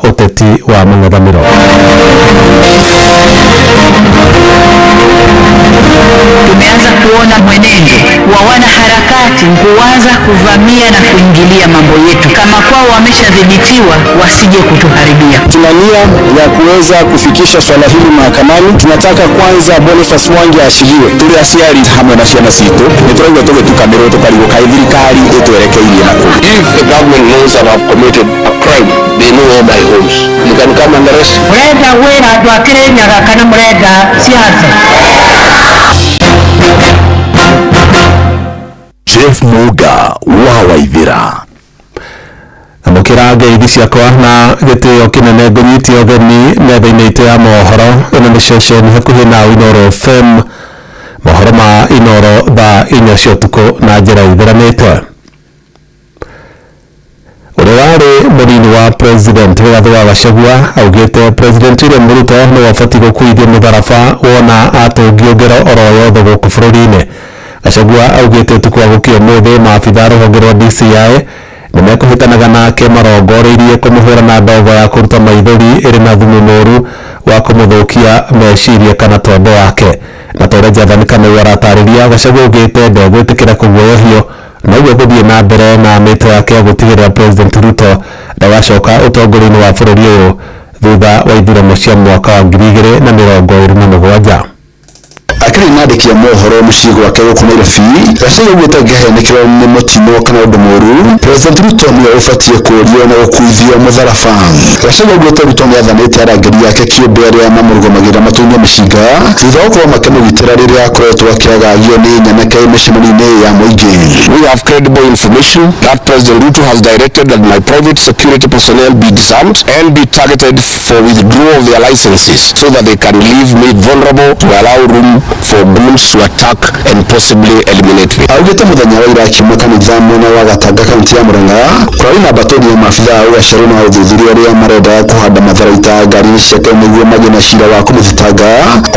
Ũteti wa mũng'ethanĩro. Tumeanza kuona mwenendo wa wanaharakati kuanza kuvamia na kuingilia mambo yetu. Kama kwao wameshadhibitiwa, wasije kutuharibia. Tuna nia ya kuweza kufikisha swala hili mahakamani. Tunataka kwanza Boniface Mwangi aachiliwe. Tũrĩ aciari hamwe na ciana citũ nĩ tũraigua tũgĩtukanĩrwo tũkarigwo kaĩ thirikari ĩtwerekeirie nakũ. If the government knows that I've committed a crime, they know all my homes. You can come and arrest. Mũrenda wĩra andũ a Kĩrĩnyaga kana mũrenda siasa? Jeff Muga wa Waithira. Amũkĩra ngeithi ciakwa na gĩtĩo kĩnene, ngũnyitie ũgeni metha-inĩ itũ ya mohoro. Ĩno nĩ ceceni hakuhĩ na Inooro FM, mohoro ma Inooro thaa 4 cia ũtukũ na njĩra ithiranĩte. Ũrĩa warĩ mũnini wa President Rigathĩ wa Gachagua augĩte President William Ruto nĩwe ũbatiĩ gũkuithio mũtharaba wona atũngio ngero oro yothe gũkũ bũrũri-inĩ. Gachagua augĩte ũtukũ wa gũkia ũmũthĩ maabitha rũhonge rwa DCI nĩmekũhĩtanaga nake marongoreirie kũmũhũra na ndogo ya kũruta maithori ĩrĩ na thumu mũru wa kũmũthũkia meciria kana tombo wake. Na ta ũrĩa Jathani Kamau aratarĩria, Gachagua augĩte ndegwĩtĩkĩra kũguoyohio, noguo gũthiĩ na mbere na mĩto yake ya gũtigĩrĩra President Ruto ndagacoka ũtongoria-inĩ wa bũrũri ũyũ thutha wa ithurano cia mwaka wa 2027. Akĩrĩ mwandĩki wa mohoro mũciĩ gwake gũkũ Nairobi, Gachagua augĩte angĩheanĩkĩrwo nĩ mũtino kana ũndũ mũru, President Ruto nĩwe ũbatiĩ kũũrio na gũkuithio mũtharaba. Gachagua augĩte Ruto nĩathanĩte arangĩri ake kĩũmbe arĩa mamũrũgamagĩrĩra matunye mĩcinga thutha wa gũkorwo makĩmũgitĩra rĩrĩa akoretwo akĩagagio nĩ nyanake mĩcemanio-inĩ ya mũingĩ. We have credible information that President Ruto has directed that my private security personnel be disarmed and be targeted for withdrawal of their licenses so that they can leave me vulnerable to allow room for goons to attack and possibly eliminate me. Augĩte mũthenya wa ira akiuma kanitha mwena wa Gatanga, kaunti ya Murang'a, kũrarĩ na mbatoni ya maabitha a ũgacerũ na ũthuthuria arĩa marenda kũhanda matharaita ngari-inĩ ciake nĩguo magĩe na cira wa kũmũthitanga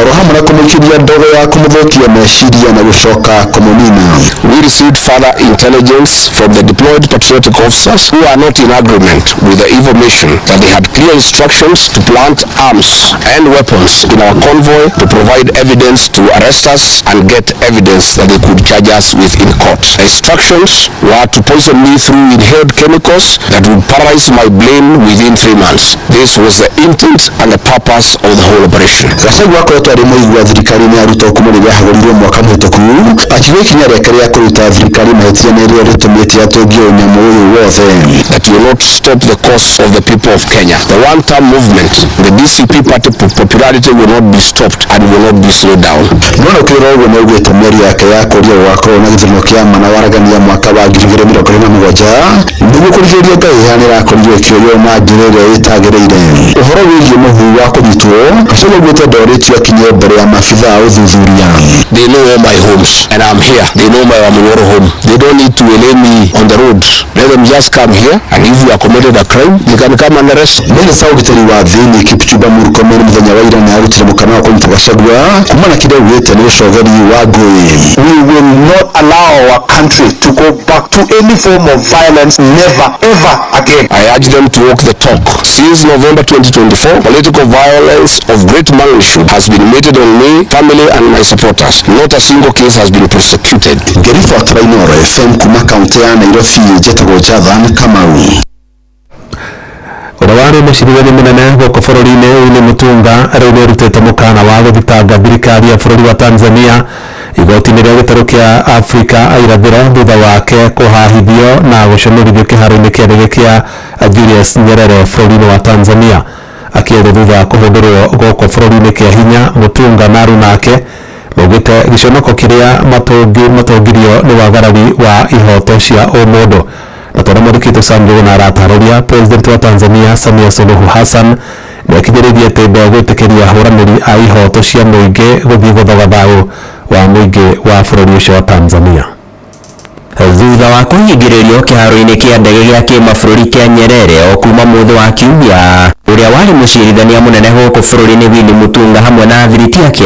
oro hamwe na kũmũikĩria ndogo ya kũmũthũkia meciria na gũcoka kũmũnina. We received further intelligence from the deployed patriotic officers who are not in agreement with the evil mission that they had clear instructions to plant arms and weapons in our convoy to provide evidence to arrest us and get evidence that they could charge us with in court. The instructions were to poison me through inhaled chemicals that would paralyze my brain within 3 months. This was the intent and the purpose of the whole operation. Gachagua akoretwo arĩ mũigua thirikari-inĩ ya Ruto kuma rĩrĩa ahagũrirwo mwaka mũhĩtũku, akiuga ikinya rĩake rĩa kũruta thirikari mahĩtia nĩrĩo rĩtũmĩte atũngio ũnyamũ ũyũ wothe. That will not stop the cause of the people of Kenya. The one-term movement, the DCP party popularity will not be stopped and will not be slowed down. No na ũkĩrora ũguo nĩaugĩte mĩario yake ya kũũria gũgakorwo na gĩthurano kĩa ma na waragania mwaka wa 2027 nĩguo kũrigĩrĩria ngahĩha nĩrakorirwo ĩkĩoywo na njĩra ĩrĩa ĩtagĩrĩire. Ũhoro wĩgiĩ mũhu wa kũnyitwo, Gachagua augĩte ndorĩtio akinye mbere ya maabitha a ũthuthuria. They know all my homes and I'm here. They know my Wamunyoro home. They don't need to delay me on the road. Let them just come here, and if we are committed a crime, they can come and arrest. Minista wa ũgitĩri wa thĩinĩ Kipchumba Murkomen mũthenya wa ira nĩarutire mũkana wa kũnyita Gachagua kumana na kĩrĩa augĩte nĩ ũcogeri wa ngũĩ. We will not allow our country to go back to any form of violence, never ever again. I urge them to walk the talk. Since November 2024, political violence of great magnitude has been meted on me, family and my supporters. Not a single case has been prosecuted. Ngĩribotera Inooro FM kuma kaunti ya Nairobi, njĩtagwo Jathan Kamau. Ũrĩa warĩ mũcirithania mũnene gũkũ bũrũri-inĩ Willy Mutunga rĩu nĩarutĩte mũkana wa gũthitanga thirikari ya bũrũri wa Tanzania igoti-inĩ rĩa gĩtarũ kĩa Afrika irathĩro thutha wake kũhahithio na gũconorithio kĩharo-inĩ kĩa ndege kĩa Julius Nyerere bũrũri-inĩ wa Tanzania. Akĩaria thutha wa kũhũndũrwo gũkũ bũrũri-inĩ kĩa hinya, Mutunga na aruna ake maugĩte gĩconoko kĩrĩa matongirio nĩ wagarari wa ihoto cia ũmũndũ. Na tondũ mwandĩki Sam Njuguna aratarĩria, President wa Tanzania Samia Suluhu Hassan nĩakinyĩrĩirie atĩ ndegwĩtĩkĩria ahũranĩri a ihoto cia mũingĩ gũthiĩ gũthoga thayũ wa mũingĩ wa bũrũri ũcio wa Tanzania. Thutha wa kũhingĩrĩrio kĩharo-inĩ kĩa ndege gĩa kĩmabũrũri kĩa Nyerere o kuma mũthĩ wa Kiumia, ũrĩa warĩ mũcirithania mũnene gũkũ bũrũri-inĩ Willy Mutunga hamwe na athiriti ake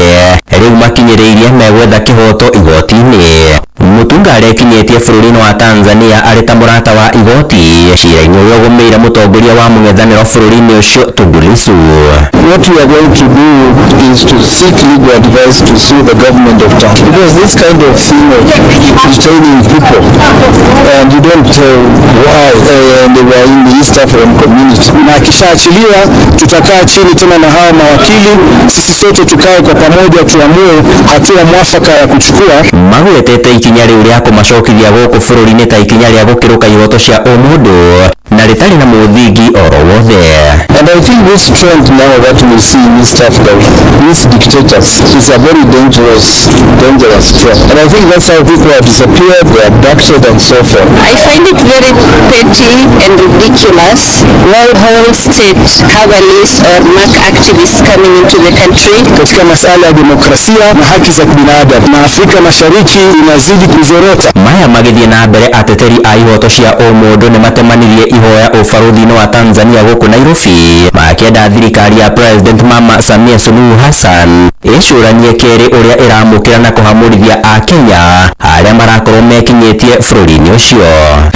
rĩu makinyĩrĩirie megwetha kĩhoto igoti-inĩ. Mutunga Mutunga arekinyĩtie bũrũri-inĩ wa Tanzania arĩ ta mũrata wa igoti cira-inĩ ũrĩa ũgũmĩire mũtongoria wa mũng'ethanĩro bũrũri-inĩ ũcio Tundu Lissu. What we are going to do is to seek legal advice to sue the government of Tanzania, because this kind of thing of detaining people and you don't tell why, and they were in the East African community. Na akishaachiliwa tutakaa chini tena na hawa mawakili, sisi sote tukae kwa pamoja tuamue hatua mwafaka ya kuchukua. Magwetete ikinya rĩu rĩa kũmacokithia gũkũ bũrũri-inĩ ta ikinya rĩa gũkĩrũka ihoto cia ũmũndũ na rĩtarĩ na mũthingi oro wothe. And I think this trend now that we see in East Africa, these dictators, is a very dangerous, dangerous trend. And I think that's how people have disappeared, they are abducted and so forth. I find it very petty and ridiculous. Why whole state have a list or mark activists coming into the country? Katika masala ya demokrasia na haki za kibinadamu, na Afrika Mashariki inazidi kuzorota. Maya magĩthiĩ na mbere, ateteri a ihoto cia ũmũndũ nĩ matemanirie ihoya ũbarũthi-inĩ wa Tanzania gũkũ Nairobi, makĩenda thirikari ya President Mama Samia Suluhu Hassan ĩcũranie kerĩ ũrĩa ĩramũkĩra na kũhamũrithia Akenya arĩa marakorwo mekinyĩtie bũrũri-inĩ ũcio.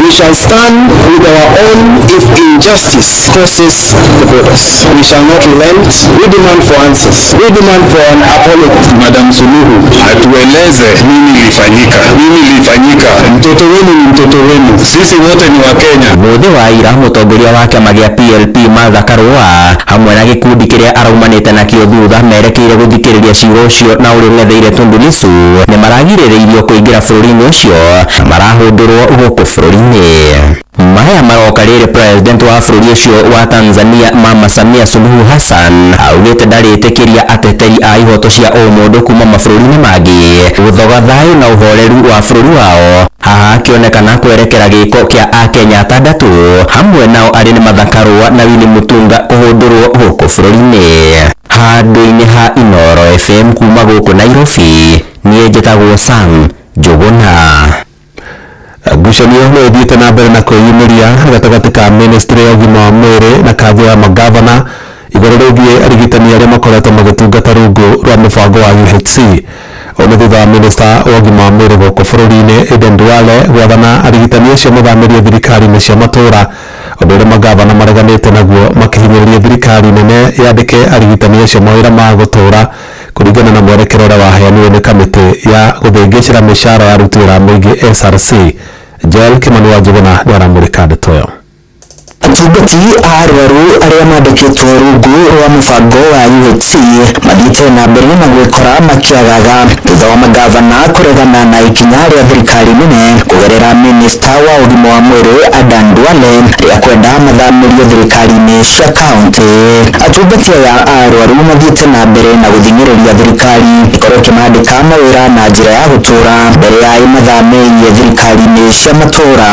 We shall stand with our own if injustice crosses the borders. We shall not relent. We demand for answers. We demand for an apology. Madam Suluhu atueleze nini ilifanyika, nini ilifanyika. Mtoto wenu ni mtoto wenu, sisi wote ni Wakenya. Mũthĩ wa ira mũtongoria wa kĩama gĩa PLP Martha Karua hamwe na gĩkundi kĩrĩa araumanĩte nakĩo thutha merekeire gũthikĩrĩria cira ũcio na ũrĩa ũng'etheire Tundu Lissu nĩ maragirĩrĩirio kũingĩra bũrũri-inĩ ũcio na marahũndũrwo gũkũ bũrũri-inĩ. Maya maroka rĩrĩ president wa bũrũri ũcio wa Tanzania Mama Samia Suluhu Hassan augĩte ndarĩtĩkĩria ateteri a ihoto cia ũmũndũ kuma mabũrũri-inĩ mangĩ gũthoga thayũ na ũhoreru wa bũrũri wao, haha akĩonekana kwerekera gĩko kĩa Akenya atandatũ hamwe nao arĩ nĩ Martha Karua na Winnie Mutunga kũhũndũrwo gũkũ bũrũri-inĩ. Handũ-inĩ ha Inooro FM kuma gũkũ Nairobi, niĩ njĩtagwo Sam Njũgũna. Ngucanio no ithiĩte na mbere na kwĩyumĩria gatagatĩ ka ministry ya ũgima wa mwĩrĩ na kanjũ ya magavana igũrũ rĩgiĩ arigitani arĩa makoretwo magĩtungata rungu rwa mũbango wa UHC. Ũũ nĩ thutha wa minista wa ũgima wa mwĩrĩ gũkũ bũrũri-inĩ Aden Duale gwathana arigitani acio mathamĩrio thirikari-inĩ cia matũũra, ũndũ ũrĩa magavana mareganĩte naguo makĩhinyĩrĩria thirikari nene yandĩke arigitani acio mawĩra ma gũtũũra kũringana na mwerekero ũrĩa waheanirwo nĩ kamĩtĩ ya gũthĩngĩcĩra mĩcara ya aruti wĩra a mũingĩ SRC. Joel Kimani wa Njũgũna nĩaramũrĩka ndeto ĩyo. Atungati a arwaru arĩa mandĩkĩtwo rungu rwa mũbango wa UHC mathiĩte na mbere na gwĩkora makĩagaga thutha wa magavana kũregana na ikinya rĩa thirikari nene kũgerera minista wa ũgima wa mwĩrĩ Adan Duale rĩa kwenda mathamĩrio thirikari-inĩ cia kaũntĩ. Atungati aya a arwaru mathiĩte na mbere na gũthing'ĩrĩria thirikari ĩkorwo ĩkĩmandĩka mawĩra na njĩra ya gũtũũra mbere ya ĩmathamĩirie thirikari-inĩ cia matũũra.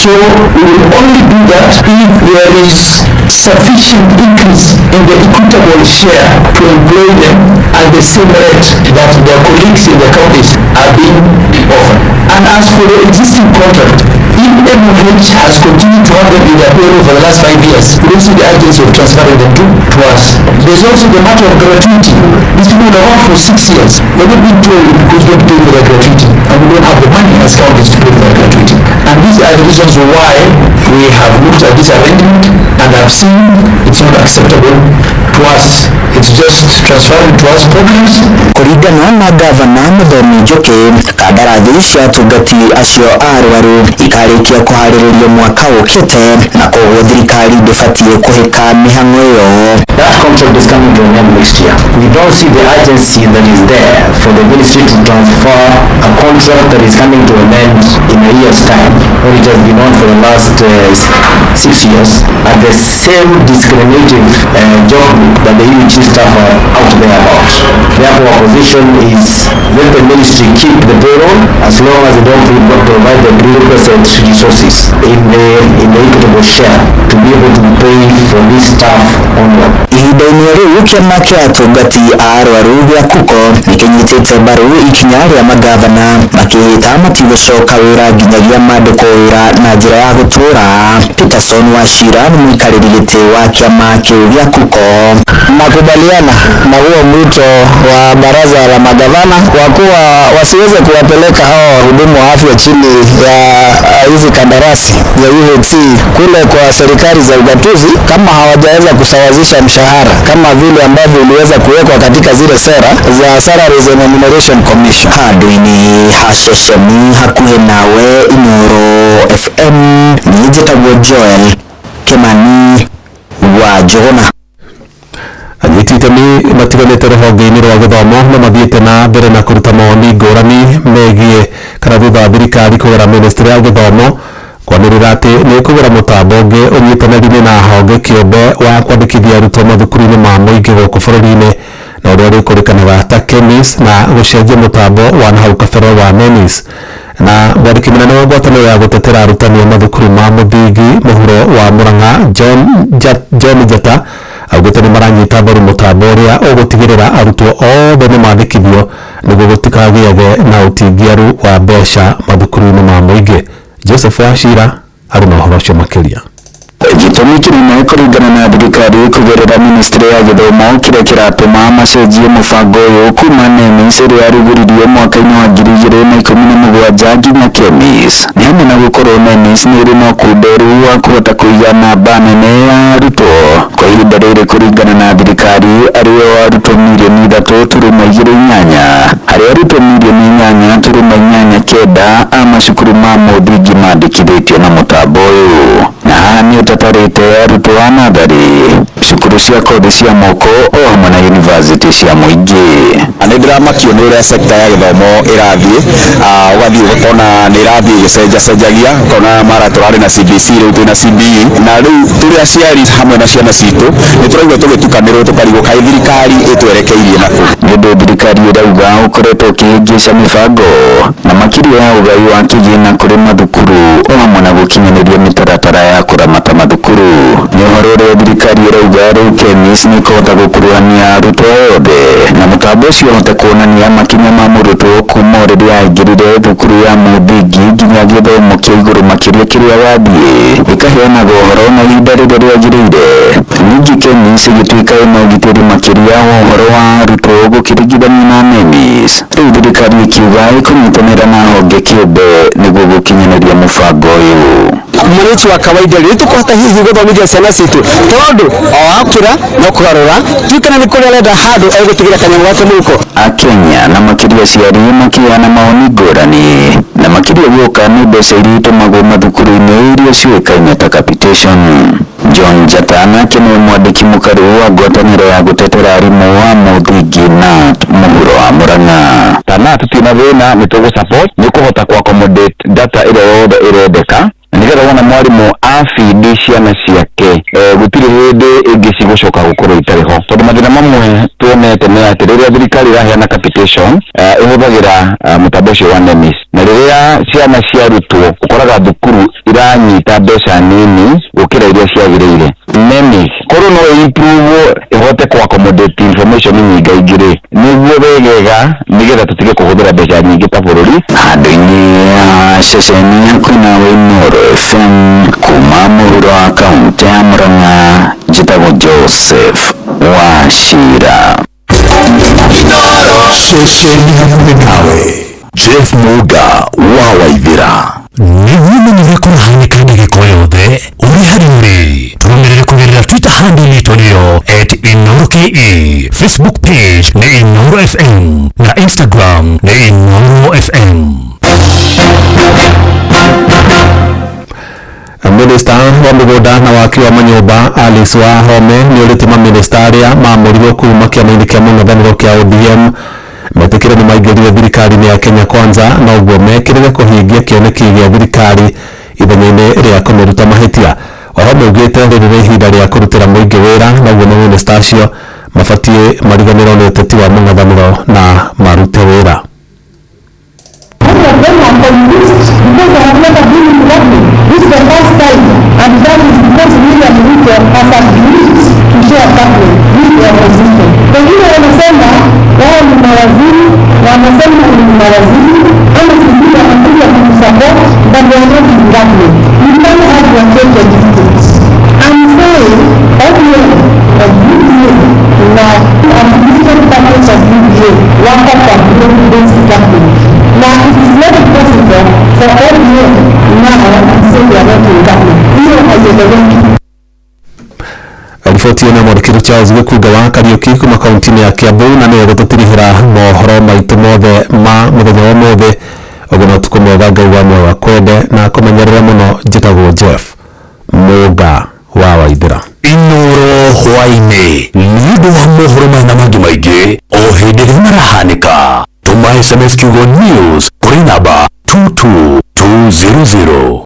So we will only do that if there is sufficient increase in the equitable share to employ them at the same rate that their colleagues in the counties are being offered. And as for the existing contract, if MOH has continued to have them in their payroll for the last 5 years, we don't see the urgency of transferring them to us. There's also the matter of gratuity. These people are on for 6 years. We're not being told because we don't pay for their gratuity, and we don't have the money as counties to pay for their gratuity. And these are the reasons why we have looked at this arrangement and have seen it's not acceptable to us. It's just transferring to us problems. Kũringana na gavana Mũthomi Njũkĩ, kandarathi cia atungati acio a arwaru ikarĩkia kũharĩrĩrio mwaka ũkĩte na koguo thirikari ndĩbatiĩ kũhĩka mĩhang'o ĩyo. That contract is coming to an end next year. We don't see the urgency that is there for the ministry to transfer a contract that is coming to an end in a year's time, when it has been on for the last 6 years, at the same discriminative job that the UHC staff are out there about. Therefore, our position is let the ministry keep the payroll as long as they don't provide the prerequisite resources in the equitable share to be able to pay for this staff onward. Ihinda Ihinda-inĩ rĩu kĩama kĩa atungati a arwaru gĩa KUKO nĩkĩnyitĩte mbaru ikinya rĩa magavana makĩhĩta matigũcoka wĩra nginyagia mandĩkwo wĩra na njĩra ya gũtũra. Peterson Wachira nĩ mũikarĩri gĩtĩ wa kĩama kĩu gĩa KUKO. Nakubaliana na huo mwito wa baraza la magavana kwa kuwa wasiweze kuwapeleka hawa wahudumu wa afya chini ya hizi kandarasi za UHC kule kwa serikali za ugatuzi kama hawajaweza kusawazisha mshahara kama vile ambavyo iliweza kuwekwa katika zile sera za Salaries and Remuneration Commission. Handũ-inĩ ha ceceni hakuhĩ nawe Inooro FM niĩ njĩtagwo Joel Kimani wa Njũgũna. Anyiti itemi matiganĩte rũhonge-inĩ rwa gĩthomo nĩ mathiĩte na mbere na kũruta mawoni ngũrani megiĩ kana thutha wa thirikari kũgũra ministry ya gĩthomo kwanĩrĩra atĩ nĩ ĩkũgũra mũtambo ũngĩ ũnyitanĩri-inĩ na honge kĩũmbe wa kwandĩkithia arutwo mathukuru-inĩ ma mũingĩ gũkũ bũrũri-inĩ na ũrĩa ũrĩkũrĩkanaga ta KEMIS na gũcenjia mũtambo wa nahau kabere wa NEMIS. Na mwandĩki mũnene wa ngwatanĩro ya gũtetera arutani a mathukuru ma mũthingi mũhuro wa Murang'a John Njata augĩte nĩ maranyita mbaru mũtambo ũrĩa ũgũtigĩrĩra arutwo othe nĩ mandĩkithio nĩguo gũtikagĩage na ũtingiaru wa mbeca mathukuru-inĩ ma mũingĩ. Joseph Wachira arĩ na ũhoro ũcio makĩria. Gĩtũmi kĩnene kũringana na thirikari kũgerera ministry ya gĩthomo kĩrĩa kĩratũma macenjie mũbango ũyũ kuma NEMIS ĩrĩa yarugũririo mwaka-inĩ wa 2017 nginya KEMIS nĩ hamwe na gũkorwo NEMIS nĩ ĩrĩ na ũkunderu wa kũhota kũiga namba nene ya arutwo kwa ihinda rĩrĩ kũringana na thirikari arĩo arutwo mirioni 3.28 harĩ arutwo mirioni 8.89 a macukuru ma mũthingi mandĩkithĩtio na mũtambo ũyũ na haha nĩ ũtatarĩte arutwo a natharĩ cukuru cia kothi cia moko o hamwe na yunivasĩtĩ cia mũingĩ. Nĩ ndĩramakio nĩ ũrĩa sekta ya gĩthomo ĩrathiĩ, ũgathiĩ ũkona nĩ ĩrathiĩ ĩgĩcenjacenjagia, ũkona mara tũrarĩ na CBC rĩu twĩna CBE, na rĩu tũrĩ aciari hamwe na ciana citũ nĩ tũraigua tũgĩtukanĩrwo tũkarigwo kaĩ thirikari ĩtwerekeirie nakũ. Nĩ ũndũ thirikari ĩrauga ũkoretwo ũkĩhĩngĩca mĩbango na makĩria ya ũgai wa kĩgĩna kũrĩ mathukuru o hamwe na gũkinyanĩria mĩtaratara ya kũramata mathukuru. Nĩ ũhoro ũrĩa thirikari ĩrauga rĩu KEMIS nĩ ĩkũhota gũkuruhania arutwo othe na mũtambo ũcio ũhote kuonania makinya ma mũrutwo kuma o rĩrĩa aingĩrire thukuru ya mũthingi nginya gĩthomo kĩa igũrũ makĩria kĩrĩa wathiĩ ĩkaheanaga ũhoro na ihinda rĩrĩa rĩagĩrĩire. Ningĩ KEMIS ĩgĩtuĩka ĩna ũgitĩri makĩria wa ũhoro wa arutwo gũkĩringithanio na NEMIS. Rĩu thirikari ĩkiuga ĩkũnyitanĩra na honge kĩũmbe nĩguo gũkinyanĩria mũbango ũyũ. Mwananchi wa kawaida rĩ tũkũhota hihi gũthomithia ciana citũ tondũ o akĩra no kũgarũra tuikana nĩ kũrĩa arenda handũ egũtigĩra kanyamũ gake mũhuko. Akenya na makĩria aciari makĩheana mawoni ngũrani na makĩria guoka nĩ mbeca iria itũmagwo mathukuru-inĩ iria ciũĩkaine ta capitation. John Njata nake nĩ mwandĩki mũkaru wa ngwatanĩro ya gũtetera arimũ wa mũthingi NAT mũhuro wa Murang'a. Ta tutina thĩna nĩ tũgũ support nĩ kũhota kũ accommodate data ĩrĩa yothe ĩrendeka nĩgetha wona mwarimũ abindi ciana ciake gũtirĩ hĩndĩ ĩngĩ cigũcoka gũkorwo itarĩ ho tondũ mathĩna mamwe tuonete nĩ atĩ rĩrĩa thirikari ĩraheana capitation ĩhũthagĩra mũtambo ũcio wa NEMIS na rĩrĩa ciana ciarutwo ũkoraga thukuru iranyita mbeca nini gũkĩra iria ciagĩrĩire. NEMIS korwo no improve ĩhote kũ accommodate information nyingaingĩ rĩ nĩguo wegega nĩgetha tũtige kũhũthĩra mbeca nyingĩ ta bũrũri. Handũ-inĩ ha ceceni hakuhĩ nawe Inooro FM kuma mũhuro wa kaũntĩ ya Murang'a njĩtagwo Joseph Wachira. Ceceni hakuhĩ nawe Jeff Muga wa Waithĩra. Nĩguo ũmenye kũrahanĩka na gĩko yothe ũrĩ harĩa ũrĩ tũrũmĩrĩre kũgerera Twitter handle itũ nĩyo @InooroKE, Facebook page nĩ Inooro FM na Instagram nĩ Inooro FM. Minista wa mĩgũnda na waki wa manyũmba Alice Wahome nĩ ũrĩte mamĩnĩsta arĩa maamũrirwo kuma kĩama-inĩ kĩa mũng'ethanĩro kĩa ODM metĩkĩre nĩ maingĩrire thirikari-inĩ ya Kenya Kwanza na ũguo mekĩrĩre kũhingia kĩoneki gĩa thirikari ithenya-inĩ rĩa kũmĩruta mahĩtia. Wahome augĩte rĩrĩ nĩ ihinda rĩa kũrutĩra mũingĩ wĩra na ũguo mamĩnĩsta acio mabatiĩ mariganĩrwo nĩ ũteti wa mũng'ethanĩro na marute wĩra. This is the first time, and that is because William Ruto has agreed to share government with the Wengine wanasema wao ni mawaziri, wanasema ni mawaziri ama sijui wanakuja kutusupport, but they are not in government. You can't have your cake and eat it. I'm saying ODM na UDA na affiliated parties of UDA wako kwa broad-based government. Na it is not possible for ODM now to say they are not in government. Hiyo haieleweki. Riboti ĩno mwandĩkĩro Charles Gĩkunga wa Kariũki kuma kaunti-inĩ ya Kiambu na nĩyo gũtũtirihĩra mohoro maitũ mothe ma mũthenya wa ũmũthĩ. Ũguo na ũtukũ mwega, Ngai wa muoyo akwende na akũmenyerere mũno. Njĩtagwo Jeff Mũnga wa Waithĩra. Inoro hwaĩ-inĩ nĩ ũndũ wa mohoro maya na mangĩ maingĩ o hĩndĩ ĩrĩa marahanĩka, tũma SMS kiugo news kũrĩ namba 22200.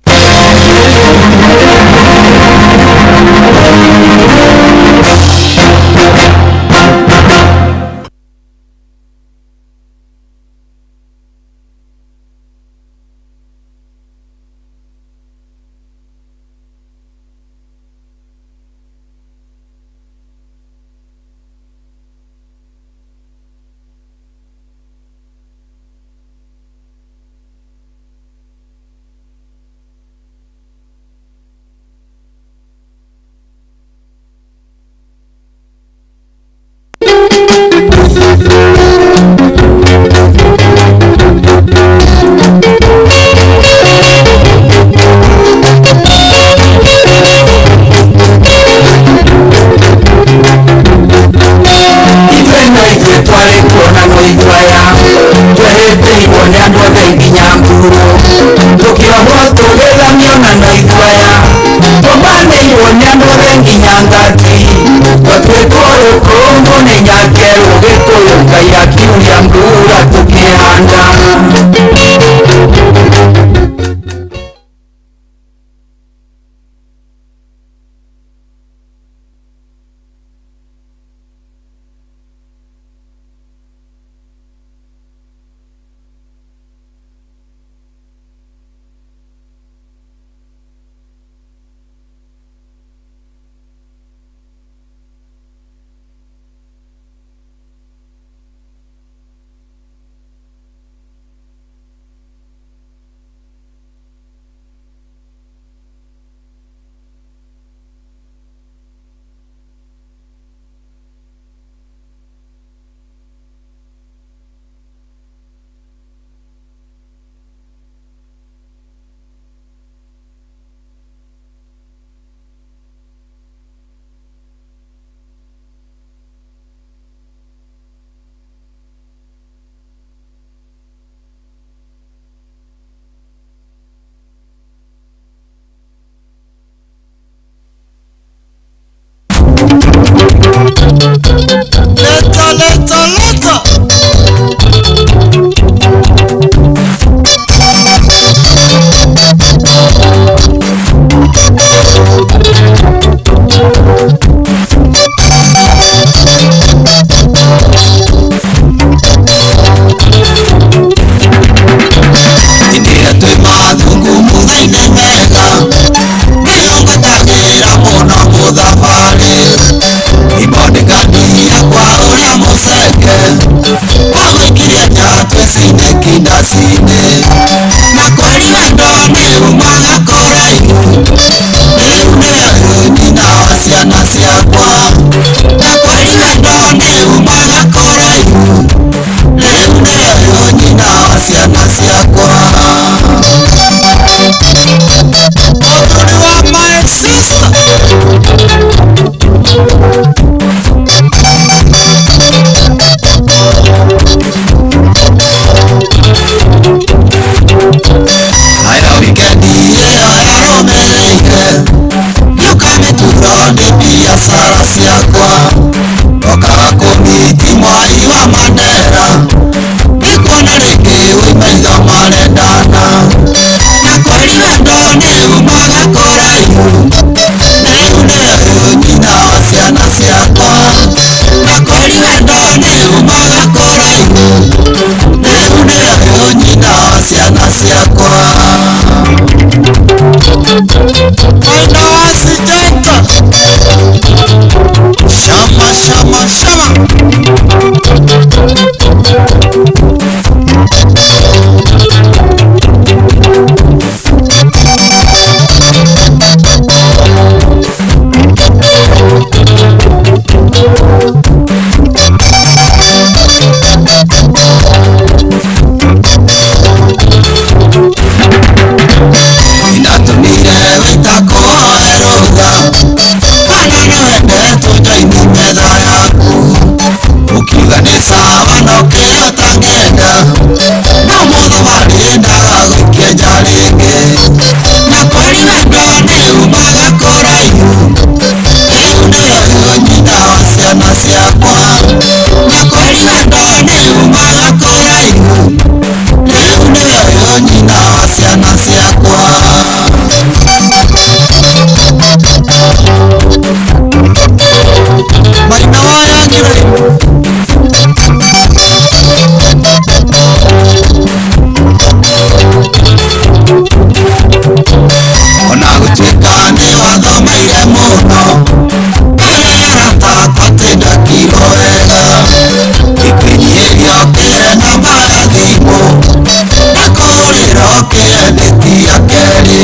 Ũkĩendetia kerĩ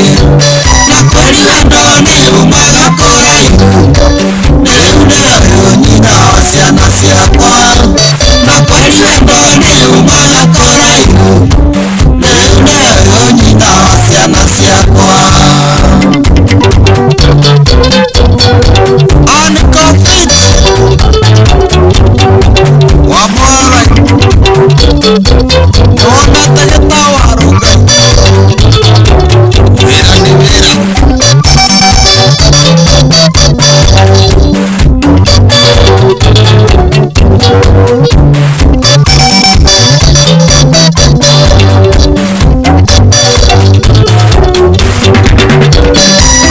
na kweli wendo nĩ umaga kũraihu rĩu nĩoyũ nyina wa ciana ciakwa na kweli wendo nĩ umaga kũraihu rĩu nĩoyũ nyina wa ciana ciakwa.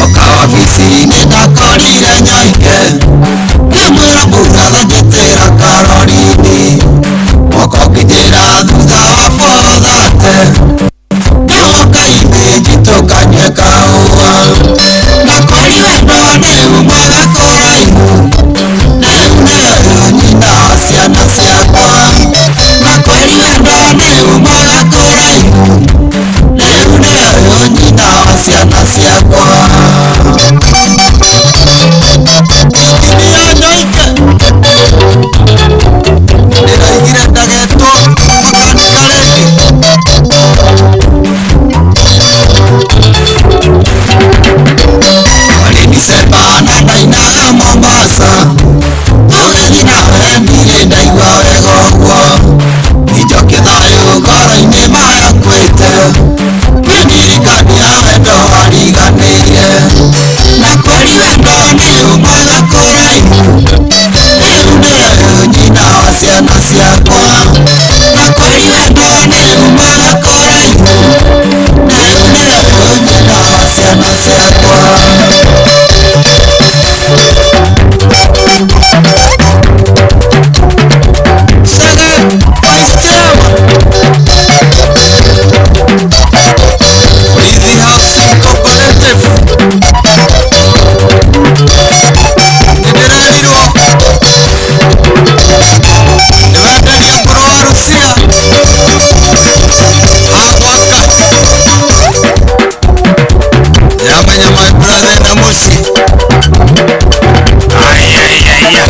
Okawabici-inĩ ndakorire nyoike ngĩmwĩra mũratha njĩtĩra Caroline guoko ngĩnjĩra thutha wa 4:30 nĩwoka ithĩnji tũkanyue kahũa na kweli wendo nĩ umaga kũraihu rĩu nĩoyũ nyina wa ciana ciakwa na kweli wendo nĩ umaga kũraihu rĩu nĩoyũ nyina wa ciana ciakwa. Injinia Nyoike ndĩraigire ndagetwo makanika rĩngĩ. Walinisepa na ndainaga Mombasa tũgĩthiĩ nawe ndirĩ ndaigua wega ũguo injokie thayũ ngoro-inĩ mayakuĩte kĩndirikania wendo wariganĩire na kweli wendo nĩ umaga kũraihu rĩu nĩoyũ nyina wa ciana ciakwa na kweli wendo nĩ umaga kũraihu rĩu nĩoyũ nyina wa ciana ciakwa. Chege Vice Chairman Rithi Housing Cooperative nĩndĩrerirwo nĩwenderia ngũrũ wa Rusia agwaka ndĩramenya my brother na mũciĩ. Ayayaya.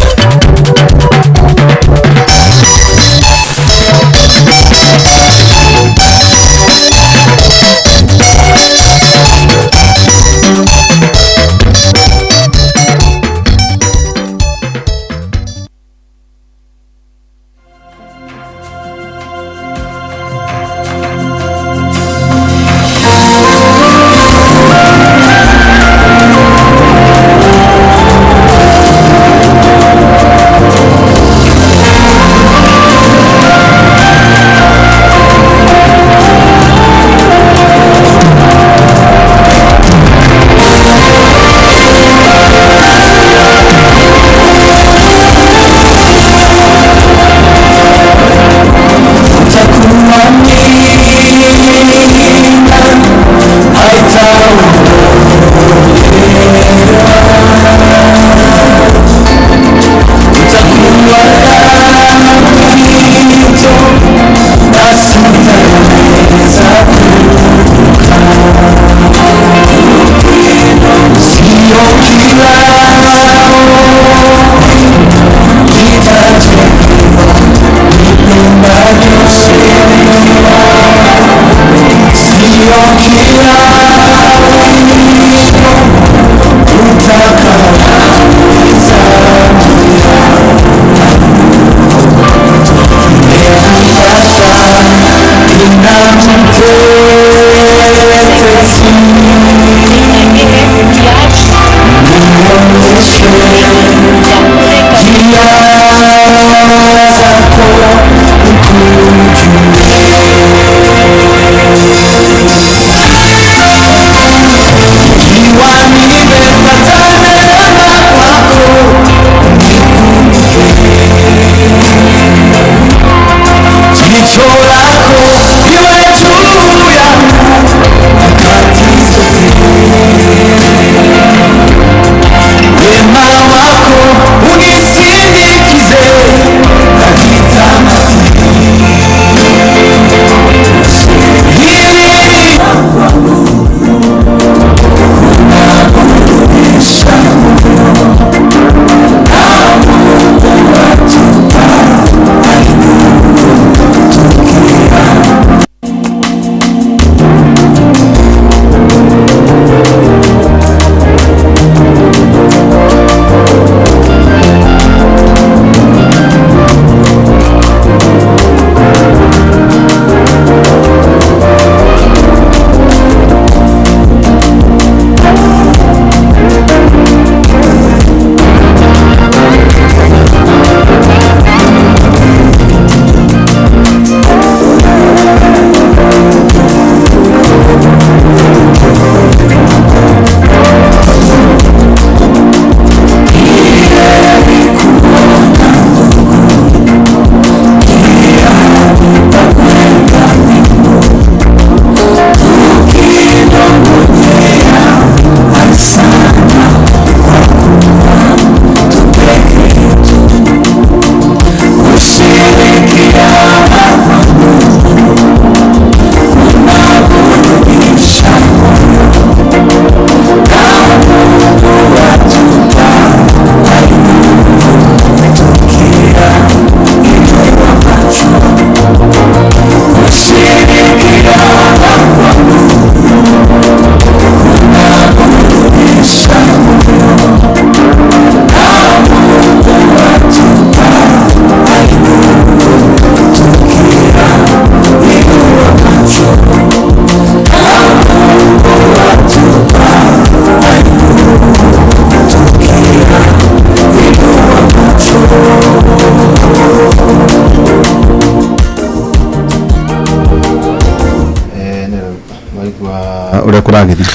Ũrĩa kũragĩthiĩ.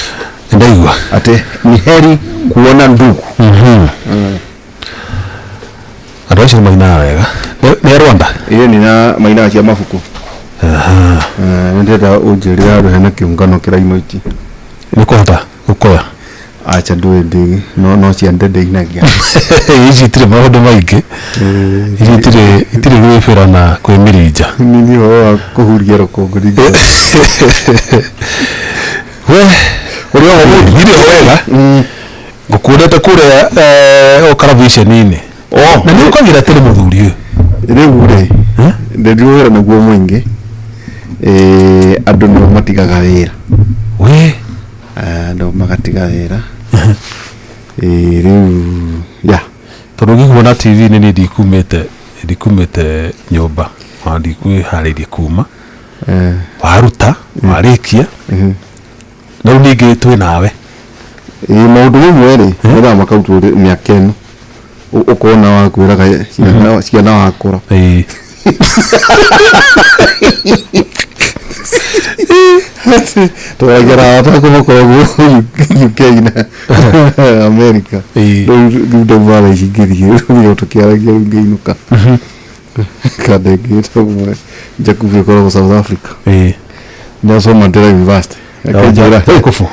Ndaigua. Atĩ ni heri kuona ndugu. Andũ acio nĩ mainaga wega. Nĩ Rwanda? Ĩĩ nĩ na mainaga cia mabuku. Nĩ ndĩrenda ũnjĩre handũ hena kĩũngano kĩraima iki. Nĩ kũhota gũkoya? Acha ndũĩ ndĩ no ciande ndĩinagia. Ici itirĩ maũndũ maingĩ. Ici itirĩ gwĩbĩra na kwĩmirinja. Nini ũhoro wa kũhuria rũkũngũ ndingĩ. We ũrĩ oho mũndũ? Ndirĩ ho wega. Ngũkuonete kũrĩa o karaviceni-inĩ. Na nĩ ũkagĩra tene mũthuri ũyũ. Rĩu rĩ ndĩrĩ wĩra naguo mũingĩ. Andũ nĩo matigaga wĩra. We andũ magatiga wĩra. Rĩu ya tondũ ngĩkuona TV-inĩ niĩ ndikumĩte nyũmba ona ndikwĩharĩirie kuma. Waruta warĩkia na rĩu ningĩ twĩ nawe. Ĩĩ maũndũ mamwe rĩ mathaa makarutwo mĩaka ĩno ũkona wakwĩraga ciana wakũra. Tũragera atako makoragwo UK na America. Rĩu ndauma thaa ici ngĩthiĩ rĩu tũkĩaragia rĩu ngĩinũka. Kandenge ĩtagwo Jakubu ĩkoragwo South Africa. Nelson Mandela University. Akanjĩra Jakubu.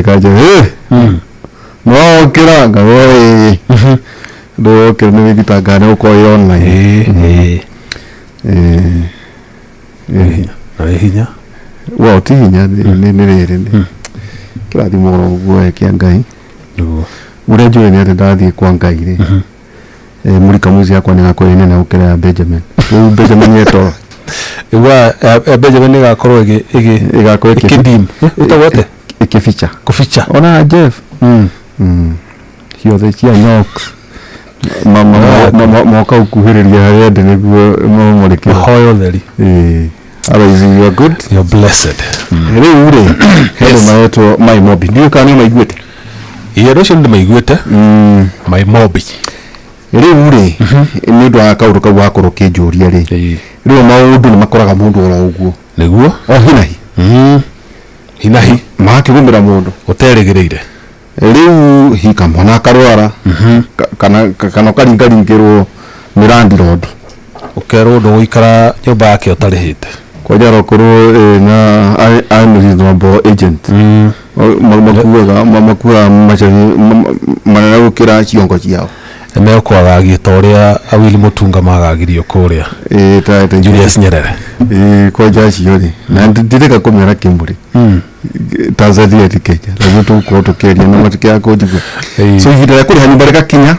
Kanjĩra nĩwokĩra ngauga ĩĩ. Ndũrokĩra nĩ wĩthitangaga nĩ gũkorwo ĩ online. Na wĩ hinya. Well, ti hinya nĩ rĩrĩ nĩ kĩrathimo oro ũguo kĩa Ngai. Ũrĩa njũĩ nĩ atĩ ndathiĩ kwa Ngai rĩ mũrikamuzi yakwa nĩ ĩgakorwo ĩ nene gũkĩra ya Benjamin. Rĩu Benjamin e toro. Ĩgua ya Benjamin ĩgakorwo ĩgakorwo ĩkĩdim. Ĩtagwo atĩa? Ĩkĩbicha. Kũbicha. Ona Jeff. Ciothe cia Knox. Moka gũkuhĩrĩria harĩa ndĩ nĩguo mamũrĩkĩre. Mahoya ũtheri. Otherwise you are good. You are blessed. Rĩu rĩ he andũ maretwo My Mobi. Ndiũĩ kana nĩ ũmaiguĩte. Ĩĩ andũ acio nĩ ndĩmaiguĩte. My Mobi. Rĩu rĩ nĩ ũndũ wa kaũndũ kau wakorwo ũkĩnjũria rĩ rĩu maũndũ nĩ makoraga mũndũ oro ũguo. Nĩguo. O hinahi. Hinahi. Magakĩgũmĩra mũndũ. Ũterĩgĩrĩire. Rĩu hika mwana akarwara kana ũkaringaringĩrwo nĩ landlord. Ũkerwo ndũgũikara nyũmba yake ũtarĩhĩte. Kwanja okorwo na unreasonable agent. Makuaga macani manene gũkĩra ciongo ciao. Nĩmekwagagia ta ũrĩa Awili Mutunga magagirio kũrĩa. Ta Julius Nyerere. Kwanja acio rĩ na ndireka kũmera kĩmũrĩ. Tanzania ti Kenya. Nĩguo tũgũkorwo tũkĩaria na matikĩaga kũnjigua. So ihinda rĩa kũrĩha nyũmba rĩgakinya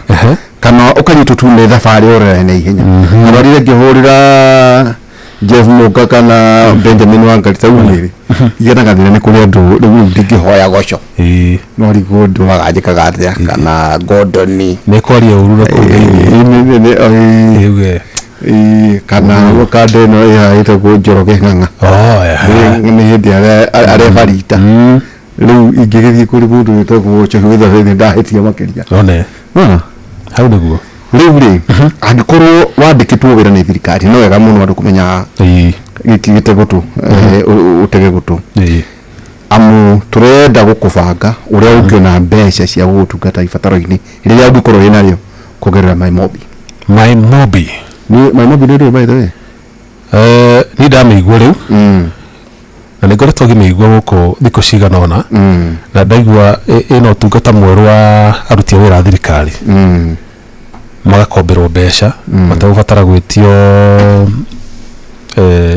kana ũkanyitwo tu nĩ thabarĩ ũrore na ihenya. Arwarire ngĩhũrĩra Jeff Mũka kana Benjamin Wangari ta rĩ igena gathĩna nĩ kũrĩ andũ rĩu ndingĩhoya goco. No rĩu ndũ maganjĩkaga atĩa kana Gordon. Nĩ kwaria ũru na kũu thĩinĩ. Kana kanda ĩno ĩhaha ĩtagwo Njoroge Ng'ang'a. Nĩ hĩndĩ arebarita. Rĩu ingĩgĩthiĩ kũrĩ mũndũ wĩtagwo Njohi Gĩthabe ndahĩtia makĩria. One. Hau nĩguo. Rĩu rĩ angĩkorwo wandĩkĩtwo wĩra nĩ thirikari no wega mũno andũ kũmenya gĩkĩ gĩtegũtũ ũtege gũtũ. Amu tũrenda gũkũbanga ũrĩa ũngĩona mbeca cia gũgũtungata ibataro-inĩ rĩrĩa ũngĩkorwo wĩ narĩo kũgerera My Mobi. My Mobi. My Mobi nĩ by the way. Niĩ ndamĩigua rĩu. Na nĩ ngoretwo ngĩmĩigua gũkũ thikũ cigana ũna. Na ndaigua ĩna ũtungata mwerũ wa aruti a wĩra a thirikari. Magakomberwo mbeca mategũbatara gwĩtio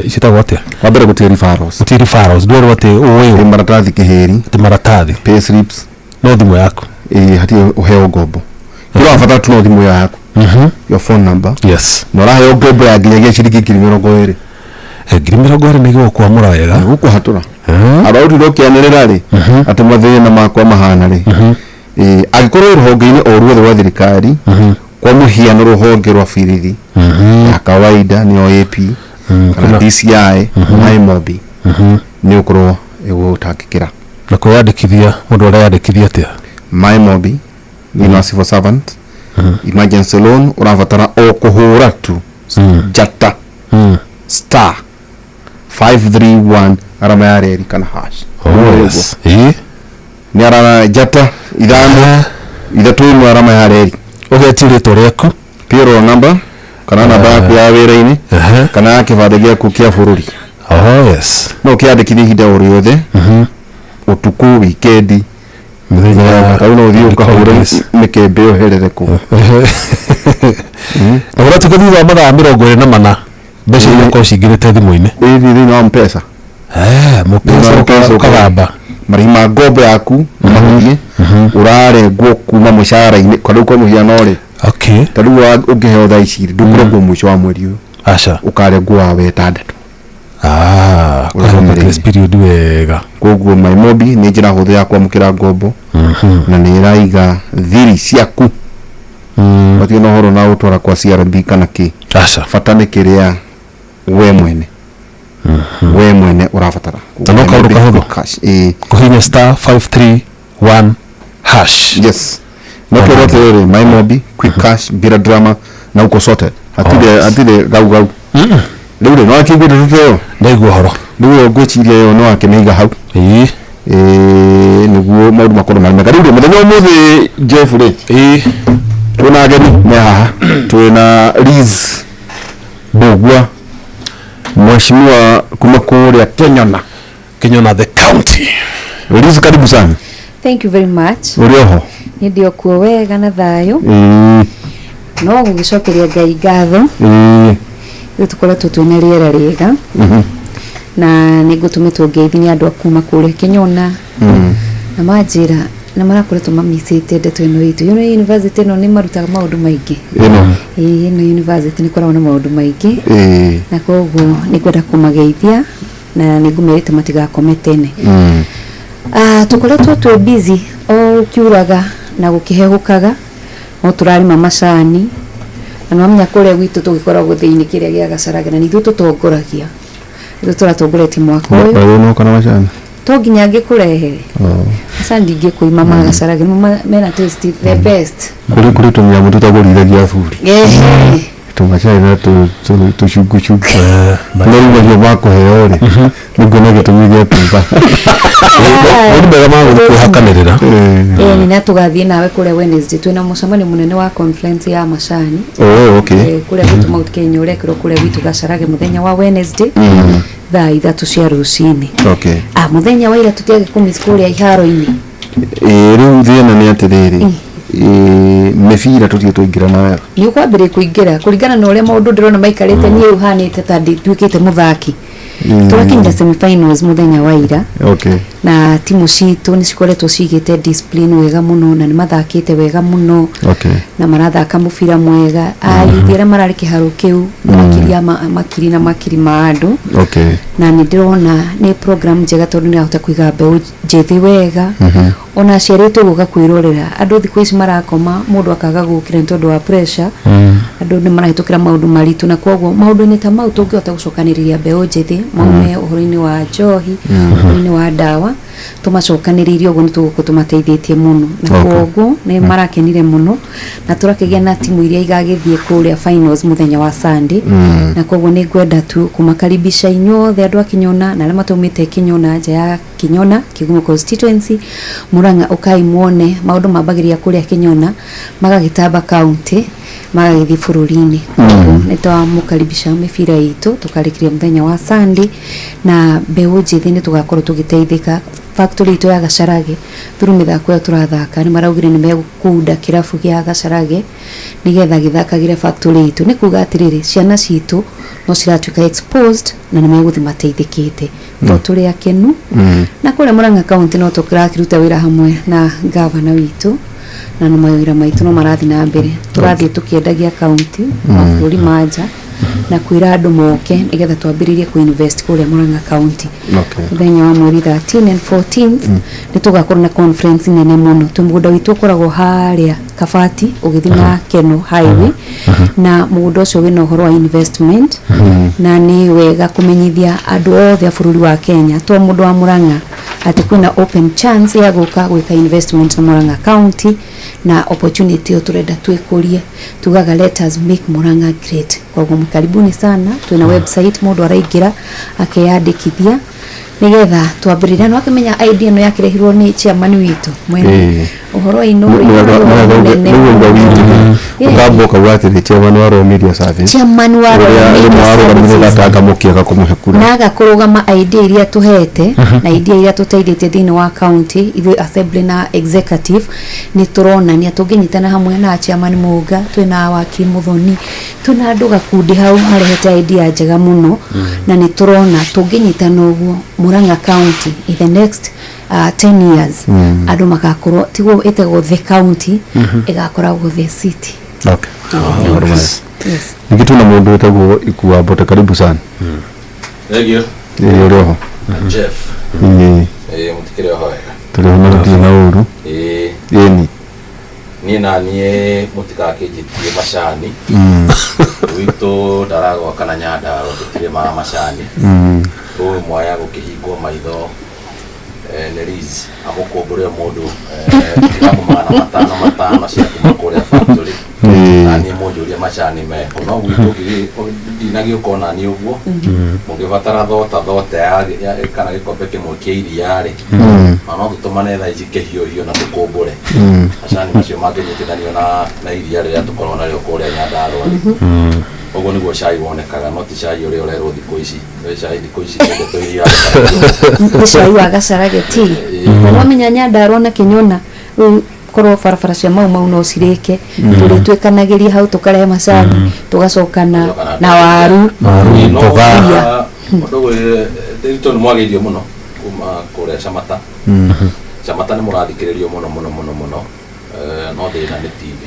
iciĩtagwo atĩa? Wa mbere gũtirĩ referrals. Gũtirĩ referrals. Ndwerwo atĩ ũĩ Nĩ maratathi kĩhĩri. Atĩ maratathi. Pay slips. No thimũ yaku. Ĩĩ hatirĩ ũheo ngombo. Kĩrĩa ũrabatara tu no thimũ yaku. Your phone number. Yes. Na ũraheo ngombo ya nginyagia ciringi 20,000. 20,000 nĩ gĩgũkwamũra wega. Gũkũhatũra. Arautirwo ũkĩanĩrĩra rĩ atĩ mathĩna makwa mahana rĩ. Angĩkorwo rũhonge-inĩ o ruothe rwa thirikari kwa mũhiano rũhonge rwa birithi ya kawaida nĩyo AP kana DCI My Mobi nĩ ũkorwo ĩgũtangĩkĩra. Na kwĩyandĩkithia mũndũ areyandĩkithia atĩa? My Mobi thĩinĩ wa civil servant emergency loan ũrabatara o kũhũra tu njata star 531 arama ya reri kana hash. Oh, yes. Ĩĩ. Nĩ arama njata 5 3 1 arama ya reri. Ũgetie rĩtwa rĩaku, payroll number kana namba yaku ya wĩra-inĩ kana ya kĩbandĩ gĩaku kĩa bũrũri. Oh, yes. No ũkĩandĩkithie ihinda o rĩothe, ũtukũ, wikendi, mũthenya. Rĩu no ũthiĩ ũkahũre mĩkembe ũherere kũu. Na ũratuĩka thutha wa mathaa 24 mbeca igakorwo cingĩrĩte thimũ-inĩ. Ĩĩ, thĩinĩ wa Mpesa. Mpesa ũkagamba marĩhi ma ngombo yaku mahũthie ũrarengwo kuma mũcara-inĩ. Kwa rĩu kwa mũhiano rĩ, okay, ta rĩu ũngĩheo thaa ici rĩ, ndũkũrengwo mũico wa mweri ũyũ. Aca. Ũkarengwo wa wetandatũ. Ah, Ũrũmĩrĩire. grace period wega. Koguo MyMobi nĩ njĩra hũthũ ya kwamũkĩra ngombo na nĩ ĩraiga thiri ciaku, matirĩ na ũhoro na gũtwara kwa CRB kana kĩ. Aca. Bata nĩ kĩrĩa we mwene we mwene ũrabatara. Na no kaũndũ kahũthũ. Cash, ĩĩ. Kũhihinya star 531 hash. Yes, no kwĩrwo atĩrĩrĩ, MyMobi quick cash bila drama na uko sorted, hatirĩ hatirĩ gau gau. Rĩu rĩ, no akĩiguĩte tũteo. Ndaigua ũhoro. Rĩu ngwĩciria ĩyo no akĩmĩiga hau. Ĩĩ. Ĩĩ, nĩguo maũndũ makorwo marĩ mega. Rĩu rĩ, mũthenya ũmũthĩ Jeff rĩ, ĩĩ, twĩna ageni me haha. Twĩna Liz Mbugua, mheshimiwa kuma kũrĩa Kenyona. Kenyona the county. Liz, karibu sana. Thank you very much. Ũrĩ oho? Nĩ ndĩ okuo wega na thayũ. Ĩĩ. No gũgĩcokeria Ngai ngatho. Rĩu tũkoretwo twĩna rĩera rĩega na nĩ ngũtũmĩtwo ngeithi nĩ andũ a kuma kũrĩa Kenyona na manjĩra nĩ marakoretwo mamicĩte ndeto ĩno itũ. You know, university ĩno nĩ marutaga maũndũ maingĩ. Ĩno. Ĩĩ, ĩno university nĩ ĩkoragwo na maũndũ maingĩ na koguo nĩ ngwenda kũmageithia na nĩ ngũmerĩte matigakome tene. Ah, tũkoretwo twĩ busy o kiuraga na gũkĩhehũkaga, no tũrarĩma macani na nĩwamenya kũrĩa gwitũ tũgĩkoragwo thĩinĩ kĩrĩa gĩa Gacaraga na nĩ ithuĩ tũtongoragia, ithuĩ tũratongoretie mwaka ũyũ. Ũyũ no kana macani? To nginya ngĩkũrehere Oh. macani, ndingĩkũima ma Gacaraga, nĩmo mena taste the best. Kũrĩ tũnyamũ tũtagũrithagia athuri. Ehe. Tũmacani na tũcungucungu no rĩu macio makũheo rĩ, nĩnguona gĩtũmi gĩa kuga. Maũndũ mega ma gũthiĩ kwĩhakanĩrĩra. Ĩĩ, na tũgathiĩ nawe kũrĩa Wednesday, twĩna mũcemanio mũnene wa conference ya macani. Oh, okay. Kũrĩa gwitũ Mount Kenya, ũrekĩrwo kũrĩa gwitũ Gacarage mũthenya wa Wednesday thaa 3 cia rũcinĩ. Okay. Ah, mũthenya wa ira tũtiage kũmiss kũrĩa iharo-inĩ. Ĩĩ, rĩu thĩna nĩ atĩrĩrĩ, ĩĩ, mĩbira tũtirĩ twaingĩrana wega. Nĩ ũkwambĩrĩria kũingĩra kũringana na ũrĩa maũndũ ndĩrona maikarĩte. Niĩ ũhanĩte ta nduĩkĩte mũthaki. Tũrakinyire semifinals mũthenya wa ira na timu citũ nĩ cikoretwo cigĩte discipline wega mũno na nĩ mathakĩte wega mũno na marathaka mũbira mwega. Ayuthi arĩa mararĩ kĩharo kĩu nĩ makiri makiri na makiri ma andũ na nĩ ndĩrona nĩ program njega tondũ nĩ ĩrahota kũiga mbeũ njĩthĩ wega, ona aciari tũgũka kwĩrorera. Andũ thikũ ici marakoma, mũndũ akaga gũkĩra nĩ tondũ wa pressure. Andũ nĩ marahĩtũkĩra maũndũ maritũ na koguo maũndũ-inĩ ta mau tũngĩhota gũcokanĩrĩria mbeũ njĩthĩ maume ũhoro-inĩ wa njohi, ũhoro-inĩ wa ndawa, tũmacokanĩrĩirie ũguo nĩ tũgũkorwo tũmateithĩtie mũno na koguo nĩ marakenire mũno na tũrakĩgĩa na timu iria igagĩthiĩ kũrĩa finals mũthenya wa Sunday. Na koguo nĩ ngwenda tu kũmakaribisha inyuothe andũ a Kinyona na arĩa mataumĩte Kinyona, nja ya Kinyona, Kigumo constituency, Murang'a, ũkai muone maũndũ mambagĩrĩria kũrĩa Kinyona magagĩtamba county, magagĩthiĩ bũrũri-inĩ. Koguo nĩ twamũkaribisha mĩbira itũ tũkarĩkĩria mũthenya wa Sunday na mbeũ njĩthĩ nĩ tũgakorwo tũgĩteithĩka factory itũ ya Gacarage through mĩthako ĩyo tũrathaka. Nĩ maraugire nĩ megũkunda kĩrabu gĩa Gacarage nĩgetha gĩthakagĩre factory itũ. Nĩ kuga atĩrĩrĩ, ciana citũ no ciratuĩka exposed na nĩ megũthiĩ mateithĩkĩte to tũrĩ akenu. Na kũrĩa Murang'a county no tũrakĩruta wĩra hamwe na gavana witũ na nĩ mawĩra maitũ no marathiĩ na mbere. Tũrathiĩ tũkĩendagia county mabũrũri ma nja na kwĩra andũ moke nĩgetha twambĩrĩrie kũ-invest kũrĩa Murang'a county. Mũthenya wa mweri 13 and 14th nĩ tũgakorwo na conference nene mũno twĩ mũgũnda witũ ũkoragwo harĩa Kabati ũgĩthiĩ na Keno highway, na mũgũnda ũcio wĩna ũhoro wa investment na nĩ wega kũmenyithia andũ othe a bũrũri wa Kenya, to mũndũ wa Murang'a. Atĩ kwĩna open chance ya gũka gwĩka investment na Murang'a County, na opportunity ĩyo tũrenda twĩkũrie. Tugaga, "Let us make Murang'a great." Koguo mkaribuni sana. Twĩna website, mũndũ araingĩra akeyandĩkithia nĩgetha twambĩrĩria. No akĩmenya idea ĩno yakĩrehirwo nĩ chairman witũ mwene ũhoro ino. Nĩguo witũ ũkamba ũkauga atĩrĩ, chairman wa Royal Media Service. Chairman wa Royal ũrĩa Media rĩmwe warũgamire Services. gatanga mũkĩaga kũmũhe kura. Na agakũrũgama idea iria tũhete na idea iria tũteithĩtie thĩinĩ wa county. Ithuĩ assembly na executive nĩ tũronania tũngĩnyitana hamwe na chairman Mũnga, twĩna wakiri Mũthoni, twĩna andũ gakundi hau marehete idea njega mũno, na nĩ tũrona tũngĩnyitana ũguo, Murang'a County in the next 10 years andũ magakorwo tiguo ĩtagwo the county, ĩgakoragwo the city. Okay. Ũhoro mwega. Yes. Ningĩ twĩna mũndũ wĩtagwo Ikua Mbote, karibu sana. Thank you. Ĩĩ, ũrĩ oho? Jeff. Ĩĩ. Ĩĩ, mũtikĩrĩ oho wega? Tũrĩ ho na gũtirĩ na ũru. Ĩĩ. Ĩni. Niĩ na niĩ mũtikakĩnjĩtie macani. Gwitũ ndaragwa kana Nyandarua tũtirĩmaga macani. Rũĩ mwaya gũkĩhingwo maitho nĩ Liz amũkũmbũre mũndũ kiramu 500 cia kuma kũrĩa factory. Na niĩ mũnjũrie macani mekũ, no gwitũ ndinagĩũka ona niĩ ũguo. Mũngĩbatara thota thota kana gĩkombe kĩmwe kĩa iria rĩ, na no tũtũmane thaa ici kĩhiũhio na tũkũmbũre macani macio mangĩnyitithanio na iria rĩrĩa tũkoragwo narĩo kũrĩa Nyandarua rĩ. Ũguo nĩguo cai wonekaga, no ti cai ũrĩa ũrerwo thikũ ici. Nĩ cai thikũ ici twendete iria. Nĩ cai wa gacarage tea. Na nwamenya Nyandarua na Kĩnyona rĩu korwo barabara cia Mau Mau no cirĩke, tũrĩtuĩkanagĩria hau, tũkarehe macani, tũgacoka na waru. Ĩĩ, no mboga. Ũndũ ũyũ Ndĩritũ nĩ mwagĩirio mũno kuma kũrĩa Camata. Camata nĩ mũrathikĩrĩrio mũno mũno mũno mũno. No thĩna nĩ TV.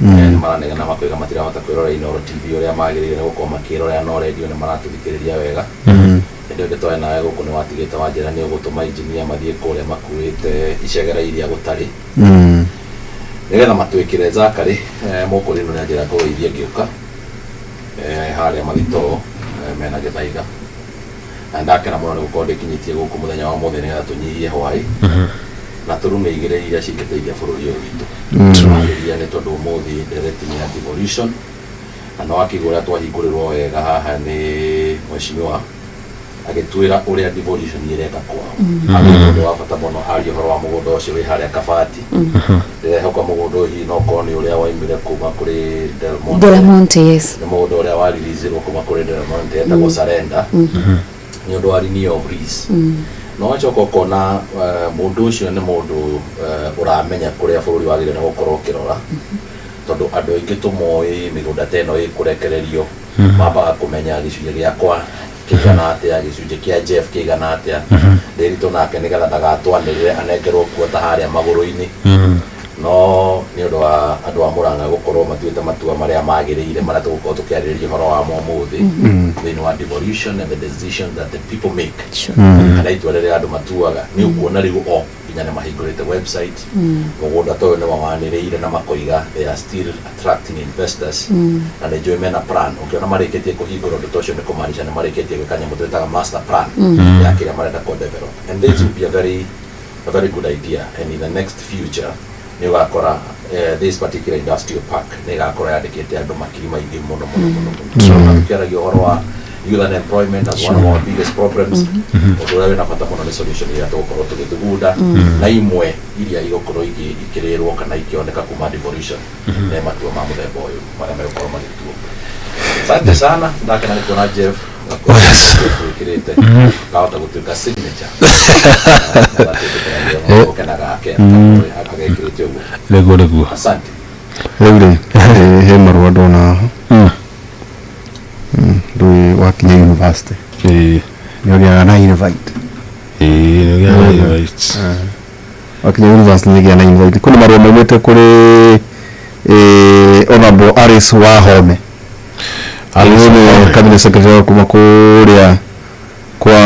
Nĩ maranegena makoiga matirahota kwĩrorera Inooro TV ũrĩa magĩrĩire nĩ gũkorwo makĩrorera, no redio nĩ maratũthikĩrĩria wega. Hĩndĩ ĩyo twarĩ nawe gũkũ nĩ watigĩte wanjĩra nĩ ũgũtũma engineer mathiĩ kũrĩa makuĩte icegera iria gũtarĩ nĩgetha matwĩkĩre Zakari mũkũrinũ nĩ anjĩra ngũgeithie ngĩũka harĩa mathitoo mena gĩthaiga, na ndakena mũno nĩ gũkorwo ndĩkinyĩtie gũkũ mũthenya wa ũmũthĩ nĩgetha tũnyihie hwaĩ na tũrume igĩrĩ iria cingĩteithia bũrũri ũyũ witũ. Makĩria nĩ tondũ ũmũthĩ ndereti nĩ ya devolution, na no akĩigua ũrĩa twahingũrĩrwo wega haha nĩ mheshimiwa agĩtwĩra ũrĩa devolution ĩreka kwao. Agĩka ũndũ wa bata mũno aria ũhoro wa mũgũnda ũcio wĩ harĩa Kabati. Ndĩrehoka mũgũnda ũyũ hihi no ũkorwo nĩ ũrĩa waimire kuma kũrĩ Del Monte. Del Monte, yes. Nĩ mũgũnda ũrĩa wariricirwo kuma kũrĩ Del Monte, etagwo surrender nĩ ũndũ wa renewal of lease. No wacoka ũkona mũndũ ũcio nĩ mũndũ ũramenya kũrĩa bũrũri wagĩrĩire nĩ gũkorwo ũkĩrora, tondũ andũ aingĩ tũmoĩ mĩgũnda ta ĩno ĩkũrekererio mambaga kũmenya gĩcunjĩ gĩakwa kĩigana atĩa, gĩcunjĩ kĩa Jeff kĩigana atĩa, Ndĩritũ nake, nĩgetha ndagatwanĩrĩre anengerwo kuota harĩa magũrũ-inĩ. No nĩ ũndũ wa andũ a Murang'a gũkorwo matuĩte matua marĩa magĩrĩire marĩa tũgũkorwo tũkĩarĩrĩria ũhoro wamo ũmũthĩ thĩinĩ wa devolution and the decision that the people make, kana itua rĩrĩa andũ matuaga. Nĩ ũkuona rĩu o nginya nĩ mahingũrĩte website. Mũgũnda ta ũyũ nĩ mawanĩrĩire na makoiga they are still attracting investors, na nĩ njũĩ mena plan. Ũkĩona marĩkĩtie kũhingũra ũndũ ta ũcio nĩ kũmaanisha nĩ marĩkĩtie gwĩka nyamũ twĩtaga master plan ya kĩrĩa marenda kũ develop, and this will be a very good idea, and in the next future nĩ ũgakora this particular industrial park nĩ ĩgakorwo yandĩkĩte andũ makiri maingĩ mũno mũno mũno mũno. Na tũkĩaragia ũhoro wa youth unemployment as one of our biggest problems, ũndũ ũrĩa wĩna bata mũno nĩ solution ĩrĩa tũgũkorwo tũgĩthugunda, na imwe iria igũkorwo ikĩrĩrwo kana ikĩoneka kuma devolution nĩ matua ma mũthemba ũyũ marĩa megũkorwo magĩtuo. Asante sana, ndakena nĩ kuona Jeff wĩkĩrĩte kahota gũtuĩka signature ũkenaga agekĩrĩte ũguo. Nĩguo. Asante. Rĩu rĩ, he marũa ndona haha. Ndũĩ wakinya university nĩ ũgĩaga na invite. Ĩĩ, nĩ ũgĩaga na invite. Wakinya university nĩ ũgĩaga na invite. Kwĩna marũa maumĩte kũrĩ Honorable Alice Wahome. Alice Ũyũ nĩ Wahome. Cabinet secretary wa kuma kũrĩa kwa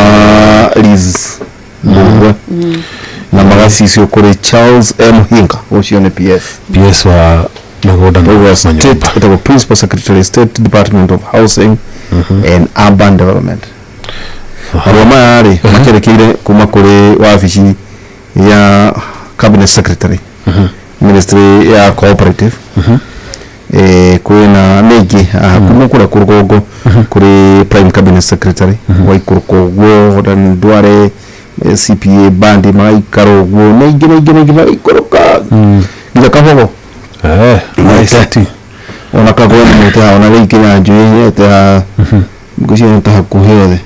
Liz Mbugua, na magacicio kũrĩ Charles M Hinga, ũcio nĩ PS. PS wa mĩgũnda na Ũguo state manyũmba. Ĩtagwo Principal Secretary, State Department of Housing and Urban Development. Marũa maya rĩ makĩrekeire kuma kũrĩ wabici ya cabinet secretary, ministry ya cooperative. Kwĩna mĩingĩ haha kuma kũrĩa kũrũgongo kũrĩ prime cabinet secretary waikũrũka ũguo Dedan Duale, CPA bandi magaikara ũguo na ingĩ na ingĩ na ingĩ magaikũrũka nginya Kabogo. ICT. Ona Kagogo nĩ mwĩte haha, ona rĩu Kĩnyanjui ete haha, ngwĩciria nĩ ta hakuhĩ othe.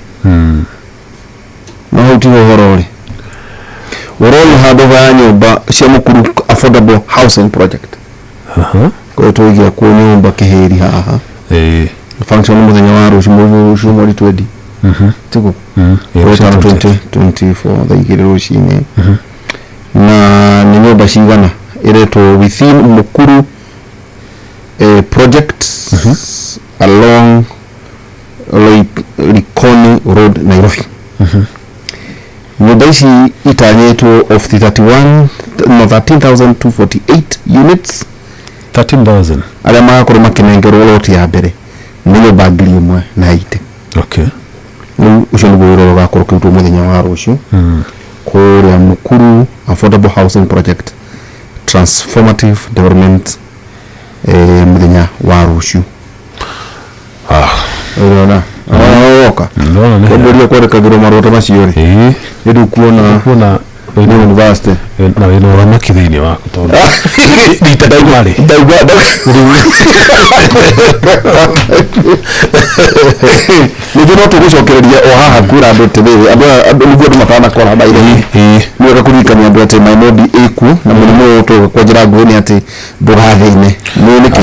No hau tiho ũhoro ũrĩ. Ũrona handũ ha nyũmba cia Mukuru Affordable Housing Project kũrĩa tũigĩa kuo nyũmba kĩhĩri haha, function mũthenya wa rũciũ, rũciũ mweri 20, tiguo? Wetano 2024 thaa 2 rũcinĩ. Na nĩ nyũmba cigana ĩretwo within Mukuru project along Likoni Road, Nairobi. Nyũmba ici itanyĩtwo of the 31, no, 13,248 units. 13,000. Arĩa magakorwo makĩnengerwo loti ya mbere nĩ nyũmba 1,080. Rĩu ũcio nĩguo wĩra ũrĩa ũgakorwo ũkĩrutwo mũthenya wa rũciũ kũrĩa Mukuru Affordable Housing Project Transformative Development, mũthenya wa rũciũ. Ũrona woka kwambĩrĩria kwandĩkagĩrwo marũa ta macio rĩ, nĩ rĩu kuona kuona nĩ university. Na wĩna ũramaki thĩinĩ waku tondũ rita ndauma rĩ. Ndaigua ningĩ no tũgũcokereria o haha kwĩra andũ atĩrĩrĩ, andũ aya nĩguo andũ matanakora Nairobi, nĩ wega kũririkania andũ atĩ MyMobi ĩkuo na mũrimũ ũyũ tũgũ kwa njĩra nguhĩ nĩ atĩ ndũgathĩne nĩ nĩkĩ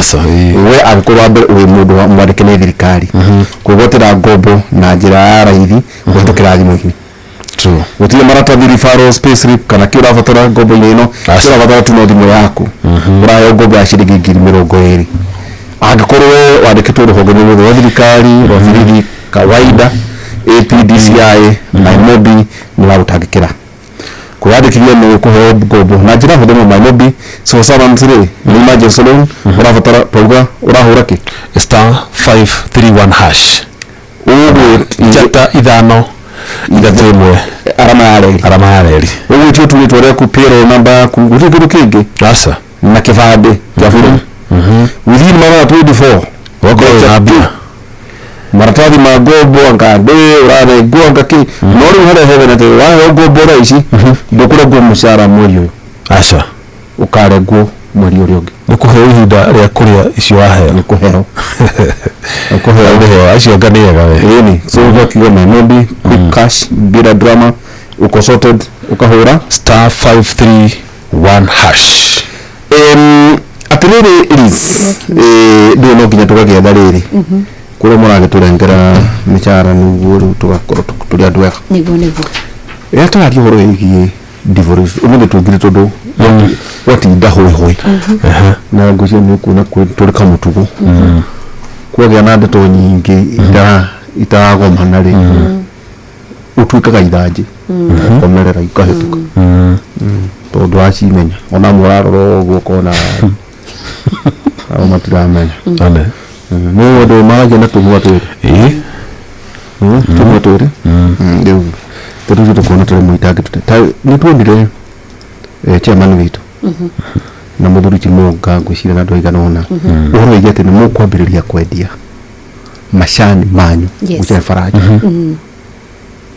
we angĩkorwo wa mbere wĩ mũndũ mwandĩke nĩ thirikari kwĩgwatĩra ngombo na njĩra ya raithi kũhĩtũkĩra thimũ-inĩ. Gũtirĩ maratathi, referrals, payslip kana kĩ ũrabatara ngombo-inĩ ĩno. Kĩ ũrabatara tu no thimũ yaku. Ũraheo ngombo ya ciringi 20,000 angĩkorwo we wandĩkĩtwo rũhonge-inĩ rwothe rwa thirikari rwa birithi kawaida, APDCI, MyMobi nĩ wagũtangĩkĩra kwĩyandĩkithia nĩ kũheo ngombo na njĩra hũthũ mũno. MyMobi civil servants rĩ, nĩ emergency loan ũrabatara, twauga ũrahũra kĩ? *531#. Ũguo. Njata 5 3 1. Arama ya reri. Arama ya reri. Ũgwĩtio tu rĩtwa rĩaku, payroll number yaku, gũtirĩ kĩndũ kĩngĩ. Aca. Na kĩbandĩ kĩa bũrũri within mathaa 24. Wakorwo wĩna mbia. Maratathi ma ngombo anga ndĩ ũranengwo anga kĩ, no rĩu harĩa hega nĩ atĩ waheo ngombo thaa ici ndũkũrengwo mũcara mweri ũyũ. Aca. Ũkarengwo mweri ũrĩa ũngĩ. Nĩ kũheo ihinda rĩa kũrĩa icio waheo. Nĩ kũheo. Nĩ kũheo. Kũheo acio anga nĩ ega we. Ĩni so ũgakiuga MyMobi quick cash bila drama, uko sorted, ũkahũra *531#. Atĩrĩrĩ Liz, ndũĩ no nginya tũgagĩetha rĩrĩ kũrĩa mũragĩtũrengera mĩcara nĩguo rĩu tũgakorwo tũrĩ andũ ega. Nĩguo. Rĩrĩa tũraria ũhoro wĩgiĩ devolution ũmũthĩ tũngire tondũ watinda hũĩ hũĩ na ngwĩciria nĩ ũkuona tũrĩ kamũtugo kwagĩa na ndeto nyingĩ itaragomana rĩ, ũtuĩkaga ithanjĩ ũkomerera ikahĩtũka tondũ wacimenya ona mũrarora ũguo ũkona ao matiramenya. Ane. Nĩ ũndũ maragia na tũnua twĩrĩ. Tũnua twĩrĩ rĩu tondũ ũcio tũkuona tũrĩ mũitangi nĩ tuonire chairman witũ na mũthuri Chimonga, ngwĩciria na andũ aigana ũna, ũhoro wĩgiĩ atĩ nĩ mũkwambĩrĩria kwendia macani manyu gũcere Faranja.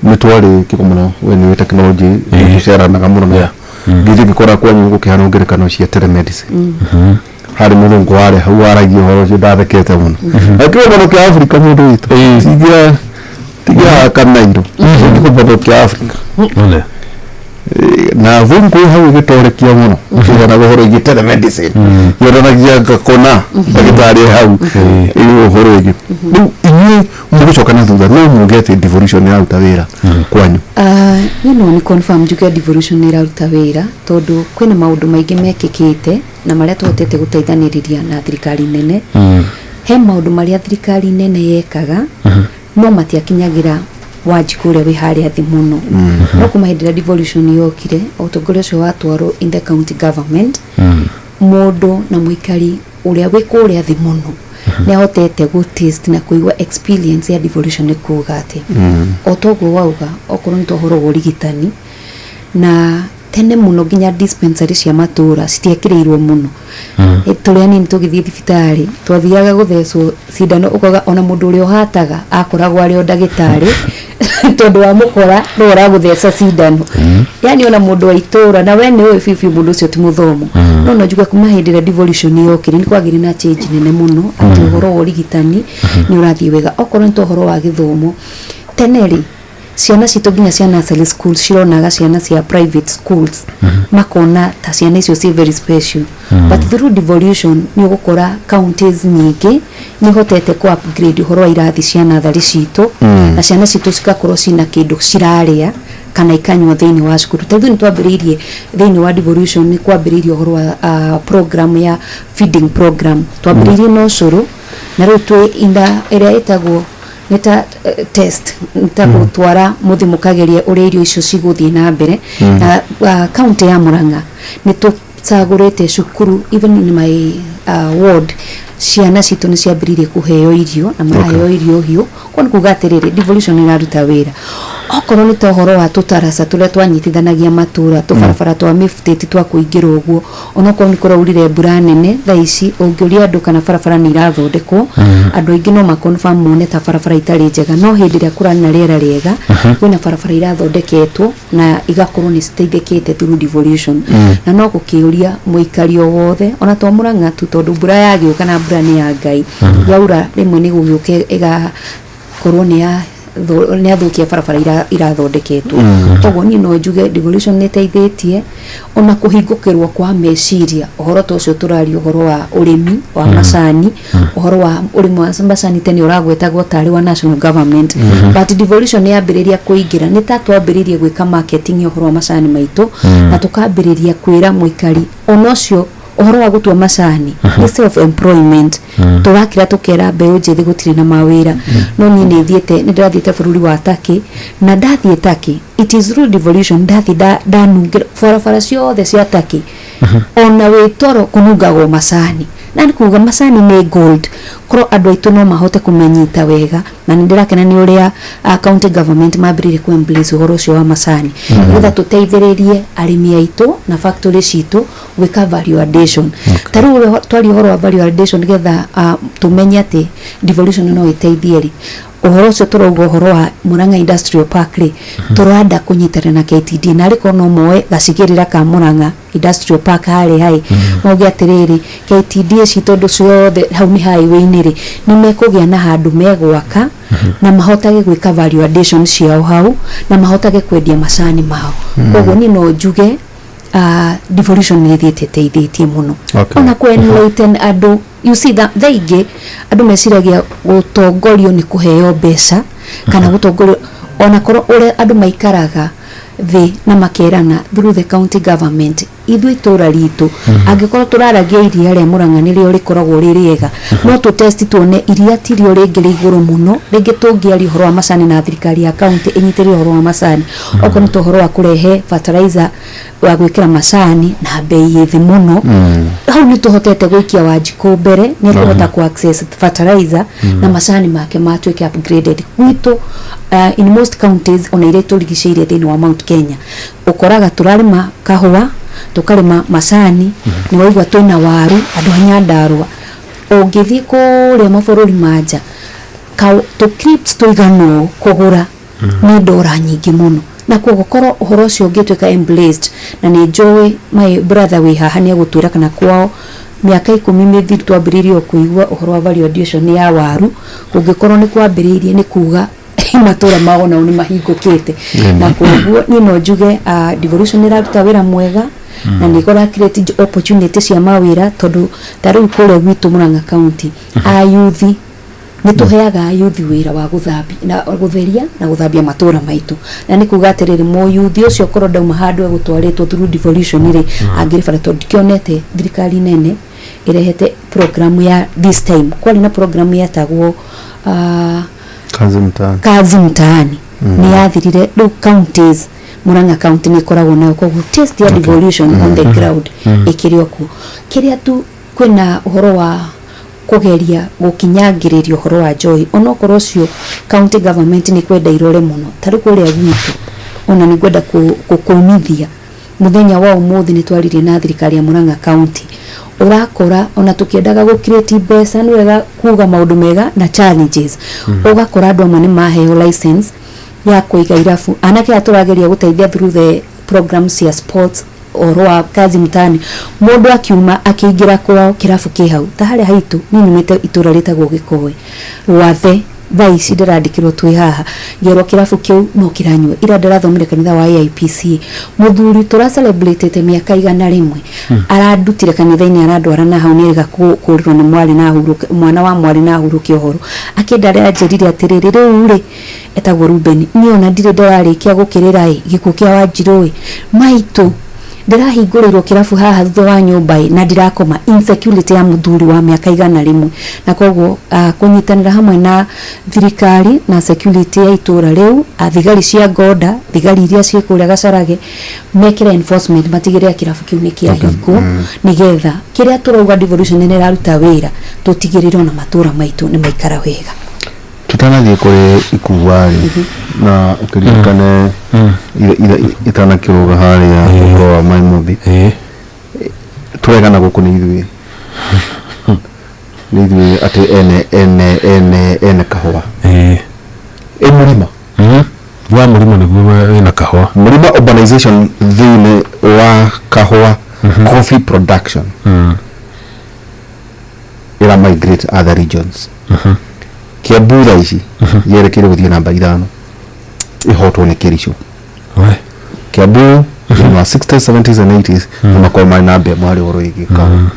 Nĩ twarĩ kĩgomano, we nĩwe technology tũceranaga mũno na ngĩthiĩ ngĩkora kwanyu gũkĩheanwo ngerekano cia telemedicine. Harĩ mũthũngũ warĩ hau waragia ũhoro ũcio, ndathekete mũno. Na kĩgomano kĩa Afrika mũndũ witũ tigia tigia kanairo, kĩgomano kĩa Afrika. Ane. Na thũngũ hau ĩgĩtorekia mũno kĩheanaga ũhoro wĩgiĩ telemedicine, yonanagia ngakona ndagĩtarĩ hau ĩĩ ũhoro wĩgiĩ rĩu inyuĩ mũgũcoka na thutha no muge atĩ devolution ĩraruta wĩra kwanyu. Niĩ no nĩ confirm njuge devolution nĩ ĩraruta wĩra tondũ kwĩna maũndũ maingĩ mekĩkĩte na marĩa tũhotete gũteithanĩrĩria na thirikari nene. He maũndũ marĩa thirikari nene yekaga no matiakinyagĩra Wanjikũ ũrĩa wĩ harĩa thĩ mũno, no kuma hĩndĩ ĩrĩa devolution yokire, ũtongoria ũcio watwarwo in the county government, mũndũ na mũikari ũrĩa wĩ kũrĩa thĩ mũno Nĩ ahotete gũ taste na kũigua experience ya devolution nĩ kuga atĩa. O toguo wauga, okorwo nĩ ta ũhoro wa ũrigitani, na tene mũno nginya dispensary cia matũra citiekĩrĩirwo mũno. Tũrĩ anini tũgĩthiĩ thibitarĩ twathiaga gũthecwo cindano, ũkoga ona mũndũ ũrĩa ũhataga akoragwo arĩ o ndagĩtarĩ, tondũ wamũkora nĩwe ũragũtheca cindano. Yani ona mũndũ wa itũra na we nĩ ũĩ biũ biũ mũndũ ũcio ti mũthomu. No njuge kuma hĩndĩ ĩrĩa devolution yokire nĩ kwagĩire na change nene mũno, atĩ ũhoro wa ũrigitani nĩ ũrathiĩ wega. Okorwo nĩ ta ũhoro wa gĩthomo, tene rĩ, ciana citũ nginya cia nursery schools cironaga ciana cia private schools makona ta ciana icio ci very special. But through devolution nĩ ũgũkora counties nyingĩ nĩ ihotete ku upgrade ũhoro wa irathi cia natharĩ citũ, na ciana citũ cigakorwo cina kĩndũ cirarĩa kana ikanyua thĩinĩ wa cukuru. Ta ithuĩ nĩ twambĩrĩirie thĩinĩ wa devolution, nĩ kwambĩrĩirie ũhoro wa program ya feeding program. Twambĩrĩirie na ũcũrũ, na rĩu twĩ inda ĩrĩa ĩtagwo nĩ ta test, nĩ ta gũtwara mũthĩ mũkagerie ũrĩa irio icio cigũthiĩ na mbere. Na county ya Murang'a nĩ tũcagũrĩte cukuru, even in my ward ciana citũ nĩ ciambĩrĩirie kũheo irio na maraheo irio hiũ. Kwa nĩ kuga atĩrĩrĩ, devolution ĩraruta wĩra. Okorwo nĩ ta ũhoro wa tũtaraca tũrĩa twanyitithanagia matũra, tũbarabara twa mĩbutĩti twa kũingĩra ũguo, onokorwo nĩ kũraurire mbura nene, thaa ici ũngĩũria andũ kana barabara nĩ irathondekwo, andũ aingĩ no maconfirm mone ta barabara itarĩ njega. No hĩndĩ ĩrĩa kũrarĩ na rĩera rĩega, kwĩna barabara irathondeketwo na igakorwo nĩ citeithĩkĩte through devolution. Na no gũkĩũria mũikari o wothe, ona to Mũrang'a tu, tondũ mbura yagĩũka na mbura nĩ ya Ngai, yaura rĩmwe nĩ gũgĩũka ĩgakorwo nĩ ya nĩ athũkia barabara irathondeketwo. Koguo niĩ no njuge devolution nĩ ĩteithĩtie ona kũhingũkĩrwo kwa meciria. Ũhoro ta ũcio tũraria, ũhoro wa ũrĩmi wa macani, ũhoro wa ũrĩmi wa macani tene ũragwetagwo tarĩ wa national government, but devolution nĩ yambĩrĩria kũingĩra, nĩ ta twambĩrĩirie gwĩka marketing ya ũhoro wa macani maitũ, na tũkambĩrĩria kwĩra mũikari ona ũcio ũhoro wa gũtua macani nĩ self employment. Tũrakĩra tũkera mbeũ njĩthĩ gũtirĩ na mawĩra, no niĩ nĩ thiĩte, nĩ ndĩrathiĩte bũrũri wa Turkey, na ndathiĩ Turkey, it is through devolution ndathiĩ ndanungĩra barabara ciothe cia Turkey, ona wĩ toro kũnungagwo macani, na nĩ kuga macani nĩ gold. Korwo andũ aitũ no mahote kũmanyita wega, na nĩ ndĩrakena nĩ ũrĩa county government mambĩrĩirie ku embrace ũhoro ũcio wa macani, nĩgetha tũteithĩrĩrie arĩmi aitũ na factory citũ gwĩka value addition. Ta rĩu ũrĩa twaria ũhoro wa value addition, nĩgetha tũmenye atĩ devolution no ĩteithie rĩ, ũhoro ũcio tũrauga ũhoro wa Murang'a Industrial Park rĩ, tũranda kũnyitana na KTDA, na arĩkorwo no moe gacigĩrĩra ka Murang'a Industrial Park harĩ hai, mauge atĩrĩrĩ, KTDA ci tondũ ciothe hau nĩ highway-inĩ rĩ, nĩ mekũgĩa na handũ megwaka na mahotage gwĩka value addition ciao hau na mahotage kwendia macani mao. Koguo niĩ no njuge devolution nĩ ĩthiĩte ĩteithĩtie mũno ona kũ enlighten andũ. You see that thaa ingĩ andũ meciragia gũtongorio nĩ kũheo mbeca kana gũtongorio, ona korwo ũrĩa andũ maikaraga thĩ na makerana through the county government, ithuĩ itũra ritũ, angĩkorwo tũraragia iria rĩa Mũrang'a nĩrĩo rĩkoragwo rĩ rĩega, no tũ test tuone iria tirio rĩngĩ rĩ igũrũ mũno. Rĩngĩ tũngĩaria ũhoro wa macani na thirikari ya county ĩnyitĩrĩre ũhoro wa macani, okorwo nĩ ta ũhoro wa kũrehe fertilizer wa gwĩkĩra macani na bei ĩ thĩ mũno, hau nĩ tũhotete gũikia Wanjikũ mbere, nĩ ekũhota ku access fertilizer na macani make matuĩke upgraded. Gwitũ, in most counties ona iria tũrigicĩirie thĩinĩ wa Mount Kenya, ũkoraga tũrarĩma kahũa, tũkarĩma macani, nĩ waigua twĩna waru andũ a Nyandarũa. Ũngĩthiĩ kũrĩa mabũrũri ma nja, tũ clips tũigana ũũ kũgũra nĩ ndora nyingĩ mũno, na koguo korwo ũhoro ũcio ũngĩtuĩka embraced, na nĩ njũĩ my brother wĩ haha nĩ egũtwĩra kana kwao mĩaka 10 mĩthiru twambĩrĩirie o kũigua ũhoro wa value addition ya waru, kũngĩkorwo nĩ kwambĩrĩirie, nĩ kuga matũra mao nao nĩ mahingũkĩte. Na koguo niĩ no njuge devolution ĩraruta wĩra mwega na nĩ ĩkora create opportunity cia mawĩra, tondũ ta rĩu kũrĩa gwitũ Murang'a County, ayuthi nĩ tũheaga ayuthi wĩra wa gũthambia na gũtheria na gũthambia matũra maitũ, na nĩ kuga atĩrĩrĩ, mũyuthi ũcio korwo ndauma handũ egũtwarĩtwo through devolution rĩ, angĩrĩ bara, tondũ ndikĩonete thirikari nene ĩrehete program ya this time. Kwarĩ na program yetagwo Kazi Mtaani. Kazi Mtaani nĩ yathirire. Rĩu counties, Murang'a County nĩ ĩkoragwo nayo, koguo test ya devolution on the ground ĩkĩrĩ o kuo. Kĩrĩa tu kwĩna ũhoro wa Kũgeria gũkinyangĩrĩria ũhoro wa njohi, onokorwo ũcio county government nĩ kwenda irore mũno. Ta rĩu kũrĩa gwitũ, ona nĩ ngwenda kũmithia mũthenya wa ũmũthĩ, nĩ twaririe na thirikari ya Murang'a County. Ũrakora ona tũkĩendaga gũ create mbeca, nĩ wega kuga maũndũ mega na challenges. Ũgakora andũ amwe nĩ maheo license ya kũiga irabu. Anake aya tũrageria gũteithia through the programs cia sports, ũhoro wa kazi mtaani, mũndũ akiuma akĩingĩra kwao, kĩrabu kĩ hau. Ta harĩa haitũ, niĩ nyumĩte itũra rĩtagwo Gĩkoe Rwathe. Thaa ici ndĩrandĩkĩrwo twĩ haha, ngerwo kĩrabu kĩu no kĩranyua. Ira ndĩrathomire kanitha wa AIPC, mũthuri tũra celebrate mĩaka 100 arandutire kanitha-inĩ, arandwara na hau nĩrĩga kũrirwo nĩ mwarĩ na ahurũke, mwana wa mwarĩ na ahurũke ũhoro. Akĩnda aranjĩrire atĩrĩrĩ, rĩu rĩ etagwo Ruben, niĩ ona ndirĩ ndĩrarĩkia gũkĩrĩra ĩ gĩkuũ kĩa Wanjirũ ĩ maitũ, ndĩrahingũrĩirwo kĩrabu haha thutha wa nyũmba ĩ na ndirakoma. Insecurity ya mũthuri wa mĩaka 100. Na koguo kũnyitanĩra hamwe na thirikari na security ya itũra rĩu, thigari cia ngoda, thigari iria ciĩ kũrĩa Gacarage, mekĩre enforcement, matigĩrĩre kĩrabu kĩu nĩ kĩahingwo, nĩgetha kĩrĩa tũrauga devolution nĩ ĩraruta wĩra, tũtigĩrĩre ona matũra maitũ nĩ maikara wega. Tutanathiĩ kũrĩ ikua rĩ, na ũkĩririkane itanakĩrũga harĩa ũhoro wa Maimũthi, tũregana gũkũ nĩ ithuĩ, nĩ ithuĩ atĩ ene kahũa ĩ mũrima. Wa mũrima nĩguo wĩna kahũa. Mũrima urbanization thĩinĩ wa kahũa coffee production ĩra migrate other regions. Kiambu thaa ici yerekeire gũthiĩ namba 5, ĩhotwo nĩ Kericho. Kiambu in the 60s, 70s and 80s nĩ makorwo marĩ namba 1 harĩ ũhoro wĩgiĩ kahũa.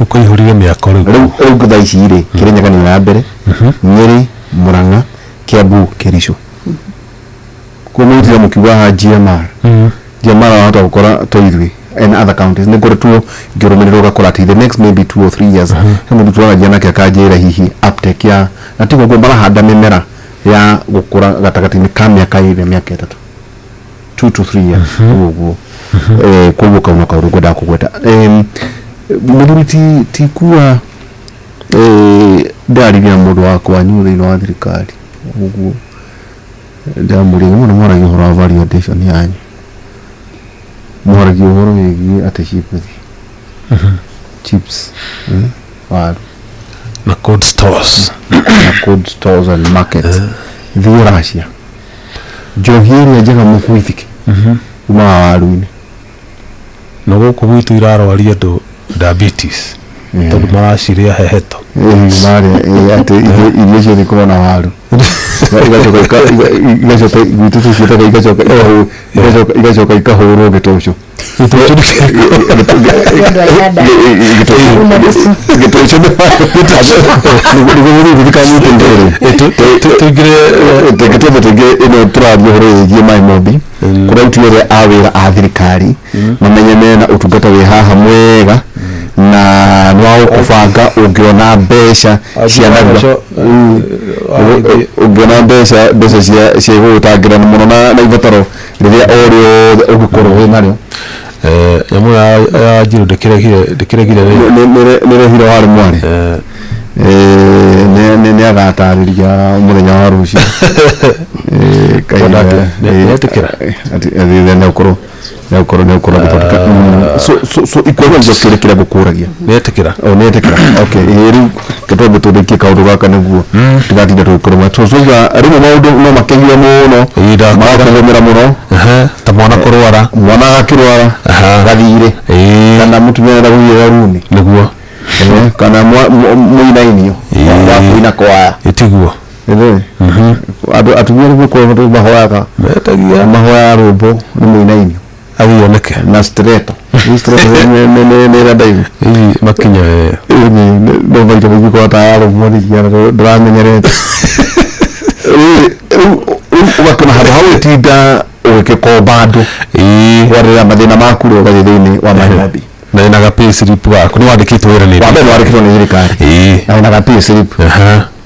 Ũkũihũrire mĩako rĩu. Rĩu thaa ici rĩ, Kĩrĩnyaga nĩ ya mbere, Nyĩrĩ, Murang'a, Kiambu, Kericho. Koguo mũitire mũkiuga haha GMR, GMR wahota gũkora to ithuĩ and other counties nĩ ngoretwo ngĩrũmĩrĩra, ũgakora atĩ the next maybe 2 or 3 years he mũndũ tũraragia nake akanjĩra hihi uptake ya na tiguo guo marahanda mĩmera ya gũkũra gatagatĩ-inĩ ka mĩaka 2, mĩaka 3, 2 to 3 years ũguo. Koguo kau no kaũndũ ngwendaga kũgweta. Mũthuri ti kua ndĩraririe na mũndũ wa kwanyu thĩinĩ wa thirikari, ũguo ndĩramũria mũno, mwaragia ũhoro wa value addition yanyu, mwaragia ũhoro wĩgiĩ atĩ chips, chips, waru na cold stores. Na cold stores and markets. Thiĩ Russia, njohi ĩrĩa njega mũkwithiki umaga waru-inĩ. Na gũkũ gwitũ irarwaria andũ diabetes tondũ maracirĩa heheto. Marĩa atĩ irio icio cikorwo na waru, igacoka gwitũ tũciĩtaga igacoka ikahũrwo gĩtũcũ. Andũ arĩa nda. Gĩtũcũ nĩguo mũthuri kanyitĩte rĩ. Tũingĩre. Reke twambe tũingĩ ĩno tũraria ũhoro wĩgiĩ Mai Mobi, kũrĩa aruti othe a wĩra a thirikari mamenye mena ũtungata wĩ haha mwega na nĩ wa gũkũbanga ũngĩona mbeca cia narua, ũngĩona mbeca cia gũgũtangĩra mũno na ibataro rĩrĩa o rĩothe ũngĩkorwo wĩ narĩo. Nyamũ ya njirũ ndĩkĩregire rĩ. Nĩrehire warĩ mwarĩ nĩ agatarĩria mũthenya wa rũciũ. Kahinda Nĩetĩkĩra? Nĩ ũkorwo agĩthondeka. So ikuonia kĩũria kĩrĩa ngũkũragia. Nĩetĩkĩra. O nĩetĩkĩra, okay. Ĩĩ, rĩu ketwambe tũrĩkie kaũndũ gaka nĩguo tigatinda tũgĩkũrũma. So soiga rĩmwe maũndũ no makĩhio mũno, magakũgũmĩra mũno. Ta mwana kũrwara. Mwana agakĩrwara gathirĩ, kana mũtumia arenda gũthiĩ runi. Nĩguo. Kana mũinainio wa kũina kwaya. Ĩtiguo. Andũ atumia nĩguo korwo mahoyaga. Metagia. Mahoyaga rwĩmbo nĩ mũinainio agĩoneke. Na stiletto. Rĩu stiletto nĩ ĩrĩa ndaihu. Makinya. No maita maingĩ korwo tararũmwo nĩ ciana ndũramenyerete. Rĩu ũgakĩona handũ ha gwĩtinda ũgĩgĩkomba andũ kwarĩra mathĩna maku rĩ, ũgathiĩ thĩinĩ wa Nairobi. Na wĩna ga pay slip gaku, nĩ wandĩkĩtwo wĩra nĩ Wa mbere nĩ wandĩkĩtwo nĩ thirikari na wĩna ga pay slip.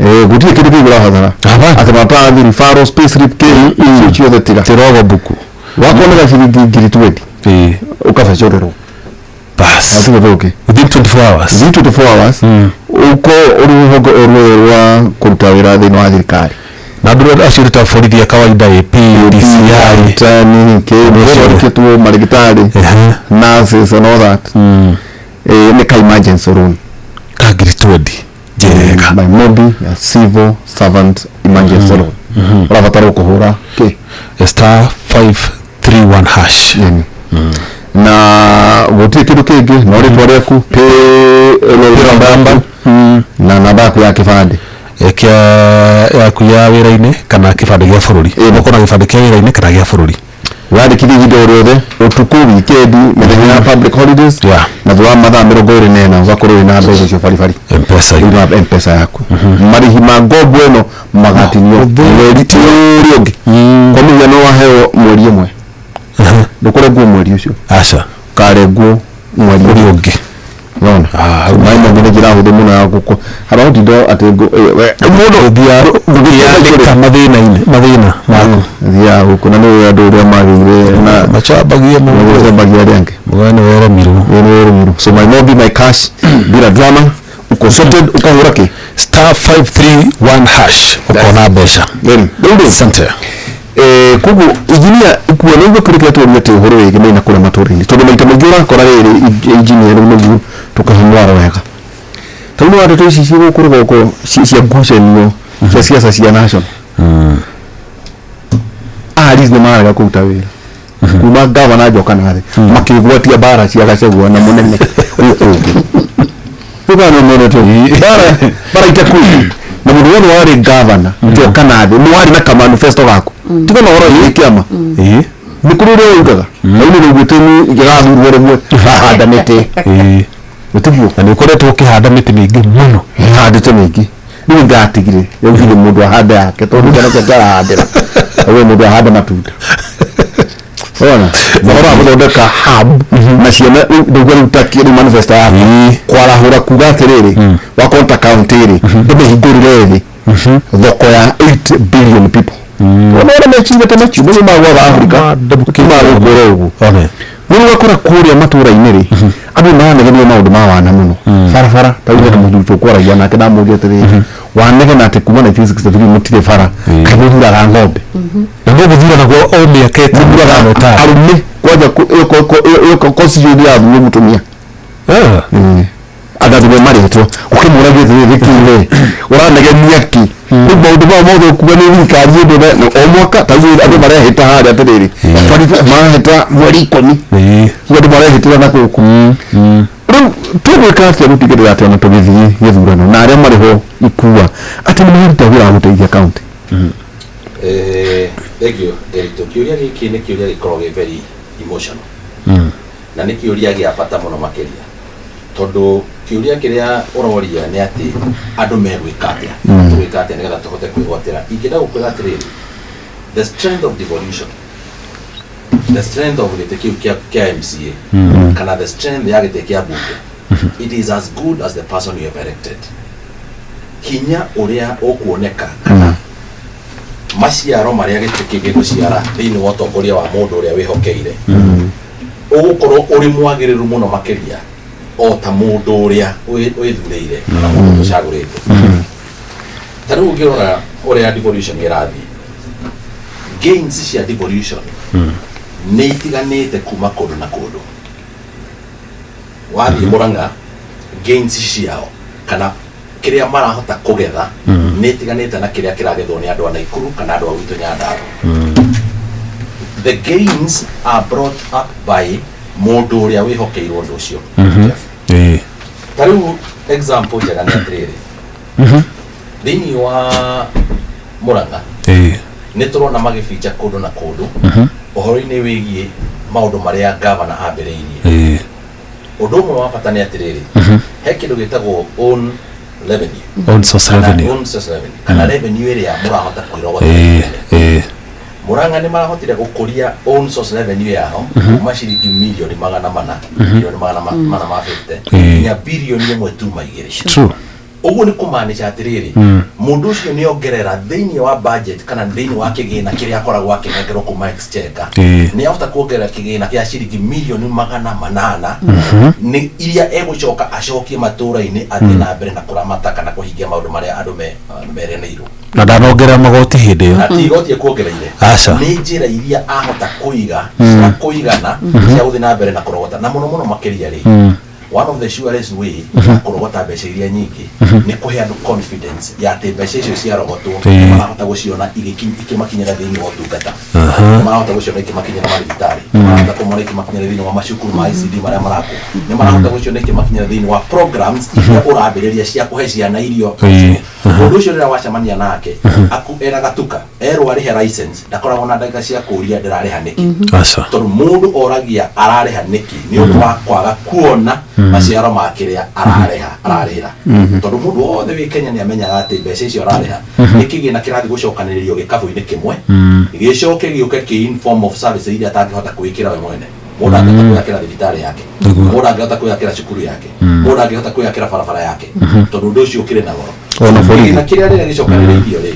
Gũtirĩ kĩndũ kĩngĩ ũrabatara, atĩ maratathi, referrals, pay slip, kĩ icio ciothe tiga. Tirogo buku. Wakuoneka ciringi 20,000 ũkabacũrĩrwo. Bas. Hatirĩ thũki. Within 24 hours. Within 24 hours. Uko uri rũhonge o ruothe rwa kũruta wĩra thĩinĩ wa thirikari na andũ acio nĩ ta borithi a kawaida AP DCI tani kĩrĩkĩtwo marigitari nurses and all that. Nĩ ka emergency loan ka ngiri 20 njega. My Mobi ya civil servant emergency loan ũrabatara kũhũra kĩ? Star 531 hash. Nini na gũtirĩ kĩndũ kĩngĩ no rĩtwa rĩaku, payroll number na namba yaku ya kĩbandĩ. Kia yaku ya wĩra-inĩ kana kĩbandĩ gĩa bũrũri. Ũkorwo na kĩbandĩ kĩa wĩra-inĩ kana gĩa bũrũri. Wandĩkithia ihinda o rĩothe, ũtukũ, wikendi, mĩthenya ya public holidays, na thutha wa mathaa 24 ũgakorwo wĩna mbeca icio baribari mpesa. Thĩinĩ wa Mpesa yaku. Marĩhi ma ngombo ĩno magatinio mweri ũrĩa ũngĩ. Kwa mũhiano, waheo mweri ũmwe, ndũkũrengwo mweri ũcio. Aca. Ũkarengwo mweri ũrĩa ũngĩ. Nona maĩ mangĩ nĩ njĩra hũthũ mũno ya gũkũ harĩa ũtinda atĩ Mũndũ ũthiaga mathĩna-inĩ, mathĩna maku. Thiaga gũkũ na nĩ andũ ũrĩa magĩire na macambagia mũndũ. Macambagia arĩa angĩ. Mũgane nĩ weremirwo. Nĩ weremirwo. So My Mobi, my cash bila drama, uko sorted. Ukahũra kĩ? Star 531 hash, ũkona mbeca. Rĩu rĩ, Asante. Koguo injinia kuona ũguo kĩrĩa kĩratũria atĩ ũhoro wĩgiĩ maina kũrĩa matũũra-inĩ, tondũ maita maingĩ ũrakora rĩrĩ injinia rĩu nĩguo tũkahe mwaro wega, tondũ nĩ wa ndeto ici ci gũkũ rũgongo cia ngucanio cia ciaca cia national aris nĩ mararega kũruta wĩra kuma gavana njoka nathĩ makĩgwatia mbara cia Gachagua na mũnene ũyũ ũngĩ. Rĩu kana nĩ mbara mbara itakui na mũndũ wothe warĩ gavana njoka nathĩ nĩ warĩ na kamanifesto gaku, tiga na ũhoro wĩ kĩama nĩ kũrĩ ũrĩa ugaga rĩu nĩ rĩu nĩ ingĩgathurwo rĩmwe ahanda mĩtĩ. Ũtiguo? Na nĩ ũkoretwo ũkĩhanda mĩtĩ mĩingĩ mũno. Handĩte mĩingĩ, rĩu ngatigire rĩu githĩ mũndũ ahande yake, tondũ ciana ciake arahandĩra rĩu mũndũ ahande matunda ona ũhoro wa gũthondeka hub na ciana rĩu ndauga rĩu ta rĩu manifesto yaku kwarahũra kuga atĩrĩrĩ, wakorwo ta kaunti rĩ ndĩmĩhingũrĩre thĩ thoko ya 8 billion people. Ona ũrĩa meciria ta macio nĩguo magwaga Afrika magũkũra ũguo. One. Rĩu ũgakora kũrĩa matũra-inĩ rĩ, andũ maranegenia maũndũ ma wana mũno barabara. Ta rĩu hena mũthuri tũkwaragia nake, ndamũria atĩrĩrĩ, wanegena atĩ kuma 1963 mũtirĩ bara, kaĩ mũthuraga ng'ombe? Na no gũthuranago o mĩaka 5 mũthuraga 5. Arũme kwanja ĩyo constitution yathurwo mũtumia andathurwo marĩtwo ũkĩmũragia atĩrĩrĩ, gĩkĩ ũranegenia kĩ? Rĩu maũndũ mao mothe ũkuga nĩ thirikari ĩndũ o mwaka. Ta rĩu andũ marehĩta harĩa atĩrĩrĩ, marehĩta mweri 10 rĩu andũ marehĩtĩra na gũkũ. Rĩu tũgwĩka atĩa gũtigĩrĩra atĩ ona tũgĩthiĩ gĩthurano na arĩa marĩ ho ikua atĩ nĩ maruta wĩra wa gũteithia kaunti? Thank you, Nderitu. Kĩũria gĩkĩ nĩ kĩũria gĩkoragwo gĩ very emotional na nĩ kĩũria gĩa bata mũno makĩria, tondũ kĩũria kĩrĩa ũroria nĩ atĩ andũ megwĩka atĩa, tũgwĩka atĩa nĩgetha tũhote kwĩgwatĩra. Ingĩenda gũkwĩra atĩrĩrĩ, the strength of devolution, the strength of gĩtĩ kĩu kĩa MCA kana the strength ya gĩtĩ kĩa bunge, it is as good as the person you have elected. Hinya ũrĩa ũkuoneka kana maciaro marĩa gĩtĩ kĩu gĩgũciara thĩinĩ wa ũtongoria wa mũndũ ũrĩa wĩhokeire ũgũkorwo ũrĩ mwagĩrĩru mũno makĩria o ta mũndũ ũrĩa wĩthurĩire kana mũndũ ũcagũrĩte. Ta rĩu ũngĩrora ũrĩa devolution ĩrathiĩ, gains cia devolution nĩ itiganĩte kuma kũndũ na kũndũ. Wathiĩ Mũrang'a, gains ciao kana kĩrĩa marahota kũgetha nĩ itiganĩte na kĩrĩa kĩragethwo nĩ andũ a Naikuru kana andũ a gwitũ Nyandarua. The gains are brought up by mũndũ ũrĩa wĩhokeirwo ũndũ ũcio. Jeff. Ta rĩu example njega nĩ atĩrĩrĩ, thĩinĩ wa Mũrang'a nĩ tũrona magĩbinja kũndũ na kũndũ ũhoro-inĩ wĩgiĩ maũndũ marĩa gavana ambĩrĩirie. Ũndũ ũmwe wa bata nĩ atĩrĩrĩ, he kĩndũ gĩtagwo own revenue. Own source Kana revenue. Own source revenue kana revenue ĩrĩa mũrahota kwĩrogota. Mũrang'a nĩ marahotire gũkũria own source revenue yao kuma ciringi mirioni 400, mirioni 450 nginya 1.2 bilioni. True. Ũguo nĩ kũmaanisha atĩrĩrĩ, mũndũ ũcio nĩ ongerera thĩinĩ wa budget kana thĩinĩ wa kĩgĩna kĩrĩa akoragwo akĩnengerwo kuma exchequer, nĩ ahota kuongerera kĩgĩna kĩa ciringi mirioni 800 nĩ iria egũcoka acokie matũũra-inĩ athiĩ na mbere na kũramata kana kũhingia maũndũ marĩa andũ meranĩirwo. Na ndanongerera magoti hĩndĩ ĩyo. Na ti igoti ekuongereire. Aca. Nĩ njĩra iria ahota kũiga cia kũigana cia gũthiĩ na mbere na kũrogota, na mũno mũno makĩria rĩ, one of the surest way ya kũrogota mbeca iria nyingĩ nĩ kũhe andũ confidence ya atĩ mbeca icio ciarogotwo marahota gũciona ikĩmakinyĩra thĩinĩ wa ũtungata, nĩ marahota gũciona ikĩmakinyĩra mathibitarĩ, nĩ marahota kũmona ikĩmakinyĩra thĩinĩ wa macukuru ma ICD marĩa marakwo, nĩ marahota gũciona ikĩmakinyĩra thĩinĩ wa programs iria ũrambĩrĩria cia kũhe ciana irio. Mũndũ ũcio rĩrĩa wacemania nake aku ena gatuka erwo arĩhe license, ndakoragwo na ndagĩka cia kũria ndĩrarĩha nĩkĩ. Aca. Tondũ mũndũ oragia ararĩha nĩkĩ nĩ ũndũ wa kwaga kuona maciaro ma kĩrĩa ararĩha ararĩhĩra, tondũ mũndũ wothe wĩ Kenya nĩ amenyaga atĩ mbeca icio ararĩha nĩ kĩgĩna kĩrathiĩ gũcokanĩrĩrio gĩkabũ-inĩ kĩmwe, gĩcoke gĩũke kĩ in form of service iria atangĩhota kwĩkĩra we mwene. Mũndũ angĩhota kwĩyakĩra thibitarĩ yake, mũndũ angĩhota kwĩyakĩra cukuru yake, mũndũ angĩhota kwĩyakĩra barabara yake, tondũ ũndũ ũcio ũkĩrĩ na goro. Ona borithi. Kĩgĩna kĩrĩa rĩrĩa gĩcokanĩrĩirio rĩ,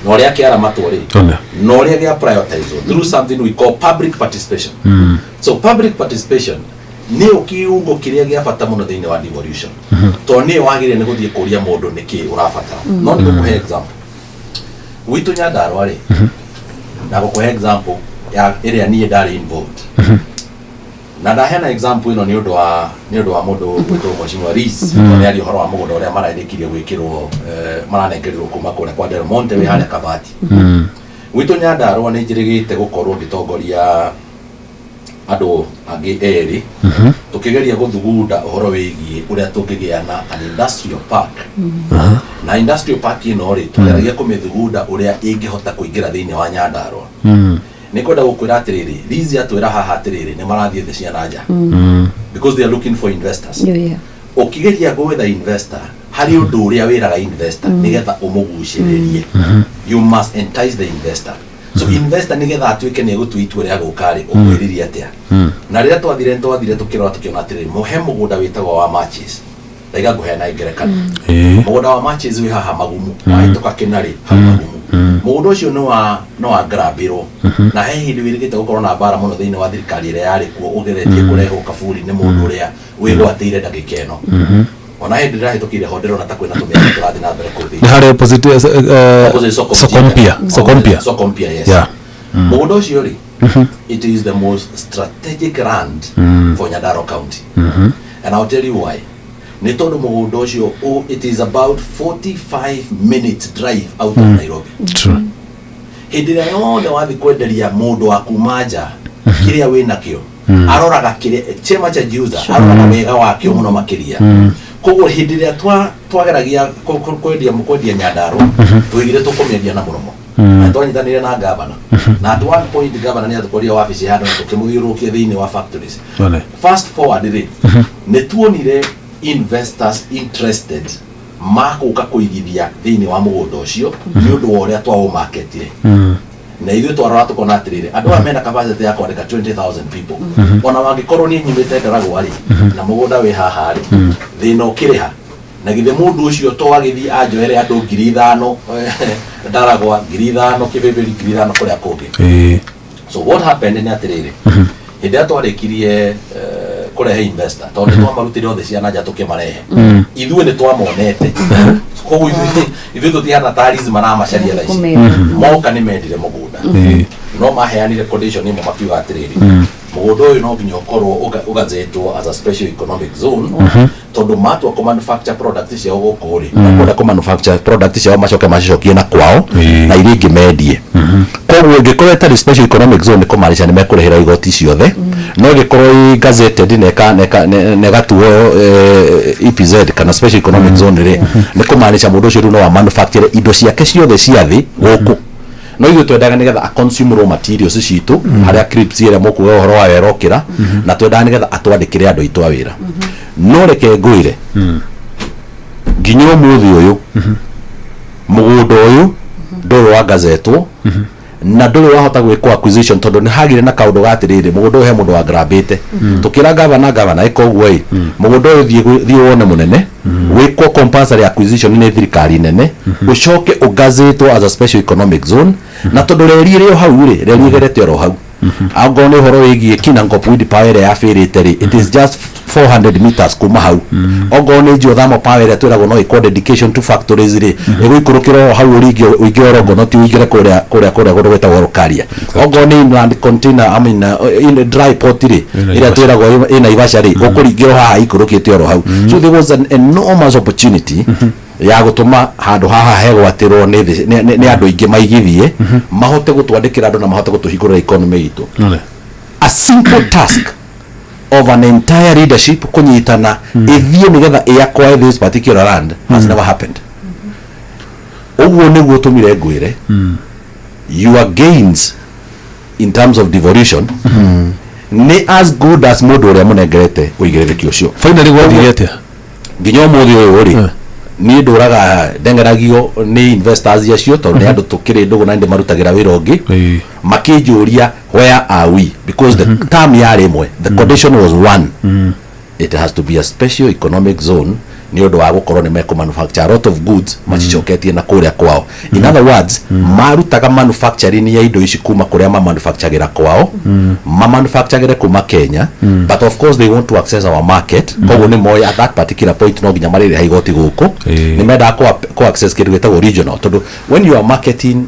na ũrĩa kĩaramatwo rĩ, Ona. na ũrĩa gĩa prioritizwo through something we call public participation. So public participation nĩyo kiungo kĩrĩa gĩa bata mũno thĩinĩ wa devolution, tondũ nĩyo wagĩrĩire nĩ gũthiĩ kũria mũndũ nĩkĩ ũrabatara. No nĩ gũkũhe example gwitũ Nyandarũa rĩ, na gũkũhe example ya ĩrĩa niĩ ndarĩ involved, na ndaheana example ĩno nĩ ũndũ wa mũndũ gwĩtwo Mheshimiwa Rees, tondũ nĩ aria ũhoro wa mũgũnda ũrĩa mararĩkirie gwĩkĩrwo, maranengerirwo kuma kũrĩa kwa Del Monte wĩ harĩa Kabati. Gwitũ Nyandarũa nĩ njĩrĩgĩte gũkorwo ngĩtongoria andũ angĩ erĩ tũkĩgeria gũthugunda ũhoro wĩgiĩ ũrĩa tũngĩgĩa na an industrial park. Na industrial park ĩno rĩ, tũgeragia kũmĩthugunda ũrĩa ĩngĩhota kũingĩra thĩinĩ wa Nyandarũa. Nĩ kwenda gũkwĩra atĩrĩrĩ, Liz atwĩra haha atĩrĩrĩ, nĩ marathiĩ thĩ cia nanja because they are looking for investors. Ũkĩgeria gwetha investor, harĩ ũndũ ũrĩa wĩraga investor nĩgetha ũmũgucĩrĩrie. You must entice the investor. So investor nĩgetha atuĩke nĩ egũtua itua rĩa gũka rĩ, ũmwĩrire atĩa? Na rĩrĩa twathire, nĩ twathire tũkĩrora, tũkĩona atĩrĩrĩ, mũhe mũgũnda wĩtagwo wa matches. Ndaiga ngũheana ngerekano, mũgũnda wa matches wĩ haha Magumu, wahĩtũka Kĩnarĩ hau Magumu. Mũgũnda ũcio nĩ wa grabirwo, na he hĩndĩ wĩrĩgĩte gũkorwo na mbara mũno thĩinĩ wa thirikari ĩrĩa yarĩ kuo, ũgeretie kũrehwo kaburi nĩ mũndũ ũrĩa wĩgwatĩire ndagĩka ĩno. Ona hĩndĩ ndĩrahĩtũkire ho, ndĩrona ta kwĩna tũmĩario tũrathiĩ na mbere kũu Nĩ thĩinĩ. harĩa opposite Opposite Soko Soko Mpya. Soko Mpya. Soko Mpya, yes. Mũgũnda ũcio rĩ, it is the most strategic land for Nyandarua County, and I'll tell you why. Nĩ tondũ mũgũnda ũcio it is about 45 minutes drive out of Nairobi. True. Hĩndĩ ĩrĩa yothe wathiĩ kwenderia mũndũ wa kuma nja kĩrĩa wĩ nakĩo, aroraga kĩrĩa chema cha jiuza, aroraga wega wakĩo mũno makĩria. Koguo hĩndĩ ĩrĩa twageragia kwendia Nyandarua, tũigire tũkũmĩendia na mũromo, na twanyitanĩire na gavana, na at one point gavana nĩ atũkorire wabici handũ na tũkĩmũthiũrũrũkia thĩinĩ wa factories. One. Fast forward rĩ, nĩ tuonire investors interested makũka kũigithia thĩinĩ wa mũgũnda ũcio nĩ ũndũ wa ũrĩa twaũmaketire. Na ithuĩ twarora tũkona atĩrĩrĩ, andũ aya mena capacity ya kwandĩka 20,000 people. Ona wangĩkorwo niĩ nyumĩte Ndaragwa rĩ, na mũgũnda wĩ haha rĩ, thĩna ũkĩrĩha na githĩ mũndũ ũcio to agĩthiĩ anjoere andũ 5,000 Ndaragwa, 5,000 Kĩbĩbĩri, 5,000 kũrĩa kũngĩ. So what happened nĩ atĩrĩrĩ, hĩndĩ ĩrĩa twarĩkirie kũrehe investor, tondũ nĩ twamarutire othe ciana nja tũkĩmarehe, ithuĩ nĩ twamonete. Koguo ithuĩ tũtihana ta maramacaria thaa ici. Kũmenda. Moka nĩ mendire mũgũnda, no maheanire condition ĩmwe, makiuga atĩrĩrĩ, mũgũnda ũyũ no nginya ũkorwo ũgazetwo as a special economic zone, tondũ matua kũ manufacture product ciao gũkũ rĩ, mekwenda kũ manufacture product ciao macoke macicokie na kwao na iria ingĩ mendie. Koguo ĩngĩkorwo ĩtarĩ special economic zone, nĩ kũmaanisha nĩ mekũrĩhĩra igoti ciothe, no ĩngĩkorwo ĩ gazetted na ĩgatuo EPZ kana special economic zone rĩ, nĩ kũmaanisha mũndũ ũcio rĩu no a manufacture indo ciake ciothe cia thĩ gũkũ. No ithuĩ twendaga nĩgetha a consume raw materials citũ, harĩa crisps ĩrĩa mũkuga ũhoro wayo ĩrokĩra, na twendaga nĩgetha atwandĩkĩre andũ aitũ a wĩra. No reke ngwĩre, nginya ũmũthĩ ũyũ mũgũnda ũyũ ndũrĩ wa gazetwo. Na ndũrĩ wahota gwĩkwo acquisition tondũ nĩ hagire na kaũndũ ga atĩrĩrĩ, mũgũnda ũyũ he mũndũ wa grabĩte. Tũkĩra gavana, gavana ĩka ũguo ĩ, mũgũnda ũyũ thiĩ wone mũnene, wĩkwo compulsory acquisition nĩ thirikari nene, ũcoke ũgazetwo as a special economic zone. Na tondũ reri ĩrĩ o hau rĩ, reri ĩgerete oro hau, angorwo nĩ ũhoro wĩgiĩ Kinangop Wind Power ĩrĩa yabĩrĩte rĩ, it is just 400 meters kuma hau. Ongorwo nĩ geothermal power ĩrĩa twĩragwo no ĩkwo dedication to factories rĩ, ĩgũikũrũkĩra o hau ũringe ũingĩre Longonot, ũingĩre kũrĩa kũndũ gwĩtagwo Rukaria. Ongorwo nĩ inland container, I mean, in dry port rĩ, ĩrĩa twĩragwo ĩ Naivasha rĩ, ũkũringĩrwo haha ikũrũkĩte oro hau. So there was an enormous opportunity ya gũtũma handũ haha hegwatĩrwo nĩ andũ aingĩ maigithie, mahote gũtwandĩkĩra andũ na mahote gũtũhingũrĩra economy itũ. A simple task of an entire leadership kũnyitana ĩthiĩ nĩgetha ĩ-acquire this particular land has never happened. Ũguo nĩguo tũmire ngwĩre your gains in terms of devolution nĩ as good as mũndũ ũrĩa mũnengerete ũigĩrĩrĩki ũcio. Finally gwathire atĩa? Nginya ũmũthĩ ũyũ rĩ, niĩ ndũraga ndengeragio nĩ investors acio tondũ nĩ andũ tũkĩrĩ ndũgũ na ndĩmarutagĩra wĩra ũngĩ, makĩnjũria, "Where are we?" Because the term yarĩ ĩmwe, the condition was one: it has to be a special economic zone nĩ ũndũ wa gũkorwo nĩ mekũ manufacture a lot of goods macicoketie na kũrĩa kwao. In other words, marutaga manufacturing ya indo ici kuma kũrĩa mamanufacturagĩra kwao, mamanufacturagĩre kuma Kenya, but of course they want to access our market. Koguo nĩ moĩ at that particular point no nginya marĩrĩha igoti gũkũ. Nĩ mendaga kũ access kĩndũ gĩtagwo regional, tondũ when you are marketing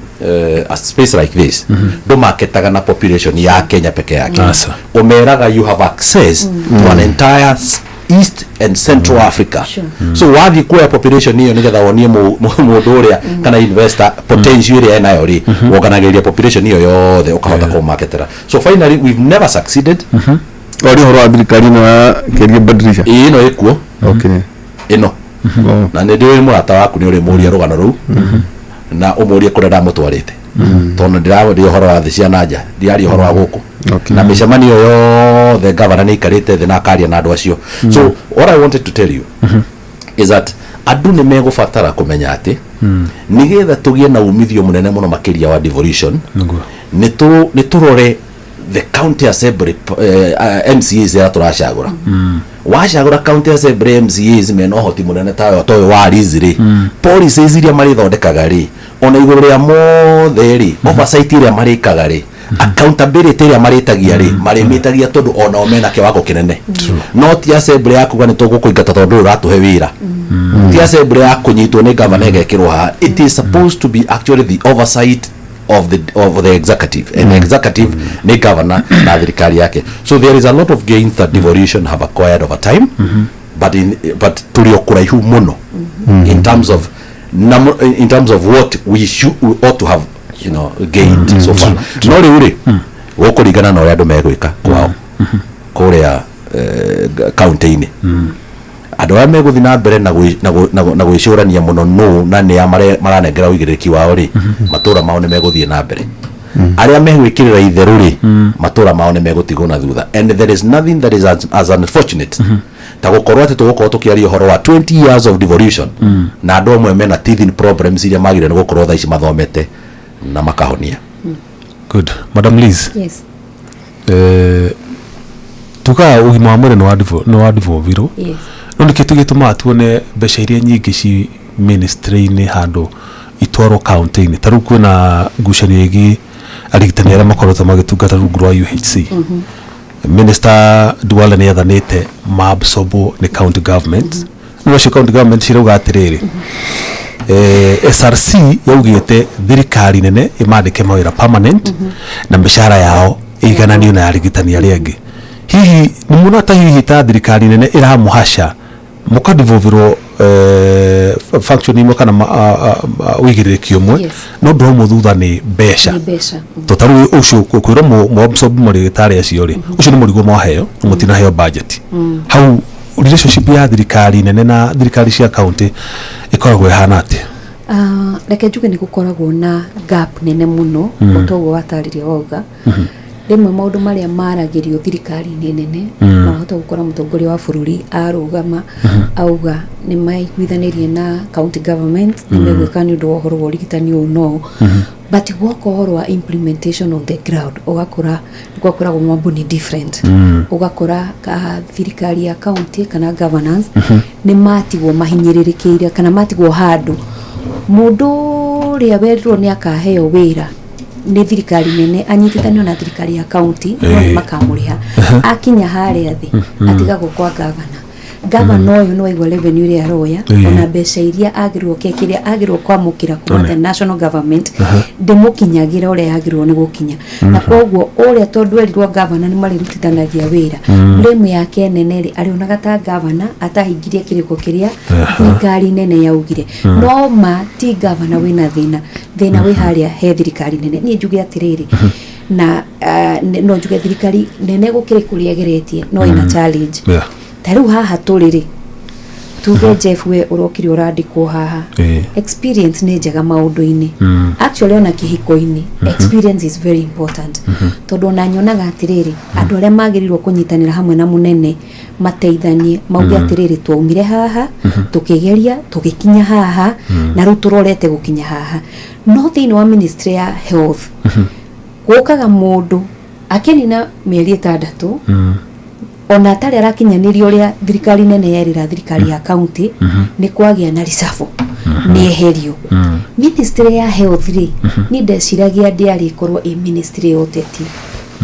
a space like this, ndũmarketaga na population ya Kenya peke yake. Asa. Ũmeraga you have access to an entire East and Central Africa. So wathiĩ kuoya population ĩyo nĩgetha wonie mũndũ ũrĩa kana investor potential ĩrĩa enayo rĩ, wonganagĩrĩria population ĩyo yothe ũkahota kũmarketera. So finally we've never succeeded. Ori ũhoro wa thirikari ĩno ya kĩria badilisha? Ĩĩ, ĩno ĩkuo. Ĩno. Na nĩ ndĩũĩ mũrata waku nĩ ũrĩmũria rũgano rũu na ũmũrie kũrĩa ndamũtwarĩte, tondũ ndĩraria ũhoro wa thĩ cia nanja, ndiraria ũhoro wa gũkũ. Na mĩcemanio yothe gavana nĩ aikarĩte thĩ na akaria na andũ acio. So what I wanted to tell you is that andũ nĩ megũbatara kũmenya atĩ nĩgetha tũgĩe na umithio mũnene mũno makĩria wa devolution, nĩ tũrore the county assembly MCAs arĩa tũracagũra. Wacagũra county assembly MCAs mena ũhoti mũnene ta ũyũ wa Liz rĩ, policies iria marĩthondekaga rĩ, ona igũrũ rĩa mothe rĩ, oversight ĩrĩa marĩkaga rĩ, accountability ĩrĩa marĩtagia rĩ, marĩmĩtagia tondũ onao mena kĩwango kĩnene. No ti assembly ya kuga nĩ tũgũkũingata tondũ ndũrĩ ũratũhe wĩra, ti assembly ya kũnyitwo nĩ governor ĩgekĩrwo haha. It is supposed to be actually the oversight of the executive, and the executive nĩ governor na thirikari yake. So there is a lot of gains that devolution have acquired over time, but tũrĩ o kũraihu mũno in terms of what we ought to have gained so far. No rĩu rĩ, gũkũringana na ũrĩa andũ megwĩka kwao kũrĩa kaunti-inĩ. Andũ arĩa megũthiĩ na mbere na gwĩcũrania mũno nũ na nĩa maranengera ũigĩrĩrĩki wao rĩ, matũra mao nĩ megũthiĩ na mbere. Arĩa megwĩkĩrĩra itherũ rĩ, matũra mao nĩ megũtigwo na thutha. And there is nothing that is as unfortunate ta gũkorwo atĩ tũgũkorwo tũkĩaria ũhoro wa 20 years of devolution na andũ amwe mena teething problems iria magĩrĩire nĩ gũkorwo thaa ici mathomete na makahonia. Good. Madam Liz. Yes. Tukaga ũgima wa mwĩrĩ nĩ wa devolvirwo. Yes. No nĩkĩ tũgĩtũmaga tuone mbeca iria nyingĩ ci ministry-inĩ handũ itwarwo county-inĩ? Ta rĩu kwĩna ngucanio ĩgiĩ arigitani arĩa makoretwo magĩtungata rungu rwa UHC. Minister Duale nĩ athanĩte maabsorbwo nĩ county government, no acio county government cirauga atĩrĩrĩ, SRC yaugĩte thirikari nene ĩmandĩke mawĩra permanent na mĩcara yao ĩigananio na ya arigitani arĩa angĩ. Hihi nĩ muona ta hihi ta thirikari nene ĩramũhaca mũkadevolvirwo function imwe kana ũigĩrĩrĩki ũmwe? No ũndũ ũmwe thutha nĩ mbeca. Nĩ mbeca. To ta rĩu ũcio kwĩrwo mũabsorb marĩgĩtarĩ acio rĩ, ũcio nĩ mũrigo mwaheo na mũtinaheo budget. Hau relationship ya thirikari nene na thirikari cia county ĩkoragwo ĩhana atĩa? Reke njuge nĩ gũkoragwo na gap nene mũno. O ta ũguo watarĩria wauga, Rĩmwe maũndũ marĩa maragĩrio thirikari-inĩ nene, na wahota gũkora mũtongoria wa bũrũri arũgama auga nĩ maiguithanĩrie na county government, nĩ megwĩka nĩ ũndũ wa ũhoro wa ũrigitani ũũ no, but gwoka ũhoro wa implementation on the ground, ũgakora gwakoragwo mambo ni different. Ũgakora ka thirikari ya county kana governance nĩ matigwo mahinyĩrĩrĩkĩire kana matigwo handũ mũndũ ũrĩa werirwo nĩ akaheo wĩra nĩ thirikari nene anyitithanio na thirikari ya county, no nĩ makamũrĩha akinya harĩa thĩ atigagwo kwa gavana. Gavana ũyũ nĩ waigua revenue ĩrĩa aroya, ona mbeca iria agĩrĩirwo kĩrĩa agĩrĩirwo kwamũkĩra kuma One. the national government ndĩmũkinyagĩra ũrĩa yagĩrĩirwo nĩ gũkinya. Na koguo ũrĩa tondũ erirwo gavana nĩ marĩrutithanagia wĩra, blame yake nene rĩ arĩonaga ta gavana atahingirie kĩrĩko kĩrĩa thirikari nene yaugire. No ma ti gavana wĩna thĩna, thĩna wĩ harĩa he thirikari nene. Niĩ njuge atĩrĩrĩ, na no njuge thirikari nene gũkĩrĩ kũrĩa ĩgeretie no ĩna challenge. Ta rĩu haha tũrĩ rĩ, tuge Jeff, we ũrokire ũrandĩkwo haha, experience nĩ njega maũndũ-inĩ. Actually, ona kĩhiko-inĩ experience is very important, tondũ ona nyonaga atĩrĩrĩ, andũ arĩa magĩrĩirwo kũnyitanĩra hamwe na mũnene mateithanie mauge atĩrĩrĩ, twaumire haha, tũkĩgeria tũgĩkinya haha, na rĩu tũrorete gũkinya haha. No thĩinĩ wa ministry ya health gũkaga mũndũ akĩnina mĩeri 6, ona atarĩ arakinyanĩria ũrĩa thirikari nene yerĩra thirikari ya county, nĩ kwagĩa na reshuffle, nĩ eherio. Ministry ya health rĩ, niĩ ndeciragia ndĩarĩ ĩkorwo ĩ ministry ya ũteti,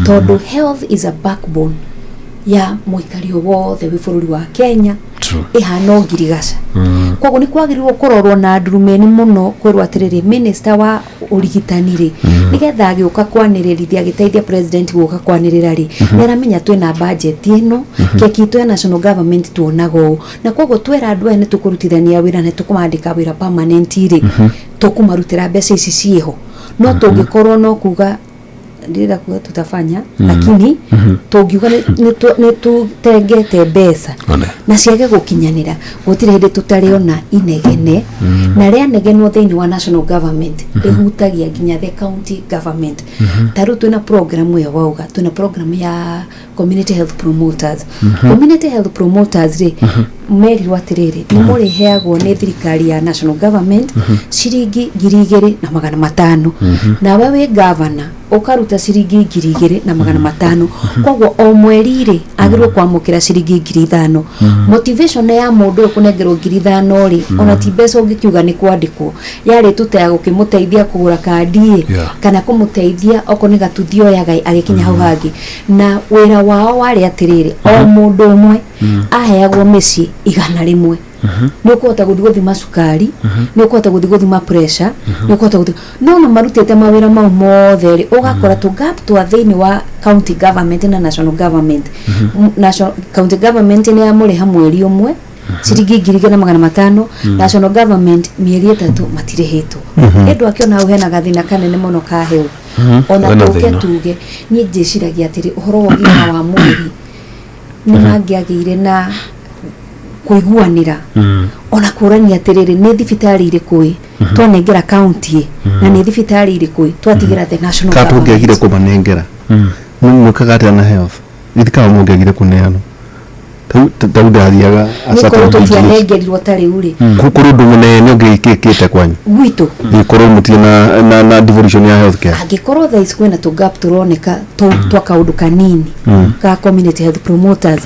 tondũ health is a backbone ya mũikari o wothe wĩ bũrũri wa Kenya. Ĩhana o ngirigaca. Koguo nĩ kwagĩrĩirwo kũrorwo na ndurumeni mũno, kwĩrwo atĩrĩrĩ, minister wa ũrigitani rĩ, nĩgetha agĩũka kwanĩrĩrithia, agĩteithia president gũka kwanĩrĩra rĩ, nĩ aramenya twĩna budget ĩno, keki itũ ya national government tuonaga ũũ, na koguo twera andũ aya nĩ tũkũrutithania wĩra, nĩ tũkũmandĩka wĩra permanent rĩ, tũkũmarutĩra mbeca ici ciĩho. No tũngĩkorwo no kuga, ndĩrenda kuga tutafanya, lakini tũngiuga nĩ tũtengete mbeca One. na ciage gũkinyanĩra, gũtirĩ hĩndĩ tũtarĩona inegene, na rĩanegenwo thĩinĩ wa national government rĩhutagia nginya the county government. Ta rĩu twĩna program ĩyo wauga, twĩna program ya community health promoters. Community health promoters rĩ, merirwo atĩrĩrĩ, nĩ mũrĩheagwo nĩ thirikari ya national government ciringi 2,500, nawe wĩ gavana ũkaruta ciringi 2,500. Koguo o mweri rĩ agĩrĩirwo kwamũkĩra ciringi 5,000. Motivation ya mũndũ ũyũ kũnengerwo 5,000 rĩ, ona ti mbeca ũngĩkiuga nĩ kwandĩkwo yarĩ tu ta ya gũkĩmũteithia kũgũra kandi ĩ, kana kũmũteithia okorwo nĩ gatuthi oyaga agĩkinya hau hangĩ. Na wĩra wao warĩ atĩrĩrĩ, o mũndũ ũmwe aheagwo mĩciĩ 100. Nĩ ũkũhota gũthiĩ gũthima cukari, nĩ ũkũhota gũthiĩ gũthima pressure, nĩ ũkũhota gũthiĩ, no na marutĩte mawĩra mau mothe rĩ, ũgakora tũ gap twa thĩinĩ wa county government na national government. National county government nĩ yamũrĩha mweri ũmwe ciringi 2,500, national government mĩeri 3 matirĩhĩtwo. Ĩndũ akĩona hau hena gathĩna kanene mũno ka health. Ona Hena tũke thĩna. tuge, niĩ njĩciragia atĩrĩ, ũhoro wa ũgima wa mwĩrĩ nĩ mangĩagĩire na kũiguanĩra, ona kũrania atĩrĩrĩ, nĩ thibitarĩ irĩkũ ĩ twanengera county ĩ, na nĩ thibitarĩ irĩkũ ĩ twatigĩra the national Ka tũngĩagire government. kũmanengera, mwĩkaga atĩa na health ithikaga mũngĩagire kũneanwo? Tau ndathiaga Nĩ korwo tũtianengerirwo ta rĩu rĩ. Kũrĩ ũndũ mũnene ũngĩkĩkĩte kwanyu Gwitũ gĩkorwo mũtirĩ na devolution ya health care? Angĩkorwo thaa ici kwĩna tũ gap tũroneka twa kaũndũ kanini ka community health promoters,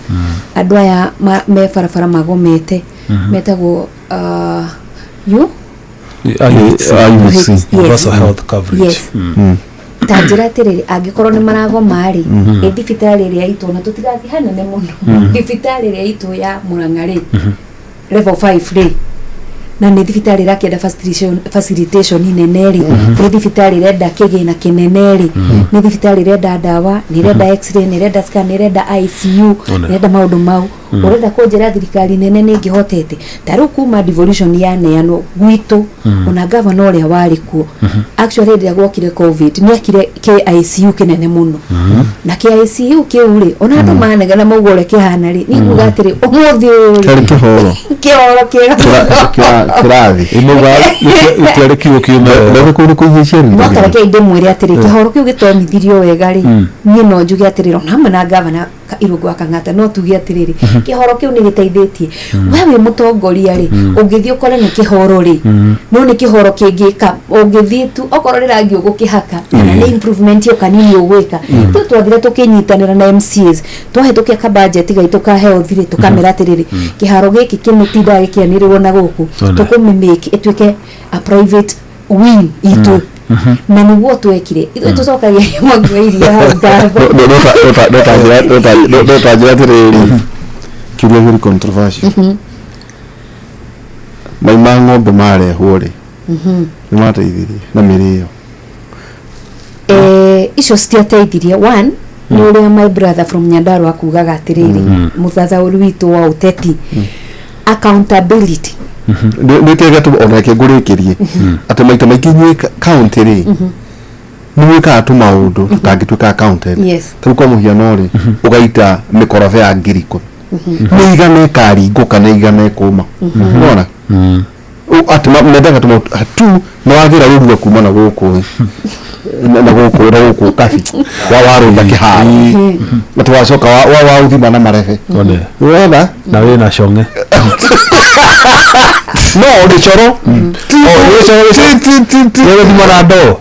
andũ aya me barabara magomete metagwo U IUC. Yes. Universal health coverage. Yes. Ta njĩra atĩrĩrĩ, angĩkorwo nĩ maragoma rĩ, ĩ thibitarĩ ĩrĩa itũ, ona tũtigathiĩ hanene mũno, thibitarĩ ĩrĩa itũ ya Mũrang'a rĩ, level 5 rĩ, na nĩ thibitarĩ ĩrakĩenda facilitation nene rĩ, nĩ thibitarĩ ĩrenda kĩgĩna kĩnene rĩ, nĩ thibitarĩ ĩrenda ndawa, nĩ ĩrenda x-ray, nĩ ĩrenda scan, nĩ ĩrenda ICU, One. nĩ ĩrenda maũndũ mau. Ũrenda kũnjĩra thirikari nene nĩ ĩngĩhotete ta rĩu kuma devolution yaneanwo gwitũ, ona gavana ũrĩa warĩ kuo actually hĩndĩ ĩrĩa gwokire COVID nĩ akire KICU kĩnene mũno, na KICU kĩu rĩ, ona andũ manegena mauga ũrĩa kĩhana rĩ, niĩ nguga atĩrĩ, ũmũthĩ ũyũ rĩ, Kĩarĩ kĩhoro. Kĩhoro kĩega. Kĩrathi. Gĩtiarĩ kiugo kiume. Rĩu kũu nĩ kũiyĩ ciana. No ta reke ndĩmwĩre atĩrĩ, kĩhoro kĩu gĩthomithirio wega rĩ, niĩ no njuge atĩrĩrĩ, ona hamwe na gavana Irũngũ wa Kang'ata, no tuge atĩrĩrĩ, kĩhoro kĩu nĩ gĩteithĩtie. We wĩ mũtongoria rĩ, ũngĩthiĩ ũkore nĩ kĩhoro rĩ, no nĩ kĩhoro kĩngĩka ũngĩthiĩ tu okorwo nĩ rangi ũgũkĩhaka kana nĩ improvement ĩyo kanini ũgwĩka. Tu twathire tũkĩnyitanĩra na MCAs, twahĩtũkia kabudget gaitũ ka health rĩ, tũkamera atĩrĩrĩ, kĩharo gĩkĩ kĩmĩtindaga gĩkĩanĩrĩrwo na gũkũ, tũkũmĩmake ĩtuĩke a private wing itũ, na nĩguo twekire ithuĩ. Tũcokagia mwangi wa iria hau ngatho. No tanjĩra atĩrĩrĩ, kĩũria very controversial, mai ma ng'ombe marehwo rĩ, nĩ mateithirie na mĩrĩo? Icio citiateithirie. One nĩ ũrĩa my brother from Nyandarua akugaga atĩrĩrĩ, mũthathaũri witũ wa ũteti, accountability. Nĩ kĩrĩa gĩatũma ona reke ngũrĩkĩrie atĩ maita maingĩ inyuĩ county rĩ, nĩ mwĩkaga tũmaũndũ tũtangĩtuĩka accounted. Ta rĩu kwa mũhiano rĩ, ũgaita mĩkorobe ya 10,000, nĩ igana ĩkaringũka, nĩ igana ĩkũma, nona atĩ mendaga tũmaũndũ tu nĩ wagĩra rũrua kuma na gũkũ na gũkũ kabi wa warũnda kĩharo, atĩ wacoka wa waũthima na marebe. One. Wona. Na wĩna cong'e. No gĩcoro. Oh, gĩcoro ti Nĩgũthima na ndoo.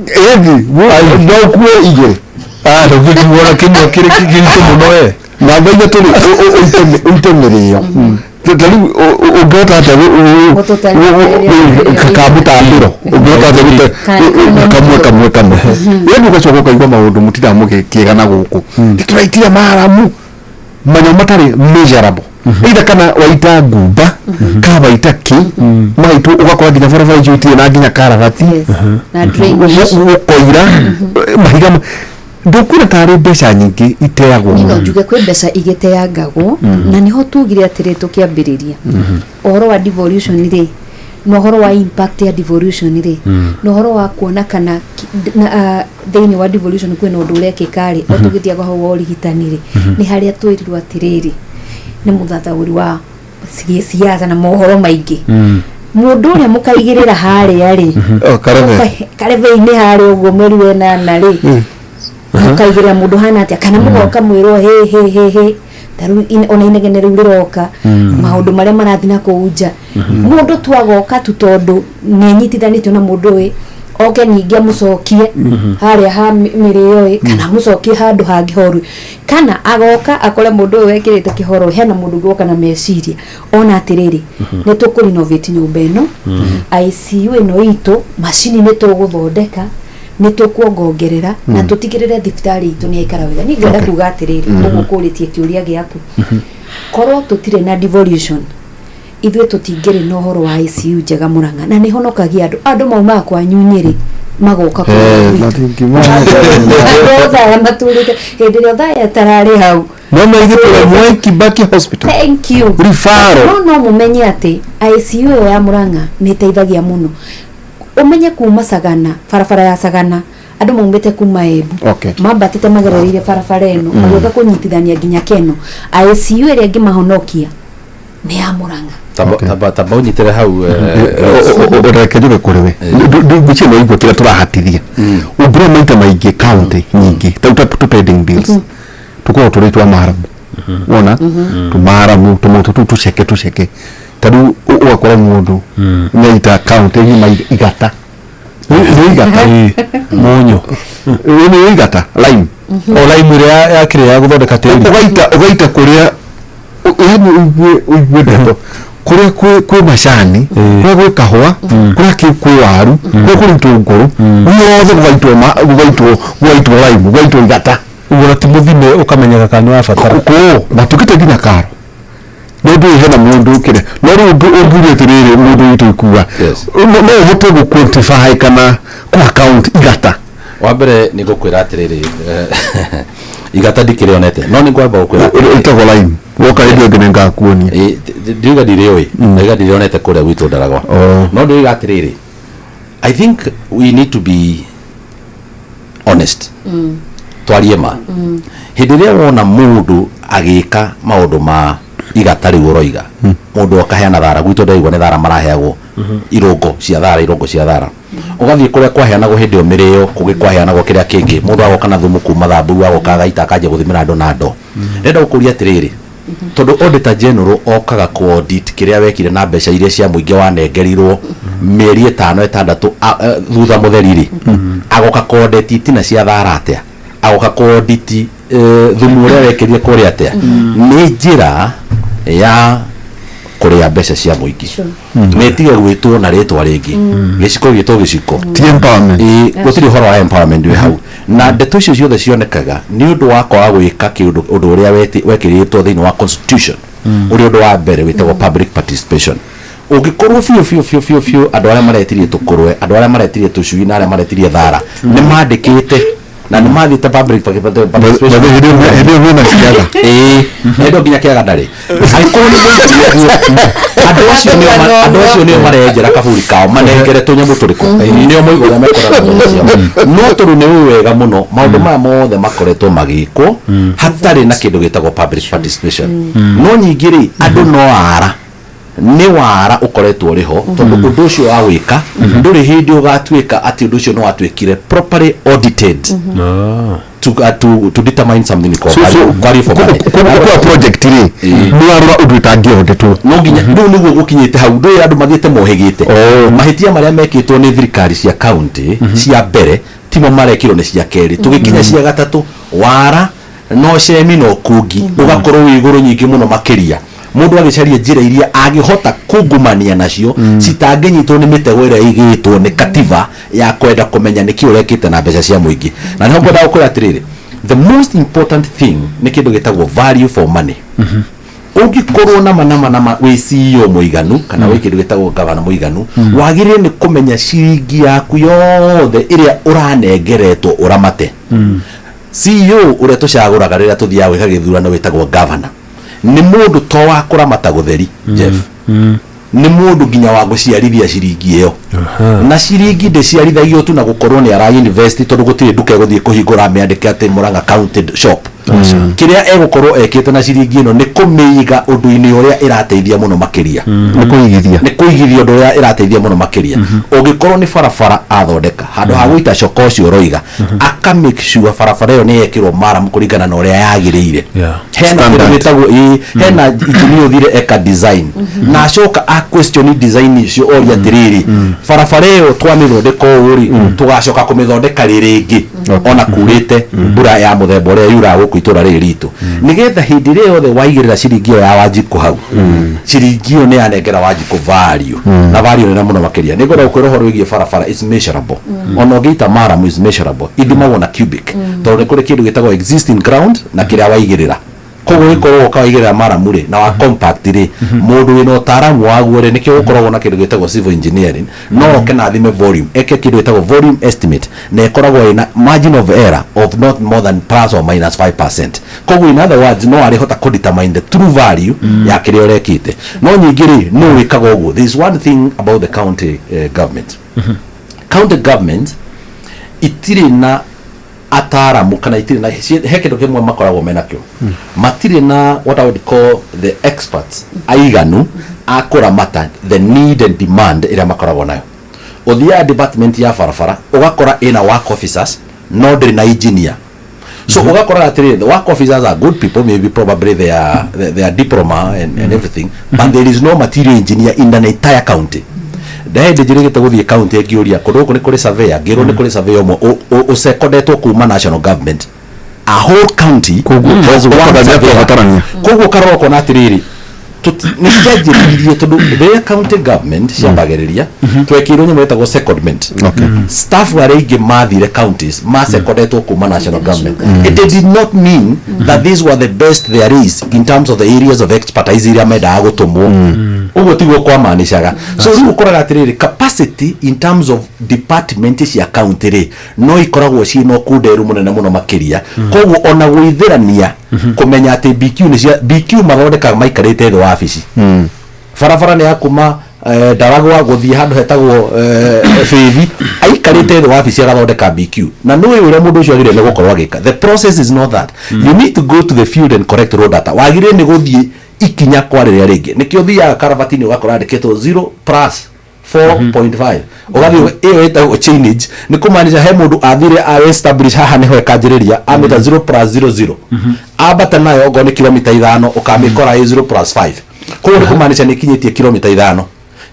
Ĩthi no ũkue igĩrĩ. Ah, ndũngĩkuona kĩmwe kĩrĩ kĩritũ mũno we. Namba ithatũ rĩ, ũite mĩrĩo. Ta rĩu ũngĩhota atĩa kamũtambĩro, ũngĩhota atĩa gũte kamwe kamwe kamwe? Yaani ũgacoka ũkaigua maũndũ mũtindaga mũgĩkĩga na gũkũ tũraitire maramu manyamũ matarĩ measurable, either kana waita ngumba kana waita kĩ magaitwo, ũgakora nginya barabara icio itirĩ na nginya karabati. Na drainage. Ũkoira mahiga ndũkuona tarĩ mbeca nyingĩ iteagwo. Niĩ no njuge kwĩ mbeca igĩteangagwo, na nĩho tugire atĩrĩ, tũkĩambĩrĩria ũhoro wa devolution rĩ, na ũhoro wa impact ya devolution rĩ, na ũhoro wa kuona kana na, thĩinĩ wa devolution kwĩna ũndũ ũrekĩka rĩ, o tũgĩthiaga hau wa ũrigitani rĩ, nĩ harĩa twĩrirwo atĩrĩrĩ, nĩ mũthathaũri wa siasa na mohoro maingĩ, mũndũ ũrĩa mũkaigĩrĩra harĩa rĩ, Oh, karebe. Karebe-inĩ harĩa ũguo mweri wa ĩnana rĩ, mũkaigĩrĩra mũndũ hana atĩa, kana mũgoka mwĩrwo hĩ hĩ hĩ hĩ, ta rĩu ona inegene rĩu rĩroka, maũndũ marĩa marathiĩ na kũu nja, mũndũ tu agoka tu tondũ nĩ anyitithanĩtio na mũndũ ĩ, oke ningĩ amũcokie harĩa ha mĩrĩo ĩ, kana amũcokie handũ hangĩ horu, kana agoka akore mũndũ ũyũ wekĩrĩte kĩhoro, hena mũndũ ũngĩ woka na meciria ona atĩrĩrĩ, nĩ tũkũ-renovate nyũmba ĩno, ICU ĩno itũ, macini nĩ tũgũthondeka, nĩ tũkuongongerera na tũtigĩrĩre thibitarĩ itũ nĩ yaikara wega. Niĩ ngwenda kuga atĩrĩrĩ, ũguo kũrĩtie kĩũria gĩaku, korwo tũtirĩ na devolution, ithuĩ tũtingĩrĩ na ũhoro wa ICU njega Mũrang'a, na nĩ honokagia andũ. Andũ maumaga kwanyu Nyĩrĩ magoka kũrĩa gwitũ. Andũ Othaya maturĩte hĩndĩ ĩrĩa Othaya ĩtararĩ hau. No maigĩtwo Mwai Kibaki Hospital. Thank you. Referral. No mũmenye atĩ ICU ĩyo ya Mũrang'a nĩ ĩteithagia mũno. Ũmenye kuma Sagana, barabara ya Sagana, andũ maumĩte kuma Embu, mambatĩte magerereire barabara ĩno, magĩũka kũnyitithania nginya Keno. ICU ĩrĩa ĩngĩmahonokia nĩ ya Mũrang'a. Tamba ũnyitĩre hau Rose. Reke njuge kũrĩ we, ngwĩciria no igua kĩrĩa tũrahatithia. Ũngĩrora maita maingĩ county nyingĩ ta tũ pending bills tũkoragwo tũrĩ twa maramu, wona tũmaramu tũmoto tũu tũceke tũceke, ta rĩu ũgakora mũndũ nĩaita county ng'ima igata. Nĩ igata. Mũnyũ. Nĩ igata lime. O lime ĩrĩa ya kĩrĩa ya gũthondeka tĩri. Ũgaita kũrĩa, yani ũigue ndeto kũrĩa kwĩ macani, kũrĩa gwĩ kahũa, kũrĩa kwĩ waru, kũrĩa kũrĩ itũngũrũ, guothe gũgaitwo lime, gũgaitwo igata. Ũguo na ti mũthime ũkamenyeka kana nĩ wabatara. Kũũ matukĩte nginya karo nĩ ũndũ hena mũndũ ũkĩrĩa, no rĩu ũngiuria atĩrĩrĩ, mũndũ witũ ikuga no ũhote gũ quantify kana kũ account igata? Wa mbere nĩ ngũkwĩra atĩrĩrĩ, igata ndikĩrĩonete, no nĩ ngwamba gũkwĩra atĩrĩrĩ. Ĩtagwo lime. Woka hĩndĩ ĩngĩ nĩngakuonia. Ndiuga ndirĩũĩ, ndaiga ndirĩonete kũrĩa gwitũ Ndaragwa. No ndĩroiga atĩrĩrĩ, I think we need to be honest, twarie ma. Hĩndĩ ĩrĩa wona mũndũ agĩka maũndũ ma igata rĩu ũroiga mũndũ akaheana thara gwitũ, ndaigua nĩ thara maraheagwo, irũngo cia thara, irũngo cia thara, ũgathiĩ kũrĩa kwaheanagwo hĩndĩ ĩyo mĩrĩo, kũngĩ kwaheanagwo kĩrĩa kĩngĩ, mũndũ agoka na thumu kuma Thamburu, agoka agaita, akanjia gũthimĩra andũ na ndoo. Ndĩrenda gũkũria atĩrĩrĩ, tondũ auditor general okaga ku audit kĩrĩa wekire na mbeca iria cia mũingĩ wanengerirwo mĩeri 5 6 thutha mũtheri rĩ, agoka ku audit itina cia thara atĩa? Agoka ku audit thumu ũrĩa wekĩrire kũrĩa atĩa? Nĩ njĩra ya kũrĩa mbeca cia mũingĩ, nĩ ĩtige gwĩtwo na rĩtwa rĩngĩ, gĩciko gĩtwo gĩciko. Ti empowerment. Ĩĩ, gũtirĩ ũhoro wa empowerment wĩ hau, na ndeto icio ciothe cionekaga nĩ ũndũ wa kwaga gwĩka kĩũndũ ũndũ ũrĩa wekĩrĩtwo thĩinĩ wa constitution, ũrĩa ũndũ wa mbere wĩtagwo public participation. Ũngĩkorwo biũ biũ biũ biũ biũ andũ arĩa maretirie tũkũrwe, andũ arĩa maretirie tũcui na arĩa maretirie thara nĩ mandĩkĩte na nĩ mathiĩte public participation. Hĩndĩ ĩyo mena kĩaga. Ĩĩ, hĩndĩ ĩyo nginya kĩaga ndarĩ. Angĩkorwo nĩ mũingĩ ũguo, andũ acio nĩo marenjera kaburi kao manengere tũnyamũ tũrĩkũ, nĩo moiga ũrĩa mekoraga mbeca ciao. No tondũ nĩ ũĩ wega mũno maũndũ maya mothe makoretwo magĩkwo hatarĩ na kĩndũ gĩtagwo public participation. No nyingĩ rĩ, andũ no ara nĩ wara ũkoretwo ũrĩ ho, tondũ ũndũ ũcio wa gwĩka ndũrĩ hĩndĩ ũgatuĩka atĩ ũndũ ũcio nĩ watuĩkire properly audited to determine something called value for money. Kwa project rĩ, nĩ warora ũndũ ĩtangĩauditwo. No nginya rĩu nĩguo gũkinyĩte hau, ndũĩ andũ mathiĩte mohĩgĩte mahĩtia marĩa mekĩtwo nĩ thirikari cia county cia mbere timo marekirwo nĩ cia kerĩ, tũgĩkinya cia gatatũ, wara no cemi no kungi ũgakorwo wĩ igũrũ nyingĩ mũno makĩria, mũndũ agĩcaria njĩra iria angĩhota kungumania nacio citangĩnyitwo nĩ mĩtego ĩrĩa ĩigĩtwo nĩ katiba ya kwenda kũmenya nĩkĩ ũrekĩte na mbeca cia mũingĩ. Na nĩho ngwendaga gũkwĩra atĩrĩrĩ, the most important thing nĩ kĩndũ gĩtagwo value for money. Ũngĩkorwo nama nama nama wĩ CEO mũiganu kana wĩ kĩndũ gĩtagwo gavana mũiganu, wagĩrĩire nĩ kũmenya ciringi yaku yothe ĩrĩa ũranengeretwo ũramate. CEO ũrĩa tũcagũraga rĩrĩa tũthiaga gwĩka gĩthurano wĩtagwo gavana nĩ mũndũ to wa kũramata gũtheri, Jeff, nĩ mũndũ nginya wa gũciarithia ciringi ĩyo, na ciringi ndĩciarithagio tu na gũkorwo nĩ ara invest, tondũ gũtirĩ nduka ĩgũthiĩ kũhingũra mĩandĩke atĩ Murang'a County shop. Kĩrĩa egũkorwo ekĩte na ciringi ĩno nĩ kũmĩiga ũndũ-inĩ ũrĩa ĩrateithia mũno makĩria. Nĩ kũigithia. Nĩ kũigithia ũndũ ũrĩa ĩrateithia mũno makĩria. Ũngĩkorwo nĩ barabara athondeka, handũ ha gũita coka ũcio ũroiga, aka make sure barabara ĩyo nĩ yekĩrwo maram kũringana na ũrĩa yagĩrĩire. Hena kĩndũ gĩtagwo, ĩĩ, hena engineer ũthire eka design na acoka a question design icio, oria atĩrĩrĩ, barabara ĩyo twamĩthondeka ũũ rĩ, tũgacoka kũmĩthondeka rĩ rĩngĩ ona kurĩte mbura ya mũthemba ũrĩa yuraga gũkũ itũra rĩrĩ ritũ, nĩgetha hĩndĩ ĩrĩa yothe waigĩrĩra ciringi ĩyo ya Wanjikũ hau, ciringi ĩyo nĩ yanengera Wanjikũ value na value nene mũno makĩria. Nĩ ngwenda gũkwĩra ũhoro wĩgiĩ barabara is measurable, ona ũngĩita maramu is measurable, ithimagwo na cubic, tondũ nĩ kũrĩ kĩndũ gĩtagwo existing ground na kĩrĩa waigĩrĩra. Koguo gĩkorwo ũkawaigĩrĩra maramu rĩ na wa compact rĩ, mũndũ wĩna ũtaaramu waguo rĩ, nĩkĩo gũkoragwo na kĩndũ gĩtagwo civil engineering, no oke na athime volume, eke kĩndũ gĩtagwo volume estimate, na ĩkoragwo ĩna margin of error of not more than plus or minus 5%. Koguo in other words, no arĩhota kũ determine the true value ya kĩrĩa ũrekĩte. No nyingĩ rĩ, no wĩkaga ũguo. There is one thing about the county government. County government itirĩ na ataramu kana itirĩ na he kĩndũ kĩmwe makoragwo menakĩo, matirĩ na what I would call the experts aiganu a kũramata the need and demand ĩrĩa makoragwo nayo. Ũthiaga department ya barabara ũgakora ĩna work officers no ndĩrĩ na engineer. So ũgakora atĩrĩrĩ, the work officers are good people, maybe probably they are diploma and everything, but there is no material engineer in an entire county. Ndahĩndĩ njĩrĩgĩte gũthiĩ county ngĩũria kũndũ gũkũ nĩ kũrĩ surveyor, ngĩrwo nĩ kũrĩ surveyor ũmwe ũcekondetwo kuma national government. A whole county has one ũkaga surveyor. Kũbatarania. Koguo ũkarora ũkona atĩrĩrĩ, nĩ cianjĩrĩirie tondũ rĩrĩa county government ciambagĩrĩria twekĩirwo nyamũ ĩtagwo secondment. Staff arĩa aingĩ mathire counties macekondetwo kuma national government. It did not mean that these were the best there is in terms of the areas of expertise iria mendaga gũtũmwo. Ũguo tiguo kwamanicaga. So rĩu ũkoraga atĩrĩrĩ, capacity in terms of department cia county rĩ, no ikoragwo ciĩna ũkunderu mũnene mũno makĩria. Koguo ona gwĩthĩrania Kũmenya atĩ BQ nĩ cia BQ mathondekaga maikarĩte thĩ wabici. Barabara nĩ ya kuma Ndaragwa gũthiĩ handũ hetagwo Bĩthi, aikarĩte thĩ wabici agathondeka BQ, na nĩũĩ ũrĩa mũndũ ũcio agĩrĩire nĩ gũkorwo agĩka. The process is not that you need to go to the field and collect raw data. Wagĩrĩire nĩ gũthiĩ ikinya kwa rĩrĩa rĩngĩ. Nĩkĩo ũthiaga karabati-inĩ ũgakora andĩkĩtwo 0 plus 4.5, ũgathiĩ ĩyo ĩtagwo chainage, nĩ kũmaanisha he mũndũ athire a establish haha nĩho ĩkanjĩrĩria, amĩta 0 plus 00, ambata nayo okorwo nĩ kilomita 5, ũkamĩkora ĩ 0 plus 5. Koguo nĩ kũmaanisha nĩ ĩkinyĩtie kilomita 5,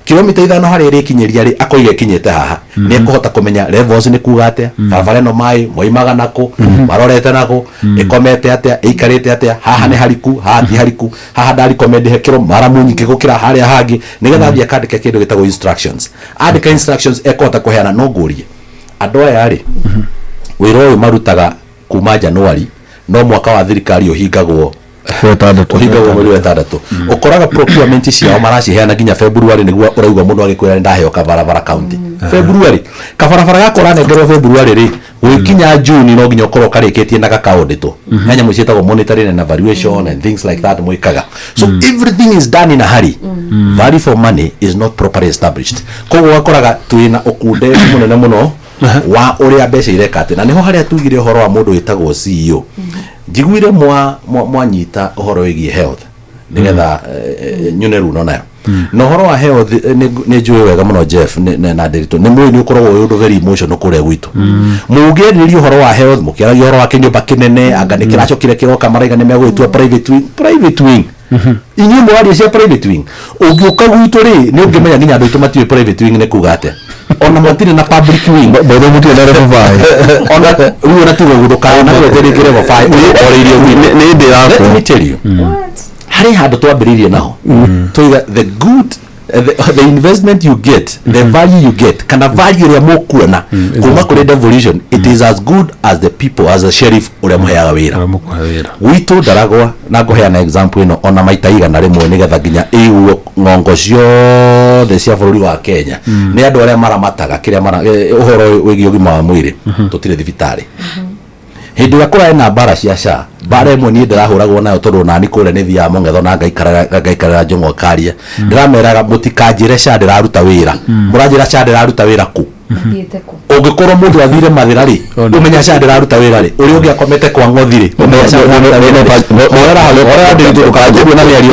kilomita 5 harĩa ĩrĩkinyĩria rĩ, akoiga ĩkinyĩte haha. Nĩ ekũhota kũmenya levels nĩ kuga atĩa, barabara ĩno maĩ moimaga nakũ, marorete nakũ, ĩkomete atĩa, ĩikarĩte atĩa, haha nĩ hariku, haha ti hariku, haha ndarikomendi hekĩrwo maramu nyingĩ gũkĩra harĩa hangĩ, nĩgetha athiĩ akandĩka kĩndũ gĩtagwo instructions. Andĩka instructions, ekũhota kũheana. No ngũrie andũ aya rĩ, wĩra ũyũ marutaga kuma January, no mwaka wa thirikari ũhingagwo mweri wa 6. Ũkoraga procurement ciao maraciheana nginya February, nĩguo ũraigua mũndũ agĩkwĩra nĩ ndaheo kabarabara county February. Kabarabara gaka ũranengerwo February rĩ, gũgĩkinya June no nginya ũkorwo karĩkĩtie na gakaũndĩtwo. He nyamũ ciĩtagwo monitoring and evaluation and things like that mwĩkaga. So everything is done in a hurry. Value for money is not properly established. Koguo ũgakoraga twĩna ũkunderu mũnene mũno wa ũrĩa mbeca ireka atĩ, na nĩho harĩa tugire ũhoro wa mũndũ wĩtagwo CEO. Njiguire mwanyita ũhoro wĩgiĩ health, nĩgetha nyune runo nayo na ũhoro wa health. Nĩ njũĩ wega mũno, Jeff na Ndiritu nĩ mũĩ nĩ ũkoragwo wĩ ũndũ very emotional kũrĩa gwitũ. Mũngĩarĩrĩria ũhoro wa health, mũkĩaragia ũhoro wa kĩnyũmba kĩnene, anga nĩ kĩracokire kĩroka, maraiga nĩ megũgĩtua private wing. Private wing, inyuĩ mũraria cia private wing, ũngĩũka gwitũ rĩ, nĩ ũngĩmenya nginya andũ aitũ matiũĩ private wing nĩ kuga atĩa, ona matirĩ na public wing. Bethe mũtirĩ na level 5. Ona rĩu ona tiga ũguo, ndũkana gwete rĩngĩ level 5 ũrĩirio gwitũ. Nĩ ndĩ Let yakwa. me tell you, harĩ handũ twambĩrĩirie naho tũiga the good the investment you get, the value you get, kana value ĩrĩa mũkuona kuma kũrĩ devolution, it is as good as the people, as a sheriff ũrĩa mũheaga wĩra gwitũ Ndaragwa. Na ngũheana example ĩno ona maita 100 nĩgetha nginya ĩiguo ng'ongo ciothe cia bũrũri wa Kenya nĩ andũ arĩa maramataga kĩrĩa mara ũhoro wĩgiĩ ũgima wa mwĩrĩ. Tũtirĩ thibitarĩ. Hĩndĩ ĩrĩa kũrarĩ na mbara cia SHA, mbara ĩmwe niĩ ndĩrahũragwo nayo, tondũ nani kũrĩa nĩ thiaga mũng'etho na ngaikarĩra njũng'wa karia, ndĩrameraga mũtikanjĩre SHA ndĩraruta wĩra. Mũranjĩra SHA ndĩraruta wĩra kũ? Thiĩte kũ? Ũngĩkorwo mũndũ athire Mathĩra rĩ, ũmenya SHA ndĩraruta wĩra rĩ? Ũrĩa ũngĩ akomete kwa ng'othi rĩ, ũmenya SHA ndĩraruta wĩra rĩ? Horera hau, horera Ndiritu, ndũkanjĩrie na mĩario.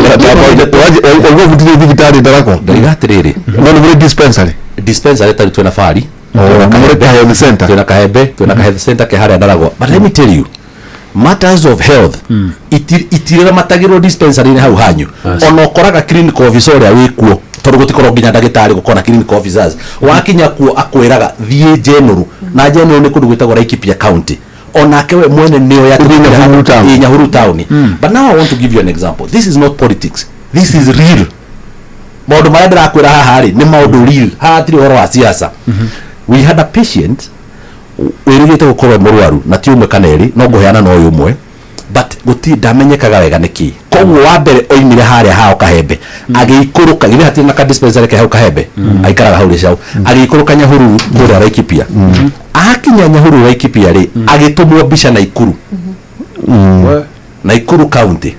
Ũguo mũtirĩ thibitarĩ Ndaragwa? Ndaiga atĩrĩrĩ, No nĩ mũrĩ dispensary? Dispensary tarĩ twĩna Bari. Mũrĩ ka health center? Twĩna Kahembe, twĩna ka health center ke harĩa Ndaragwa. But let me tell you, matters of health itirĩramatagĩrwo dispensary-inĩ hau hanyu. Ona ũkoraga clinical officer ũrĩa wĩkuo, tondũ gũtikorwo nginya ndagĩtarĩ, gũkorwo na clinical officers, wakinya kuo akwĩraga thiĩ general, na general nĩ kũndũ gwĩtagwo Laikipia County. Onake we mwene nĩoĩ atĩ Ũthiĩ Nyahururu town. Ĩ, Nyahururu town. But now I want to give you an example. This is not politics, this is real. Maũndũ marĩa ndĩrakwĩra haha rĩ, nĩ maũndũ real, haha hatirĩ ũhoro wa siasa. We had a patient wĩrĩgĩte gũkorwo mũrwaru, na ti ũmwe kana erĩ, no ngũheana na ũyũ ũmwe, but gũtirĩ ndamenyekaga wega nĩkĩ. Koguo wa mbere oimire harĩa hao Kahembe, agĩikũrũka, githĩ hatirĩ na ka dispensary ke hau Kahembe, aikaraga hau Rĩcau, agĩikũrũka Nyahururu kũrĩa Laikipia. Akinya Nyahururu Laikipia rĩ, agĩtũmwo mbica Naikuru, Naikuru County.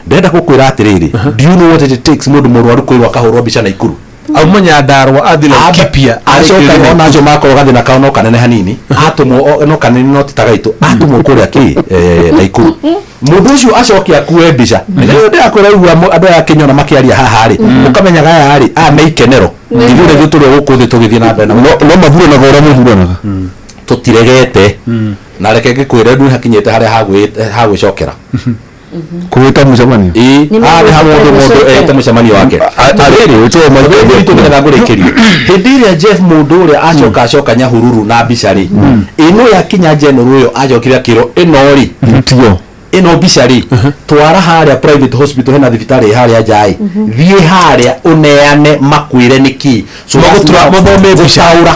Ndĩrenda gũkwĩra atĩrĩrĩ, do you know what it takes mũndũ mũrwaru kwĩrwo akahũrwo mbica Naikuru? Auma Nyandarua athi Laikipia. Acoka ona acio makorwo gathĩna kao no kanene hanini, atũmwo no kanene, no ti ta gaitũ, atũmwo kũrĩa kĩ Naikuru. Mũndũ ũcio acoke akue mbica. Nĩkĩo ndĩrakwĩra igua andũ aya kĩnyona makĩaria haha rĩ, ũkamenyaga aya rĩ, aya me ikenero, ithuĩ rĩngĩ tũrĩ gũkũ thĩ tũgĩthiĩ na mbere na No mathuranaga ũrĩa mũthuranaga. Tũtiregete, na reke ngĩkwĩre, nĩ hakinyĩte harĩa hagwĩcokera. Kũgĩta mũcemanio. Ĩĩ, Nĩ haha nĩ ha mũndũ megũcokera. Mũndũ ete mũcemanio wake. Atĩrĩrĩ, ũtũe Ndiritu, nĩgetha ngũrĩkĩrie, hĩndĩ ĩrĩa Jeff mũndũ ũrĩa acoka Nyahururu na mbica rĩ, ĩno yakinya general ũyũ acokire akĩrwo ĩno rĩ, Tio. Ĩno mbica rĩ, twara harĩa private hospital, hena thibitarĩ ĩ harĩa nja ĩ, thiĩ harĩa ũneane makwĩre nĩkĩ. So Mathome mbica. Gũtaũra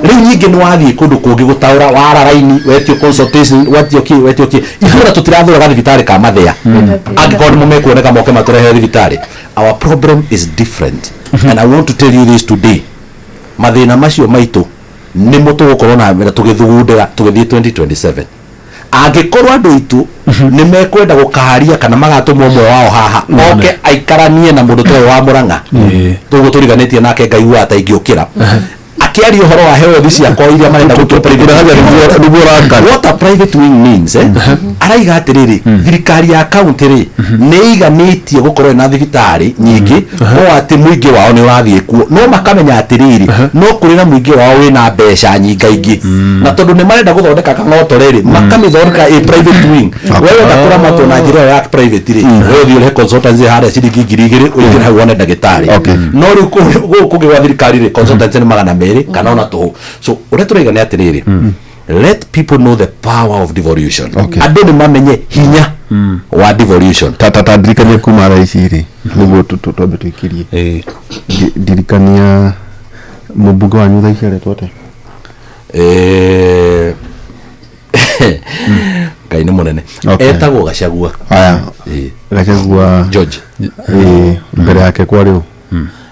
rĩu nyingĩ nĩ wathiĩ kũndũ kũngĩ gũtaũra, wara raini, wetio consultation, wetio kĩ, wetio kĩ. Ithuĩ ona tũtirathũraga thibitarĩ ka Mathĩa, angĩkorwo nĩ mũmekuoneka moke matũrehere thibitarĩ. Our problem is different, and I want to tell you this today: mathĩna macio maitũ nĩmo tũgũkorwo na mbere tũgĩthugundĩra tũgĩthiĩ 2027. Angĩkorwo andũ aitũ nĩ mekwenda gũkaria kana magatũmwo ũmwe wao haha oke aikaranie na mũndũ ta ũyũ wa Mũrang'a tũguo tũriganĩtie nake, ngaigua ta ingĩũkĩra akĩaria ũhoro wa health ciakwa iria marenda gũtua private. Nĩguo ũrakara. What a private wing means, araiga atĩrĩrĩ, thirikari ya county rĩ, nĩ ĩiganĩtie gũkorwo ĩna thibitarĩ nyingĩ, o atĩ mũingĩ wao nĩ ũrathiĩ kuo, no makamenya atĩrĩrĩ, no kũrĩ na mũingĩ wao wĩna mbeca nyingaingĩ, na tondũ nĩ marenda gũthondeka kang'oto rĩ, makamĩthondeka ĩ private wing. We wenda kũramatwo na njĩra ĩyo ya private rĩ, we ũthiĩ ũrĩhe consultancy harĩa ciringi 2000, ũingĩre hau wone ndagĩtarĩ. No rĩu gũkũ kũngĩ gwa thirikari rĩ, consultancy nĩ 200 kana ona tũhũ. So ũrĩa tũraiga nĩ atĩrĩrĩ, let people know the power of devolution. Andũ nĩ mamenye hinya wa devolution. Ta ndirikania kuma thaa ici rĩ, nĩguo twambe tũikirie. Ndirikania mũmbunge wanyu thaa ici aretwo atĩa? Ngai nĩ mũnene. Etagwo Gachagua. Aya. Gachagua. George. Mbere yake kwarĩ ũ?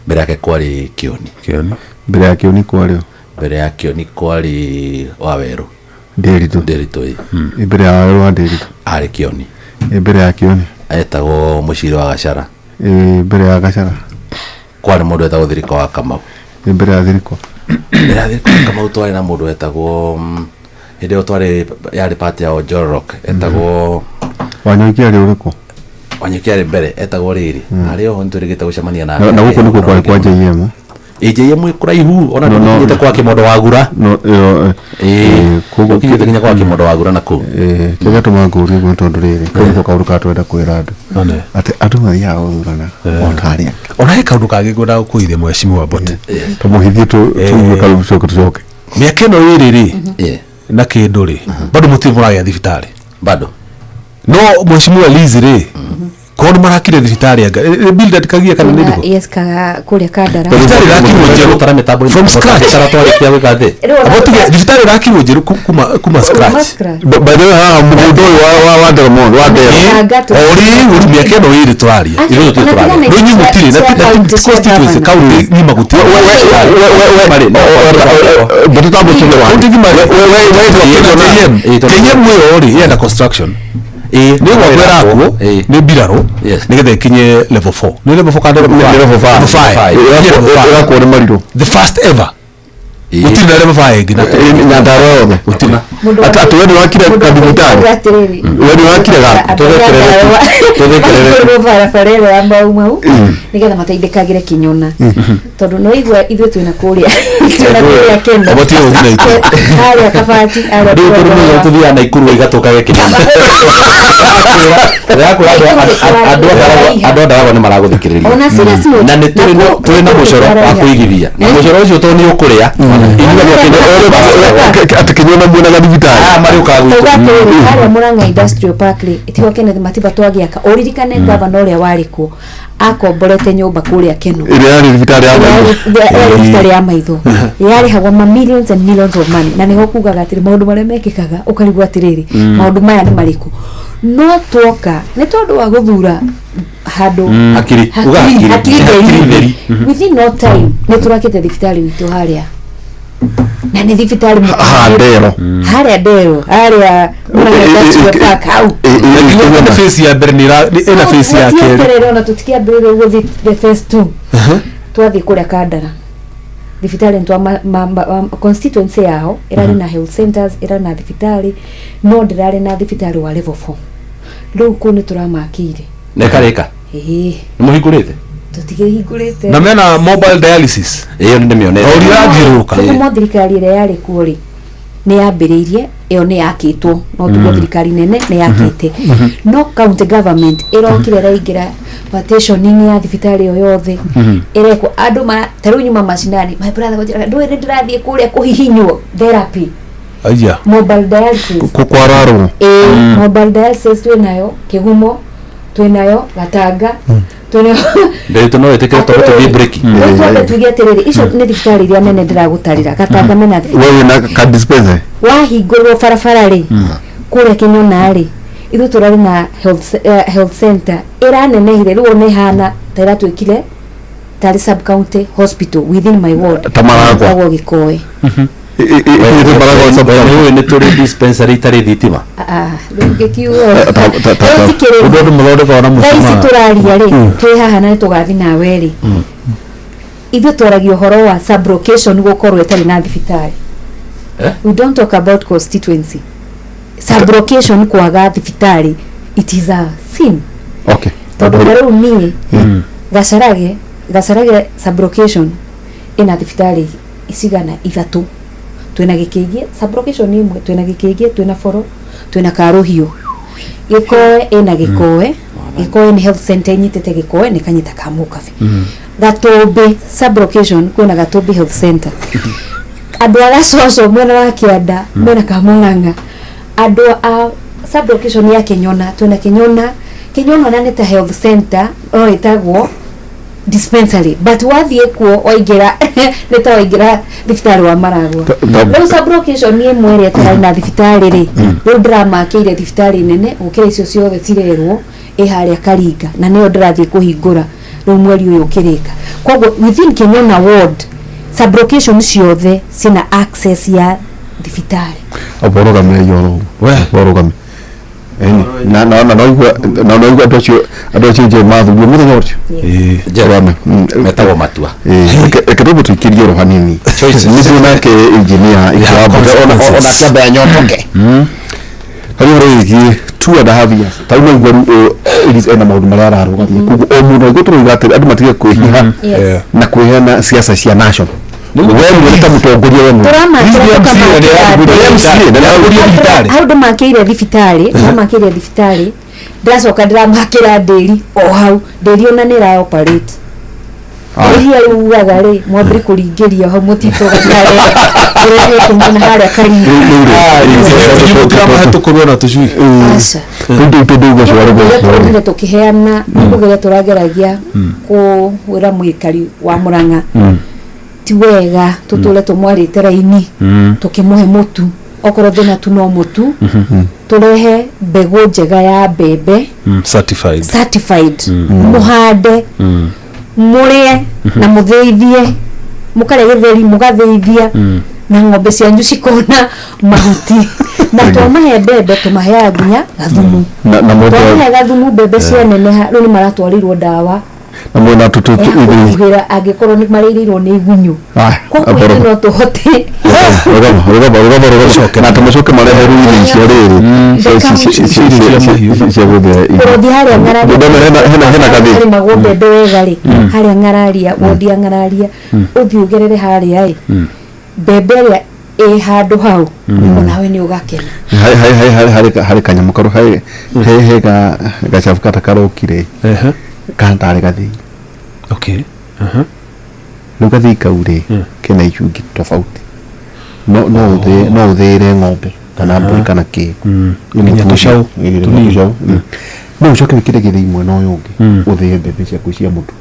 Mbere yake kwarĩ Kĩoni. Kĩoni. Mbere ya Kĩoni kwarĩ ũ? Mbere ya Kĩoni kwarĩ Wawerũ. Ndĩritũ. Ndĩritũ, ĩ. Mbere ya Wawerũ wa Ndĩritũ? Arĩ Kĩoni. Mbere ya Kĩoni? Etagwo Mũciri wa Gachara. Mbere ya Gachara? Kwarĩ mũndũ wetagwo Thiriko wa Kamau. Mbere ya Thiriko? Mbere ya Thiriko wa Kamau twarĩ na mũndũ wetagwo, hĩndĩ ĩyo twarĩ yarĩ party ya Ojorok, etagwo Wanyoike arĩ ũrĩkũ? Wanyoike arĩ mbere, etagwo rĩrĩ arĩ oho nĩtũrĩgĩte gũcemania nake. Na gũkũ nĩkuo kwarĩ kwa JM? JM ĩ kũraihu ona No, no. nĩtũkinyĩte kwa Kĩmondo Wagura. No, ĩyo, koguo Tũkinyĩte nginya kwa Kĩmondo Wagura na kũu. Kĩrĩa gĩatũmaga ngũrie ũguo nĩ tondũ rĩrĩ, kau nĩko kaũndũ karĩa tũrenda kwĩra andũ, atĩ andũ mathiaga gũthurana o ta arĩa angĩ. Ona he kaũndũ kangĩ ngwendaga gũkũithia, mheshimiwa Mbote. Tũmũhithie tũigue kau tũcoke tũcoke. Mĩaka ĩno ĩrĩ rĩ na kĩndũ rĩ, bado mũtirĩ mũragĩa thibitarĩ. Bado. No mheshimiwa Liz rĩ, korwo nĩ marakire thibitarĩ anga Bildad Kagia kana nĩ ndĩkũ? Yes, kũrĩa Kandara. Thibitarĩ ĩrakirwo njerũ Gũtara mĩtambo from scratch. Gũtara twarĩkia gwĩka thĩ. Rĩu ona Abo tuge thibitarĩ ĩrakirwo njerũ kuma scratch. Scratch. By the way, haha mũgũnda ũyũ wa Delmond, wa Dero. Ganga O rĩu mĩaka ĩno ĩrĩ tũraria. Actually, Ithuĩ tũtirĩ ona tũraria. tigana Rĩu inyuĩ mũtirĩ na cia na county, cia constituency governor. county ng'ima gũtirĩ. Mbũtũ ta mũtũmia wa County ng'ima KM ĩyo rĩ ĩrenda construction. Nĩ gwakwo ĩrakwo nĩ mbirarũ nĩgetha ĩkinye level 4. Nĩ level 4 kana level 5? Level 5. Level 5. Ĩkinye level 5. Ĩrakwo nĩ marirũ. The first ever. Gũtirĩ na level 5 ĩngĩ na Nyandarua yothe. Gũtirĩ. Atĩ we nĩwakire kathibitari? Atĩrĩrĩ, We nĩwakire gaku? Tũthekerere barabara ĩrĩa ya Mau Mau nĩgetha mateithĩkagĩre Kĩnyona, tondũ no igua ithuĩ twĩna kũrĩa Keno. Abo tiga gũthiĩ Naikuru. Harĩa Kabati harĩa Rĩu tũrĩ mũthenya tũthiaga Naikuru waigatũkage Kĩnyona. Ndĩrakwĩra andũ a Ndaragwa nĩ maragũthikĩrĩria. Ona serious note, Na nĩ tũrĩ na mũcoro wa kũigithia. Na mũcoro ũcio tondũ nĩ ũkũrĩa. Ithuĩ Atĩ Kĩnyona mwena gathibitarĩ? Aya marĩũkaga gwitũ. Tauga atĩrĩrĩ, harĩa Murang'a Industrial Park rĩ, tigo Kenneth Matiba twagĩaka, ũririkane gavana ũrĩa warĩ kuo akomborete nyũmba kũrĩa Keno. Ĩrĩa yarĩ thibitarĩ ya maitho. Yarĩ thibitarĩ ya maitho, yarĩhagwo ma millions and millions of money, na nĩho kugaga atĩrĩ maũndũ marĩa mekĩkaga ũkarigwo atĩrĩrĩ, maũndũ maya nĩ marĩkũ? No tuoka nĩ tondũ wa gũthura handũ Hakiri. Uga hakiri. Hakiri Hakiri theri. theri. Within no time nĩ tũrakĩte thibitarĩ witũ harĩa, na nĩ thibitarĩ Haha Ndero. Harĩa Ndero, harĩa Murang'a Industrial Park hau. Ĩna phase ya mbere ĩna phase ya kerĩ. Tũtieterere ona tũtikiambĩrĩria gũthiĩ the phase 2, twathiĩ kũrĩa Kandara thibitarĩ nĩtwa constituency yao ĩrarĩ na health centers, ĩrarĩ na thibitarĩ, no ndĩrarĩ na thibitarĩ wa level 4. Rĩu kũu nĩ tũramakĩire. Nĩ karĩka. Ĩĩ. Nĩ mũhingũrĩte? Tũtikĩhingũrĩte. Na mena mobile dialysis. Ĩyo nĩ ndĩmĩonete. O ũrĩa ĩrathiũrũrũka. Tũgumo thirikari ĩrĩa yarĩ kuo rĩ, nĩ yambĩrĩirie ĩyo, nĩ yakĩtwo, no tuge thirikari nene nĩ yakĩte, no county government ĩrokire ĩraingĩra partitioning ya thibitarĩ ĩyo yothe ĩrekwo. Andũ ma ta rĩu nyuma macinani, my brother gũnjĩra, ndũĩ nĩ ndĩrathiĩ kũrĩa kũhihinywo therapy. Aya. Mobile dialysis. Kwararwo. Ĩĩ, mobile dialysis twĩnayo Kĩgumo, twĩnayo Gatanga, twĩnayo. Ndĩritũ no ĩtĩkĩre tondũ tũthiĩ break. Rĩu twambe tuge atĩrĩrĩ, icio nĩ thibitarĩ iria nene ndĩragũtarĩra. Gatanga mena We wĩna ka dispenser? Wahingũrwo barabara rĩ, kũrĩa Kĩnyona rĩ, ithuĩ tũrarĩ na health center ĩranenehire, rĩu ona ĩhana ta ĩratuĩkire tarĩ sub county hospital within my ward. Ta Maragwa. Ĩtagwo Gĩkoe. Ĩkinyĩte Maragoli sub county. Nĩ nĩ tũrĩ dispensary itarĩ thitima. Ah, rĩu ngĩkiuga rĩu tikĩrĩ Ũndũ andũ mathondekaga na thaa ici mũcumaa. tũraria rĩ, twĩ haha na nĩ tũgathiĩ nawe rĩ, ithuĩ twaragia ũhoro wa sublocation gũkorwo ĩtarĩ na thibitarĩ. We don't talk about constituency sublocation kwaga thibitarĩ, it is a sin. Okay. Tondũ ta rĩu niĩ Gacarage sublocation ĩna thibitarĩ icigana ithatũ. Twĩna Gĩkĩngie sublocation ĩmwe, twĩna Gĩkĩngie, twĩna Boro, twĩna Karũhiũ. Gĩkoe ĩna Gĩkoe, Gĩkoe nĩ health center ĩnyitĩte Gĩkoe na ĩkanyita Kamũkabi. Gatũmbĩ sublocation kwĩna Gatũmbĩ health center. Andũ a Gacoco mwena wa kĩanda mena Kamũng'ang'a. Andũ a sublocation ya Kĩnyona, twĩna Kĩnyona. Kĩnyona ona nĩ ta health center no ĩtagwo dispensary, but wathiĩ kuo waingĩra nĩ ta waingĩra thibitarĩ wa Maragwa. Rĩu sublocation ĩmwe ĩrĩa ĩtarĩ na thibitarĩ rĩ, rĩu ndĩramakĩire thibitarĩ nene gũkĩra icio ciothe cirerwo, ĩ harĩa Karinga, na nĩyo ndĩrathiĩ kũhingũra rĩu mweri ũyũ ũkĩrĩka. Koguo within Kĩnyona ward, sublocation ciothe ciĩna access ya thibitarĩ. Amba ũrũgame yoro, ũrũgame. Ĩni, na na na noigua na noigua andũ acio nje mathurio mũthenya ũcio. Rũgame. Metagwo matua. Reke twambe tũikĩrie oro hanini nĩguo nake engineer ikĩwamba ona kĩamba ya nyotoke harĩ ũhoro wĩgiĩ 2.5 years. Ta rĩu noigua rĩu Elise ena maũndũ marĩa ararũgamia, koguo o mũndũ aigua tũroiga atĩrĩ andũ matige kwĩhiha Yes. na kwĩheana siasa cia national, we mwene ta mũtongoria, we mwene. Tũramakĩra tũkamakĩra. Hau ndĩmakĩire thibitarĩ, ndĩramakĩire thibitarĩ, ndĩracoka ndĩramakĩra ndĩri o hau. Ndĩri ona nĩ ĩra operate rĩhia rĩu ugaga rĩ mwambĩrĩ kũringĩria hau mũtitũ gatare ũrehe kũmona harĩa Karinga. Tũkũrwo na tũcui. Aca. Rĩu tondũ uga ũcio warĩ Nĩkũgeria tũronire tũkĩheana, nĩkũgeria tũrageragia kũwĩra mũikari wa Mũrang'a ti wega tũtũre tũmwarĩte raini tũkĩmũhe mũtu, okorwo thĩna tu no mũtu, tũrehe mbegũ njega ya mbembe Certified. Certified, mũhande, mũrĩe na mũthĩithie, mũkarĩa gĩtheri, mũgathĩithia na ng'ombe cianyu cikona mahuti. Na twamahe mbembe, tũmaheaga nginya gathumu. Na mũndũ Twamahe gathumu, mbembe cianeneha, rĩu nĩ maratwarĩirwo ndawa na mwena tũtũ ya kũhuhĩra angĩkorwo nĩ marĩirĩirwo nĩ igunyũ. Koguo ithuĩ no tũhote. Rũgama, rũgama, rũgama, rũgama, na tũmacoke marehe rĩu irio icio rĩrĩ cia gũthĩa irio. Kũrũthi harĩa Ng'araria. Ndona hena gathĩ. Harĩmagwo mbembe wega rĩ, harĩa Ng'araria, wondi ya Ng'araria, ũthiĩ ũgerere harĩa ĩ mbembe ĩrĩa ĩ handũ hau, onawe nĩ ũgakena. Harĩ kanyamũ karu harĩ he gacabu kata karokire kana tarĩ gathĩi. Rĩu gathĩi kau rĩ kena icungi tofauti, no ũthĩĩre ng'ombe kana mbũri kana kĩ. Nginya tũcaũ tũnini. Tũcaũ no ũcoke wĩkĩre gĩthĩi mwena ũyũ ũngĩ, ũthĩe mbembe ciaku cia mũtu.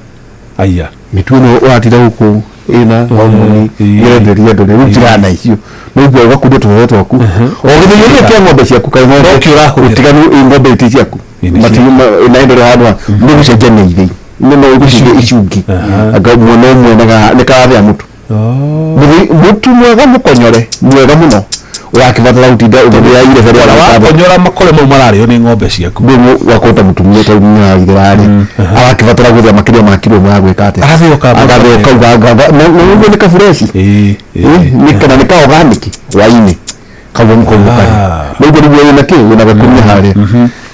Aya. Mĩtu ĩno ũratinda gũkũ ĩna homoni ĩrenderia andũ rĩu njirana icio, noguo ũgakundia tũbebe twaku o gĩthĩi gĩkĩ kĩa ng'ombe ciaku kaĩ ng'ombe Nokĩo ũrahũthĩra. ũtiganu ĩ ng'ombe iti ciaku. Ĩ, nĩ Na ĩndĩ handũ ha nĩ gũcenjania ithĩi, no gũcenjia icungi, anga mwena ũmwe nĩ karathĩa mũtu. Mũtu mwega mũkonyore mwega mũno ũrakĩbatara gũtinda ũgĩthĩa irebe rĩa Wakonyora makore mau mararĩo nĩ ng'ombe ciaku. Rĩu wakũta mũtumia ta nĩaragithĩra-rĩ, arakĩbatara gũthĩa makĩria ma kiro ĩmwe ya gwĩka atĩa? Agathĩo ka Agathĩo kau na ũguo nĩ kabureshi nĩ kana nĩ ka organic waini kau mũkau mũkari nĩguo nĩguo wĩna kĩ wĩna gakumia harĩa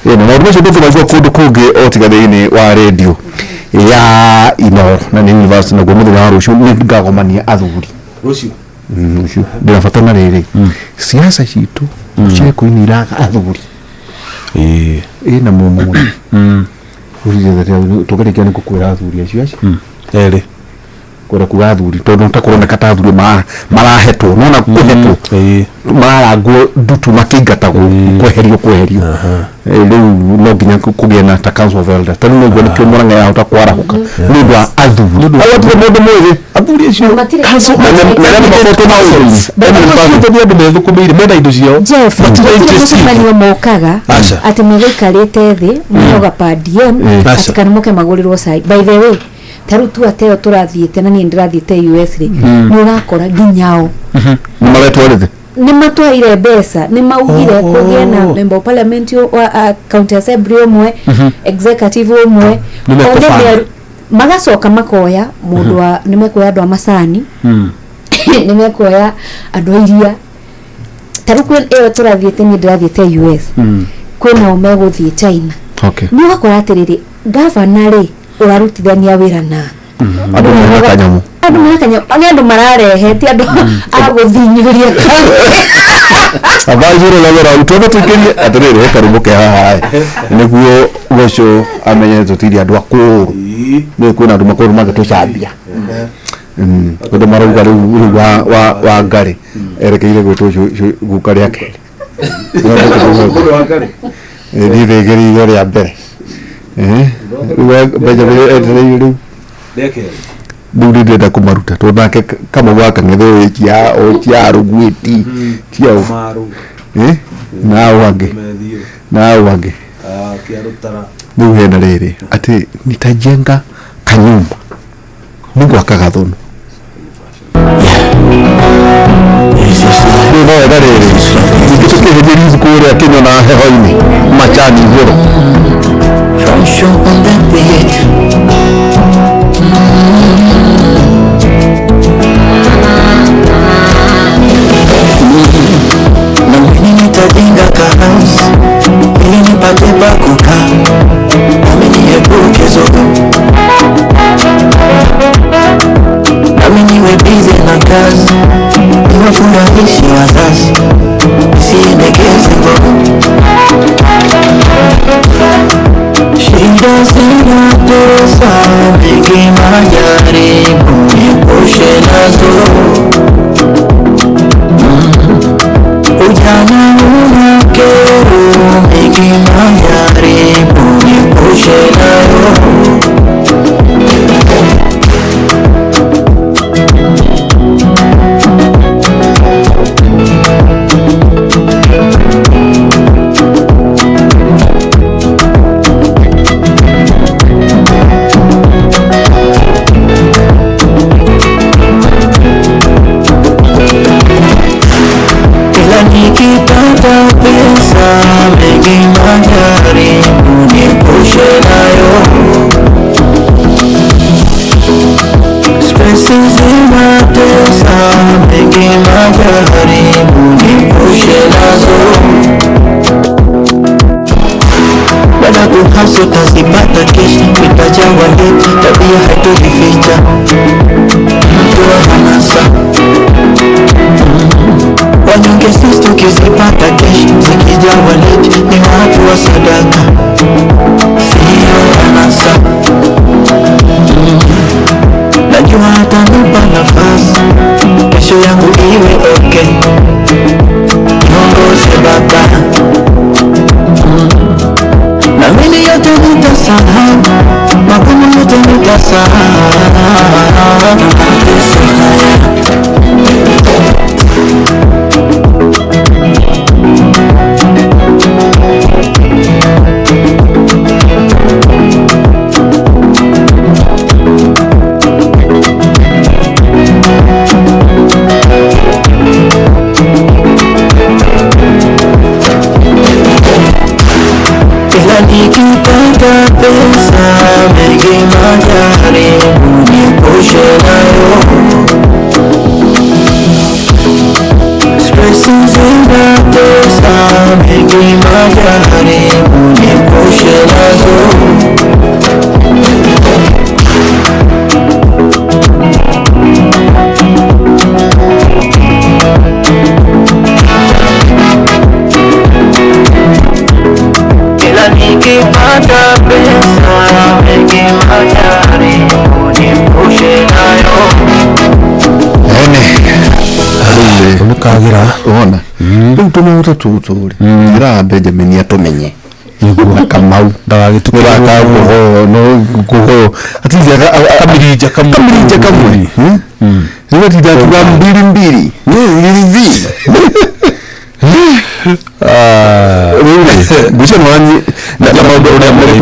ĩno maũndũ macio ndũngĩmaigua kũndũ kũngĩ o tiga thĩinĩ wa rĩndiũ ya Inooro na nĩ university. Naguo mũthenya wa rũciũ nĩ ngagomania athuri. Rũciũ. Rũciũ ndĩna bata na rĩrĩ siasa citũ cekũ-inĩ iraga athuri ĩna mũmwe tũkĩrĩkia nĩ gũkwĩra athuri acio acio Erĩ. Kwenda kuga athuri tondũ ta kũroneka ta athuri marahetwo nona kũhetwo, mararangwo ndutu makĩingatagwo kweherio. Rĩu no nginya kũgĩe na ta council of elders. Ta rĩu nĩguo nĩkĩo Mũrang'a yahota kwarahũka nĩ ũndũ wa athuri au atirĩ mũndũ mwĩthĩ athuri acio. Matirĩ. Na arĩa makoretwo na ũthuri. Acio nĩ andũ methũkũmĩire mena indo ciao. Jeff, Matirĩ gũtirĩ interested. mũcemanio mokaga Aca. atĩ megũikarĩte thĩ mahoga per diem Aca. atĩ kana moke magũrĩrwo cai. By the way, Ta rĩu tu ateo tũrathiĩte na niĩ ndĩrathiĩte US rĩ, nĩ ũrakora nginyao nĩ maretwarĩte, nĩ matwaire mbeca, nĩ maugire kũgĩe na member of parliament wa county assembly ũmwe, executive ũmwe. Nĩ One mekũbanga. Magacoka makoya mũndũ wa, nĩ mekuoya andũ a macani, nĩ mekuoya andũ a iria. Ta rĩu kwĩ ĩyo tũrathiĩte, niĩ ndĩrathiĩte US, kwĩnao megũthiĩ China. Nĩ ũgakora atĩrĩrĩ, gavana rĩ ũrarutithania wĩra na andũ mena kanyamũ. Andũ mena kanyamũ, nĩ andũ mararehe, ti andũ a gũthinyũria. Abajire lagora twambe tuikirie atiriri he karumbo ke haha niguo goco amenye tutiri andu akuru ni kwina andu makuru mangitucambia undu marauga riu riu wa ngari erekeire gwitwo guka rĩa kerĩ ndirĩgĩrĩire rĩa mbere. Rĩu Benjamin etereire rĩu rĩu ndĩrenda kũmaruta tondũ nake Kamau wa Kang'ethe ũyũ cia arũguĩti cia nao angĩ nao angĩ rĩu hena rĩrĩ atĩ nitajenga kanyumba nĩ gwaka gathũnũ. Rĩu no wega rĩrĩ ningĩ tũkĩhĩmbĩria kũrĩa kĩnyona heho-inĩ macani igũrũ. Fresh on that beat. Na mimi nitajenga ka house ili nipate pa kukaa, nami niepuke zogo, nami niwe busy na kazi, niwafurahishe wazazi, nisiendekeze ngono. Shida zinatesa, mengi majaribu, niepushe nazo. Ujana una kero, mengi majaribu, niepushe nayo. Ila nikipata pesa, mengi majaribu, niepushe nayo. Stresi zinatesa, mengi majaribu, niepushe nazo. Baada kuhaso tazipata kesho, nitajangwa leti, tabia haitojificha, mtu wa hanasa. Wanyonge sisi tukizipata kesho, zikija waleti ni watu wa sadaka, sio anasa. Najua atanipa nafasi, kesho yangu iwe okay, niongoze Baba. Na mimi yote nitasahau, magumu yote nitasahau, mateso haya. Ila nikipata pesa, mengi majaribu, niepushe nayo. Stresi zinatesa, mengi majaribu, niepushe nazo. Ila nikipata pesa, mengi majaribu, niepushe nayo. Ene rĩu Nĩkagira wona rĩu tũmaũta tũtũ rĩ njĩraga Benjamin atũmenye na Kamau ndagagĩtukĩrwo no kuhoyo atizi kamirija kamwe. Kamirija kamwe rĩu atinda akiuga mbili mbili mbili. Rĩu rĩ ngwĩciria nĩwanyi Na maũndũ ũrĩa mũrĩ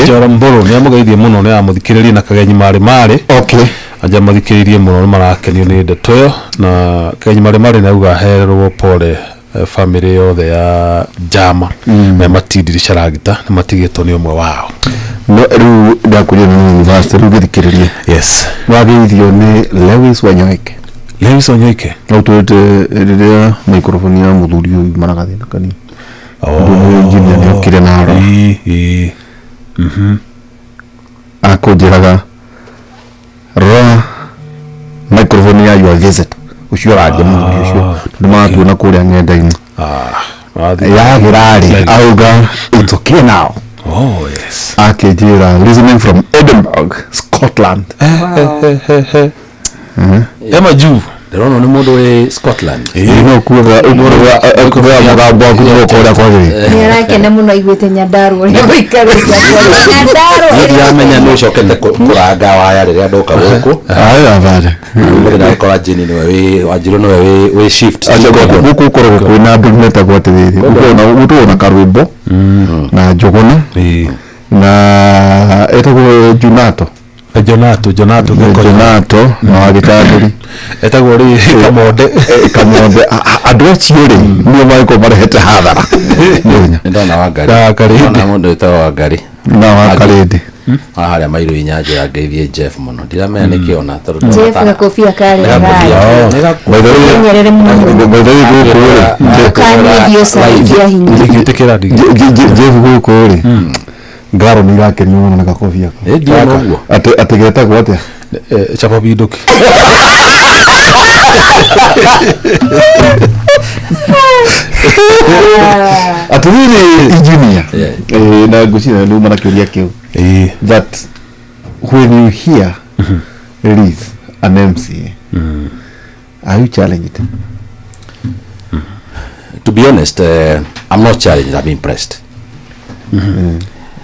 Njoro Mbũrũ nĩ amũgeithie mũno nĩ amũthikĩrĩrie na Kagenyi marĩ marĩ okay anja mathikĩrĩirie mũno nĩ marakenio nĩ ndeto ĩyo na Kagenyi marĩ marĩ nĩ auga herwo pole family yothe ya Njama na matindiri caragita nĩ matigĩtwo nĩ ũmwe wao. No rĩu ndakwĩrire nĩ university rĩu gĩthikĩrĩrie. Yes. Wageithio nĩ Lewis Wanyoike. Lewis Wanyoike no twĩte rĩrĩa microphone ya mũthuri ũyũ yumana gathĩna kanini. Oh, engineer nĩ okire na arora. Ĩ Akũnjĩraga rora microphone ya your visit ũcio ũraria mũthuri ũcio tondũ maratuona kũrĩa ng'enda-inĩ yagĩra-rĩ auga it's okay now. Oh yes. Akĩnjĩra listening from Edinburgh, Scotland. Ema juu ndĩrona nĩ mũndũ wĩ Scotland. No kuga ukuga mũgambo waku nĩguo ũkorwo ũrĩa kwagĩrĩire. Nĩ arakena mũno aiguĩte Nyandarua ũrĩa ũikarĩte Nyandarua. Niĩ ndiramenya nĩ ũcokete kũranga waya rĩrĩa ndoka gũkũ. Aya bale. Ũmũthĩ ndagĩkora Jane nĩwe wĩ Wanjirũ nĩwe wĩ shift. Acha gũkũ gũkoragwo kwĩna andũ metagwo atĩrĩrĩ gũtũgwo na karwĩmbo na njũgũna na etagwo Junato. Jonato Jonato Jonato na wagĩtandũri etagwo rĩ Kamonde Kamonde andũ acio rĩ nĩo magĩkorwo marehete hathara. Nĩ ndona Wangari. Ndona mũndũ wĩtagwo Wangari na Wakarĩndĩ harĩa mairũ inya njĩra ngeithie Jeff mũno ndiramenya nĩkĩ ona tondũ Jeff gakobia karĩ Nyerere mũno. By the way gũkũ rĩ Ũkanyendie cai hinya. Ndingĩtĩkĩra Jeff gũkũ rĩ ngaro nĩ irakenio mũno na gakobia kau. Atĩ getagwo atĩa? Chapa binduki. Atĩrĩrĩ engineer na ngwĩciria nĩ uma na kĩũria kĩu that when you hear Liz an MCA are you challenged? To be honest, I'm not challenged, I'm impressed.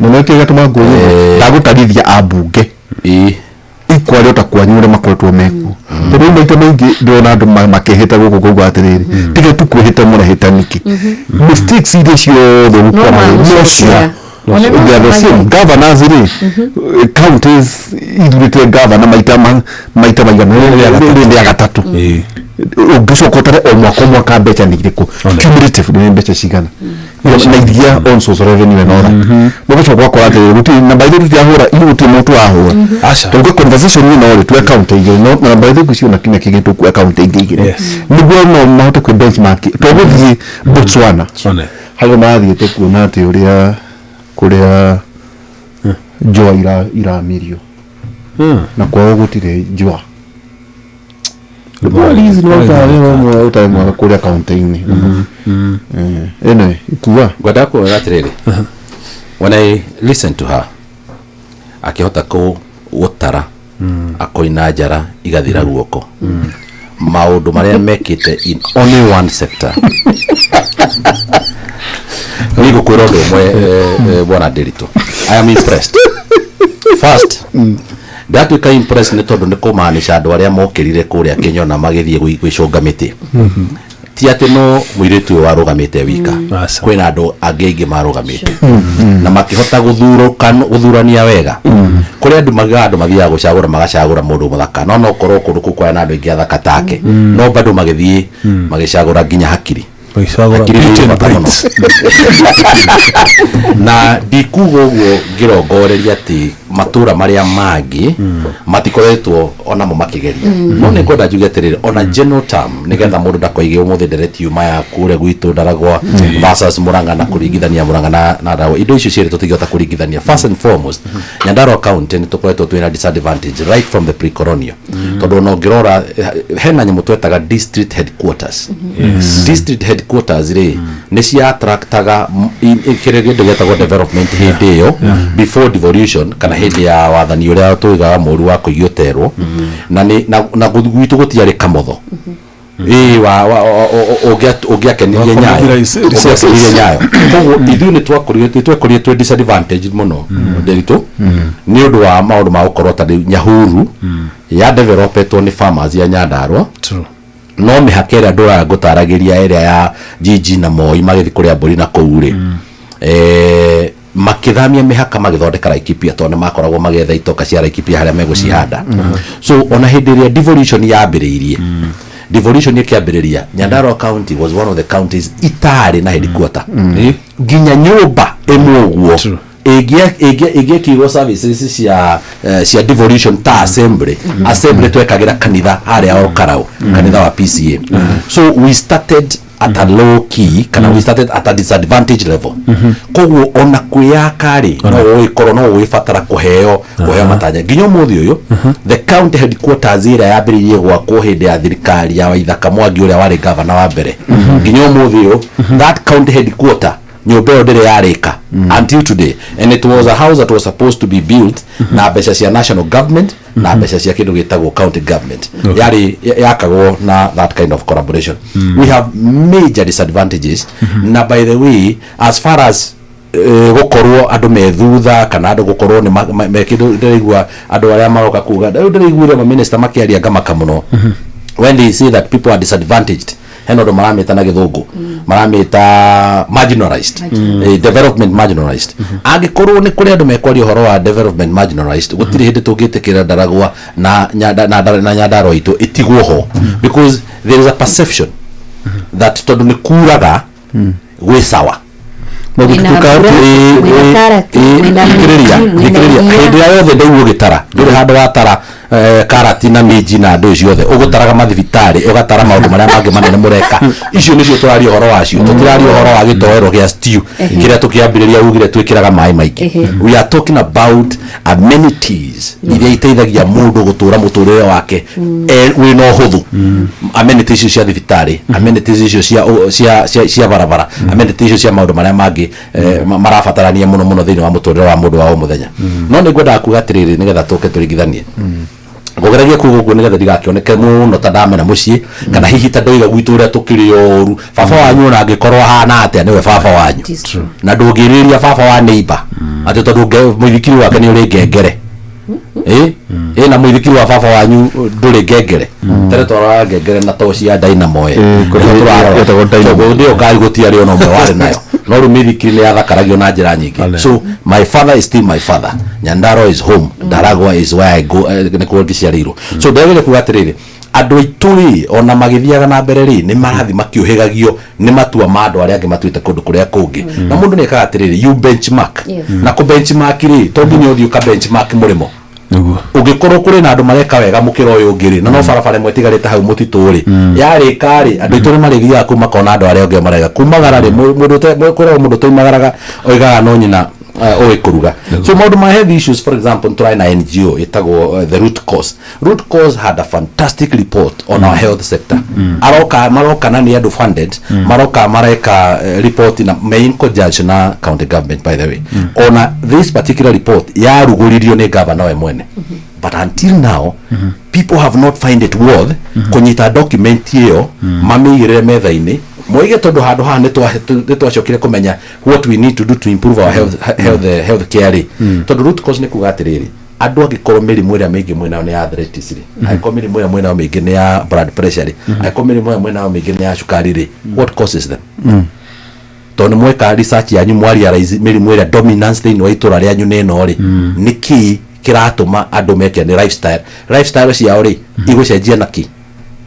Na nĩkĩo gĩatũma ngũrie ndagũtarithia ambunge ikwario ta kwanyu ũrĩa makoretwo mekuo tondũ rĩu maita maingĩ ndĩrona andũ makĩhĩta gũkũ kuuga atĩrĩrĩ tiga tu kwĩhĩta mũrahĩta nĩkĩ mistakes iria ciothe ũgũkora nocio they are the same governors rĩ counties ithurĩte governor maita maigana rĩrĩ rĩa gatatũ ũngĩcoka ũtare o mwaka o mwaka mbeca nĩ irĩkũ cumulative nĩ mbeca cigana na iria on source revenue and all that mũgacoka ũgakora atĩrĩrĩ gũtirĩ na by the way tũtirahũra ithuĩ gũtirĩ mũndũ tũrahũra tondũ conversation ĩno rĩ tuoe county igĩrĩ na by the way ngwĩciria ona kiumia kĩngĩ tũkuoya county ingĩ igĩrĩ nĩguo no mahote kwĩ benchmark tũgũthiĩ Botswana harĩa marathiĩte kuona atĩ ũrĩa kũrĩa njũa iramirio na kwao gũtirĩ njũa. Liz no ũtarĩ mwega kũrĩa kaunti-inĩ. Anyway, ikua ngwenda kuuga atĩrĩrĩ when I listen to her akĩhota gũtara akoina njara igathira guoko maũndũ marĩa mekĩte in only one sector. Nĩ ngũkwĩra ũndũ ũmwe bwana Ndiritu, I am impressed. First, ndatuĩka impressed nĩ tondũ nĩ kũmaanisha andũ arĩa mokĩrire kũrĩa Kĩnyona magĩthiĩ gwĩcũnga mĩtĩ ti atĩ no mũirĩtu ũyũ warũgamĩte wika, kwĩna andũ angĩ aingĩ marũgamĩte na makĩhota gũthurania wega. Kũrĩa andũ magiaga andũ mathiaga gũcagũra magacagũra mũndũ mũthaka no korwo kũndũ kũu kwarĩ na andũ aingĩ athaka take no bado magĩthiĩ magĩcagũra nginya hakiri na ndikuga ũguo ngĩrongoreria atĩ matũra marĩa mangĩ matikoretwo onamo makĩgeria no nĩ ngwenda njuge atĩrĩrĩ ona general term nĩgetha mũndũ ndakoige ũmũthĩ ndereti yuma ya kũrĩa gwitũ Ndaragwa versus Murang'a na kũringithania Murang'a na Ndaragwa indo icio cierĩ tũtingĩhota kũringithania. First and foremost, Nyandarua County nĩ tũkoretwo twĩna disadvantage right from the pre-colonial tondũ ona ũngĩrora hena nyamũ twetaga district headquarters. District headquarters rĩ nĩ cia attractaga kĩrĩa kĩndũ gĩetagwo development hĩndĩ ĩyo before devolution kana hĩndĩ ya wathani ũrĩa tũigaga mũru wa kũigio terwo na na gwitũ gũtiarĩ kamotho ũngĩakenirie nyayo koguo ithuĩ nĩ twakorirwo twĩ disadvantage mũno Ndiritu nĩ ũndũ wa maũndũ ma gũkorwo ta rĩu Nyahururu ya developetwo nĩ farmers ya Nyandarua no mĩhaka ĩrĩa ndũraga ngũtaragĩria ĩrĩa ya Jiji na Moi magĩthiĩ kũrĩa mbũri na kũu rĩ Makĩthamia mĩhaka magĩthondeka Laikipia tondũ nĩ makoragwo magĩetha itoka cia Laikipia harĩa megũcihanda. So ona hĩndĩ ĩrĩa devolution yambĩrĩirie, devolution ĩkĩambĩrĩria, Nyandarua County was one of the counties itarĩ na headquarter, nginya nyũmba ĩmwe ũguo ĩngĩekirwo services cia devolution ta assembly. Assembly twekagĩra kanitha harĩa o Karau, kanitha wa PCA. So we started at a low key, kana we started at a disadvantage level. Koguo ona kwĩyaka rĩ, no ũgĩkorwo no ũgĩbatara kũheo matanya. Nginya ũmũthĩ ũyũ, the county headquarters ĩrĩa yambĩrĩirie gwakwo hĩndĩ ya thirikari ya Waithaka Mwangi ũrĩa warĩ gavana wa mbere, nginya ũmũthĩ ũyũ that county headquarter, nyũmba ĩyo ndĩrĩ yarĩka until today. And it was a house that was supposed to be built na mbeca cia national government na mbeca cia kĩndũ gĩtagwo county government. Yarĩ yakagwo na that kind of collaboration. We have major disadvantages. Na by the way, as far as gũkorwo andũ me thutha kana andũ gũkorwo nĩ me kĩndũ, ndĩraigua andũ arĩa maroka kuga rĩu, ndĩraiguire maminista makĩaria ngamaka mũno when they say that people are disadvantaged. Hena ũndũ maramĩta na gĩthũngũ, maramĩta marginalized, development marginalized. Angĩkorwo nĩ kũrĩ andũ mekwaria ũhoro wa development marginalized, gũtirĩ hĩndĩ tũngĩtĩkĩra Ndaragwa na Nyandarua itũ ĩtigwo ho, because there is a perception that tondũ nĩ kuraga gwĩ sawa. Mwĩna mbura, mwĩna karati, mwĩna Thikĩrĩria, minji, mwĩna thikĩrĩria. iria. Hĩndĩ ĩrĩa yothe ndaigua ũgĩtara, ndũrĩ handũ watara karati na minji na ndũ ciothe, ũgũtaraga mathibitarĩ, ũgatara maũndũ marĩa mangĩ manene mũreka. Icio nĩcio tũraria ũhoro wacio. Tũtiraria ũhoro wa gĩtoero gĩa stew kĩrĩa tũkĩambĩrĩria ugire twĩkĩraga maĩ maingĩ. We are talking about amenities iria iteithagia mũndũ gũtũra mũtũrĩre wake wĩna ũhũthũ, amenities icio cia thibitarĩ, amenities icio cia barabara, amenities icio cia maũndũ marĩa mangĩ marabatarania mũno mũno thĩinĩ wa mũtũrĩre wa mũndũ wa o mũthenya. No nĩ ngwendaga kuga atĩrĩrĩ, nĩgetha tũke tũringithanie, ngũgeragia kuga ũguo nĩgetha ndigakĩoneke mũno ta ndamena mũciĩ kana hihi ta ndoiga gwitũ ũrĩa tũkĩrĩ ũru. Baba wanyu ona angĩkorwo ahana atĩa, nĩwe baba wanyu, na ndũngĩrĩria baba wa neighbor atĩ tondũ mũithikiri wake nĩ ũrĩ ngengere ĩ na mũithikiri wa baba wanyu ndũrĩ ngengere. Tene twaroraga ngengere na toci ya dynamo ĩ. Nĩho tũrarora. Ĩtagwo dynamo. Tondũ nĩyo ngari gũtiarĩ ona ũmwe warĩ nayo, no rĩu mĩithikiri nĩ yathakaragio na njĩra nyingĩ. So my father is still my father. Nyandarua is home. Ndaragwa is where I go, nĩkuo ngĩciarĩirwo. So ndagĩrĩire kuga atĩrĩrĩ, andũ aitũ rĩ, ona magĩthiaga na mbere rĩ, nĩ marathiĩ makĩũhĩgagio nĩ matua ma andũ arĩa angĩ matuĩte kũndũ kũrĩa kũngĩ. Na mũndũ nĩ ekaga atĩrĩrĩ, you benchmark. Na kũ benchmark rĩ, to nginya ũthiĩ ũka benchmark mũrĩmo. Ũngĩkorwo kũrĩ na andũ mareka wega mũkĩra ũyũ ũngĩ rĩ, na no barabara ĩmwe ĩtigarĩte hau mũtitũ rĩ, yarĩka rĩ, andũ aitũ nĩ marĩthiaga kũu makona andũ arĩa angĩ mareka kumagara rĩ. Mũndũ kwĩragwo mũndũ ũtoimagaraga oigaga no nyina ũĩ kũruga. So maũndũ ma health issues, for example, tũrarĩ na NGO ĩtagwo the Root Cause. Root Cause had a fantastic report on our health sector. Aroka maroka na nĩ andũ funded, maroka mareka report na main conjunction na county government. By the way, ona this particular report yarugũririo nĩ governor we mwene, but until now people have not find it worth kũnyita document ĩyo mamĩigĩrĩre metha-inĩ moige, tondũ handũ haha nĩ twacokire kũmenya what we need to do to improve our health care rĩ. Tondũ root cause nĩ kuga atĩrĩrĩ, andũ angĩkorwo mĩrimũ ĩrĩa mĩingĩ mwĩnayo nĩ ya arthritis rĩ, angĩkorwo mĩrimũ ĩrĩa mwĩnayo mĩingĩ nĩ ya blood pressure rĩ, angĩkorwo mĩrimũ ĩrĩa mwĩnayo mĩingĩ nĩ ya cukari rĩ, what causes them? Tondũ nĩ mweka research yanyu, mwarealize mĩrimũ ĩrĩa dominance thĩinĩ wa itũra rĩanyu nĩ ĩno rĩ, nĩ kĩĩ kĩratũma andũ meke? Nĩ lifestyle ciao rĩ, igũcenjia na kĩ?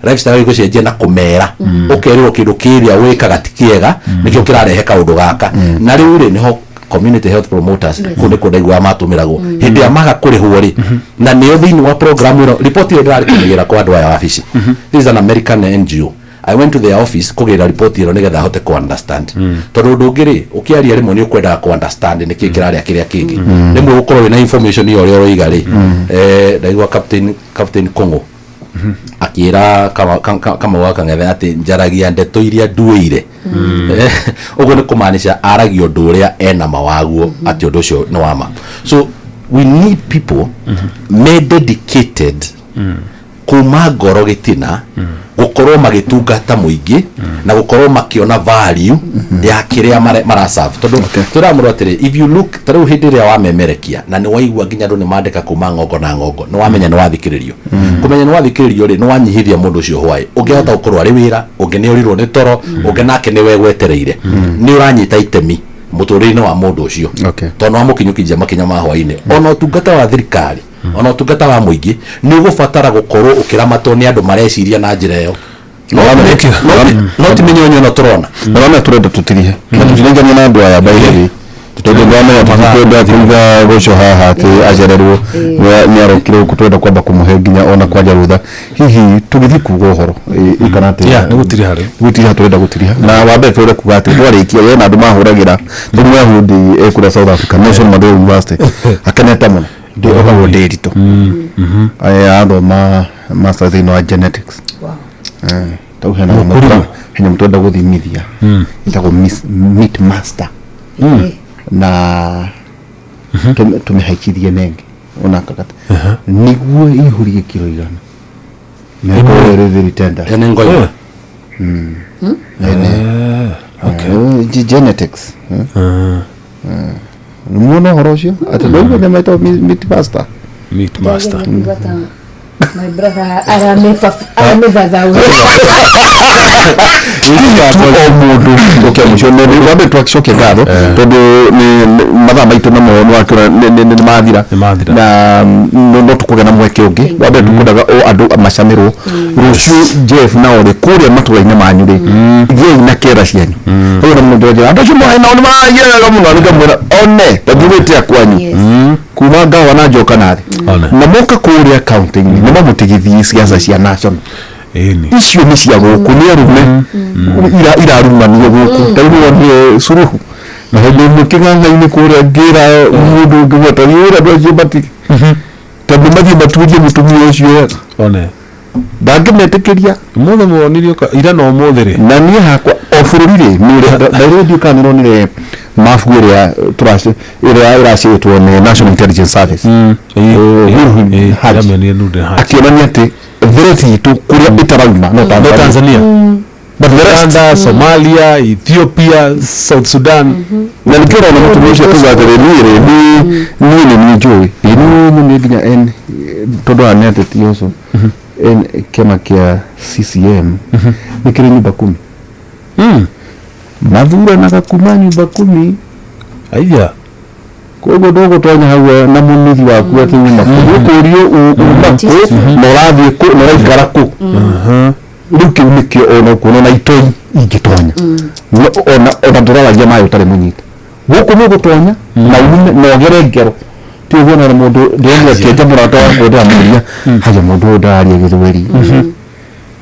Lifestyle igũcenjia na kũmera ũkerĩrwo kĩndũ kĩrĩa wĩkaga ti kĩega, nĩkĩo kĩrarehe kaũndũ gaka. Na rĩu rĩ, nĩho community health promoters kũu nĩkuo ndaiguaga matũmĩragwo hĩndĩ ĩrĩa maga kũrĩhwo rĩ, na nĩo thĩinĩ wa program ĩno. Report ĩyo ndĩrarĩ kũmĩgĩra kwa andũ aya wabici. This is an American NGO. I went to their office kũgĩra report ĩno nĩgetha hote ku understand, tondũ ũndũ ũngĩ rĩ, ũkĩaria rĩmwe nĩ ũkwendaga ku understand nĩkĩ kĩrarĩa kĩrĩa kĩngĩ. Rĩmwe ũkorwo wĩna information ĩyo ũrĩa ũroiga rĩ. Ndaigua Captain Kong'o akĩra Kamau wa Kang'ethe atĩ njaragia ndeto iria nduĩire. Ũguo nĩ kũmaanisha aragia ũndũ ũrĩa ena ma waguo atĩ ũndũ ũcio nĩ wa ma. So we need people me dedicated kuma ngoro gĩtina gũkorwo magĩtungata mũingĩ na gũkorwo makĩona value ya kĩrĩa maraserve, tondũ tũramũrwo atĩrĩ, if you look ta rĩu hĩndĩ ĩrĩa wamemerekia na nĩ waigua nginya andũ nĩ mandĩka kuma ng'ongo na ng'ongo, nĩ wamenya nĩ wathikĩrĩrio. Kũmenya nĩ wathikĩrĩrio rĩ, nĩ wanyihithia mũndũ ũcio hwaĩ ũngĩhota gũkorwo arĩ wĩra ũngĩ nĩ ũrirwo nĩ toro, ũngĩ nake nĩ we gwetereire, nĩ ũranyita itemi. Mũtũrĩre-inĩ wa mũndũ ũcio, tondũ wamũkinyũkinyia makinya ma hwainĩ, ona ũtungata wa thirikari, ona ũtungata wa mũingĩ nĩ ũgũbatara gũkorwo ũkĩramatwo nĩ andũ mareciria na njĩra ĩyo. No ti mĩnyonyo ĩno tũrona. Ndĩrona tũrenda tũtirihe na tũtirengania na andũ aya, by the way, tondũ ndwamenya tũtikwenda kuiga gũco haha atĩ acererwo nĩ arokire gũkũ. Twenda kwamba kũmũhe nginya ona kwanja rũtha, hihi tũgĩthiĩ kuga ũhoro ikana atĩ Yeah, nĩ gũtiriha rĩu. Gũtiriha, tũrenda gũtiriha. Na wa mbere tũrenda kuga atĩ twarĩkia we na andũ mahũragĩra tondũ Mũyahudi ekũrĩa South Africa, Nelson Mandela University, akenete mũno. Ohagwo Ndĩritũ athoma master thĩinĩ wa genetics. Tau hena nyamũ, hena nyamũ twenda gũthimithia ĩtagwo meat master na tũmĩhaicithie nenge ona kakata nĩguo ihũrie kiro 100 na ĩkorwo ĩrĩ very tender. Ĩyo nĩ ngoima. Ene. Genetics. Nĩmuona ũhoro ũcio atĩ ndwaigua nyama ĩtagwo meat master? Meat master. Ndagĩra ta my brother aramĩthathaũra. Tu o mũndũ tũke mũico nĩ wambe twacokia ngatho tondũ nĩ mathaa maitũ namo nĩwakĩona nĩ mathira na no tũkũgĩa na mweke ũngĩ. Wa mbere tũkwendaga o andũ macamirwo rũciũ. Jeff nao rĩ kũrĩa matũra-inĩ manyu rĩ, gĩai na kera cianyu hau na mũndũ njĩra andũ acio moe nao nĩ maragiaga mũno, nĩngamwĩra one tondũ kwanyu kuma ngawa na njoka nathĩ na moka kũrĩa kaunti-inĩ nĩ mamũtigithie ciaca cia national, icio nĩ cia gũkũ, nĩ arume irarumanio gũkũ. Ta rĩu nĩwonire Suluhu na hĩndĩ ĩmwe kĩng'ang'a-inĩ kũrĩa ngĩra mũndũ ũngĩ gweta wĩra andũ acio matige tondũ mathiĩ maturie mũtumia ũcio wega. One. Ndangĩmetĩkĩria. Ũmũthĩ muonirio ira na ũmũthĩ rĩ. Na niĩ hakwa o bũrũri rĩ nĩ ũrĩa kana nĩronire mabu ĩrĩa tũraci ĩrĩa ĩracĩtwo nĩ National Intelligence Service, Nurdin Haji. Ndamenire Nurdin Haji. Akĩonania atĩ threat itũ kũrĩa ĩtarauma no No Tanzania. But the rest, Uganda, Somalia, Ethiopia, South Sudan. Na nĩkĩo ũrona mũtumia ũcio akiuga atĩrĩ, niĩ rĩ niĩ nĩ niĩ njũĩ ĩ niĩ nĩ nginya en tondũ aya nĩ ateti ũcio en kĩama kĩa CCM nĩ kĩrĩ nyumba kumi mathuranaga kuma nyumba kumi. Aiya. Koguo ndũgũtonya hau na mũnithi waku atĩ uma kũ, ũkũrio uma kũ na ũrathiĩ kũ na ũraikara kũ. Rĩu kĩu nĩkĩo ona ũkuona na itoi ingĩtonya. No, ona ndũraragia maĩ ũtarĩ mũnyite gũkũ nĩ ũgũtonya na ume na ũgere ngero. Ti ũguo na mũndũ ndĩronire akĩenja mũrata wakwa, ndĩramũria haya, mũndũ ũyũ ndararia gĩthweri,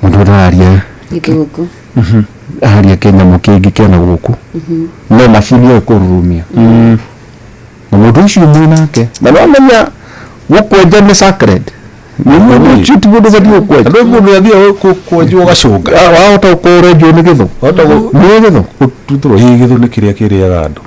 mũndũ ũyũ ndararia Gĩthũngũ. Aria kĩnyamũ kĩngĩ kĩana gũkũ no macini ĩyo ĩkũrurumia na mũndũ ũcio mwĩ nake na nĩwamenya gũkwenja nĩ sacred, nĩ mũndũ ũcio ti mũndũ ũbatiĩ gũkwenja. Andũ mũndũ athiĩ kwenjwo ũgacũnga. Wahota gũkorwo ũrenjwo nĩ gĩthũ, nĩ gĩthũ. Gũtuthũrwo hihi gĩthũ nĩ kĩrĩa kĩrĩaga andũ.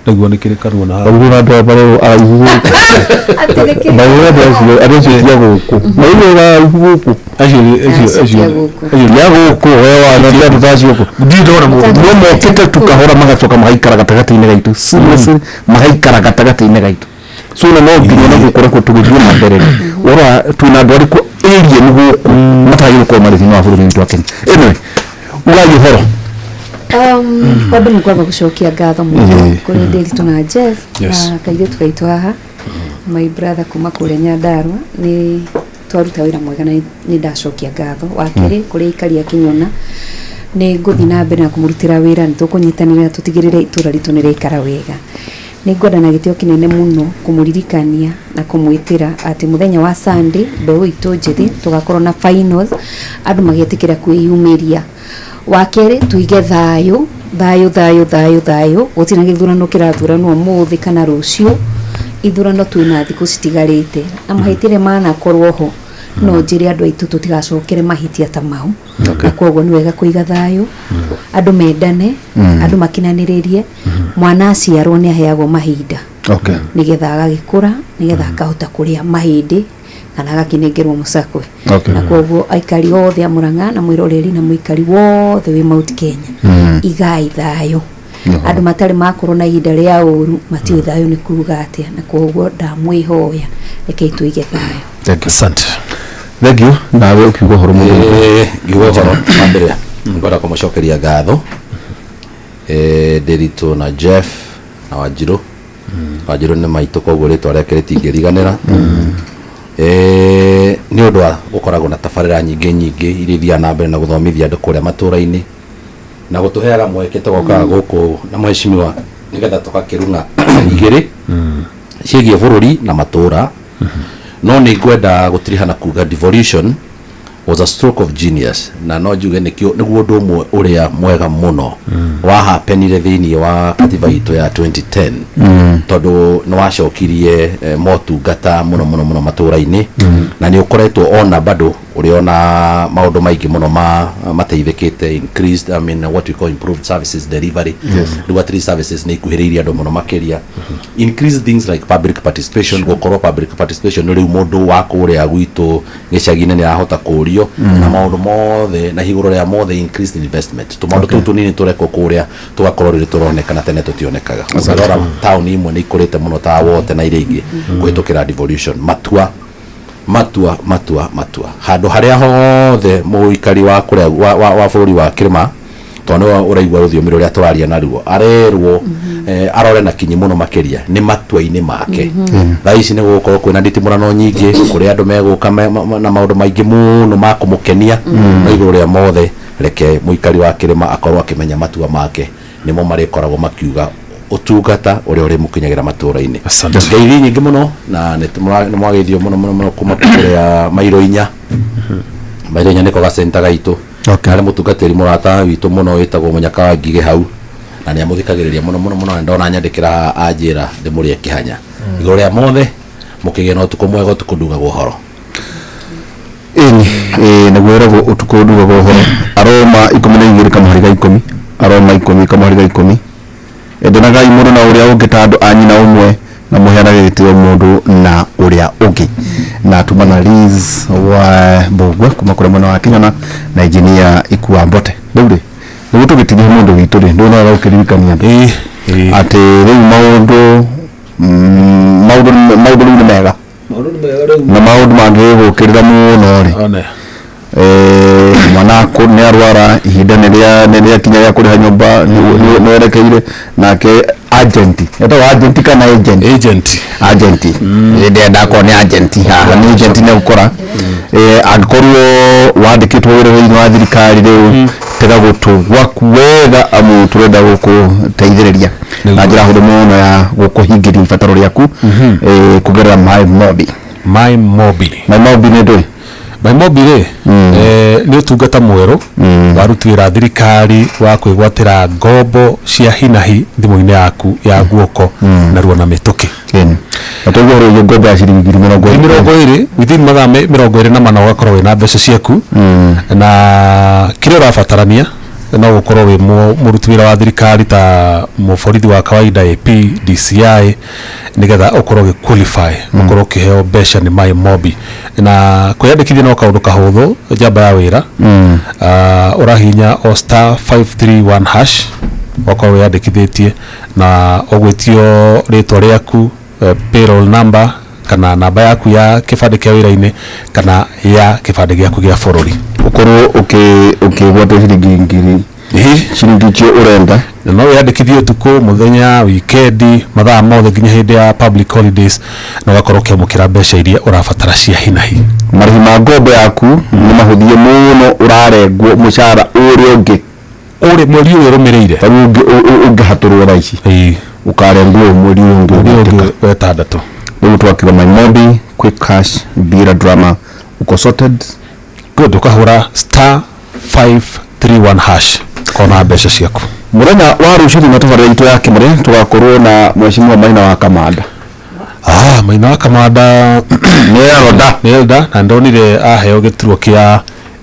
Nĩguo nĩ kĩrĩ kanua na haha. Ũguo andũ aya marerwo araihu gũkũ marerwo andũ acio ti a gũkũ, marerwo araihu gũkũ. Acio acio acio. Nĩ a gũkũ we wana ti andũ ta acio gũkũ. Ndirĩ ndona mũndũ. No mokĩte tu kahora magacoka magaikara gatagatĩ-inĩ gaitũ seamlessly, magaikara gatagatĩ-inĩ gaitũ. So na no nginya na gũkorwo tũgĩthiĩ na mbere rĩ, ũrora twĩna andũ arĩkũ alien gũkũ matagĩrĩirwo gũkorwo marĩ thĩinĩ wa bũrũri witũ wa Kenya. Anyway, ugai ũhoro. Wa mbere nĩ kwamba gũcokia ngatho mũno kũrĩ Ndĩritũ na Jeff na kairĩtu gaitũ haha, my brother kuma kũrĩa Nyandarua. Nĩ twaruta wĩra mwega na nĩ ndacokia ngatho. Wa kerĩ, kũrĩ aikari a Kĩnyona, nĩ ngũthiĩ na mbere na kũmũrutĩra wĩra, nĩ tũkũnyitanĩra tũtigĩrĩre itũra ritũ nĩ rĩaikara wega. Nĩ ngwenda na gĩtĩo kĩnene mũno kũmũririkania na kũmwĩtĩra atĩ mũthenya wa Sunday mbeũ itũ njĩthĩ tũgakorwo na finals, andũ magĩtĩkĩra kwĩyumĩria. Wa kerĩ, tuige thayũ, thayũ, thayũ, thayũ, thayũ. Gũtirĩ na gĩthurano kĩrathuranwo ũmũthĩ kana rũciũ. Ithurano twĩna thikũ citigarĩte na mahĩtia marĩa manakorwo ho, no njĩre andũ aitũ tũtigacokere mahĩtia ta mau, na koguo nĩ wega kũiga thayũ, andũ mendane, andũ makinanĩrĩrie. Mwana aciarwo nĩ aheagwo mahinda nĩgetha agagĩkũra, nĩgetha akahota kũrĩa mahĩndĩ kana agakĩnengerwo mũcakwe. Na koguo aikari othe a Murang'a na mwĩroreri na mũikari wothe wĩ Mount Kenya, igai thayũ. Andũ matarĩ makorwo na ihinda rĩa ũru matiũĩ thayũ nĩ kuga atĩa, na koguo ndamwĩhoya rekei tũige thayũ. Asante. Thank you. Nawe ũkiuga ũhoro mũno. Ngiuga ũhoro wa mbere ngwenda kũmũcokeria ngatho. Nderitu na Jeff na Wanjirũ. Wanjirũ nĩ maitũ, koguo rĩtwa rĩake rĩtingĩriganĩra. Nĩ ũndũ wa gũkoragwo na tabarĩra nyingĩ nyingĩ iria ithiaga na mbere na gũthomithia andũ kũrĩa matũra-inĩ na gũtũheaga mweke tũgokaga gũkũ na mheshimiwa nĩgetha tũgakĩrung'a igĩrĩ ciĩgiĩ bũrũri na matũra. No nĩ ngwenda gũtiriha na kuga devolution was a stroke of genius, na no njuge nĩkĩo nĩguo ũndũ ũmwe ũrĩa mwega mũno wahapenire thĩinĩ wa katiba itũ ya 2010, tondũ nĩ wacokirie motungata mũno mũno mũno matũra-inĩ, na nĩ ũkoretwo ona bado ũrĩona maũndũ maingĩ mũno ma mateithĩkĩte, increased, I mean, what we call improved services delivery. Rĩu at least services nĩ ikuhĩrĩirie andũ mũno makĩria, increase things like public participation. Gũkorwo public participation rĩu mũndũ wa kũrĩa gwitũ gĩcagi-inĩ nĩ arahota kũrio na maũndũ mothe, na igũrũ rĩa mothe increased investment, tũmaũndũ tũu tũnini tũrekwo kũrĩa tũgakorwo rĩrĩ tũronekana, tene tũtionekaga. Ũngĩrora taũni imwe nĩ ikũrĩte mũno ta wote na iria ingĩ kũhĩtũkĩra devolution. Matua, matua, matua, matua, handũ harĩa hothe mũikari wa kũrĩa wa bũrũri wa kĩrĩma, tondũ nĩwe ũraigua rũthiomi rũrĩa tũraria naruo, arerwo arore na kinyi mũno makĩria nĩ matua-inĩ make. Thaa ici nĩ gũgũkorwo kwĩna nditimũrano nyingĩ kũrĩa andũ megũka na maũndũ maingĩ mũno ma kũmũkenia, no igũrũ rĩa mothe reke mũikari wa kĩrĩma akorwo akĩmenya matua make nĩmo marĩkoragwo makiuga ũtungata ũrĩa ũrĩmũkinyagĩra matũra-inĩ. Ngeithi nyingĩ mũno na nĩ mwagĩthio mũno mũno mũno kuma kũrĩa mairo inya. Mairo inya nĩko gacenta gaitũ. Harĩ mũtungatĩri mũrata witũ mũno wĩtagwo Mũnyaka wa Ngigĩ hau, na nĩ amũthikagĩrĩria mũno mũno mũno, na ndona nyandĩkĩra anjĩra ndĩmũrĩe kĩhanya. Igũrũ rĩa mothe mũkĩgĩe na ũtukũ mwega, ũtukũ ndugagwo ũhoro. Ĩni nĩguo ĩragwo ũtukũ ndugagwo ũhoro. Aroma 12 kamũhari ga 10, Aroma 10 kamũhari ga 10: endanagai mũndũ na ũrĩa ũngĩ ta andũ a nyina ũmwe, na mũheanage gĩtĩo mũndũ na ũrĩa ũngĩ. Na tuma na Liz wa Mbũgwe kuma kũrĩa mwena wa Kĩnyona na engineer Ikua Mbote. Rĩu rĩ, nĩguo tũgĩtigie mũndũ witũ rĩ, ndũnaga gũkĩririkania andũ atĩ rĩu maũndũ maũndũ rĩu nĩ mega na maũndũ mangĩgũkĩrĩra mũno rĩ, mwana nĩ arwara, ihinda nĩ rĩakinya rĩa kũrĩha nyũmba, nĩ werekeire nake agent, etagwo agent kana agent? Agent. Agent hĩndĩ ndakorwo nĩ agent haha, nĩ agent nĩ gũkora angĩkorwo wandĩkĩtwo wĩra thĩinĩ wa thirikari, rĩu tega gũtũ gwaku wega, amu tũrenda gũkũteithĩrĩria na njĩra hũthũ mũno ya gũkũhingĩria ibataro rĩaku kũgerera My Mobi. My Mobi. My Mobi nĩ ndũĩ? My Mobi rĩ, nĩ ũtungata mwerũ waruti wĩra thirikari wa kwĩgwatĩra ngombo cia hinahi thimũ-inĩ yaku ya guoko narua na mĩtũkĩ. Na tũguo rĩu ngombo ya ciringi 20,000. 20,000, within mathaa 24 ũgakorwo wĩna mbeca ciaku, na kĩrĩa ũrabatarania no gũkorwo wĩ mũruti wĩra wa thirikari ta mũborithi wa kawaida, AP, DCI, nĩgetha ũkorwo ũgĩ qualify ũkorwo ũkĩheo mbeca nĩ My Mobi. Na kwĩyandĩkithia no kaũndũ kahũthũ, njamba ya wĩra, ũrahihinya o *531# ũgakorwo wĩyandĩkithĩtie, na ũgwĩtio rĩtwa rĩaku, payroll number kana namba yaku ya kĩbandĩ kĩa wĩra-inĩ kana ya kĩbandĩ gĩaku gĩa bũrũri. Ũkorwo ũkĩgwata ciringi ngiri, ciringi icio ũrenda. Na no wĩyandĩkithie ũtukũ, mũthenya, wikendi, mathaa mothe nginya hĩndĩ ya public holidays, na ũgakorwo ũkĩamũkĩra mbeca iria ũrabatara cia hinahi. Marĩhi ma ngombo yaku nĩ mahũthie mũno, ũrarengwo mũcara ũrĩa ũngĩ ũrĩ mweri ũyũ ũrũmĩrĩire. Tarĩu ũngĩhatũrwo thaa ici, ũkarengwo mweri ũyũ ũngĩ. Mweri ũyũ ũngĩ wa ĩtandatũ. Rĩu twakiuga My Mobi quick cash bila drama, uko sorted. Good, ũkahũra *531# kona mbeca ciaku. Mũthenya wa rũciũ thĩinĩ wa tabarĩra itũ ya Kĩmũrĩ tũgakorwo na mheshimiwa Maina wa Kamanda. Maina wa Kamanda nĩ elder. Nĩ elder, na ndonire aheo gĩturwa kĩa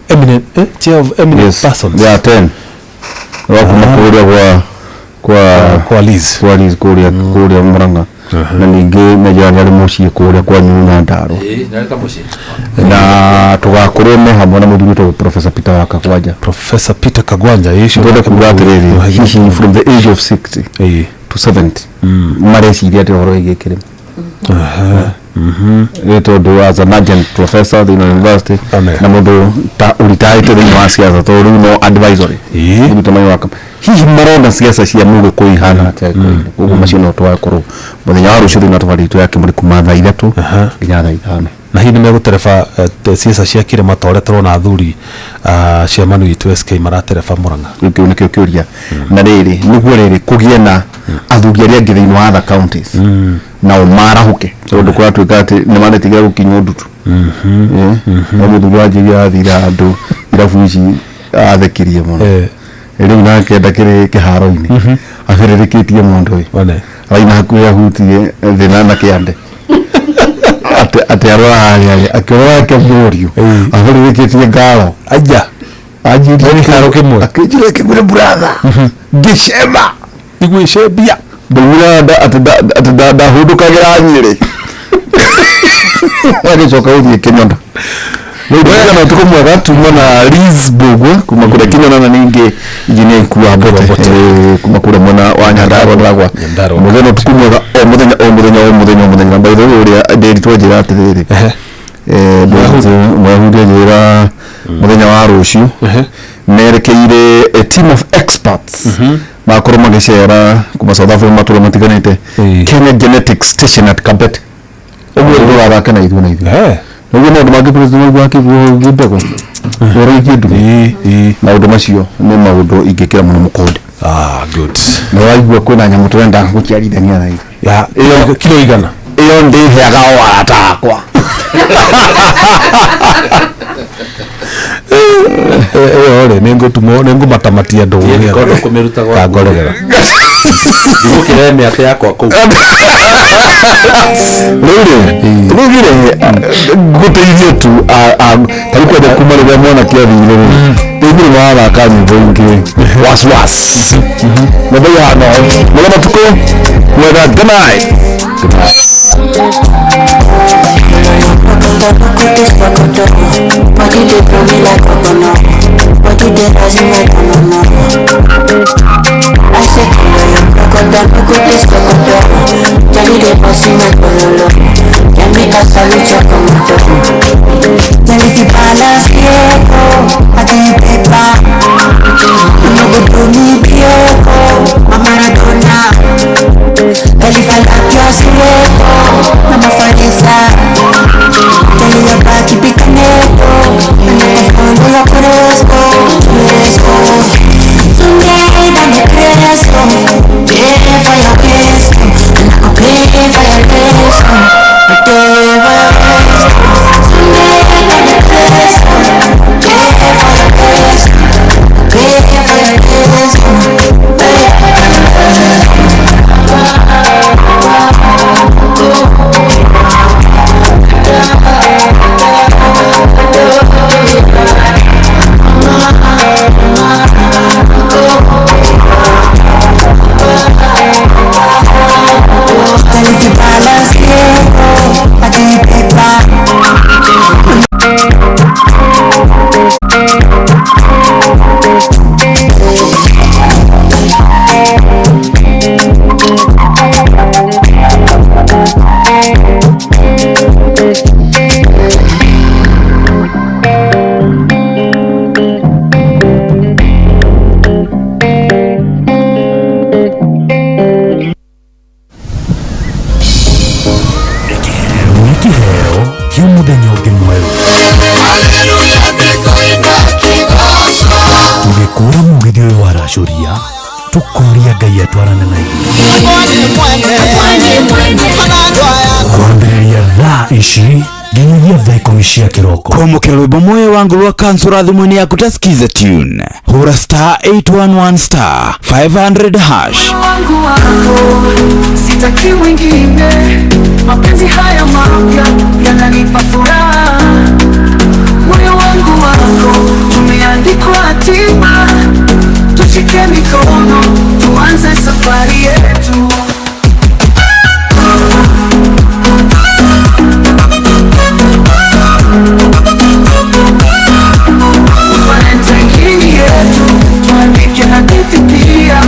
eminent, chair of eminent persons. Yeah, 10 wa kuma kũrĩa kwa Liz. Kwa Liz kũrĩa Murang'a, na ningĩ Meja nĩ arĩ mũciĩ kũrĩa kwa Nyuna Ndaro, na tũgakorwo me hamwe na mũthuri wĩtagwo Professor Peter wa Kagwanja. Professor Peter Kagwanja icio. Twende kuga atĩrĩrĩ, hihi from the age of 60 to 70 mareciria atĩ ũhoro wĩgiĩ kĩrĩma? Nĩ tondũ as an adjunct professor thĩinĩ wa university na mũndũ ta ũritaĩte thĩinĩ wa siasa tondũ rĩu no advisory nĩ mũcemanio wa hihi marona siasa cia mũgĩkũyũ ihana atĩa gĩkũyũ-inĩ. Koguo macio no tũgakorwo mũthenya wa rũciũ thĩinĩ wa tabarĩra itũ ya Kĩmũrĩ kuma thaa 3 nginya thaa 5. Na hihi nĩmegũtereba ciaca cia kĩrĩma ta ũrĩa tũrona athuri cia Manu witũ SK maratereba Mũrang'a? Kĩu nĩkĩo kĩũria. Na rĩrĩ nĩguo rĩrĩ kũgĩe na athuri arĩa angĩ thĩinĩ wa other counties nao marahũke, tondũ kũratuĩka atĩ nĩ maretigĩra gũkinywo ndutu. No mũthuri wa Njĩria athire handũ irabu ici athekirie mũno. Rĩu nake ndakĩrĩ kĩharo-inĩ abĩrĩrĩkĩtie mũndũ ĩ araina hakuhĩ ahutie thĩ na kĩande atĩ arora harĩa akĩrora ake mũriũ abĩrĩrĩkĩtie ngaro aja anjirie kĩharo kĩmwe akĩnjĩra kĩmwĩre brother ngĩcema ndigwĩcembia ndaumĩra atĩ ndahũndũkagĩra Nyĩrĩ agĩcoka gũthiĩ Kĩnyona. Wega na ũtukũ mwega tuma na Liz Mbugua kuma kũrĩa Kĩnyona na ningĩ injinia Ikua Mbote kuma kũrĩa mwena wa Nyandarua. Mũthenya ũtukũ mwega o mũthenya o mũthenya o mũthenya o mũthenya. Na by the way ũrĩa ndĩritwo njĩra atĩrĩrĩ, Mũyahudi anjĩra mũthenya wa rũciũ merekeire a team of experts makorwo magĩcera kuma South Africa matũra matiganĩte Kenya Genetics Station at Kabete. Ũguo tũrathaka na ithuĩ na ithuĩ nĩguo maũndũ mangĩ president waigua akĩguo mbegũ ũrĩa ingĩ maũndũ macio nĩ maũndũ ingĩkĩra mũno mũkonde. Good. Na waigua kwĩna nyamũ tũrenda gũciarithania na ithuĩ ya kilo igana ĩyo ndĩheaga o arata akwa. Ĩyo rĩ nĩngũtũmwo nĩngũmatamatia ndũgũ kũmĩruta gwaku. Kangoregera ndigũkĩrehe mĩatĩ yakwa kũu. Rĩu rĩ rĩu rĩ ngũteithie tu tarĩu kwenda kuma rĩrĩa mwanake athire rĩ rĩu nĩ marathaka nyĩmbo ingĩ was mũthenya hano mũthenya matukũ mwega. Good night. Good night. Body dey blow me like coconut. Body dey rising like banana. I say crocodile, no go taste crocodile. Jelly dey bossy my bololo. Yeah, make a salute your tomato. Girl, if you balance Diego, I give you paper. You no go do me Diego, my Maradona. Girl, if I like your Diego, I'm a Farisa. Girl, your back keep it connected. And I follow your cresco, cresco. Tonight I'm a cresco. Pay for your waist, and I go pay for your lesson. Pay for your waist. Tonight I'm a cresco. Pay for your waist. Pay for your lesson. Pay for your Tũgĩkũra mũgithi ũyũ waracũria tũkoria Ngai atwarane na ithuĩ kwambĩrĩria thaa ici nginyagia thaa 10 cia kĩroko. Kwamũkĩra rwĩmbo moyo wangu rwa kansura thimũ-inĩ yaku ta skiza tune hũra star 811 star 500 hash. Wangu wako sitaki mwingine, mapenzi haya mapya yananipa furaha. Moyo wangu wako umeandikwa hatima, tushike mikono tuanze safari yetu. Valentine yetu tuandike hadithi pia,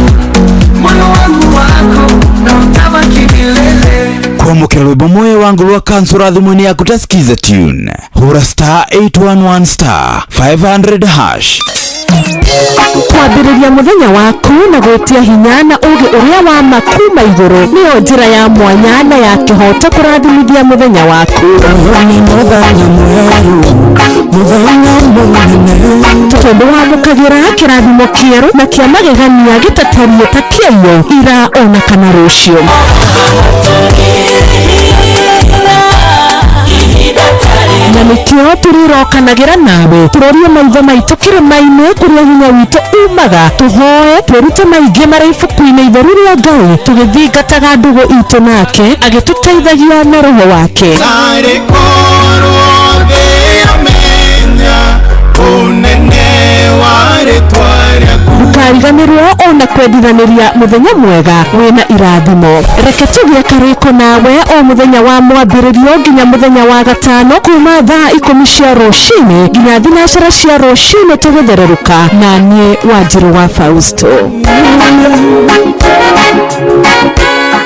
moyo wangu wako na utabaki milele. Kwamũkĩra Kwamũkĩra rwĩmbo moyo wangu rwa kansura thimũ-inĩ yaku ta skiza tune, hũra star 811 star 500 hash. Kwambĩrĩria mũthenya waku na gwĩtia hinya na ũũgĩ ũrĩa wa ma kuma igũrũ nĩyo njĩra ya mwanya na ya kĩhooto kũrathimithia mũthenya waku. Nĩ mũthenya mwerũ, mũthenya mũnene. Tondũ wamũkagĩra kĩrathimo kĩerũ na kĩa magegania gĩtatariĩ ta kĩayo ira ona kana rũciũ. Na nĩkĩo tũrĩrokanagĩra nawe tũrorie maitho maitũ kĩrĩma-inĩ kũrĩa hinya witũ umaga, tũhoe twĩrute maingĩ marĩ ibuku-inĩ itheru rĩa Ngai tũgĩthingataga ndũgũ itũ nake agĩtũteithagia na roho wake. Narĩ korwo ngĩamenya ũnene wa rĩtwa rĩaku. Ndũkariganĩrwo ona kwendithanĩria mũthenya mwega wĩna irathimo. Reke tũgĩe karĩko nawe o mũthenya wa mwambĩrĩrio nginya mũthenya wa gatano kuma thaa 10 cia rũcinĩ nginya 9 cia rũcinĩ tũgĩthererũka na niĩ Wanjirũ wa Fausto.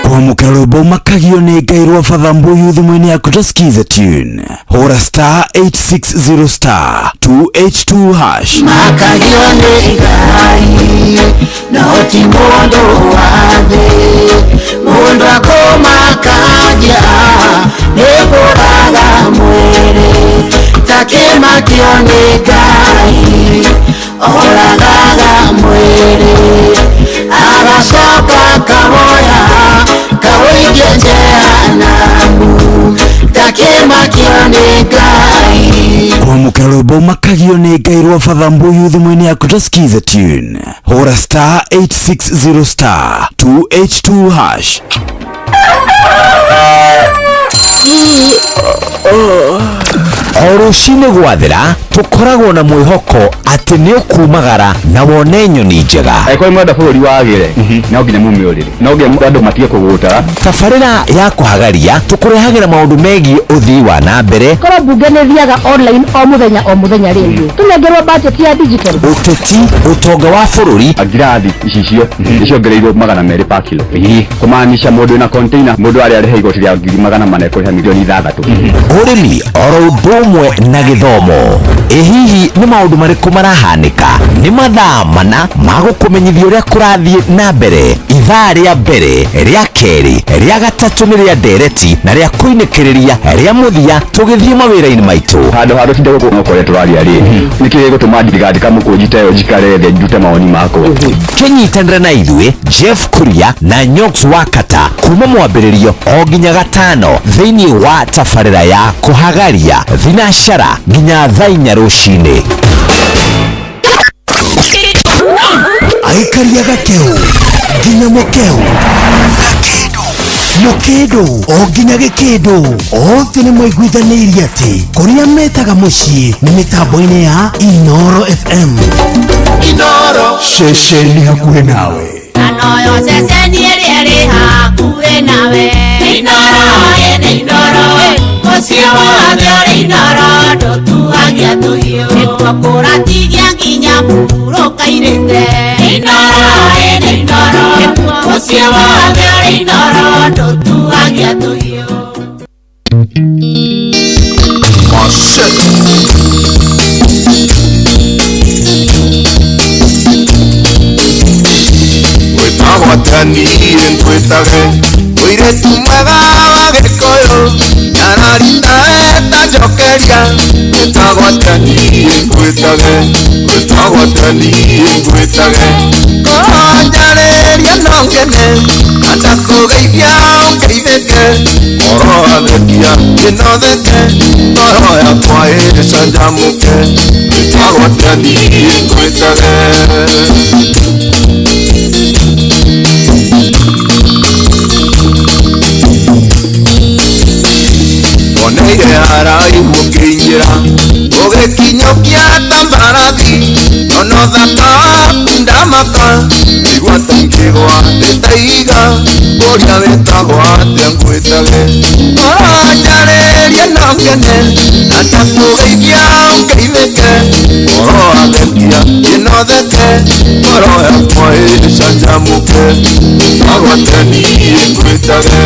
Kwamũkĩra rwĩmbo makagio nĩ Ngai rwa Father Mbuyu thimũ-inĩ yaku ta skiza tune, hũra star 860 star 282 hash. Makagio nĩ Ngai no ti mũndũ wa thĩ, mũndũ akũmakagia nĩ kũraga mwĩrĩ, takĩmakio nĩ Ngai oragaga mwĩrĩ, agacoka akawoya kawĩikie jehanamu, takĩmakio nĩ Ngai. Kwamũkĩra rwĩmbo makagio nĩ Ngai rwa Father Mbuyu thimũ-inĩ yaku ta skiza tune, hũra star 860 star 282 hash. O rũcinĩ gwathera tũkoragwo na mwĩhoko atĩ nĩ ũkumagara na wone nyoni njega. Angĩkorwo nĩ mwenda bũrũri wagĩre, no nginya mume ũrĩrĩ, no nginya andũ matige kũgũtara. Tabarĩra ya kũhagaria tũkũrehagĩra maũndũ megiĩ ũthii wa na mbere. Korwo mbunge nĩ thiaga online o mũthenya o mũthenya rĩ, tũnengerwo budget ya digital. Ũteti, ũtonga wa bũrũri. Ngirathi icicio nĩciongereirwo 200 per kilo, kũmaanisha mũndũ wĩna container mũndũ arĩa arĩha igoti rĩa 400,000 ekũrĩha 6 million. Ũrĩmi oro ũndũ ũmwe na gĩthomo. Ĩ hihi nĩ maũndũ marĩkũ marahanĩka? Nĩ mathaa mana ma gũkũmenyithia ũrĩa kũrathiĩ na mbere. Ithaa rĩa mbere, rĩa kerĩ, rĩa gatatũ nĩ rĩa ndereti na rĩa kũinĩkĩrĩria rĩa mũthia tũgĩthiĩ mawĩra-inĩ maitũ. Handũ ha tũtinde gũkũ no kũrĩa tũraria rĩ, nĩkĩ gĩgũtũma ndigandĩka mũkũnji ta ĩyo njikare thĩ ndute mawoni makwa? Kĩnyitanĩra na ithuĩ Jeff Kuria na Nyox Wakata kuma mwambĩrĩrio o nginya gatano thĩinĩ wa tabarĩra ya kũhagaria thinacara nginya thaa 4 rũcinĩ. Aikaria gakeu nginya mukeu mũkĩndũ o nginya gĩkĩndũ othe nĩ maiguithanĩirie atĩ kũrĩa metaga mũciĩ nĩ mĩtambo-inĩ ya Inoro FM. Inoro ceceni hakuhĩ nawe. Anoyo ceceni ĩrĩa ĩrĩ hakuhĩ nawe. Inoro ĩnĩ Inoro, mũciĩ wothe ũrĩ Inoro, ndũtuagia tũhiũ. Nĩkuo kũratigia nginya mũhurũka-irĩte. Inoro ĩnĩ Inoro, mũciĩ wothe ũrĩ Inoro, ndũtuagia tũhiũ. Gwĩtagwo niĩ ngwĩtage mũirĩtu mwega wa Gĩkũyũ nyararita etanjokeria. Gwĩtagwo atĩa niĩ ngwĩtage, gwĩtagwo atĩa niĩ ngwĩtage, korwo njarĩria no ngene na ndakũgeithia ũngeithĩke, ngoro athekia ĩno theke, ngoro yakwa ĩcanjamũke. Gwĩtagwo atĩa niĩ ngwĩtage. Oneire haraihu ũkĩingĩra ũgĩkinyũkia ta mbarathi, nono thaka waku ndamaka, igua ta ingĩgwa thĩ ta ihiga, ũrĩa wĩtagwo atĩa ngwĩtage. Ngoro njarĩria no ngene na ndakũgeithia ũngeithĩke, ngoro athekia ĩno theke, ngoro yakwa ĩcanjamũke. Gwĩtagwo atĩa niĩ ngwĩtage.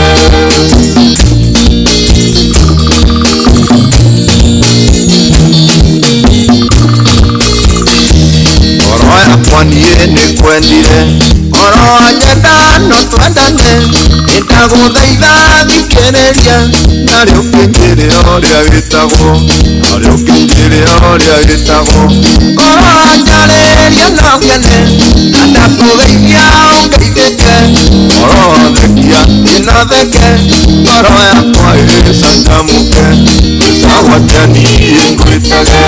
yakwa niĩ nĩkwendire oro wanyenda no twendane nĩndagũthaitha thikĩrĩria narĩ ũkĩnjĩre ũrĩa wĩtagwo narĩ ũkĩnjĩre ũrĩa wĩtagwo oro wanjarĩria no ngene na ndakũgeithia ũngeithĩke oro thekia ĩno theke ngoro yakwa ĩcanjamũke wĩtagwo atĩa niĩ ngwĩtage.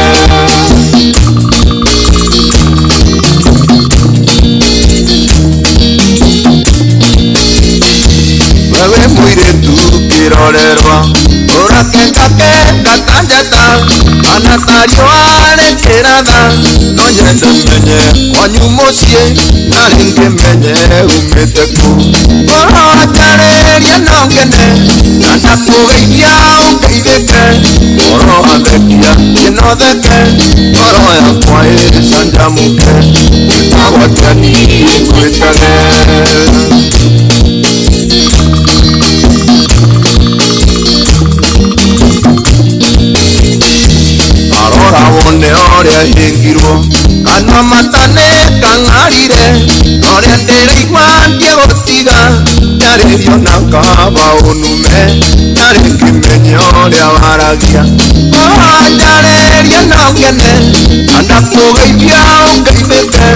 Wewe mũirĩtu kĩrorerwa ũrakengakenga ta njata kana ta riũa rĩkĩratha no nyende menye kwanyu mũciĩ na rĩngĩ menye umĩte kũ ngoro wanjarĩria no ngene na ndakũgeithia ũngeithĩke ngoro wathekia ĩno theke ngoro yakwa ĩcanjamũke wĩtagwo atĩa niĩ ngwĩtage. Arora wone ũrĩa hĩngirwo kanua mata nĩ kang'arire ũrĩa ndĩraigua ndiegũtiga njarĩrio na kaba ũnume ndarĩ ngĩmenye ũrĩa waragia ngoro wanjarĩria no ngene na ndakũgeithia ũngeithĩke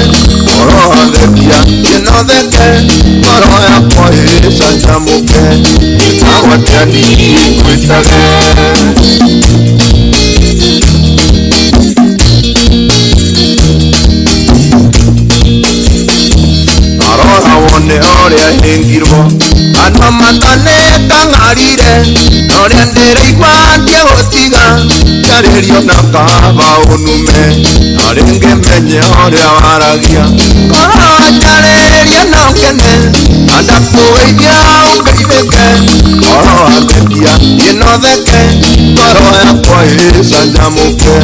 ngoro wathekia ĩno theke ngoro yakwa ĩcanjamũke wĩtagwo atĩa niĩ ngwĩtage. Arora wone ũrĩa hĩngirwo kanua mata nĩ kang'arire ũrĩa ndĩraigua ndiegũtiga njarĩrio na kaba ũnume na rĩngĩ menye ũrĩa waragia ngoro wanjarĩria no ngene na ndakũgeithia ũngeithĩke ngoro wathekia ĩno theke ngoro yakwa ĩcanjamũke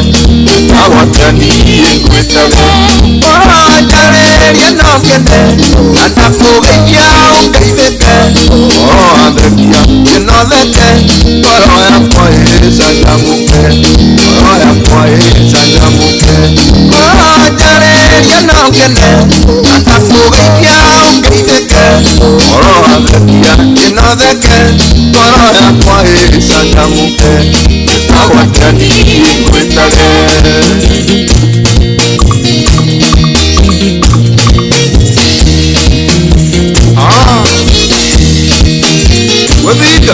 wĩtagwo atĩa niĩ ngwĩtage ngoro wanjarĩria no ngene na ndakũgeithia ũngeithĩke ngoro wathekia ĩno theke ngoro yakwa ĩcanjamũke ngoro yakwa ĩcanjamũke ngoro wanjarĩria no ngene na ndakũgeithia ũngeithĩke ngoro wathekia ĩno theke ngoro yakwa ĩcanjamũke wĩtagwo atĩa niĩ ngwĩtage. Ah, Wethiga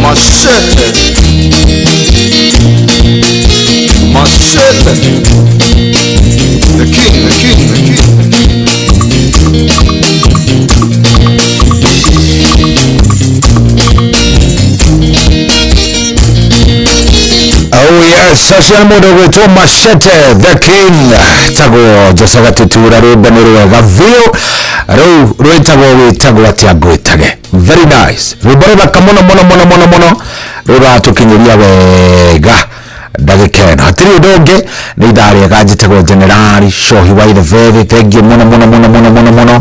Machete Machete The king, the king, the king. Oh yes, acio nĩ mũndũ ũgwĩtwo Machete the King tagwo Jose Gatutura rwĩmbo nĩ rwega biũ rũu rwĩtagwo wĩtagwo atĩa ngwĩtage very nice rwĩmbo rũthaka mũno mũno mũno mũno mũno rũratũkinyĩria wega ndagĩka ĩno hatirĩ ũndũ ũngĩ nĩ ithaa rĩega njĩtagwo Generali Shohi wa Ithebethe thengiũ mũno mũno mũno mũno mũno mũno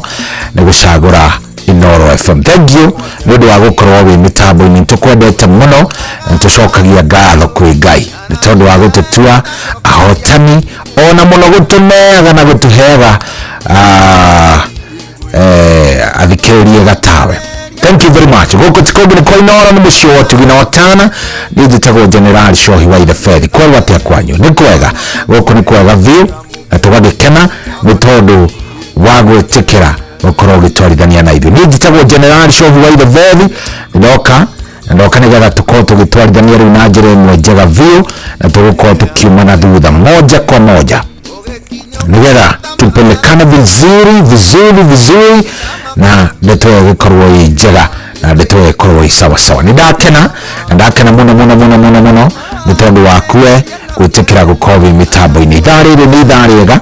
nĩ gũcagũra Inoro FM thank you nĩ ũndũ wa gũkorwo wĩ mĩtambo-inĩ nĩtũkwendete mũno na nĩtũcokagia ngatho kwĩ Ngai nĩ tondũ wa gũtũtua ahotani ona mũno gũtũneaga na gũtũheaga athikĩrĩrie gatawe thank you very much gũkũ ti kũngĩ nĩ kwa Inoro nĩ mũciĩ wa ũtugi na watana niĩ njĩtagwo General Shohi wa Ithebethe kwerwo atĩa kwanyu nĩ kwega gũkũ nĩ kwega biũ na tũgagĩkena nĩ tondũ wa gwĩtĩkĩra gũkorwo ũgĩtwarithania na ithuĩ niĩ njĩtagwo General Shohi wa Ithebethe ndoka na ndoka nĩgetha tũkorwo tũgĩtwarithania rĩu na njĩra ĩmwe njega biũ na tũgũkorwo tũkiuma na thutha moja kwa moja nĩgetha tupelekane vizuri vizuri vizuri na ndeto ĩyo ĩgĩkorwo ĩ njega na ndeto ĩyo ĩkorwo ĩ sawasawa nĩ ndakena na ndakena mũno mũno mũno mũno mũno nĩ tondũ wakue gwĩtĩkĩra gũkorwo wĩ mĩtambo-inĩ ithaa rĩrĩ nĩ ithaa rĩega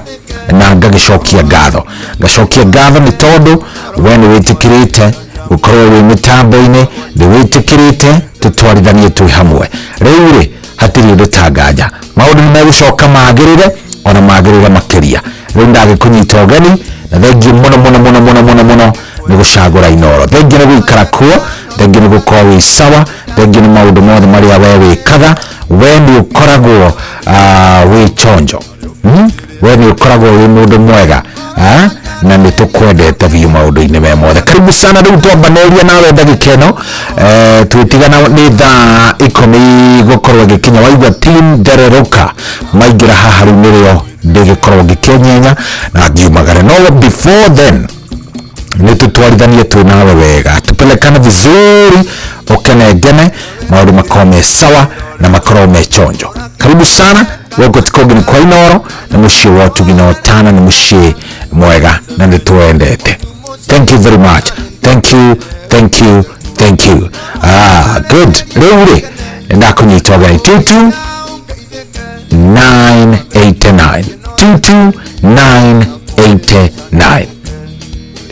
na ngagĩcokia ngatho ngacokia ngatho nĩ tondũ we nĩ wĩtĩkĩrĩte gũkorwo wĩ mĩtambo-inĩ nĩ wĩtĩkĩrĩte tũtwarithanie twĩ hamwe rĩu rĩ hatirĩ ũndũ ta nganja maũndũ nĩ megũcoka magĩrĩre ona magĩrĩre makĩria rĩu ndagĩkũnyita ũgeni na thengiũ mũno mũno mũno mũno mũno mũno nĩ gũcagũra Inoro thengiũ nĩ gũikara kuo thengiũ nĩ gũkorwo wĩ sawa thengiũ nĩ maũndũ mothe marĩa we wĩkaga we nĩ ũkoragwo wĩ chonjo. We nĩ ũkoragwo wĩ mũndũ mwega, ah? Na nĩ tũkwendete biũ maũndũ-inĩ me mothe. Karibu sana. Rĩu twambanĩria nawe ndagĩka ĩno, twĩtigana nĩ thaa 10 gũkorwo ĩgĩkinya. Waigua team ndererũka maingĩra haha, rĩu nĩrĩo ndĩgĩkorwo ngĩkĩenyenya na ngiumagare. No before then nĩ tũtwarithanie twĩ nawe wega, tupelekane vizuri, ũkenengene, maũndũ makorwo me sawa na makorwo me chonjo. Karibu sana gũkũ tikũngĩ nĩ kwa Inoro, nĩ mũciĩ wa ũtugi na ũtana, nĩ mũciĩ mwega na nĩ twendete. Thank you very much. Thank you, thank you, thank you. Ah, good. Rĩu rĩ ndakũnyita ũgeni 22 989 22989.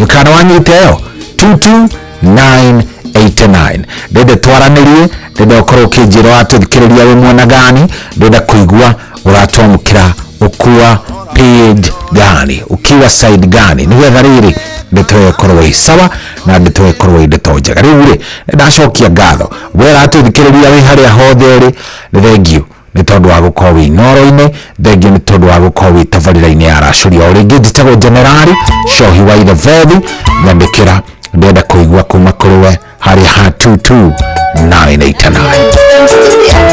Kana wanyita ĩyo 22989, ndende twaranĩrie, ndenda ũkorwo ũkĩnjĩra watũthikĩrĩria wĩ mwena gani, ndenda kũigua ũratwamũkĩra ũkua page gani, ukiwa side gani, nĩgetha rĩrĩ ndeto ĩyo ĩkorwo ĩ sawa na ndeto ĩyo ĩkorwo ĩ ndeto njega. Rĩu rĩ ndacokia ngatho we ũratũthikĩrĩria wĩ harĩa hothe ũrĩ, nĩ thengiũ nĩ tondũ wa gũkorwo wĩ Inoro-inĩ, thengiũ nĩ tondũ wa gũkorwo wĩ tabarĩra-inĩ ya Racũria. O rĩngĩ njĩtagwo Generali Shohi wa Irebethi. Nyandĩkĩra, ndĩrenda kũigua kuma kũrĩ we harĩa ha 22989.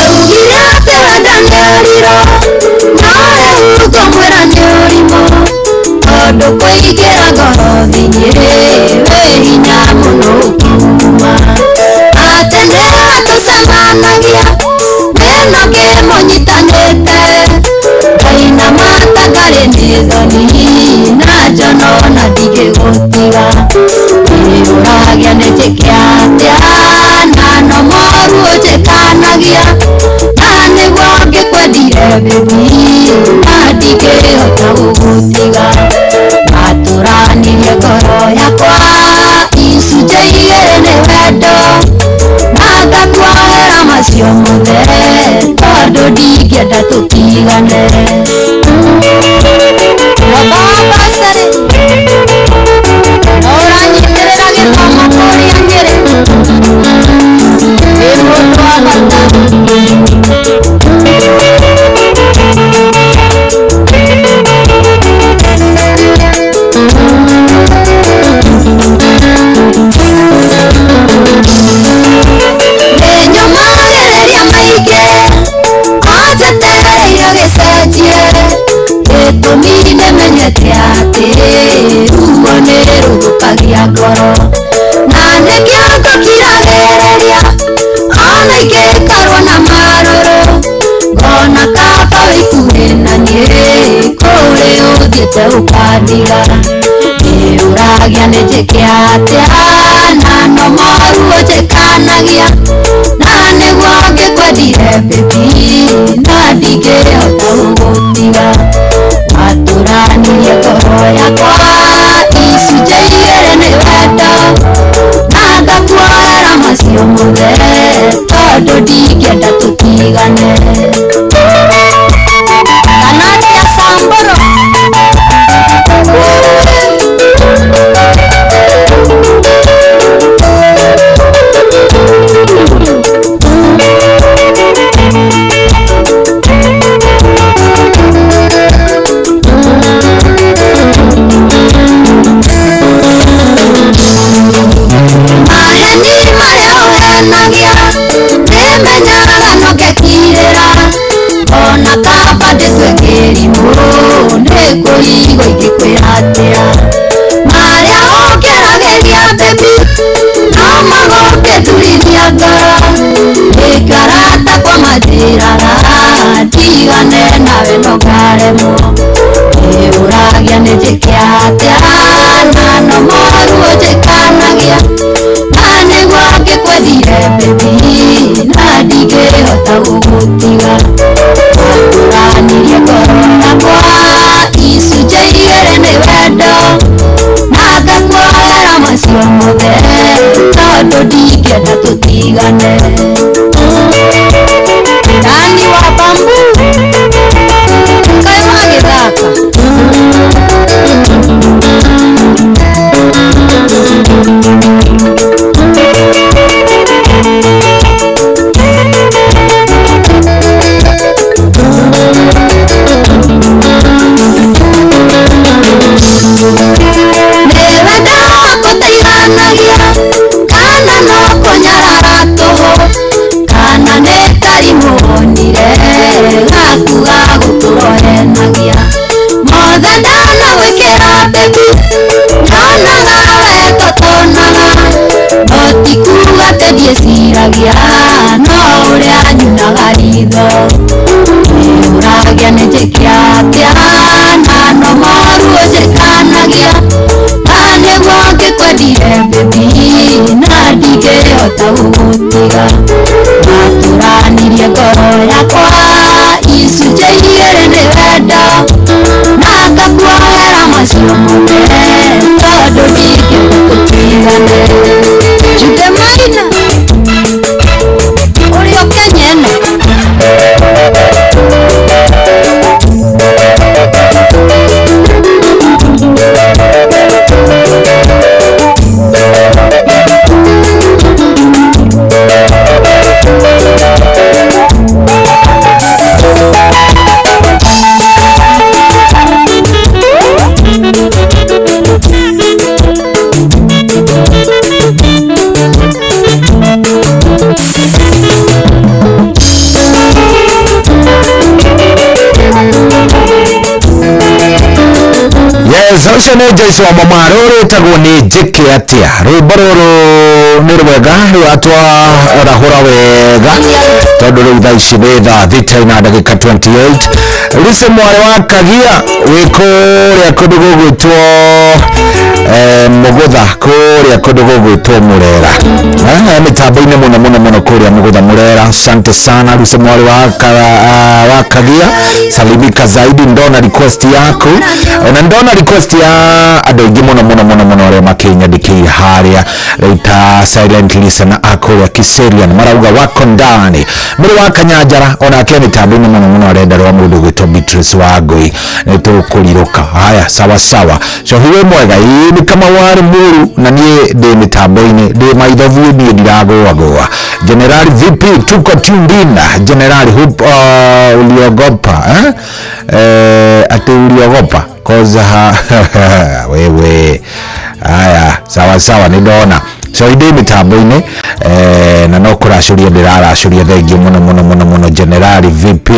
Augire atĩ wenda nĩ ũrirũ, no rĩu ngũmwĩra nĩ ũrimũ, tondũ kũingĩra ngoro thĩinĩ wĩ hinya mũno ũkiuma. Atĩ nĩ tũcemanagia wĩna kĩmũnyitanĩte, ngainamata ngarĩ nĩ thoni na njono na ndingĩgũtiga. Nĩũragia nĩ njĩke atĩa na no moru ũnjĩkanagia, na nĩguo ngĩkwendire baby na ndingĩhota gũgũtiga. Matũranirie ngoro yakwa icunjĩ igĩrĩ nĩ wendo, na ngakuohera macio mothe tondũ ndingĩenda tũtigane. Wababa-carĩ no ũranyitĩrĩra gĩthomo kũrĩa Nyĩrĩ, wĩ mũndũ wa bata. Nĩnyũmagĩrĩria maingĩ anjetereire gĩcenjie, gĩtũmi nĩmenyete atĩ ruo nĩ rũthũkagia ngoro, na nĩkĩo ngũkiragĩrĩria ona ingĩkorwo na marũrũ, ngona kaba wĩkuhĩ na niĩ kũrĩ ũthiĩte ũkandiga. Nĩũragia nĩ njĩke atĩa na no moru ũnjĩkanagia, na nĩguo ngĩkwendire baby na ndingĩhota gũgũtiga. Watũranirie ngoro yakwa icunjĩ igĩrĩ nĩ wendo, na ngakuohera macio mothe tondũ ndingĩenda tũtigane. Kana atĩa Samburu? Maheni marĩa ũhenagia nĩmenyaga no ngekirĩra, ona kaba ndĩtue kĩrimũ nĩ kũigua ingĩkwĩra atĩa. Marĩa ũngeragĩria baby no magũkĩthurithia ngoro, nĩkĩo arata akwa manjĩraga ndigane nawe no ngaremwo. Nĩũragia nĩ njĩke atĩa na no moru ũnjĩkanagia, na nĩguo ngĩkwendire baby na ndingĩhota gũgũtiga. Watũranirie ngoro yakwa icunjĩ igĩrĩ nĩ wendo, na ngakuohera macio mothe tondũ ndingĩenda tũtigane. Dani wa bambu kaĩ wagĩthaka. Ndĩciragia no ũrĩa nyunaga ritho ũragia nĩ njĩke atĩa na no moru ũnjĩkanagia na nĩguo ngĩkwendire baby na ndingĩhota gũgũtiga watũranirie ngoro yakwa icunjĩ igĩrĩ nĩ wendo na ngakuohera macio mothe tondũ ndingĩenda tũtigane. Njuge Maina ũrĩa Kenya ĩno. Yes, ũcio nĩ Joyce wa mama rũrĩtagwo nĩ njĩke atĩa. Rwĩmbo rũrũ nĩ rwega rũratwarahũra wega tondũ rĩu thaa ici nĩ thaa 3 na ndagĩka 28. Lucy mwarĩ wa Kagia wĩ kũrĩa kũndũ gũgwĩtwo Mũgũtha, kũrĩa kũndũ gũgwĩtwo Mũrera, mĩtambo-inĩ mũno mũno mũno kũrĩa Mũgũtha Mũrera. Asante sana Lucy mwarĩ wa Kagia, salimika zaidi. Ndona request yaku ona ndona request ya andũ aingĩ mũno mũno mũno mũno arĩa makĩnyandĩkĩire harĩa rĩu ta silent listener akũrĩa Kiserian marauga wako ndani. Mũrĩ wa Kanyanjara onake mĩtambo-inĩ mũno mũno arenda rwa mũndũ gwĩtwo Beatrice Wangũi nĩ tũkũrirũka. Haya, sawa sawa, cohi wĩ mwega. Ĩĩ nĩ kama warĩ mũru na niĩ ndĩ mĩtambo-inĩ ndĩ maitho biũ niĩ ndiragũagũa. General VP tuko tuned in. General hope uliogopa eh? Ati uliogopa cause ha, wewe. Haya, sawa sawa, nĩ ndona so ndĩ mĩtambo-inĩ na no kũracũria ndĩraracũria. Thengiũ mũno mũno mũno mũno General VP.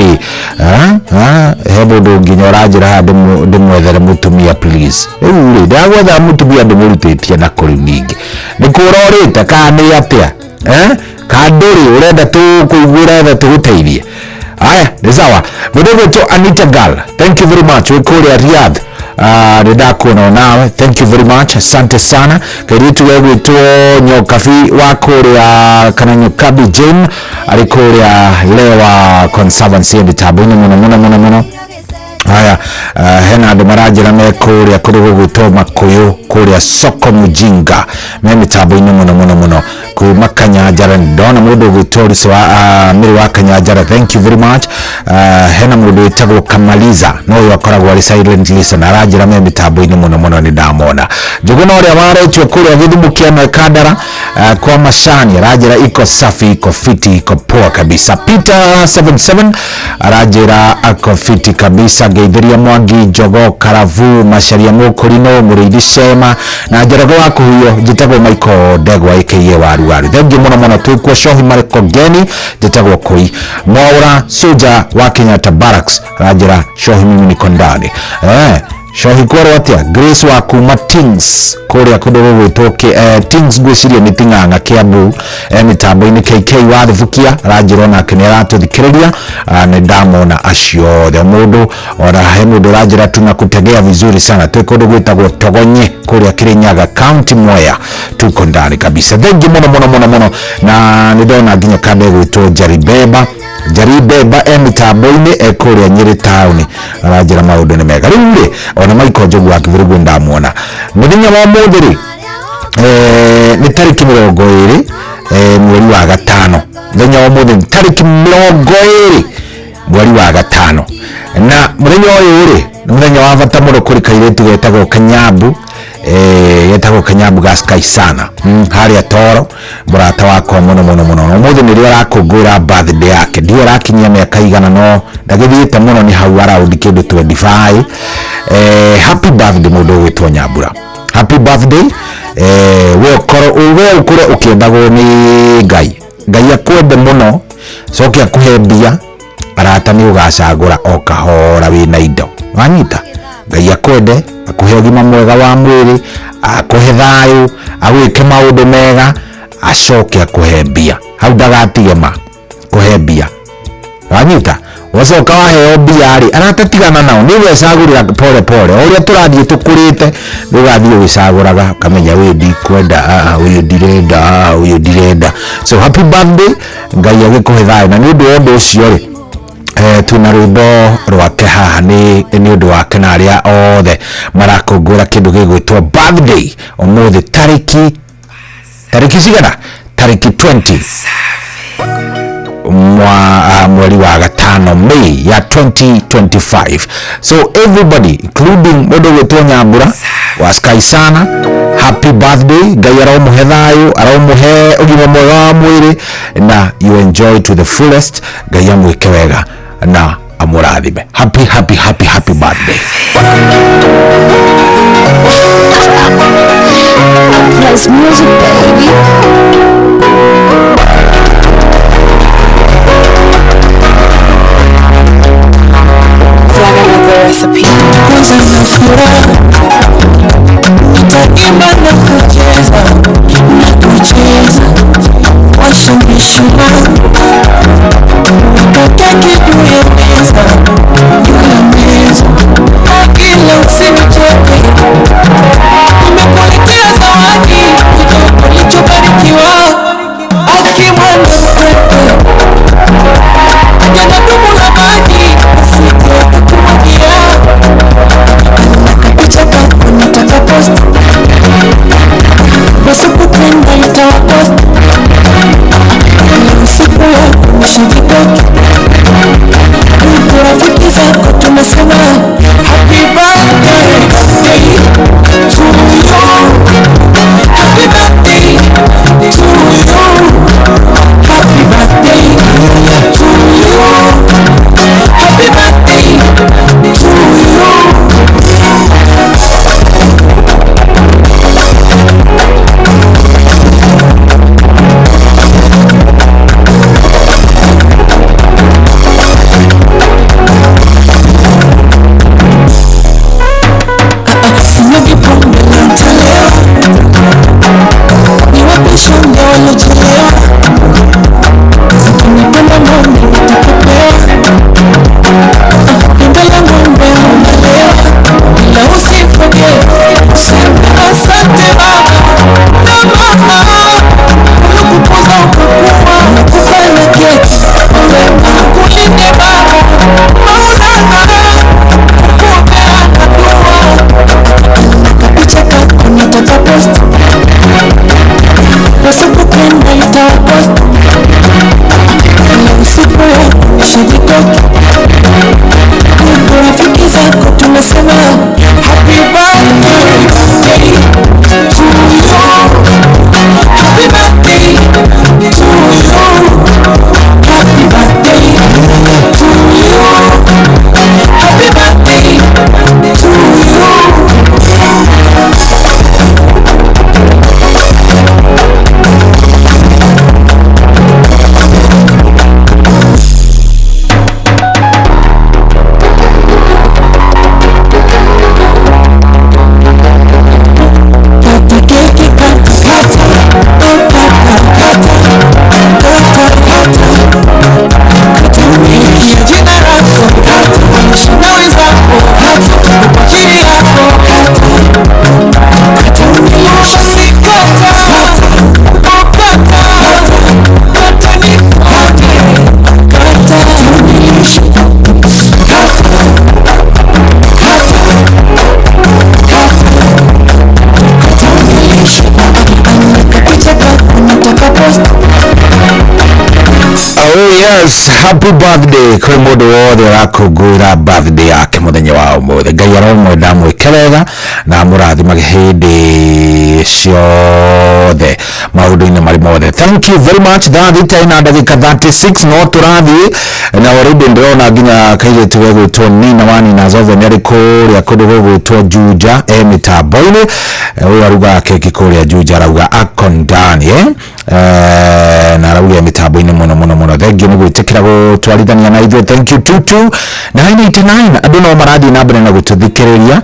He mũndũ nginya ũranjĩra haha ndĩmwethere mũtumia please. Rĩu rĩ ndĩragwethera mũtumia ndĩmũrutĩtie na kũrĩ ningĩ nĩ kũrorĩte kana nĩ atĩa, eh? Kana ndũrĩ ũrenda tũkũigua ũretha tũgũteithie. Haya, nĩ sawa. Mũndũ ũgwĩtwo Anita Gal, thank you very much, wĩ kũrĩa Riyadh. Nĩ ndakuona nawe, thank you very much, asante sana. Kairitu gegwĩtwo Nyokabi wa kũrĩa kana Nyokabi Jane arĩ kũrĩa Lewa Conservancy mĩtambo-inĩ mũno mũno mũno mũno. Haya, hena andũ maranjĩra me kũrĩa kũrĩ gũgwĩtwo Makũyũ kũrĩa soko Mujinga me mĩtambo-inĩ mũno mũno mũno. Kuma Kanyanjara ndona mũndũ ũgwĩtwo Lucy wa Mĩrĩ wa Kanyanjara, thank you very much. Hena mũndũ wĩtagwo Kamaliza no ũyũ akoragwo arĩ silent listener aranjĩra me mĩtambo-inĩ mũno mũno, nĩ ndamona. Njũgũna ũrĩa waretio kũrĩa Gĩthumo kĩa Mekandara kwa Mashani aranjĩra iko safi, iko fiti, iko poa kabisa. Peter 77 aranjĩra ako fiti kabisa. Ngeithĩria Mwangi Njogo Karavu Macharia Mũkũrinũ Mũrĩithi Cema na Njoroge wa Kũhuyo. Njĩtagwo Michael Ndegwa aka Waru Waru, thengiũ mũno mũno. Twĩkuo Cohi Mareko Ngeni, njĩtagwo Kũi Mwaura Soja wa Kenyatta Barracks aranjĩra Cohi mimi niko ndani. Cohi kwerwo atĩa. Grace wa kuma Tings kũrĩa kũndũ gũgwĩtwo Tings, ngwĩciria nĩ Ting'ang'a Kiambu, mĩtambo-inĩ. KK wa Thubukia aranjĩra onake nĩ aratũthikĩrĩria. Nĩ ndamona acio othe. Mũndũ ona he mũndũ ũranjĩra tunakutegea vizuri sana, twĩ kũndũ gwĩtagwo Togonye kũrĩa Kirinyaga County Mwea, tuko ndani kabisa. Thengiũ mũno mũno mũno mũno. Na nĩ ndona nginya kanda ĩgwĩtwo Jaribeba, Jaribeba e mĩtambo-inĩ e kũrĩa Nyĩrĩ taũni aranjĩra maũndũ nĩ mega. Rĩu rĩ ona Michael Njogu wa Kĩbũrũgũ ndamuona. Mũthenya wa ũmũthĩ rĩ nĩ tarĩki 20 mweri wa gatano. Mũthenya wa ũmũthĩ nĩ tarĩki 20 mweri wa gatano, na mũthenya ũyũ rĩ nĩ mũthenya wa bata mũno kũrĩ kairĩtu getagwo Kanyambu, getagwo Kanyambu ga Sky sana harĩa Toro, mũrata wakwa mũno mũno mũno. Na ũmũthĩ nĩrĩo arakũngũĩra birthday yake. Ndiũ arakinyia mĩaka igana no ndagĩthiĩte mũno, nĩ hau around kĩndũ 25. Happy birthday mũndũ ũgwĩtwo Nyambura, happy birthday. We ũkorwo we ũkũre ũkĩendagwo nĩ Ngai, Ngai akwende mũno, coke akũhe mbia, arata nĩ ũgacagũra o kahora wĩna indo wanyita. Ngai akwende, akũhe ũgima mwega wa mwĩrĩ, akũhe thayũ, agwĩke maũndũ mega. Acoke akũhe mbia hau, ndagatige ma kũhe mbia. Wanyita, wacoka waheo mbia rĩ, aratatigana nao, nĩ gwecagũrĩra pole pole. O ũrĩa tũrathiĩ tũkũrĩte, ũgathiĩ ũgĩcagũraga, ũkamenya ũyũ ndikwenda, ũyũ ndirenda, ũyũ ndirenda. So happy birthday, Ngai agĩkũhe thayũ. Na nĩ ũndũ wa ũndũ ũcio rĩ, twĩna rwĩmbo rwake haha nĩ ũndũ wake na arĩa othe marakũngũĩra kĩndũ gĩgwĩtwo birthday ũmũthĩ, tarĩki cigana? Tarĩki 20 mweri wa gatano, May ya 2025. So everybody, including mũndũ gwĩtwo Nyambura wa Sky sana, happy birthday. Ngai aromuhe thayũ, aromuhe ũgima mwega wa mwĩrĩ, na you enjoy to the fullest. Ngai amwĩke wega na amũrathime. Happy, happy, happy, happy birthday. Plus music, baby. Kwanza na furaha nitaimba na kucheza na kucheza, washa mishumaa, weka keki juu ya meza, juu ya meza, ila usinichoke, nimekuletea zawadi kutoka ulichobarikiwa. Akimwona mpepe jana dumu la maji, asije kukumwagia. Picha kako nitakapost, wasipopenda nitawapost. Leo siku yako nishajikoki, ndugu rafiki zako tunasema happy birthday to you, happy birthday to you, happy birthday to you, happy birthday to you. Sinywi pombe na nitalewa, niwape shule waliochelewa, ukinipenda ng'ombe nitakupewa, pembe la ng'ombe unalewa, ila usifoge useme asante baba na mama, waliokukuza ukakuwa, nakupa na keki wema, kulinde baba Maulana, kukuombea na dua. Picha kako nitakapost, wasipopenda nitawapost. Leo siku yako nishajikoki, ndugu rafiki zako tunasema happy birthday to you, happy birthday to you, happy birthday to you, happy birthday to you. Kata keki, kata, kata, oh kata, kata, kata, kata, kata keki ya jina lako, kata, onyesha na wenzako, kata, tuko kwa ajili yako, kata, kata basi kata, oh kata, kata nikuone, kata, kata, kata, kata picha kako nitakapost. Oh yes, happy birthday kuri mundu wothe ũrakũngũĩra birthday yake mũthenya wa ũmũthĩ. Ngai aromwenda, amwĩke wega na amũrathimage hĩndĩ ciothe maũndũ-inĩ marĩ mothe. Thank you very much. Thaa 6 na ndagĩka 36, no tũrathiĩ na already ndĩrona nginya kairĩtu gegwĩtwo Nina wa Nina Zove nĩ arĩ kũrĩa kũndũ gũgwĩtwo Juja e mĩtambo-inĩ. Ũyũ arugaga keki kũrĩa Juja, arauga akondani na arauga mĩtambo-inĩ mũno mũno mũno. Thank you nĩ gwĩtĩkĩra gũtwarithania na ithuĩ. Thank you. 22999, andũ no marathiĩ na mbere na gũtũthikĩrĩria.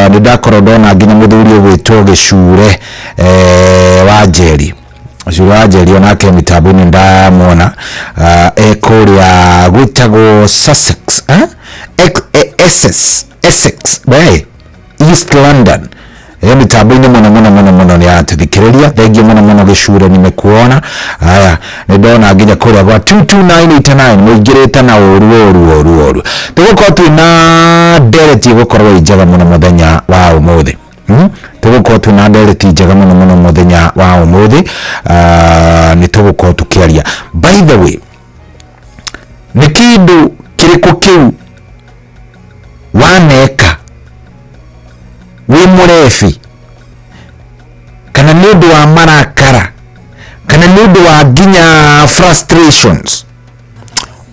Nĩ ndakorwo ndona nginya mũthuri ũgwĩtwo Gĩcure wa Njeri. Gĩcure wa Njeri onake mĩtambo-inĩ ndamwona ekũrĩa gwĩtagwo Sussex, eh? Essex, Essex, we East London, mĩtambo-inĩ mũno mũno mũno mũno nĩ aratũthikĩrĩria. Thengiũ mũno mũno Gĩcure, nimekuona. Haya, nĩ ndona nginya kũrĩa gwa 22989 mũingĩrĩte na ũru ũru ũru ũru. Tũgũkorwo twĩna ndereti ĩgũkorwo ĩ njega mũno mũthenya wa ũmũthĩ. Tũgũkorwo twĩna ndereti njega mũno mũno mũthenya wa ũmũthĩ. Nĩ tũgũkorwo tũkĩaria, by the way, nĩ kĩndũ kĩrĩkũ kĩu waneka wĩ mũrebi, kana nĩ ũndũ wa marakara, kana nĩ ũndũ wa nginya frustrations,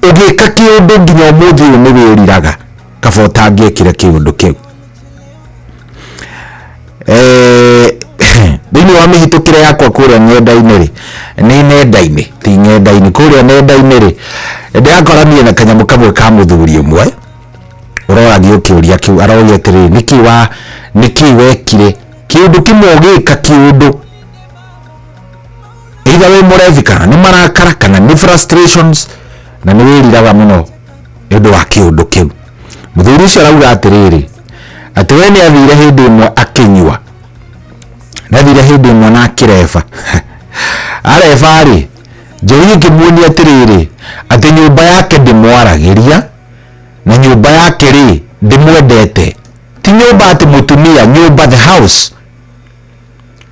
ũgĩka kĩũndũ nginya ũmũthĩ ũyũ nĩ wĩriraga kaba ũtangĩekire kĩũndũ kĩu? Thĩinĩ wa mĩhĩtũkĩre yakwa kũrĩa ng'enda-inĩ rĩ, nĩ nenda-inĩ, ti ng'enda-inĩ, kũrĩa nenda-inĩ rĩ, ndĩrakoranire na kanyamũ kamwe ka mũthuri ũmwe ũroragia kĩũria kĩu. Aroria atĩrĩrĩ, nĩkĩ wa nĩkĩ wekire kĩũndũ kĩmwe, ũgĩka kĩũndũ either wĩ mũrebi, kana nĩ marakara, kana nĩ frustrations, na nĩ wĩriraga mũno nĩ ũndũ wa kĩũndũ kĩu? Mũthuri ũcio arauga atĩrĩrĩ, atĩ we nĩ athire hĩndĩ ĩmwe akĩnyua, nĩ athire hĩndĩ ĩmwe na akĩreba. Areba rĩ, njohi ĩkĩmuonia atĩrĩrĩ, atĩ nyũmba yake ndĩmwaragĩria, na nyũmba yake rĩ, ndĩmwendete. Ti nyũmba atĩ mũtumia, nyũmba the house,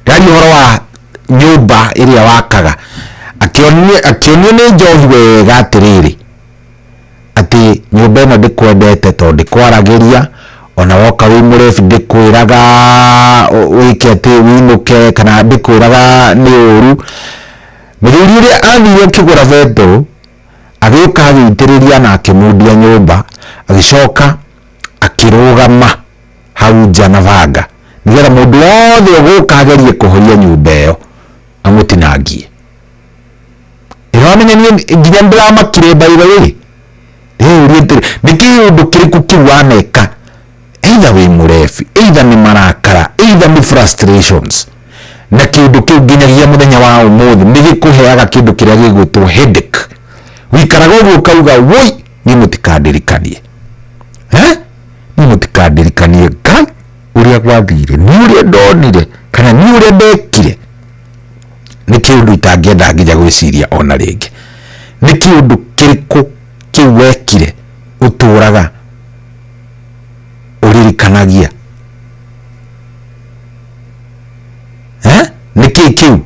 yaani ũhoro wa nyũmba ĩrĩa wakaga. Akĩonio nĩ njohi wega atĩrĩrĩ, atĩ nyũmba ĩno ndĩkwendete, tondũ ndĩkwaragĩria, ona woka wĩ mũrebi ndĩkwĩraga wĩke atĩ wĩinũke, kana ndĩkwĩraga nĩ ũru. Mũthuri ũrĩa athire akĩgũra betũrũ, agĩũka agĩitĩrĩria na akĩmundia nyũmba, agĩcoka akĩrũgama hau nja na banga nĩgetha mũndũ wothe ũgũka agerie kũhoria nyũmba ĩyo amũtinangie. Ĩramenya niĩ nginya ndĩramakire. By the way, ndĩyũrie atĩrĩ, nĩ kĩũndũ kĩrĩkũ kĩu waneka, either wĩ mũrebi, either nĩ marakara, either nĩ frustrations, na kĩũndũ kĩu nginyagia mũthenya wa ũmũthĩ nĩ gĩkũheaga kĩndũ kĩrĩa gĩgwĩtwo headache, wikaraga ũguo ũkauga, "Woi, niĩ mũtikandirikanie, eh, niĩ mũtikandirikanie Ngai ũrĩa gwathire, nĩ ũrĩa ndonire, kana nĩ ũrĩa ndekire, nĩ kĩũndũ itangĩenda nginya gwĩciria ona rĩngĩ." Nĩ kĩũndũ kĩrĩkũ kĩu wekire ũtũraga ũririkanagia, eh? Nĩ kĩĩ kĩu,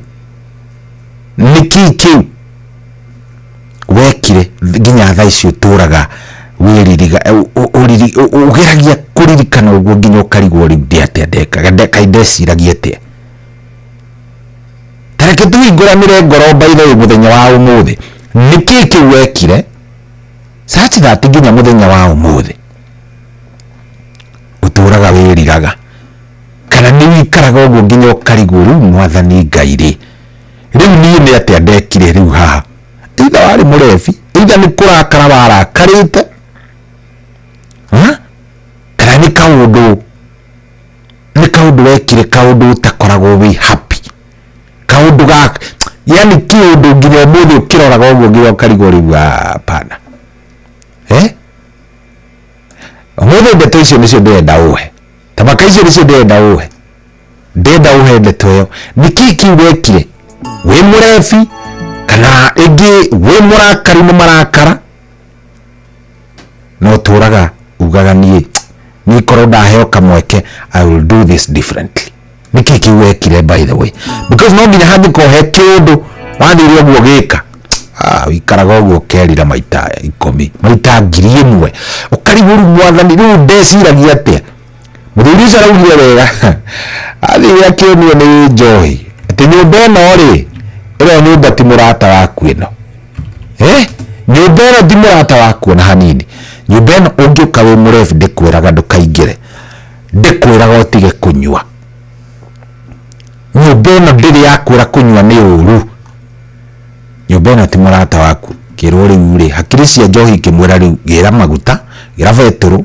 nĩ kĩĩ kĩu wekire nginya thaa ici ũtũraga wĩririga, ũgeragia kũririkana ũguo nginya ũkarigwo, rĩu ndĩ atĩa ndekaga, kaĩ ndeciragia atĩa? Ta reke tũhingũranĩre ngoro, by the way, mũthenya wa ũmũthĩ. Nĩ kĩĩ kĩu wekire such that nginya mũthenya wa ũmũthĩ ũtũraga wĩriraga, kana nĩ wikaraga ũguo nginya ũkarigwo, rĩu Mwathani Ngai rĩ, rĩu niĩ nĩ atĩa ndekire rĩu haha? Either warĩ mũrebi, either nĩ kũrakara warakarĩte, ha? Kana nĩ kaũndũ wekire, kaũndũ ũtakoragwo wĩ happy, kaũndũ ga yani kĩũndũ nginya ũmũthĩ ũkĩroraga ũguo nginya ũkarigwo, rĩu hapana, eh? Ũmũthĩ ndeto icio nĩcio ndĩrenda ũhe, tabaka icio nĩcio ndĩrenda ũhe, ndĩrenda ũhe ndeto ĩyo. Nĩ kĩĩ kĩu wekire wĩ mũrebi, kana ĩngĩ wĩ mũrakaru, nĩ marakara, no tũraga ugaga, niĩ korwo ndaheo kamweke, I will do this differently"? Nĩ kĩĩ kĩu wekire, by the way? Because no nginya hangĩkorwo he kĩũndũ wathire ũguo gĩka, wikaraga ũguo ũkerira maita 10, maita 1000, ũkarigwo, rĩu Mwathani, rĩu ndeciragia atĩa? Mũthuri ũcio araugire wega, athire akĩonio nĩ njohi atĩ nyũmba ĩno rĩ, ĩno nyũmba ti mũrata waku, ĩno, eh, nyũmba ĩno ti mũrata waku ona hanini. Nyũmba ĩno ũngĩũka wĩ mũrebi ndĩkwĩraga ndũkaingĩre, ndĩkwĩraga ũtige kũnyua. Nyũmba ĩno ndĩrĩ yakwĩra kũnyua nĩ ũru. Nyũmba ĩno ti mũrata waku. Kĩrwo rĩu rĩ, hakiri cia njohi ikĩmwĩra, rĩu gĩra maguta, gĩra betũrũ,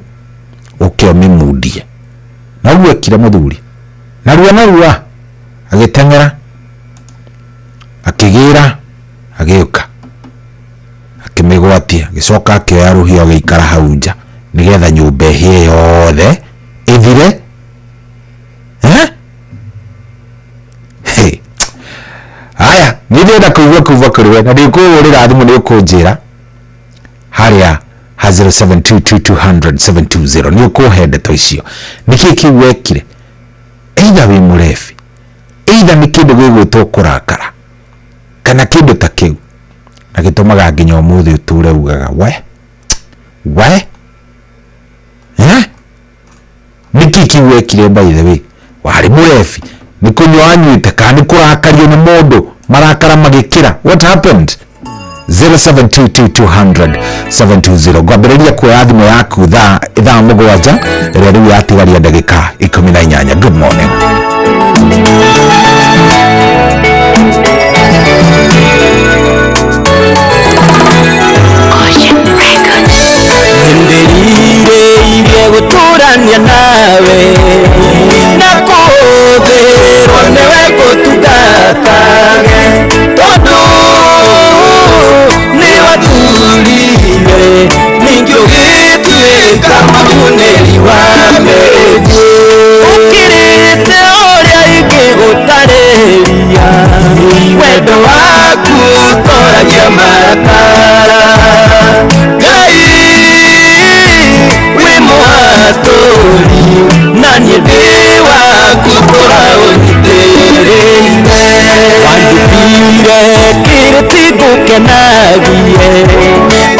ũke ũmĩmundie. Na ũguo ekire mũthuri, narua narua agĩteng'era. Akĩgĩra agĩũka akĩmĩgwatia, agĩcoka akĩoya rũhiũ agĩikara hau nja nĩgetha nyũmba ĩhĩe yothe ĩthire. Hey. Aya, nĩ ndĩrenda kũigua kuma kũrĩ we na ndĩkũhũrĩra thimũ nĩ ũkũnjĩra harĩa ha 0722200720 nĩ ũkũhe ndeto icio. Nĩkĩ kĩu wekire? Either wĩ mũrebi, either nĩ kĩndũ gĩgwĩtwo kũrakara kana kĩndũ ta kĩu, na gĩtũmaga nginya ũmũthĩ ũtũre ugaga we we nĩkĩ kĩu wekire? By the way, warĩ mũrebi, nĩ kũnyua wanyuĩte, kana nĩ kũrakario nĩ mũndũ marakara magĩkĩra? What happened? 0722200720. Ngwambĩrĩria kuoya thimũ yaku thaa 7 ĩrĩa rĩu yatigaria ndagĩka 18. Good morning. Nĩndĩrirĩirie gũtũrania nawe na kũthĩrwo nĩwe ngũtungatage, tondũ nĩwathurire ningĩ ũgĩtuĩka mũgunĩri wa mĩguĩ. Ũkĩrĩte ũrĩa ingĩgũtarĩria, wendo waku ũtoragia marakara. Ngai wĩ mũhatũri na niĩ ndĩ waku tũra ũnyitĩrĩire. Wandutire kĩrĩti ngũkenagie,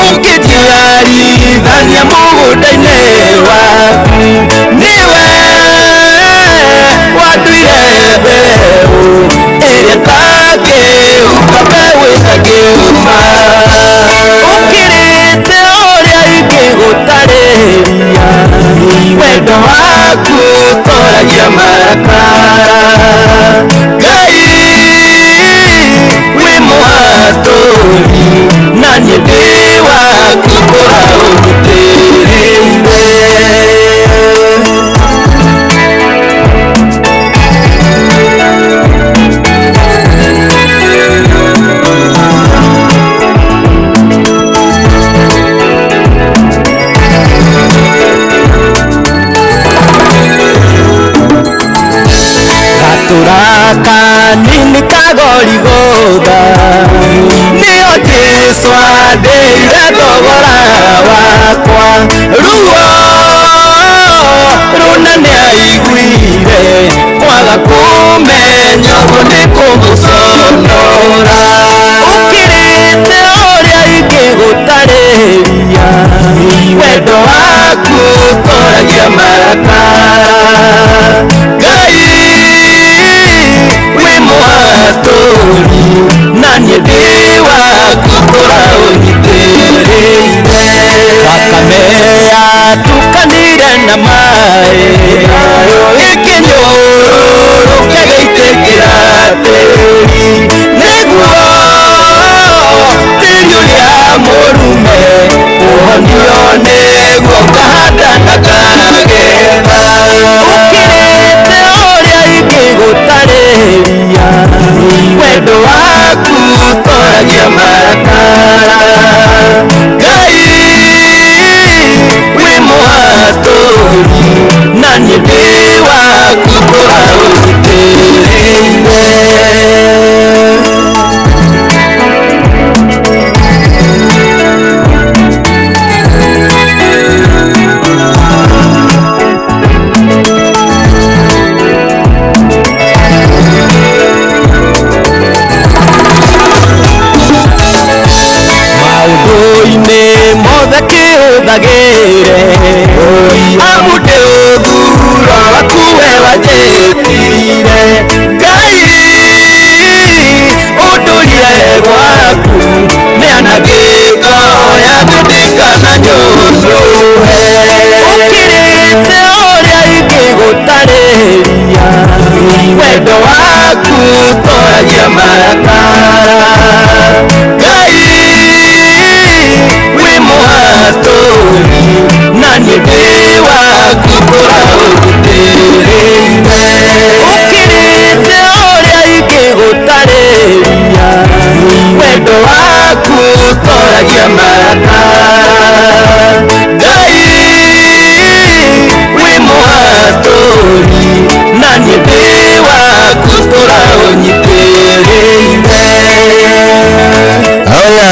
ũkĩnjiarithania mũgũnda-inĩ waku. Nĩwe wanduire mbeũ ĩrĩa ĩtangĩhuka, mbeũ ĩtangĩuma. Ũkĩrĩte ũrĩa ingĩgũtarĩria, wendo waku ũtoragia marakara. Ngai wĩ mũhatũri na niĩ ndĩ waku tũra ũnyitĩrĩire. Gatura kanini kagorigotha nĩo Jesũ andĩire thogora wakwa. Ruo rũna nĩaiguire kwaga kũmenya ũguo nĩ kũmũconora. Ũkĩrĩte ũrĩa ingĩgũtarĩria, wendo waku ũtoragia marakara. Ngai wĩ mũhatũri na niĩ ndĩ waku tũra ũnyitĩrĩire. Thakame yatukanire na maĩ ĩkĩnyũrũrũka ĩgaitĩkĩra tĩri, nĩguo tĩri ũrĩa mũrume ũhonio nĩguo ngahanda na ngagetha. Ũkĩrĩte ũrĩa ingĩgũtarĩria, wendo waku ũtoragia marakara. Ngai wĩ mũhatũri na niĩ ndĩ waku tũra ũnyitĩrĩire. Maũndũ-inĩ mothe kĩhũthagĩre, amu ndĩ ũthuro waku we wanjĩtire. Ngai ũndũrie gwaku mĩanangĩko yaku ndĩkananyũrũhe. Ũkĩrĩte ũrĩa ingĩgũtarĩria, wendo waku ũtoragia marakara. Ngai wĩ mũhatũri na niĩ ndĩ waku tũra ũnyitĩrĩire. Ũkĩrĩte ũrĩa ingĩgũtarĩria,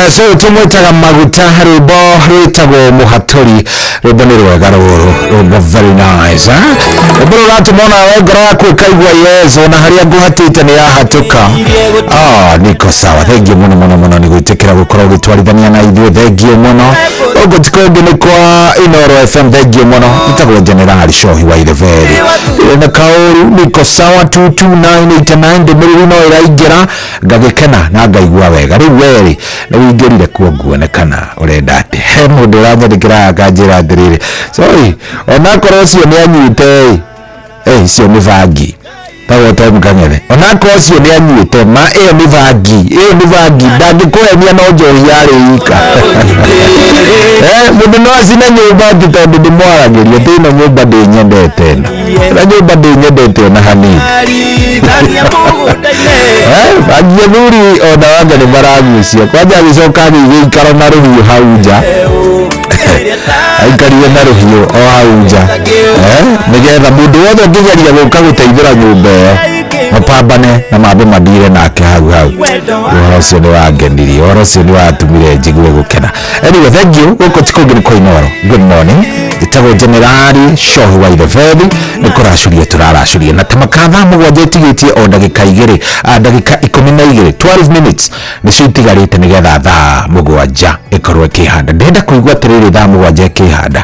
Yes, ũyũ tũmwĩtaga maguta, rwĩmbo rwĩtagwo mũhatũri. Rwĩmbo nĩ rwega rũrũ, rwĩmbo very nice, eh? Rwĩmbo rũratũma onawe ngoro yaku ĩkaigua yes, ona harĩa ngũhatĩte nĩ yahatũka. Ah, niko sawa. Thank you mũno mũno mũno nĩ gwĩtĩkĩra gũkorwo ũgĩtwarithania na ithuĩ. Thank you mũno. Ũguo ti kũngĩ nĩ kwa Inoro FM. Thank you mũno. Nĩtagwo General Shohi wa Itheberi na kaũru. Niko sawa. 22989 ndũmĩrĩri no ĩraingĩra, ngagĩkena na ngaigua wega. Rĩu werĩ nĩ wĩingĩrire kuo nguone kana ũrenda atĩ he mũndũ ũranyandĩkĩra akanjĩra atĩrĩrĩ, sorry, onakorwo ũcio nĩ anyuĩte ĩ, icio nĩ bangi. Tagwo Tom Kang'ethe, onakorwo ũcio nĩ anyuĩte ma, ĩyo nĩ bangi, ĩyo nĩ bangi, ndangĩkũhenia, no njohi yarĩ ika. Mũndũ no acine nyũmba atĩ tondũ ndĩmwaragĩria atĩ ĩno nyũmba ndĩnyendete, ĩno ĩno nyũmba ndĩnyendete ona hanini. Bangi athuri ona wanga nĩ maragucia kwanja. Agĩcoka agĩgĩikara na rũhiũ hau nja, aikarire na rũhiũ o hau nja, nĩgetha mũndũ wothe ũngĩgeria gũka gũteithũra nyũmba ĩyo mapambane na mambe mandire nake hau hau. Ũhoro ũcio nĩ wangenirie, ũhoro ũcio nĩ watũmire njigue gũkena. Anyway, thank you. Gũkũ ti kũngĩ nĩ kwa Inoro. Good morning, ĩtagwo Generali Shohi wa Itheberi. Nĩ kũracuria tũraracũria na tamaka thaa 7 ĩtigĩtie o ndagĩka 2, ndagĩka 12, 12 minutes nĩcio itigarĩte nĩgetha thaa 7 ĩkorwo ĩkĩhanda. Ndĩrenda kũigua atĩrĩrĩ, thaa 7 ĩkĩhanda,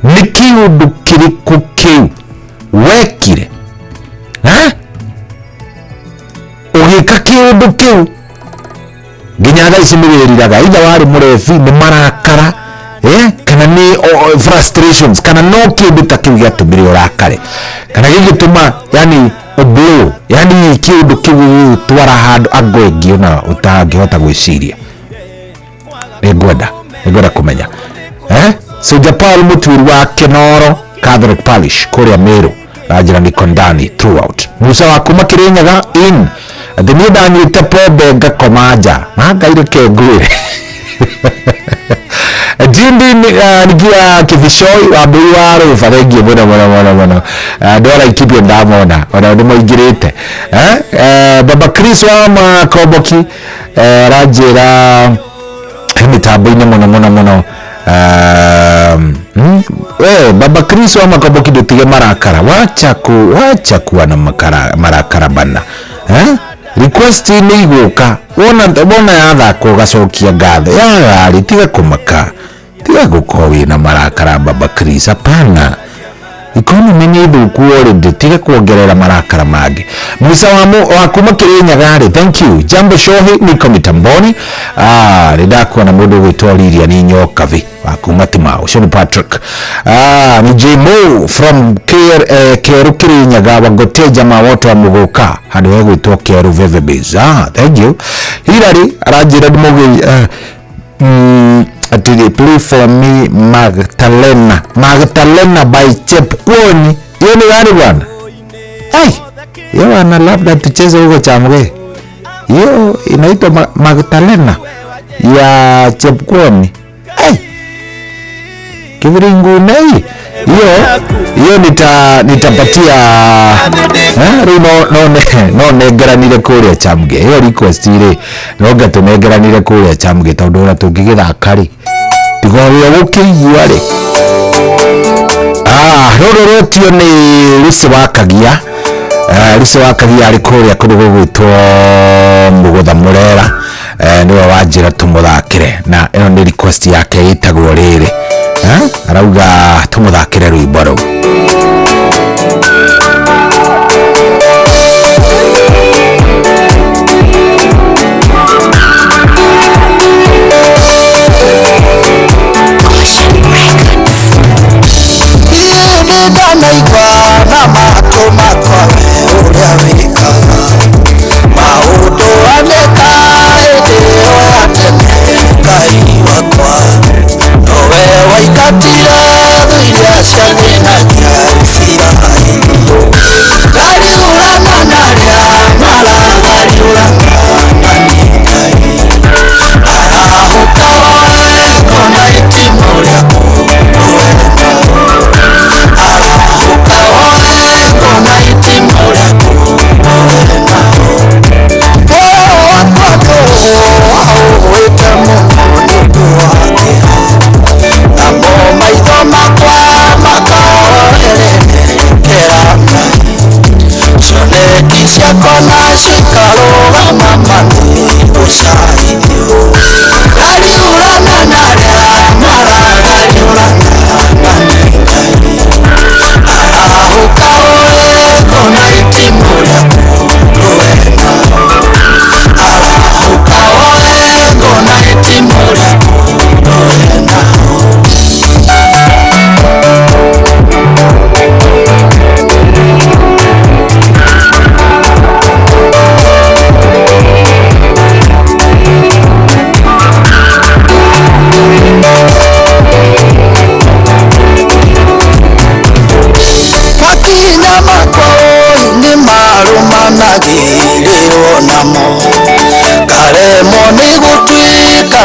nĩ kĩũndũ kĩrĩkũ kĩu wekire, ha? Ũgĩka kĩũndũ kĩu nginya thaa ici nĩ wĩriraga, itha warĩ mũrebi, nĩ marakara, kana nĩ frustrations, kana no kĩndũ ta kĩu gĩatũmire ũrakare, kana gĩgĩtũma yani ũblow, yani kĩũndũ kĩu gĩgũtwara handũ ango ĩngĩ ona ũtangĩhota gwĩciria. Nĩngwenda kũmenya, eh? So Japal Mũtuĩri wa Kenoro Catholic Parish kũrĩa Meru ranjĩra niko ndani throughout. Musa wa kuma Kirinyaga in atĩ niĩ ndanyuĩte pombe ngakoma nja na Ngai reke ngwĩre. Jimbi nikia Kivishoi wa mbui wa rũba, thengiũ mũno mũno mũno mũno. Andũ a Laikipia ndamona ona nĩ maingĩrĩte. Baba Chris wa Makomboki aranjĩra he mĩtambo-inĩ mũno mũno mũno. We Baba Chris wa Makomboki, ndũtige marakara, wacha kuwa na marakara bana, eh? Request nĩ igũka, wona yathakwo ũgacokia ngatho yagarĩ. Tiga kũmaka, tiga gũkorwo wĩna marakara, Baba Chris, hapana. Economy nĩ thũku already, tiga kuongerera marakara mangĩ. Musa wa kuma Kirinyaga rĩ, thank you. Jambo Shohi, niko mitamboni. Ah, nĩ ndakuona mũndũ ũgwĩtwo Lilian Nyokavi wa kuma Timau. Ũcio nĩ Patrick. Ah, ni Jmo from Keru Kirinyaga, wagote jamaa wote wa Muguka handũ hegwĩtwo Keru Veve Base. Ah, thank you. Hilary aranjĩra ndĩmũgĩ ati play for me Magdalena, Magdalena by Chepkwony. Hiyo ni gani bwana? Hey, hiyo bwana, labda tucheze huko Chamge. Hiyo inaitwa Magdalena ya Chepkwony. Hey, kiviringune hiyo hiyo nitapatia rĩu no nengeranire kũrĩa Chamge. Ĩyo request rĩ, no ngatũnengeranire kũrĩa Chamge tondũ ona tũngĩgĩthaka rĩ tiga ũrĩa gũkĩigua rĩ. Ah, rũrũ rũtio nĩ Lucy wa Kagia. Lucy wa Kagia arĩ kũrĩa kũndũ gũgwĩtwo Mũgũtha Mũrera, nĩwe wanjĩra tũmũthakĩre, na ĩno nĩ request yake ĩtagwo rĩrĩ, arauga tũmũthakĩre rwĩmbo rũu. Ndanaigua na matũ makwa ũrĩa wĩkaga maũndũ aneka hĩndĩ ĩyo ya tene. Ngai wakwa, nowe waingatire thũ iria ciathĩnagia Isiraeli.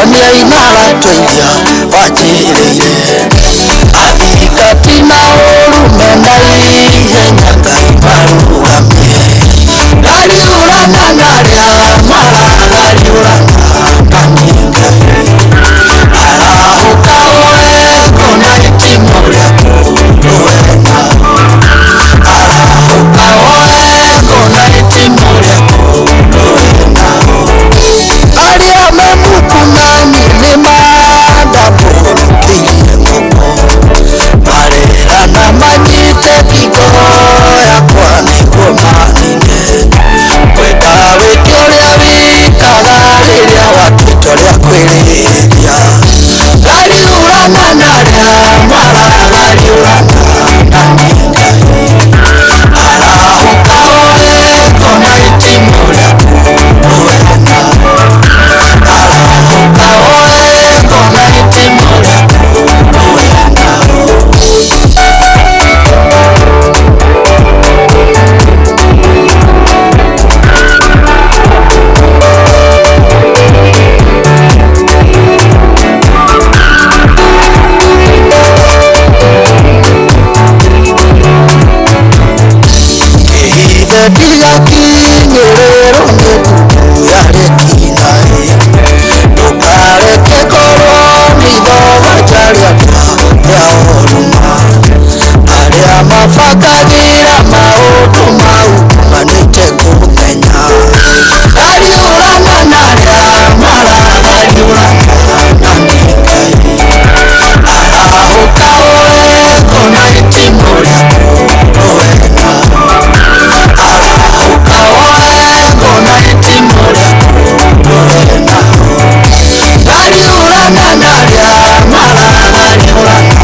Nĩaingĩrania inaratũiria wanjĩrĩire athingati na ũru mena ihenya Ngai marũgamie ngariũrana na arĩa maragariũrana na niĩ Ngai arahũka oe ngona itimũ rĩaku rũe nao arahũka oe ngona itimũ rĩaku rũe nao arĩa me muku nani nĩ mandambũrũkĩirie moko marerana manyite ngingo yakwa nĩguo manine kwenda wĩke ũrĩa wĩkaga rĩrĩa watuĩte ũrĩa kwĩrĩria ngariũrana na arĩa maragariũrana na niĩ Ngai arahũka oe ngona itimũ rĩaku rũe nao arahũka oe ngona itimũ rĩaku rũe nao. Ihinda ndigakinyĩrĩrwo nĩ ndundu ya rĩkinaĩ ndũkareke ngorwo nĩ ithogoja rĩakwa rĩa ũrũma arĩa mabangagĩra maũndũ mau manĩte kũmenya ngariũrana na arĩa maragariũrana na niĩ Ngai arahũka oe ngona itimũ rĩaku rũe nao arahũka oe ngona itimũ rĩaku rũe nao ngariũrana na arĩa maragariũrana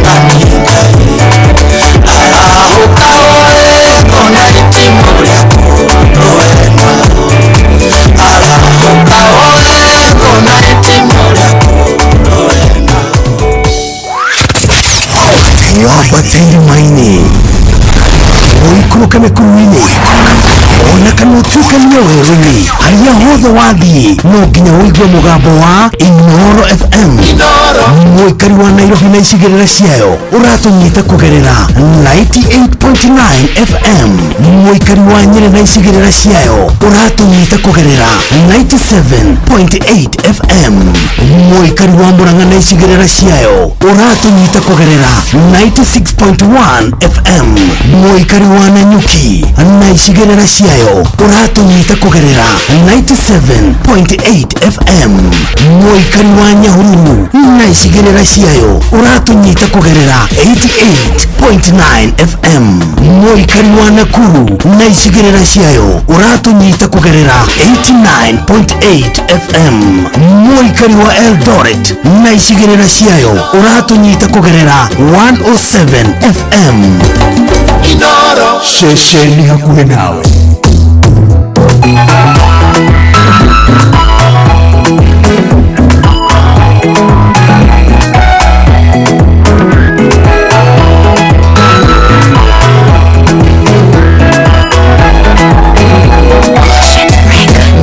na niĩ Ngai arahũka oe ngona itimũ rĩaku rũe nao arahũka oe ngona itimũ rĩaku rũe nao. Wambate irĩma-inĩ ũikũrũke mĩkuru-inĩ ona kana ũtuĩkanie werũ-inĩ harĩa hothe wathiĩ no nginya ũigue mũgambo wa Inooro FM. Mũikari wa Nairobi na icigĩrĩra ciayo ũratũnyita kũgerera 98.9 FM. Mũikari wa Nyĩrĩ na icigĩrĩra ciayo ũratũnyita kũgerera 97.8 FM. Mũikari wa Murang'a na icigĩrĩra ciayo ũratũnyita kũgerera 96.1 FM. Mũikari wa Nanyuki na icigĩrĩra ciayo ũratũnyita kũgerera 97.8 FM. Mũikari wa Nyahururu na icigĩrĩra ciayo ũratũnyita kũgerera 88.9 FM. Mũikari wa Nakuru na icigĩrĩra ciayo ũratũnyita kũgerera 89.8 FM. Mũikari wa Eldoret na icigĩrĩra ciayo ũratũnyita kũgerera 107 FM. Ceceni hakuhĩ nawe.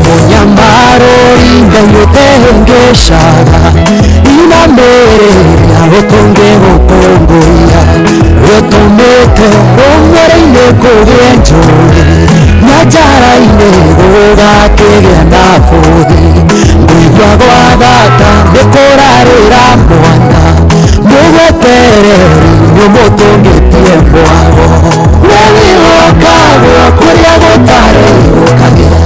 Munyamaro indayotengeshaga inambere agotonge gokongoia rotomete rong'ereine kũgĩa njũĩ nyanjara-inĩ gũgakĩgĩa na bũthi ngũigua gwa thata nĩ kũrarĩra mwana mũgwetereri nĩũmũtũngĩtie mwago we wĩhokagwo kũrĩa gũtarĩ ũkagĩa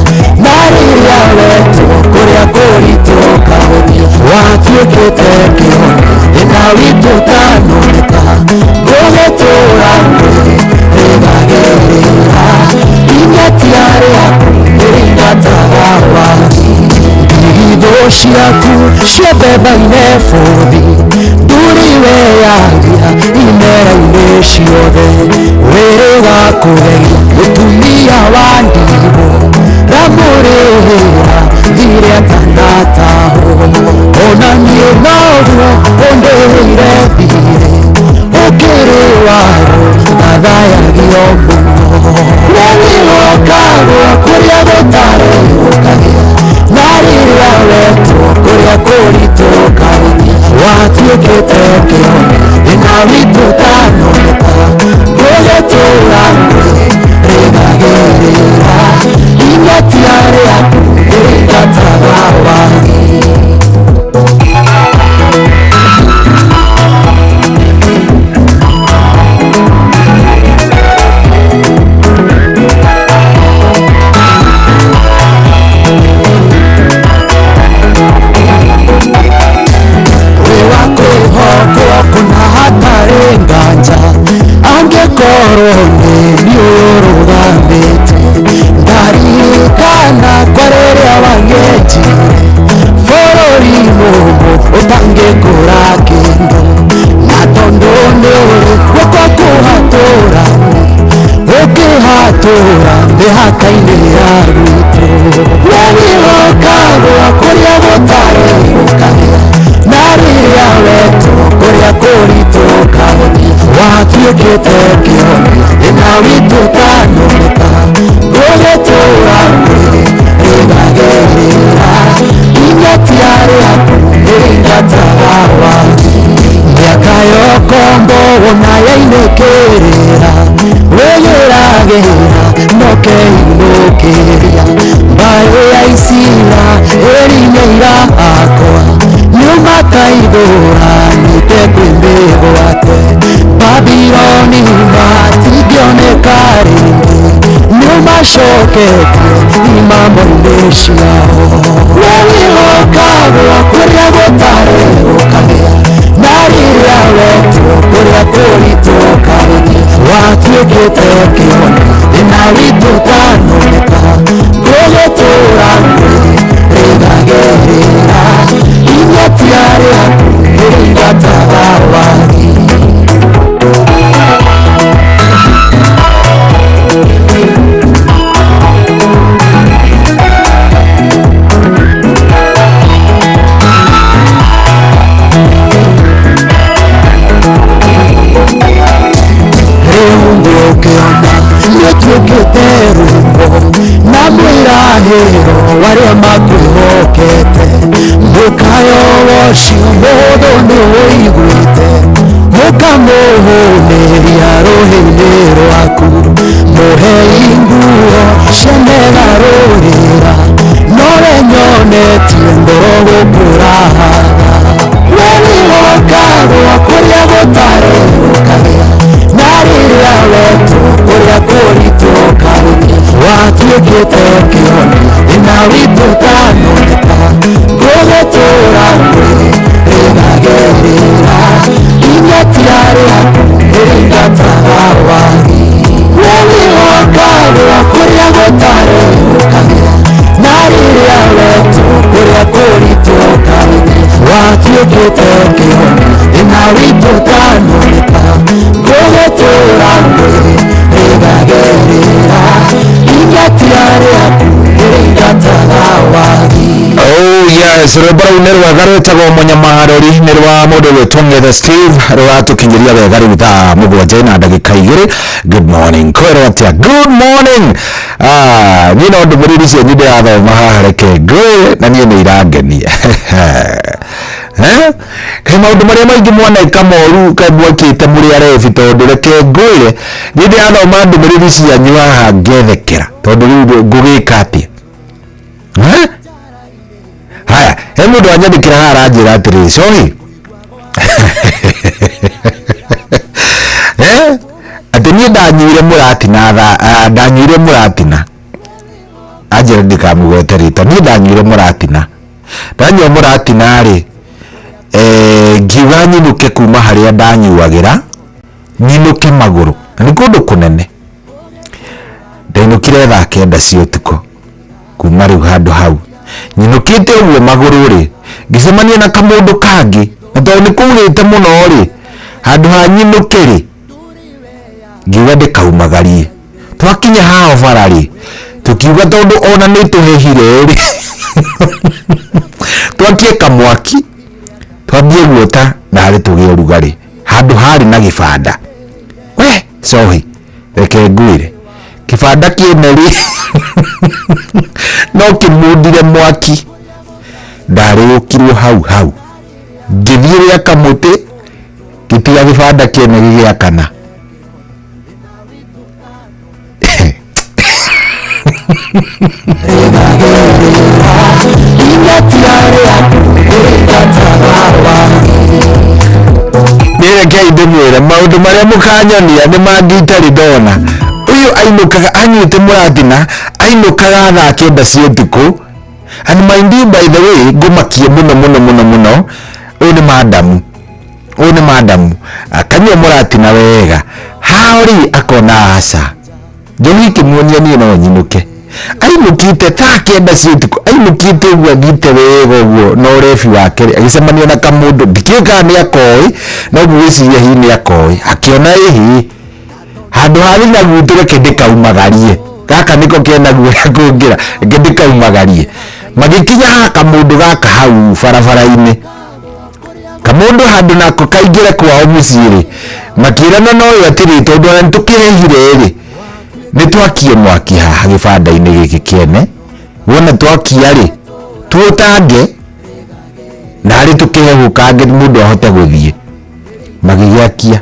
na rĩrĩa wetwo kũrĩa kũritũ ũkahũthia watuĩkĩte kĩhonia thĩna witũ ũtanoneka ngũgĩtũra mwĩrĩgagĩrĩra inyatia rĩaku nĩrĩingataga wagi ndigithũ ciaku ciambemba-inĩ bũthi nduri weyagia imera-inĩ ciothe wĩrĩga kũgegia mũtumia wa ndigwa ramũrĩhĩra thirĩ atanatahwo ona niĩ noguo ũndĩhĩire thirĩ ũkĩrĩ waro thathayagio mũno we wĩhokagwo kũrĩa gũtarĩ ũkagĩa na rĩrĩa wetwo kũrĩa kũritũ. Gũkorwo nĩ niĩ ũyũ ũrũgamĩte ndarikana kwa rĩrĩa wanyenjire bũrũri mũmũ ũtangĩkũra kĩndũ na tondũ nĩ ũrĩ guoko kũhatũra ũkĩhatũra mĩhaka-inĩ ya gwitũ we wĩhokagwo kũrĩa gũtarĩ gũkagĩa na rĩrĩa wetwo kũrĩa kũritũ ũkahũthia watuĩkĩte kĩhonia thĩna witũ ũtanoneka gũgĩtũra mwĩrĩ rĩgagerera inyati rĩaku nĩrĩingataga wagi mĩaka yokombo wona yainĩkĩrĩra wĩgĩragĩra nokeinũkĩria mbarĩ ya Isiraeli nĩira akwa nyuma kaithũra nĩte kwĩ mĩgwate Babiloni matingĩoneka rĩngĩ nĩũmacoketie imamo-inĩ ciao we wĩhokagwo kũrĩa gũtarĩ gũkagĩa na rĩrĩa wetwo kũrĩa kũritũ ũkahũthia watuĩkĩte kĩhonia thĩna witũ ũtanoneka gũgĩtũra mwĩrĩ rĩgagerera inyatia rĩaku nĩrĩingataga wagi. Rĩu ngũkĩona nĩũtuĩkĩte rwĩmbo na mwĩrahĩro warĩa makwĩhokete mũkayo ũcio mũhũthũ nĩũiguĩte ũkamũhũmĩria rũhĩ-inĩ rwaku mũhei nguo cianegarũrĩra nowe nyonetie ngoro gũkũrahaga we wĩhokagwo kũrĩa gũtarĩ gũkagĩa na rĩrĩa wetwo kũrĩa kũritũ ũkahũthia watuĩkĩte kĩhonia thĩna witũ ũtanoneka gũgĩtũra mwĩrĩ rĩgagerera inyatia rĩaku nĩrĩingataga wagi we wĩhokagwo kũrĩa gũtarĩ gũkagĩa na rĩrĩa wetwo kũrĩa kũritũ ũkahũthia watuĩkĩte kĩhonia thĩna witũ ũtanoneka gũgĩtũra mwĩrĩ rĩgagerera inyatia rĩaku nĩrĩingataga wagi. Oh yes, rwĩmbo rũu nĩ rwega rwĩtagwo mũnyamarori nĩ rwa mũndũ gwĩtwo Ng'ethe Steve rũratũkinyĩria wega rĩu thaa 7 na ndagĩka 2. Good morning, kwĩrwo atĩa? Good morning. Niĩ no ndũmĩrĩri cianyu ndĩrathoma haha, reke ngwĩre na niĩ nĩ irangenia. Kaĩ maũndũ marĩa maingĩ mwaneka moru kaĩ mwekĩte mũrĩ arebi, tondũ reke ngwĩre niĩ ndĩrathoma ndũmĩrĩri cianyu haha ngethekera, tondũ rĩu ngũgĩka atĩa? Haya, he mũndũ anyandĩkĩra haha aranjĩra atĩrĩrĩ, sorry atĩ niĩ ndanyuire mũratina thaa ndanyuire mũratina anjĩra ndikamũgwete rĩtwa niĩ ndanyuire mũratina ndanyua mũratina rĩ ngiuga nyinũke kuma harĩa ndanyuagĩra nyinũke magũrũ na nĩ kũndũ kũnene ndainũkire thaa 9 cia ũtukũ kuma rĩu handũ hau nyinũkĩte ũguo magũrũ rĩ ngĩcemania na kamũndũ kangĩ na tondũ nĩ kũurĩte mũno rĩ handũ ha nyinũke rĩ ngiuga ndĩkaumagarie twakinya haha bara rĩ tũkiuga tondũ ona nĩ tũhehire rĩ twakie kamwaki twambie guota na harĩ tũgĩe ũrugarĩ handũ harĩ na gĩbanda we cohi reke ngwĩre kĩbanda kĩene rĩ no kĩmundire mwaki ndarĩũkirwo hau hau ngĩthiĩ gĩa kamũtĩ ngĩtiga gĩbanda kĩene gĩgĩakana. Nĩrekei ndĩmwĩre maũndũ marĩa mũkanyonia nĩ mangĩ itarĩ ndona. Ũyũ ainũkaga anyuĩte mũratina ainũkaga thaa 9 cia ũtukũ. And mind you, by the way, ngũmakie mũno mũno mũno mũno, ũyũ nĩ madamu, ũyũ nĩ madamu akanyua mũratina wega Hao rĩ akona aca njohi ĩkĩmuonia niĩ no nyinũke. Ainũkĩte thaa 9 cia ũtukũ, ainũkĩte ũguo athiĩte wega ũguo na ũrebi wake rĩ, agĩcemania na kamũndũ ndikĩũĩ kana nĩ akoĩ, no ngwĩciria hihi nĩ akoĩ. Akĩona ĩhĩ handũ ha thina gwitũ reke ndĩkaumagarie, gaka nĩko kena guoya kũngĩra, reke ndĩkaumagarie. Magĩkinya haha kamũndũ gaka hau barabara-inĩ, kamũndũ handũ nako kaingĩre kwao mũciĩ rĩ, makĩrana na ũyũ atĩrĩ, tondũ ona nĩtũkĩhehire rĩ, nĩtwakie mwaki haha gĩbanda-inĩ gĩkĩ kĩene, wona twakia rĩ tuũtange narĩ tũkĩhehũkange mũndũ ahote gũthiĩ. Magĩgĩakia,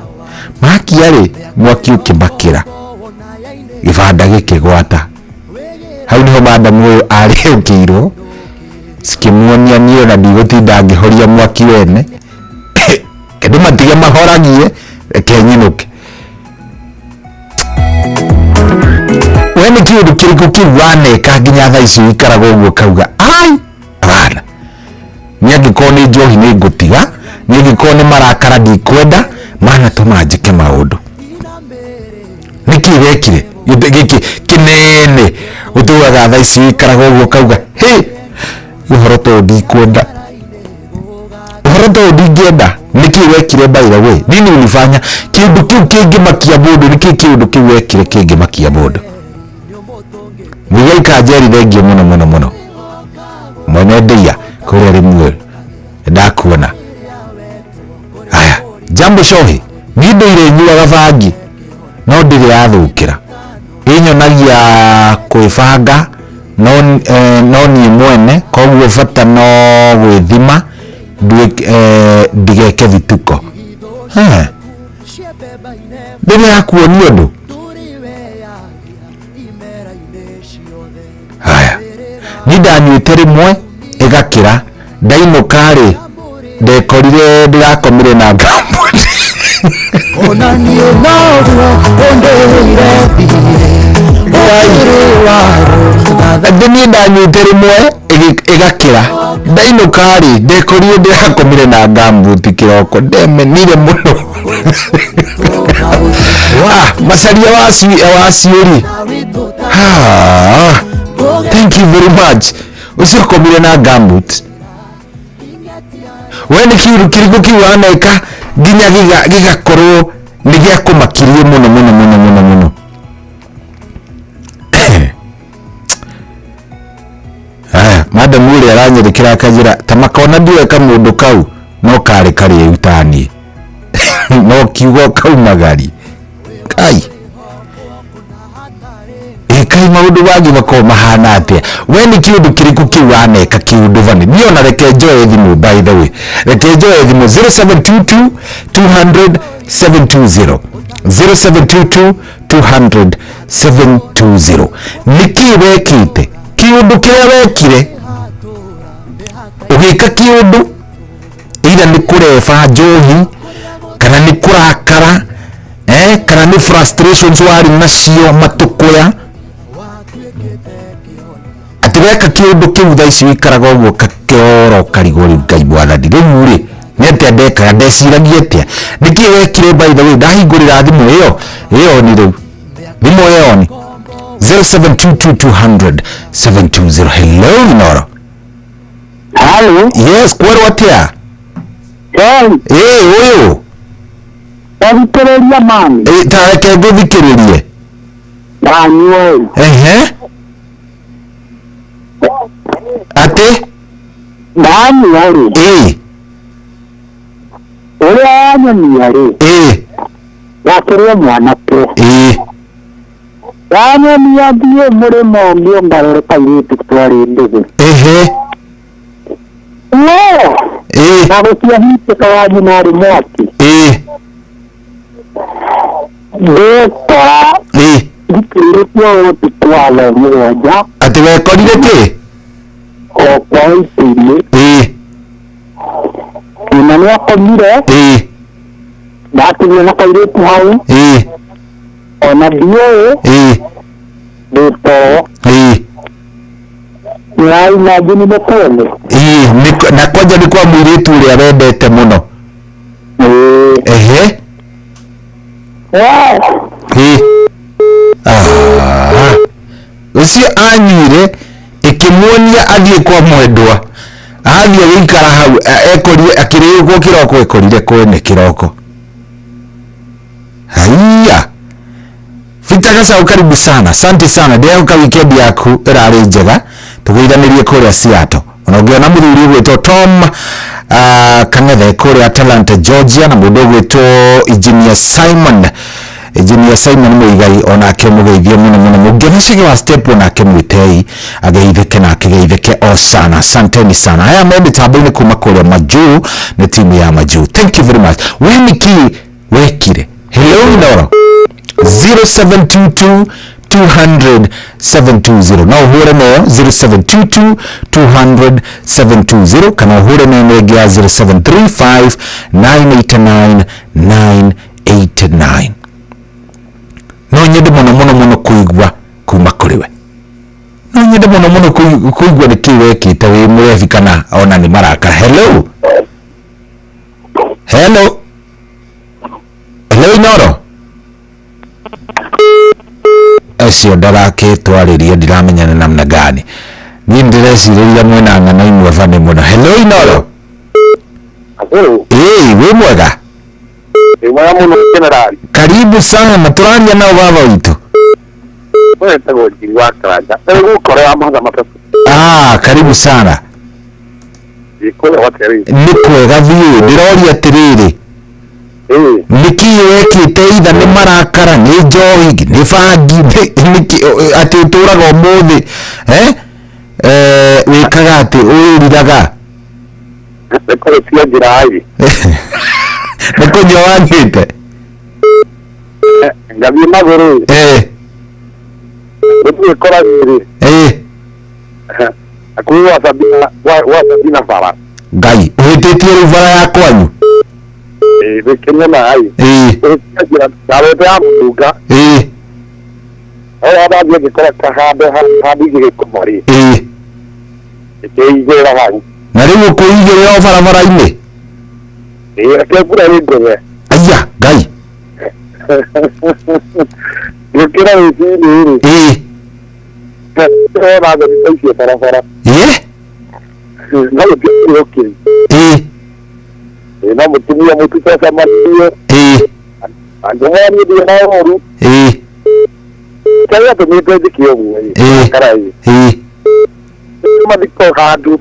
makia rĩ mwaki ũkĩmakĩra, gĩbanda gĩkĩgwata. Hau nĩho madamu ũyũ arĩũkĩirwo, cikĩmuonia niĩ ona ndigũtinda ngĩhoria mwaki wene, kendo matige mahoragie, reke nyinũke. We nĩ kĩũndũ kĩrĩkũ kĩu waneka nginya thaa ici ũikaraga ũguo ũkauga ai bana, niĩ angĩkorwo nĩ njohi nĩ ngũtiga, niĩ angĩkorwo nĩ marakara ndikwenda, manatũma njĩke maũndũ. Nĩkĩ wekire gĩkĩ kĩnene ũtũraga thaa ici ũikaraga ũguo ũkauga hĩ, ũhoro ta ũyũ ndikwenda, ũhoro ta ũyũ ndingĩenda. Nĩkĩ wekire by the way? Nini ulifanya kĩũndũ kĩu kĩngĩmakia mũndũ? Nĩkĩ kĩũndũ kĩu wekire kĩngĩmakia mũndũ? Muigai Kanjeri, thengio mũno mũno mũno, mwene ndeia kũrĩa rĩmwe ndakuona. Aya, jambo shohi, niĩ ndũire nyuaga bangi no ndirĩ yathũkĩra, ĩnyonagia kwĩbanga no niĩ mwene, koguo bata no gwĩthima ndigeke vituko. Ndĩrĩ yakuonia ũndũ. Haya, niĩ ndanyuĩte rĩmwe ĩgakĩra, ndainũka rĩ ndekorire ndĩrakomire na ngambuti. Ona niĩ noguo ũndĩire thiirĩ, ũkĩrĩ wa Atĩ niĩ ndanyuĩte rĩmwe ĩgakĩra, ndainũka rĩ ndekorire ndĩrakomire na ngambuti kĩroko, ndemenire mũno. Macaria wa ciũri. Thank you very much. Ũcio akomire na gumboot. We nĩ kĩũndũ kĩrĩkũ kĩu waneka nginya gĩgakorwo nĩ gĩa kũmakirie mũno mũno mũno mũno mũno? Aya, madam ũrĩa aranyandĩkĩra akanjĩra ta makona ndiũĩ kamũndũ kau no karĩ karĩu ta niĩ. No kiugo kaumagari. Kai. Ĩkai maũndũ mangĩ makoragwo mahana atĩa? We nĩ kĩũndũ kĩrĩkũ kĩu waneka kĩũndũ bani? Niĩ ona reke njoe thimũ, by the way. Reke njoe thimũ 0722 200 720. 0722 200 720. Nĩkĩ wekĩte? Kĩũndũ kĩrĩa wekire ũgĩka kĩũndũ, either nĩ kũreba njohi kana nĩ kũrakara, kana nĩ frustrations warĩ nacio matũkũya, atĩ weka kĩũndũ kĩu thaa ici ũikaraga ũguo kakĩoro ũkarigwo rĩu Ngai mwathani, rĩu rĩ nĩ atĩa ndekaga, ndeciragia atĩa, nĩkĩ wekire? By the way, ndahingũrĩra thimũ ĩyo ĩyo ni rĩu thimũ ĩyo ni 0722 200 720. Hello Inoro. Hello. Yes, kwerwo atĩa? Hey. Ũyũ Ndathikĩrĩria mami. Ta reke ngũthikĩrĩrie. Ndanyua. Ehe. Atĩ? Ndanyua rĩ. Ũrĩa wanyonia rĩ. Wakĩrĩ mwanake. Wanyonia thiĩ mũrĩmo ũngĩ ngarore kairĩtu twarĩ ndũgũ. Ehe. No. Na gũtiahitĩka wa nyina arĩ mwaki. Ndekora. Thikĩrĩtio ũtukũ wa thaa 7. Atĩ wekorire kĩ? O kwa itĩ-inĩ. Nyina nĩakomire. Ndatigire na kairĩtu hau. Ona ndiũĩ. Ndĩ toro. Nĩraimagine nĩ kwene. Na kwanja nĩ kwa mũirĩtu ũrĩa wendete mũno. Ehe. Ĩ Ah. Ũcio anyuire ĩkĩmuonia athiĩ kwa mwendwa athiĩ gũikara hau ekorire akĩrĩũkwo kĩroko ekorire kwene kĩroko. Haiya, Victor Gacau, karibu sana, asante sana. Ndĩrehoka weekend yaku ĩrarĩ njega. Tũgeithanĩrie kũrĩa Seattle, ona ũngĩona mũthuri ũgwĩtwo Tom Kang'ethe kũrĩa Atlanta, Georgia, na mũndũ ũgwĩtwo Engineer Simon Muigai, onake mũgeithie mũno mũno. Mũngĩona Cege wa step, onake mwĩtei ageithĩke na akĩgeithĩke o sana. Asanteni sana. Haya me mĩtambo-inĩ kuma kũrĩa majuu nĩ timu ya majuu. Thank you very much. We nĩkĩ wekire? Hello Inoro, 0722 200 720. No ũhũre nayo 0722 200 720, kana ũhũre nayo ĩngĩ ya 0735 989 989. No nyende mũno mũno mũno kũigua kuma kũrĩ we. No nyende mũno mũno kũigua nĩkĩ wekĩte wĩ mũrebi kana ona nĩ marakara. Hello, hello, hello Inoro. Acio ndarakĩtwarĩria, ndiramenya nĩ namna gani. Niĩ ndĩrecirĩria mwĩna ng'ano imwe bani mũno. Hello Inoro. Ĩĩ, wĩ mwega? Wĩ mwega mũno, generali. Karibu sana. Tũraria nao baba witũ? Wetagwo Njiri wa Karanja. Rĩu gũkore wa mahatha matatũ. Ah, karibu sana. Gĩkũrĩa hoteli. Nĩ kwega biũ. Ndĩroria atĩrĩrĩ, nĩkĩ wekĩte? Itha nĩ marakara, nĩ njohi, nĩ bangi, nĩkĩ atĩ ũtũraga ũmũthĩ eh? Eh, wĩkaga atĩ wĩriraga? Nĩ kũrĩtia njĩra ĩ. Nĩ kũnyua wanyuĩte? Ngathiĩ magũrũ. Gũthiĩ kora rĩrĩ. Hakuhĩ gwa Sabina bara. Ngai, ũhĩtĩtie rĩu bara ya kwanyu? Ĩĩ, gĩkĩnyona ĩ. Kũrĩtia njĩra ndarete ya mũtunga. No ndathiĩ ngĩkora kahandũ handũ igĩgĩkoma rĩ. Ngĩkĩigĩrĩra hau. Na rĩu ũkũigĩrĩra o barabara-inĩ? Ĩĩ, reke mbura ĩngũthe. Aya, Ngai. Ngĩũkĩra rũcinĩ rĩ. Ndĩrona thoni ta icio barabara. No gũtiarĩ ũkĩri. Ĩĩ, no mũtumia mũtutacamanie. Angĩmwona niĩ ndirĩ na ũru. Kĩrĩa gĩatũmĩte njĩke ũguo ĩ. Kara ĩ. Mathiko handũ.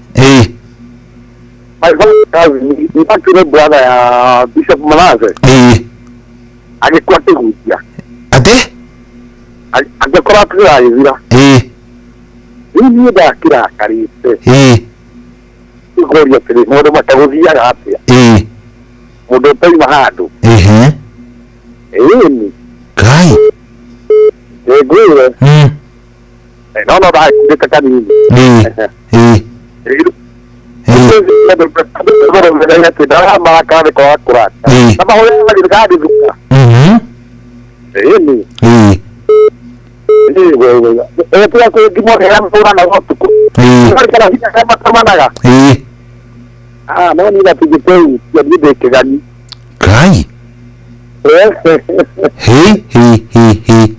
My first cousin, in fact, nĩ brother ya Bishop Manase. Agĩkua akĩhutia. Atĩ? Angĩkorwo atĩragĩthira. Rĩu niĩ ndakĩrakarĩte. Ngoria atĩrĩ, maũndũ matagũthiaga atĩa? Mũndũ ũtaima handũ. Ĩni. Ngai. Ngwĩre. No ndakundĩte kanini. Ndaramakara nĩ kwaga kũrata. Na mahũra gagĩthuka. Ĩni. Tiga kwĩngimwo rĩrĩa mahũranaga ũtukũ. Marikara hinya arĩa matamanaga. Ah, no niĩ gatingĩteithia, niĩ ndĩ kĩgani. Ngai. Hi hi hi hi.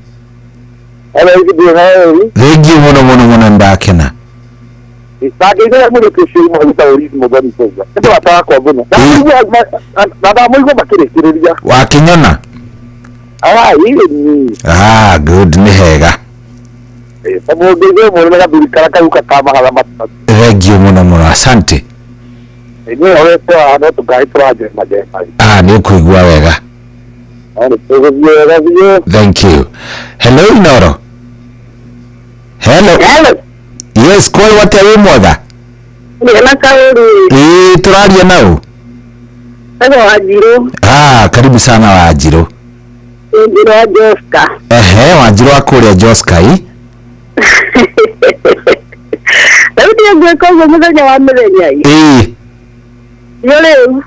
Ela hivi ndĩ hau. Thengiũ mũno mũno mũno, ndakena. Ndangĩigua mũirĩtu ũcio uma gwĩta Oris Mũthoni Koga. Nĩ mũrata wakwa mũno. Na ndamũigua makĩrĩkĩrĩria. Wakĩnyona? Ah, ĩni. Ah, good, nĩ hega. Ta mũngĩigua mũno na gathuri karĩa kau ka mahatha matatũ. Thengiũ mũno mũno, asante. Inyuĩ horete haha no tũkaĩ tũranjema njema. Ah, nĩ ũkũigua wega. No nĩ tũgũthiĩ wega biũ. Thank you. Hello Inoro. Hello. Hello. Yes, kwa wate wĩ mwega? Ndĩna kaũru. Ĩĩ, tũraria nau? Etagwo Wanjirũ. Ah, karibu sana, Wanjirũ. Wanjirũ wa Joska. Ehe, Wanjirũ wa kũrĩa Joska ĩ. Rĩu ndiĩ ngwĩka ũguo mũthenya wa mĩthenya ĩ. Iyo rĩu.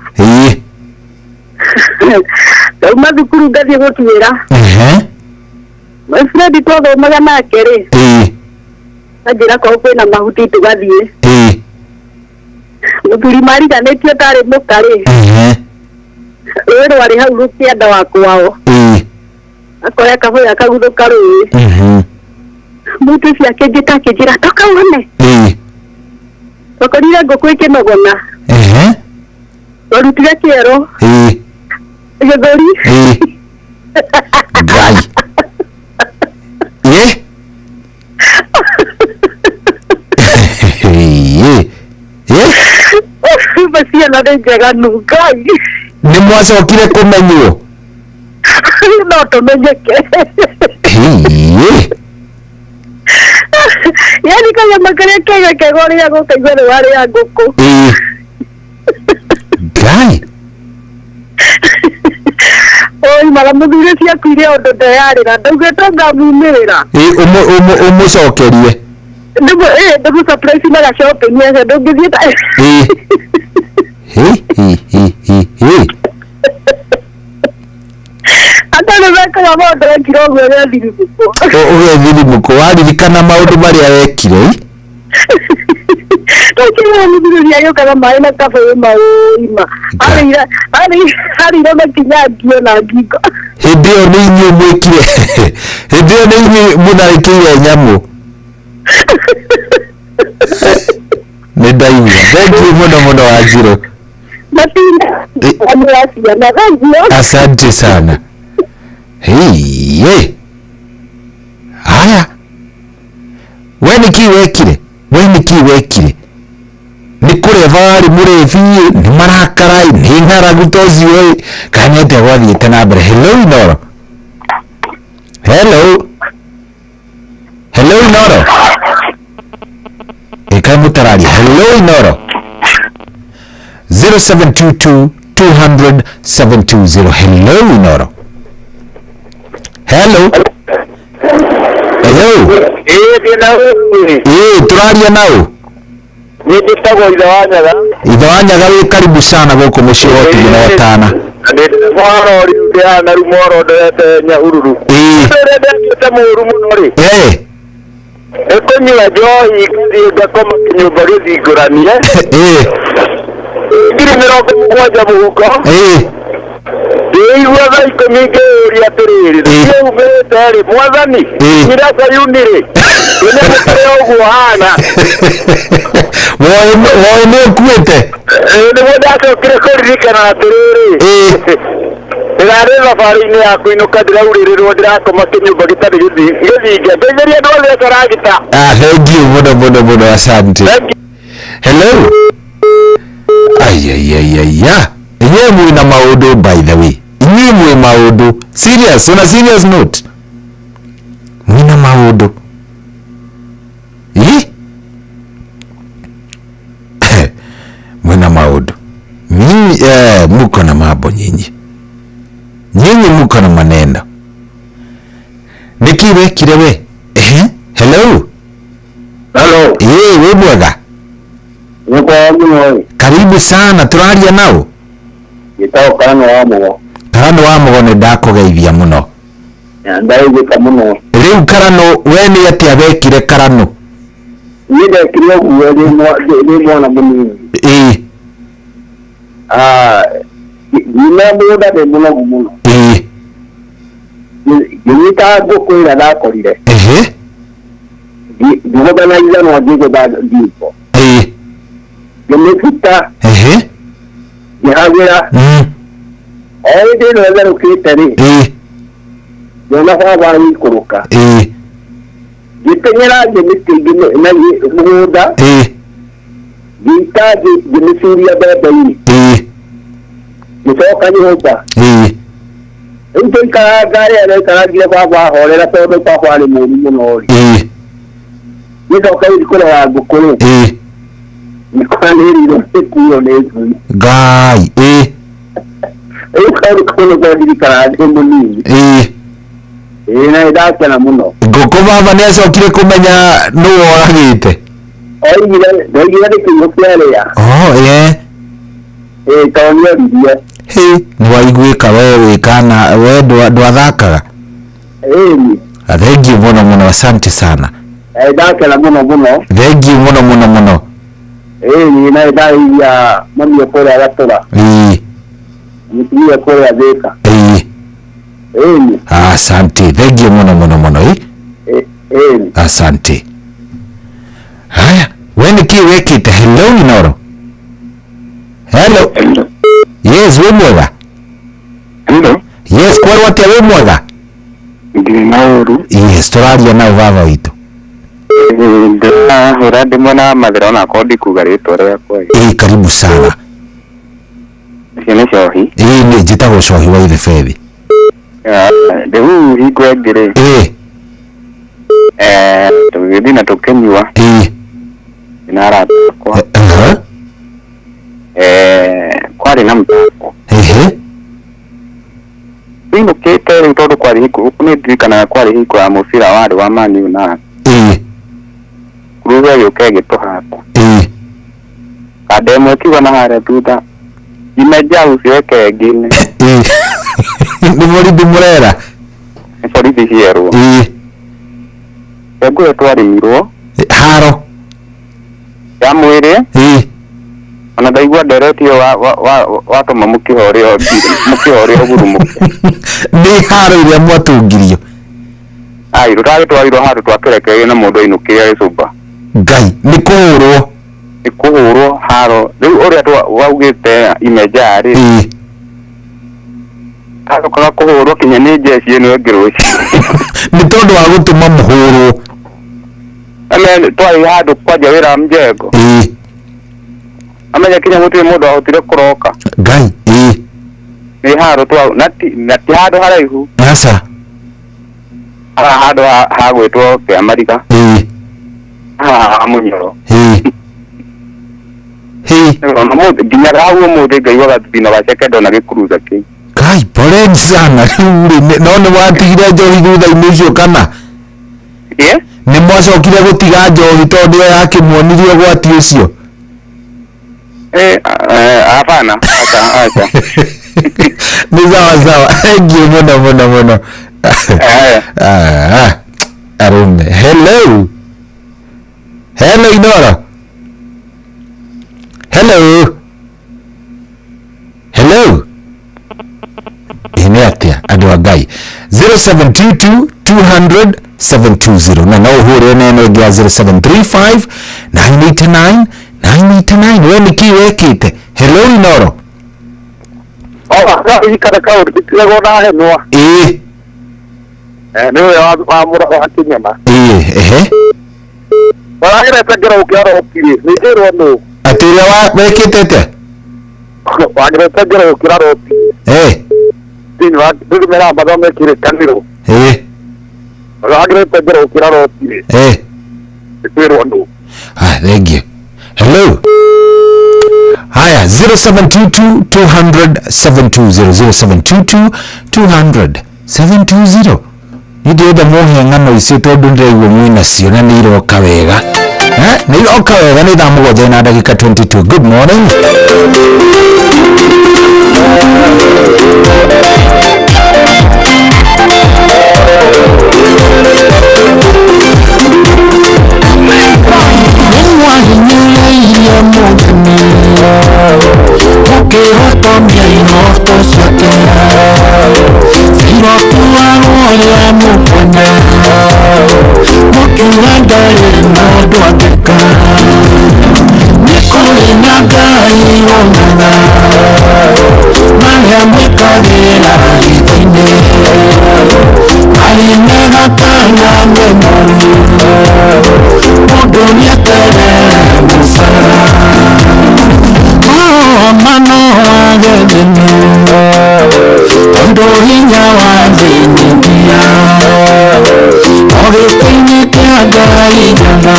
Ndauma thukuru ngathiĩ gũtuĩra. My friend twathomaga nake rĩ. Anjĩra korwo kwĩna mahuti tũgathiĩ. Mũthuri mariganĩtio tarĩ mũka rĩ. Rũĩ rwarĩ hau rũkĩenda wa kwao. Akoya kabuyu akaguthũka rũĩ. Mũtu ũcio akĩnjĩta akĩnjĩra toka wone. Twakorire ngũkũ ĩkĩnogona. Twarutire kĩero. Gĩthũri. Ngai. Ye? Ye? Ciana nĩ njeganu Ngai. Nĩ mwacokire kũmenywo? No tũmenyeke. Yaani kanyama karĩa kega kega ũrĩaga ũkaigua nĩ warĩa ngũkũ. Ngai. Oi mara mũthuri ũcio akuire ũndũ ndeyarĩra ndaugĩte ngamumĩrĩra. Ũmũcokerie. Ndĩmũ surprise na ga shopping acio ndũngĩthiĩ ta. Andũ nĩ mekaga maũndũ wekire ũguo ũgethirimũkwo. Ũgethirimũkwo waririkana maũndũ marĩa wekire. Ndekire mũthuri agĩũka na maĩ na kabũyũ maũima. Arĩire makinya ngio na ngingo. Hĩndĩ ĩyo nĩ inyuĩ mwĩkire. Hĩndĩ ĩyo nĩ inyuĩ mũtharĩkĩire nyamũ. Nĩ ndaigua. Thank you mũno mũno Wanjirũ. Asante sana. Hey. Haya. We nĩ kĩ wekire? We nĩ kĩ wekire? Nĩ kũreba warĩ mũrebi, nĩ marakara, nĩ ng'aragu ta ũcio ĩ, kana nĩ atĩa gwathiĩte na mbere? Hello Inoro. Hello. Hello Inoro. Ĩkaĩ mũtararia. Hello Inoro. 0722 200 720. Hello Inoro. Hello. Hello. Tũraria nau. Nĩ njĩtagwo Ithe wa Nyaga. Ithe wa Nyaga wĩ karibu sana gũkũ mũciĩ wa Ũtugi na Watana. Ndĩ moro rĩu ndĩ haha na rĩu moro ndorete Nyahururu. Ũrĩa ndekĩte mũũru mũno rĩ. Nĩ kũnyua njohi ngathiĩ ngakoma kĩnyũmba gĩthingũranie. 70 mũhuko. Ndĩigua thaa 10 ngĩyũria atĩrĩrĩ, thiĩ umĩte rĩ mwathani, nyira Sayuni rĩ, ndĩnamũkĩre ũguo hana. Woĩ nĩ ũkuĩte? Nĩguo ndacokire kũririkana atĩrĩrĩ, ndĩrarĩ thabarĩ-inĩ ya kũinũka ndĩraurĩrĩrwo ndĩrakoma kĩnyũmba gĩtarĩ gĩthinge. Ndeithĩria andũ othe karagita. Thank you mũno mũno mũno, asante. Hello. Ayayayaya. Inyuĩ mwĩna maũndũ by the way. Inyuĩ mwĩ maũndũ. Serious, on a serious note. Mwĩna maũndũ. Ĩ? Mwĩna maũndũ. Mimi muko na mambo nyinyi. Nyinyi muko na maneno. Nĩkĩ wekire we? Hello. Hello. Wĩ mwega? Karibu sana, tũraria nao. Gĩtagwo Karano wa Mũgo. Karano wa Mũgo nĩ ndakũgeithia mũno. Ndaiguĩka mũno. Rĩu Karano, we nĩ atĩa wekire Karano? Niĩ ndekire ũguo ndĩ mwana mũnini. Ngiuma mũgũnda ndĩ mũnogu mũno. Ngĩnyita ngũkũ ĩrĩa ndakorire. Ngĩgũtha na ithanwa ngĩgũtha ngingo. Ngĩmĩbuta. Ngĩhagĩra. O hĩndĩ ĩno ĩtherũkĩte rĩ, ngĩona baba agĩikũrũka. Ngĩteng'era ngĩmĩte mũgũnda. Ngĩita ngĩmĩcuria mbembe-inĩ. Ngĩcoka nyũmba. Rĩu tũikaranga rĩrĩa ndaikarangire baba ahorera tondũ baba arĩ mũũru mũno rĩ. Ngĩcoka gũthiĩ kũrora ngũkũ rĩ. Ngĩkora nĩ ĩrĩirwo ĩkuo nĩ ngui. Ngai. Rĩu kaũndũ kau nĩko ndirikanaga ndĩ mũnini. Na nĩndakena mũno. Ngũkũ baba nĩ acokire kũmenya nũ woragĩte? Oigire ndoigire nĩ kĩihũ kĩarĩa. Oh, Tondũ nĩoririe. Nĩ waiguĩka we wĩ kana we ndwathakaga? Ĩni. Thank you mũno mũno, asante sana. Ndakena mũno mũno. Thank you mũno mũno mũno. Ĩni, na nĩndageithia mami kũrĩa Gatũra. Mũtumia kũrĩa Thĩka. Ĩni. Asante, thank you mũno mũno mũno ĩ. Ĩni. Asante. Haya, we nĩ kĩ wĩkĩte? Hello Inoro. Hello. Yes, wĩ mwega? Hello. Yes, kwerwo atĩa, wĩ mwega? Ndirĩ na ũru. Yes, tũraria nao baba witũ. Ndĩrahũra ndĩ mwena wa Mathĩra, onakorwo ndikuga rĩtwa rĩakwa. Ĩ, karibu sana. Ũcio nĩ Cohi? Ĩ, nĩ njĩtagwo Cohi wa Ithebethi. Rĩu hingo ĩngĩ rĩ, ĩ, tũgĩthiĩ na tũkĩnyua ĩ, na arata akwa, kwarĩ na mũthako. Ehe. Tũinũkĩte rĩu, tondũ kwarĩ hingo gũkũ, nĩ ndirikanaga kwarĩ hingo ya mũbira warĩ wa Man U na ĩ, kuruga ĩgĩũka ĩgĩtũhata. Ĩ. Kanda ĩmwe ĩkiuga na harĩa thutha imejaa usiweke wengine. Ĩ, nĩ borithi mũrera? Nĩ borithi cierwo. Ĩ. Nguo twarĩmirwo. Haro ya mwĩrĩ. Ĩ. Ona ndaigua ndereti ĩyo watũma mũkĩhore ũgurumũke. Nĩ haro ĩrĩa mwatũngirio? Ai, tũtagĩtwarirwo handũ, twakĩrekereirio na mũndũ ainũkire agĩcũmba. Ngai, nĩ kũhũrwo? Nĩ kũhũrwo haro rĩu ũrĩa waugĩte imejaa rĩ, ĩ, acokaga kũhũrwo kinya nĩ njeci ĩno ĩngĩ rũciũ. Nĩ tondũ wa gũtũma mũhũrwo? Ame twarĩ handũ kwanja wĩra wa mjengo. Ĩ. Amenya kinya gũtirĩ mũndũ wahotire kũroka. Ngai, ĩ. Nĩ haro twa na ti handũ haraihu. Aca. Haha handũ hagwĩtwo Kĩamariga. Ĩ. Haha ha Mũnyoro. Ĩ ĩ. Ona mũthĩ nginya hau ũmũthĩ ngaiguaga thino gaceke ndona gĩkuruza kĩu. Kai, poleni sana. Rĩu rĩ, no nĩ watigire njohi thutha-inĩ ũcio kana? Ĩ. Nĩ mwacokire gũtiga njohi tondũ nĩyo yakĩmuonirie ũgwati ũcio? Hapana, acha acha. Nĩ sawa sawa, thank you mũno mũno mũno. Ah, arũme. Hello, hello Inoro. Hello, hello. Ĩ, nĩ atĩa andũ a Ngai? 0722 200 720, na no ũhũre na ĩno ĩngĩ ya 0735 989 989. We nĩ kĩ wekĩte? Hello Inoro. Ikara kaũndũ nditigagwo na henwa. Ĩ. Nĩ ũrĩa wa Kĩnyama. Ĩ, ehe. Waragerete ngero ũkĩara roti-rĩ, nĩ njĩrwo nũ. Atĩ ũrĩa wekĩte atĩa? Wagerete ngero ũkĩra roti. Ĩ. Thĩinĩ wa rĩu meraga mathome kĩrĩkanĩro. Ĩ. Wagerete ngero ũkĩra roti-rĩ. Ĩ. Nĩ kwĩrwo nũ. Ah, thank you. Hello. Haya, 0722 200 720, 0722 200 720. Nĩ ndĩrenda mũhe ng'ano icio tondũ ndĩraigua mwĩnacio na nĩ iroka wega. Eh, nĩ iroka wega. Nĩ thaa 7 na ndagĩka 22. Good morning. Nĩmwahinyĩrĩirie mũthenya mũkĩhotomia ihoto ciake, cirotuagwo ũrĩa mũkwenda, mũkiuga ndarĩ mũndũ angĩka. Nĩ kũrĩ na Ngai wonaga marĩa mwĩkagĩra hitho-inĩ, marĩ mega kana me moru, mũndũ nĩeterere mũcara. Ma no wage thĩna, tondũ hinya wa thĩ nĩ mbia, o gĩtĩ-inĩ kĩa Ngai njaga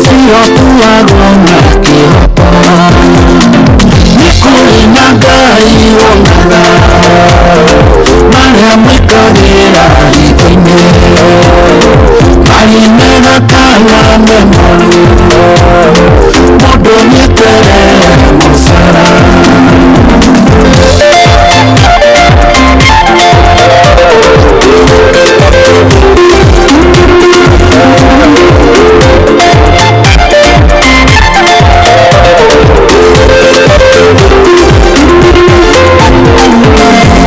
cirotuagwo na kĩhooto. Nĩ kũrĩ na Ngai wonaga marĩa mwĩkagĩra hitho-inĩ, marĩ mega kana me moru, mũndũ nĩeterere mũcara.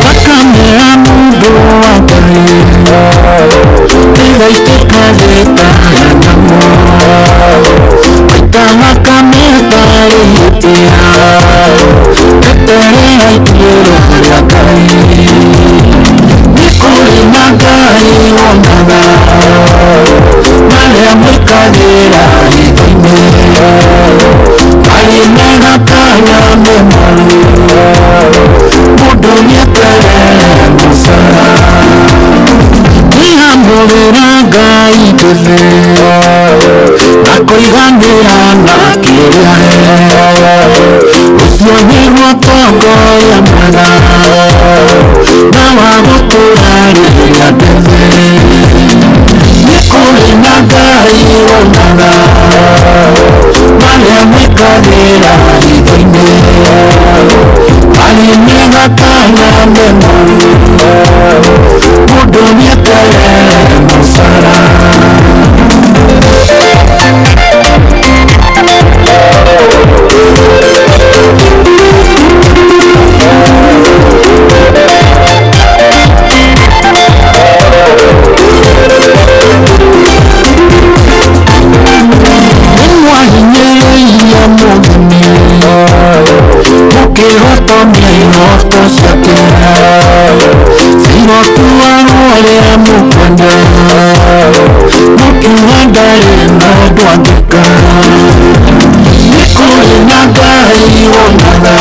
Thakame ya Thakame ĩtarĩ ihĩtia, eterera ituĩro rĩa Ngai. Nĩ kũrĩ na Ngai wonaga marĩa mwĩkagĩra hitho-inĩ, marĩ mega kana me moru, mũndũ nĩeterere mũcara. Nĩamũrĩra Ngai ndĩthĩ na kũiganĩra na kĩrĩa he, ũcio nĩguo ũtongoria mwega na wa gũtũũra rĩrĩa ndĩthĩ. Nĩ kũrĩ na Ngai wonaga marĩa mwĩkagĩra hitho-inĩ, marĩ mega kana me moru, mũndũ nĩeterere mũcara. Nĩmwahinyĩrĩirie mũthoni mũkĩhotomia ihoto ciake, cirotuarwo rĩrĩa mũkwenda, mũkiuga ndarĩ na ũndũ angĩka. Nĩ kũrĩ na Ngai wonaga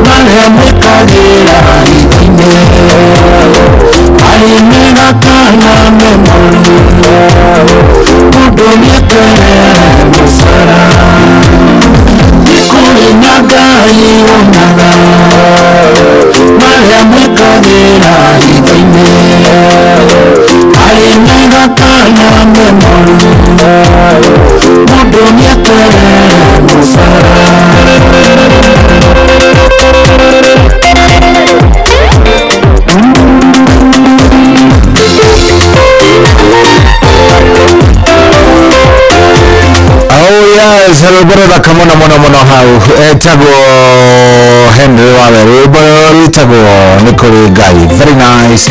marĩa mwĩkagĩra hitho-inĩ, marĩ mega kana me moru, mũndũ nĩeterere mũcara. Nĩ kũrĩ na Ngai wonaga marĩa mwĩkagĩra hitho-inĩ, marĩ mega kana me moru, mũndũ nĩeterere mũcara. Oh yes, rwĩmbo rũthaka mũno mũno mũno hau etagwo Henry Waweru, rwĩmbo rwĩtagwo nĩ kũrĩ Ngai. Very nice.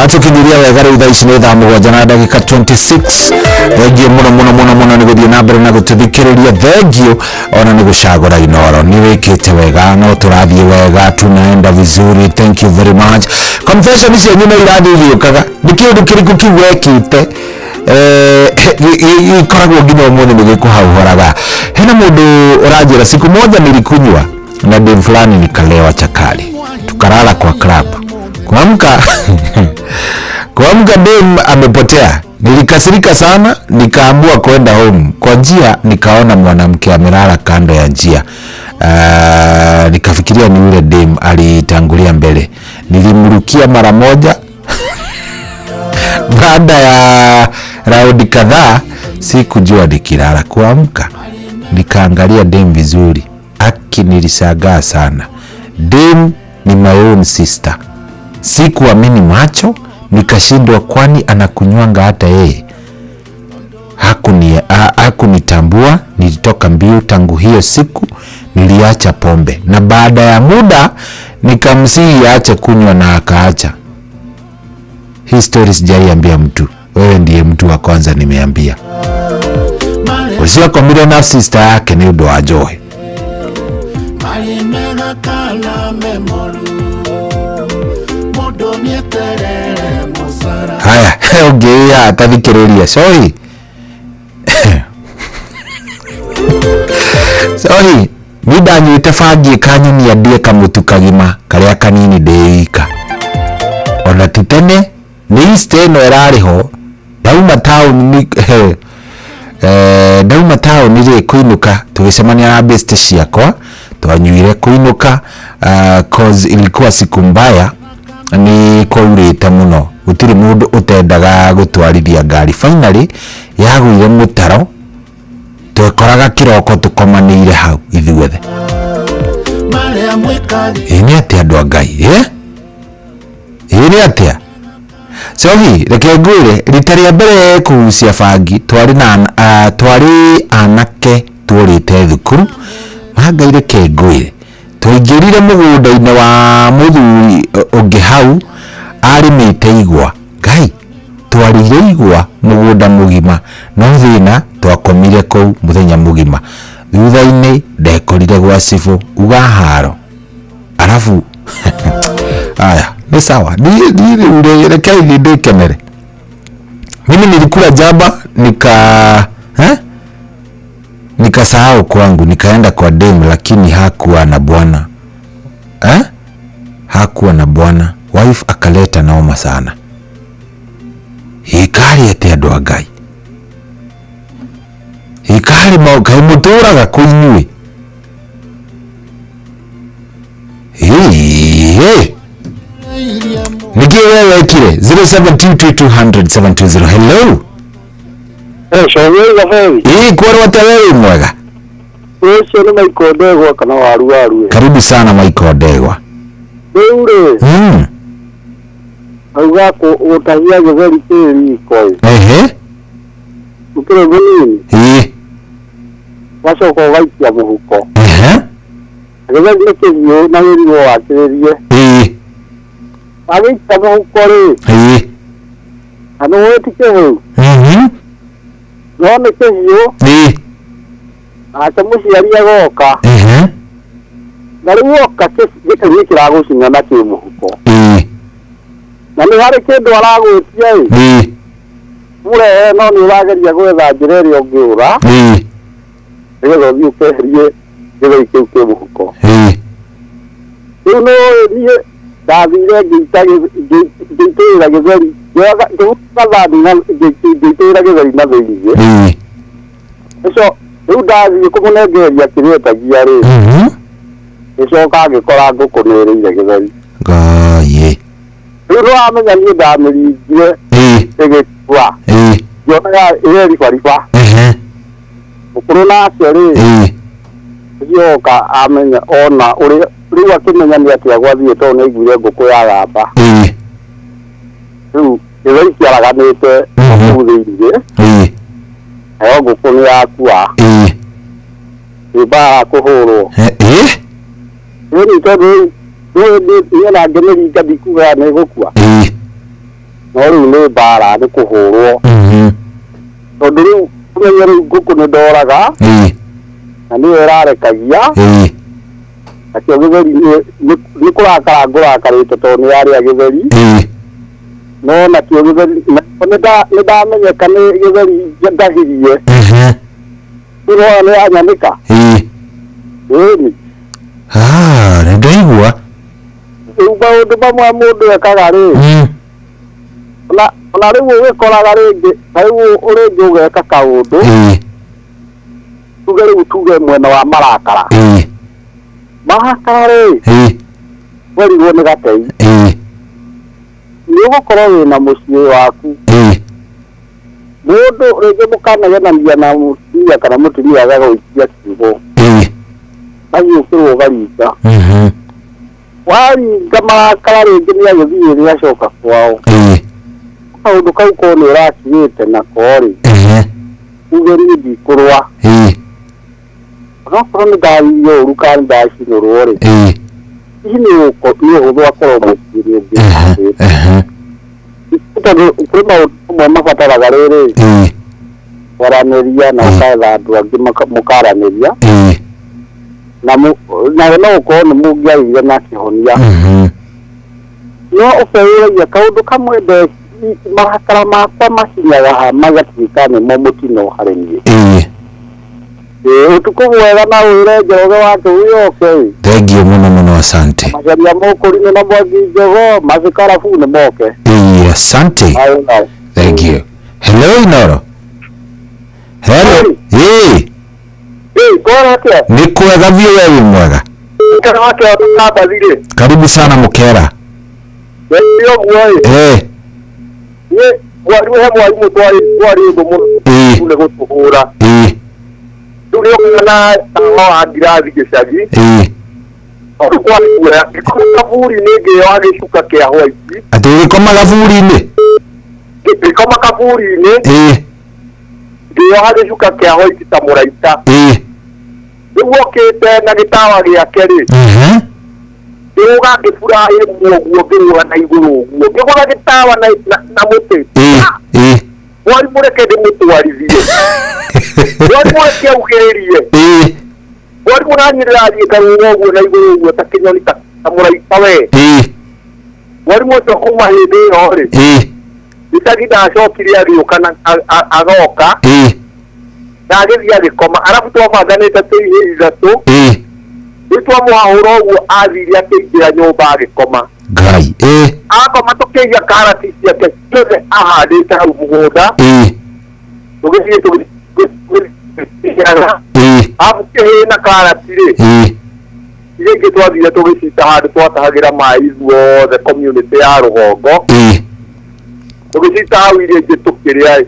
Atũkinyiria wega rĩu thaa ici nĩ thaa 7 na ndagĩka 26. Thengiũ mũno mũno mũno mũno nĩ gũthiĩ na mbere na gũtũthikĩrĩria. Thengiũ ona nĩ gũcagũra Inooro. Nĩ wĩkĩte wega, no tũrathiĩ wega, tunaenda vizuri. Thank you very much. Confession cianyu no irathiĩ igĩũkaga. Nĩ kĩũndũ kĩrĩkũ kĩu wekĩte ikoragwo nginya ũmũthĩ nĩ gĩkũhauhoraga? Hena mũndũ ũranjĩra siku moja nilikunywa na dem fulani nikalewa chakali, tukalala kwa club. Kuamka dem amepotea. Nilikasirika sana, nikaamua kwenda home. Kwa njia nikaona mwanamke amelala kando ya njia. Nikafikiria ni yule dem alitangulia mbele. Nilimrukia mara moja. Baada ya raundi kadhaa sikujua nikilala. Kuamka nikaangalia dem vizuri, aki nilishangaa sana. Dem ni my own sister. Sikuamini macho, nikashindwa kwani anakunywanga hata yeye. Hakunitambua. Nilitoka mbio. Tangu hiyo siku niliacha pombe, na baada ya muda nikamsihi aache kunywa na akaacha. Hii story sijaiambia mtu. Wewe ndiye mtu wa kwanza nimeambia. Ucio akomire na sister yake nĩ ũndũ wa njohi. Marĩ mega kana me moru, mũndũ nĩeterere mũcara. Haya, ũngĩ ya tathikĩrĩria. Sorry. Sorry, ni ndanyuĩte bangi ĩkanyonia ndĩe kamũtu kagima karĩa kanini ndĩ ika. Ona ti tene nĩ Easter ĩno ĩrarĩ ho, ndauma taũni ndauma taũni rĩ kũinũka, tũgĩcemania na best ciakwa, twanyuire kũinũka, cause ilikuwa siku mbaya, nĩ kwaurĩte mũno, gũtirĩ mũndũ ũtendaga gũtwarithia ngari. Finally yagũire mũtaro, twekoraga kĩroko tũkomanĩire hau ithuothe. Marĩa mwĩkagĩra Ĩ nĩ atĩa andũ a Ngai, ĩ? Ĩ nĩ atĩa? Sohi, reke ngwĩre, rita rĩa mbere kũgucia bangi twarĩ na twarĩ anake tuorĩte thukuru. Mangai reke ngwĩre, twaingĩrire mũgũnda-inĩ wa mũthuri ũngĩ hau arĩmĩte igwa. Ngai, Twarĩire igwa mũgũnda mũgima no thĩna twakomire kũu mũthenya mũgima. Thutha-inĩ ndekorire gwa cibũ uga haro. Arabu aya ni sawa, ni rekei ndikenere. Mimi nilikula jaba nikasahau kwangu, nikaenda kwa dem lakini hakuwa na bwana. Hakuwa na bwana. Wife akaleta naoma sana. Hikari ate andu a Ngai. Hikari kaĩ mũtũraga kũ inyuĩ. Hĩ. Nĩkĩ we wekire? 0722200720. Hello. Ii kwarwo atĩa wewe mwega? Ũcio nĩ Michael Ndegwa kana waru waru. Karibu sana Michael Ndegwa. Rĩu rĩ. Auga gũtahia gĩtheri kĩ riko. Ehe. Ũkĩrĩ mũnini. Ĩĩ. Wacoka ũgaikia mũhuko. Ehe. Gĩtheri nĩ kĩhiũ na wĩrigwo wakĩrĩrie. Ĩĩ. Wagĩikia mũhuko rĩ. Ĩĩ. Na nĩũĩ ti kĩhĩu. No nĩ kĩhiũ. Ĩĩ. Nake mũciari agoka. Ehe. Na rĩu oka gĩtheri kĩragũcina na kĩ mũhuko. Ĩĩ. Na nĩ harĩ kĩndũ aragwĩtia ĩ. Ĩĩ. Mũrehe no nĩ ũrageria gwetha njĩra ĩrĩa ũngĩũra. Ĩĩ. Nĩgetha ũthiĩ ũkeherie gĩtheri kĩu kĩ mũhuko. Ĩĩ. Rĩu nĩ ndathire ngĩitĩrĩra gĩtheri ngĩhuta thani na ngĩitĩrĩra gĩtheri na thĩiniĩ. Ĩĩ. Ũcio rĩu ndathiĩ kũmũnengereria kĩrĩa etagia rĩ. Gĩcoka ngĩkora ngũkũ nĩ ĩrĩire gĩtheri. Ngai. Rĩu nĩwamenya niĩ ndamĩringire ĩgĩkua. Ngĩonaga ĩreribariba. Mũkũrũ nake rĩ. Ũcio oka amenya ona ũrĩa rĩu akĩmenya nĩ atĩa gwathiĩ tondũ nĩaiguire ngũkũ yagamba. Rĩu gĩtheri kĩaraganĩte kũu thĩiniĩ. Nayo ngũkũ nĩ yakua. Nĩ mbara kũhũrwo. Rĩu tondũ rĩu niĩ ona ngĩmĩringa ndikugaga nĩ ĩgũkua. No rĩu nĩ mbara nĩ kũhũrwo. Tondũ rĩu ũmenye rĩu ngũkũ nĩ ndoraga. Na nĩyo ĩrarekagia. Nakĩo gĩtheri nĩ kũrakara ngũrakarĩte tondũ nĩ yarĩa gĩtheri. No nakĩo gĩtheri nĩ ndamenyeka nĩ gĩtheri ndahirie. Rĩu nĩwona nĩ yanyanĩka. Ĩni. Nĩ ndaigua. Rĩu maũndũ mamwe mũndũ ekaga rĩ. Ona rĩu ũgĩkoraga rĩngĩ ta rĩu rĩngĩ ũgeka kaũndũ. Tuge rĩu tuge mwena wa marakara. Marakara rĩ. Werigwo nĩ gatei. Nĩ ũgũkorwo wĩna mũciĩ waku. Mũndũ rĩngĩ mũkanagenania na mũtumia kana mũtumia agagũikia kiugo. Agiũkĩrwo ũgaringa. Waringa marakara rĩngĩ nĩ agĩthiĩ rĩacoka kwao. Kaũndũ kau korwo nĩ ũrakinyĩte nako rĩ. Uge niĩ ndikũrũa. Onokorwo nĩ ndaririe ũru kana nĩ ndacinũrwo rĩ. Hihi nĩ ũhũthũ akorwo mũciĩ ũngĩ. Tondũ kwĩ maũndũ mamwe mabataraga rĩrĩ. Kwaranĩria na ũketha andũ angĩ mũkaranĩria. Na no ũkorwo nĩ mũngĩagĩire na kĩhonia. No ũkeũragia kaũndũ kamwe marakara makwa makinyaga ha magatuĩka nĩmo mũtino harĩ niĩ. Ũtukũ mwega na wĩre Njoroge wa Kĩhuyo oke. Thengiũ mũno mũno, asante. Macaria Mũkũrinũ na Mwangi Njogo macikarabu nĩ moke. Asante. Thank you. Hello Inoro. Hello. Ĩĩ. Kora atĩa? Nĩ kwega biũ we wĩ mwega. Mũkera wake wa Kambathi rĩ. Karibu sana Mũkera. Nĩ ũguo ĩ. Niĩ mwarimũ he mwarimũ twarĩ ũndũ mũno nĩ gũtũhũra. Rĩu nĩ ũkaga na tawa wa ngirathi gĩcagi. Tondũ kwarĩ kuoya ngĩkoma kaburi-inĩ ngĩoya gĩcuka kĩa hwaiti. Atĩ ũgĩkoma kaburi-inĩ? Ngĩkoma kaburi-inĩ. Ngĩoha gĩcuka kĩa hwaiti ta mũraita. Rĩu okĩte na gĩtawa gĩake rĩ. Ngĩrũga ngĩbura ĩmwe ũguo ngĩrũga na igũrũ ũguo ngĩgũra gĩtawa na mũtĩ. Mwarimũ reke ndĩmũtwarithie. Mwarimũ reke augĩrĩrie. Mwarimũ naniĩ ndĩrathiĩ ngarũga ũguo na igũrũ ũguo ta kĩnyoni ta mũraika we. Mwarimũ ũcio kuma hĩndĩ ĩyo rĩ, gĩcagi ndacokire agĩũka na agoka na agĩthiĩ agĩkoma arabu twabanganĩte twĩ ihĩĩ ithatũ. Rĩu twamũhahũra ũguo athire akĩingĩra nyũmba agĩkoma. Ngai. Akoma tũkĩiya karati ciake ciothe ahandĩte hau mũgũnda. Tũgĩthiĩ tũgĩciaga. Arabu kĩhĩĩ na karati rĩ, iria ingĩ twathire tũgĩcita handũ twatahagĩra maĩ ithuothe community ya rũgongo. Tũgĩcita hau iria ingĩ tũkĩrĩa.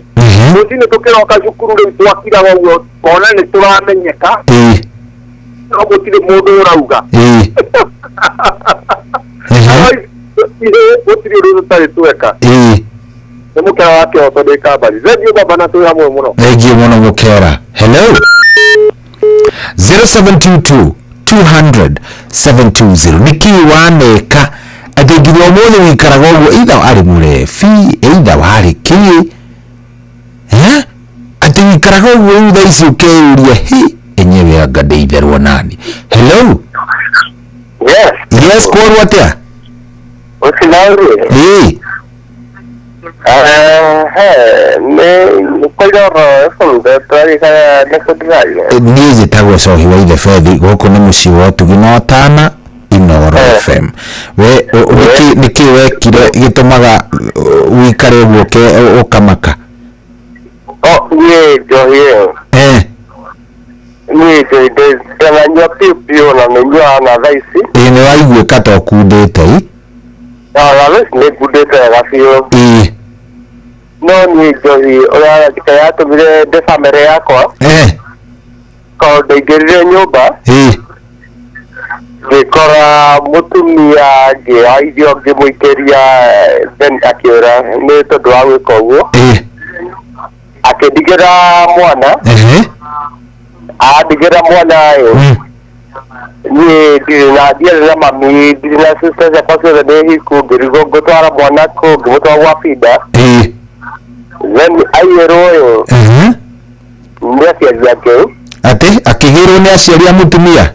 Rũcinĩ tũkĩroka cukuru rĩu twakiraga ũguo kona nĩ tũramenyeka. No gũtirĩ mũndũ ũrauga. Gũtirĩ ũndũ tũtarĩ tweka. Nĩ mũkera wa kĩhoto ndĩ kambari. Thengiũ baba na twĩ hamwe mũno. Thengiũ mũno mũkera. Hello. 0722 200 720. Nĩkĩĩ waneka atĩ nginya ũmũthĩ wĩikaraga ũguo either warĩ mũrebi either warĩ kĩ atĩ wĩikaraga ũguo rĩu thaa ici ũkeyũria hi enyewe anga ndĩitherwo nani. Hello. Yes. Yes, kworwo atĩa? Ũcinaũrie? Niĩ njĩtagwo Cohi wa Ithe Bethi gũkũ nĩ mũciĩ wa ũtugi na ũtana Inooro FM. We nĩkĩ wekire gĩtũmaga wĩikare ũguo ũkamaka? Niĩ njohi ĩyo. Niĩ njohi ndĩranyua piũ piũ na nĩ nyuaga na thaa ici. Ĩĩ nĩ waiguĩka ta ũkundĩte ĩ? Na thaa ici nĩ ngundĩte wega biũ. No niĩ njohi ũrĩa yatũmire ndĩ bamĩrĩ yakwa. Tondũ ndaingĩrire nyũmba. Ngĩkora mũtumia ngĩoya irio ngĩmũikĩria then akĩũra nĩ tondũ wa gwĩka ũguo. Akĩndigĩra mwana. Andigĩra mwana ĩ. Niĩ ndirĩ na ndiarĩ na mami ndirĩ na sister ciakwa ciothe nĩ hiku ngĩrigwo ngũtwara mwana kũ ngĩmũtwara gwa Binda. Then aiyĩrwo ĩ nĩ aciari ake. Atĩ akĩgĩrwo nĩ aciari a mũtumia?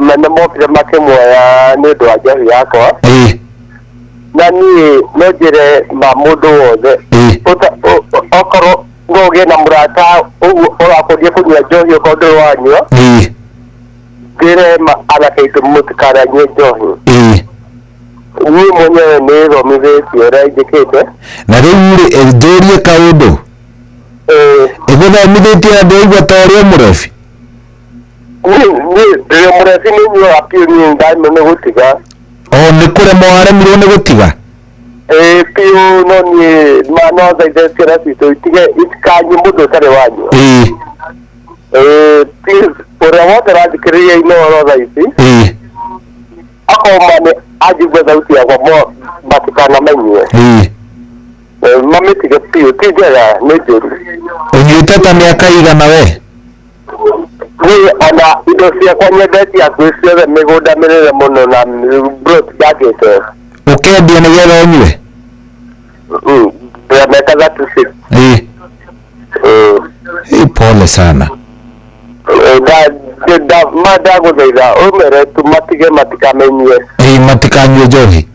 Nĩ mokire makĩmuoya nĩ ũndũ wa njohi yakwa. Na niĩ no njĩre ma mũndũ wothe okorwo no ũgĩe na mũrata ũguo ũrakũria kũnyua njohi okorwo ndũrĩ wanyua. Njĩre ma anake aitũ mũtikananyue njohi. Niĩ mwenyewe nĩ thomithĩtie ũrĩa njĩkĩte. Na rĩu rĩ njũrie kaũndũ. Ĩgũthomithĩtie na ndĩraigua ta ũrĩ mũrebi? Niĩ ndĩrĩ mũrebi nĩ nyuaga piũ niĩ ndaimwo nĩ gũtiga. O nĩ kũremwo waremirwo nĩ gũtiga? Ĩĩ piũ no niĩ no thaithe ciana citũ itige itikanyue mũndũ ũtarĩ wanyua. Please ũrĩa wothe ũrathikĩrĩria Inooro thaa ici. Akorwo ma nĩ anjigua thauti yakwa matikanamenyue. Mamĩtige piũ ti njega nĩ njũru. Ũnyuĩte ta mĩaka igana we? Niĩ ona indo ciakwa nyendetie hakuhĩ ciothe mĩgũnda mĩnene mũno na plot ndakĩte. Ũkendia nĩgetha ũnyue? Ndĩra mĩaka 36. Pole sana. Ma ndagũthaitha ũmere tu matige matikamenyue. Matikanyue njohi?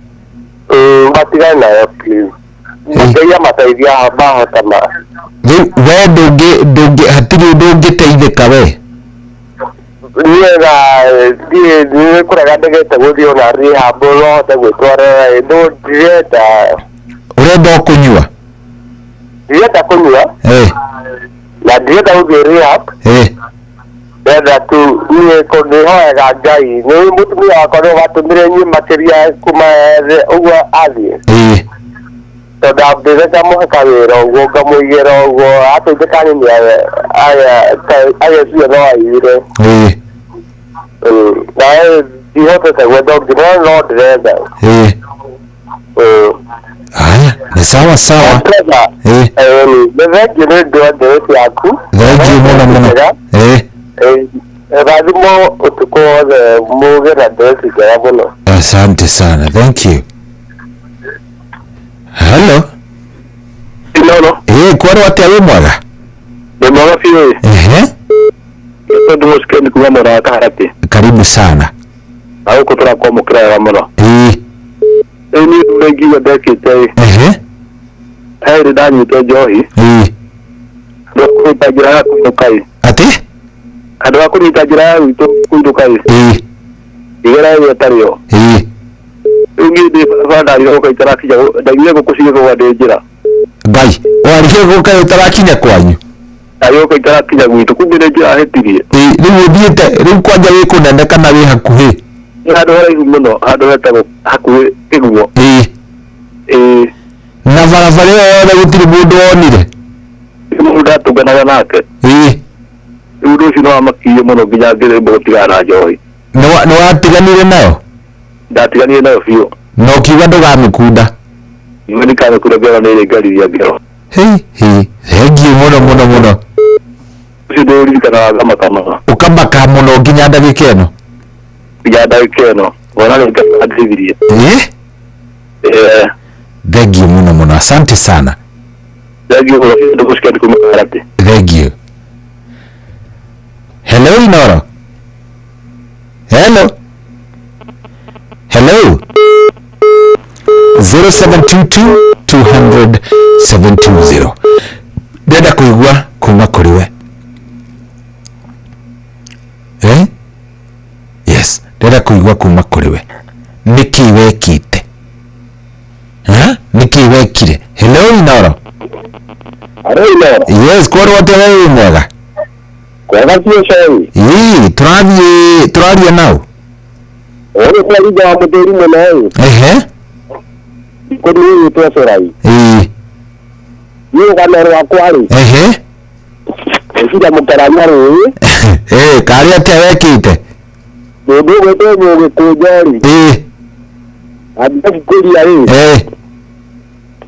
Matigane nayo please. Ngai amateithia mahota ma. Rĩu we ndũngĩ hatirĩ ũndũ ũngĩteithĩka we? Niĩ na niĩ nĩ kũrega ndegete gũthiĩ ona rehab no hote gwĩtwara no ndirenda. Ũrenda o kũnyua? Ndirenda kũnyua. Na ndirenda gũthiĩ rehab. Ndĩrenda tu niĩ nĩhoyaga Ngai nĩ mũtumia wakwa nĩwe watũmire nyue makĩria kuma ũguo athiĩ. Tondũ ambĩre ngamũhe kawĩra ũguo ngamũigĩra ũguo atuĩke nini agĩciria no aiyire. Na ndihotete gwetha ũngĩ no no ndĩrenda. Haya, ni sawa sawa. Nĩ thengiũ nĩ ũndũ wa ndeto yaku. Thengiũ mũno mũno. Rathimo utukũ wothe muge na ndeci njega mũno. Asante sana, thank you. Hello. Inono. Kwarwo atĩa wĩ mwega? Nĩ mwega biũ. Ehe. Tondũ mũcikeni kuma mwena wa Kaharati. Karibu sana. Na gũkũ tũrakwamũkĩra wega mũno. Ĩĩ. Rĩu niĩ ũndũ ingiuga ndekĩte ĩ. Ehe. He hĩndĩ ndanyuĩte njohi. Ĩĩ. Andũ a kũnyita njĩra ya kũinũka ĩ. Atĩ? Andũ a kũnyita njĩra ya gwitũ kũinũka ĩ. Ĩĩ. Ngĩgera ĩrĩa ĩtarĩ yo. Ĩĩ. Rĩu niĩ ndĩ barabara ndarire gũka itarakinya ndaiguire ngũkũ cigĩkũga ndĩ njĩra. Ngai, warĩkia gũka ũtarakinya kwanyu? Ndarire gũka itarakinya gwitũ, kumbe nĩ njĩra hĩtirie. Ĩĩ, rĩu ũthiĩte rĩu kwanja wĩ kũnene kana wĩ hakuhĩ? Nĩ handũ haraihu mũno, handũ hetagwo hakuhĩ Kĩgumo. Ĩĩ. Ĩĩ. Na barabara ĩyo yothe gũtirĩ mũndũ wonire? Mũndũ ndatũnganaga nake. Ĩĩ. Rĩu ũndũ ũcio nĩwamakirie mũno nginya ngĩremwo gũtigana na njohi. Nĩwatiganire nayo? Ndatiganire nayo biũ. Na ũkiuga ndũgamĩkunda? Ngiuga ndikamĩkunda ngĩona nĩ ĩrĩngariria ngero. Hĩ, hĩ, thengiũ mũno mũno mũno. Ũcio ndĩũririkanaga ngamaka mũno. Ũkamaka mũno nginya ndagĩka ĩno? Nginya ndagĩka ĩno, ngona nĩ Ngai andeithirie. Ĩĩ? Ĩĩ. Thengiũ mũno mũno, asante sana. Thengiũ mũno, ndũgũcikia kuma Kaharati. Thengiũ. Hello Inoro. Hello. Hello. 0722 200 720. Ndĩrenda kũigua kuma kũrĩ we. Eh? Yes, ndĩrenda kũigua kuma kũrĩ we. Nĩkĩ wekĩte? Ha? Nĩkĩ wekire? Hello Inoro. Hello Inoro. Yes, kwarwo atĩa we wĩ mwega? Kwega biũ Coĩ. Ĩĩ, tũrathiĩ tũraria nao. Ũyũ kwaringa wa mũthuri mũno ĩ. Ehe. Kũndũ gwĩtwo Corai. Ĩĩ. Niĩ rũgano rwakwa rĩ. Ehe. Ngwĩciria mũkarania rũĩ. Ĩĩ, karĩ atĩa wekĩte? Mũndũ ũgwĩtwo Mũgĩkũnjo rĩ. Ĩĩ. Angĩkũria rĩ. Ĩĩ.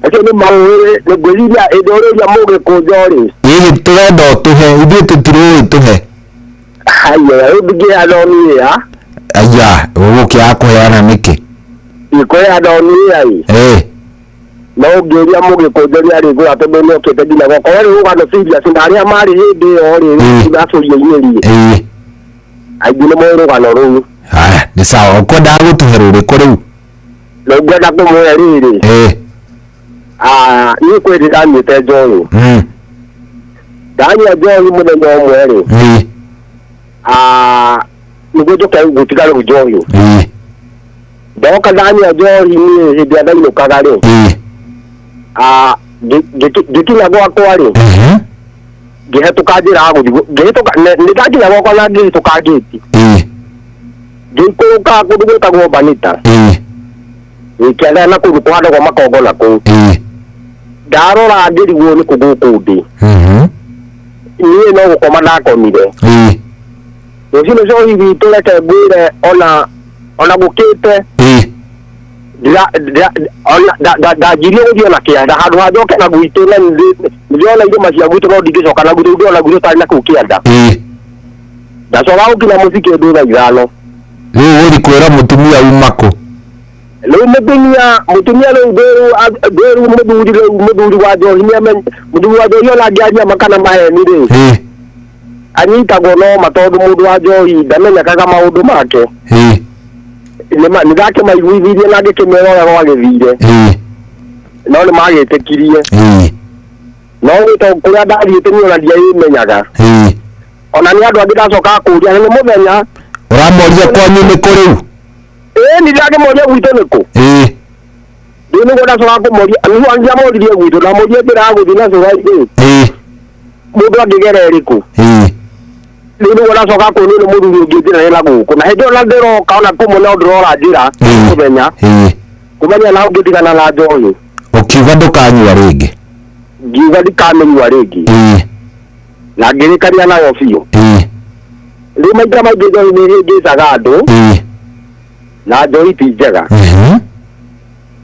Acio nĩ maũĩ ngwĩciria hĩndĩ ũrĩria Mũgĩkũnjo rĩ. Ĩĩ, tũrenda ũtũhe, ithuĩ tũtirũĩ tũhe. Haya, rĩu ndingĩheana niĩ ya. Aya, ũgũkĩaga kũheana nĩkĩ? Ndikũheana niĩ ya ĩ. Ĩĩ. No ũngĩũria Mũgĩkũnjo nĩ arĩngũra tondũ nĩ okĩte nginya gwakwa. We rĩu rũgano serious na arĩa marĩ hĩndĩ ĩyo rĩ, gacuria-inĩ rĩ. Ĩĩ. Aingĩ nĩ moĩ rũgano rũu. Haya, nĩ sawa. Ũkwendaga gũtũhe rũrĩkũ rĩu? Rĩu ngwenda kũmũhe rĩrĩ. Ĩĩ. Niĩ kwĩ hĩndĩ ndanyuĩte njohi. Ndanyua njohi mũthenya ũmwe rĩ. Ĩĩ. Nĩguo njũke gũtiga rĩu njohi. Ĩĩ. Ndoka ndanyua njohi niĩ hĩndĩ ĩrĩa ndainũkaga rĩ. Ĩĩ. Ngĩkinya gwakwa rĩ. Ngĩhetũka njĩra ya gũthiĩ ngĩhĩtũka nĩ ndakinya gwakwa na ngĩhĩtũka ngĩti. Ĩĩ. Ngĩikũrũka kũndũ gwĩtagwo Banita. Ĩĩ. Ngĩkĩandana na kũndũ kũhandagwo makongo na kũu. Ĩĩ. Ndarora ngĩrigwo nĩ kũ gũkũ ndĩ. Niĩ no gũkoma ndakomire. Ĩĩ. Rũcinĩ cohi witũ reke ngwĩre ona gũkĩte. Ĩĩ. Ndanjirie gũthiĩ ona kĩanda handũ ha njoke na gwitũ na ndĩrona irĩma cia gwitũ no ndingĩcoka na gwitũ ndĩrona gwitũ tarĩ na kũu kĩanda. Ĩĩ. Ndacoka gũkinya mũciĩ kĩndũ thaa ithano. Rĩu ũgũthiĩ kwĩra mũtumia uma kũ? Rĩu mũtumia rĩu ndĩru mũthuri rĩu mũthuri wa njohi nĩamenye mũthuri wa njohi ona angĩaria ma kana maheni rĩ. Ĩĩ. Anyitagwo no ma tondũ mũndũ wa njohi ndamenyekaga maũndũ make. Ĩĩ. Nĩ ndakĩmaiguithirie na ngĩkĩmera ũrĩa gwagĩthire. Ĩĩ. No nĩ magĩtĩkirie. Ĩĩ. No gwĩtwo kũrĩa ndathiĩte niĩ ona ndiaĩmenyaga. Ĩĩ. Ona nĩ andũ angĩ ndacokaga kũũria na nĩ mũthenya. Ũramoria kwanyu nĩ kũ rĩu? Ĩĩ nĩ ndakĩmoria gwitũ nĩ kũ. Ĩĩ. Rĩu nĩguo ndacokaga kũmoria nĩguo ndiamoririe gwitũ ndamoririe njĩra ya gũthiĩ na cũra rĩ. Ĩĩ. Mũndũ angĩgera ĩrĩkũ? Ĩĩ. Rĩu nĩguo ndacokaga kuonio nĩ mũthuri ũngĩ njĩra ĩna gũkũ na hĩndĩ ĩyo na ndĩroka ona kũmwe no ndĩrora njĩra mũthenya. Ĩĩ. Kũmenya na ũngĩtigana na njohi. Ũkiuga ndũkanyua rĩngĩ? Ngiuga ndikamĩnyua rĩngĩ. Ĩĩ. Na ngĩrĩkania nayo biũ. Ĩĩ. Rĩu maita maingĩ njohi nĩ ĩhĩngĩcaga andũ. Ĩĩ. Na njohi ti njega.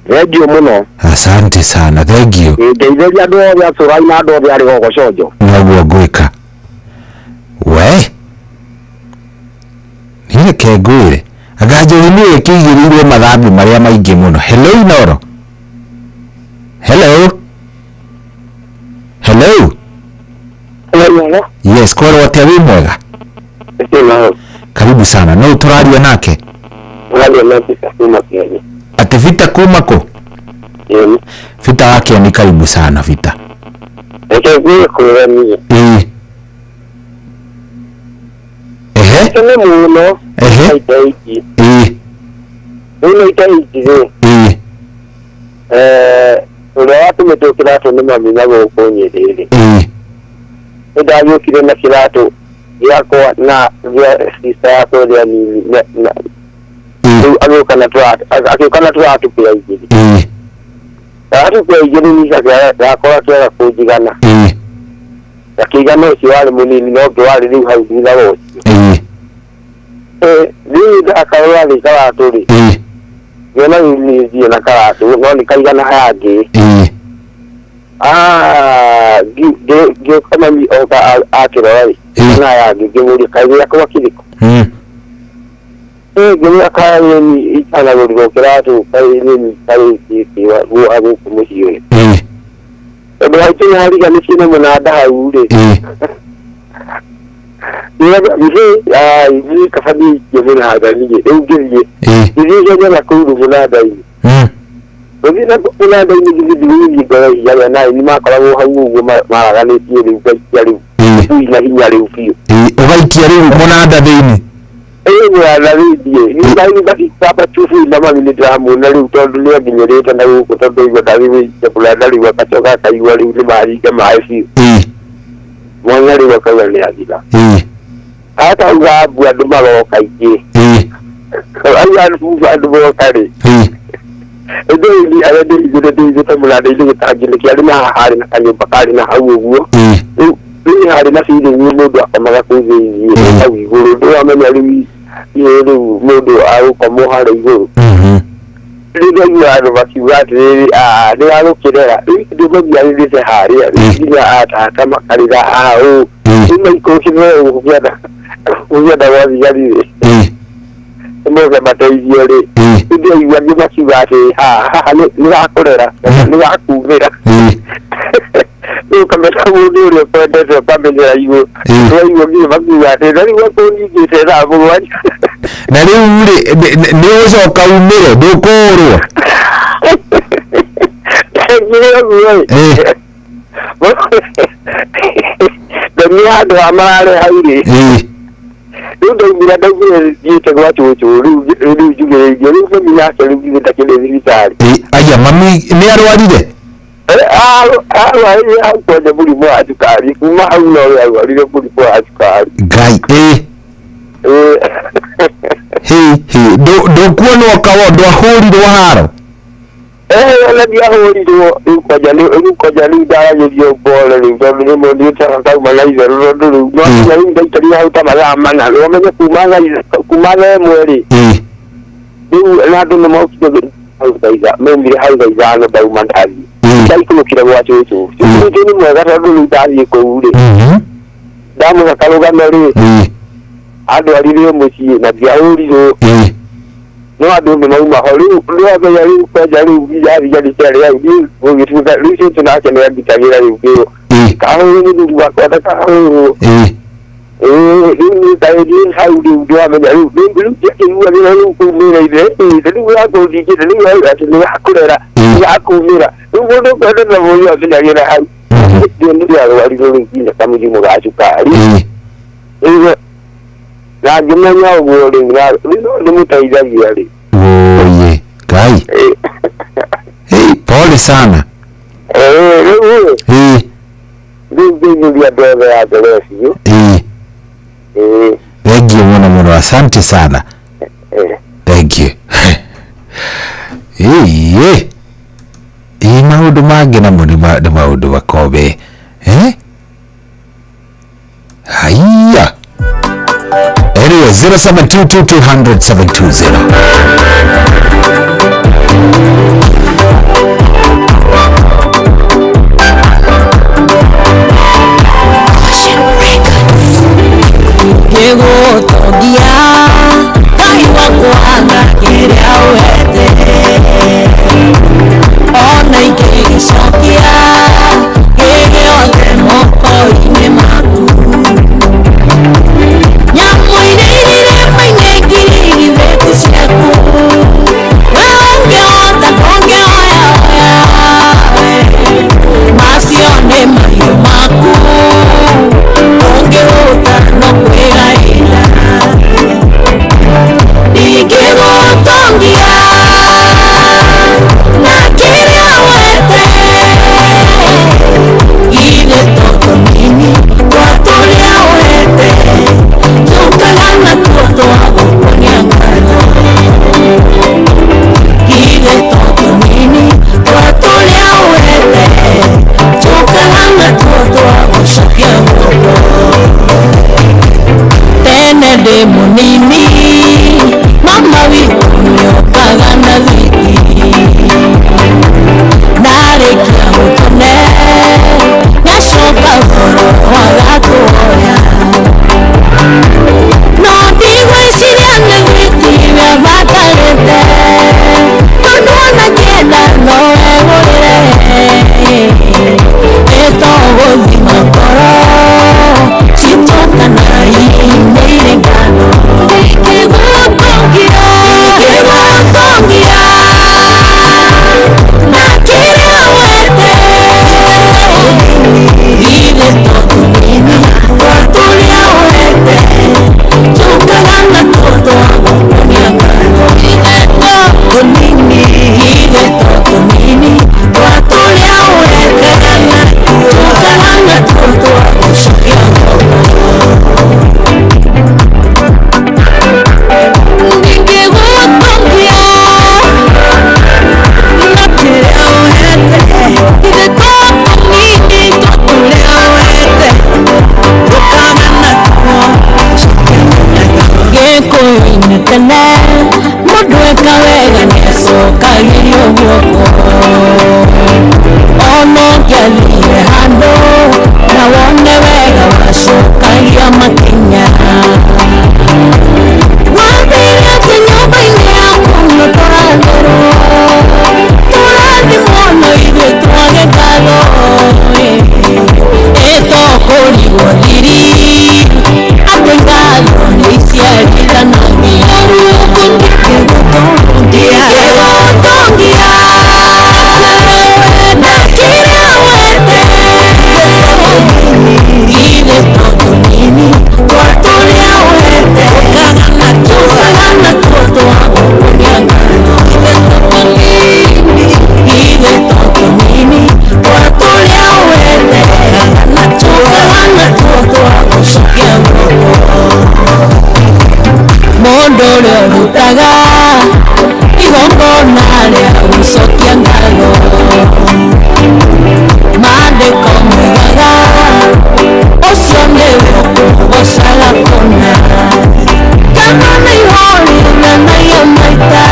Thengiũ mũno. Asante sana, thengiũ. Ngeithĩria andũ othe a Cũrai na andũ othe a Rĩgogo Conjo. Noguo ngwĩka. We. Reke ngwĩre anga njohi nĩyo ĩkĩigĩrĩirwo mathambi marĩa maingĩ mũno. Hello Inoro. Hello. Hello. Hello. Yes, kwerwo atĩa wĩ mwega? Karibu sana. No tũraria nake? Ati Vita kuma kũ? Vita wa Kieni, karibu sana Vita. Ehe. Ehe. Ũrĩa watũmĩtwo kĩratũ nĩ mami na gũkũ Nyĩrĩ rĩ, nĩndagĩũkire na kĩratũ gĩakwa na gĩa sister yakwa ĩrĩa nini, rĩu agĩũka na tũratũ pĩa igĩrĩ. Tũratũ pĩa igĩrĩ niĩ gakora kĩaga kũnjigana. Gakĩigana ũcio warĩ mũnini no ũngĩ warĩ rĩu hau thutha wa ũcio. Rĩu ndakarora rĩ karatũ rĩ, ngĩona rĩu niĩ thiĩ na karatũ no nĩ kaigana haya ngĩ. Ngĩũka mami oka akĩrora rĩ, na haya ngĩ ngĩmũria kaĩ gĩakwa kĩrĩkũ? Ngĩmwĩra kaĩ nĩ itanagũrirwo kĩratũ kaĩ nĩ karĩkĩtie gũkũ mũciĩ ũyũ. Tondũ haitũ nĩ hariganĩtie na mũnanda hau rĩ. Ithuĩ kaba niĩ ikie mũnanda niĩ rĩu ngĩthiĩ ngĩthiĩ ngĩaria na kũu mũnanda-inĩ. Gũthiĩ na mũnanda-inĩ githĩ ndigũthiĩ ngoro ihiga rĩa naĩ nĩ makoragwo hau ũguo maraganĩtie rĩu ngaikia rĩu na hinya rĩu biũ. Ũgaikia rĩu mũnanda thĩinĩ? Mũnanda thĩinĩ ngakĩkamba cubu na mami nĩ ndĩramuona rĩu tondũ nĩ anginyĩrĩte na gũkũ tondũ aigua ndathiĩ gũikia mũnanda rĩu agacoka akaigua rĩu nĩ maringa maĩ biũ. Mwanya rĩu akauga nĩ athira. Akauga mbu andũ maroka aingĩ. Auga andũ moka rĩ, ĩndĩ arĩa ndĩhithĩte ndĩhithĩte mũnanda-inĩ gĩtangi-inĩ kĩarĩ na haha harĩ na kanyũmba karĩ na hau ũguo. Rĩu nĩ harĩ na ceiling mũndũ akomaga kũu thĩinĩ hau igũrũ ndũramenya rĩu rĩu mũndũ agũkomwo harĩa igũrũ. Rĩu ndaigua andũ makiuga atĩrĩrĩ, nĩ wagũkĩrera rĩu ndĩmami arĩrĩte harĩa rĩu nginya atata makarĩra haha ũũ rĩu maikũrũkĩte gũkĩenda gwa thigari rĩ moke mateithio rĩ, rĩu ndĩraigua angĩ makiuga atĩ haha nĩ gakũrera nĩ gakumĩra. Rĩu ũkamenya mũndũ ũrĩa ũkwendete ũkamenyera igũrũ ndĩraigua nginya makiuga atĩ na rĩu akũnyingĩte thaa 7. Na rĩu rĩ nĩ ũgũcoka umĩre ndũkũũrwo? Ndekire ũguo ĩ ndonire handũ ha mararĩ hau rĩ, rĩu ndaumĩra ndaumire thiĩte gwa cũcũ rĩu njugĩrĩirio rĩu mami nake rĩu githĩ ndakĩrĩ thibitarĩ. Aya mami nĩ arwarire? Arwarire hau kwanja mũrimũ wa cukari kuma hau no arwarire mũrimũ wa cukari. Ngai ndũkuonwo kawo ndwahũrirwo haro? Ona ndiahũrirwo rĩu kwanja rĩu ndaragĩrio pole rĩu tondũ rĩmwe ndiũtaga kauma na itherũ tondũ rĩu no nginya rĩu ndaikarire hau ta mathaa 4 rĩu ũmenye kuma thaa 1 rĩ rĩu na andũ nĩ mokire hau thaa maumire hau thaa 5 ndauma ndathiĩ ndaikũrũkire gwa cũcũ. Cũcũ nĩ mwega tondũ rĩu ndathiĩ kũu rĩ ndamũhe karũgano rĩ andwarire mũciĩ na ndiahũrirwo no andũ nĩ mauma ho rĩu nĩwamenya rĩu kwanja rĩu nginya thigari ciarĩ hau niĩ gũgĩtuĩka rĩu cũcũ nake nĩ angitagĩra rĩu ngĩrwo kahũrwo mũthuri wakwa ndakahũrwo. Rĩu niĩ kaĩ niĩ hau rĩu ndĩramenya rĩu rĩu ndiakĩigua thĩna rĩu kumĩra ithe rĩu yakũndingĩte rĩu atĩ nĩ gakũrera nĩ gakumĩra rĩu mũndũ ũkwendete mũndũ amenyagĩra hau ndio nĩarwarirwo rĩu nginya kamũrimũ ga cukari rĩu na ngĩmenya ũguo rĩu na nĩmũteithagia rĩ. Oye Ngai. Hey, pole sana. Rĩu rĩu ngĩinyũria andũ othe a Therecio. Thank you mũno mũno, asante sana. Thank you. Maũndũ mangĩ namo nĩ maũndũ makobe. Haiya. Anyway, 0722 200 720. Llegó todo día. wakwa na kĩrĩa ũhete ona ingĩgĩcokia gĩgĩothe moko-inĩ maku nyamũ-inĩ irĩma-inĩ ngiri itheti ciaku we ũngĩhota ndũngĩoya oya macio nĩ mahiũ maku ũngĩhũta no kwĩgaĩra ndingĩgũtongia na kĩrĩa wete githĩ to tũnini twa tũrĩa ũhete tũkaga natuo twa gũkuonia ngatho githĩ to tũnini twa tũrĩa ũhete tũkaga natuo twa gũcokia guoko tene ndĩ mũnini mama witũ nĩokaga na thiti ndarĩkia gũtũne nĩacoka ũhoro agatũoya no ndigwĩciria nĩ thiti bĩabatarĩte tondũ ona ngĩenda no egũrĩre ĩtogũthima ngoro citũ kana hihi nĩ irĩ ngatho ndingĩgũtongia ndingĩgũtongia na kĩrĩa wete githĩ to tũnini twa tũrĩa ũhete tũkaga natuo twa gũkuonia ngatho githĩ to tũnini githĩ to tũnini twa tũrĩa ũhete tũkaga natuo twa gũcokia guoko ndingĩgũtongia na kĩrĩa ũhete githĩ to tũnini twa tũrĩa ũhete tũkaga natuo gĩkũyũ-inĩ tene mũndũ eka wega nĩacokagĩrio guoko ona ũngĩathire handũ na wone wega wacokagia makinya wathire atĩ nyũmba-inĩ yaku nĩ tũratherwo tũrathimwo no ithuĩ twage ngatho ĩtokũrigwo thiri atĩ ngatho nĩ iciarithanagia ndingĩgũtongia na kĩrĩa wete githĩ to tũnini twa tũrĩa ũhete tũkaga natuo twa gũkuonia ngatho githĩ to tũnini twa tũrĩa ũhete tũkaga natuo twa gũcokia guoko mũndũ ũrĩa ũrutaga igongona rĩa gũcokia ngatho maandĩko moigaga ũcio nĩwe ũkũgocaga kũna kana nĩ ihorithanagia maita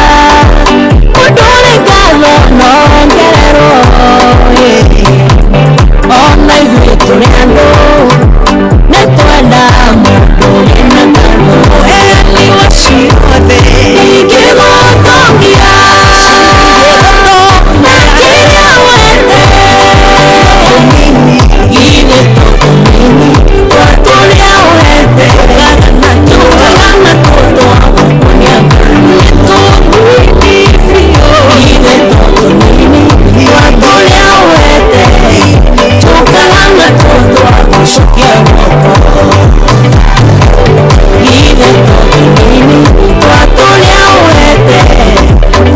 mũndũ ũrĩ ngatho no ongererwo ona ithuĩ tũrĩ andũ nĩ twenda mũndũ wĩna ngatho ũheani wa ciothe ndingĩgũtongia na kĩrĩa wete githĩ to tũnini twa tũrĩa ũhete tũkaga natuo twa gũkuonia ngatho githĩ to tũnini twa tũrĩa ũhete tũkaga natuo twa gũcokia guoko githĩ to tũnini twa tũrĩa ũhete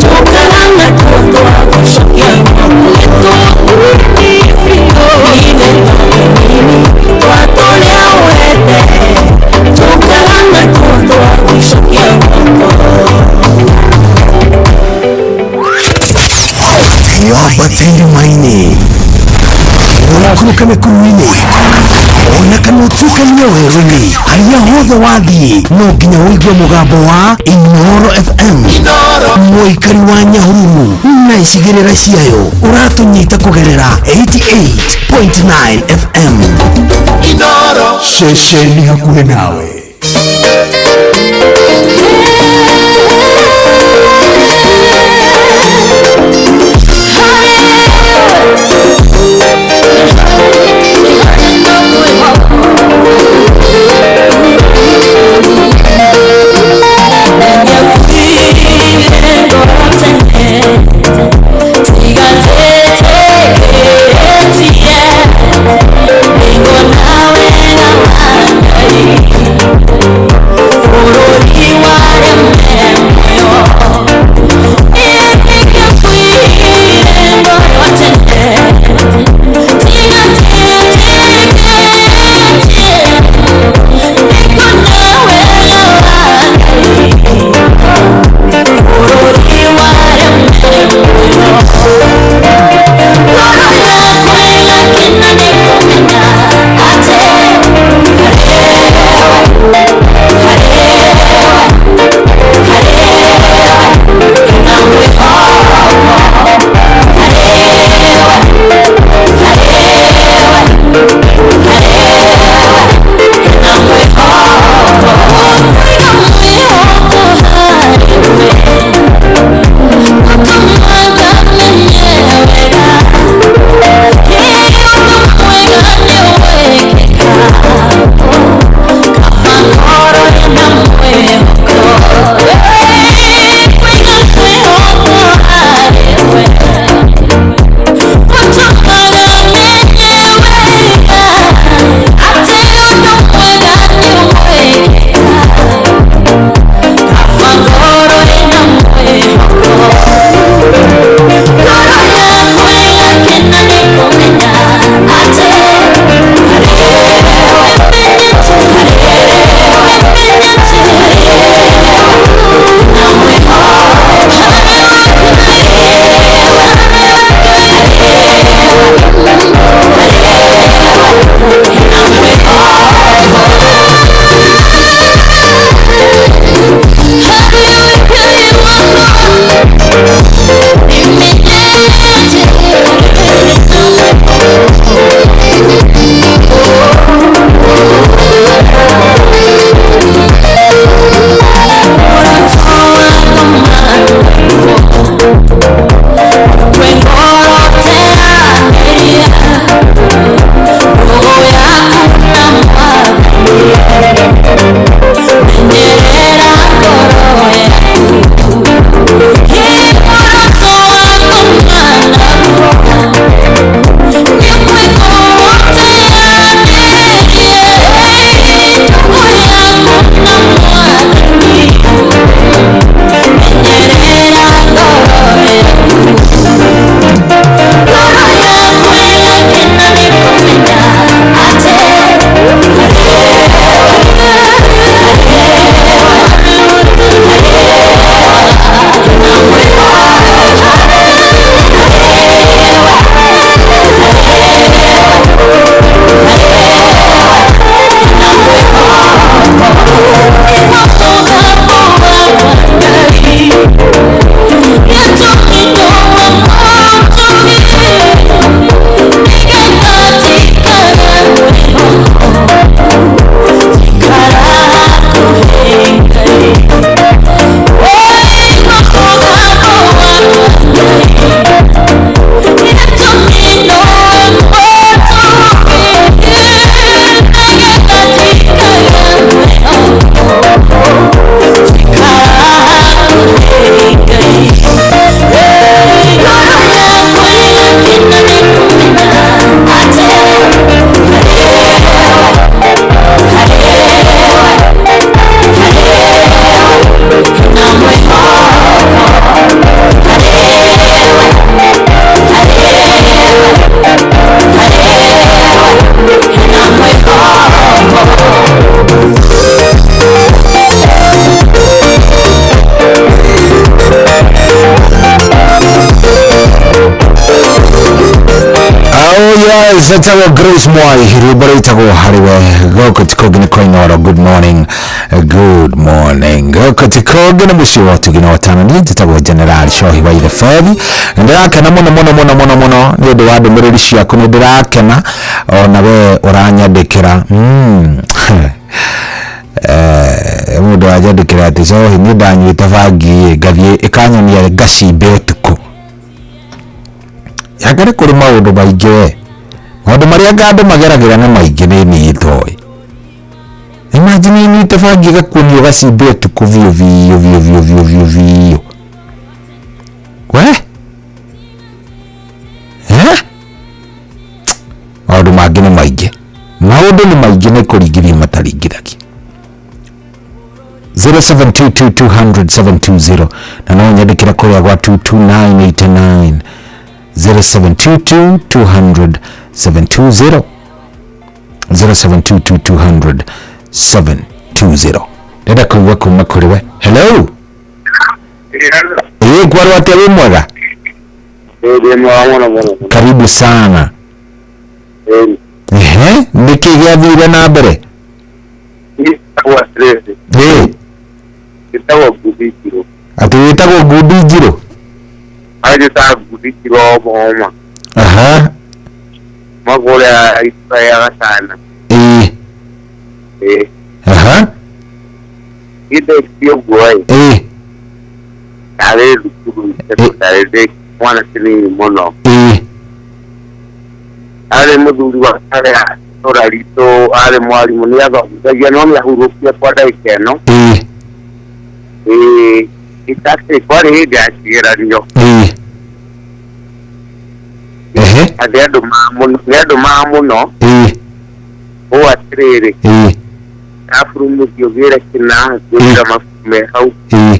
tũkaga natuo twa gũcokia guoko githĩ to tũnini twa tũrĩa ũhete tũkaga natuo twa gũcokia guoko Yambatĩire maĩ-inĩ ũikũrũke mĩkuru-inĩ ona kana ũtukanie werũ-inĩ harĩa hothe wathiĩ no nginya ũigue mũgambo wa Inooro FM mũikari wa Nyahururu na icigĩrĩra ciayo ũratũnyita kũgerera 88.9 FM Inooro ceceni hakuhĩ nawe. Yes, etagwo Grace Mwai rwĩmbo rwĩtagwo harĩ we. Gũkũ ti kũngĩ nĩ kwa Inooro. Good morning, good morning. Gũkũ ti kũngĩ nĩ mũciĩ wa ũtugi na ũtana. Niĩ njĩtagwo General Shohi wa Ithe Fethi. Nĩndĩrakena mũno mũno mũno mũno mũno nĩ ũndũ wa ndũmĩrĩri ciaku. Nĩndĩrakena ona we ũranyandĩkĩra. Mũndũ wanjandĩkĩra atĩ Shohi niĩ ndanyuĩte bangi ngathiĩ ĩkanyonia ngacimbe ũtukũ. Yangĩrĩ kũrĩ maũndũ maingĩ we. Maũndũ marĩa andũ mageragĩra nĩ maingĩ nĩ niĩ itoĩ. Imagine nyuĩte bangi ĩgakuonia ũgacimbe ũtukũ biũ biũ biũ biũ biũ biũ biũ. We? Eh? Maũndũ mangĩ nĩ maingĩ. Maũndũ nĩ maingĩ nĩ kũringithia mataringithagia. 0722 200 720 na no nyandĩkĩre kũrĩa gwa 22989. 0722 200 720, 0722 200 720. Ndĩrenda kũigua kuma kũrĩ we. Hello. Ĩĩ, ngwarwo atĩa? Wĩ mwega? Ndĩ mwega mũno mũno. Karibu sana. Ehe, nĩkĩ gĩathire na mbere? Njĩtagwo atĩrĩrĩ. Ĩĩ. Njĩtagwo Ngundi Njirũ. Atĩ wĩtagwo Ngundi Njirũ? Anjĩtaga Ngundi Njirũ o Mũhoma. Aha. Magũrĩa itũra rĩa Gatana. Ĩĩ. Ĩĩ. Aha. Niĩ ndekire ũguo ĩ. Ĩĩ. Ndarĩ thukuru sekondary ndĩ mwana kĩnini mũno. Ĩĩ. Arĩ mũthuri wa harĩa itũra ritũ arĩ mwarimũ nĩ athomithagia no nĩ ahurũkire kwa ndagĩka ĩno. Ĩĩ. Ĩĩ. Ĩtatĩ kwarĩ hĩndĩ ya kĩgeranio. Ĩĩ. Ehe. Nĩ andũ ma mũno. Ĩĩ. Ũũ atĩrĩrĩ. Ĩĩ. Ndaburu mũthiĩ ũgĩre kĩna ngũrĩra mabuku me hau. Ĩĩ.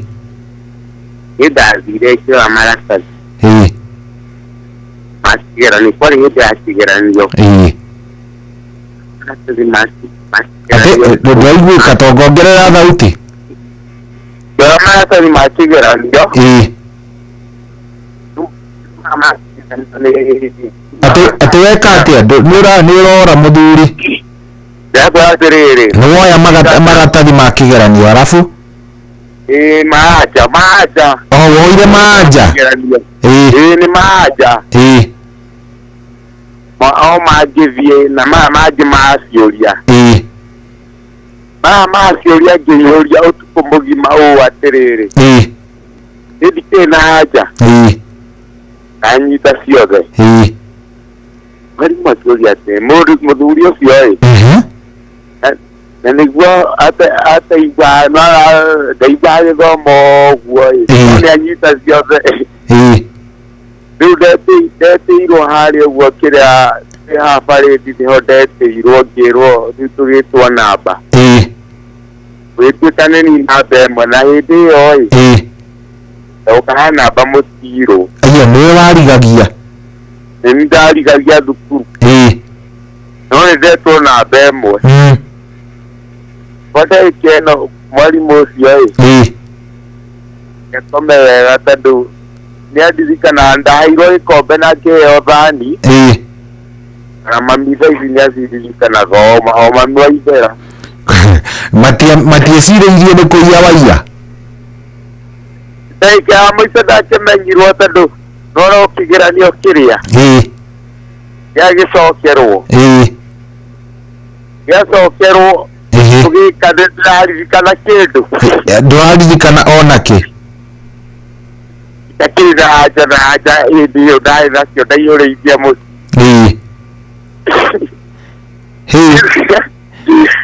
Niĩ ndathire ngĩoya maratathi. Ĩĩ. Ma kĩgeranio kwarĩ hĩndĩ ya kĩgeranio. Ĩĩ. Maratathi ma Atĩ kĩgeranio. ndwaiguĩka tonga ongerera thauti. Ngĩoya maratathi ma kĩgeranio. Ĩĩ. Atĩ weka atĩa? Nĩ ũrora mũthuri. Ndakora atĩrĩrĩ. Nĩ woya maratathi ma kĩgeranio arabu? Ĩĩ maanja maanja. O woire maanja? Ĩĩ. Ĩĩ nĩ maanja. Ĩĩ. O mangĩthiĩ na maya mangĩ ma ciũria. Ĩĩ. Maya ma ciũria ngĩiyũria ũtukũ mũgima ũũ atĩrĩrĩ. Ĩĩ. Niĩ ndikĩrĩ na anja. Ĩĩ. Ndanyita ciothe. Ĩĩ. Mwarimũ akĩũria atĩrĩ mũthuri ũcio ĩ. Na nĩguo ataigua ndaigua gĩthomo ũguo ĩ. No nĩ anyita ciothe. Ĩĩ. Rĩu ndetĩirwo harĩa ũguo kĩrĩa kĩ haha barĩthi nĩho ndetĩirwo ngĩrwo rĩu tũgĩtwo namba. Ĩĩ. Gwĩtuĩka nĩ niĩ namba ĩmwe na hĩndĩ ĩyo ĩ. Ĩĩ. Ndoka ha namba mũtirũ. Aya nĩwe warigagia? Nĩ niĩ ndarigagia thukuru. Ĩĩ. No nĩ ndetwo namba ĩmwe. Kwa ndagĩka ĩno mwarimũ ũcio ĩ. Ĩĩ. Akome wega tondũ nĩ andirikanaga ndaheirwo gĩkombe na ngĩheo thani. Ĩĩ. Na mami thaa ici nĩ aciririkanaga o mami wa ithera. Matiecirĩirie nĩ kũiya waiya? Ndagĩka ya mũico ndakĩmenyirwo tondũ nora kĩgeranio kĩrĩa. Ĩĩ. Gĩagĩcokerwo. Ĩĩ. Gĩacokerwo tũgĩka ndĩraririkana kĩndũ. Ndũraririkana ona kĩ? Ndakĩrĩ na anja na anja hĩndĩ ĩyo ndarĩ nakĩo ndaiyũrĩirie mũciĩ. Ĩĩ. Hĩ.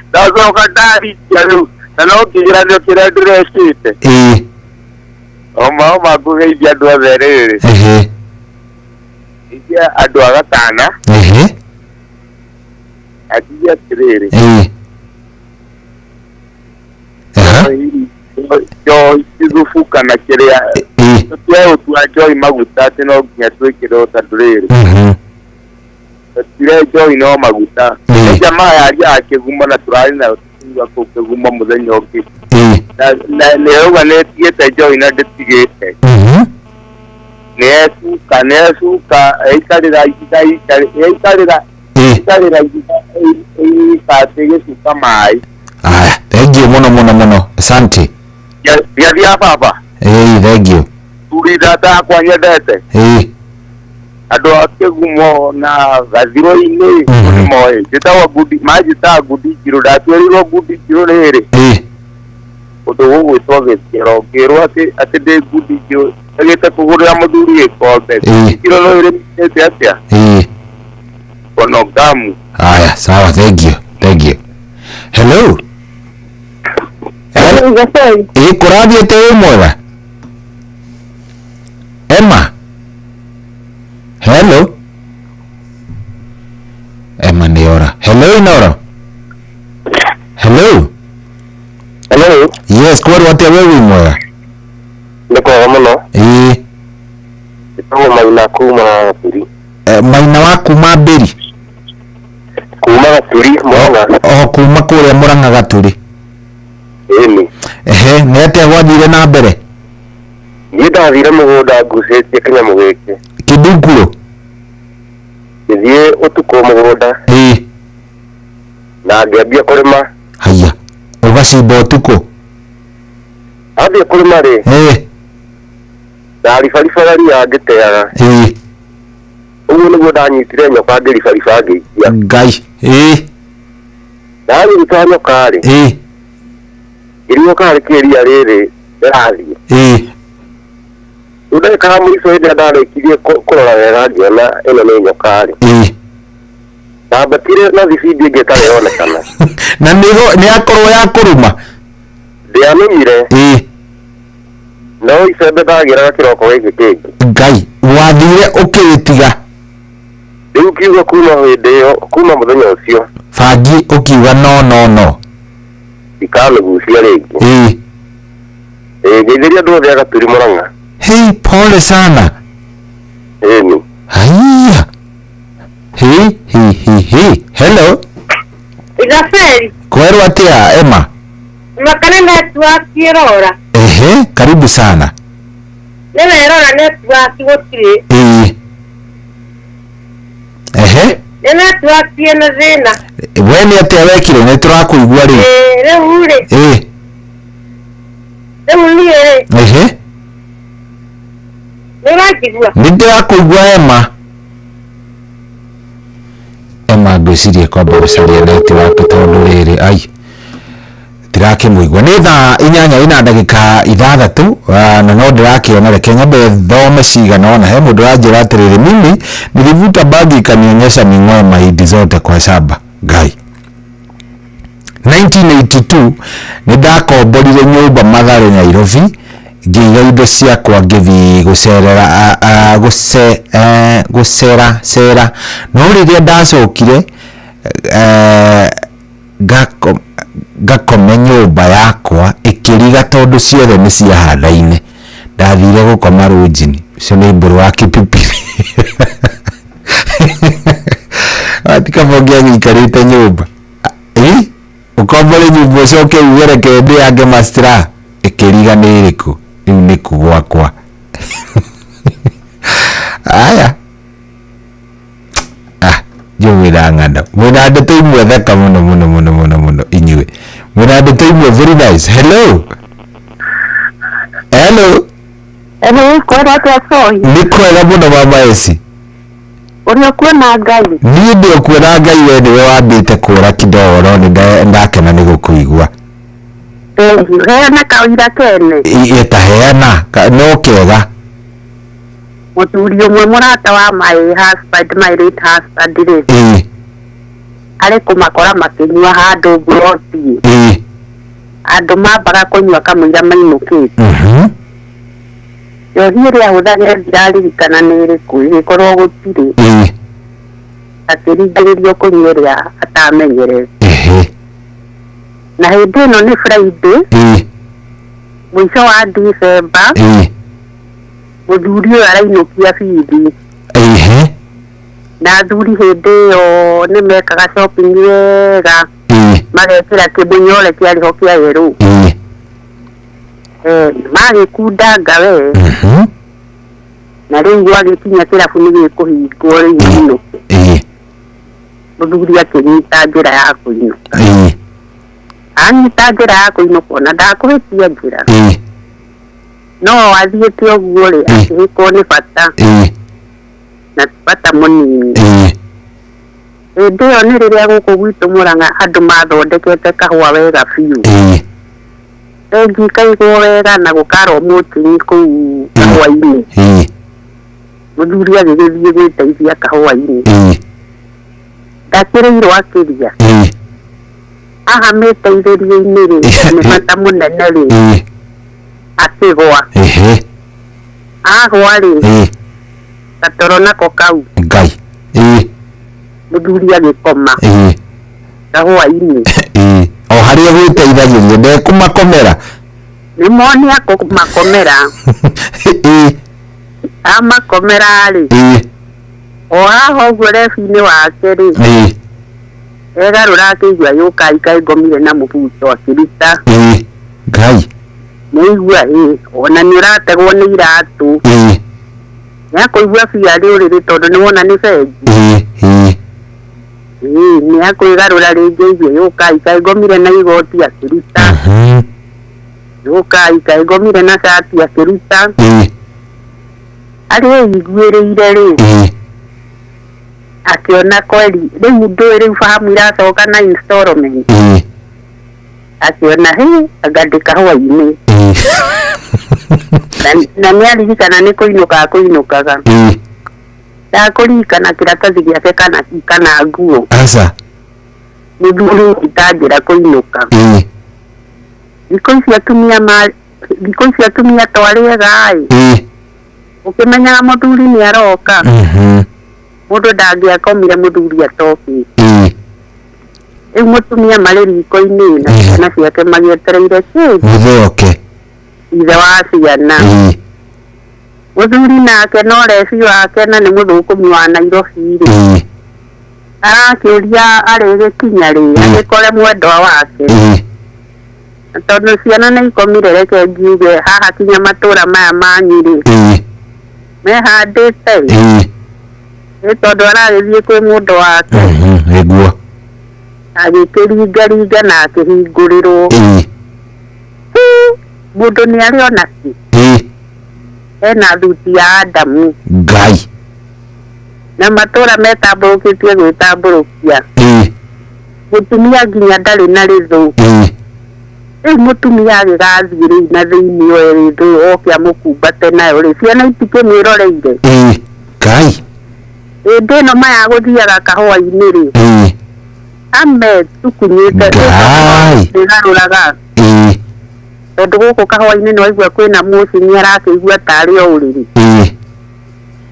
Ndacoka ndarikia rĩu na no kĩgeranio kĩrĩa ndĩrekĩte. Ĩĩ. Oma oma ngũgeithia andũ othe rĩrĩ. Ehe. Geithia andũ a Gatana. Ehe. Anjirie atĩrĩrĩ. Ĩĩ. Njohi ti thubu kana kĩrĩa. Tũtue njohi maguta atĩ no nginya twĩkĩrwo tondũ rĩrĩ. Tũtire njohi no maguta. Nĩ jamaa yaria kĩgumo na tũrarĩ nayo tũkiuga kũu kĩgumo mũthenya ũngĩ. Na nĩ auga nĩ ĩtigĩte njohi na ndĩtigĩte. Nĩ ecuka nĩ ecuka eikarĩra ihinda eikarĩra eikarĩra ihinda ĩikatĩ gĩcuka maĩ. Aya, thank you mũno mũno mũno. Asante. Gĩathia baba. Ĩĩ, thank you. Turi tata akwa nyendete. Ĩĩ. Andũ a kĩgumo na gathirũ-inĩ nĩ moĩ. Njĩtagwo Ngundi, manjĩtaga Ngundi Njirũ, ndatuĩrĩirwo Ngundi Njirũ rĩrĩ. Ĩĩ. Ũndũ gũgwĩtwo gĩkĩro ngĩrwo atĩ ndĩ Ngundi Njirũ agĩte kũgũrĩra mũthuri gĩkombe. Ngundi Njirũ no ĩrĩmĩte atĩa? Ĩĩ. Konogamu. Aya, sawa, thank you. Thank you. Hello. Hello. Ĩĩ, kũrathiĩte wĩ mwega? Emma. Hello. Emma nĩ ora. Hello Inoro. Hello. Hello. Yes, kwerwo atĩa we wĩ mwega? Nĩ kwega mũno. Ĩĩ. Njĩtagwo Maina kuma Gaturi. Maina wa kuma Mbĩri? Kuma Gaturi, Murang'a. O kuma kũrĩa Murang'a Gaturi. Ĩni. Ehe, nĩ atĩa gwathire na mbere? Niĩ ndathire mũgũnda ngucĩtie kĩnyamũ gĩkĩ. Kĩndunguro? Ngĩthiĩ ũtukũ mũgũnda. Ĩĩ. Na ngĩambia kũrĩma. Haiya. Ũgacimba ũtukũ. Athiĩ kũrĩma rĩ, ndaribaribaga ria ngĩteaga. Ũguo nĩguo ndanyitire nyoka ngĩribariba ngĩikia. Ngai. Ndanyita nyoka rĩ, ngĩrigwo kana nĩkĩĩ ria rĩrĩ rĩrathiĩ. Rĩu ndagĩka ya mũico hĩndĩ ĩrĩa ndarĩkirie kũrora wega ngĩona ĩno nĩ nyoka rĩ, ndambatire na thibindi ĩngĩ ĩtarĩ yonekana. Na nĩ akorwo ya kũrũma. Ndĩanũmire. No icembe ndagĩraga kĩroko gĩkĩ kĩngĩ. Ngai, wathire ũkĩrĩtiga. Rĩu ngiuga kuma hĩndĩ ĩyo, kuma mũthenya ũcio, Bangi ũkiuga no no no. ndikamĩgucia rĩngĩ. Ngeithĩria andũ othe a Gaturi Mũrang'a. Hey, pole sana. Ĩni. Haiya. He he he he. Hello. Igaberi, Kwerwo atia Emma? makana network ĩrora. Ehe, karibu sana. Nĩwe ĩrora network gũtirĩ. Ehe. Nĩ network ĩna thĩna. We nĩ atĩa wekire? Nĩ tũrakũigua rĩu. Rĩu rĩ, rĩu niĩ rĩ, nĩ ũranjigua? Nĩ ndĩrakũigua Emma. Emma ngwĩciria kwamba gũcaria network tondũ rĩrĩ ai ndirakĩmũigua. Nĩ thaa 8 ina ndagĩka 6, na no ndĩrakĩona, reke nyambe thome cigana ona. He mũndũ ũranjĩra atĩrĩrĩ, mimi nilivuta bangi ikanionyesha ning'oe mahindi zote kwa shamba. Ngai. 1982 nĩ ndakomborire nyũmba Mathare Nairobi, ngĩiga indo ciakwa ngĩthiĩ gũcerera gũcera cera, no rĩrĩa ndacokire ngakome nyũmba yakwa ĩkĩriga tondũ ciothe nĩ ciahandaine. Ndathire gũkoma rũnjini. Ũcio nĩ mbũrũ wa kĩpipiri. Atikaba ũngĩagĩikarĩte nyũmba. Ũkombore nyũmba ũcoke uge reke ndĩange mastra ĩkĩriga nĩ ĩrĩkũ? Rĩu nĩ kũ gwakwa. Aya. Njũĩ mwĩna ng'ano. Mwĩna ndeto imwe thaka mũno mũno mũno mũno mũno inyuĩ. Mwĩna ndeto imwe very nice. Hello. Hello. Hello, kwĩrwo atĩa Sohi? Nĩ kwega mũno mama Esi. Ũrĩ ũkuona Ngai? Niĩ ndĩ ũkuona Ngai, we nĩwe wambĩte kũra kidogo, no nĩ ndakena nĩ gũkũigua. Thengiũ. Heana kaũira kene. Ĩtaheana no kega. Mũthuri ũmwe mũrata wa my husband, my late husband rĩ, arĩ kũmakora makĩnyua handũ mburoti. Andũ mambaga kũnyua kamũira mainũkĩte. Njohi ĩrĩa ahũthagĩra ndiraririkana nĩ ĩrĩkũ, ĩgĩkorwo gũtirĩ. Akĩringĩrĩrio kũnyua ĩrĩa atamenyerete. Na hĩndĩ ĩno nĩ Friday, mũico wa December, mũthuri ũyũ arainũkia bithi. Na athuri hĩndĩ ĩyo nĩ mekaga shopping wega, magekĩra kĩmũnyore kĩarĩho kĩa yerũ. Magĩkundanga we. Na rĩu gwagĩkinya kĩrabu nĩ gĩkũhingwo rĩu inũke. Mũthuri akĩnyita njĩra ya kũinũka. Anyita njĩra ya kũinũka ona ndakũhĩtia njĩra. No athiĩte ũguo rĩ, akĩhĩkwo nĩ bata. Na ti bata mũnini. Hĩndĩ ĩyo nĩ rĩrĩa gũkũ gwitũ Mũrang'a andũ mathondekete kahũa wega biũ. Bengi ĩkaigwo wega na gũkarwo mũtini kũu kahũa-inĩ. Mũthuri agĩgĩthiĩ gwĩteithia kahũa-inĩ. Ndakĩrĩirwo akĩria. Haha mĩteithĩrio-inĩ rĩ, nĩ bata mũnene rĩ, akĩgwa. Agwa rĩ, gatoro nako kau. Ngai. Mũthuri agĩkoma. Kahũa-inĩ. O harĩa gwĩteithagĩria ndekũmakomera. Nĩ moni akũmakomera. Amakomera rĩ, o haha ũguo rebu-inĩ wake rĩ, egarũra akĩigua yũkai kaĩ ngomire na mũbuto akĩruta. Ngai. Nĩaigua ona nĩ ũrategwo nĩ iratũ. Nĩakũigua biũ arĩ ũrĩrĩ tondũ nĩwona nĩ bengi. Nĩ akwĩgarũra rĩngĩ igue yũkai kaĩ ngomire na igoti akĩruta. Yũkai kaĩ ngomire na cati akĩruta. Arĩ iguĩrĩire rĩ akĩona kweli rĩu ndũĩ rĩu fahamu iracoka na installment. Akĩona hĩ anga ndĩ kahũa-inĩ. Na nĩ aririkana nĩ kũinũka akũinũkaga. Ndakũririkana kĩratathi gĩake kana nguo. Aca. Mũthuri itanjĩra kũinũka. Thikũ ici atumia twarĩega ĩ. Ũkĩmenyaga mũthuri nĩ aroka. Mũndũ ndangĩakomire mũthuri atokĩte. Rĩu mũtumia marĩ riko-inĩ na ciana ciake magĩetereire kĩ? Mũthee oke. Ithe wa ciana. Mũthuri nake no rebi wake na nĩ mũthũkũmi wa Nairobi rĩ. Arakĩũria arĩ gĩkinya rĩ agĩkore mwendwa wake. Tondũ ciana nĩ ikomire reke ngiuge haha kinya matũra maya manyu rĩ. Mehandĩte rĩ. Nĩ tondũ aragĩthiĩ kwĩ mũndũ wake. Nĩguo. Agĩkĩringaringa na akĩhingũrĩrwo. Mũndũ nĩ arĩ ona kĩ. Ena thuti ya Adamu. Ngai. Na matũra metambũrũkĩtie gwĩtambũrũkia. Mũtumia nginya ndarĩ na rĩthũ. Rĩu mũtumia agĩgathiĩ rĩu na thĩinĩ oe rĩthũ oke amũkumbate nayo rĩ ciana itikĩmwĩroreire. Ngai. Hĩndĩ ĩno maya gũthiaga kahũa-inĩ rĩ. Ame tukunyĩte ndĩgarũraga. Tondũ gũkũ kahũa-inĩ nĩ waigua kwĩna mũci nĩ arakĩigua tarĩ o ũrĩrĩ.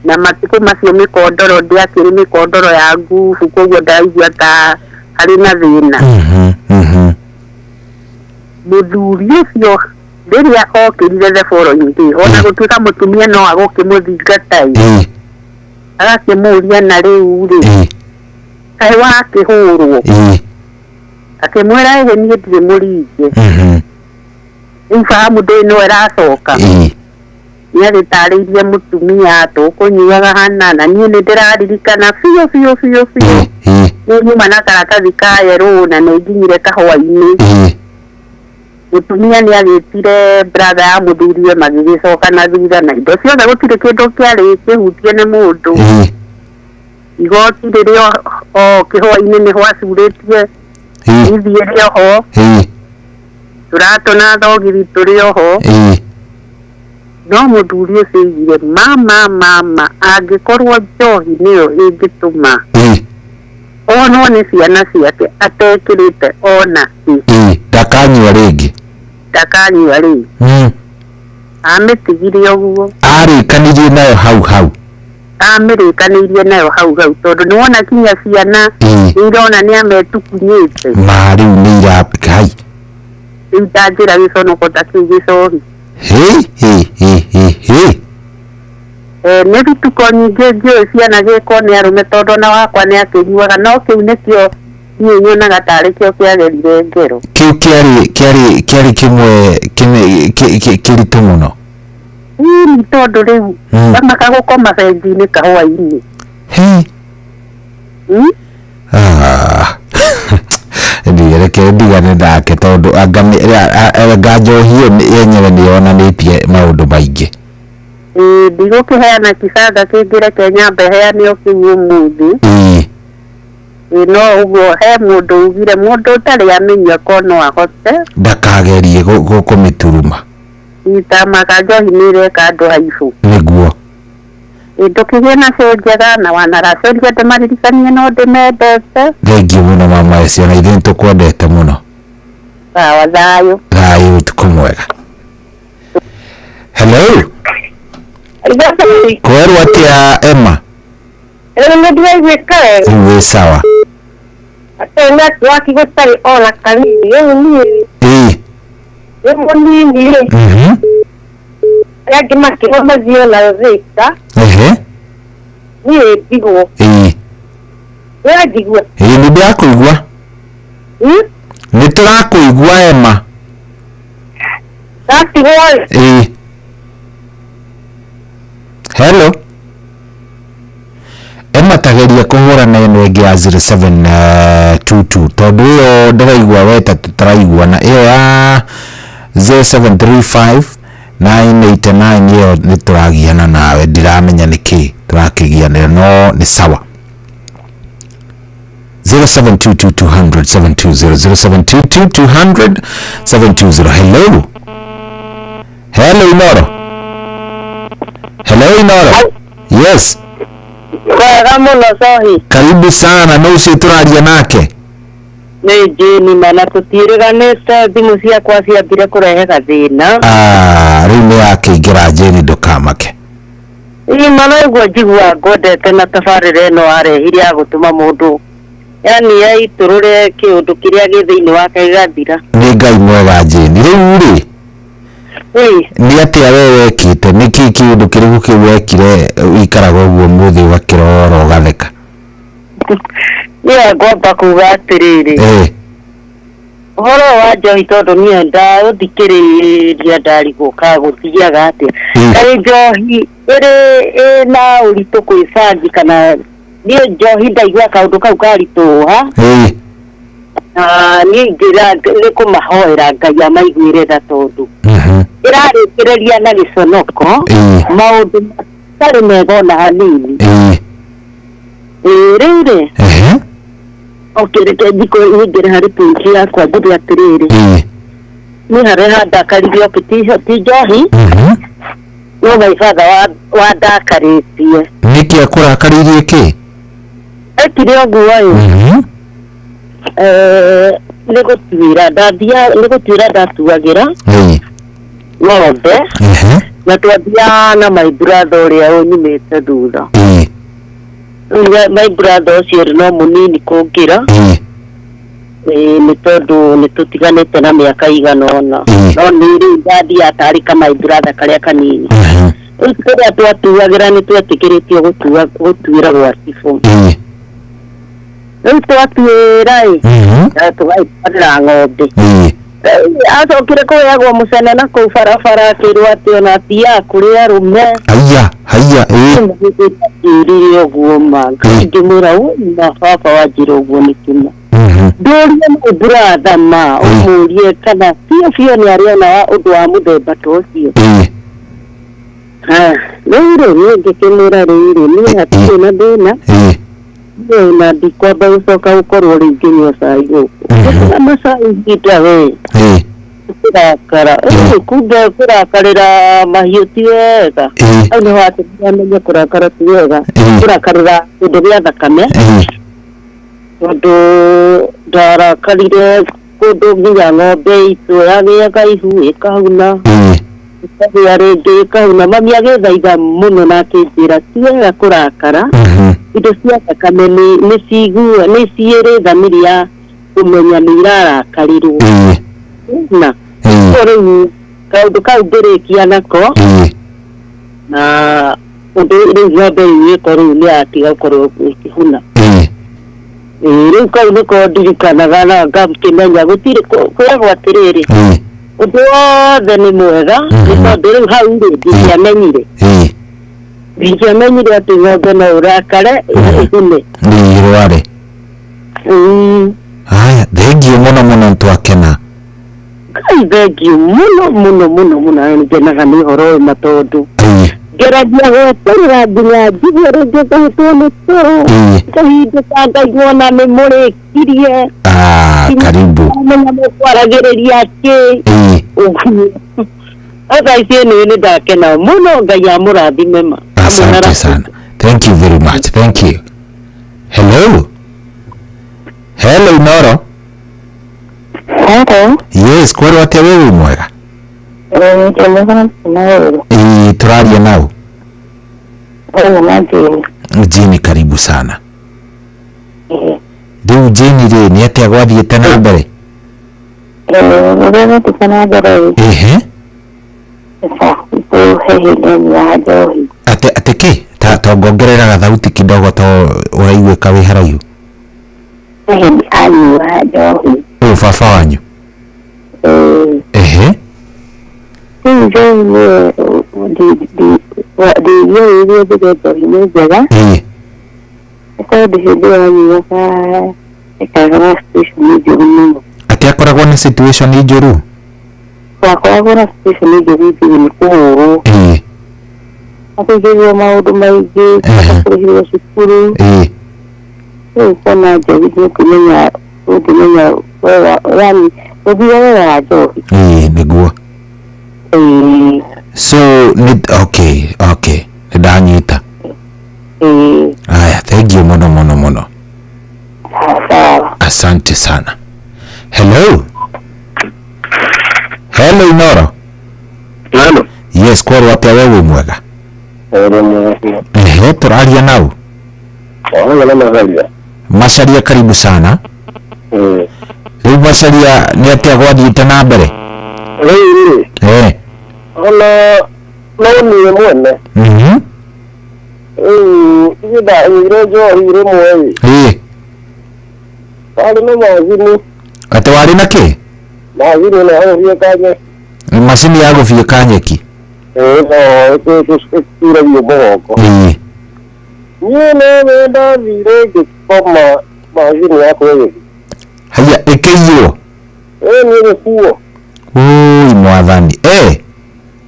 Na matukũ macio mĩkondoro ndĩakĩrĩ mĩkondoro ya ngubu koguo ndaraigua ta harĩ na thĩna. Mũthuri ũcio rĩrĩa okĩrire the following day ona gũtuĩka mũtumia no agũkĩmũthingata ĩ. Agakĩmũria na rĩu rĩ kaĩ wakĩhũrwo. Akĩmwĩra ĩhĩ niĩ ndirĩ mũringe. Rĩu fahamu ndũĩ no ĩracoka. Nĩ agĩtarĩirie mũtumia tũkũnyuaga hana na niĩ nĩ ndĩraririkana biũ biũ biũ biũ. Nĩ nyuma na karatathi ka yerũ na nĩ nginyire kahũa-inĩ. Mũtumia nĩ agĩtire brother ya mũthuriwe magĩgĩcoka na thutha na indo ciothe gũtirĩ kĩndũ kĩarĩ kĩhutie nĩ mũndũ. Igoti rĩrĩa o kĩhũa-inĩ nĩ gwacurĩtie ithiĩ rĩ oho. Tũratũ na thogiri tũrĩ oho. No mũthuri ũcio aigire mama angĩkorwo njohi nĩyo ĩngĩtũma onwo nĩ ciana ciake atekĩrĩte ona kĩ. Ndakanyua rĩngĩ. Ndakanyua rĩngĩ. Amĩtigire ũguo. Arĩkanirie nayo hau hau. Amĩrĩkanĩirie nayo hau hau tondũ nĩ wona kinya ciana nĩ irona nĩ ametukunyĩte. Ma rĩu nĩ ira Ngai. Rĩu ndanjĩra gĩconoko ta kĩu gĩcohi. He. Nĩ bituko nyingĩ njũĩ ciana gĩkwo nĩ arũme tondũ ona wakwa nĩ akĩnyuaga no kĩu nĩkĩo niĩ nyonaga tarĩ kĩo kĩagerire ngero. Kĩu kĩarĩ kĩmwe kĩritũ mũno. Nĩ tondũ rĩu amaka gũkoma bengi-inĩ kahũa-inĩ. Reke ndigane nake tondũ anga njohi ĩyo yenyewe nĩ yonanĩtie maũndũ maingĩ. Ndigũkĩheana kibanda kĩngĩ reke nyambe heane o kĩu ũmũthĩ. No ũguo he mũndũ ugire mũndũ ũtarĩ amĩnyua ko no ahote. Ndakagerie kũmĩturuma. Itamaka njohi nĩ ĩreka andũ haibũ. Nĩguo. Ndũkĩgĩe na cio njega na wanaraceria ndĩmaririkanie no ndĩmendete. Thengiũ mũno mama ũcio na ithuĩ nĩtũkwendete mũno. Sawa thayũ. Thayũ ũtukũ mwega. Hello. Kwerwo atĩa Emma? Rĩu nĩ ndĩraiguĩka wega. Rĩu wĩ sawa. Atĩ netiwaki gũtarĩ ona kanini rĩu niĩ nĩ mũnini rĩ. Arĩa angĩ makĩrwo mathiĩ ona Thika. Niĩ ndigwo. Ũranjigua? Ĩĩ nĩ ndĩrakũigua. Nĩ tũrakũigua Emma. Ndatigwo rĩ. Hello. Emma tageria kũhũra Hũra na ĩno ĩngĩ ya 0722 tondũ ĩyo ndĩraigua weta tũtaraiguana. Ĩyo ya 0735 989 ĩyo nĩ tũragiana nawe, ndiramenya nĩkĩ tũrakĩgianĩra, no nĩ sawa. 0722 200 720, 0722 200 720. Hello, hello Inoro. Hello Inoro. Yes. Wega mũno Sohi. Karibu sana. No ũcio tũraria nake? Nĩ Jane, mana tũtiĩrĩganĩte, thimũ ciakwa ciambire kũrehe gathĩna. Ah, rĩu nĩ yakĩingĩra Jane, ndũkamake. Ĩ mana ũguo njigua ngwendete na tabarĩra ĩno warehire ya gũtũma mũndũ yani aitũrũre kĩũndũ kĩrĩa gĩ thĩinĩ wake gĩgathira. Nĩ Ngai mwega Jane. Rĩu rĩ, nĩ atĩa we wekĩte? Nĩ kĩ kĩũndũ kĩrĩkũ kĩu wekire ũikaraga ũguo mũthĩ ũgakĩrora ũgatheka? Niĩ ngwamba kuga atĩrĩrĩ, ũhoro wa njohi tondũ niĩ ndaũthikĩrĩria ndarigwo ka gũthiaga atĩa. Kaĩ njohi ĩrĩ ĩna ũritũ kwĩ bangi kana niĩ njohi ndaigua kaũndũ kau karitũha, na niĩ ingĩra nĩ kũmahoera Ngai amaiguĩre tha tondũ ĩrarĩkĩrĩria na gĩconoko maũndũ matarĩ mega ona hanini. Rĩu rĩ, okay, reke nyingĩre harĩ pointi yakwa njuge atĩrĩrĩ, niĩ harĩa handakarire okay, ti njohi no my father wandakarĩtie. Nĩkĩ akũrakarĩirie kĩ? Ekire ũguo ĩ, nĩ gũtuĩra ndathia, nĩ gũtuĩra ndatuagĩra ng'ombe, na twathiaga na my brother ũrĩa ũnyumĩte thutha. Rĩu my brother ũcio rĩ no mũnini kũngĩra, nĩ tondũ nĩ tũtiganĩte na mĩaka igana ũna, no nĩ rĩu ndathiaga tarĩ ka my brother karĩa kanini. Rĩu kũrĩa twatuagĩra nĩ twetĩkĩrĩtio gũtuĩra gwa cibũ. Rĩu twatuĩra ĩ, tũgaitwarĩra ng'ombe. Acokire kũheagwo mũcene na kũu barabara akĩrwo atĩ ona athiaga kũrĩ arũme. Haiya haiya. Njĩrire ũguo ma ngĩmwĩra ma baba wanjĩra ũguo nĩkĩma. Ndũrie my brother ma ũmũrie kana biũ biũ nĩ arĩona ũndũ wa mũthemba ta ũcio. Rĩu rĩ, niĩ ngĩkĩmwĩra rĩu rĩ, niĩ hatirĩ na thĩna, na ndikwamba gũcoka gũkorwo rĩu ngĩnyua cai gũkũ. Na macai ihinda we kũrakara, kumbe kũrakarĩra mahiũ ti wega. Hau nĩho atũmire amenye kũrakara ti wega, kũrakarĩra kĩndũ gĩa thakame, tondũ ndarakarire kũndũ nginya ng'ombe itũ yagĩaga ihu ĩkahuna, ĩkagĩa rĩngĩ ĩkahuna. Mami agĩthaitha mũno na akĩnjĩra ti wega kũrakara, indo cia thakame nĩ cigua nĩ ciĩrĩ thamiri ya kũmenya nĩ irarakarirwo. Na rĩu kaũndũ kau ngĩrĩkia nako, na ũndũ rĩu ng'ombe rĩu ĩko rĩu nĩ yatiga gũkorwo ĩkĩhuna. Rĩu kau nĩko ndirikanaga na ngakĩmenya gũtirĩ kwĩragwo atĩrĩrĩ, ũndũ wothe nĩ mwega, nĩ tondũ rĩu hau rĩ ndingĩamenyire, ndingĩamenyire atĩ ng'ombe no ũrakare ĩhune ĩrware. Haya, thengiũ mũno mũno, twakena. Ngai thengiũ mũno mũno mũno mũno, ngenaga nĩ ũhoro ũyũ ma tondũ ngeragia gweterera nginya njigue rĩngĩ ngahĩtwo nĩ toro kahinda ngaigua ona nĩ mũrĩkirie. Karibu. Menya mũkwaragĩrĩria kĩ ũguo. Thaa ici nĩ ndakena mũno, Ngai amũrathime ma. Asante sana. Thank you very much. Thank you. Hello. Hello Inoro. Hello. Yes, kwero atĩa wewe mwega? Tũraria nao. Jane, karibu sana. Rĩu Jane rĩ, nĩ atĩa gwathiĩte na mbere? Ate kĩ? Ta ngongerera gathauti kidogo to ũraiguĩka wĩ haraihu. Ũyũ baba wanyu? Ehe. Tondũ hĩndĩ ĩyo anyuaga ekaga na situation njũru mũno. Atĩ akoragwo na situation njũru? Wakoragwo na situation njũru njugu nĩ kũhũrwo. Akĩigĩrwo maũndũ maingĩ, kũrĩhĩrwo cukuru. Rĩu kuona njohi nĩ ũngĩmenya wega, yani ũthiĩ wega wa njohi. Nĩguo. So nĩ okay nĩ ndanyita. Aya, thank you muno muno muno. Asante sana. Hello. Hello Inoro. Hello. Yes, kwarwo atia wewe mwega? Ehe, tũraria nau. Macaria karibu sana. Rĩu Macaria nĩ atĩa gwathiĩte na mbere? Rĩu rĩ. Ona no niĩ mwene. Rĩu ithuĩ ndanyuire njohi rĩmwe ĩ. Warĩ na macini. Atĩ warĩ na kĩ? Macini ĩno ya gũbiĩka nyeki. Macini ya gũbiĩka nyeki? Ĩĩ no ĩturagio mũgongo. Niĩ no ndathire ngĩkoma macini yakwa ĩgĩthiĩ. Haya, ĩkĩiywo? Ĩĩ nĩ gĩkuo. Ũi mwathani.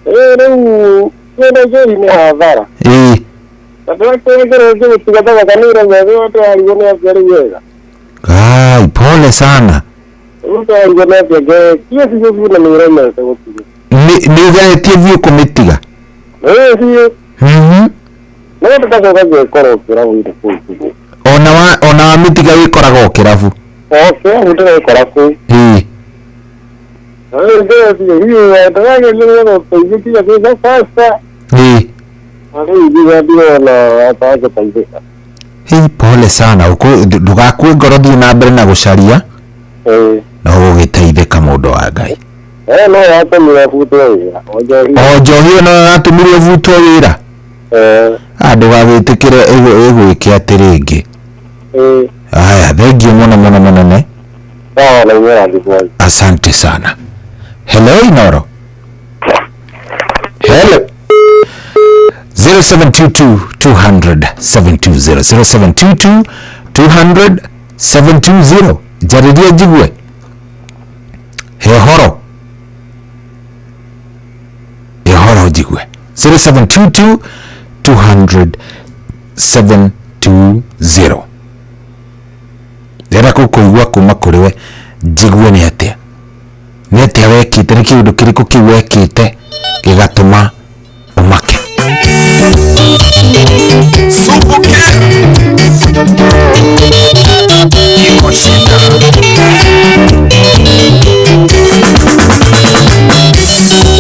Rĩu kĩndũ njohi nĩ hathara. Na ndĩrakĩrĩkĩrwo ngĩgĩtiga kanĩra mothe ndĩrarigwo nĩ atĩa rĩu wega. Kai, pole sana. Rĩu ndĩrarigwo nĩ atĩa ngeretie biũ biũ na nĩremete gũtiga. Nĩ ũgeretie biũ kũmĩtiga? Ĩĩ biũ. No ndĩracoka ngekora kĩrabu-inĩ kũu biũ. Ona wamĩtiga wĩkoraga o kĩrabu? O kĩrabu ndĩrekora kũu. Rĩu ngeretie biũ ndĩrageria nĩgetha ũteithio nginya gwĩka pasta. Na rĩu nginya ndirona atangĩteithĩka. Hei, pole sana. Ndũgakue ngoro, thiĩ na mbere na gũcaria. Na ũgũgĩteithĩka mũndũ wa Ngai. No yatũmire butwo wĩra. O njohi ĩno yatũmire ũbutwo wĩra? Ndũgagĩtĩkĩre ĩgwĩke atĩ rĩngĩ. Aya, thengiũ mũno mũno mũnene. Asante sana. Hello Inoro. Hello. 0722 200 720 0722 200 720. Njarĩria njigue. He ũhoro. He ũhoro njigue. 0722 200 720. Ndĩrenda kũigua kuma kũrĩ we njigue nĩ atĩa. Nĩ atĩa wekĩte, nĩ kĩũndũ kĩrĩkũ kĩu wekĩte gĩgatũma ũmake. Subuke iko shida.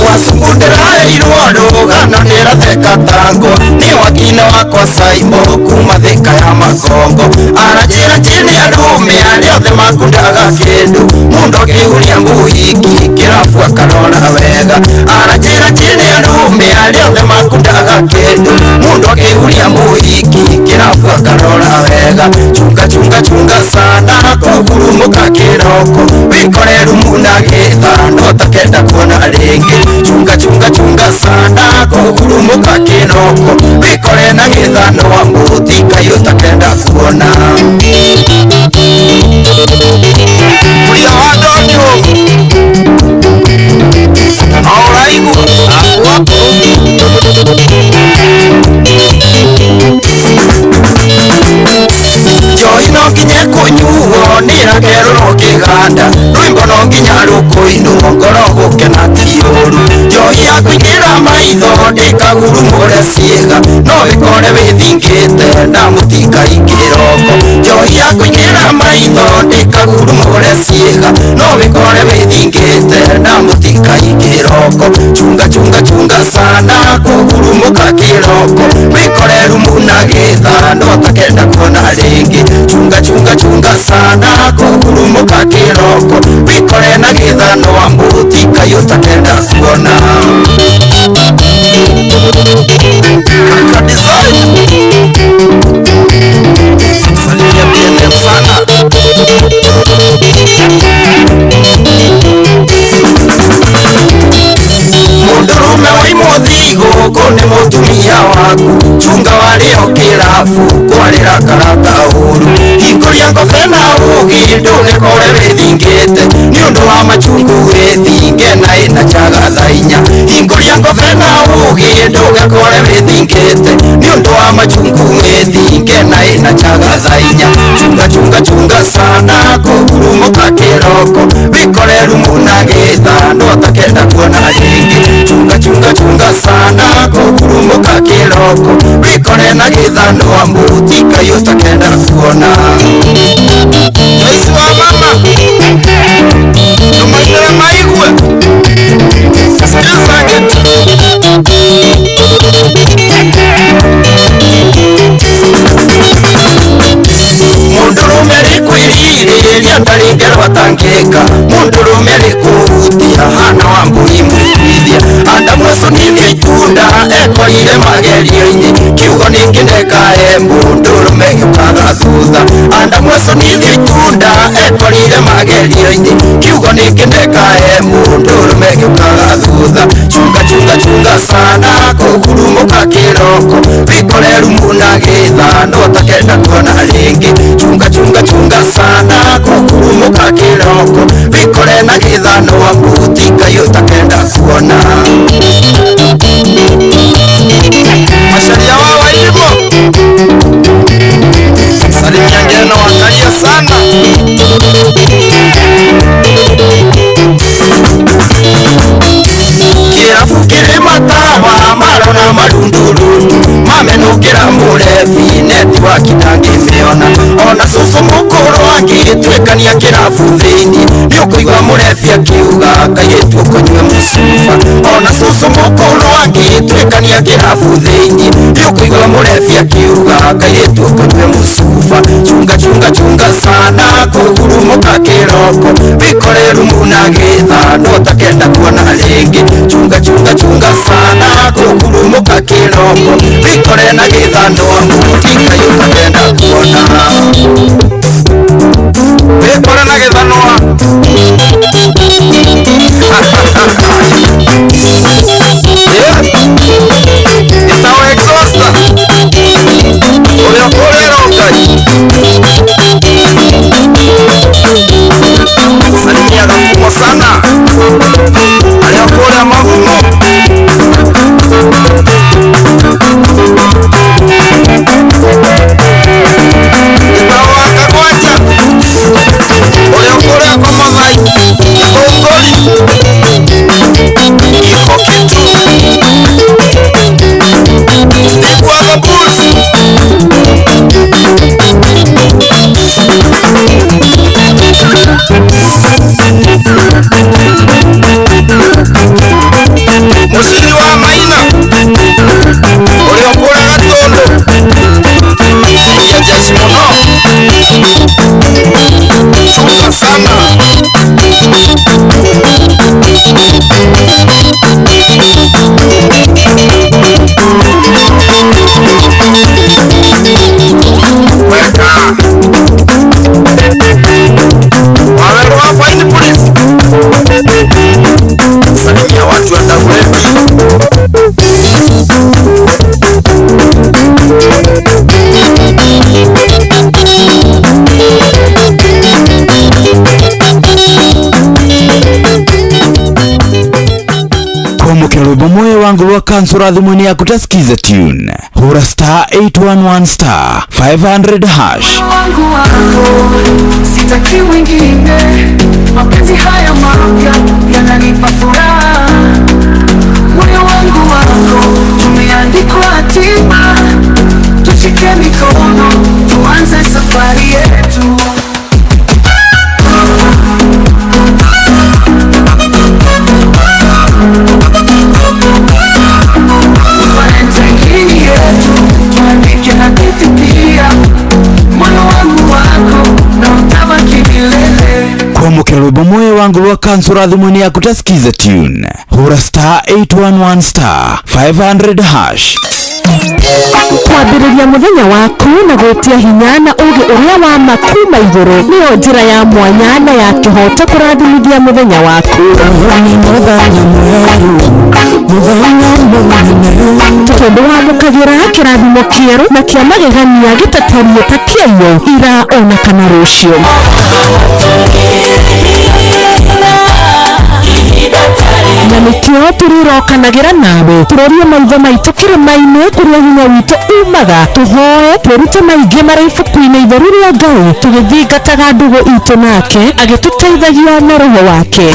Wasukundirairwo rũgano nĩratheka tango nĩ wakina wakwa Saimo kuma Thika ya Makongo aranjĩra chini arũme arĩa othe makundaga kĩndũ mũndũ akĩhuria mũhiki kĩrabu akarora wega aranjĩra chini arũme arĩa othe makundaga kĩndũ mũndũ akĩhuria mũhiki kĩrabu akarora wega chunga chunga chunga sana kũgurumũka kĩroko wikore rumu na gĩthano takenda kuona rĩngĩ chunga chunga chunga sana kũgurumũka kĩroko wikore na gĩthano wa mũthi kai ũtakenda kuona Kuria wa ndonyo Aũraigua aku Njohi no nginya kũnyuo nĩrakerũrwo kĩganda rwĩmbo no nginya rũkũinwo ngoro gũkena ti ũru njohi ya kũingĩra maitho ndĩkagurumũre ciĩga no ĩkore wĩthingĩte na mũtinga kĩroko njohi ya kũingĩra maitho ndĩkagurumũre ciĩga no ĩkore wĩthingĩte na mũtinga kĩroko chunga chunga chunga sana kũgurumũka kĩroko wĩkore rumu na gĩthano takenda kuona rĩngĩ chunga chunga chunga sana kũgurumũka kĩroko wĩkore na gĩthano wa mũthi kai ũtakenda kuona Kaka design Salimia BNM sana Mũndũrũme wa imũthi gũkũ nĩ mũtumia waku chunga warĩo kĩra kĩrabu kwarĩra karata ũru Hingũria ngobe na ũgĩ ndũgekore wĩthingĩte nĩ ũndũ wa machungu wĩthinge na ĩna chaga thaa inya Hingũria ngobe na ũgĩ ndũgekore wĩthingĩte nĩ ũndũ wa machungu wĩthinge na ĩna chaga thaa inya Chunga chunga chunga sana kũhurumũka kĩroko wĩkore rumu na gĩthano ũtakenda kuona rĩngĩ Chunga chunga chunga sana kũhurumũka kĩroko wĩkore na gĩthano amutika ũtakenda kuona Joyce wa mama Tumainire maigue Sikiza gitu Mundurume ari kwĩrirĩria ndarĩ atangĩka Mundurume arĩ kũhutia hana wa mbũri mũkuithia Adamu acũnithia itunda ekorire magerio-inĩ Kiugo nĩkĩnekae mũndũrũme gĩũkaga thutha Adamu acũnithia itunda ekorire magerio-inĩ Kiugo nĩkĩnekae mũndũrũme gĩũkaga thutha Chunga chunga chunga sana kũhurumũka kĩroko wĩkore rumu na gĩthano ũtakenda kuona rĩngĩ Chunga chunga chunga sana kũhurumũka kĩroko wĩkore na gĩthano amutika ũtakenda kuona Masharia wa wailimo Salimia ngeno wakalia sana Kĩrabu kĩrĩ matawa marona marundurundu mamenũkĩra mũrebi netiwaki ndangĩmĩona Ona cũcũ mũkũrũ angĩtuĩkania kĩrabu thĩinĩ nĩũkũigua mũrebi akiuga kairĩtu ũkũnyue mũcuba Ona cũcũ mũkũrũ angĩtuĩkania kĩrabu thĩinĩ nĩũkũigua mũrebi akiuga kairĩtu ũkũnyue mũcuba Chunga chunga chunga sana kũhurumũka kĩroko wĩkore rumu na gĩthano ũtakenda kuona rĩngĩ Chunga chunga chunga sana kũhurumũka kĩroko wĩkore na gĩthano amutika ũtakenda kuona Wĩkore na gĩthano Ĩtawo exhauster Ũrĩa ũkũrĩra Ngai Salimia gakumo sana Arĩa kũrĩa magumo Ĩtawo akagwanja Ũrĩa kũrĩa kwa Mathai Gĩthũngũri Iko kitu Stick wa the Bulls Mũciri wa Maina Ũrĩa ũkũrĩa Gatũndũ Iria jeshi mũno Chunga sana Weka Waweru wa Fine Police Salimia watu wa Dagoretti Kwamũkĩra rwĩmbo moyo wangu rwa kansura thimũ-inĩ yaku ta skiza tune hũra star 811 star 500 hash wangu wako sitaki mwingine mapenzi haya mapya yananipa furaha moyo wangu wako tumeandikwa hatima tushike mikono tuanze safari yetu Valentine yetu tuandike hadithi pia moyo wangu wako na utabaki milele Kwamũkĩra rwĩmbo moyo wangu rwa kansura thimũ-inĩ yaku ta skiza tune hũra star 811 star 500 hash Kwambĩrĩria mũthenya waku na gwĩtia hinya na ũũgĩ ũrĩa wa ma kuma igũrũ nĩyo njĩra ya mwanya na ya kĩhooto kũrathimithia mũthenya waku. Tondũ wa mũka Tũkĩamũkagĩra kĩrathimo kĩerũ na kĩa magegania gĩtatariĩ ta kĩayo ira ona kana rũciũ. Na nĩkĩo tũrĩrokanagĩra nawe tũrorie maitho maitũ kĩrĩma-inĩ kũrĩa hinya witũ umaga, tũhoe twĩrute maingĩ marĩ ibuku-inĩ itheru rĩa Ngai, tũgĩthingataga ndũgũ itũ nake agĩtũteithagia na roho wake.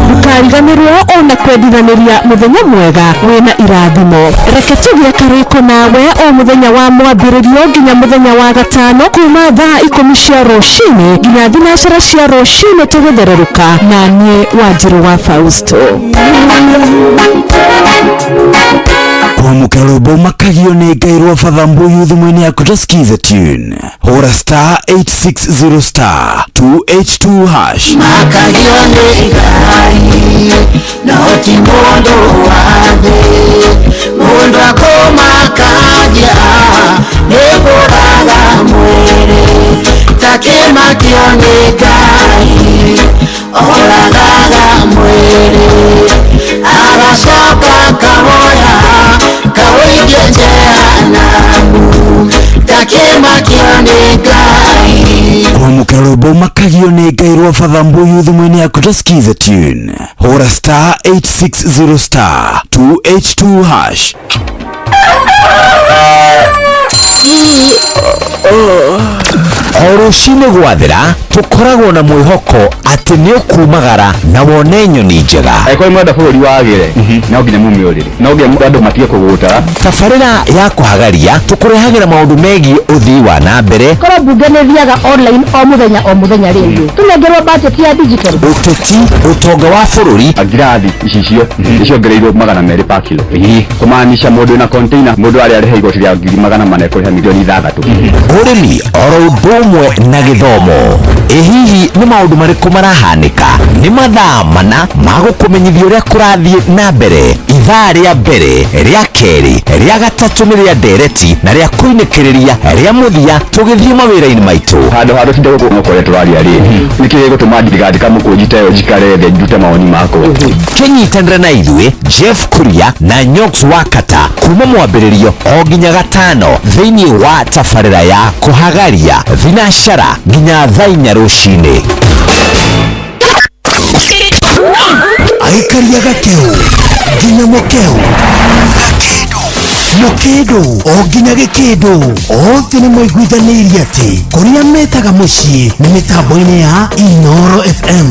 Ndũkariganĩrwo ona kwendithanĩria mũthenya mwega wĩna irathimo. Reke tũgĩe karĩko nawe o mũthenya wa mwambĩrĩrio nginya mũthenya wa gatano kuma thaa 10 cia rũcinĩ nginya 9 cia rũcinĩ tũgĩthererũka na niĩ Wanjirũ wa Fausto. Kwamũkĩra rwĩmbo makagio nĩ Ngai rwa Father Mbuyu thimũ-inĩ yaku ta skiza tune. Hũra star 860 star 282 hash. Makagio nĩ Ngai no ti mũndũ wa thĩ, mũndũ akũmakagia nĩ kũraga mwĩrĩ, takĩmakio nĩ Ngai oragaga mwĩrĩ, agacoka kawoya kawĩikie jehanamu, takĩmakio nĩ Ngai. Kwamũkĩra rwĩmbo makagio nĩ Ngai rwa Father Mbuyu thimũ-inĩ yaku ta skiza tune. Hũra star 860 star 282 hash. O rũcinĩ gwathera tũkoragwo na mwĩhoko atĩ nĩ ũkumagara na wone nyoni njega. Angĩkorwo mwenda bũrũri wagĩre no nginya mume ũrĩrĩ, no nginya andũ matige kũgũta. Tabarĩra ya kũhagaria tũkũrehagĩra maũndũ megiĩ ũthii wa na mbere. Korwo mbunge nĩ thiaga online o mũthenya rĩngĩ tũnengerwo budget ya digital. Ũteti, ũtonga wa bũrũri. Ngirathi icicio nĩciongereirwo 200 per kilo, kũmaanisha mũndũ wĩna container mũndũ arĩa arĩha igoti rĩa 400,000 ekũrĩha milioni 6. Ũrĩmi oro ũndũ ũmwe na gĩthomo. Ĩ hihi nĩ maũndũ marĩkũ marahanĩka? Nĩ mathaa mana ma gũkũmenyithia ũrĩa kũrathiĩ na mbere. Ithaa rĩa mbere, rĩa kerĩ, rĩa gatatũ nĩ rĩa ndereti na rĩa kũinĩkĩrĩria rĩa mũthia tũgĩthiĩ mawĩra-inĩ maitũ. Handũ ha tũtinde gũkũ kũrĩa tũraria rĩ, nĩkĩ gĩgũtũma ndigandĩka mũkũnji ta ĩyo njikare thĩ ndute mawoni makwa? Kĩnyitanĩra na ithuĩ Jeff Kuria na Nyox Wakata kuma mwambĩrĩrio o nginya gatano thĩinĩ wa tabarĩra ya kũhagaria thinacara nginya thaa 4 rũcinĩ. Aikaria gakeu nginya mũkeu mũkĩndũ o nginya gĩkĩndũ othe nĩ maiguithanĩirie atĩ kũrĩa metaga mũciĩ nĩ mĩtambo-inĩ ya Inoro FM.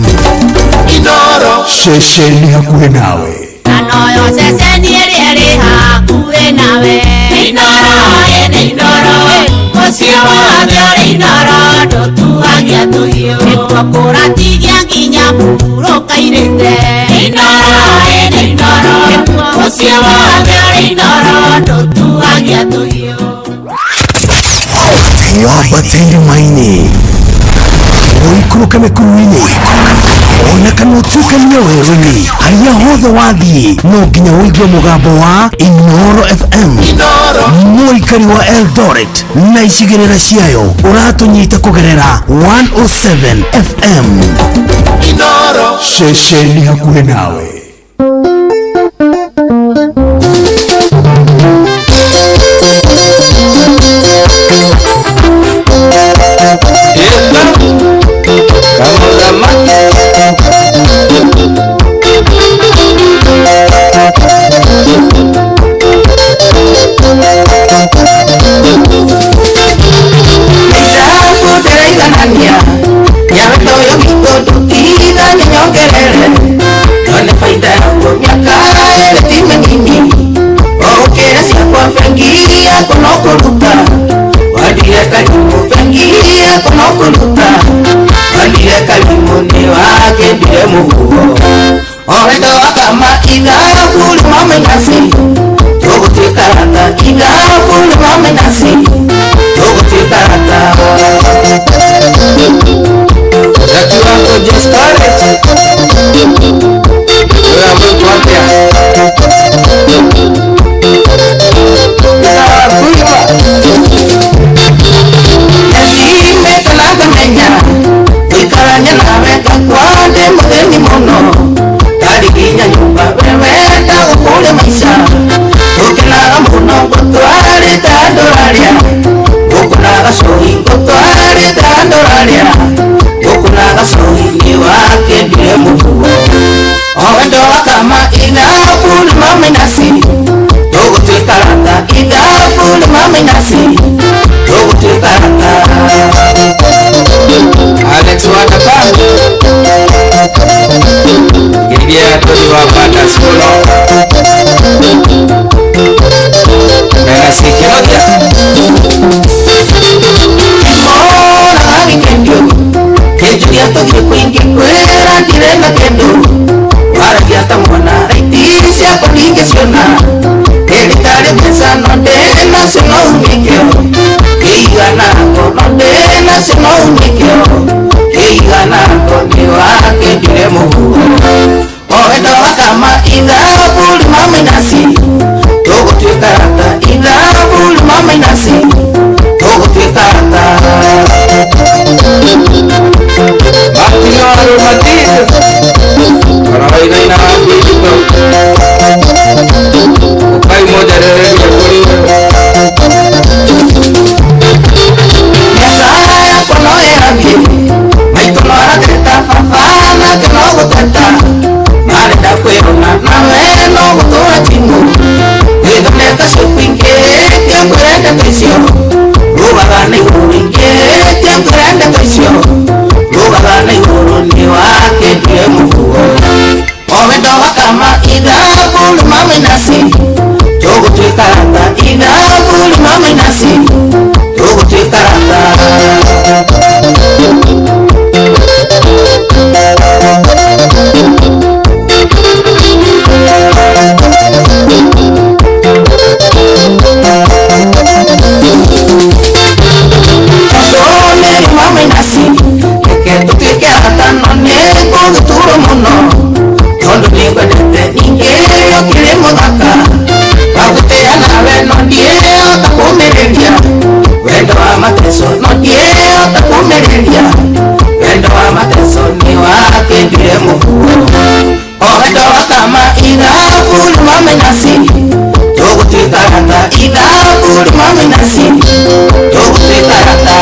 Inoro ceceni hakuhĩ nawe. Anoyo ceceni ĩrĩa ĩrĩ hakuhĩ nawe. Inoro ĩnĩ Inoro mũciĩ wothe ũrĩ Inoro ndũtuagia tũhiũ nĩkuo kũratigia nginya mũhurũka-irĩte. Inoro ĩnĩ Inoro mũciĩ wothe ũrĩ Inoro ndũtuagia tũhiũ. Wambate irĩma-inĩ, ũikũrũke mĩkuru-inĩ, ona kana ũtuĩkanie werũ-inĩ, harĩa hothe wathiĩ no nginya ũigue mũgambo wa Inoro FM. Mũikari wa Eldoret na icigĩrĩra ciayo ũratũnyita kũgerera 107 FM. Inoro ceceni hakuhĩ nawe. Nawe Ndũrarĩa gũkũ na gacohi wakendire mũhuo o wendo wakama ithabu nĩ mamenasi tũgũtuĩka rata ithabu nĩ mamenasi tũgũtuĩka rata. Alex Watapa Geithia Tony wa Bandas mũno mena Sikinothia. Mona gĩkendũ kĩnjuria tũthiĩ kwingĩ kwĩra ndirenda kĩndũ waragia ta mwana raiti ciakwa ndingĩciona ĩrĩtarĩ mbeca no ndĩnacio no umithio kĩiganago no ndĩnacio no umithio kĩiganago nĩ wakĩndire mũhuo o wendo wakama ithabu rĩmamenasi tũgũtuĩka rata ithabu rĩmamenasi tũgũtuĩka rata. Martino Arumatito Karawainaina Digital Ukai moja rĩrĩria kũrĩ Mĩaka yakwa no ĩrathiĩ maitũ no arateta baba nake no gũteta marenda kwĩrona nawe no gũtũra timũ gwĩthondeka ciũku ingĩ ngĩkwĩra ndeto icio rugaga na igũrũ ingĩ ngĩkwĩra ndeto icio rugaga na igũrũ nĩ wakendire mũhuo o wendo wakama ithabu rĩmamenasi tũgũtuĩka rata ithabu rĩmamenasi tũgũtuĩka rata. Tondũ mamenasi reke tũtuĩke arata no nĩ ngũgĩturwo mũno tondũ nĩngwendete ningĩ ũkĩrĩ mũthaka wagũtĩa nawe no ndiĩhota kũmĩrĩria wendo wa mateso no ndiĩhota kũmĩrĩria wendo wa mateso nĩ wakĩndire mũhuo o wendo wakama ithabu rĩmamenasi tũgũtuĩka rata ithabu rĩmamenasi tũgũtuĩka rata.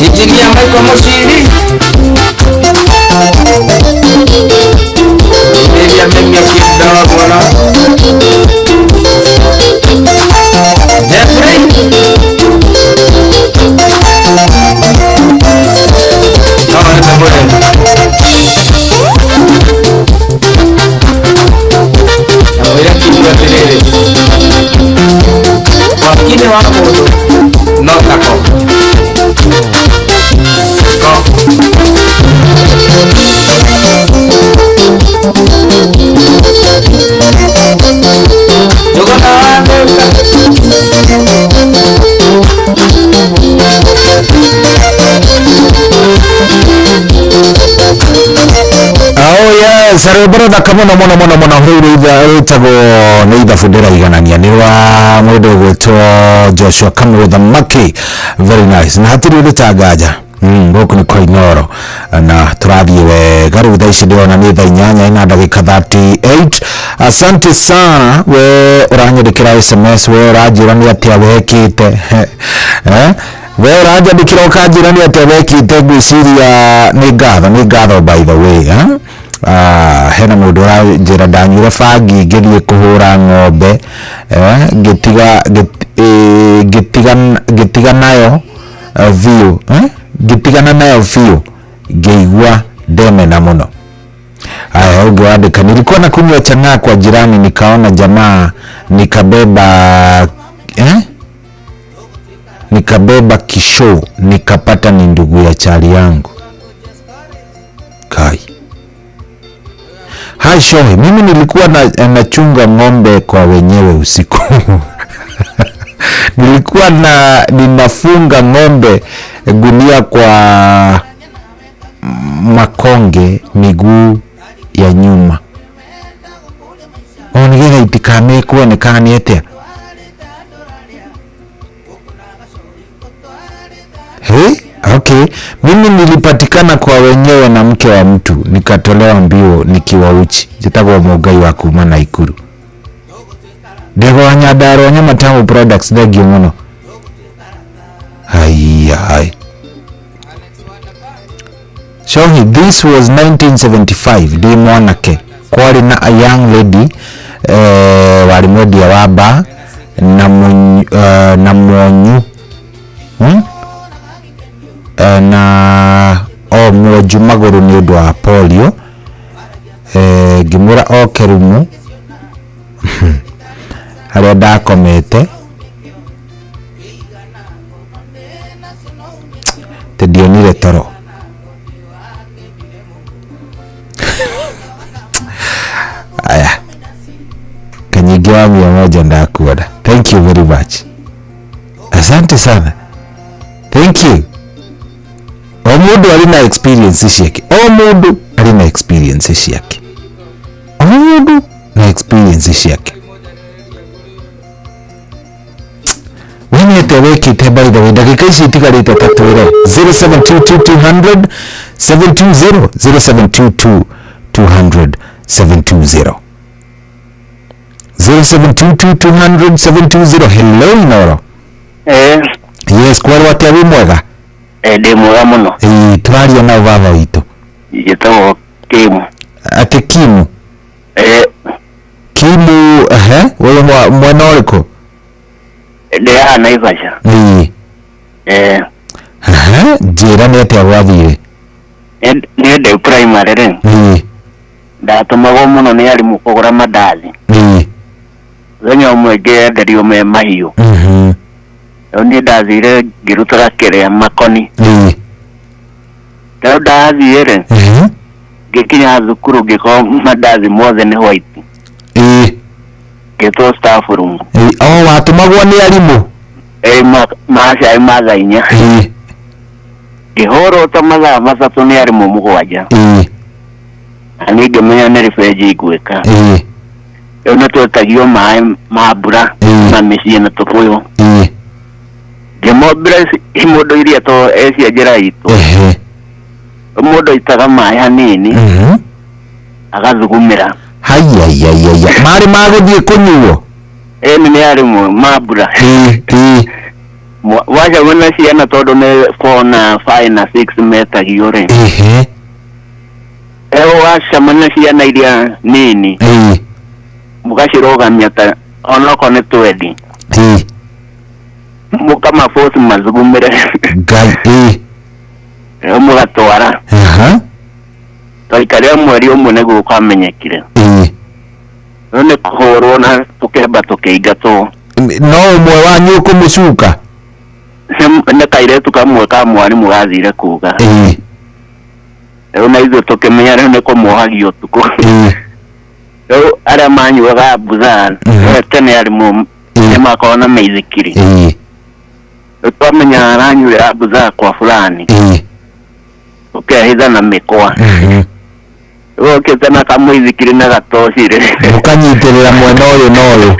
Injinia Michael Mushiri Geithia Memia Kidogo mũno Jeffrey No nĩ mũrĩ na mwĩre kiugo atĩrĩrĩ wakine wa mũndũ no tako ko. Njũgũna wa Thĩka Oh yes, rwĩmbo rũthaka mũno mũno mũno mũno rũu rwĩtagwo nĩ ithabu ndĩraiganania nĩ rwa mũndũ ũgwĩtwo Joshua Kamau Thamaki, very nice na hatirĩ ũndũ ta nganja gũkũ nĩ kwa Inooro na tũrathiĩ wega rĩu thaa ici ndĩrona nĩ thaa 8 na ndagĩka 38. Asante sana we ũranyandĩkĩra SMS, we ũranjĩra nĩ atĩa wekĩte we ũranjandĩkĩra ũkanjĩra nĩ atĩa wekĩte ngwĩciria nĩ ngatho by the way hena mũndũ ũranjĩra ndanyuire bangi ngĩthiĩ kũhũra ng'ombe ngĩtiga nayo biũ ngĩtigana nayo biũ ngĩigua ndemena mũno. Aya ũngĩ wandĩka nilikuwa nakunywa chang'aa kwa jirani nikaona jamaa nikabeba nikabeba kisho nikapata ni ndugu ya chali yangu. Kai. Hai shohe, mimi nilikuwa nachunga ng'ombe kwa wenyewe usiku. Nilikuwa ninafunga ng'ombe gunia kwa makonge miguu ya nyuma. O nigetha itikamĩkwe nĩ kana nĩ atĩa? Hey, okay. Mimi nilipatikana kwa wenyewe na mke wa mtu, nikatolewa mbio nikiwa uchi. Njĩtagwo Mũngai wa kuma Naikuru. Ndegwa wa Nyandarua Nyama Tamu Products, thengio mũno. Haiya hai. Shohi, this was 1975, ndĩ mwanake. Kwarĩ na a young lady warĩ mwendia wa bar na na mwonyu na o mwenju magũrũ nĩ ũndũ wa polio. Ngĩmwĩra oke rumu harĩa ndakomete, atĩ ndionire toro. Aya, kanyingi wa 100 ndakuona. Thank you very much, asante sana, thank you. O mũndũ arĩ na experience ciake, o mũndũ arĩ na experience ciake, o mũndũ na experience ciake. Wĩnĩte wĩkĩte, by the way, ndagĩka ici itigarĩte ta twĩre 0722 200 720, 0722 200 720, 0722 200 720. Hello, Inoro. Yes, kwarwo atĩa, wĩ mwega? Ndĩ mwega mũno. Ĩĩ, tũraria na baba witũ. Njĩtagwo Kimu. Atĩ Kimu? Kimu, ehe, wĩ mwena ũrĩkũ? Ndĩ haha Naivasha. Ĩĩ. Ehe, njĩra nĩ atĩa gwathire. Niĩ ndĩ primary rĩ. Ndatũmagwo mũno nĩ arimũ kũgũra mandathi. Mũthenya ũmwe ngĩenderio me mahiũ. Rĩu niĩ ndathire ngĩrutaga kĩrĩa makoni. Rĩu ndathiĩ rĩ, ngĩkinya thukuru ngĩkorwo mandathi mothe nĩ white. Ngĩtwo staff room. Ĩĩ, o watũmagwo nĩ arimũ? Ĩĩ, ma cai ma thaa 4. Ngĩhũrwo ta mathaa 3 nĩ arimũ 7. Na niĩ ngĩmenya nĩ revenge ngwĩka. Rĩu nĩ twetagio maĩ ma mbura na mĩciĩ na tũbũyũ. Ngĩmombĩra imondo iria to cia njĩra itũ. Mũndũ aitaga maĩ hanini agathugumĩra. Haiyaiyaiyaiya, marĩ ma gũthiĩ kũnyuo? Ĩĩ, nĩ arimũ ma mbura. Wacagwo na ciana tondũ nĩ 4 na 5 na 6 metagio rĩ. Rĩu wacemania na ciana iria nini mũgacirũgamia ta onokorwo nĩ 20. Mũkamaboci mathugumĩre. Ngai, ĩĩ. Rĩu mũgatwara. Twaikarire mweri ũmwe nĩguo kwamenyekire. Rĩu nĩ kũhũrwo na tũkĩamba tũkĩingatwo. No ũmwe wanyu ũkũmũcuka? Nĩ kairĩtu kamwe ka mwarimũ gathire kuga. Rĩu na ithuĩ tũkĩmenya rĩu nĩ kũmuohagia ũtukũ. Rĩu arĩa manyuaga mbutha tene arimũ nĩ makoragwo na mĩithikiri. Rĩu twamenya aranyuĩra mbutha kwa fulani, ũkehitha na mĩkwa. Rĩu ũkĩte na kamũithikiri na gatoci rĩ, mũkanyitĩrĩra mwena ũyũ na ũyũ.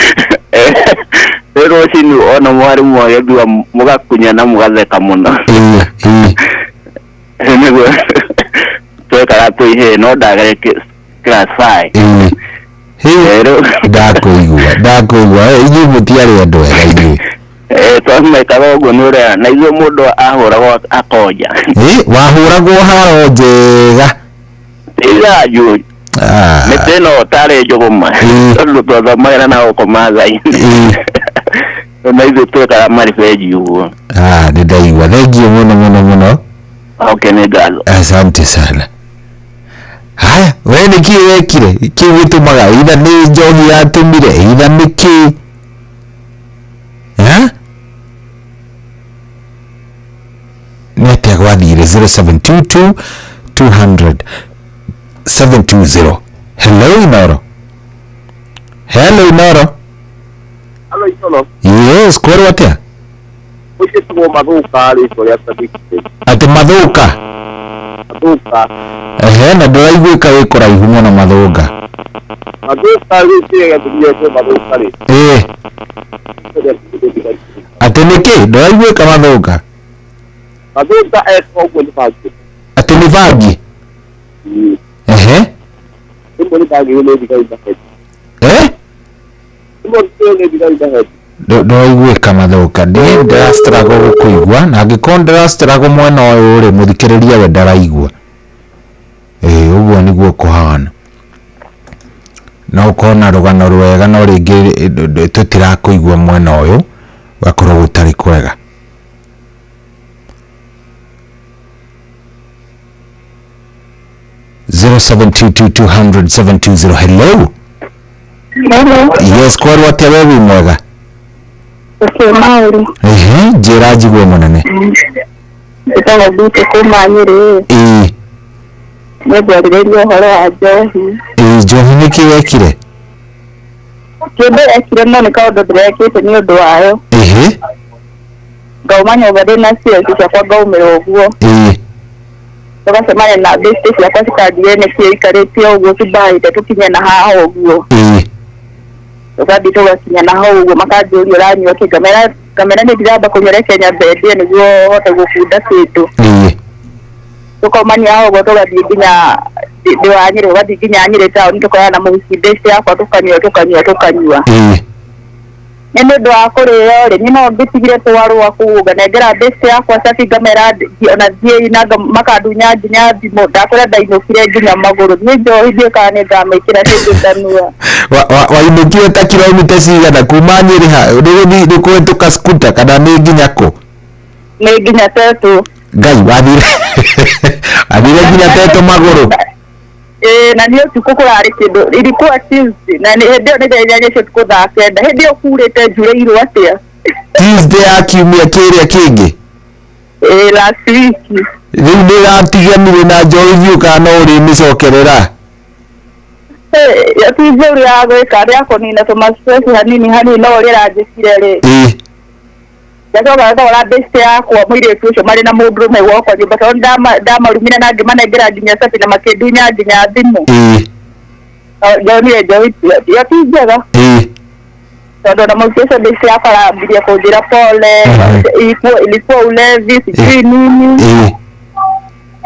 Rĩu rũcinĩ ona mwarimũ agĩthua mũgakunya na mũgatheka mũno. Nĩguo twekaga twĩ ihĩĩ, no ndageretie class 5. Ndakũigua, inyuĩ mũtiarĩ andũ ega inyuĩ. Twamekaga ũguo nĩ ũrĩa na ithuĩ mũndũ ahũragwo akonja. Wahũragwo haro njega? Ĩthanju mĩtĩ ĩno tarĩ njũgũma, tondũ twathomagĩra na gũkũ Maathai-inĩ. Na ithuĩ twekaga maribenji ũguo. Nĩ ndaigua, thengiũ mũno mũno mũno. Okay, nĩ ngatho. Asante sana. Haya, we nĩ kĩĩ wekire kĩu gĩtũmaga, either nĩ njohi yatũmire, either nĩ kĩĩ? Nĩ atĩa gwathire? 0722 200 720. Hello, Inoro. Hello, Inoro. Hello, Inoro. Yes, kwerwo atĩa? Ũcĩtagwo Mathũka rĩtwa rĩa Sadiki. Atĩ Mathũka? Mathũka. Ehe, na ndũraiguĩka wĩ kũraihu mũno Mathũka. Mathũka rĩ, kĩrĩa gĩatũmire etwo Mathũka rĩ? Atĩ nĩkĩ ndũraiguĩka Mathũka? Mathũka etwo ũguo nĩ bangi. Atĩ nĩ bangi? Ehe. Rĩmwe nĩ ndagĩrĩirwo nĩ thigari makĩria. Ndũraiguĩka Mathoka, ndĩra struggle gũkũigua, na angĩkorwo ndĩra struggle mwena ũyũ rĩ, mũthikĩrĩria we ndaraigua. Ũguo nĩguo kũhana. No ũkorwo na rũgano rwega no rĩngĩ tũtirakũigua mwena ũyũ, gũgakorwo gũtarĩ kwega. 0722200720. Hello. Hello. Yes, kwarwo atĩa we wĩ mwega? Okay, mauri. Ehe, njĩra njigue mũnene. Njĩtagwo Beauty kuma Nyĩrĩ. Ĩĩ. Nĩngwarĩrĩria ũhoro wa njohi. Ĩĩ, njohi nĩkĩ wekire? Kĩndũ ekire no nĩ kaũndũ ndĩrekĩte nĩ ũndũ wayo. Ehe. Ngauma nyũmba ndĩna ciaci ciakwa ngaumĩra ũguo. Ĩĩ. Tũgacemania na bĩcĩ ciakwa cikanjire nĩkĩĩ ikarĩte ũguo cimbahĩte tũkinye na haha ũguo. Ĩĩ. Tũgathiĩ tũgakinya na hau ũguo makanjũria ũranyua kĩ, ngamera nĩ ndiramba kũnyua reke nyambe ndĩe nĩguo hote gũkunda kĩndũ. Ĩĩ. Tũkaumania hau ũguo tũgathiĩ nginya ndĩ wa Nyĩrĩ, ũgathiĩ nginya Nyĩrĩ taũni tũkorana na mũici bĩcĩ yakwa tũkanyua tũkanyua tũkanyua. Ĩĩ. Nĩ ũndũ wa kũrĩo rĩ, niĩ no ngĩtigire twarũa kũu nganengera bĩcĩ yakwa cabi ngamera ona thiĩi na makandunya nginya thimũ ndakwĩra ndainũkire nginya magũrũ. Niĩ njohi ndiũĩ kana nĩ ngamĩkĩra hĩndĩ kanua. Wainũkire ta kilomita cigana kuma Nyĩrĩ ha? Nĩ kũhĩtũka scooter kana nĩ nginya kũ? Nĩ nginya Tetu. Ngai, wathire nginya Tetu magũrũ? Na nĩ ũtukũ kũrarĩ kĩndũ ilikuwa Tuesday na hĩndĩ ĩyo nĩ thaa inyanya cia ũtukũ thaa kenda hĩndĩ ĩyo kurĩte njurĩirwo atĩa. Tuesday ya kiumia kĩrĩa kĩngĩ? Ĩĩ, last week. Rĩu nĩ ĩratiganire na njohi biũ kana no ũrĩmĩcokerera? Ti njũru ya gwĩka ya kũnina tũma-stress hanini hanini no ũrĩa ĩranjĩkire rĩ. Ĩĩ. Ndacoka ngatwara bĩcĩ yakwa mũirĩtu ũcio marĩ na mũndũrũme gwakwa nyũmba tondũ ndamarumire na ngĩmanengera nginya cabi na makĩndunya nginya thimũ. Ĩĩ. Ndonire njohi yo ti njega. Ĩĩ. Tondũ ona mũciĩ ũcio bĩcĩ yakwa arambirie kũnjĩra pole, ilikuwa ulevi sijui nini. Ĩĩ.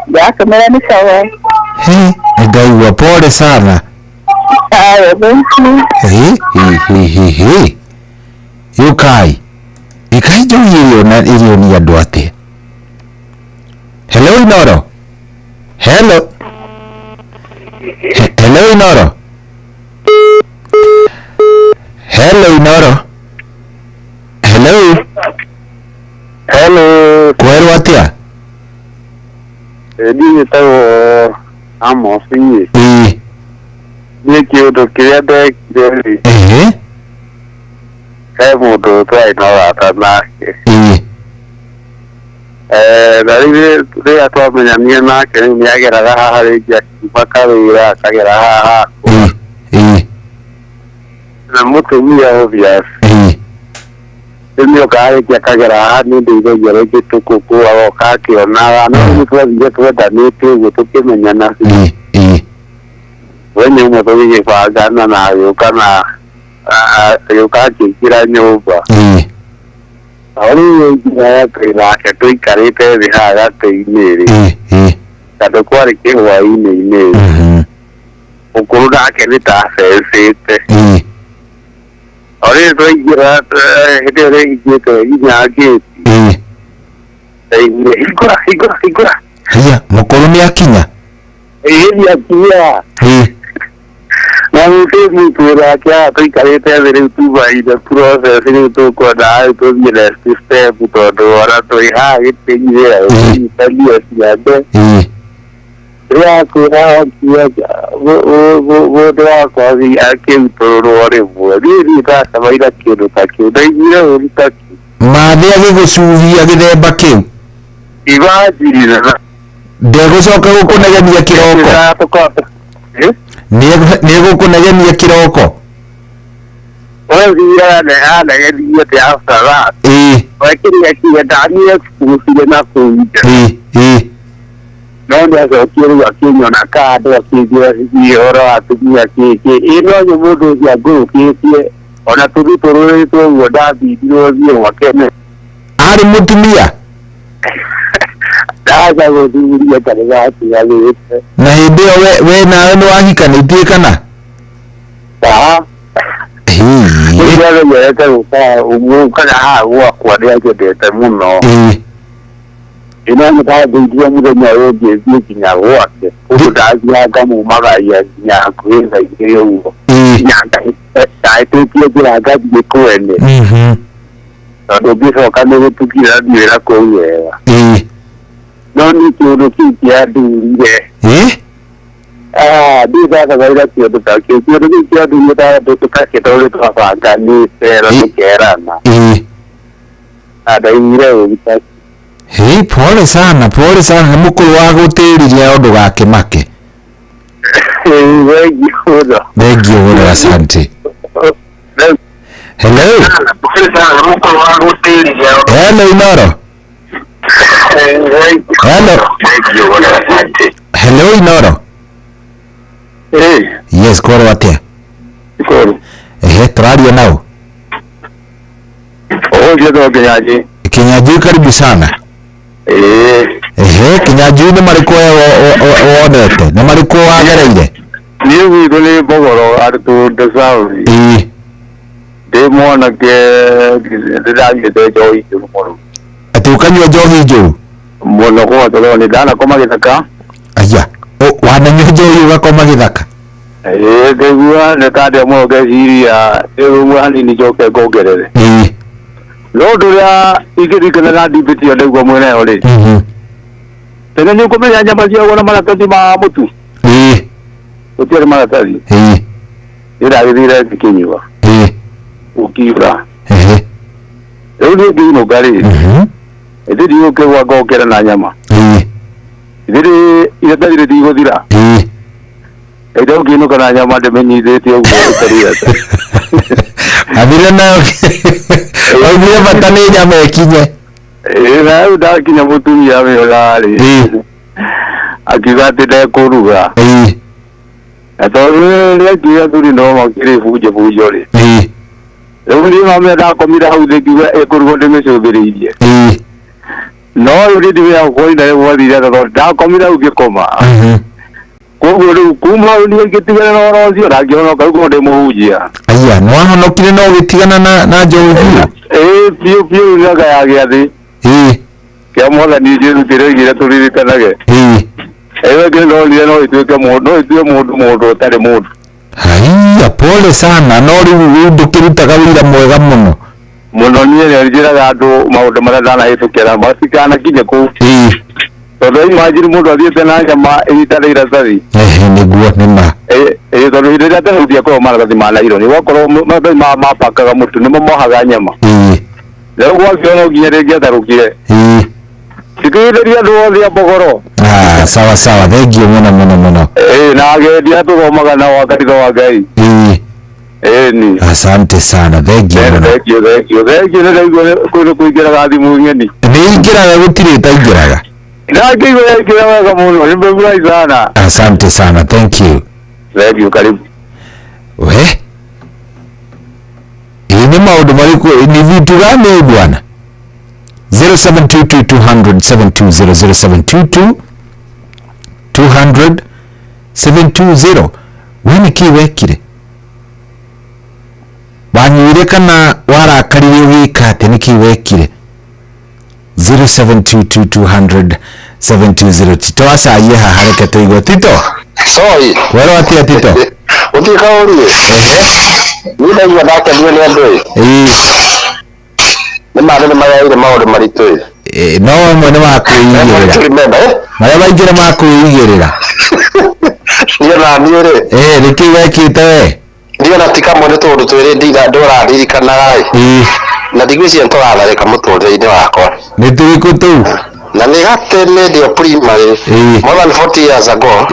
Ndakĩmwĩra nĩ sawa. He, ndaigua pole sana. Haya, thank you. He he he. Yukai. Ikai njohi ĩrĩonia andũ atĩa? Hello Inoro. Hello. Hello Inoro. Hello Inoro. Hello. Hello. Kwerwo atĩa? Niĩ njĩtagwo Amos. Ĩĩ. Niĩ kĩũndũ kĩrĩa ndekire rĩ. Ehe. He mũndũ twarĩ na ũrata nake. Ĩĩ. Na rĩu rĩrĩa twamenyanire nake rĩu nĩageraga haha rĩngĩ akiuma kawĩra akagera haha hakwa. Ĩĩ. Na mũtumia obvious. Ĩĩ. Rĩu nĩokaga rĩngĩ akagera haha nĩndeithagia rĩngĩ tũkũkũ agoka akĩonaga no rĩu twathire twendanĩte ũguo tũkĩmenyana biũ. Ĩĩ. Mũthenya ũmwe tũgĩgĩbangana na agĩũka na agĩũka akĩingĩra nyũmba. Ĩĩ. O rĩu aingĩra gatĩ nake tũikarĩte thĩ haha gatĩ-inĩ rĩ. Ĩĩ. Tondũ kwarĩ kĩhwainĩ-inĩ rĩ. Mũkũrũ nake nĩ ta acencĩte. Ĩĩ. O rĩrĩ twaingĩra hĩndĩ ĩyo rĩhingĩte nginya ngĩti. Ĩĩ. Ndaiguire hingũra hingũra hingũra. Haiya, mũkũrũ nĩ akinya? Ĩĩ nĩ akinya. Ĩĩ. Na rĩu mũtwĩra haha tũikarĩte thĩ rĩu tuma in the process rĩu tũkwenda rĩu tũthiĩ next step tondũ ona twĩ haha gĩtĩ-inĩ ũnyitanie ciande. Ĩĩ. Rĩrĩa akwĩra mũndũ wakwa akĩrutũrũrwo rĩmwe niĩ niĩ ndacemaire kĩndũ ta kĩu ndaiguire ũru ta kĩu. Mathĩ agĩgũcuhia gĩthemba kĩu? Imagine. Ndegũcoka gũkũnegenia kĩroko? Nĩegũkũnegenia kĩroko? We anegenirie atĩ after that. Ĩĩ. We kĩrĩa kĩrĩa ndaniĩ exposire na kũu nja. Ĩĩ. Ĩĩ. No nĩacokire rĩu akĩnyona kando akĩnjĩra sijui ũhoro wa atumia kĩkĩ. Ĩ no nĩ mũndũ ũcio angũrũkĩtie ona tũthiĩ tũrũrĩtwo ũguo ndathindirwo thiĩ gwake. Arĩ mũtumia? Ndaca gũthuria tarĩ gatiganĩte. Na hĩndĩ ĩyo we nawe nĩ wahikanĩtie kana? Aa. Ndiamenyerete gũkaga haha gwakwa nĩanjendete mũno. Ĩno nĩndandeithia mũthenya ũyũ ũngĩ thiĩ nginya gwake. Ũguo ndathiaga ngamumagaria nginya hakuhĩ thaa igĩrĩ ũguo. Nginya ndahĩtũkie njĩra ngathiĩ kwene. Tondũ ngĩcoka nĩ gũtukire ndiwĩra kũu wega. No nĩ kĩũndũ kĩu kĩandurire. Ndiĩ ndacagaĩra kĩũndũ ta kĩu. Kĩũndũ kĩu kĩandurire ndahĩtũka tondũ nĩtwabanganĩte na tũkerana. Ndaiguire ũru ta Hĩ, pole sana, pole sana. Nĩ mũkũrũ wa gũtĩririe o ndũgakĩmake. Thengiũ mũno. Thengiũ mũno, asante. Hello. Hello Inoro. Hello. Hello Inoro. Yes, kwerwo atĩa? Ehe, tũraria nao. Ũcio Kinyanjui. Kinyanjui karibu sana. Ehe, Kinyanjui nĩ marĩkũ wonete? Nĩ marĩkũ wagereire? Niĩ gwitũ nĩ Mbogoro arutwo Sauri. Ndĩ mwanake ndĩranyuĩte njohi njũru mũno. Atĩ ũkanyua njohi njũru? Mũno kwa tondũ nĩ ndanakoma gĩthaka. Aya, wananyua njohi ũgakoma gĩthaka? Ĩĩ, ngaigua nĩ ta ndĩ mũno ngeciria rĩu hanini njoke ngongerere. No ũndũ ũrĩa ingĩririkana na ndibĩtio ndaigua mwena ĩyo rĩ, tene nĩ ũkũmenya nyama ciagwo na maratathi ma mũtu. Gũtiarĩ maratathi. Niĩ ndagĩthire ngĩkĩnyua. Ũkiura. Rĩu niĩ ngĩinũka rĩ, ĩndĩ ndigũkĩgwa ngokera na nyama. Ĩndĩ iratathi rĩtigũthira. Ĩndĩ ũngĩinũka na nyama ndĩmĩnyitĩte ũguo ĩtarĩ iratathi. Athire nayo augire bata nĩ nyama ĩkinye. Ĩĩ, na rĩu ndakinya mũtumia amĩona rĩ, akiuga atĩ ndekũruga. Na tondũ nĩakiuga athuri no makĩrĩ bunjo bunjo rĩ, rĩu niĩ mamĩa ndakomire hau thĩ ngiuga ĩkũrugwo ndĩmĩcũthĩrĩirie. No rĩu niĩ ndimenyaga kwaina rĩ gwathire atĩa tondũ ndakomire hau ngĩkoma. Koguo rĩu kuma hau niĩ ngĩtigana na ũhoro ũcio na ngĩhonoka rĩu korwo ndĩ mũhunjia. Aya, nĩ wahonokire na ũgĩtigana na njohi biũ? Ĩĩ, biũ biũ nyoka ya gĩathĩ. Kĩa mwathani Jesũ kĩrĩa oigire tũririkanage. Ĩyo ĩngĩ ndonire no ĩtuĩke mũndũ, no ĩtue mũndũ mũndũ ũtarĩ mũndũ. Haiya, pole sana, no rĩu ndũkĩrutaga wĩra mwega mũno. Mũno niĩ nĩ njĩraga andũ maũndũ marĩa ndanahĩtũkĩra matikanakinye kũu. Tondũ imagine mũndũ athiĩte na nyama ĩnyitanĩire iratathi. Ehe, nĩguo nĩ ma. Ĩĩ, tondũ hĩndĩ ĩrĩa tene gũtiakoragwo maratathi ma naironi, gwakorwo maratathi mapakaga mũtu nĩmo mohaga nyama. Rĩu gwakĩo no nginya rĩngĩatharũkire. Cikĩithĩria andũ othe a Mbogoro. Sawa sawa, thengiũ mũno mũno mũno. Ĩĩ, na agendi tũthomaga nao a kanitha wa Ngai. Ĩĩ ni. Asante sana, thengiũ mũno. Thengiũ, thengiũ, thengiũ nĩ ndaigua kũndũ kũingĩraga thimũ ng'eni. Nĩ ingĩraga gũtirĩ ĩtaingĩraga. Ndakĩigua yaingĩra wega mũno, nimefurahi sana. Asante sana, thank you. Thank you, karibu. We? Ĩĩ nĩ maũndũ marĩkũ, ni vitu gani bwana? 0722 200 720 0722 200 720. We nĩ kĩĩ wekire? Wanyuire kana warakarire ũgĩka atĩa? Nĩ kĩĩ wekire? 0722 200 720. Tito acaie haha, reke tũigue. Tito. Sorry. Werwo atĩa Tito? Gũtirĩ kaũriĩ. Niĩ ndaigua ndakenio nĩ andũ ĩ. Nĩ ma andũ nĩ magereire maũndũ maritũ ĩ. No amwe nĩ makwĩigĩrĩra. Marĩa maingĩ nĩ makwĩigĩrĩra. Niĩ na niĩ rĩ. Nĩ kĩĩ wekĩte we? Niĩ ona ti kamwe nĩ tũũndũ twĩrĩ ndũraririkanaga ĩ. Na ndigwĩciria nĩ tũratharĩka mũtũrĩre-inĩ wakwa. Nĩ tũrĩkũ tũu? Na nĩ gatene ndĩ o primary more than 40 years ago.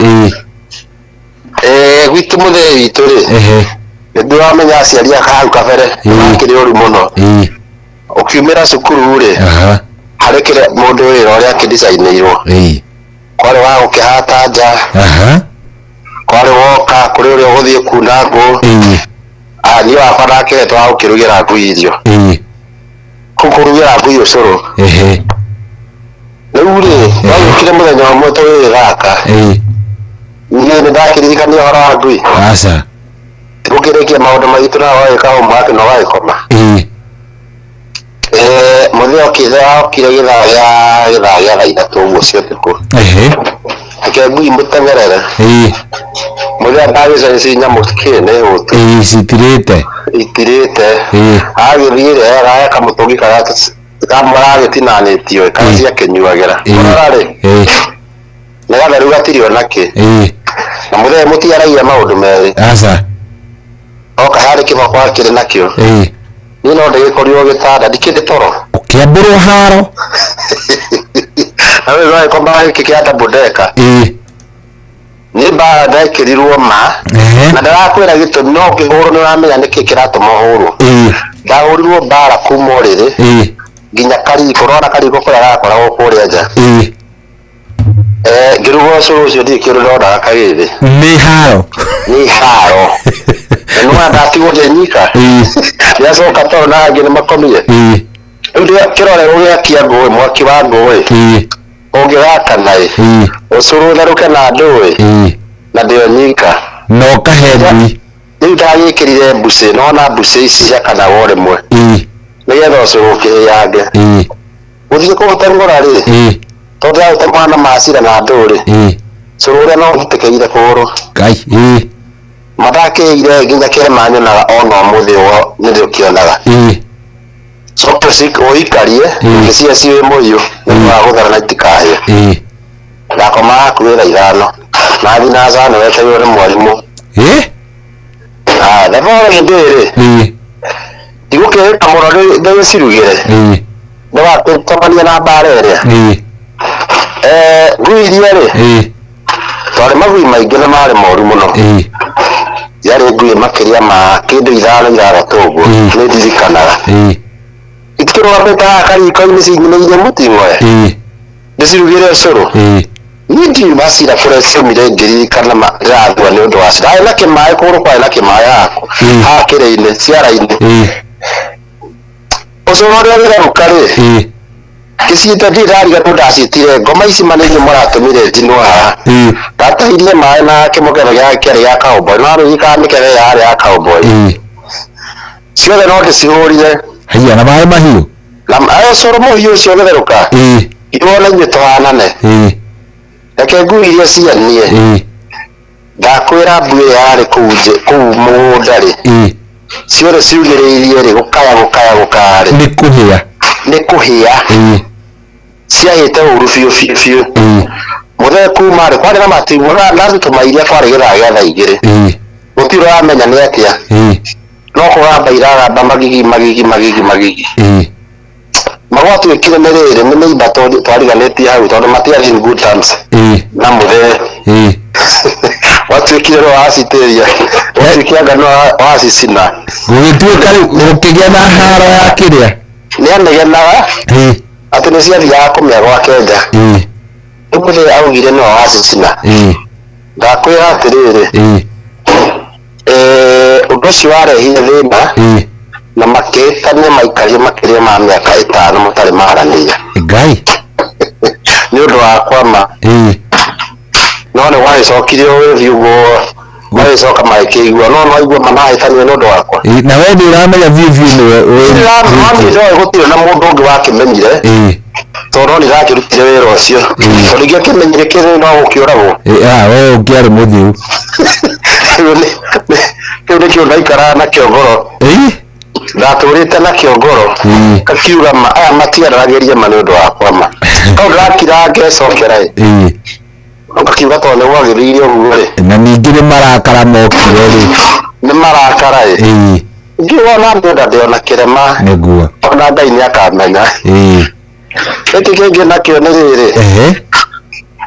Gwitũ mũthee witũ rĩ, nĩ ndĩramenya aciari a hau kabere makĩrĩ ũru mũno. Ũkiumĩra cukuru rĩ, harĩ kĩrĩa mũndũ wĩra ũrĩa akĩdicainĩirwo. Kwarĩ wa gũkĩhata nja, kwarĩ woka kũrĩ ũrĩa ũgũthiĩ kuna ngũ. Niĩ wakwa ndakĩhetwo wa gũkĩrugĩra ngui irio. Kũu kũrugĩra ngui ũcũrũ. Rĩu rĩ, gwagĩũkire mũthenya ũmwe tũgĩgĩthaka. Niĩ nĩ ndakĩririkania ũhoro wa ngui. Aca. Tũkĩrĩkia maũndũ maitũ na wagĩka homework na wagĩkoma. Mũthee okire okire gĩthaa gĩa thaa 3 ũguo cia ũtukũ. Reke ngui mũteng'erere. Mũthee ndagĩcaria nyamũ kĩ nĩ hũtu. Citirĩte. Itirĩte. Agĩthiĩ rĩ kamũtũngi karĩa maragĩtinanĩtio kana ciakĩnyuagĩra. Kũrora rĩ nĩ gatheru gatirĩ ona kĩ. Na mũthee mũtiaragia maũndũ merĩ. Aca. Oka harĩ kĩboko akĩrĩ nakĩo. Niĩ no ndĩgĩkorirwo gĩtanda ndikĩndĩ toro. Ũkĩambĩrwo haro. Na rĩu no gĩkĩ kĩa double decker. Nĩ mbara ndekĩrirwo ma. Na ndĩrakwĩra gĩtũmi no ũkĩhũrwo nĩ ũramenya nĩkĩ kĩratũma ũhũrwo. Ndahũrirwo mbara kuma ũrĩrĩ nginya kariko, ũrona kariko kũrĩa gakoragwo kũrĩa nja. Ngĩruga ũcũrũ ũcio ndirĩ kĩndũ ndonaga kagĩthĩ. Nĩ haro. Nĩ haro. Na nĩwona ndatigwo ndĩ nyika. Ndĩracoka toro na angĩ nĩ makomire. Rĩu kĩrore gũgĩakia ngũĩ, mwaki wa ngũĩ. Ũngĩgakana ĩ. Ũcũrũ ũtherũke na ndũĩ. Na ndĩo nyika. Na ũkahe ngui. Rĩu ndagĩkĩrire mbucĩ, nona mbucĩ ici ciakanagwo rĩmwe. Nĩgetha ũcũrũ ũkĩhĩange. Gũthiĩ kũũteng'ũra rĩ. Tondũ ndĩraũteng'ũra na macira na ndũ rĩ. Cũrũ ũrĩa no ũhitĩkĩire kũgũrũ. Ngai. Mandakĩire nginya kĩrema nyonaga ona ũmũthĩ ũyũ nĩndĩũkĩonaga. Coka ũikarie ũgĩcihe ciĩ mũhiũ nĩũndũ wa gũthera na itikahĩe. Ndakoma hakuhĩ thaa 5 na thinaca nĩwetereirwo nĩ mwarimũ. Thabarĩ hĩndĩ ĩrĩ ndigũkĩhĩka mũno ndĩgĩcirugĩre ndĩgacemania na mbara ĩrĩa. Ngui iria rĩ twarĩ magui maingĩ na marĩ moru mũno. Yarĩ ngui makĩria ma kĩndũ 5 6 ũguo nĩ ndirikanaga. Itikĩrũgamĩte haha kariko-inĩ cinginĩire mũting'oe ndĩcirugĩre ũcũrũ. Niĩ ndiuma cira kũrĩa ciaumire ngĩririkana ndĩrathua nĩ ũndũ wacio. Ndarĩ na kĩmaĩ kũgũrũ kwarĩ na kĩmaĩ haha kĩrĩ-inĩ ciara-inĩ. Ũcũrũ ũrĩa ũgĩtherũka rĩ ngĩciĩta ndirĩ ndariga tondũ ndaciĩtire ngoma ici ma nĩ inyuĩ mũratũmire njinwo haha. Ndatahirie maĩ na kĩmũkebe kĩarĩ gĩa cowboy no rĩu mĩkebe yarĩ ya cowboy. Ciothe no ndĩcihũrire. Haiya na maĩ mahiũ. Na ũcũrũ mũhiũ ũcio ũgĩtherũka. Ithuĩ inyuĩ tũhanane. Reke ngui iria cianie. Ndakwĩra mbui ĩrĩa yarĩ kũu mũgũnda rĩ. Ciothe ciugĩrĩirie rĩ gũkaya gũkaya gũkaya rĩ. Nĩ kũhĩa. Nĩ kũhĩa. Ciahĩte ũru biũ biũ biũ. Mũthee kuma rĩ kwarĩ na matigũ na tũma iria kwarĩ gĩthaa gĩa thaa 2. Gũtirĩ ũramenya nĩ atĩa. No kũgamba iragamba magigi magigi magigi magigi. Magwatuĩkire nĩ rĩrĩ nĩ neighbor twariganĩtie hau tondũ matiarĩ in good terms. Na mũthee. Watuĩkire no wacitĩria. Watuĩkire anga no wacicina. Gũgĩtuĩka rĩu gũkĩgĩa na haro ya kĩrĩa. Nĩ anegenaga. Atĩ nĩ ciathiaga kũmĩa gwake nja. Rĩu mũthee augire no wacicina. Ndakwĩra atĩrĩrĩ. Ũndũ ũcio warehire thĩna. Na makĩhĩtania maikarire makĩria ma mĩaka 5 matarĩ maranĩria. Ngai. Nĩ ũndũ wa kwama. No nĩ gwagĩcokire ũgĩthiĩ ũguo magĩcoka magĩkĩigua no no aigua manahĩtania nĩ ũndũ wakwa. Na we ndĩ ũramenya biũ biũ nĩwe. Nĩndĩramenya gũtirĩ na mũndũ ũngĩ wakĩmenyire. Tondũ no ndĩrakĩrutire wĩra ũcio. Tondũ ingĩakĩmenyire kĩrĩ no gũkĩũragwo. We ũngĩarĩ mũthiu. Kĩu nĩkĩo ndaikaraga nakĩo ngoro. Ndatũrĩte nakĩo ngoro. Ngakiuga ma aya matiaragĩria ma nĩ ũndũ wakwa ma. Kau ndĩrakira ngecokera ĩ. Ngakiuga tondũ nĩ gwagĩrĩire ũguo rĩ. Na ningĩ nĩ marakara mokire rĩ. Nĩ marakara ĩ. Ngiuga ona ndĩrenda ndĩona kĩrema. Nĩguo. Ona Ngai nĩ akamenya. Gĩkĩ kĩngĩ nakĩo nĩ rĩrĩ.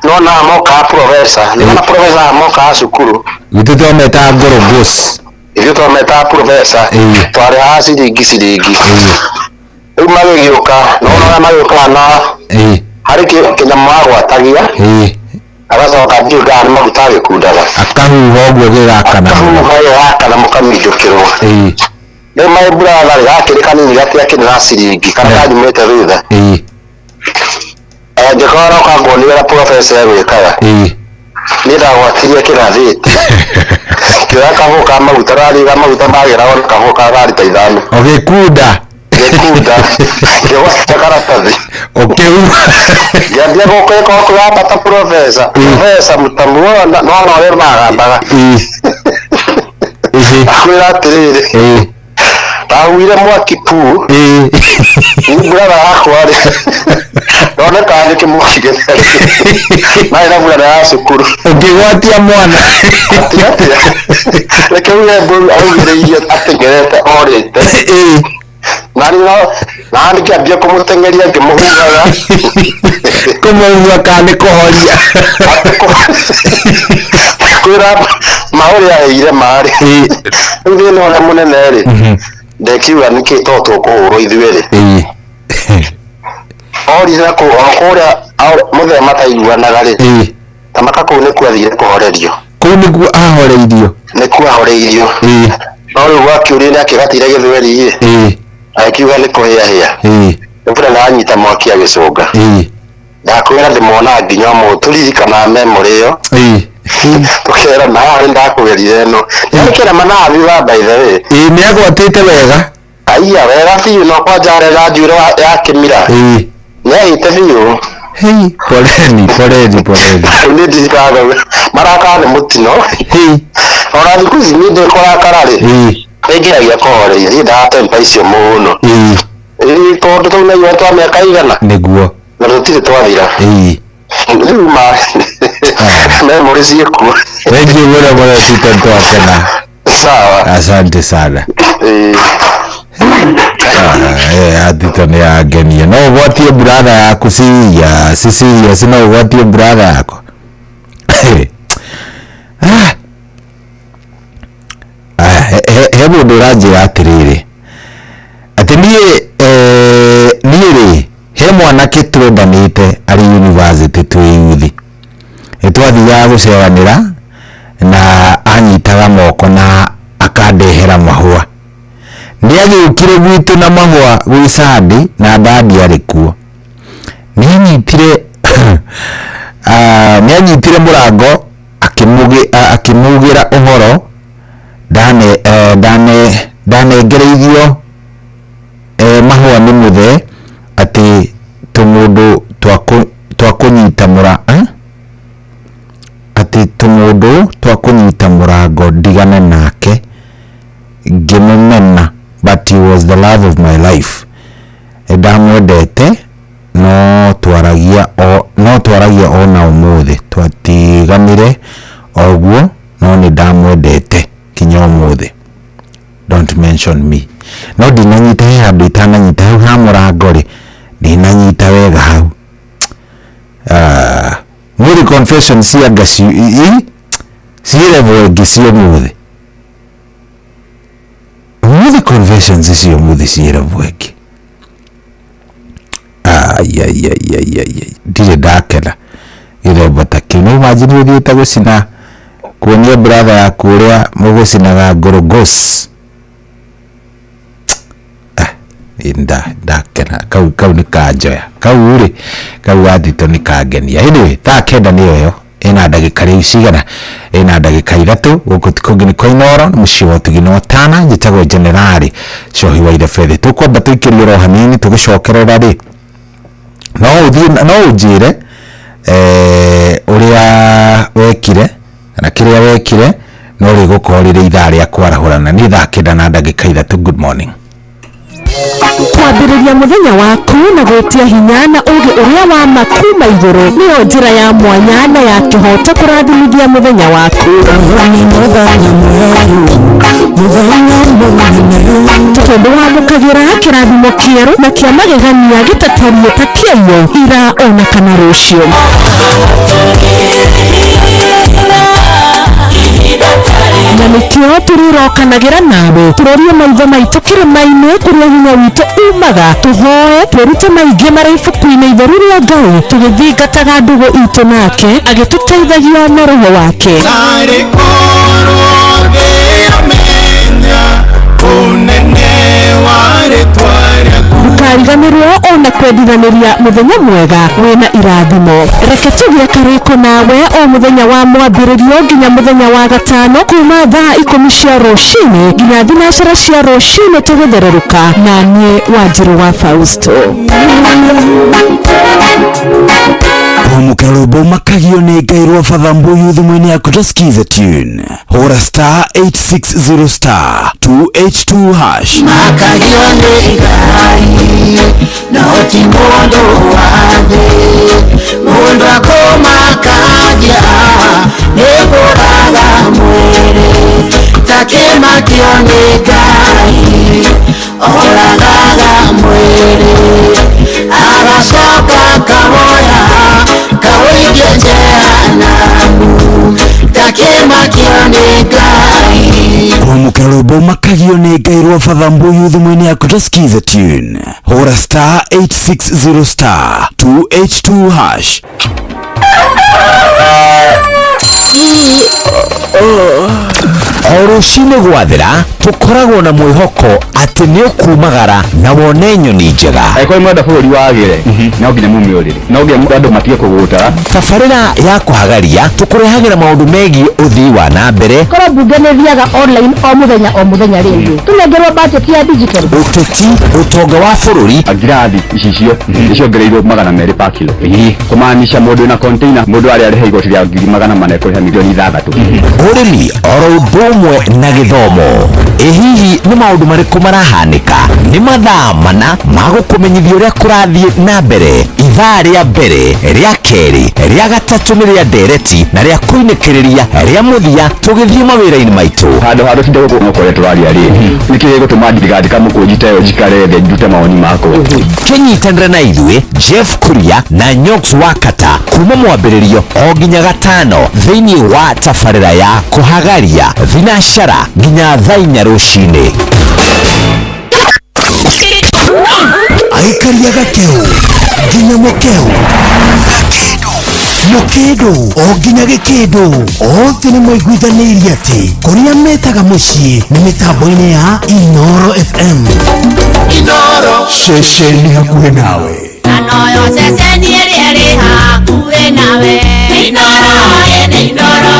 Nona mokaga professor. Nona professor mokaga cukuru. Ithuĩ twametaga ngorogos. Ithuĩ twametaga professor. Twarĩhaga ciringi ciringi. Rĩu magĩgĩũka, nona ũrĩa magĩũkaga na harĩ kĩnyamũ agwatagia. Agacoka ndiũĩ kana nĩ maguta agĩkundaga. Akahuha ũguo gĩgakana. Akahuha gĩgakana mũkamindũkĩrwo. Rĩu my brother rĩ gakĩrĩ kanini gatiakĩrĩ na ciringi kana kanyumĩte thutha. Angĩkorwo no kanguonia ũrĩa professor egwĩkaga. Niĩ ndagwatirie kĩgathĩti. Ngĩoya kahũa ka maguta rarĩ maguta magĩragwo na kahũa ka gari ta 5. Ũgĩkunda. Ngĩkunda. Ngĩgwatia karatathi. Ũkĩuma. Ngĩambia gũkwĩka ũkũrambata profesa. Profesa mtamuona no no ũrĩa magambaga. Akwĩra atĩrĩrĩ. Ndahuire mwaki pu. Mbura yakwa rĩ. Ndoneka nĩ kĩmwaki gĩtheri. Marĩ na mbura ya cukuru. Ũkĩgwatia mwana. Atĩ. Reke uge augĩrĩirie ateng'erete orĩte. Nani no nani kĩambia kũmũteng'eria ngĩmũhuhaga. Kũmũhuha kana nĩ kũhoria. Kwĩra maũrĩa aheire marĩ. Rĩu thĩna ũrĩa mũnene rĩ. Ndekiuga nĩkĩ to tũkũhũrwo ithuĩ rĩ. Orire kũrĩa mũthee mataiguanaga rĩ. Tamaka kũu nĩkuo athire kũhorerio. Kũu nĩkuo ahoreirio. Nĩkuo ahoreirio. No rĩu gwakĩũrio nĩ akĩgatire gĩthweri rĩ. Akiuga nĩ kũhĩahĩa. Mbura nĩ anyita mwaki agĩcũnga. Ndakwĩra ndĩmwona nginya ũmũthĩ tũririkanaga memory ĩyo. Tũkera na haha nĩndakũgerire ĩno. Nĩarĩkĩra manaha thutha by the way. Nĩ agwatĩte wega. Aiya wega biũ no kwanja arega njuĩrĩ ya kĩmira. Nĩahĩte biũ. Hei, poleni. Nĩ ndirikanaga marakara nĩ mũtino. Ona thikũ ici niĩ ndĩkũrakara rĩ. Nĩngeragia kũhoreria niĩ ndatempa icio mũno. Tondũ tũu naigua twa mĩaka igana. Nĩguo. Na tũtirĩ twathira. Rĩu ma memory ciĩkuo. Thank you mũno mũno Tito twakena. Sawa. Asante sana. Tito nĩ angenia. No ũgwatie brother yaku serious, serious no ũgwatie brother yaku. He mũndũ ũranjĩra atĩrĩrĩ atĩ niĩ rĩ he mwanake twendanĩte arĩ university twĩ yuthi nĩ twathiaga gũceranĩra na anyitaga moko na akandehera mahũa. Nĩ agĩũkire gwitũ na mahũa gwĩ Sunday na dadi arĩ kuo. Nĩ anyitire mũrango akĩmugĩra ũhoro ndanengereirio mahũa nĩ mũthee atĩ tũmũndũ twakũnyita atĩ tũmũndũ twakũnyita mũrango ndigane nake ngĩmũmena but he was the love of my life. Ndamwendete no twaragia ona ũmũthĩ twatiganire oguo no nĩ ndamwendete kinya ũmũthĩ. Don't mention me. No ndinanyita he handũ itananyita hau ha mũrango rĩ ndinanyita wega hau. Mwĩrĩ confession cia ciĩ level ĩngĩ cia ũmũthĩ. Ũmũthĩ confessions cia ũmũthĩ ciĩ level ĩngĩ. Ai ndirĩ ndakena gĩthemba ta kĩu. No imagine ũthiĩte gũcina kuonia brother yaku ũrĩa mũgũcinaga ngorogos. Ndakena kau nĩ kanjoya kau rĩ kau gathito nĩ kangenia. Anyway thaa 9 nĩyo ĩyo ĩna ndagĩka rĩu cigana ĩna ndagĩka 3 gũkũ ti kũngĩ nĩ kwa Inooro nĩ mũciĩ wa ũtugi na ũtana. Njĩtagwo Generali Cohi wa Irebethe. Tũkwamba tũikĩrie oro hanini tũgĩcokerera rĩ no ũthiĩ no ũnjĩre ũrĩa wekire kana kĩrĩa wekire no rĩgũkorwo rĩrĩ ithaa rĩa kwarahũrana. Nĩ thaa 9 na ndagĩka 3. Good morning. Kwambĩrĩria mũthenya waku na gwĩtia hinya na ũũgĩ ũrĩa wa ma kuma igũrũ nĩyo njĩra ya mwanya na ya kĩhooto kũrathimithia mũthenya waku. Tondũ wamũkagĩra kĩrathimo kĩerũ na kĩa magegania gĩtatariĩ ta kĩayo ira ona kana rũciũ. Na nĩkĩo tũrĩrokanagĩra nawe tũrorie maitho maitũ kĩrĩma-inĩ kũrĩa hinya witũ umaga tũhoe twĩrute maingĩ marĩa ibuku-inĩ itheru rĩa Ngai tũgĩthingataga ndũgũ itũ nake agĩtũteithagia na roho wake. Ndũkariganĩrwo ona kwendithanĩria mũthenya mwega wĩna irathimo. Reke tũgĩe karĩko nawe o mũthenya wa mwambĩrĩrio nginya mũthenya wa gatano kuma thaa 10 cia rũcinĩ nginya 9 cia rũcinĩ tũgĩthererũka na niĩ Wanjirũ wa Fausto. Kwamũkĩra rwĩmbo makagio nĩ Ngai rwa Father Mbuyu thimũ-inĩ yaku ta skiza tune. Hũra star 860 star 282 hash. Makagio nĩ Ngai no ti mũndũ wa thĩ, mũndũ akũmakagia nĩ kũraga mwĩrĩ, takĩmakio nĩ Ngai oragaga mwĩrĩ, agacoka kawoya kawĩikie jehanamu, takĩmakio nĩ Ngai. Kwamũkĩra rwĩmbo makagio nĩ Ngai rwa Father Mbuyu thimũ-inĩ yaku ta skiza tune. Hũra star 860 star 282 hash. O rũcinĩ gwathira tũkoragwo na mwĩhoko atĩ nĩ ũkumagara na wone nyoni njega. Angĩkorwo mwenda bũrũri wagĩre no nginya mume ũrĩrĩ, no nginya andũ matige kũgũta. Tabarĩra ya kũhagaria tũkũrehagĩra maũndũ megiĩ ũthii wa na mbere. Korwo mbunge nĩ thiaga online o mũthenya o mũthenya rĩngĩ tũnengerwo budget ya digital. Ũteti, ũtonga wa bũrũri. Ngirathi icicio nĩciongereirwo 200 per kilo, kũmaanisha mũndũ wĩna container mũndũ arĩa arĩha igoti rĩa 400,000 ekũrĩha milioni 6. Ũrĩmi oro ũndũ ũmwe na gĩthomo. Ĩ hihi nĩ maũndũ marĩkũ marahanĩka? Nĩ mathaa mana ma gũkũmenyithia ũrĩa kũrathiĩ na mbere. Ithaa rĩa mbere, rĩa kerĩ, rĩa gatatũ nĩ rĩa ndereti na rĩa kũinĩkĩrĩria rĩa mũthia tũgĩthiĩ mawĩra-inĩ maitũ. Handũ ha tũtinde gũkũ no kũrĩa tũraria rĩ, nĩkĩ gĩgũtũma ndigandĩka mũkũnji ta ĩyo njikare thĩ ndute mawoni makwa? Kĩnyitanĩre na ithuĩ Jeff Kuria na Nyox Wakata kuma mwambĩrĩrio o nginya gatano thĩinĩ wa tabarĩra ya kũhagaria thinacara nginya thaa 4 rũcinĩ. Aikaria gakeu nginya mũkeu mũkĩndũ o nginya gĩkĩndũ othe nĩ maiguithanĩirie atĩ kũrĩa metaga mũciĩ nĩ mĩtambo-inĩ ya Inoro FM. Inoro ceceni hakuhĩ nawe. Anoyo ceceni ĩrĩa ĩrĩ hakuhĩ nawe. Inoro ĩnĩ Inoro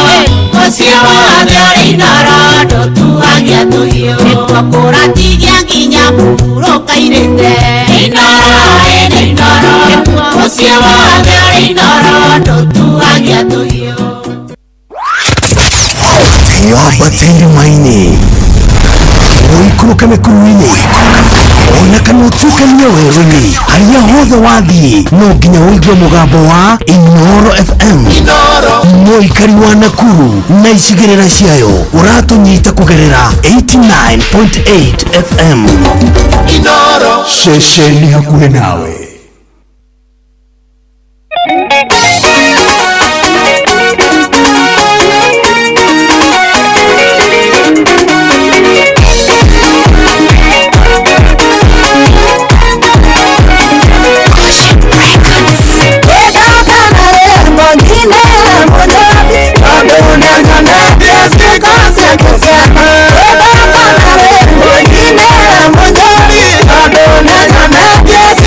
mũciĩ wothe ũrĩ Inoro ndũtuagia tũhiũ nĩkuo kũratigia nginya mũhurũka-irĩte. Inoro ĩnĩ Inoro mũciĩ wothe ũrĩ Inoro ndũtuagia tũhiũ. Wambate irĩma-inĩ, ũikũrũke mĩkuru-inĩ, ona kana ũtuĩkanie werũ-inĩ, harĩa hothe wathiĩ no nginya ũigue mũgambo wa Inoro FM. Mũikari wa Nakuru na icigĩrĩra ciayo ũratũnyita kũgerera 89.8 FM. Inoro ceceni hakuhĩ nawe. Yes,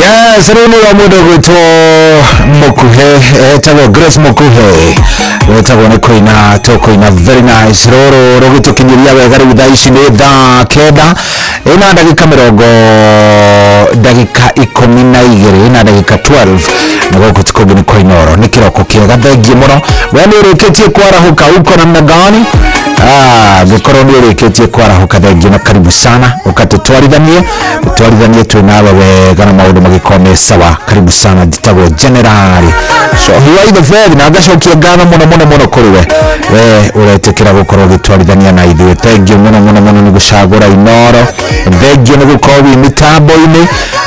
Yes, rĩu nĩwe mũndũ ũgwĩtwo Mũkuhĩ, etagwo Grace Mũkuhĩ, wetagwo nĩ kũina tũkũina very nice. Rũrũ rũgĩtũkinyĩria wega rĩu thaa ici nĩ thaa 9 ĩna ndagĩka mĩrongo ndagĩka 12 ĩna ndagĩka 12 na gũkũ ti kũngĩ nĩ kwa Inooro. Nĩ kĩroko kĩega, thengiũ mũno. We nĩ ũrĩkĩtie kwarahuka, uko namna gani? Ngĩkorwo nĩ ũrĩkĩtie kwarahuka, thengiũ na karibu sana, ũkatũtwarithanie tũtwarithanie twĩ nawe wega na maũndũ magĩkorwo me sawa. Karibu sana, njĩtagwo General Cohi wa the Fed, na ngacokia ngatho mũno mũno mũno kũrĩ we we ũretĩkĩra gũkorwo ũgĩtwarithania na ithuĩ. Thengiũ mũno mũno mũno nĩ gũcagũra Inooro, thengiũ nĩ gũkorwo wĩ mĩtambo-inĩ,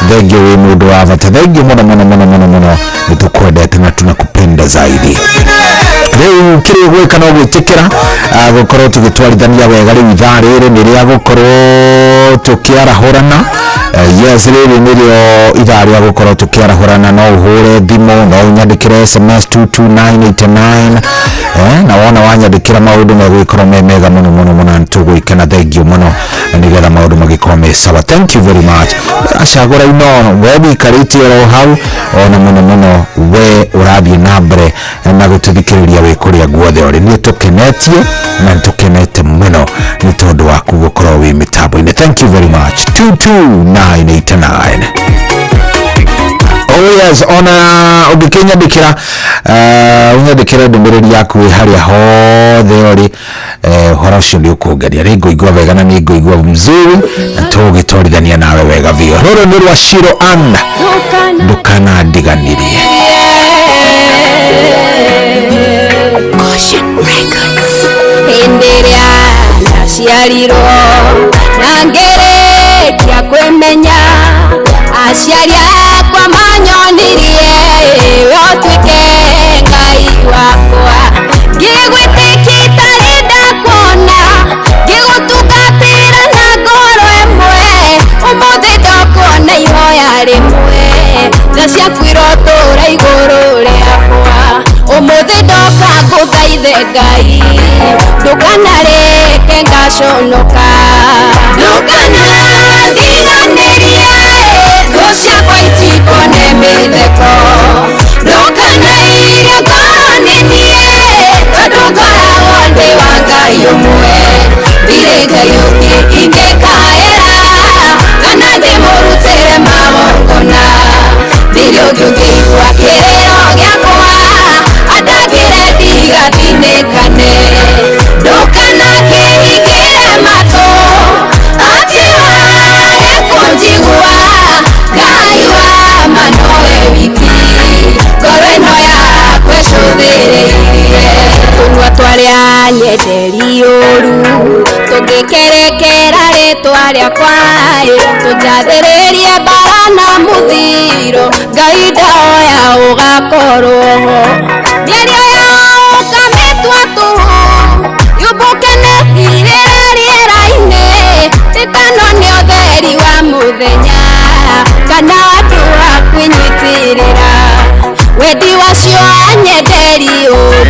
thengiũ wĩ mũndũ wa bata, thengiũ mũno mũno mũno mũno mũno, nĩ tũkwendete na tunakupenda zaidi. Rĩu kĩrĩa gwĩka no gwĩtĩkĩra gũkorwo tũgĩtwarithania wega. Rĩu ithaa rĩrĩ nĩ rĩa gũkorwo tũkĩarahũrana. Yes, rĩrĩ nĩrĩo ithaa rĩa gũkorwo tũkĩarahũrana. No ũhũre thimũ, no ũnyandĩkĩre SMS 22989, na wona wanyandĩkĩra maũndũ megũgĩkorwo me mega mũno mũno mũno, na tũgũikena. Thengiũ mũno nĩgetha maũndũ magĩkorwo me sawa. Thank you very much. Acagũra Inooro, we wĩikarĩte oro hau, ona mũno mũno we ũrathiĩ na mbere na gũtũthikĩrĩria wĩ kũrĩa guothe ũrĩ. Nĩ tũkenetie na nĩ tũkenete mũno nĩ tondũ waku gũkorwo wĩ mĩtambo-inĩ. Thank you very much. 22989. Oh yes, ona ũngĩkĩnyandĩkĩra ũnyandĩkĩre ndũmĩrĩri yaku wĩ harĩa hothe ũrĩ, ũhoro ũcio nĩ ũkũngenia, nĩ ngũigua wega na nĩ ngũigua mzuri na tũgĩtwarithania nawe wega biũ. Rũrũ nĩ rwa Shiro Ann, ndũkanandiganĩrie. Caution Records. Hĩndĩ ĩrĩa ndaciarirwo na ngĩrĩkia kwĩmenya, aciari akwa manyonirie we ũtuĩke Ngai wakwa. Ngĩgwĩtĩkia itarĩ ndakuona, ngĩgũtungatĩra na ngoro ĩmwe, ũmũthĩ ndokuona ihoya rĩmwe, tha ciaku irotũra igũrũ rĩakwa. Ũmũthĩ ndoka ngũthaithe Ngai, ndũkanareke ngaconoka, ndũkanandiganĩrie, thũ ciakwa itikone mĩtheko, ndũkanairie ngoro nĩ niĩ, tondũ ngoragwo ndĩ wa Ngai ũmwe, ndirĩ Ngai ũngĩ ingĩkaĩra, kana ndĩmũrutĩre magongona, ndirĩ ũngĩ ũngĩigua kĩrĩro gĩakwa, andangĩre ndigathinĩkane, ndũkanakĩhingĩre matũ, atĩ wage kũnjigua, Ngai wa ma nowe wiki, ngoro ĩno yakwa ĩcũthĩrĩirie. Tũnua twarĩa nyenderi ũru, tũngĩkerekera rĩtwa rĩakwa, tũnjathĩrĩrie mbara na mũthiro, Ngai ndahoya ũgakorwo ho. Mĩario yao ũkamĩtua tũhũ, yũmbũke na ĩthirĩre rĩera-inĩ, tĩtano nĩ ũtheri wa mũthenya, kana andũ a kwĩnyitĩrĩra, wendi wacio anyenderi ũru,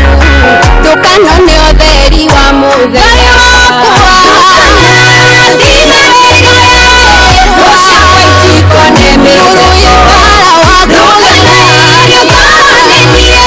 ndũkano nĩ ũtheri wa mũthenya. Thũ ciakwa itikone mĩtheko, ndũkanairie ngoro nĩ niĩ,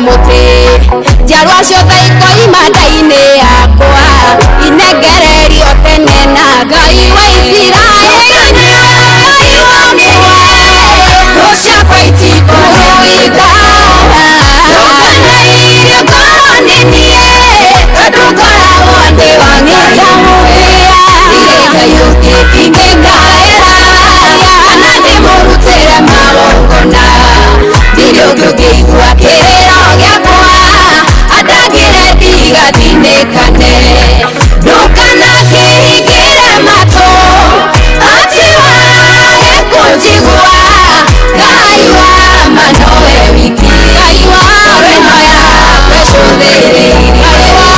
Mũtĩ njiarwa ciothe ikoima nda-inĩ yakwa inengererio tene na Ngai wa Isiraeli Ngai wa thũ ciakwa itikũhũĩka ndũkanairie ngoro nĩ niĩ tondũ ngoragwo ndĩ wa Ngai ndirĩ Ngai ũngĩ ingĩngaĩra kana ndĩmũrutĩre magongona ndirĩ ũngĩ ũngĩigua kĩrĩro gĩakwa andangĩre ndigathinĩkane ndũkanakĩhingĩre matũ atĩ wage kũnjigua Ngai wa ma nowe wiki Ngai wa ngoro ĩno yakwa ĩcũthĩrĩirie Ngai wa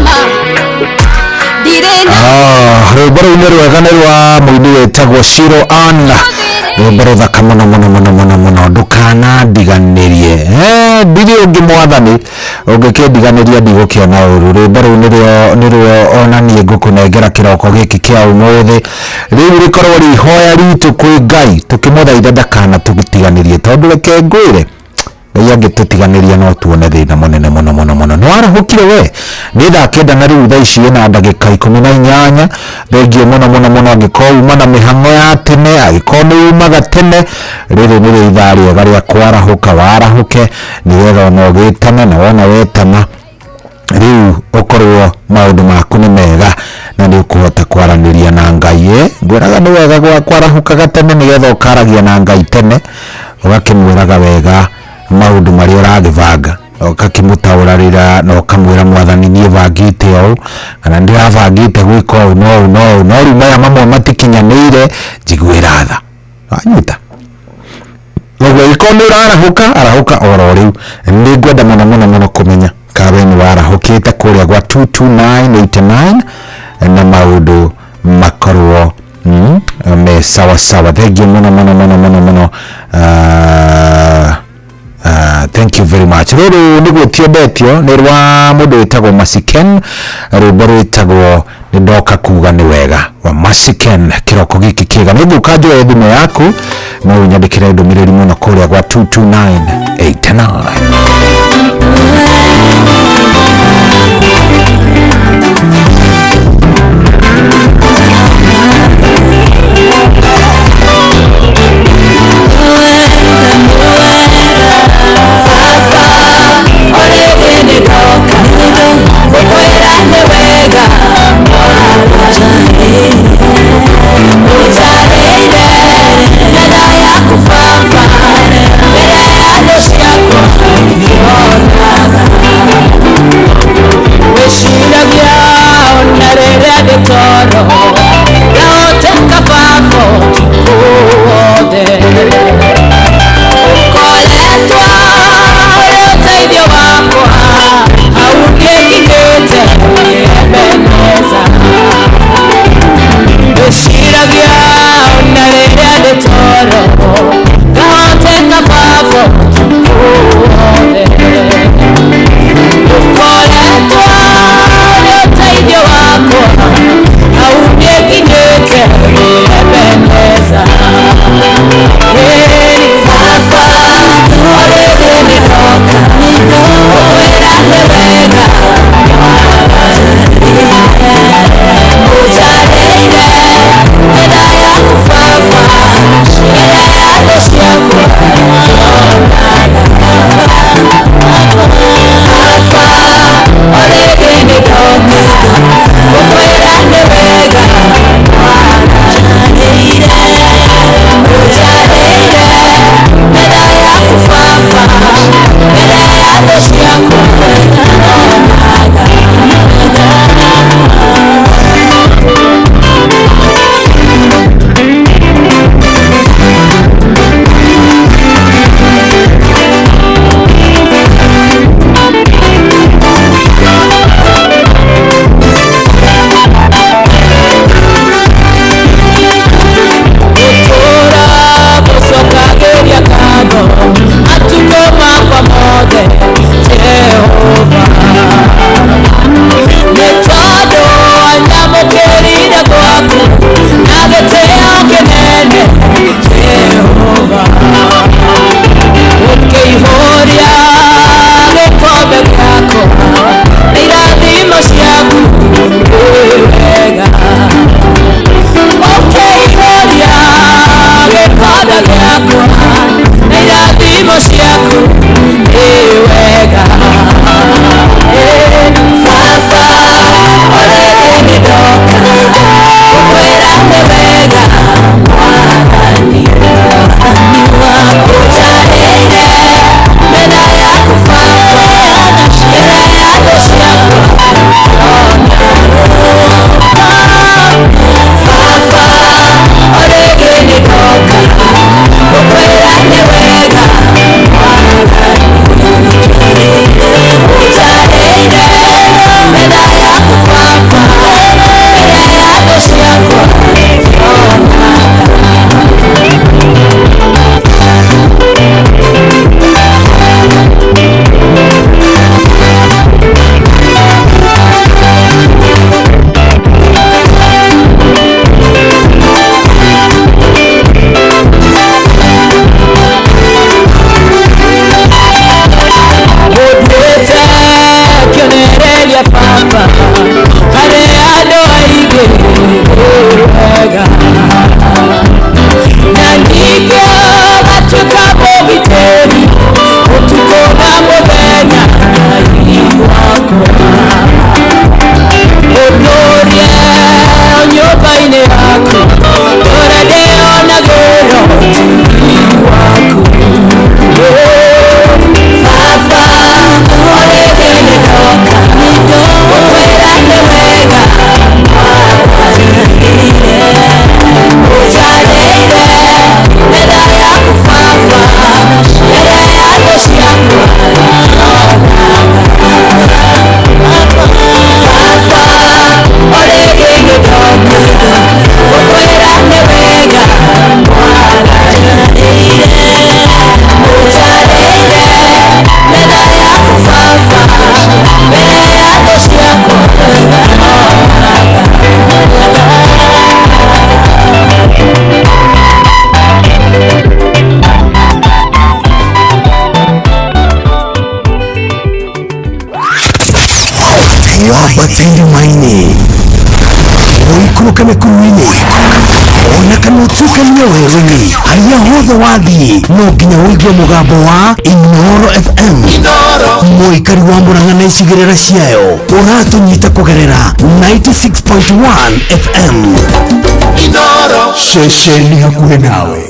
ma ndirĩ na Rwĩmbo rũu nĩ rwega nĩ rwa mũini wĩtagwo Shiro Ann rwĩmbo rũthaka mũno mũno mũno mũno mũno ndũkanandiganĩrie ndirĩ ũngĩ mwathani ũngĩkĩndiganĩria ndigũkĩona ũru rwĩmbo rũu nĩrĩo ona niĩ ngũkũnengera kĩroko gĩkĩ kĩa ũmũthĩ rĩu rĩkorwo rĩ ihoya ritũ kwĩ Ngai tũkĩmũthaitha ndakanatũtiganĩrie tondũ reke ngwĩre Ngai angĩtũtiganĩria no tuone thĩna mũnene mũno mũno mũno nĩ warahũkire we nĩ thaa 9 na rĩu thaa ici ĩna ndagĩka 18 thengio mũno mũno mũno angĩkorwo uma na mĩhang'o ya tene angĩkorwo nĩ umaga tene rĩrĩ nĩrĩo ithaa rĩega rĩa kwarahũka warahũke nĩgetha ona ũgĩtana na wona wetana rĩu ũkorwo maũndũ maku nĩ mega na nĩ ũkũhota kwaranĩria na Ngai ngwĩraga nĩ wega kwarahũkaga tene nĩgetha ũkaragia na Ngai tene ũgakĩmwĩraga wega maũndũ marĩa ũragĩbanga ũgakĩmũtaũrarĩra na ũkamwĩra mwathani niĩ bangĩte ũũ kana ndĩrabangĩte gwĩka ũũ no ũũ no ũũ no rĩu maya mamwe matikinyanĩire njiguĩra tha wanyita ũguo angĩkorwo nĩ ũrarahũka arahũka oro rĩu nĩ ngwenda mũno mũno mũno kũmenya kana we nĩ warahũkĩte kũrĩa gwa 22989 na maũndũ makorwo me sawa sawa thengio mũno mũno mũno mũno mũno thank you very much rũrũ nĩ gwĩtio ndetio nĩ rwa mũndũ wĩtagwo Masiken rwĩmbo rwĩtagwo nĩ ndoka kuga nĩ wega wa Masiken kĩroko gĩkĩ kĩega nĩ ngũka njoe thimũ yaku no ũnyandĩkĩre ndũmĩrĩri mũno kũrĩa gwa 22989 Jehova. Ukeihoria Wambate irĩma-inĩ, ũikũrũke mĩkuru-inĩ, ona kana ũtuĩkanie werũ-inĩ, harĩa hothe wathiĩ no nginya ũigue mũgambo wa Inooro FM. Mũikari wa Murang'a na icigĩrĩra ciayo ũratũnyita kũgerera 96.1 FM. Ceceni hakuhĩ nawe.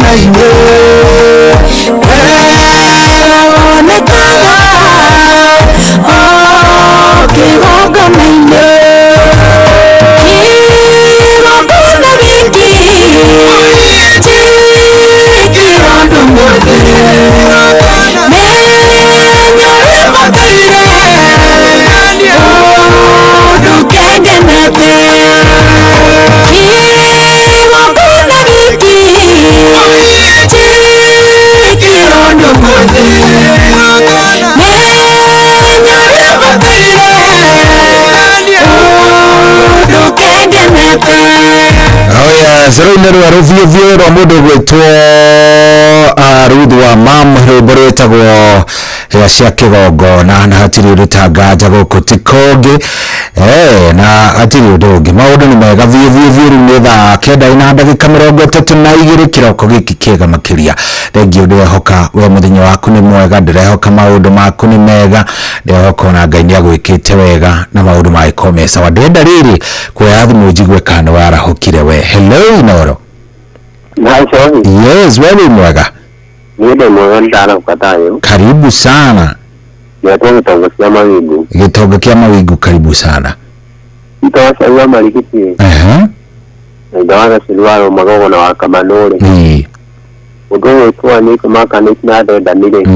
kĩgongona-inĩ wonekaga o kĩgongona-inĩ kĩgongona gĩkĩ ti kĩũndũ mũthĩ menya ũrĩa bataire ũndũ kengenete kĩgongona gĩkĩ ti kĩũndũ mũthĩ menya ũrĩa bataire ũndũ kengenete. Oh yes, rĩu nĩ rwerũ biũ biũ rwa mũndũ ũgwĩtwo Ruth wa Mam, rwĩmbo rwĩtagwo Hĩa cia Kĩgongona, na hatirĩ ũndũ ta nganja gũkũ ti kũngĩ na hatirĩ ũndũ ũngĩ, maũndũ nĩ mega biũ biũ biũ. Rĩu nĩ thaa 9:32 kĩroko gĩkĩ kĩega makĩria. Thengiũ, ndĩrehoka we mũthenya waku nĩ mwega, ndĩrehoka maũndũ maku nĩ mega, ndĩrehoka ona Ngai nĩ agwĩkĩte wega na maũndũ magĩkorwo me sawa. Ndĩrenda rĩrĩ kuoya thimũ njigue kana nĩ warahũkire we. Hello Inoro. Yes, we wĩ mwega? Niĩ ndĩ mwega, ndarahũka thayũ. Karibu sana. Ngetwo Gĩtongo kĩa Mawingu. Gĩtongo kĩa Mawingu, karibu sana. Itoa wa Marigiti. Na ithe wa Gacĩru wa Rũmagogo na wa Kamanũ rĩ. Ũndũ ũyũ wĩtwo nĩ kũmaka na thenda nĩ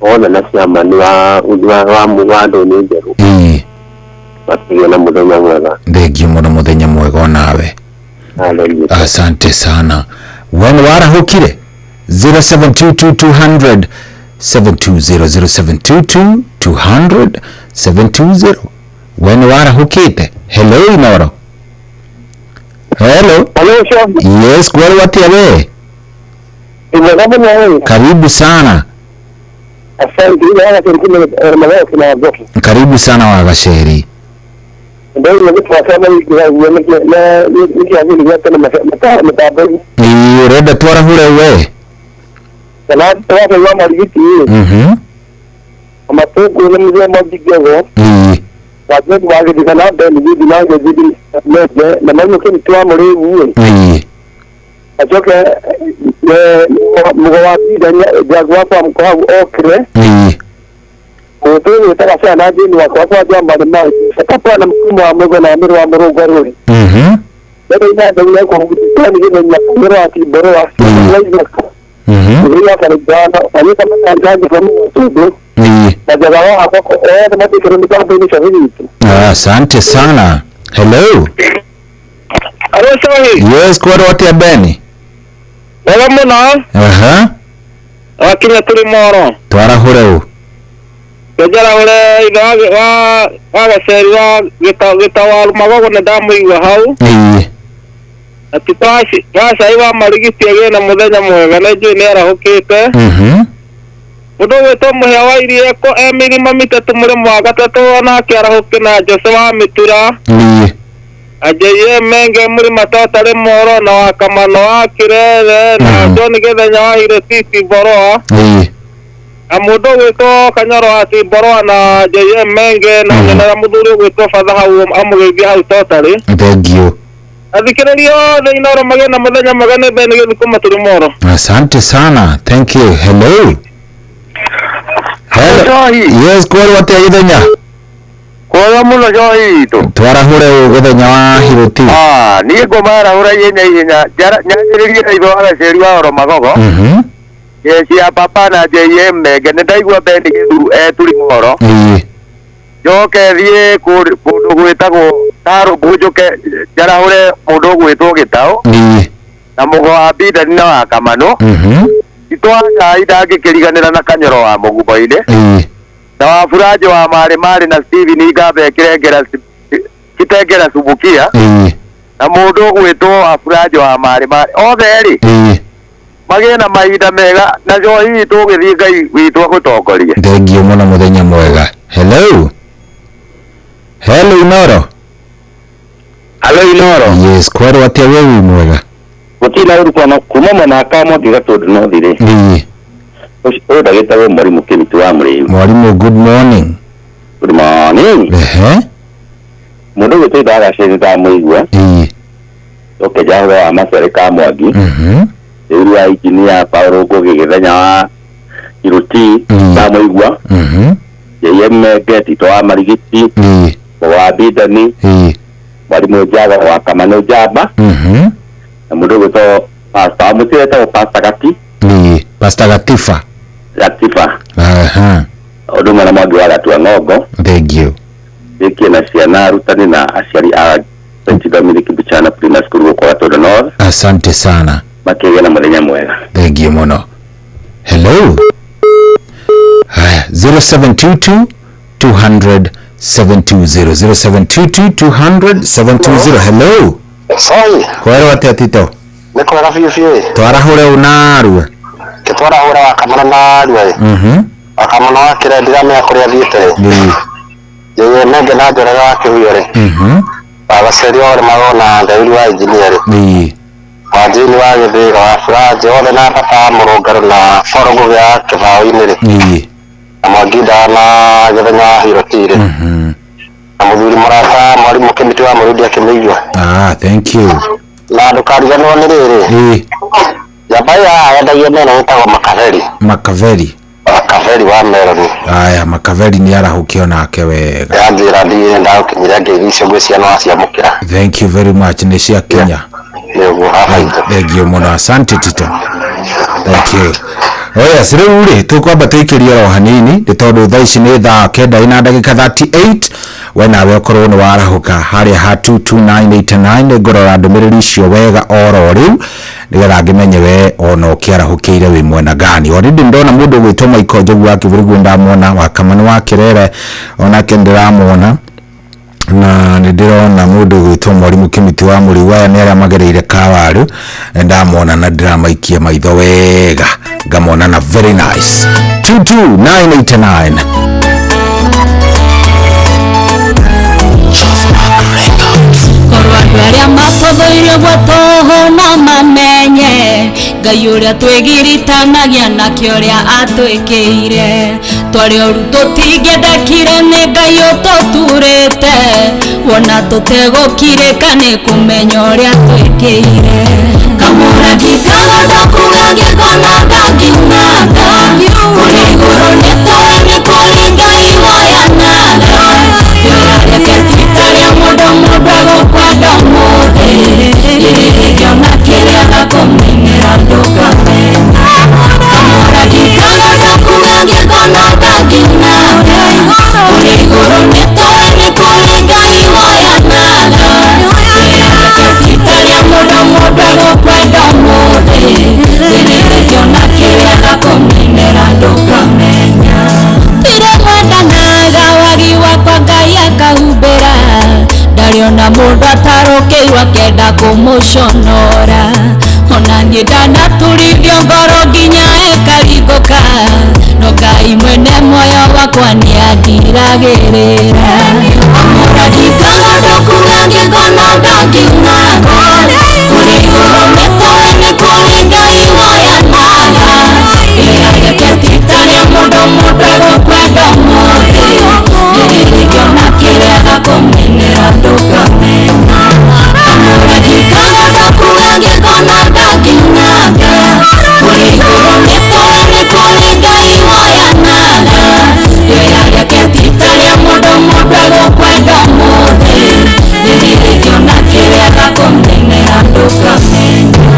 othe na ciama wa wa ndũnyũ njerũ. Makĩgĩa na mũthenya mwega. Thengiũ mũno, mũthenya mwega onawe. Asante sana. We nĩ warahũkire? 0722 200 720 0722 200 720. We nĩ warahũkĩte? Hello Inoro. Hello. Yes, kweli watia we? Karibu sana. Karibu sana wa Gaceri. Urenda twarahure we? Asante sana. Hello. Yes, kwero watia Beni? Wega mũno. Wakinya tũrĩ moro. Twarahure ũ? Njarahũre ithe wa Gaceri wa Gĩta wa Rũmagogo nĩ ndamũigua hau. Ati wacai wa Marigiti agĩe na mũthenya mwega, nĩ njũĩ nĩ arahũkĩte. Mũndũ ũgwĩtwo Mũhĩa wa Iria e mĩrima mĩtatũ mũrĩmo wa gatatũ onake arahũke, na Jose wa Mĩtura. Ajeye Menge mũrĩma Totarĩ Moro na wa Kamano wa Kĩrere na John Gĩthenya wa Hirotiti Boroa. Na mũndũ ũgwĩtwo Kanyoro wa Timboroa na Jeye Menge na nyonera mũthuri ũgwĩtwo Batha hau amũgeithie hau Totarĩ. Thengiũ. Athikĩrĩria othe Inoro magĩe na mũthenya mwega, nĩ Beni Gĩthukuma tũrĩ moro. Asante sana. Thank you. Hello. Hello. Yes, kwero watia Gĩthenya? Kwega mũno Njohi itũ. Twarahure Gĩthenya wa Hiroti. Niĩ ngũmarahũra ihenya ihenya nyanjĩrĩrie na ithe wa Gaceri wa Oromagogo. Jeshi ya papa na JM Menge nĩ ndaigua Beni Gĩthuru etũrĩ moro. Njoke thiĩ kũndũ gwĩtagwo Tarũmbũ, njoke njarahũre mũndũ ũgwĩtwo Gĩtaũ na mũgo wa Bidani na wa Kamanũ. Itwa cai ndangĩkĩriganĩra na Kanyoro wa Mũgumo-inĩ na wa Buranjĩ wa Marĩ Marĩ na Steven Ingambe Kitengera Subukia na mũndũ ũgwĩtwo wa Buranjĩ wa Marĩ Marĩ othe rĩ magĩe na mahinda mega na njohi tũgĩthiĩ Ngai witũ agũtongorie. Thengiũ mũno, mũthenya mwega. Hello. Hello Inoro. Hello Inoro. Yes, kwero watia we wĩ mwega? Gũtirĩ na ũru kuma mwena wa Kamwangi Gatũndũ North rĩ. Ũyũ ndagĩtagwo Mwarimũ Kĩmiti wa Mũrĩu. Mwarimũ, good morning. Good morning. Mũndũ ũgwĩtwo Ithe wa Gaceri ndamũigua. Oke njahũre wa Macere Kamwangi. Ĩru wa engineer Paulo Ngugi Gĩthenya wa Iruti ndamũigua. JM Tito wa Marigiti wa Bidani Mwalimu Njaga wa Kamano Njamba na mũndũ ũgwĩtwo Pastor mũtĩ etagwo Pastor Gati. Pastor Gatifa. Gatifa. Aha. Ũndũ ũmwe na Mwangi wa Gatua Ng'ongo. Thank you. Gĩkĩ na ciana arutani na aciari a St. Dominic Buchana Primary School gũkũ Gatũndũ North. Asante sana. Makĩgĩa na mũthenya mwega. Thank you mũno. Hello. Haya, 0722 200 720 0722 200 720. Hello. Sorry. Kwero atia Tito? Nĩ kwega biũ biũ. Twarahũre ũnarua. Twarahũra wakamana narua. Wakamana wakĩra ndiramenya kũrĩa athiĩte. Yeye nenge na Njoroge wa Kĩhuyo rĩ. Wagaceri othe marona Daudi wa engineer rĩ. Wanjini wa Gĩthĩga wa Furaje othe na baba Mũrũngarũ na Paul Ngugi wa Kĩbaũ-inĩ rĩ. Na Mwanginda na Gĩthenya wa Hiroti rĩ. Na mũthuri mũrata mwarimũ Kĩmĩtĩ wa Mũrũndi akĩmĩigua. Ah, thank you. Na ndũkariganĩrwo nĩ rĩrĩ. Njamba ĩyo yendagia meno ĩtagwo Makaveri. Makaveri. Makaveri wa Meloni. Aya, Makaveri nĩ arahũkio nake wega. Yanjĩra ndiĩ ndagũkinyĩra ngeithi icio ngwĩciria no aciamũkĩra. Thank you very much, nĩ cia Kenya. Nĩguo haha. Thank you mũno, asante Tito. Thank you. Oh yes, rĩu rĩ tũkwamba tũikĩrie oro hanini nĩ tondũ thaa ici nĩ thaa 9 na ndagĩka 38. We nawe ũkorwo nĩ warahũka harĩa ha 22989 ngũrora ndũmĩrĩri icio wega oro rĩu nĩgetha ngĩmenye we ona ũkĩarahũkĩire wĩ mwena gani. Already ndona mũndũ ũgwĩtwo Michael Njogu wa Kĩbũrũgu ndamwona, wa Kamanu wa Kĩrere onake ndĩramwona, na nĩ ndĩrona mũndũ ũgwĩtwo Mwarimũ Kĩmĩtĩ wa Mũrĩu. Aya nĩ arĩa magereire Kawaru, ndamwona na ndĩramaikia maitho wega ngamona na very nice. 22989. Korwo andũ arĩa matũthũire ũguo tũhũ no mamenye Ngai ũrĩa twĩgiritanagia nake ũrĩa atwĩkĩire. Twarĩ oru tũtingĩendekire nĩ Ngai ũtũturĩte, wona tũtegũkirĩka nĩ kũmenya ũrĩa twĩkĩire. Kamũrangi kagondoku gangĩkona ndangiunanga, kũrĩ igũrũ nĩ tũĩ nĩ kũrĩ Ngai woyanaga. Rĩera rĩake ti ta rĩa mũndũ, mũndũ egũkwenda ũmũthĩ, rĩrĩrĩngĩona kĩrĩa gakũminĩra ndũkamenya. Kamũrangi kagondoku gangĩkona ndangiunanga, kũrĩ igũrũ nĩ tũĩ nĩ kũrĩ Ngai woyanaga. Rĩera rĩake ti ta rĩa mũndũ, mũndũ egũkwenda ũmũthĩ, rĩrĩrĩngĩona kĩrĩa gakũminĩra ndũkamenya. Tiremwendanaga wagi wakwa Ngai akahumbĩra, ndarĩ ona mũndũ atarũkĩirwo akenda kũmũconora. Ona niĩ ndanaturithio ngoro nginya ĩkaringũka, no Ngai mwene muoyo wakwa nĩandiragĩrĩra. Kamũrangi kagondoku gangĩkona ndangiunanga, kũrĩ igũrũ nĩ tũĩ nĩ kũrĩ Ngai woyanaga. Rĩera rĩake ti ta rĩa mũndũ, mũndũ egũkwenda ũmũthĩ, rĩrĩrĩngĩona kĩrĩa gakũminĩra ndũkamenya. Kamũrangi kagondoku gangĩkona ndangiunanga, kũrĩ igũrũ nĩ tũĩ nĩ kũrĩ Ngai woyanaga. Rĩera rĩake ti ta rĩa mũndũ, mũndũ egũkwenda ũmũthĩ, rĩrĩrĩngĩona kĩrĩa gakũminĩra ndũkamenya.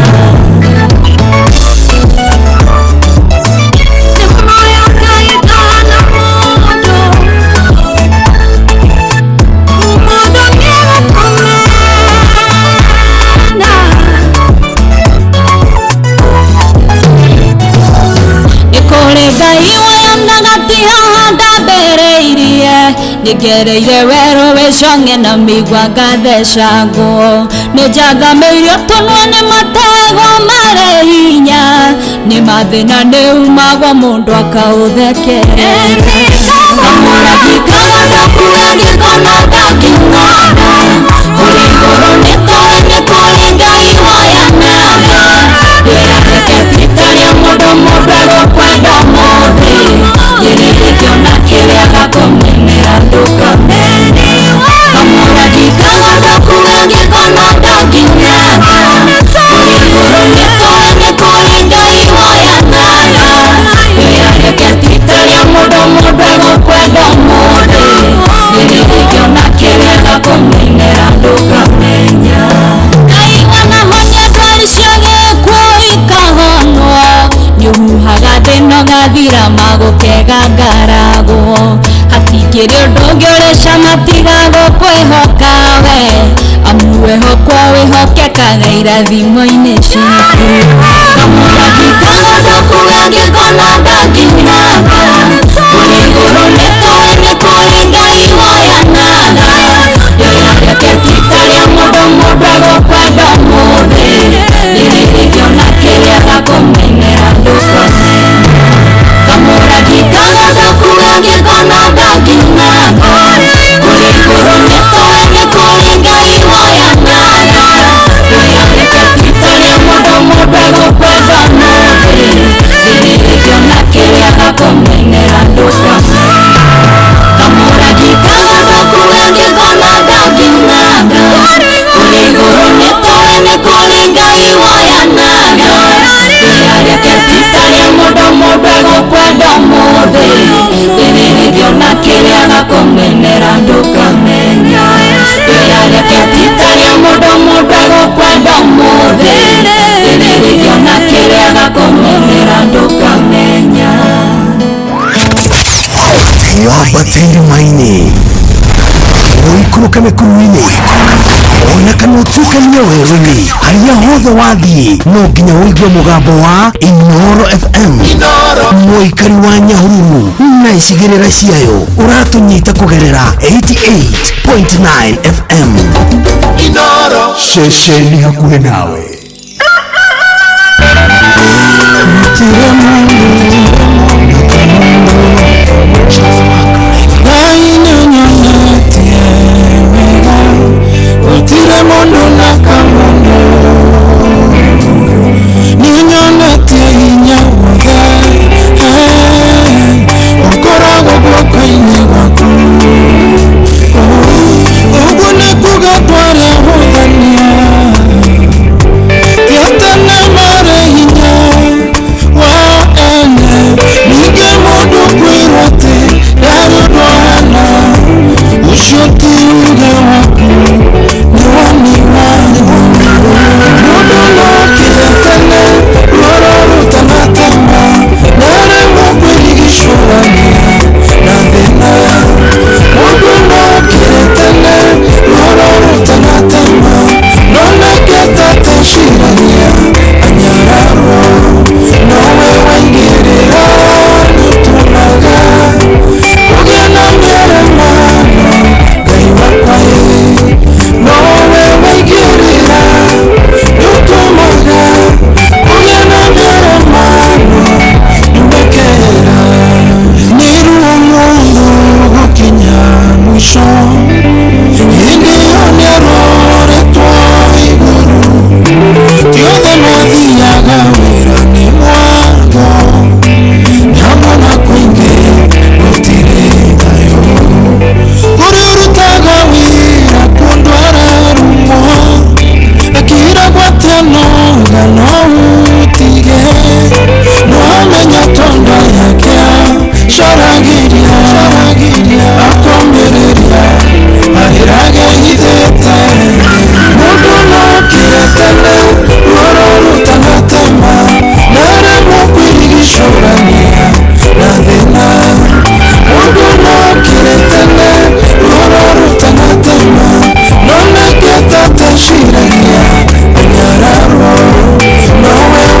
Nĩngereire werũ wĩcong'e na mĩigua ngathecangwo, nĩnjangamĩirio tũnua nĩ matego marĩ hinya, nĩ mathĩna nĩumagwo mũndũ akaũthekerera. Kamũrangi kagondoku gangĩkona ndangiunanga, kũrĩ igũrũ nĩ tũĩ nĩ kũrĩ Ngai woyanaga. Rĩera rĩake ti ta rĩa mũndũ, mũndũ egũkwenda ũmũthĩ, rĩrĩrĩngĩona kĩrĩa gakũminĩra ndũkamenya. Kamũrangi kagondoku gangĩkona ndangiunanga, kũrĩ igũrũ nĩ tũĩ nĩ kũrĩ magathira magũkega ngaragwo hatikĩrĩ ũndũ ũngĩ ũrĩ cama tiga gũkwĩhoka we amu wĩhokwo wĩhokekaga irathimo-inĩ ciaku kamũrangi kagondoku gangĩkona ndangiunaga kũrĩ igũrũ nĩ tũĩ nĩ kũrĩ Ngai woyanaga rĩoya rĩake ti ta rĩa mũndũ mũndũ egũkwenda ũmũthĩ rĩrĩrĩkĩona kĩrĩa gakũmenera ndũkamenya kamũrangi kagondoku gangĩkona ndangiunaga kũrĩ igũrũ nĩ tũĩ nĩ kũrĩ Ngai woyanaga rĩoya rĩake ti ta rĩa mũndũ mũndũ egũkwenda ũmũthĩ rĩrĩrĩkĩona kĩrĩa gakũmenera ndũkamenya kamũrangi kagondoku gangĩkona ndangiunaga kũrĩ igũrũ nĩ tũĩ nĩ kũrĩ Ngai woyanaga rĩoya rĩake ti ta rĩa mũndũ mũndũ egũkwenda ũmũthĩ rĩrĩrĩkĩona kĩrĩa gakũmenera ndũkamenya rĩoya rĩake ti ta rĩa mũndũ mũndũ egũkwenda ũmũthĩ rĩrĩrĩkĩona kĩrĩa gakũmenera ndũkamenya. Wambate irĩma-inĩ ũikũrũke mĩkuru-inĩ ona kana ũtuĩkanie werũ-inĩ harĩa hothe wathiĩ no nginya ũigue mũgambo wa Inooro FM. Mũikari wa Nyahururu na icigĩrĩra ciayo ũratũnyita kũgerera 88.9 FM. Inooro ceceni hakuhĩ nawe. Utire mundu na kamundu ninyonete hinya wothe ukoragwo guoko-inĩ gwaku ũguo nĩ kuga twarĩa hũthania ti atĩ marĩ hinya wao ene ningĩ mũndũ kwĩrwo atĩ ndarĩ ũndũ ahana ũcio ti uge waku. Shiragia, anyararo, no way.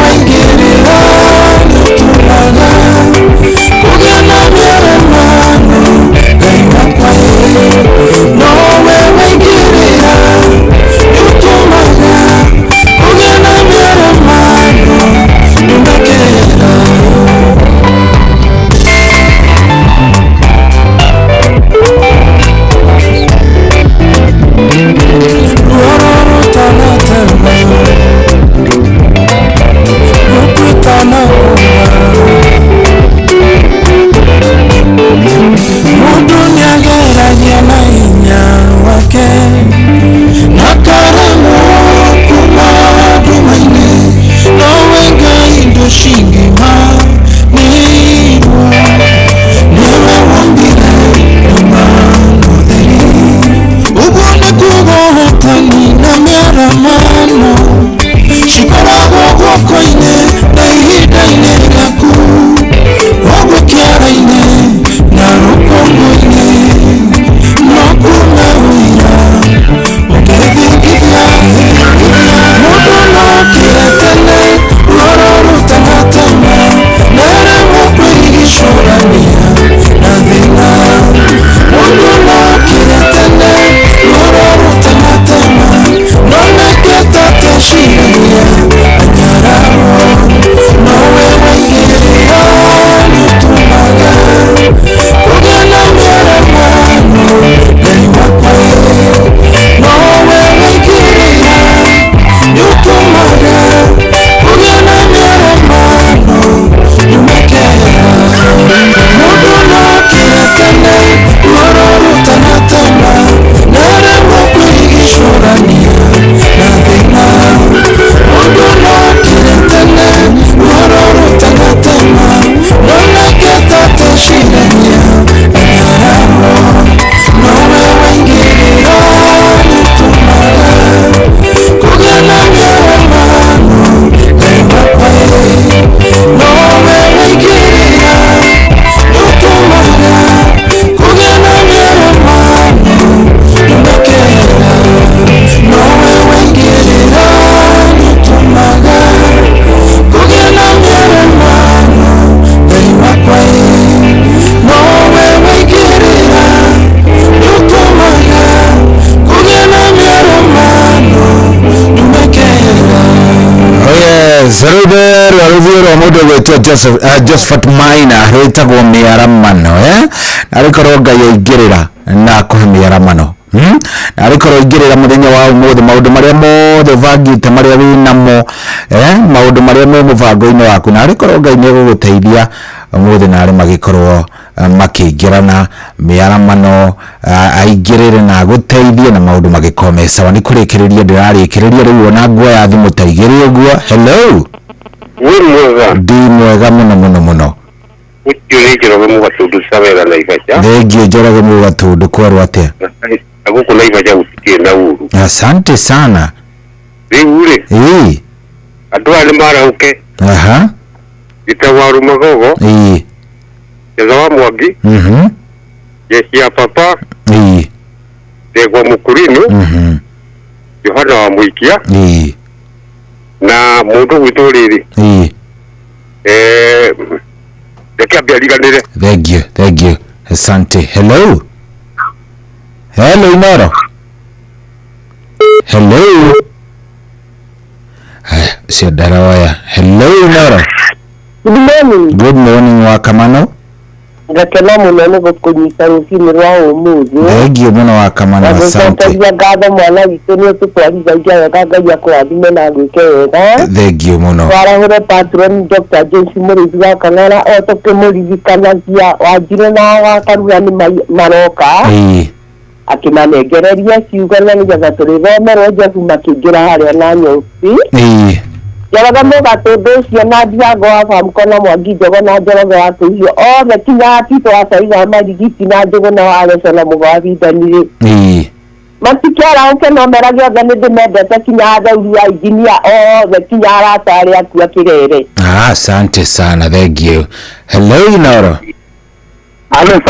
Yes, rwĩmbo rwa rũthiũ rwa mũndũ ũgwĩtwo Josephat Maina rwĩtagwo mĩaramano narĩ korwo Ngai aingĩrĩra na akũhe mĩaramano. Narĩ korwo aingĩrĩra mũthenya wa ũmũthĩ maũndũ marĩa mothe ũbangĩte marĩa wĩnamo maũndũ marĩa me mũbango-inĩ waku narĩ korwo Ngai nĩ egũgũteithia ũmũthĩ narĩ magĩkorwo makĩingĩrana mĩaramano aingĩrĩre na agũteithie na maũndũ magĩkorwo me sawa. Nĩ kũrĩkĩrĩria ndĩrarĩkĩrĩria rĩu ona nguoya thimũ ta igĩrĩ ũguo. Hello. Wĩ mwega? Ndĩ mwega mũno mũno mũno. Ũcio nĩ Njoroge Mũgatũndũ Cawera Naivasha. Thengiũ Njoroge Mũgatũndũ, kwerwo atĩa? Na gũkũ Naivasha gũtikĩrĩ na ũru. Asante sana. Rĩu rĩ, ĩĩ andũ aya nĩ marahũke. Aha. Gĩtagwo Waru Magogo. Ĩĩ. Jetha wa Mwangi. Jeshi ya Papa. Ĩĩ. Ndegwa Mũkũrinũ. Yohana wa Mũikia. Ĩĩ. Na mũndũ gwitũ rĩrĩ. Ĩĩ. Reke ambe ariganĩre. Thank you, thank you. Asante. Hello. Hello Inoro. Hello. Haya, sio darawaya. Hello Inoro. Good morning. Good morning Wakamano. Ngakena mũno nĩ gũkũnyita rũcinĩ rwa ũmũthĩ. Thengiũ mũno Wakamano, asante. Gũcokeria ngatho mwana witũ nĩ ũtũtwarithagia wega, Ngai akũrathime na agwĩke wega. Thengiũ mũno. Twarahũre patron Dr. James Mũrĩithi wa Kang'ara o tũkĩmũririkanagia Wanjirũ na wa Karura nĩ maroka. Ĩĩ. Akĩmanengereria ciugo na nĩgetha tũrĩthomerwo Jebu makĩingĩra harĩa na Nyosi. Ĩĩ. Njoroge Mũgatũndũ ũcio na Ndiango wa Bamko na Mwangi Njogo na Njoroge wa Kũicio othe kinya Tito wa Cai wa Marigiti na Njũgũ na wa Reco na Mũgo wa Bindani rĩ. Ĩĩ. Matikĩarahũke no merage othe nĩ ndĩmendete kinya athauri a injinia othe kinya arata arĩa aku a Kĩrere. Asante sana, thank you. Hello Inoro. Hello,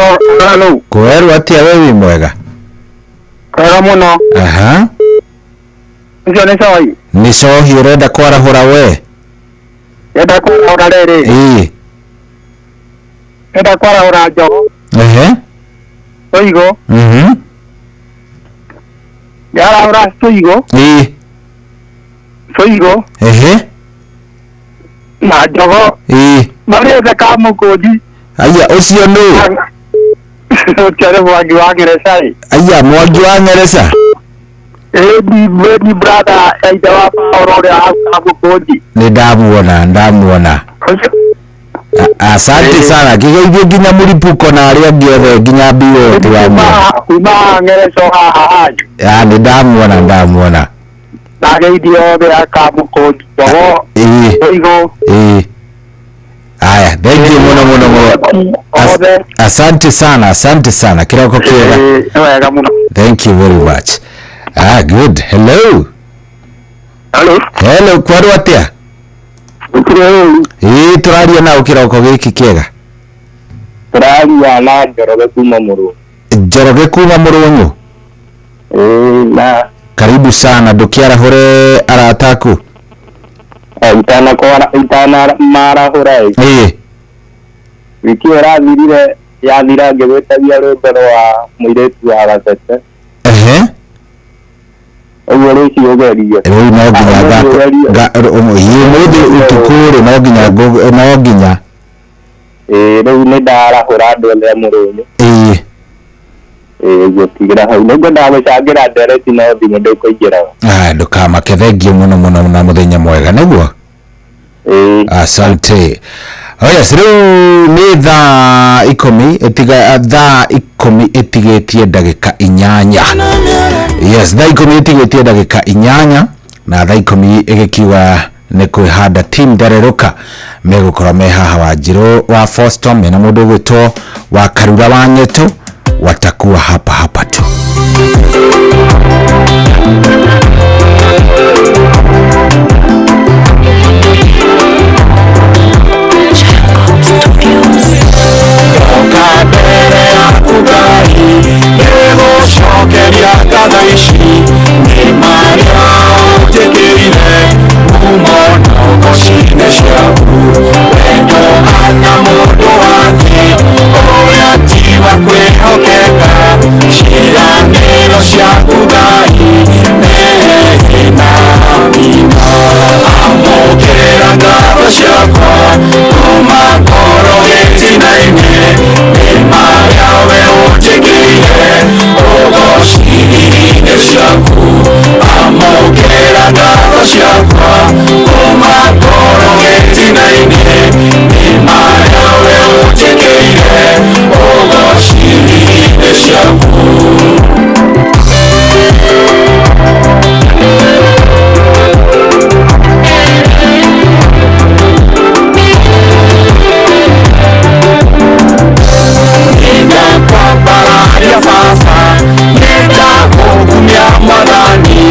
hello. Kwerwo atĩa we wĩ mwega? Kwega mũno. Aha. Ũcio nĩ Cohi. Nĩ Cohi ũrenda kwarahũra we? Ndĩrenda kwarahũra rĩrĩ. Ĩĩ. Ndĩrenda kwarahũra Njogo. Ehe. Tũigũ. Ndarahũra Tũigũ. Ĩĩ. Tũigũ. Ehe. Na Njogo. Ĩĩ. Marĩ othe Kamũkũnji. Aya, ũcio nũ? Ũcio nĩ Mwangi wa Ngereca ĩ. Aya, Mwangi wa Ngereca? Ĩĩ, ni brother ya ithe wa Paul ũrĩa hau Kamũkũnji. Nĩ ndamuona, ndamuona. Asante sana. Kĩgeithio nginya Mũripuko na arĩa angĩ othe nginya Biwot wa muona. Kuma Ngereca haha hanyu. Ah, nĩ ndamuona, ndamuona. Ndageithio othe a Kamũkũnji, Njogo. Ĩĩ. Tũigũ. Ĩĩ. Aya, thank you mũno mũno mũno. Asante sana, asante sana. Kĩroko kĩega. Wega mũno. Thank you very much. Ah, good. Hello. Hello. Hello, kwarwo atĩa? Ĩĩ, tũraria na kĩroko gĩkĩ kĩega. Tũraria na Njoroge kuma Mũrũnyũ. Njoroge kuma Mũrũnyũ? Ĩĩ, na karibu sana, ndũkĩarahũre arata aku. Itanamarahũra ĩ. Ĩĩ. Wiki ĩyo ĩrathirire yathira ngĩgwĩtagia rwĩmbo rwa mũirĩtu wa Gacete. Ehe. Ũguo rũciũ ũgerie. Rĩu no nginya ũmũthĩ ũtukũ rĩ no nginya no nginya. Ĩĩ, rĩu nĩ ndarahũra andũ othe a Mũrũnyũ. Ĩĩ. Ĩĩ, gũtigĩra hau. Nĩ ngwendaga gũcangĩra ndereti no thimũ ndĩkũingĩra. Ah, ndũkamake, thengiũ mũno mũno na mũthenya mwega nĩguo? Ĩĩ. Asante. Oh yes, rĩu nĩ thaa ikũmi ĩtiga thaa ikũmi ĩtigĩtie ndagĩka 8. Yes, thaa ikũmi ĩtigĩtie ndagĩka 8 na thaa ikũmi ĩgĩkiuga nĩ kwĩhanda team Ndererũka megũkorwo me haha Wanjirũ wa Foston mena mũndũ ũgwĩtwo wa Karura wa Nyeto, watakuwa hapa hapa tu. Amokera ngatho ciakwa kuma ngoro gĩtina-inĩ nĩ marĩa we ũnjĩkĩire ũgoci-inĩ ciaku amũkĩra ngatho ciakwa kuma ngoro gĩtina-inĩ nĩ marĩa we ũnjĩkĩire ũgoci-inĩ ciaku. Nĩndakwambararia baba nĩndagũkumia mwathani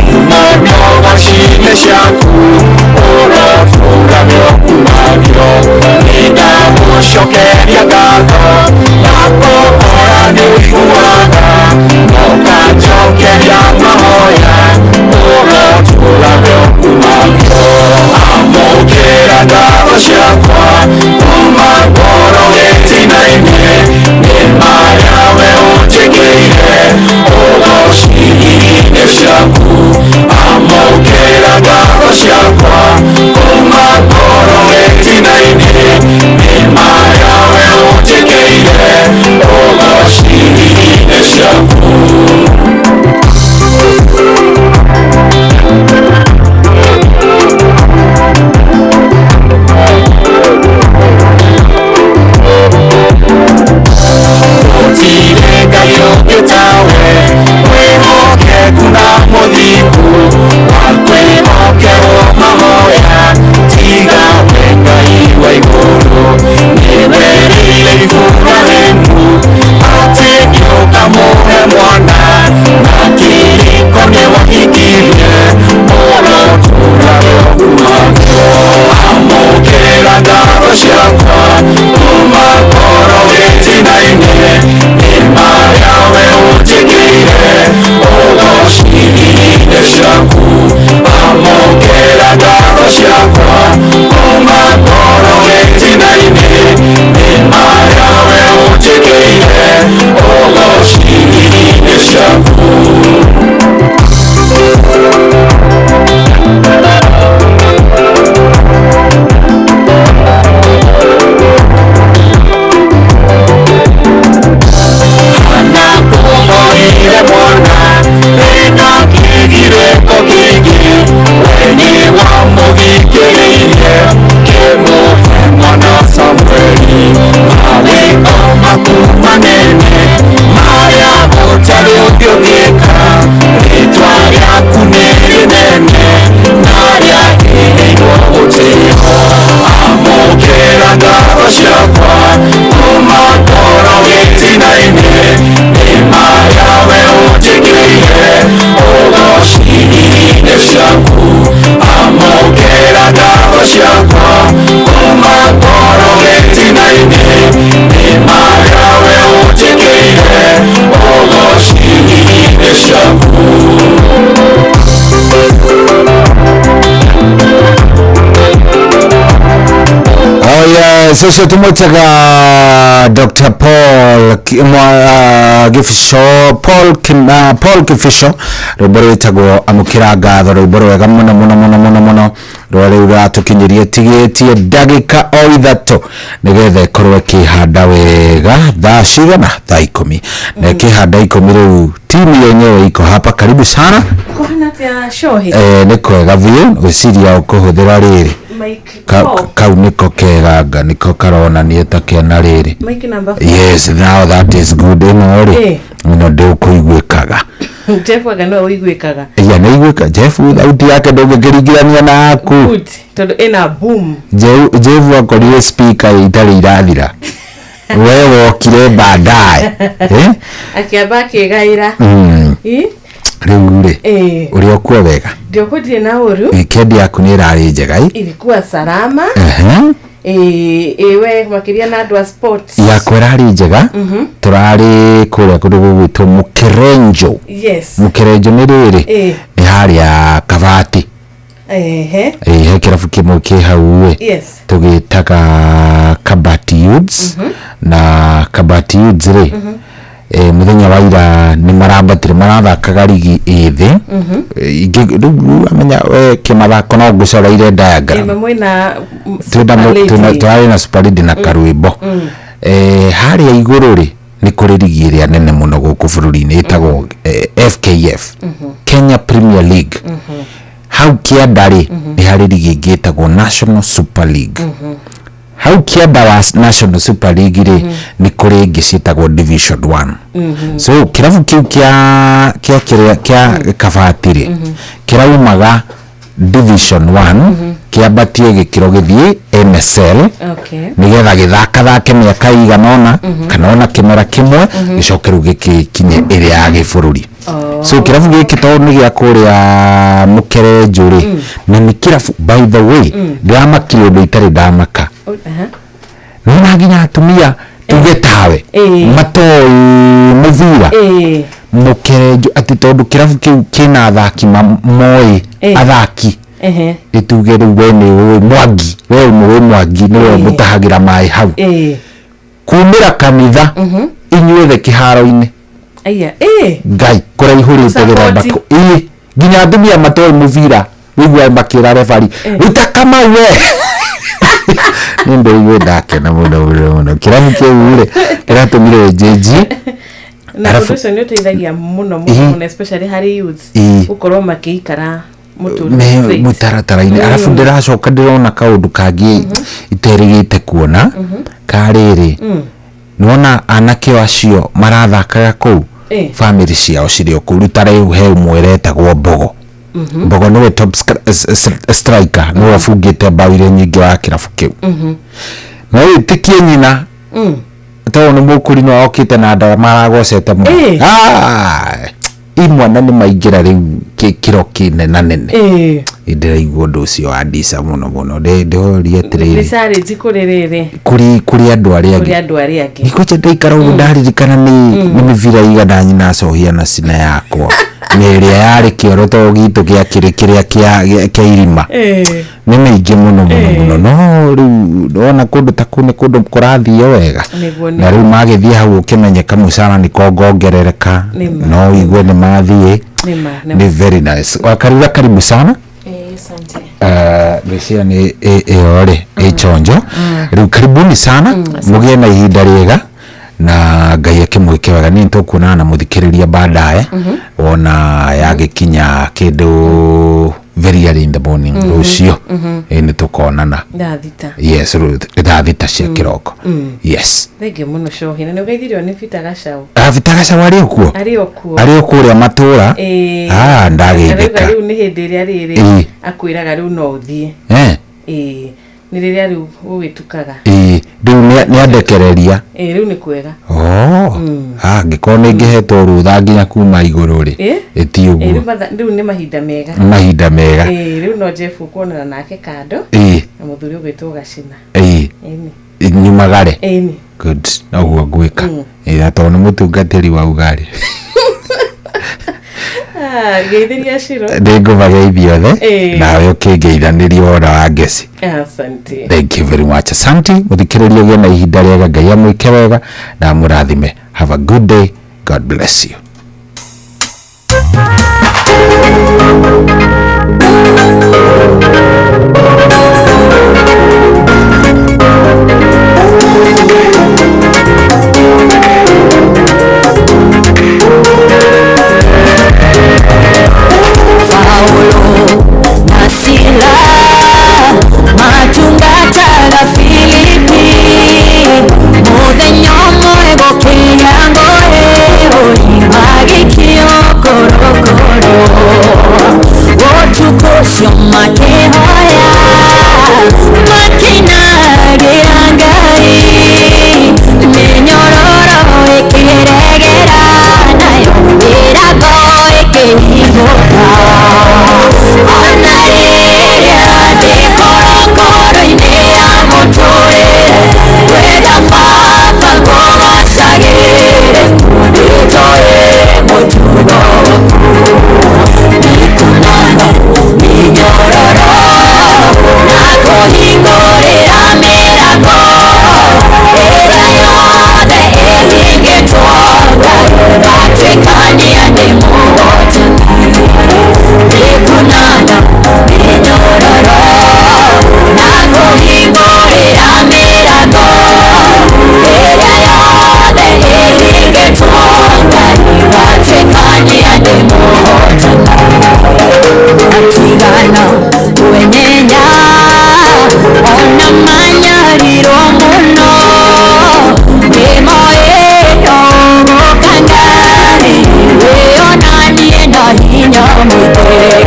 kuma ũgoci-inĩ ciaku ũrotũũra nĩũkumagio nĩndagũcokeria ngatho ndakũhoya nĩũiguaga ũkanjokeria mahoya ũrotũũra nĩũkumagio amũkĩra ngatho ciakwa kuma ngoro gĩtina-inĩ nĩ marĩa we ũnjĩkĩire ũgoci-inĩ ciaku amũkĩra ngatho ciakwa kuma ngoro gĩtina-inĩ nĩ marĩa we ũnjĩkĩire ũgoci-inĩ ciaku. Gũtirĩ Ngai ũngĩ tawe mwĩhokeku na mũthingu wa kwĩhokerwo mahoya tiga we Ngai wa igũrũ nĩwerĩire Iburahĩmu atĩ nĩũkamũhe mwana na kĩrĩko nĩwahingirie ũrotũũra nĩũkumagio amũkĩra ngatho ciakwa kuma ngoro gĩtina-inĩ nĩ marĩa we ũnjĩkĩire ũgoci-inĩ ciaku amũkĩra ngatho ciakwa kuma ngoro gĩtina-inĩ nĩ marĩa we ũnjĩkĩire ũgoci-inĩ ciaku. Anakuhoire mwana ena kĩgirĩko kĩingĩ we nĩwamũthikĩrĩirie kĩmũhe mwana Samueli mawĩko maku manene marĩa ũtarĩ ũngĩũgĩka rĩtwa rĩaku nĩ rĩnene na rĩagĩrĩirwo gũtĩĩo amũkĩra ngatho ciakwa kuma ngoro gĩtina-inĩ nĩ marĩa we ũnjĩkĩire ũgoci-inĩ ciaku amũkĩra ngatho ciakwa kuma ngoro gĩtina-inĩ nĩ marĩa we ũnjĩkĩire ũgoci-inĩ ciaku. Oh yes, ũcio tũmwĩtaga Dr. Paul Gifisho, Paul Kifisho, rwĩmbo rwĩtagwo amũkĩra ngatho, rwĩmbo rwega mũno mũno mũno mũno mũno rwa rĩu rũratũkinyĩria tigĩtie ndagĩka o ithatũ nĩgetha ĩkorwo ĩkĩhanda wega thaa cigana thaa 10 na ĩkĩhanda 10 rĩu timu yenyewe iko hapa karibu sana. Kũhana atĩa Shohi? Nĩ kwega biũ gwĩciria ũkũhũthĩra rĩrĩ kau nĩko keganga nĩko karonania ta kena rĩrĩ. Mic number 4. Yes, now that is good. Ĩno rĩ ĩno ndĩũkũiguĩkaga. Jeff aga no ũiguĩkaga. Iya nĩ iguĩka Jeff thauti yake ndũngĩkĩringithania na yaku. Good tondũ ĩna boom. Jeff akorire speaker itarĩ irathira we wokire baadaye akĩamba akĩgaĩra. Rĩu rĩ ũrĩa ũkuo wega ndiokuo na ũru. Weekend yaku nĩ ĩrarĩ njega i? Ilikuwa salama. Ĩwe makĩria na andũ a sports. Yakwa ĩrarĩ njega. Tũrarĩ kũrĩa kũndũ gũgwĩtwo Mũkerenjo. Yes. Mũkerenjo nĩ rĩrĩ nĩ harĩa Kabati. Ehe. He kĩrabu kĩmwe kĩ hau ĩ. Yes. Tũgĩtaga Kabati Youths. Na Kabati Youths rĩ Muthenya wa ira nĩ marambatire marathakaga rigi ĩthĩ ingĩ rĩu amenya we kĩmathako no ngũcoreire diagram twarĩ na Super Lady na karwĩmbo. Harĩa igũrũ rĩ nĩ kũrĩ rigi ĩrĩa nene mũno gũkũ bũrũri-inĩ ĩtagwo FKF, Kenya Premier League. Hau kĩanda rĩ nĩ harĩ rigi ĩngĩ ĩtagwo National Super League. Hau kĩanda wa National Super League rĩ nĩ kũrĩ ĩngĩ ciĩtagwo Division 1. So kĩrabu kĩu kĩa kĩa kĩrĩa kĩa Kabati rĩ kĩraumaga Division 1 kĩambatie gĩkĩro gĩthiĩ NSL nĩgetha gĩthakathake mĩaka ĩigana ũna kana ona kĩmera kĩmwe gĩcoke rĩu gĩkinye ĩrĩa ya gĩbũrũri. So kĩrabu gĩkĩ tondũ nĩ gĩa kũrĩa Mũkerenjũ rĩ na nĩ kĩrabu by the way ndĩramakire ũndũ itarĩ ndamaka. Nĩwona nginya atumia tuge tawe matoĩ mũbira Mũkerenjũ atĩ tondũ kĩrabu kĩu kĩna athaki moĩ athaki ituge rĩu we nĩ ũĩ Mwangi we nĩ Mwangi nĩwe mũtahagĩra maĩ hau kumĩra kanitha inyuothe kĩharo-inĩ Ngai kũraihũrĩte gĩthemba nginya atumia matoĩ mũbira wĩigua makĩra refari ruta Kamau we. Nĩ ndĩraigua ndakena mũno mũno mũno kĩrabu kĩu rĩ kĩratũmire njenjie na ũndũ ũcio nĩ ũteithagia mũno mũno especially harĩ youths gũkorwo makĩikara mũtaratara-inĩ. Arabu ndĩracoka ndĩrona kaũndũ kangĩ iterĩgĩte kuona karĩrĩ nĩwona anake acio marathakaga kũu family ciao cirĩ o kũu. Rĩu ta rĩu he ũmwe ũretagwo Mbogo. Mbogo nĩwe top striker nĩwe ũbungĩte bao iria nyingĩ wa kĩrabu kĩu. No wĩtĩkie nyina tondũ nĩ mũkũrinũ okĩte na ndawa maragocete mũno. Imwana nĩ maingĩra rĩu kĩro kĩnenanene. Ndĩraigua ũndũ ũcio wa ndica mũno mũno ndĩroria atĩrĩrĩ kũrĩ andũ arĩa angĩ nĩkũnja ndaikara ũguo ndaririkana nĩ mĩbira igana nyina acohia na cina yakwa nĩ ĩrĩa yarĩ kĩoro to gitũ gĩakĩrĩ kĩrĩa kĩa irima nĩ mĩingĩ mũno mũno mũno. No rĩu ndona kũndũ ta kũu nĩ kũndũ kũrathio wega na rĩu magĩthiĩ hau ũkĩmenyeka mũcara nĩ kongongerereka no ũigue nĩ mathiĩ nĩ very nice. Wakarura karibu sana. Ngwĩciria nĩ ĩyo rĩ ĩchonjo. Rĩu karibuni sana mũgĩe na ihinda rĩega na Ngai akĩmwĩke wega. Niĩ nĩtũkuonana na mũthikĩrĩria baadaye wona yagĩkinya kĩndũ very early in the morning rũciũ nĩ tũkonana thaa 6. Yes, thaa 6 cia kĩroko. Yes, thengiũ mũno Cohi na nĩ ũgeithirio nĩ Peter Gacau. Peter Gacau arĩ o kuo arĩ o kuo arĩ o kũrĩa matũra. Ndageithĩka rĩu nĩ hĩndĩ ĩrĩa rĩrĩ akwĩraga rĩu no ũthiĩ nĩ rĩrĩa rĩu gũgĩtukaga rĩu nĩ andekereria rĩu nĩ kwega. Angĩkorwo nĩ ngĩhetwo rũtha nginya kuma igũrũ rĩ ĩti ũguo rĩu nĩ mahinda mega mahinda mega. Rĩu no Jeff ũkuonana nake kando na mũthuri ũgwĩtwo Gacina nyumagare. Good, noguo ngwĩka na tondũ nĩ mũtungatĩri wa ugarĩ Geithiria Ciro ndĩngũmageithia othe nawe ũkĩngeithanĩria wona wa ngeci. Asante. Thank you very much. Asante mũthikĩrĩria ũgĩe na ihinda rĩega. Ngai amwĩke wega na amũrathime. Have a good day. God bless you. Korokoro. ndanyarirwo mũno ndĩmoĩyo gũka Ngai wĩonanie na hinya mũingĩ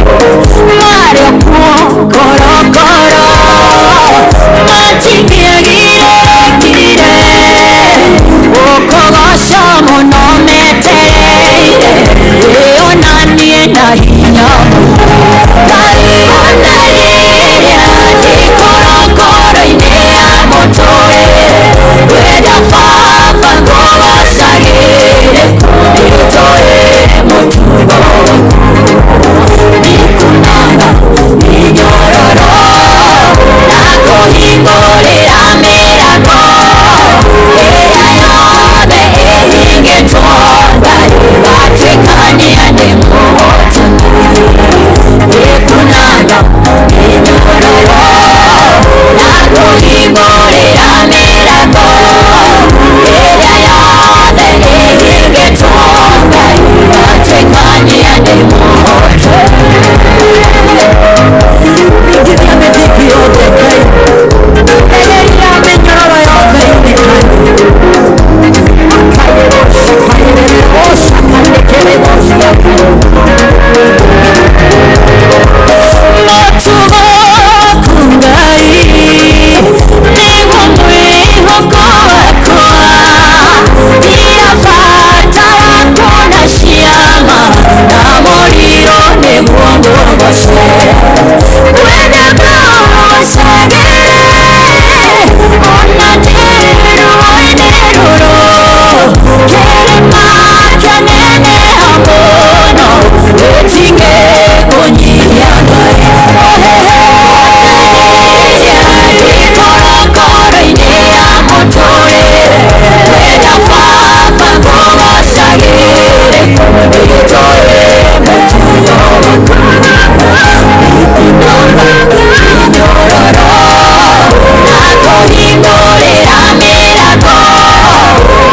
marĩ kuo korokoro matingĩagirekire gũkũgoca mũno metereire wĩonanie na hinya mũingĩ Ngai ona rĩrĩa ndĩ korokoro-inĩ ya mũtũrĩre ngwenda baba ngũgocagĩre nĩnjũĩ mũtugo waku nĩkunanga mĩnyororo na kũhingũrĩra mĩrango ĩrĩa yothe ĩhingĩtwo Ngai gatuĩkania ndĩ mũhotani nĩkunanga mĩnyororo na kũhingũrĩra mĩrango ĩrĩa yothe ĩhingĩtwo Ngai gatuĩkania ndĩ mũhotani Ingithia mĩthingi yothe Ngai eheria mĩnyororo yothe yunĩkanu Mũtugo waku Ngai nĩguo mwĩhoko wakwa ndirabatara kuona ciama na mũrirũ nĩguo ngũgoce ngwenda ngũgocage ona ndĩ rũĩ-inĩ rũrũ kĩrĩma kĩaneneha mũno gĩtingĩkũnyihia Ngai ndĩ korokoro-inĩ ya mũtũrĩre ngwenda baba ngũgocagĩre nĩnjũĩ mũtugo waku nĩkunanga mĩnyororo na kũhingũrĩra mĩrango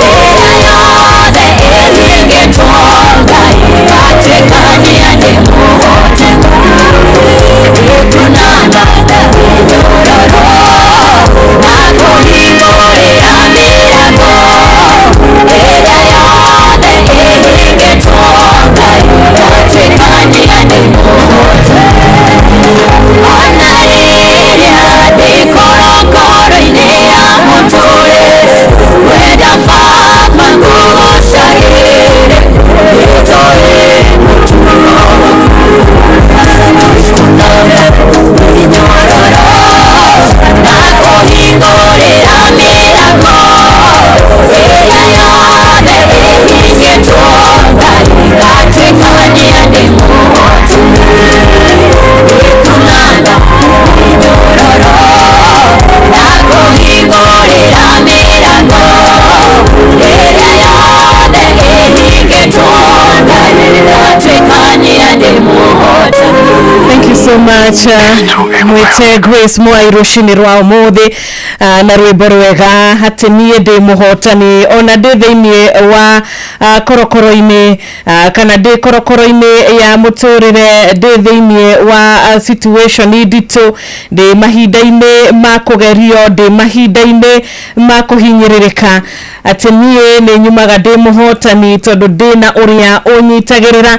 ĩrĩa yothe ĩhingĩtwo Ngai gatuĩkania ndĩ mũhotani nĩkunanga mĩnyororo na kũhingũrĩra mĩrango ĩrĩa yothe ĩhingĩtwo Ngai gatuĩkania ndĩ mũhotani ona rĩrĩa ndĩ korokoro-inĩ ya mũtũrĩre ngwenda baba ngũgocagĩre nĩnjũĩ mũtugo waku nĩkunanga mĩnyororo na kũhingũrĩra mĩrango ĩrĩa yothe ĩhingĩtwo Ngai gatuĩkania ndĩ mũhotani nĩkunanga mĩnyororo na kũhingũrĩra mĩrango ĩrĩa yothe ĩhingĩtwo Ngai gatuĩkania ndĩ mũhotani. Thank you so much mwite Grace Mwai rũcinĩ rwa ũmũthĩ na rwĩmbo rwega atĩ niĩ ndĩ mũhotani ona ndĩ thĩinĩ wa korokoro-inĩ kana ndĩ korokoro-inĩ ya mũtũrĩre ndĩ thĩinĩ wa situation nditũ ndĩ mahinda-inĩ ma kũgerio ndĩ mahinda-inĩ ma kũhinyĩrĩrĩka atĩ niĩ nĩ nyumaga ndĩ mũhotani tondũ ndĩna ũrĩa ũnyitagĩrĩra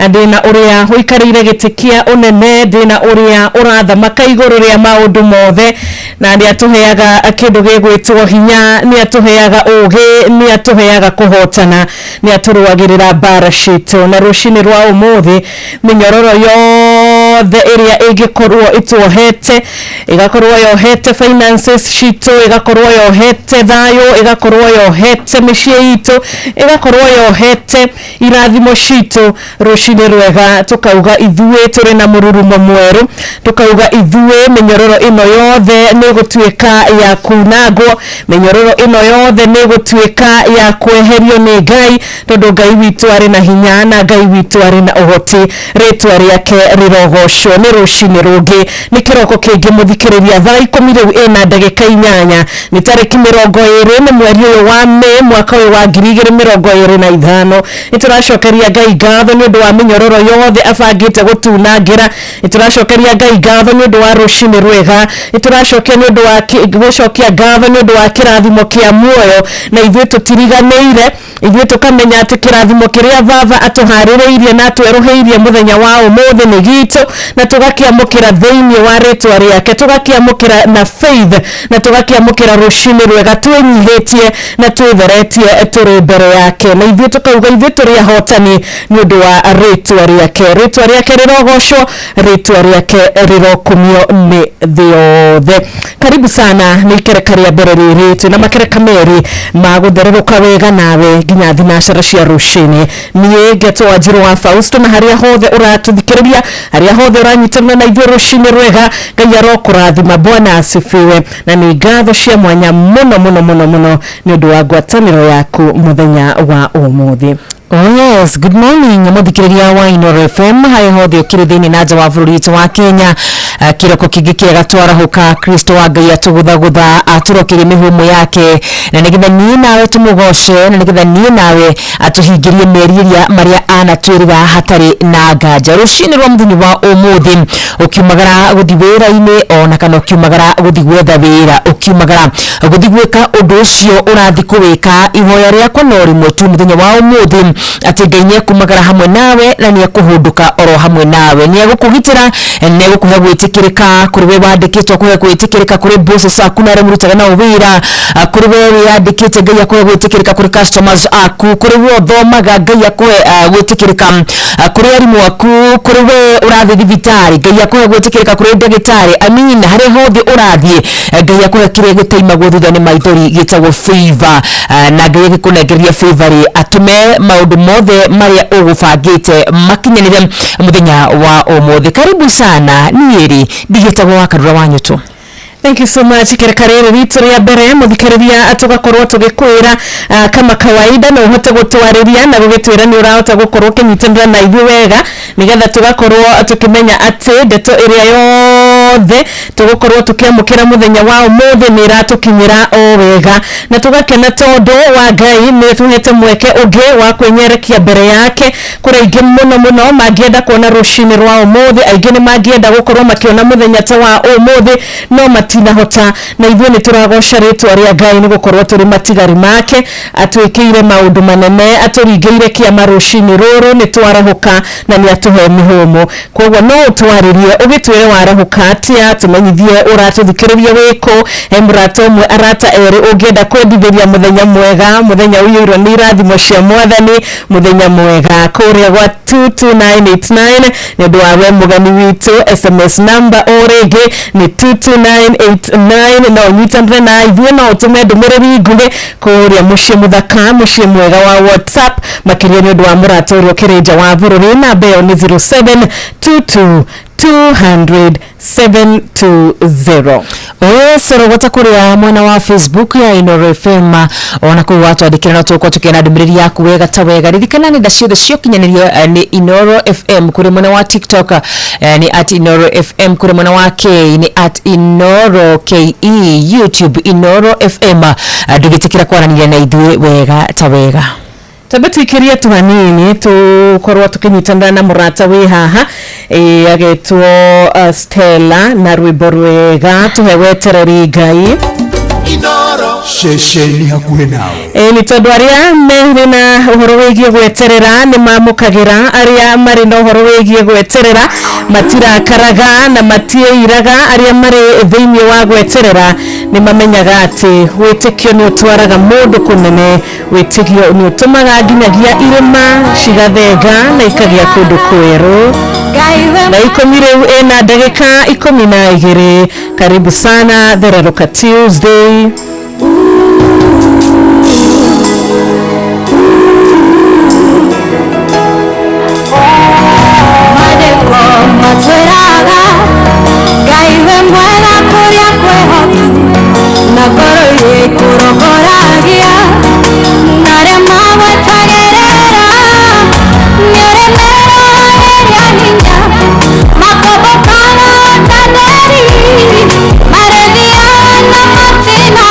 ndĩna ũrĩa ũikarĩire gĩtĩ kĩa ũnene ndĩna ũrĩa ũrathamaka igũrũ rĩa maũndũ mothe na nĩ atũheaga kĩndũ gĩgwĩtwo hinya nĩ atũheaga ũgĩ nĩ atũheaga kũhotana nĩ atũrũagĩrĩra mbara citũ na rũcinĩ rwa ũmũthĩ mĩnyororo yothe ĩrĩa ĩngĩkorwo ĩtuohete ĩgakorwo yohete finances citũ ĩgakorwo yohete thayũ ĩgakorwo yohete mĩciĩ itũ ĩgakorwo yohete irathimo citũ rũcinĩ rwega tukauga ithuĩ tũrĩ na mũrurumo mwerũ tukauga ithuĩ mĩnyororo ĩno yothe nĩ gũtuĩka ya kunangwo mĩnyororo ĩno yothe nĩ gũtuĩka ya kweherio nĩ Ngai tondũ Ngai witũ arĩ na hinya na Ngai witũ arĩ na ũhoti rĩtwa rĩake rĩrogocwo nĩ rũcinĩ rũngĩ nĩ kĩroko kĩngĩ mũthikĩrĩria thaa 10 rĩu ĩna ndagĩka 8 nĩ tarĩki 20 nĩ mweri ũyũ wa Mĩĩ mwaka ũyũ wa 2025 nĩ tũracokeria Ngai ngatho nĩ ũndũ wa mĩnyororo yothe abangĩte gũtunangĩra nĩ tũracokeria Ngai ngatho nĩ ũndũ wa rũcinĩ rwega nĩ tũracokia Tũgacokia nĩ ũndũ wa gũcokia ngatho nĩ ũndũ wa kĩrathimo kĩa muoyo, na ithuĩ tũtiriganĩire, ithuĩ tũkamenya atĩ kĩrathimo kĩrĩa baba atũharĩrĩirie na atwerũhĩirie mũthenya wa ũmũthĩ nĩ gitũ, na tũgakĩamũkĩra thĩinĩ wa rĩtwa rĩake, tũgakĩamũkĩra na faith, na tũgakĩamũkĩra rũcinĩ rwega twĩnyihĩtie na twĩtheretie tũrĩ mbere yake, na ithuĩ tũkauga ithuĩ tũrĩ ahotani nĩ ũndũ wa rĩtwa rĩake. Rĩtwa rĩake rĩrogocwo, rĩtwa rĩake rĩrokumio nĩ thĩ yothe. Karibu sana nĩ ikereka rĩa mbere rĩrĩ twĩna makereka merĩ ma gũthererũka wega nawe nginya thinacara cia rũcinĩ. Niĩ ngetwo Wanjirũ wa Fausto, na harĩa hothe ũratũthikĩrĩria, harĩa hothe ũranyitanĩra na ithuĩ rũcinĩ rwega, Ngai arokũrathima, Bwana asifiwe. Na nĩ ngatho cia mwanya mũno mũno mũno mũno nĩ ũndũ wa ngwatanĩro yaku mũthenya wa ũmũthĩ. Oh yes, good morning muthikiriria wa Inooro FM harĩa hothe ũkĩrĩ thĩinĩ na nja wa bũrũri witũ wa Kenya. Kĩroko kĩngĩ kĩega twarahuka, Kristo wa Ngai atũgũthagũtha, atũrokerie mĩhũmũ yake, na nĩgetha niĩ nawe tũmũgoce, na nĩgetha niĩ nawe atũhingĩrie merirĩria marĩa anatwĩrĩra hatarĩ na nganja. Rũcinĩ rwa mũthenya wa ũmũthĩ, ũkiumagara gũthiĩ wĩra-inĩ ona kana ũkiumagara gũthiĩ gwetha wĩra, ũkiumagara gũthiĩ gwĩka ũndũ ũcio ũrathiĩ kũwĩka, ihoya rĩakwa no rĩmwe tu mũthenya wa ũmũthĩ, atĩ Ngai nĩekumagara hamwe nawe na nĩekũhũndũka oro hamwe nawe, nĩegũkũgitĩra, nĩegũkũhe gwĩtĩkĩrĩka kũrĩ we wandĩkĩtwo, kũhe gwĩtĩkĩrĩka kũrĩ bosses aku na arĩa mũrutaga nao wĩra, kũrĩ we wĩyandĩkĩte Ngai akũhe gwĩtĩkĩrĩka kũrĩ customers aku, kũrĩ we ũthomaga Ngai akũhe gwĩtĩkĩrĩka kũrĩ arimũ aku, kũrĩ we ũrathiĩ thibitarĩ Ngai akũhe gwĩtĩkĩrĩka kũrĩ ndagĩtarĩ. Amin, harĩa hothe ũrathiĩ Ngai akũhe kĩrĩa gĩtaimagwo thutha nĩ maithori gĩtagwo favor, na Ngai agĩkũnengereria favor rĩ, atũme maũndũ mothe marĩa ũgũbangĩte makinyanĩre mũthenya wa ũmũthĩ. Karibu sana, niĩ rĩ ndigĩtagwo wa Karura wa Nyũtũ. Thank you so much. Ikereka rĩrĩ ritũ rĩa mbere mũthikĩrĩria tũgakorwo tũgĩkwĩra kama kawaida, no ũhote gũtwarĩria na gũgĩtwĩra nĩ ũrahota gũkorwo ũkĩnyitanĩra na ithuĩ wega, nĩgetha tũgakorwo tũkĩmenya atĩ ndeto ĩrĩa yothe tũgũkorwo tũkĩamũkĩra mũthenya wa ũmũthĩ nĩ ĩratũkinyĩra o wega, na tũgakena tondũ wa Ngai nĩ tũhete mweke ũngĩ wa kwĩnyerekia mbere yake. Kũrĩ aingĩ mũno mũno mangĩenda kuona rũcinĩ rwa ũmũthĩ, aingĩ nĩ mangĩenda gũkorwo makĩona mũthenya ta wa ũmũthĩ no matinahota, na ithuĩ nĩ tũragoca rĩtwa rĩa Ngai nĩ gũkorwo tũrĩ matigari make, atwĩkĩire maũndũ manene, atũringĩire kĩama rũcinĩ rũrũ, nĩ twarahũka na nĩ atũhe mĩhũmũ. Koguo no ũtwarĩrie ũgĩtwĩre warahũka atĩa, tũmenyithie ũratũthikĩrĩria wĩkũ, he mũrata ũmwe arata erĩ ũngĩenda kwendithĩria mũthenya mwega, mũthenya ũiyũirwo nĩ irathimo cia Mwathani, mũthenya mwega kũrĩa gwa 22989 nĩ ũndũ wa we mũgeni witũ. SMS number o rĩngĩ nĩ 22989, no ũnyitanĩre na ithuĩ, no ũtũme ndũmĩrĩri nguhĩ kũrĩa mũciĩ mũthaka, mũciĩ mwega wa WhatsApp, makĩria nĩ ũndũ wa mũrata ũrĩa ũkĩrĩ nja wa bũrũri. Namba ĩyo nĩ 0722 200 720. Osorogota kuria mwena wa Facebook ya Inooro FM, ona kuu watwandikira no tuko tukiona ndũmĩrĩri yaku wega ta wega. Ririkana nenda ciothe ciokinyanĩrio nĩ Inooro FM, kuri mwena wa TikTok ni at Inooro FM, kuri mwena wa K ni at Inooro KE, YouTube Inooro FM. Ndũgĩtĩkĩra kwaranĩria na ithuĩ wega ta wega. Tambe tuikirie tu hanini tukorwo tukinyitanĩra na mũrata wĩ haha agetwo Stella na rwĩmbo rwega tuhe wetereri Ngai. Ceceni hakuhĩ nawe. Nĩ tondũ arĩa marĩ na ũhoro wĩgiĩ gweterera nĩ mamũkagĩra, arĩa marĩ na ũhoro wĩgiĩ gweterera matirakaraga na matiĩiraga, arĩa marĩ thĩinĩ wa gweterera nĩ mamenyaga atĩ wĩtĩkio nĩ ũtwaraga mũndũ kũnene, wĩtĩkio nĩ ũtũmaga nginyagia irĩma cigathenga na ikagĩa kũndũ kwerũ. Na 10 rĩu ĩna ndagĩka 12. Karibu sana Thererũka Tuesday. Makobokaga ta nderi, marethiana matina.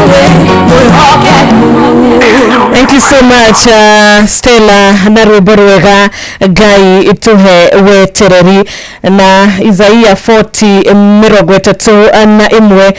wĩ mwĩhokeku. Thank you so much, Stella, na rwĩmbo rwega. Ngai tuhe wetereri. Na Isaia 40 31,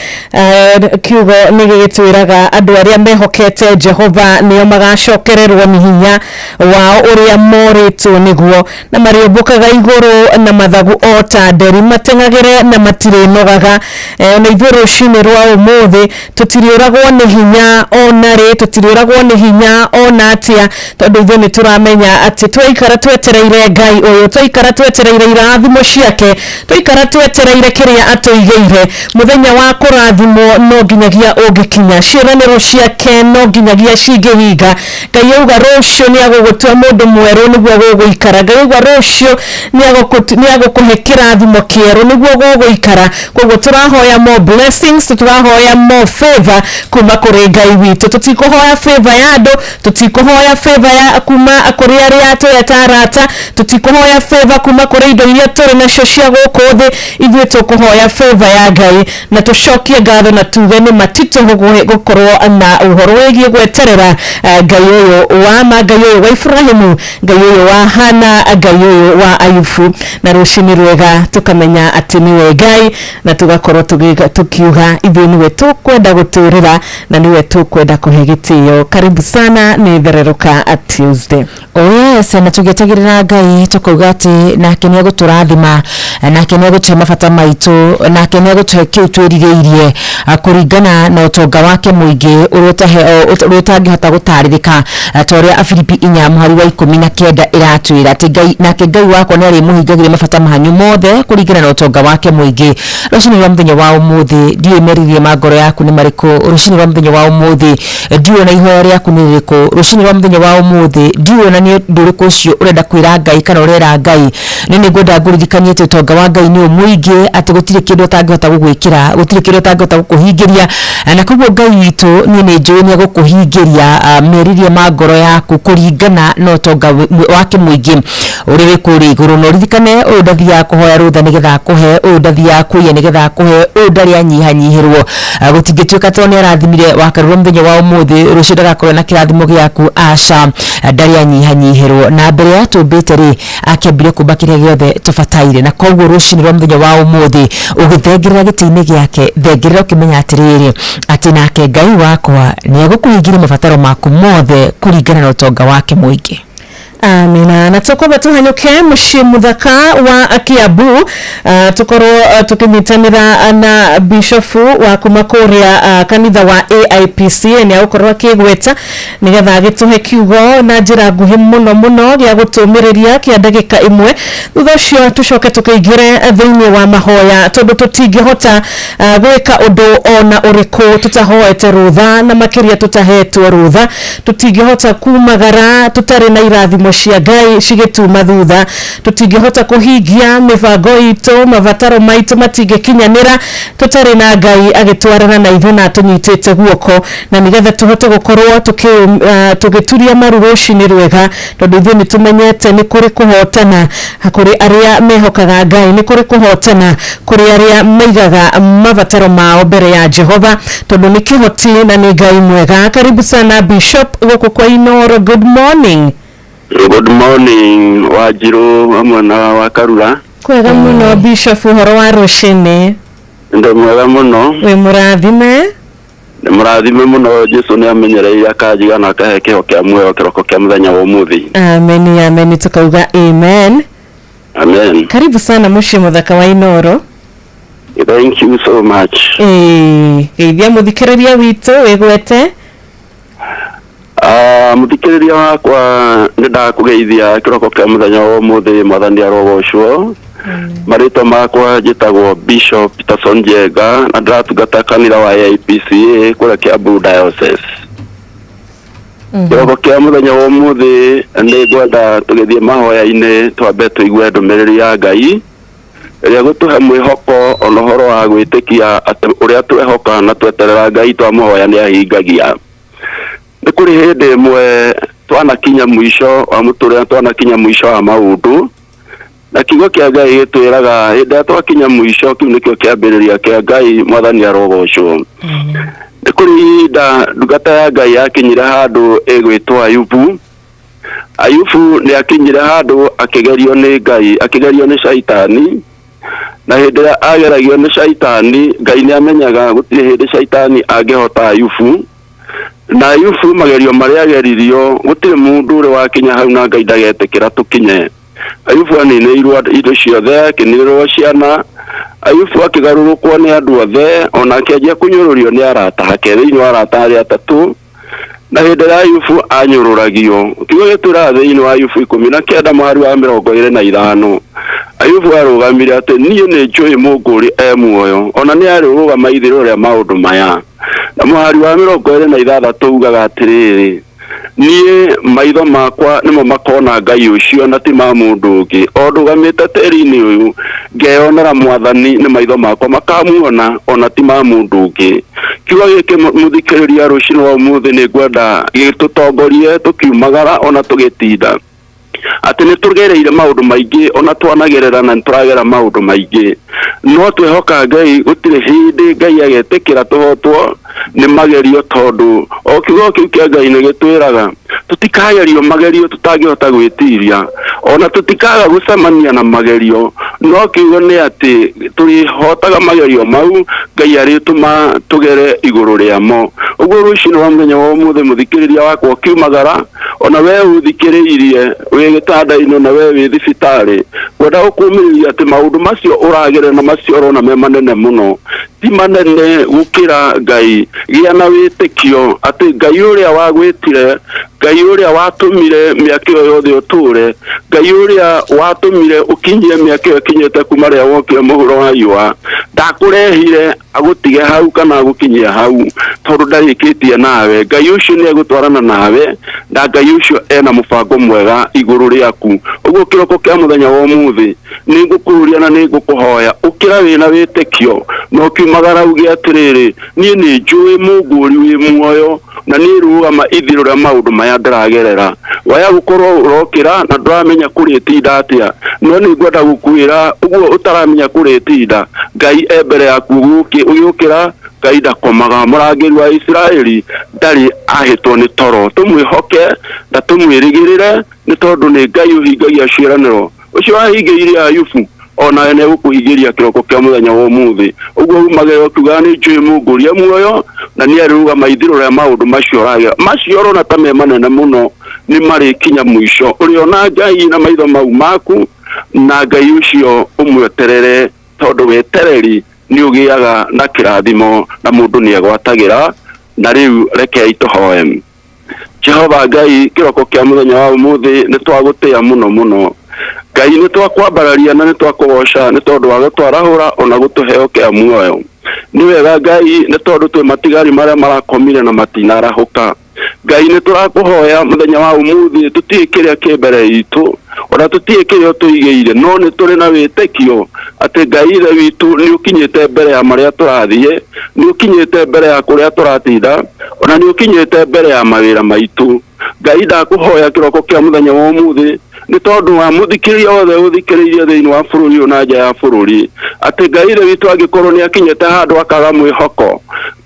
kiugo nĩ gĩgĩtwĩraga andũ arĩa mehokete Jehova nĩo magacokererwo nĩ hinya wao ũrĩa morĩtwo nĩguo, na marĩũmbũkaga igũrũ na mathagu o ta nderi, mateng'agĩre na matirĩnogaga. Na ithuĩ rũcinĩ rwa ũmũthĩ tũtiriũragwo nĩ hinya ona rĩ, tũtiriũragwo nĩ hinya ona atĩa, tondũ ithuĩ nĩ tũramenya atĩ twaikara twetereire Ngai ũyũ, twaikara twetereire irathimo ciake, twaikara twetereire kĩrĩa atũigĩire, mũthenya wa kũrathimwo no nginyagia ũngĩkinya, ciĩranĩro ciake no nginyagia cingĩhinga. Ngai auga rũciũ nĩ agũgũtua mũndũ mwerũ nĩguo gũgũikara. Ngai auga rũciũ nĩ agũkũhe kĩrathimo kĩerũ nĩguo gũgũikara. Koguo tũrahoya more blessings, tũrahoya more favor kuma kũrĩ Ngai witũ. Tũtikũhoya favor ya andũ, tũtikũhoya favor ya kuma kũrĩ arĩa tweta arata, tũtikũhoya favor kuma kũrĩ indo iria tũrĩ nacio cia gũkũ thĩ. Ithuĩ tũkũhoya favor ya Ngai na tũcokie ngatho na tuge nĩ matitũ gũkorwo na ũhoro wĩgiĩ gweterera Ngai ũyũ wa ma, Ngai ũyũ wa Ibrahimu, Ngai ũyũ wa Hana, Ngai ũyũ wa Ayubu. Na rũcinĩ rwega tũkamenya atĩ nĩwe Ngai, na tũgakorwo tukiuga ithuĩ nĩwe tũkwenda gũtũrĩra na nĩwe tũkwenda kũhe gĩtĩo. Karibu sana, nĩ Thererũka Tuesday. Oh yes, na tũgĩetagĩrĩra Ngai tũkauga atĩ nake nĩ egũtũrathima, nake nĩ egũtũhe mabata maitũ, nake nĩ egũtũhe kĩu twĩrirĩirie kũringana na ũtonga wake mũingĩ ũrĩa ũtangĩhota gũtarĩrĩka, ta ũrĩa Afilipi 4 mũhari wa 19 ĩratwĩra atĩ Ngai, nake Ngai wakwa nĩ arĩmũhingagĩria mabata manyu mothe kũringana na ũtonga wake mũingĩ. Rũcinĩ rwa mũthenya wa ũmũthĩ ndiũĩ merirĩria ma ngoro yaku nĩ marĩkũ. Rũcinĩ rwa mũthenya wa ũmũthĩ ndiũĩ ona ihoya rĩaku nĩ rĩrĩkũ. Rũcinĩ rwa mũthenya wa ũmũthĩ ndiũĩ ona nĩ ũndũ ũrĩkũ ũcio ũrenda kwĩra Ngai kana ũrera Ngai. Nĩ nĩngwenda ngũririkanie atĩ ũtonga wa Ngai nĩ mũingĩ, atĩ gũtirĩ kĩndũ ũtangĩhota gũgwĩkĩra, gũtirĩ kĩndũ ũtangĩhota gũkũhingĩria, na koguo Ngai witũ niĩ nĩ njũĩ nĩ egũkũhingĩria merirĩria ma ngoro yaku kũringana na ũtonga wake mũingĩ ũrĩa wĩ kũrĩa igũrũ. Na ũririkane ũyũ ndathiaga kũhoya rũtha nĩgetha akũhe, ũyũ ndathiaga kũiya nĩgetha akũhe, ũyũ ndarĩ anyihanyihĩrwo. Gũtingĩtuĩka tondũ nĩ arathimire wakarũrwo mũthenya wa ũmũthĩ, rũciũ ndagakorwo na kĩrathimo gĩaku, aca, ndarĩ anyihanyihĩrwo. Na mbere ya tũmbĩte rĩ, akĩambire kũmba kĩrĩa gĩothe tũbataire. Na koguo rũcinĩ rwa mũthenya wa ũmũthĩ ũgĩthengerera gĩtĩ-inĩ gĩake, thengerera ũkĩmenya atĩrĩrĩ, atĩ nake Ngai wakwa nĩ egũkũhingĩria mabataro maku mothe kũringana na ũtonga wake mũingĩ. Amina. Na tukwamba tuhanyuke muciĩ muthaka wa Kiambu, tukorwo tukinyitanĩra na bishofu wa kuma kũrĩa kanitha wa AIPC nĩ agũkorwo akĩgweta nĩgetha agĩtũhe kiugo na njĩra nguhĩ mũno mũno gĩa gũtũmĩrĩria kĩa ndagĩka ĩmwe. Thutha ũcio tũcoke tũkĩingĩre thĩinĩ wa mahoya, tondũ tũtingĩhota gwĩka ũndũ ona ũrĩkũ tũtahoete rũtha, na makĩria tũtahetwo rũtha. Tũtingĩhota kumagara tũtarĩ na irathimo cia Ngai cigĩtuma thutha. Tũtingĩhota kũhingia mĩbango itũ, mabataro maitũ matingĩkinyanĩra tũtarĩ na Ngai agĩtwarana na ithuĩ na atũnyitĩte guoko, na nĩgetha tũhote gũkorwo tũgĩturia maru rũcinĩ rwega, tondũ ithuĩ nĩ tũmenyete nĩ kũrĩ kũhotana kũrĩ arĩa mehokaga Ngai, nĩ kũrĩ kũhotana kũrĩ arĩa maigaga mabataro mao mbere ya Jehova, tondũ nĩ kĩhoti na nĩ Ngai mwega. Karibu sana Bishop gũkũ kwa Inoro. Good morning. Good morning Wanjiru hamwe na Wakarura. Kwega mũno Bishop, ũhoro wa rũcinĩ? Ndĩ mwega mũno. Wĩ mũrathime? Ndĩ mũrathime mũno. Jesu nĩ amenyereire akanjiga na akahe kĩho kĩa muoyo kĩroko kĩa mũthenya wa ũmũthĩ. Amen, amen, tukauga amen. Amen. Karibu sana muciĩ muthaka wa Inoro. Thank you so much. Geithia mũthikĩrĩria witũ wĩgwete. Mũthikĩrĩria wakwa nĩ ndakũgeithia kĩroko kĩa mũthenya wa ũmũthĩ, mwathani arogocwo. Marĩtwa makwa njĩtagwo Bishop Peterson Njenga na ndĩratungata kanitha wa AIPCA kũrĩa Kiambu Diocese. Kĩroko kĩa mũthenya wa ũmũthĩ nĩ ngwenda tũgĩthiĩ mahoya-inĩ twambe tũigue ndũmĩrĩri ya Ngai ĩrĩa gũtũhe mwĩhoko ona ũhoro wa gwĩtĩkia atĩ ũrĩa twehoka na tweterera Ngai twamũhoya nĩ ahingagia. Nĩ kũrĩ hĩndĩ ĩmwe twanakinya mũico wa mũtũrĩre, twanakinya mũico wa maũndũ, na kiugo kĩa Ngai gĩtwĩraga hĩndĩ ĩrĩa twakinya mũico, kĩu nĩkĩo kĩambĩrĩria kĩa Ngai, mwathani arogocwo. Nĩ kũrĩ ihinda ndungata ya Ngai yakinyire handũ ĩgwĩtwo Ayubu. Ayubu nĩ akinyire handũ akĩgerio nĩ Ngai, akĩgerio nĩ Shaitani. Na hĩndĩ ĩrĩa ageragio nĩ Shaitani, Ngai nĩ amenyaga gũtirĩ hĩndĩ Shaitani angĩhota Ayubu. Na Ayubu magerio marĩa ageririo, gũtirĩ mũndũ ũrĩ wakinya hau na Ngai ndagetĩkĩra tũkinye. Ayubu aninĩirwo indo ciothe, akĩninĩrwo ciana. Ayubu akĩgarũrũkwo nĩ andũ othe, ona akĩanjia kũnyũrũrio nĩ arata ake, thĩinĩ wa arata arĩa atatũ. Na hĩndĩ ĩrĩa Ayubu anyũrũragio, kiugo gĩtwĩraga thĩinĩ wa Ayubu 19 mũhari wa 25, Ayubu arũgamire atĩ niĩ nĩ njũĩ Mũngũũri e muoyo, ona nĩ arĩrũgama ithirĩro rĩa maũndũ maya. Na mũhari wa 26 ugaga atĩrĩrĩ, niĩ maitho makwa nĩmo makona Ngai ũcio na ti ma mũndũ ũngĩ. O ndũgamĩte tĩri-inĩ ũyũ ngeyonera Mwathani, nĩ maitho makwa makamuona ona ti ma mũndũ ũngĩ. Kiugo gĩkĩ mũthikĩrĩria rũcinĩ rwa ũmũthĩ nĩ ngwenda gĩtũtongorie tũkiumagara ona tũgĩtinda, atĩ nĩ tũgereire maũndũ maingĩ ona twanagerera na nĩtũragera maũndũ maingĩ, no twĩhoka Ngai gũtirĩ hĩndĩ Ngai agetĩkĩra tũhotwo nĩ magerio, tondũ o kiugo kĩu kĩa Ngai nĩ gĩtwĩraga tũtikagerio magerio tũtangĩhota gwĩtiria, ona tũtikaga gũcemania na magerio, no kiugo nĩ atĩ tũrĩhotaga magerio mau Ngai arĩtũma tũgere igũrũ rĩamo. Ũguo rũcinĩ rwa mũthenya wa ũmũthĩ mũthikĩrĩria wakwa ũkiumagara, ona we ũthikĩrĩirie wĩ gĩtanda-inĩ ona we wĩ thibitarĩ, ngwenda gũkũmĩrĩria atĩ maũndũ macio ũragerera na macio ũrona me manene mũno ti manene gũkĩra Ngai. Gĩa na wĩtĩkio atĩ Ngai ũrĩa wagwĩtire, Ngai ũrĩa watũmire mĩaka ĩyo yothe ũtũre, Ngai ũrĩa watũmire ũkinyie mĩaka ĩyo ĩkinyĩte kuma rĩrĩa wokire mũhuro wa riũa, ndakũrehire agũtige hau kana agũkinyie hau, tondũ ndarĩkĩtie nawe. Ngai ũcio nĩ egũtwarana nawe, na Ngai ũcio ena mũbango mwega igũrũ rĩaku. Ũguo kĩroko kĩa mũthenya wa ũmũthĩ nĩ ngũkũũria na nĩ ngũkũhoya ũkĩra wĩna wĩtĩkio na ũkiumagara uge atĩrĩrĩ, niĩ nĩ njũĩ Mũngũũri wĩ muoyo na nĩ rũgama ithirĩro rĩa maũndũ maya ndĩragerera. Waya gũkorwo ũrokĩra na ndũramenya kũrĩtinda atĩa, no nĩ ngwenda gũkwĩra ũguo ũtaramenya kũrĩtinda, Ngai e mbere yaku ũgĩũkĩra. Ngai ndakomaga, mũrangĩri wa Isiraeli ndarĩ ahĩtwo nĩ toro. Tũmwĩhoke na tũmwĩrĩgĩrĩre, nĩ tondũ nĩ Ngai ũhingagia ciĩranĩro. Ũcio wahingĩirie Ayubu onawe nĩ egũkũhingĩria kĩroko kĩa mũthenya wa ũmũthĩ. Ũguo umagĩra ũkiugaga nĩ njũĩ Mũngũũri e muoyo na nĩ arĩrũgama ithirĩro rĩa maũndũ macio ũragera. Macio ũrona ta me manene mũno nĩ marĩkinya mũico. Ũrĩona Ngai na maitho mau maku, na Ngai ũcio ũmweterere, tondũ wetereri nĩ ũgĩaga na kĩrathimo na mũndũ nĩ egwatagĩra. Na rĩu rekei tũhoe. Jehova Ngai, kĩroko kĩa mũthenya wa ũmũthĩ nĩ twagũtĩa mũno mũno. Ngai nĩ twakwambararia na nĩ twakũgoca nĩ tondũ wa gũtwarahũra ona gũtũheo kĩa muoyo. Nĩ wega Ngai, nĩ tondũ twĩ matigari marĩa marakomire na matinarahũka. Ngai nĩ tũrakũhoya mũthenya wa ũmũthĩ, tũtiĩ kĩrĩa kĩ mbere itũ, ona tũtiĩ kĩrĩa ũtũigĩire, no nĩ tũrĩ na wĩtĩkio atĩ Ngai ithe witũ nĩ ũkinyĩte mbere ya marĩa tũrathiĩ, nĩ ũkinyĩte mbere ya kũrĩa tũratinda, ona nĩ ũkinyĩte mbere ya mawĩra maitũ. Ngai ndakũhoya kĩroko kĩa mũthenya wa ũmũthĩ, nĩ tondũ wa mũthikĩrĩria wothe ũthikĩrĩirie thĩinĩ wa bũrũri ũyũ na nja ya bũrũri, atĩ Ngai ithe witũ angĩkorwo nĩ akinyĩte handũ akaga mwĩhoko,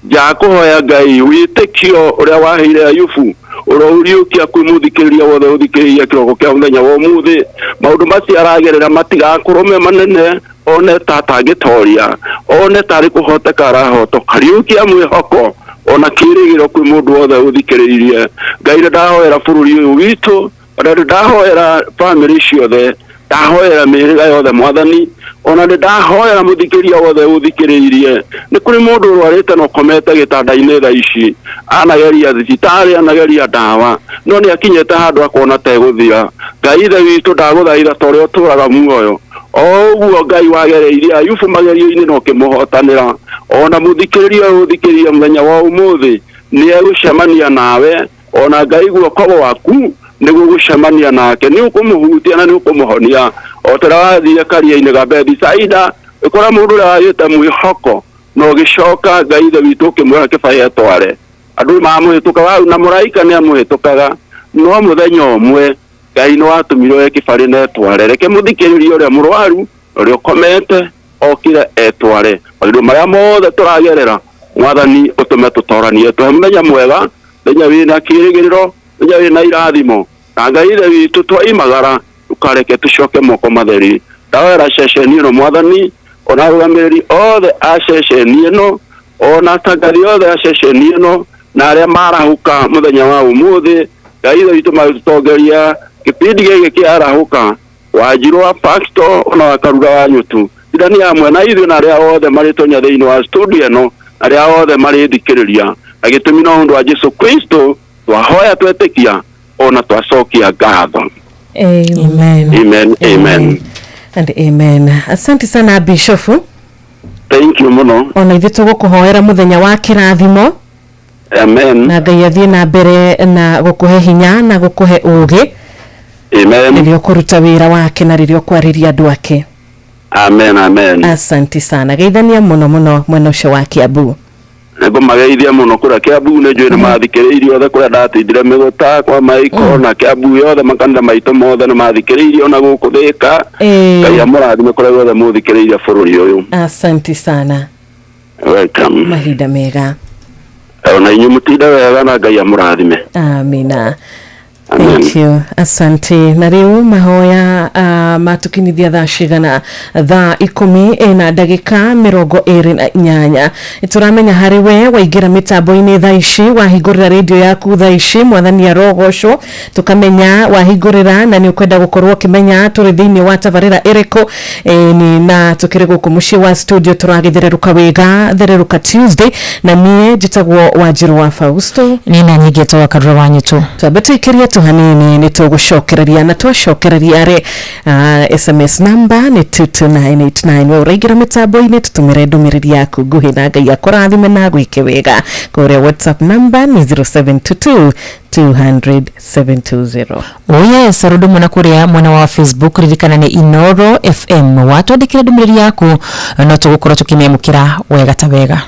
njakũhoya Ngai wĩtĩkio ũrĩa waheire Ayubu ũroũriũkia kwĩ mũthikĩrĩria wothe ũthikĩrĩirie kĩroko kĩa mũthenya wa ũmũthĩ. Maũndũ macio aragerera matigakorwo me manene, one ta atangĩtoria, one tarĩ kũhoteka arahotoka. Riũkia mwĩhoko ona kĩĩrĩgĩrĩro kwĩ mũndũ wothe ũthikĩrĩirie. Ngai nĩ ndahoera bũrũri ũyũ witũ, ona nĩ ndahoera bamĩrĩ ciothe, ndahoera mĩhĩrĩga yothe Mwathani, ona nĩ ndahoera mũthikĩrĩria wothe ũthikĩrĩirie. Nĩ kũrĩ mũndũ ũrwarĩte na ũkomete gĩtanda-inĩ thaa ici, anageria thibitarĩ, anageria ndawa, no nĩ akinyĩte handũ akona ta egũthira. Ngai ithe witũ ndagũthaitha ta ũrĩa ũtũũraga muoyo, o ũguo Ngai wagereirie Ayubu magerio-inĩ na ũkĩmũhotanĩra, ona mũthikĩrĩria ũyũ ũthikĩrĩirie mũthenya wa ũmũthĩ nĩ egũcemania nawe, ona Ngai guoko gwaku nĩ gũgũcemania nake, nĩ ũkũmũhutia na nĩ ũkũmũhonia. O ta ũrĩa wathire karia-inĩ ga Bethisaida, ũkora mũndũ ũrĩa wagĩte mwĩhoko na ũgĩcoka Ngai ithe witũ ũkĩmwĩra kĩbaĩ etware. Andũ mamũhĩtũkaga hau na mũraika nĩ amũhĩtũkaga, no mũthenya ũmwe Ngai nĩ watũmire oe kĩbarĩ na etware. Reke mũthikĩrĩrie ũrĩa mũrwaru, ũrĩa ũkomete, okire etware. Maũndũ marĩa mothe tũragerera Mwathani ũtũme tũtoranie tũhe mũthenya mwega, mũthenya wĩna kĩrĩgĩrĩro, mũthenya wĩna irathimo. Na Ngai ithe witũ twaimagara ndũkareke tũcoke moko matheri. Ndahoera ceceni ĩno Mwathani, ona arũgamĩrĩri othe a ceceni ĩno, ona atangathi othe a ceceni ĩno, na arĩa marahũka mũthenya wa ũmũthĩ. Ngai ithe witũ magĩtũtongoria kĩbindi gĩkĩ kĩarahũka, Wanjirũ wa Pastor ona wa Karura wa Nyutu. Ndani hamwe na ithuĩ na arĩa othe marĩtonya thĩinĩ wa studio ĩno, arĩa othe marĩthikĩrĩria. Na gĩtũmi no ũndũ wa Jesu Kristo twahoya twetĩkia ona twacokia ngatho. Amen. Amen, amen. And amen. Asante sana Bishofu. Thank you mũno. Ona ithuĩ tũgũkũhoera mũthenya wa kĩrathimo. Amen. Na Ngai athiĩ na mbere na gũkũhe hinya na gũkũhe ũũgĩ. Amen. Rĩrĩa ũkũruta wĩra wake na rĩrĩa ũkwarĩria andũ ake. Amen, amen. Asante sana. Geithania mũno mũno mwena ũcio wa Kiambu. Nĩngũmageithia mũno kũrĩa Kiambu, nĩ njũĩ nĩ mathikĩrĩirie othe kũrĩa ndatindire mĩgũta kwa Maiko na Kiambu yothe, makanitha maitũ mothe nĩ mathikĩrĩirie ona gũkũ Thĩka. Ngai amũrathime kũrĩa guothe mũthikĩrĩirie bũrũri ũyũ. Asante sana. Welcome. Mahinda mega. Ona inyuĩ mũtinde wega na Ngai amũrathime. Amina. Thank you. Asante. Na rĩu mahoya matukinyithia thaa cigana? Thaa 10:28. Tũramenya harĩ we waingĩra mĩtambo-inĩ thaa ici, wahingũrĩra radio yaku thaa ici, Mwathani arogocwo. Tũkamenya wahingũrĩra na nĩ ũkwenda gũkorwo ũkĩmenya tũrĩ thĩinĩ wa tabarĩra ĩrĩkũ. Na tũkĩrĩ gũkũ mũciĩ wa studio tũragĩthererũka wega, thererũka Tuesday, na niĩ njĩtagwo Wanjirũ wa Fausto. Niĩ na nyingĩ etagwo Karura wa Nyutu. Twambe tũikĩrie tũhanini nĩ tũgũcokereria, na twacokereria rĩ SMS number nĩ 22989. We ũraingĩra mĩtambo-inĩ tũtũmĩre ndũmĩrĩri yaku nguhĩ na Ngai akũrathime na agwĩke wega. Kũrĩa WhatsApp number nĩ 0722 200 720. Oh yes, rũndũ mwena kũrĩa mwena wa Facebook, ririkana nĩ Inoro FM. Watwandĩkĩra ndũmĩrĩri yaku no tũgũkorwo tũkĩmĩamũkĩra wega ta wega.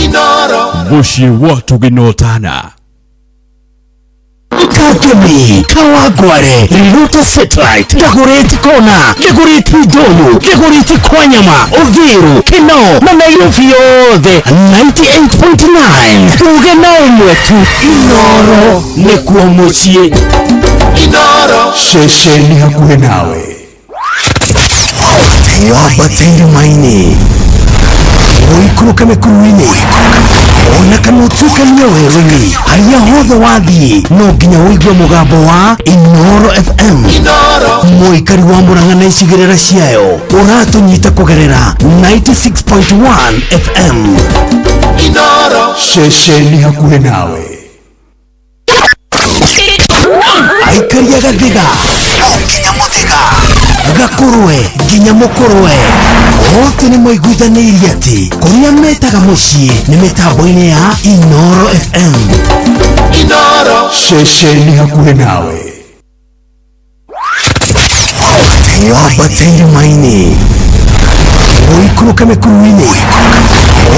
Inoro mũciĩ wa tũgĩnotana. Kakemi, Kawangware, Riruta Satellite, Dagoretti Kona, Dagoretti Ndonyo, Dagoretti Kwanyama, Uthiru, Kinoo na Nairobi yothe 98.9. Tuge na ũmwe tu, Inoro nĩkuo mũciĩ. Inoro ceceni hakuhĩ nawe. Wambate irĩma-inĩ, ũikũrũke mĩkuru-inĩ, ona kana ũtuĩkanie werũ-inĩ, harĩa hothe wathiĩ no nginya ũigue mũgambo wa Inoro FM. Mũikari wa Murang'a na icigĩrĩra ciayo ũratũnyita kũgerera 96.1 FM. Inoro ceceni hakuhĩ nawe. Aikaria gathiga nginya mũthĩga, gakũrwe nginya mũkũrwe, othe nĩ maiguithanĩirie atĩ kũrĩa metaga mũciĩ nĩ mĩtambo-inĩ ya Inoro FM. Inoro ceceni hakuhĩ nawe. Wambate irĩma-inĩ, ũikũrũke mĩkuru-inĩ,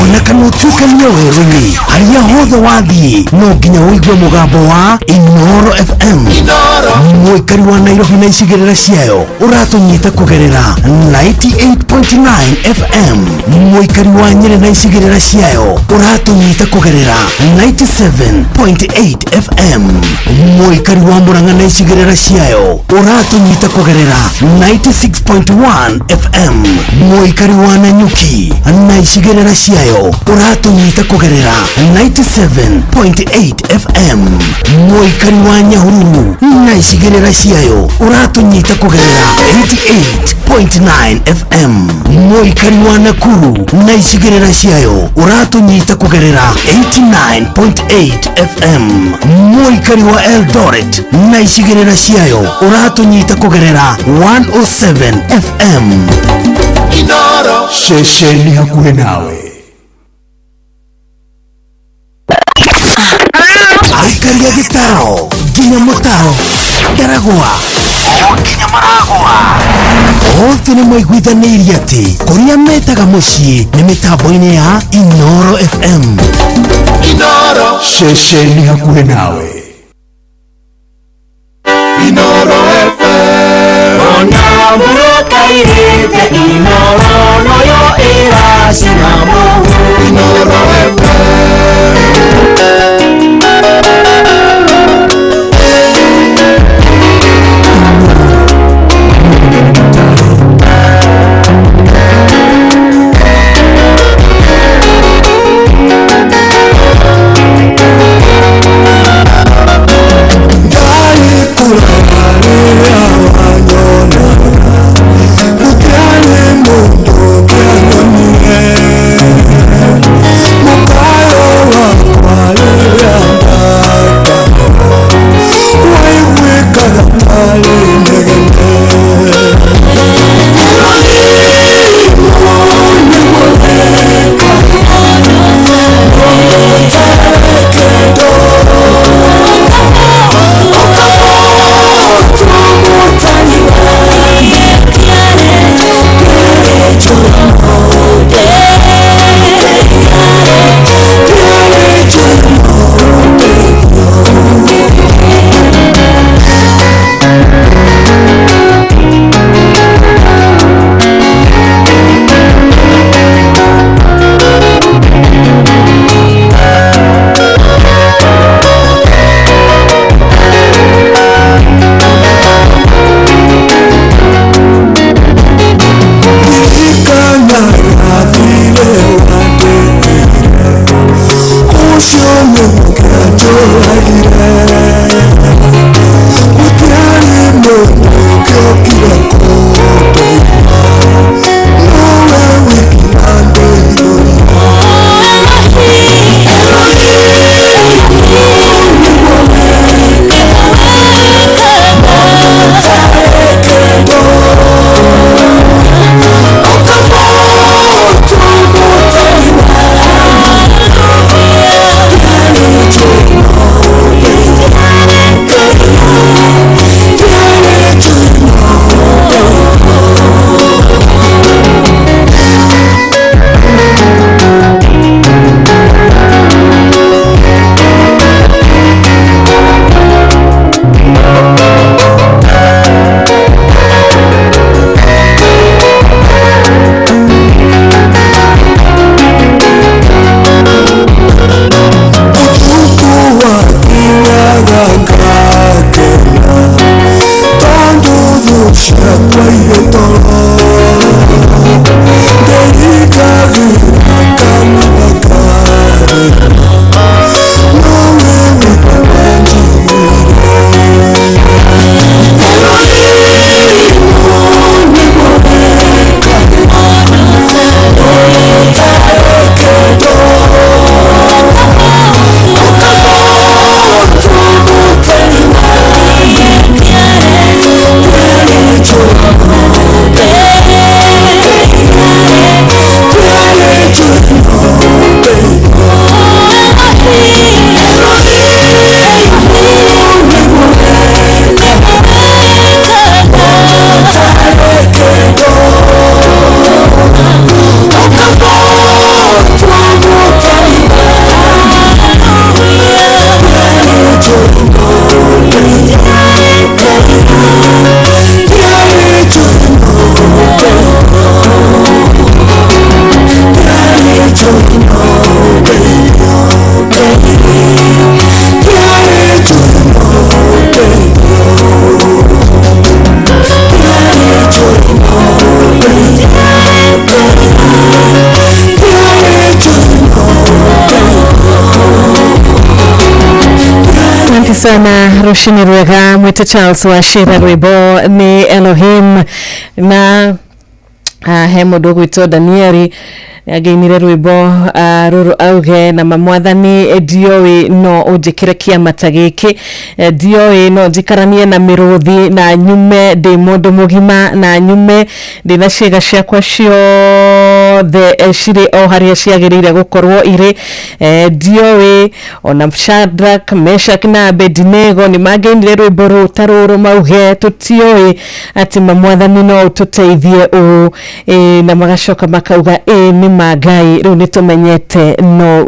ona kana ũtuĩkanie werũ-inĩ, harĩa hothe wathiĩ no nginya ũigue mũgambo wa Inoro FM. Mũikari wa Nairobi na icigĩrĩra ciayo ũratũnyita kũgerera 98.9 FM. Mũikari wa Nyĩrĩ na icigĩrĩra ciayo ũratũnyita kũgerera 97.8 FM. Mũikari wa Murang'a na icigĩrĩra ciayo ũratũnyita kũgerera 96.1 FM. Mũikari wa Nanyuki na icigĩrĩra ciayo ũratũnyita kũgerera 97.8 FM. Mũikari wa Nyahururu na icigĩrĩra ciayo ũratũnyita kũgerera 88.9 FM. Mũikari wa Nakuru na icigĩrĩra ciayo ũratũnyita kũgerera 89.8 FM. Mũikari wa Eldoret na icigĩrĩra ciayo ũratũnyita kũgerera 107 FM. Inoro ceceni hakuhĩ nawe. Aikaria gĩtaro nginya mũtaro, Ndaragwa nginya Maragwa, othe nĩ maiguithanĩirie atĩ kũrĩa metaga mũciĩ nĩ mĩtambo-inĩ ya Inoro FM. Inoro ceceni hakuhĩ nawe. Inoro FM. Ona muroka Ĩikairĩte Inoro noyo ĩracina mũhu. Inoro Asante sana rũcinĩ rwega mwĩte Charles Wachira rwĩmbo nĩ Elohim na he mũndũ ũgwĩtwo Danieli angĩinire rwĩmbo rũrũ auge na mamwathani ndioĩ no ũnjĩkĩre kĩama ta gĩkĩ, ndioĩ no njikaranie na mĩrũthi na nyume ndĩ mũndũ mũgima na nyume ndĩna ciĩga ciakwa ciothe cirĩ o harĩa ciagĩrĩire gũkorwo irĩ, ndioĩ ona Shadrach, Meshach na Abednego nĩ mangĩinire rwĩmbo rũu ta rũrũ mauge tũtioĩ atĩ mamwathani no ũtũteithie ũũ, na magacoka makauga ĩ nĩ Ma Ngai, rĩu nĩ tũmenyete no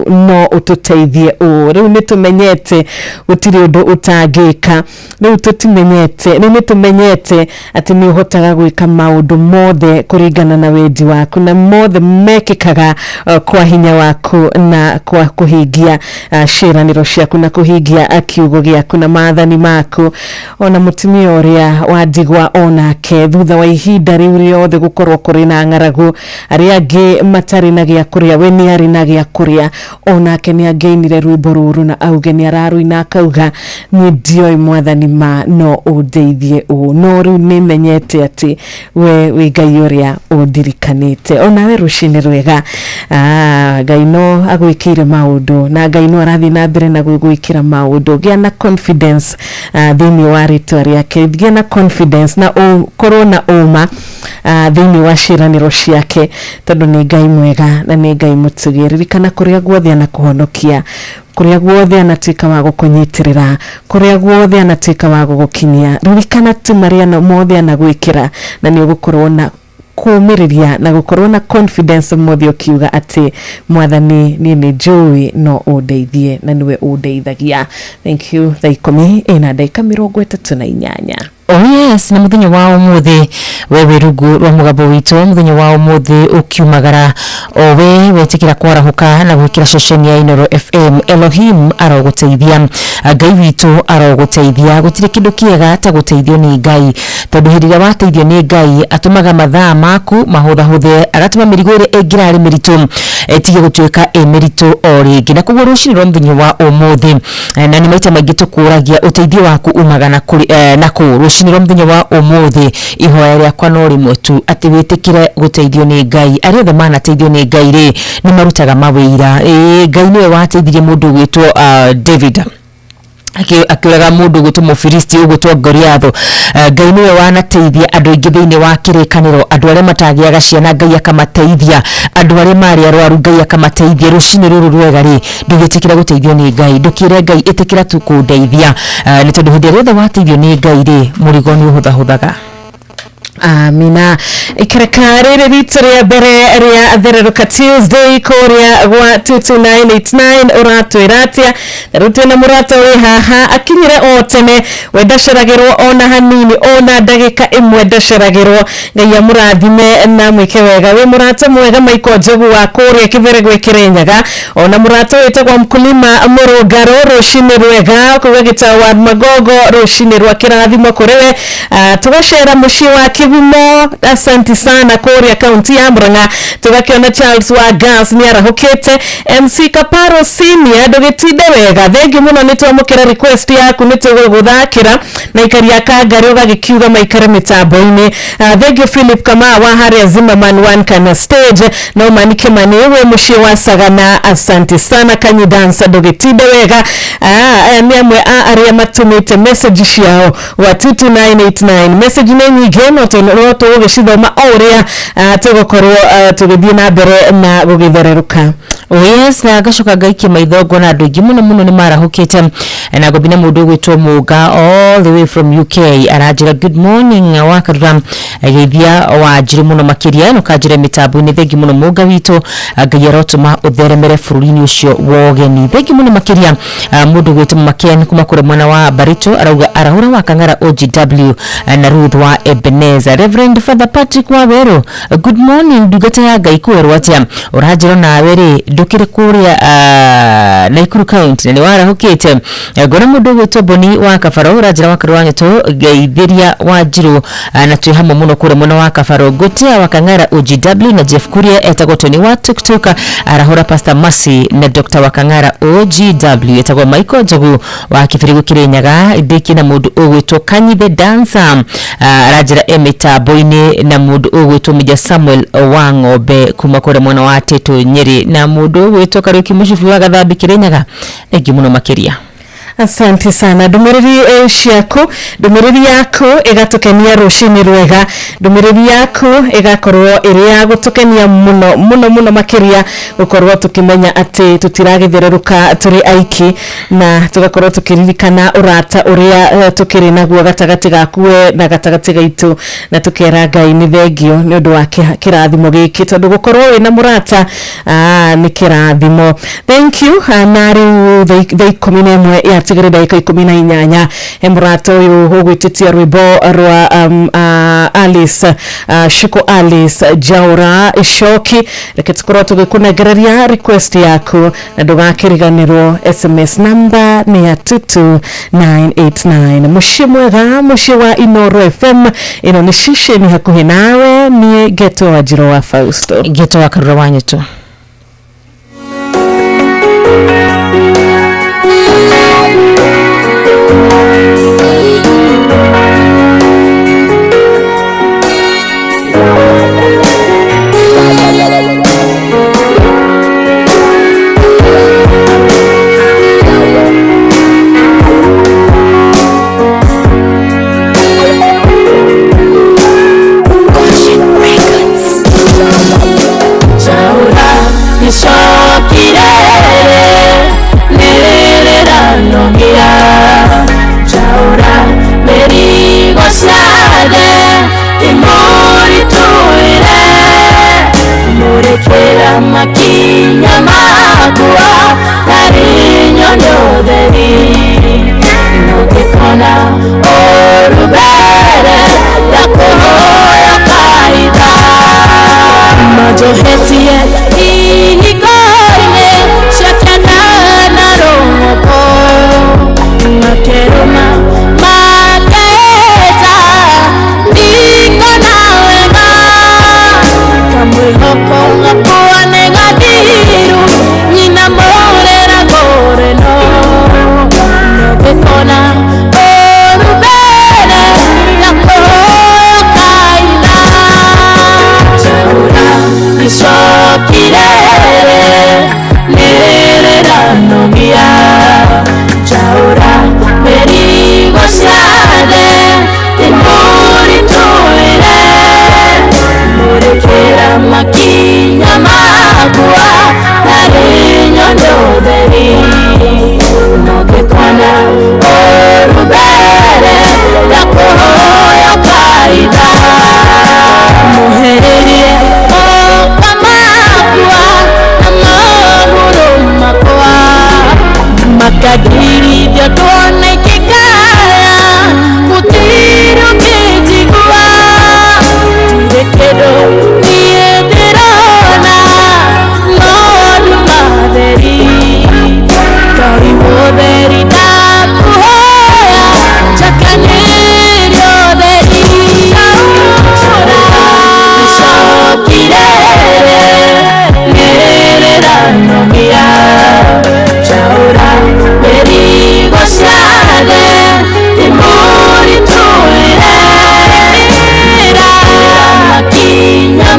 ũtũteithie ũũ. Rĩu nĩ tũmenyete gũtirĩ ũndũ ũtangĩka. Rĩu tũtimenyete, rĩu nĩ tũmenyete atĩ nĩ ũhotaga gwĩka maũndũ mothe kũringana na wendi waku, na mothe mekĩkaga kwa hinya waku na kwa kũhingia ciĩranĩro ciaku na kũhingia kiugo gĩaku na maathani maku. Ona mũtumia ũrĩa wa ndigwa onake thutha wa ihinda rĩu rĩothe gũkorwo kũrĩ na ng'aragu, arĩa angĩ matarĩ na gĩa kũrĩa, we nĩ arĩ na gĩa kũrĩa, onake nĩ angĩainire rwĩmbo rũrũ na auge nĩ ararũina akauga, niĩ ndioĩ Mwathani ma no ũndeithie ũũ, no rĩu nĩ menyete atĩ we wĩ Ngai ũrĩa ũndirikanĩte. Onawe rũcinĩ rwega. Ngai no agwĩkĩire maũndũ na Ngai no arathiĩ na mbere na gũgwĩkĩra maũndũ. Gĩa na confidence thĩinĩ wa rĩtwa rĩake, gĩa na confidence na ũkorwo na ũma thĩinĩ wa ciĩranĩro ciake, tondũ nĩ Ngai mwega na nĩ Ngai mũtugi. Ririkana kũrĩa guothe anakũhonokia, kũrĩa guothe anatuĩka wa gũkũnyitĩrĩra, kũrĩa guothe anatuĩka wa gũgũkinyia. Ririkana tu marĩa mothe anagwĩkĩra, na nĩ ũgũkorwo na kũũmĩrĩria na gũkorwo na confidence ũmũthĩ ũkiuga atĩ Mwathani, niĩ nĩ njũĩ no ũndeithie na nĩwe ũndeithagia. Thank you. Thaa 10:38. Oh yes, na muthenya wa umuthi we wĩ rungu rwa mũgambo witũ, muthenya wa umuthi ũkiumagara o we wetikira kwarahuka na gwikira ceceni ya Inooro FM, Elohim arogũteithia, Ngai witũ arogũteithia. Gũtirĩ kĩndũ kĩega ta gũteithio nĩ Ngai, tondũ hĩndĩ ĩrĩa wateithio nĩ Ngai atũmaga mathaa maku mahũthahũthe, agatũma mĩrigo ĩrĩa ĩngĩrarĩ mĩritũ ĩtige gũtuĩka ĩ mĩritũ o rĩngĩ. Na koguo rũcinĩ rwa mũthenya wa ũmũthĩ, na nĩ maita maingĩ tũkũragia ũteithio waku umaga na kũrĩ na kũ, rũcinĩ rwa mũthenya wa ũmũthĩ ihoya rĩakwa no rĩmwe tu, atĩ wĩtĩkĩre gũteithio nĩ Ngai. Arĩa othe manateithio nĩ Ngai rĩ, nĩ marutaga mawĩra. Ngai nĩwe wateithirie mũndũ ũgwĩtwo David akĩũraga mũndũ ũgwĩtwo Mũfilisti ũgwĩtwo Goliathu. Ngai nĩwe wanateithia andũ aingĩ thĩinĩ wa kĩrĩkanĩro, andũ arĩa matagĩaga ciana Ngai akamateithia, andũ arĩa marĩ arwaru Ngai akamateithia. Rũcinĩ rũrũ rwega rĩ, ndũgĩtĩkĩra gũteithio nĩ Ngai, ndũkĩre Ngai ĩtĩkĩra tu kũndeithia, nĩ tondũ hĩndĩ ĩrĩa yothe wateithio nĩ Ngai rĩ, mũrigo nĩ ũhũthahũthaga. Amina. Ikereka rĩrĩ ritũ rĩa mbere rĩa Thererũka Tuesday kũrĩa gwa 22989 ũratwĩra atĩa? Na rĩu twĩna mũrata wĩ haha akinyire o tene, we ndaceragĩrwo ona hanini, ona ndagĩka ĩmwe ndaceragĩrwo. Ngai amũrathime na mwĩke wega. Wĩ mũrata mwega Michael Njogu wa kũrĩa Kĩbere gwĩ Kĩrĩnyaga, ona mũrata wĩtagwo Mkulima Mũrũngarũ, rũcinĩ rwega kuga Gĩtawa Magogo, rũcinĩ rwa kĩrathimo kũrĩ we. Tũgacera mũciĩ wa Kĩgumo, asanti sana kũrĩa kaunti ya Murang'a. Tũgakĩona Charles wa Gas nĩ arahũkĩte, MC Kaparo Senior ndũgĩtinde wega, thengiũ mũno nĩ twamũkĩra request yaku, nĩ tũgũgũthakĩra na ikaria kangari ũgagĩkiuga maikare mĩtambo-inĩ. Thengiũ Philip Kamau wa harĩa Zimmerman one kana stage, no Mani Kimani wĩ mũciĩ wa Sagana, asanti sana Kanyi Dancer ndũgĩtinde wega. Aya nĩ amwe a arĩa matũmĩte message ciao gwa 22989. Message nĩ nyingĩ no tũgũgĩcithoma o ũrĩa tũgũkorwo tũgĩthiĩ na mbere na gũgĩthererũka. Oh yes, na ngacoka ngaikia maitho ngona andũ aingĩ mũno mũno nĩ marahũkĩte, na ngũthiĩ na mũndũ ũgwĩtwo Mũnga all the way from UK, aranjĩra good morning Wakarura, geithia Wanjirũ mũno makĩria, na ũkanjĩra mĩtambo-inĩ. Thengiũ mũno Mũnga witũ, Ngai arotũma ũtheremere bũrũri-inĩ ũcio wa ũgeni. Thengiũ mũno makĩria mũndũ ũgwĩtwo Maken kuma kũrĩa mwena wa Barito, arauga arahũra wa Kang'ara OGW na Ruth wa Ebenezer. Reverend Father Patrick Wawerũ, good morning ndungata ya Ngai, kwerwo atĩa? Ũranjĩra nawe rĩ, ndũkĩrĩ kũrĩa Nakuru County na nĩ warahũkĩte. Ngona mũndũ ũgwĩtwo Boni wa Kabaro, ũranjĩra wa Karũa Nyoto, geithĩria Wanjirũ, na twĩ hamwe mũno kũrĩa mwena wa Kabaro. Ngũtia wa Kang'ara OGW na Jeff Kuria etagwo Tony wa Tuktuk, arahũra Pastor Mercy na Dr. wa Kang'ara OGW etagwo Michael Njogu wa Kĩbĩrĩgũ Kĩrĩnyaga. Ndĩkie na mũndũ ũgwĩtwo Kanyi the Dancer, aranjĩra e mĩtambo-inĩ, na mũndũ ũgwĩtwo Mija Samuel wa Ng'ombe kuma kũrĩa mwena wa Tĩtũ Nyĩrĩ, na mũndũ ũgwĩtwo Kariũki Mũcibi wa Gathambi Kĩrĩnyaga. Thengiũ mũno makĩria. Asante sana. Ndũmĩrĩri ciaku, ndũmĩrĩri yaku ĩgatũkenia rũcinĩ rwega, ndũmĩrĩri yaku ĩgakorwo ĩrĩ ya gũtũkenia mũno mũno mũno makĩria, gũkorwo tũkĩmenya atĩ tũtiragĩthererũka tũrĩ aiki, na tũgakorwo tũkĩririkana ũrata ũrĩa tũkĩrĩ naguo gatagatĩ gaku we na gatagatĩ gaitũ, na tũkera Ngai nĩ thengio nĩ ũndũ wa kĩrathimo gĩkĩ, tondũ gũkorwo wĩna mũrata nĩ kĩrathimo. Thank you. Na rĩu thaa 11 yatigĩrĩ ndagĩka 18, he mũrata ũyũ ũgwĩtĩtia rwĩmbo rwa Alice, Shiko Alice Jaura Icoki. Reke tũkorwo tũgĩkũnengereria request yaku, na ndũgakĩriganĩrwo SMS namba nĩ ya 22989. Mũciĩ mwega, mũciĩ wa Inoro FM, ĩno nĩ ceceni hakuhĩ nawe. Niĩ Geto wa Njiro wa Fausto, Geto wa Karura wa Nyeto. Makinya makwa tarinyo nyotheri nũngĩkona ũru mbere ndakũhoya kaitha manjohetie ihingo-inĩ cia kĩanda na rũng'ũkũ makerũma makeeta ndikona wega kamwĩhoko gakwa nĩ gathiru nyina mũrĩra ngũrĩno nũngĩkona ũru mbere ndakũhoya kaitha Chaura icokirere nĩrĩranogia Chaura mĩrigo ciathe ndĩmũritũĩre mũrĩkĩra makinya makwa tarĩ nyondo theri nũngĩkona ũru mbere ndakũhoya kaitha mũhĩrĩrie moka makwa na magũrũ makwa makagirithia tuone ikĩkaya gũtirĩ ũkĩnjigua ndirĩ kĩndũ niĩ ndĩrona no nduma theri Ngai mũtheri ndakũhoya njakanĩria ũtheri Chaura icokirere nĩrĩranogia Chaura mĩrigo ciathe ndĩmũritũĩre makinya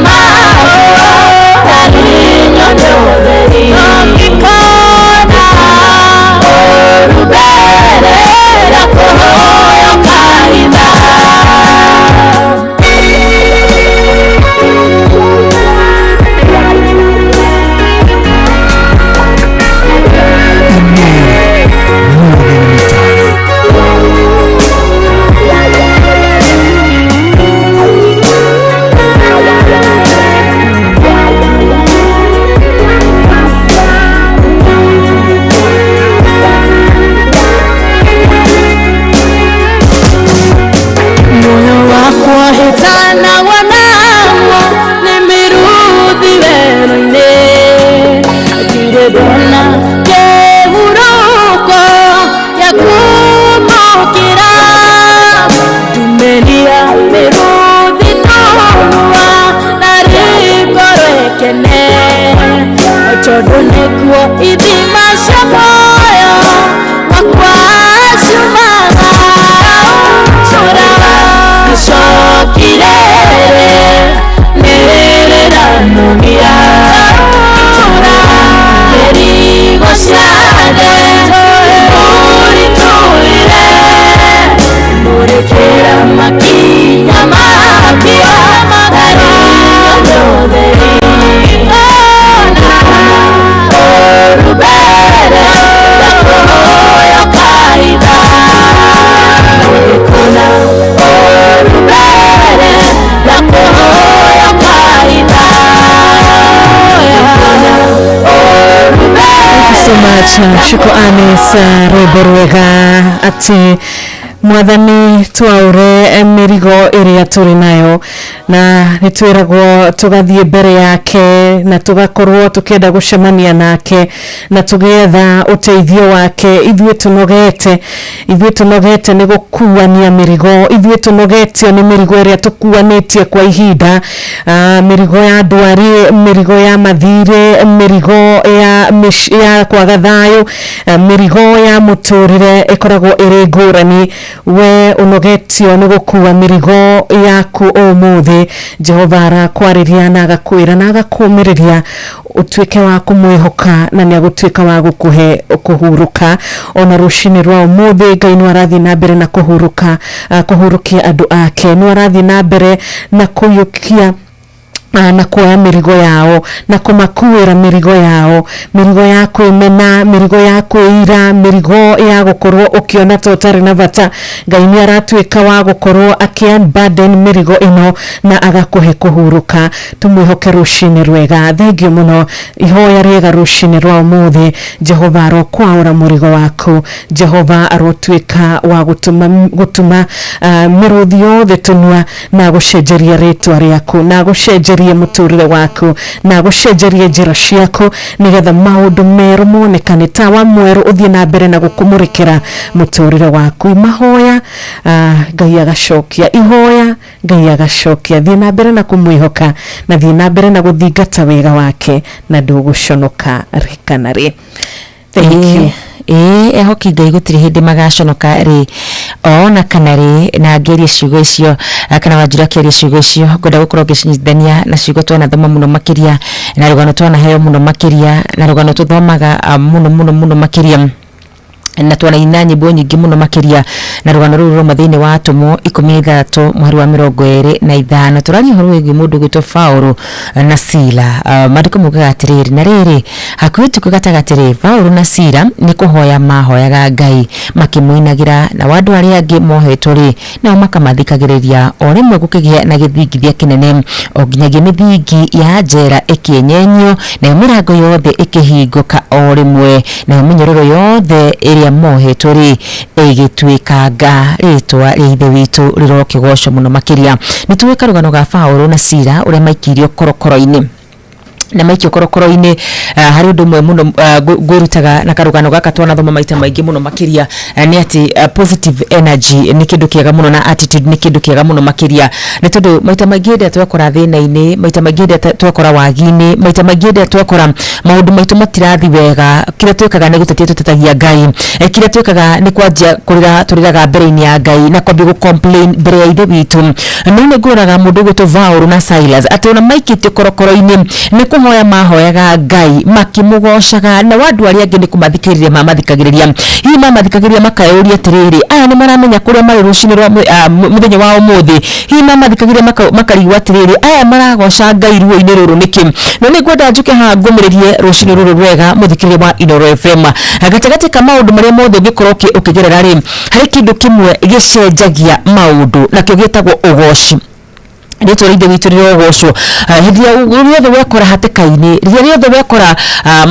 much Shuko Anis, rwĩmbo rwega atĩ mwathani twaũre mĩrigo ĩrĩa tũrĩ nayo, na nĩ twĩragwo tũgathiĩ mbere yake na tũgakorwo tũkĩenda gũcemania nake na tũgĩetha ũteithio wake. Ithuĩ tũnogete, ithuĩ tũnogete nĩ gũkuania mĩrigo, ithuĩ tũnogetio nĩ mĩrigo ĩrĩa tũkuanĩtie kwa ihinda, mĩrigo ya ndwari, mĩrigo ya mathirĩ, mĩrigo ya kwaga thayũ, mĩrigo ya mũtũrĩre ĩkoragwo ĩrĩ ngũrani. We ũnogetio nĩ gũkua mĩrigo yaku ũmũthĩ, Jehova arakwarĩria na agakwĩra na agakũmĩrĩria ũtuĩke wa kũmwĩhoka na nĩ agũtuĩka wa gũkũhe kũhurũka. Ona rũcinĩ rwa ũmũthĩ Ngai no arathiĩ na mbere na kũhurũka, kũhurũkia andũ ake, no arathiĩ na mbere na kũiyũkia na kuoya mĩrigo yao na kũmakuĩra mĩrigo yao, mĩrigo ya kwĩmena, mĩrigo ya kwĩira, mĩrigo ya gũkorwo ũkĩona ta ũtarĩ na bata. Ngai nĩ aratuĩka wa gũkorwo akĩ unburden mĩrigo ĩno na agakũhe kũhurũka. Tũmwĩhoke rũcinĩ rwega. Thengiũ mũno, ihoya rĩega rũcinĩ rwa ũmũthĩ. Jehova arokwaũra mũrigo waku, Jehova arotuĩka wa gũtuma mĩrũthi yothe tũnua na gũcenjeria rĩtwa rĩaku na gũcenjeria mũtũrĩre waku na gũcenjeria njĩra ciaku nĩgetha maũndũ merũ monekane, tawa mwerũ ũthiĩ na mbere na gũkũmũrĩkĩra mũtũrĩre waku. Mahoya Ngai agacokia, ihoya Ngai agacokia. Thiĩ na mbere na kũmwĩhoka na thiĩ na mbere na gũthingata wega wake na ndũgũconoka rĩ kana rĩ. Thank you. Ĩĩ, ehoki Ngai gũtirĩ hĩndĩ magaconoka rĩ ona kana rĩ. Na ngĩaria ciugo icio, kana Wanjira akĩaria ciugo icio, ngwenda gũkorwo ngĩcinyitithania na ciugo twanathoma mũno makĩria, na rũgano twanaheo mũno makĩria, na rũgano tũthomaga mũno mũno mũno makĩria, na twanaina nyĩmbo nyingĩ mũno makĩria, na rũgano rũrũ rũma thĩinĩ wa Atũmwo 13 mũhari wa 25. Tũraria ũhoro wĩgiĩ mũndũ ũgwĩtwo Paũlũ na Sila. Maandĩko maugaga atĩrĩrĩ, na rĩrĩ, hakuhĩ ũtukũ gatagatĩ rĩ, Paũlũ na Sila nĩ kũhoya mahoyaga Ngai makĩmũinagĩra, nao andũ arĩa angĩ mohetwo rĩ, nao makamathikagĩrĩria. O rĩmwe gũkĩgĩa na gĩthingithia kĩnene, o nginyagia mĩthingi ya njera ĩkĩenyenyio, nayo mĩrango yothe ĩkĩhingũka o rĩmwe, nayo mĩnyororo yothe ĩrĩa mohetwo rĩ ĩgĩtuĩkanga. Rĩtwa rĩa Ithe witũ rĩrokĩgocwo mũno makĩria. Nĩ tũĩ karũgano ga Paũlũ na Sila ũrĩa maikirio korokoro-inĩ, na maikio korokoro-inĩ. Harĩ ũndũ ũmwe mũno ngwĩrutaga na karũgano gaka twanathoma maita maingĩ mũno makĩria, nĩ atĩ positive energy nĩ kĩndũ kĩega mũno na attitude nĩ kĩndũ kĩega mũno makĩria, nĩ tondũ maita maingĩ hĩndĩ ĩrĩa twekora thĩna-inĩ, maita maingĩ hĩndĩ ĩrĩa twekora wagi-inĩ, maita maingĩ hĩndĩ ĩrĩa twekora maũndũ maitũ matirathi wega, kĩrĩa twĩkaga nĩ gũtetia tũtetagia Ngai, kĩrĩa twĩkaga nĩ kwanjia kũrĩra tũrĩraga mbere-inĩ ya Ngai na kwambia gũ complain mbere ya Ithe witũ. No nĩ ngũroraga mũndũ ũgwĩtwo Paũlũ na Silas atĩ ona maikĩtio korokoro-inĩ nĩ kũhoya mahoyaga Ngai makĩmũgocaga, na andũ arĩa angĩ nĩ kũmathikĩrĩria mamathikagĩrĩria. Hihi mamathikagĩrĩria makeyũria atĩrĩrĩ, aya nĩ maramenya kũrĩa marĩ rũcinĩ rwa mũthenya wa ũmũthĩ? Hihi mamathikagĩrĩria makarigwo atĩrĩrĩ, aya maragoca Ngai ruo-inĩ rũrũ nĩkĩ? No nĩ ngwenda njũke haha ngũmĩrĩrie rũcinĩ rũrũ rwega mũthikĩrĩria wa Inooro FM. Gatagatĩ ka maũndũ marĩa mothe ũngĩkorwo ũkĩgerera rĩ, harĩ kĩndũ kĩmwe gĩcenjagia maũndũ, nakĩo gĩtagwo ũgoci. Rĩtwa rĩa Ithe witũ rĩrogocwo. Hĩndĩ ĩrĩa rĩothe wekora hatĩka-inĩ, rĩrĩa rĩothe wekora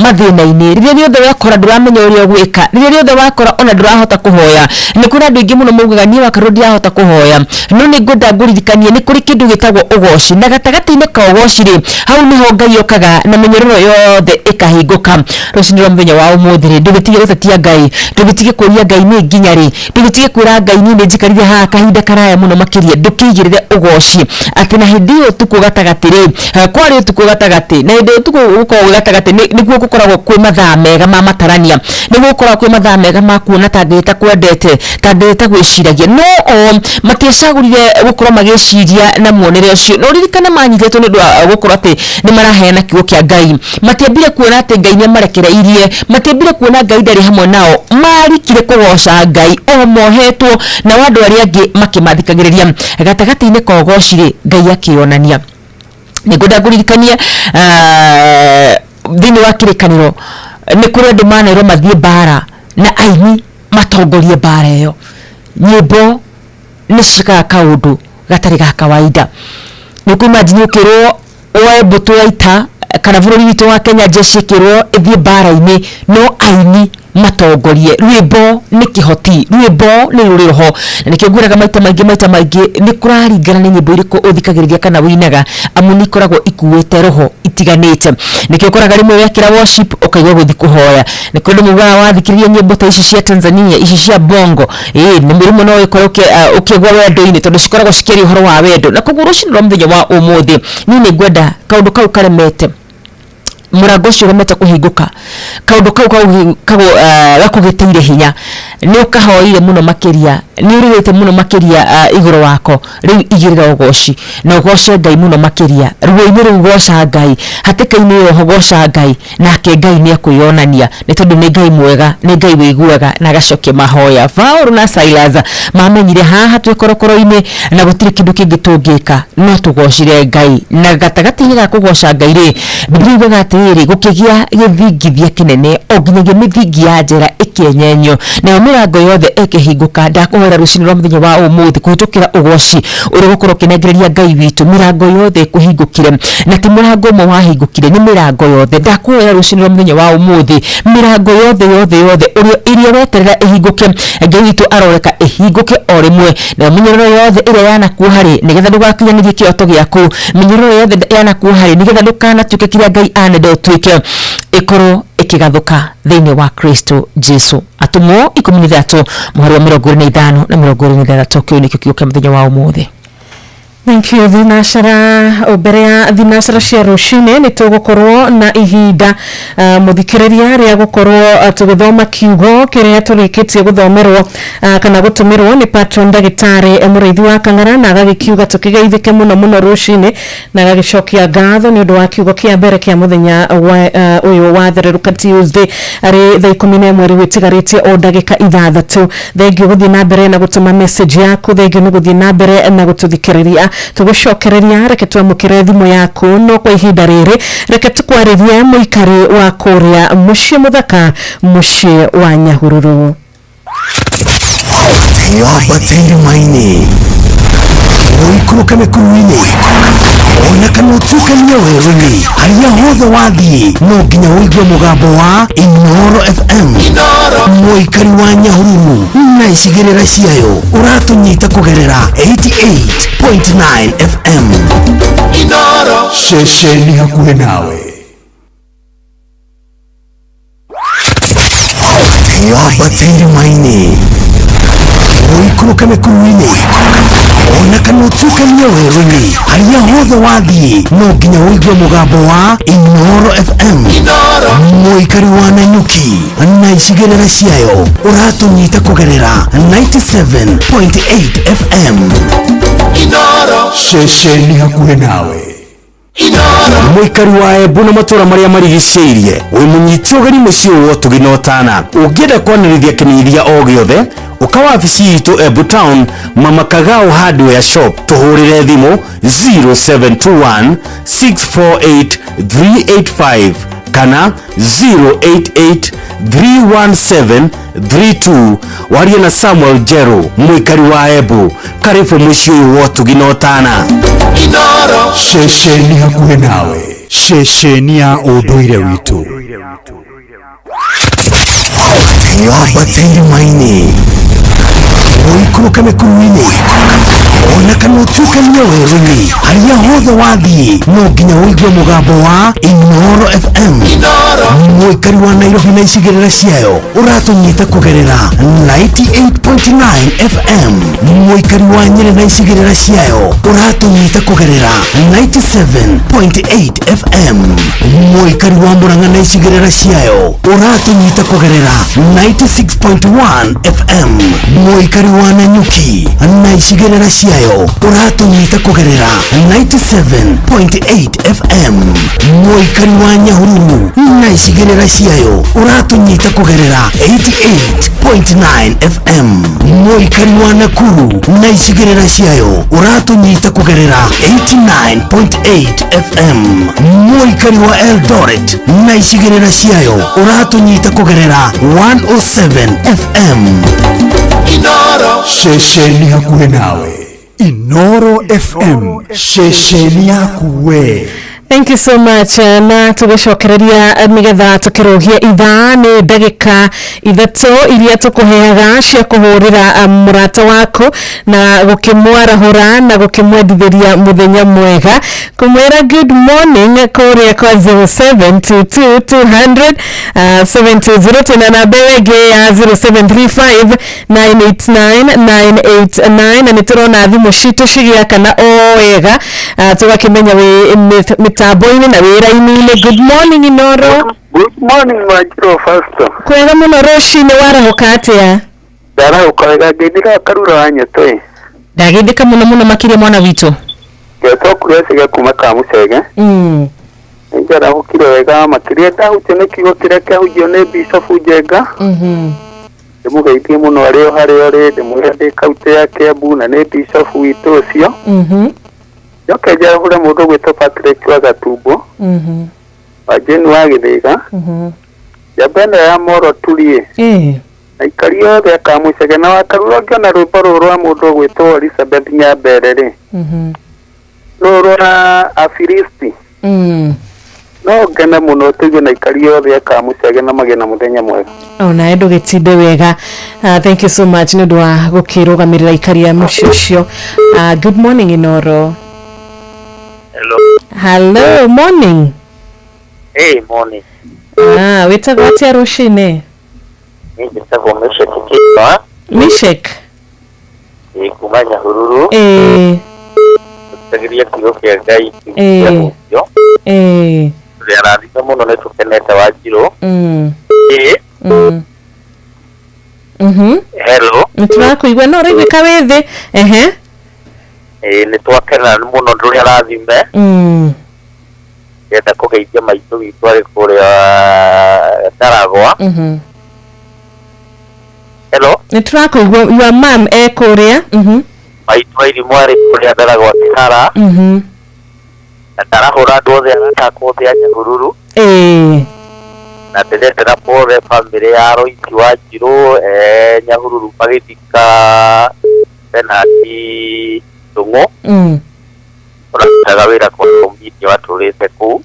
mathĩna-inĩ, rĩrĩa rĩothe wekora ndũramenya ũrĩa ũgwĩka, rĩrĩa rĩothe wakora ona ndũrahota kũhoya. Nĩ kũrĩ andũ aingĩ mũno maugaga niĩ wakarwo ndirahota kũhoya, no nĩ ngwenda ngũririkanie nĩ kũrĩ kĩndũ gĩtagwo ũgoci, na gatagatĩ-inĩ ka ũgoci rĩ, hau nĩho Ngai okaga na mĩnyororo yothe ĩkahingũka. Rũcinĩ rwa mũthenya wa ũmũthĩ rĩ, ndũgĩtige gũtetia Ngai, ndũgĩtige kũria Ngai nĩ nginya rĩ, ndũgĩtige kwĩra Ngai niĩ nĩ njikarire haha kahinda karaya mũno makĩria. Ndũkĩigĩrĩre ũgoci atĩ na hĩndĩ ĩyo ũtukũ gatagatĩ rĩ, kwarĩ ũtukũ gatagatĩ, na hĩndĩ ĩyo ũtukũ gũkoragwo gwĩ gatagatĩ nĩguo gũkoragwo kwĩ mathaa mega ma matarania, nĩguo gũkoragwo kwĩ mathaa mega ma kuona ta Ngai ĩtakwendete, ta Ngai ĩtagwĩciragia. No o matiacagũrire gũkorwo magĩciria na muonere ũcio. No ririkana manyitĩtwo nĩ ũndũ wa gũkorwo atĩ nĩ maraheana kiugo kĩa Ngai. Matiambire kuona atĩ Ngai nĩ amarekereirie, matiambire kuona Ngai ndarĩ hamwe nao, marikire kũgoca Ngai o mohetwo, nao andũ arĩa angĩ makĩmathikagĩrĩria. Gatagatĩ-inĩ ka ũgoci rĩ, Ngai akĩonania. Nĩ ngwenda ngũririkanie thĩinĩ wa kĩrĩkanĩro nĩ kũrĩ andũ manerwo mathiĩ mbara na aini matongorie mbara ĩyo. Nyĩmbo nĩ ciĩkaga kaũndũ gatarĩ ga kawaida. Nĩ ũkũ imagine ũkĩrwo woe mbũtũ ya ita Kana bũrũri witũ wa Kenya jeshi ĩkĩrwo ĩthiĩ mbara-inĩ, no aini matongorie. Rwĩmbo nĩ kĩhoti, rwĩmbo nĩ rũrĩ roho, na nĩkĩo ngwĩraga maita maingĩ maita maingĩ nĩ kũraringana nĩ nyĩmbo irĩkũ ũthikagĩrĩria kana wĩinaga, amu nĩ ikoragwo ikuĩte roho itiganĩte. Nĩkĩo ũkoraga rĩmwe wekĩra worship ũkaigua gũthiĩ kũhoya. Nĩ kũrĩ andũ maugaga wathikĩrĩria nyĩmbo ta ici cia Tanzania, ici cia bongo, ĩĩ nĩ rĩmwe no ũkore ũkĩgwa wendo-inĩ, tondũ cikoragwo cikĩaria ũhoro wa wendo. Na koguo rũcinĩ rwa mũthenya wa ũmũthĩ niĩ nĩ ngwenda kaũndũ kau karemete, mũrango ũcio ũremete kũhingũka, kaũndũ kau gakũgĩtĩire hinya, nĩ ũkahoire mũno makĩria, nĩ ũrĩrĩte mũno makĩria igũrũ wako, rĩu igĩrĩra ũgoci na ũgoce Ngai mũno makĩria. Ruo-inĩ rũu goca Ngai, hatĩka-inĩ ĩyo goca Ngai, nake Ngai nĩ ekwĩyonania, nĩ tondũ nĩ Ngai mwega, nĩ Ngai wĩiguaga na agacokia mahoya. Paul na Silas mamenyire haha twĩ korokoro-inĩ na gũtirĩ kĩndũ kĩngĩ tũngĩka no tũgocire Ngai. Na gatagatĩ-inĩ ga kũgoca Ngai rĩ, Biblia yugaga atĩrĩrĩ, gũkĩgĩa gĩthingithia kĩnene o nginyagia mĩthingi ya njera ĩkĩenyenyio, nayo mĩrango yothe ĩkĩhingũka. Ndakũhoera rũcinĩ rwa mũthenya wa ũmũthĩ kũhĩtũkĩra ũgoci ũrĩa ũgũkorwo ũkĩnengereria Ngai witũ, mĩrango yothe ĩkũhingũkĩre, na ti mũrango ũmwe wahingũkire, nĩ mĩrango yothe. Ndakũhoera rũcinĩ rwa mũthenya wa ũmũthĩ, mĩrango yothe yothe yothe ĩrĩa ũreterera ĩhingũke, Ngai witũ aroreka ĩhingũke o rĩmwe. Nayo mĩnyororo yothe ĩrĩa yanakuoha rĩ, nĩgetha ndũgakinyanĩrie kĩroto gĩaku, mĩnyororo yothe yanakuoha rĩ, nĩgetha ndũkanatuĩke kĩrĩa Ngai anenda ũtuĩke, ĩkorwo ĩkĩgathũka thĩinĩ wa Kristo Jesu. Atũmwo 13 mũhari wa 25 na 26. Kĩu nĩkĩo kiugo kĩa mũthenya wa ũmũthĩ. Thank you thinashara. Mbere ya thinashara cia rũcinĩ nĩ tũgũkorwo na ihinda mũthikĩrĩria rĩa gũkorwo tũgĩthoma kiugo kĩrĩa tũrĩkĩtie gũthomerwo kana gũtũmĩrwo nĩ patron ndagĩtarĩ Mũrĩithi wa Kang'ara, na agagĩkiuga tũkĩgeithĩke mũno mũno rũcinĩ, na agagĩcokia ngatho nĩ ũndũ wa kiugo kĩa mbere kĩa mũthenya ũyũ wa Thererũka Tuesday arĩ thaa 11 rĩu ĩtigarĩtie o ndagĩka 6. Thengiũ gũthiĩ na mbere na gũtũma message yaku, thengiũ nĩ gũthiĩ na mbere na gũtũthikĩrĩria. Tũgũcokereria, reke twamũkĩre thimũ yaku, no kwa ihinda rĩrĩ reke tũkwarĩrie mũikari wa kũrĩa mũciĩ mũthaka, mũciĩ wa Nyahururu. Wambate irĩma-inĩ, ũikũrũke mĩkuru-inĩ, ona kana ũtuĩkanie werũ-inĩ, harĩa hothe wathiĩ no nginya ũigue mũgambo wa Inooro FM. Mũikari wa Nyahururu na icigĩrĩra ciayo ũratũnyita kũgerera 88.9 FM. Ceceni hakuhĩ nawe. Wambate irĩma-inĩ, ũikũrũke mĩkuru-inĩ, ona kana ũtuĩkanie werũ-inĩ, harĩa hothe wathiĩ no nginya ũigue mũgambo wa Inooro FM. Mũikari wa Nanyuki na icigĩrĩra ciayo ũratũnyita kũgerera 97.8 FM. Ceceni hakuhĩ nawe. Mũikari wa Embu na matũra marĩa marigicĩirie, wĩ mũnyiti ũgeni mũciĩ ũyũ wa ũtugi na ũtana. Ũngĩenda kwanĩrĩria kĩmenyithia o gĩothe, ũka wabici itũ Embu Town, Mama Kagao Hardware Shop, tũhũrĩre thimũ 0721 648 385 kana 088 317 32. Warie na Samuel Jeru, mũikari wa Embu. Karibu mũciĩ ũyũ wa ũtugi na ũtana. Ceceni hakuhĩ nawe, ceceni ya ũndũire witũ. Wambate irĩma-inĩ, ũikũrũke mĩkuru-inĩ, ona kana ũtuĩkanie werũ-inĩ, harĩa hothe wathiĩ no nginya ũigue mũgambo wa Inooro FM. Mũikari wa Nairobi na icigĩrĩra ciayo ũratũnyita kũgerera 98.9 FM. Mũikari wa Nyĩrĩ na icigĩrĩra ciayo ũratũnyita kũgerera 97.8 FM. Mũikari wa Murang'a na icigĩrĩra ciayo ũratũnyita kũgerera 96.1 FM. Mũikari wa Nanyuki na icigĩrĩra ciayo ũratũnyita kũgerera 97.8 FM. Mũikari wa Nyahururu na icigĩrĩra ciayo ũratũnyita kũgerera 88.9 FM. Mũikari wa Nakuru na icigĩrĩra ciayo ũratũnyita kũgerera 89.8 FM. Mũikari wa Eldoret na icigĩrĩra ciayo ũratũnyita kũgerera 107 FM. Ceceni hakuhĩ nawe. Inooro FM, ceceni yaku we. Thank you so much. Na tũgĩcokereria nĩgetha tũkĩrũgie ithaa nĩ ndagĩka 3 iria tũkũheaga cia kũhũrĩra mũrata waku na gũkĩmwarahũra na gũkĩmwendithĩria mũthenya mwega, kũmwĩra good morning kũrĩa kwa 0722 200 720. Tena namba ĩyo ĩngĩ ya 0735 989 989, na nĩ tũrona thimũ citũ cigĩakana o wega, tũgakĩmenya wĩ mĩtambo-inĩ na wĩra-inĩ. Good morning, Inoro. Good morning, Wanjiru Pastor. Kwega mũno rũcinĩ, warahũka atĩa? Ndarahũka wega, ngeithĩka Karura wa Nyeto ĩ. Ndageithĩka mũno mũno makĩria mwana witũ. Ngetwo kũrĩa Cege kuma Kamũcege. Nĩnjarahũkire wega makĩria ndahutio nĩ kiugo kĩrĩa kĩahunjio nĩ Bishop Njenga. Ndĩmũgeithie mũno arĩ o harĩa ũrĩ, ndĩmwĩre ndĩ kaunti ya Kiambu na nĩ Bishop witũ ũcio. Njoke njarahũre mũndũ ũgwĩtwo Patrick wa Gatumbo, wa Jane wa Gĩthĩga, njamba ĩno ya Moro Turie, na aikari othe a Kamũcege na Wakarura. Ũngĩona rwĩmbo rũrũ rwa mũndũ ũgwĩtwo Elizabeth Nyambere rĩ, rũrũ rwa Afilisti, no ngene mũno tũigue na aikari othe a Kamũcege na magĩe na mũthenya mwega. Onawe ndũgĩtinde wega. Thank you so much nĩ ũndũ wa gũkĩrũgamĩrĩra aikari a mũciĩ ũcio. Good morning, Inoro. Hello. Hello, morning. Hey, morning. Wĩtagwo atĩa rũcinĩ? Niĩ njĩtagwo Meshek Kĩma. Meshek. Ĩ kuma Nyahururu. Tũkĩgeria kiugo kĩa Ngai kĩahunjio. Tũrĩ arathime mũno, nĩ tũkenete Wanjiru. Hello. Nĩ tũrakũigua no ũraiguĩka wĩ thĩ. Ehe. Ĩ nĩ twakena mũno, tũrĩ arathime. Ndĩrenda kũgeithia maitũ witũ arĩ kũrĩa Ndaragwa. Hello. Nĩ tũrakũigua, your mom e kũrĩa. Maitũ Irimũ arĩ kũrĩa Ndaragwa Kĩhara. Na ndarahũra andũ othe arata akwa othe a Nyahururu. Na ndĩrendera pole bamĩrĩ ya Roiki Wanjiru Nyahururu magĩthika Bernard Ndung'u, ũrarutaga wĩra kwa media watũrĩte kũu.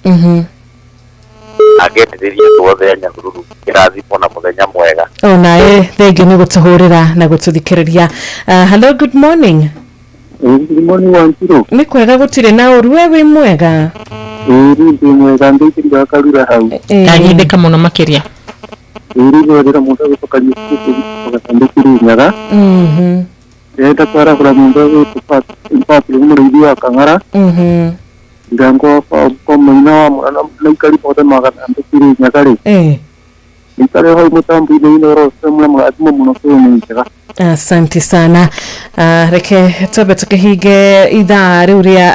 Angendĩrĩria andũ othe a Nyahururu kĩrathimo na mũthenya mwega. Onawe thengiũ nĩ gũtũhũrĩra na gũtũthikĩrĩria. Hello, good morning. Good morning, Wanjiru. Nĩ kwega, gũtirĩ na ũru, we wĩ mwega? Ĩĩ ndĩ mwega, ndeithĩrĩria Karura hau. Ndageithĩka mũno makĩria. Ĩĩ rĩrĩa mũndũ agwĩtwo Kariũki Gathandũ Kĩrĩnyaga. Ndĩrenda kwarahũra mũndũ ũgwĩtwo Patrick mũrĩithi wa Kang'ara. Ndirango kwa mũina wa mwana na aikari othe ma Gathandũ Kĩrĩnyaga rĩ. Ikare hau mũtambo-inĩ Inoro FM na mũrathimo mũno kũu nĩ njega. Asante sana. Reke twambe tũkĩhinge ithaa rĩu rĩa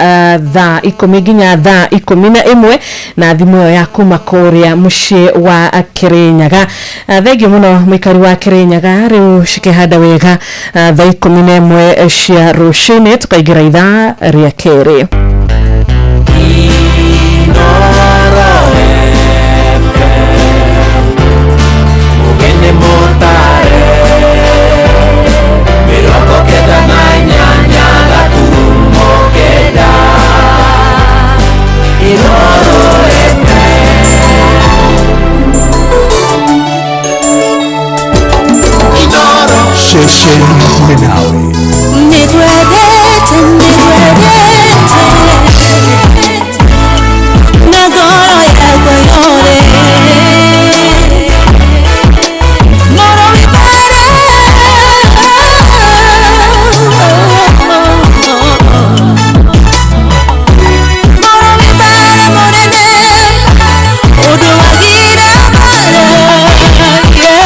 thaa 10 nginya thaa 11 na thimũ ĩyo ya kuma kũrĩa mũciĩ wa Kĩrĩnyaga. Thengiũ mũno mũikari wa Kĩrĩnyaga, rĩu cikĩhanda wega thaa 11 cia rũcinĩ tũkaingĩra ithaa rĩa kerĩ. Ceceni hakuhĩ nawe. Nĩngwendete, nĩngwendete na ngoro yakwa yothe. Ngoro wibare. Ngoro wibare mũnene, ũndũ wagire mbara. Yeah,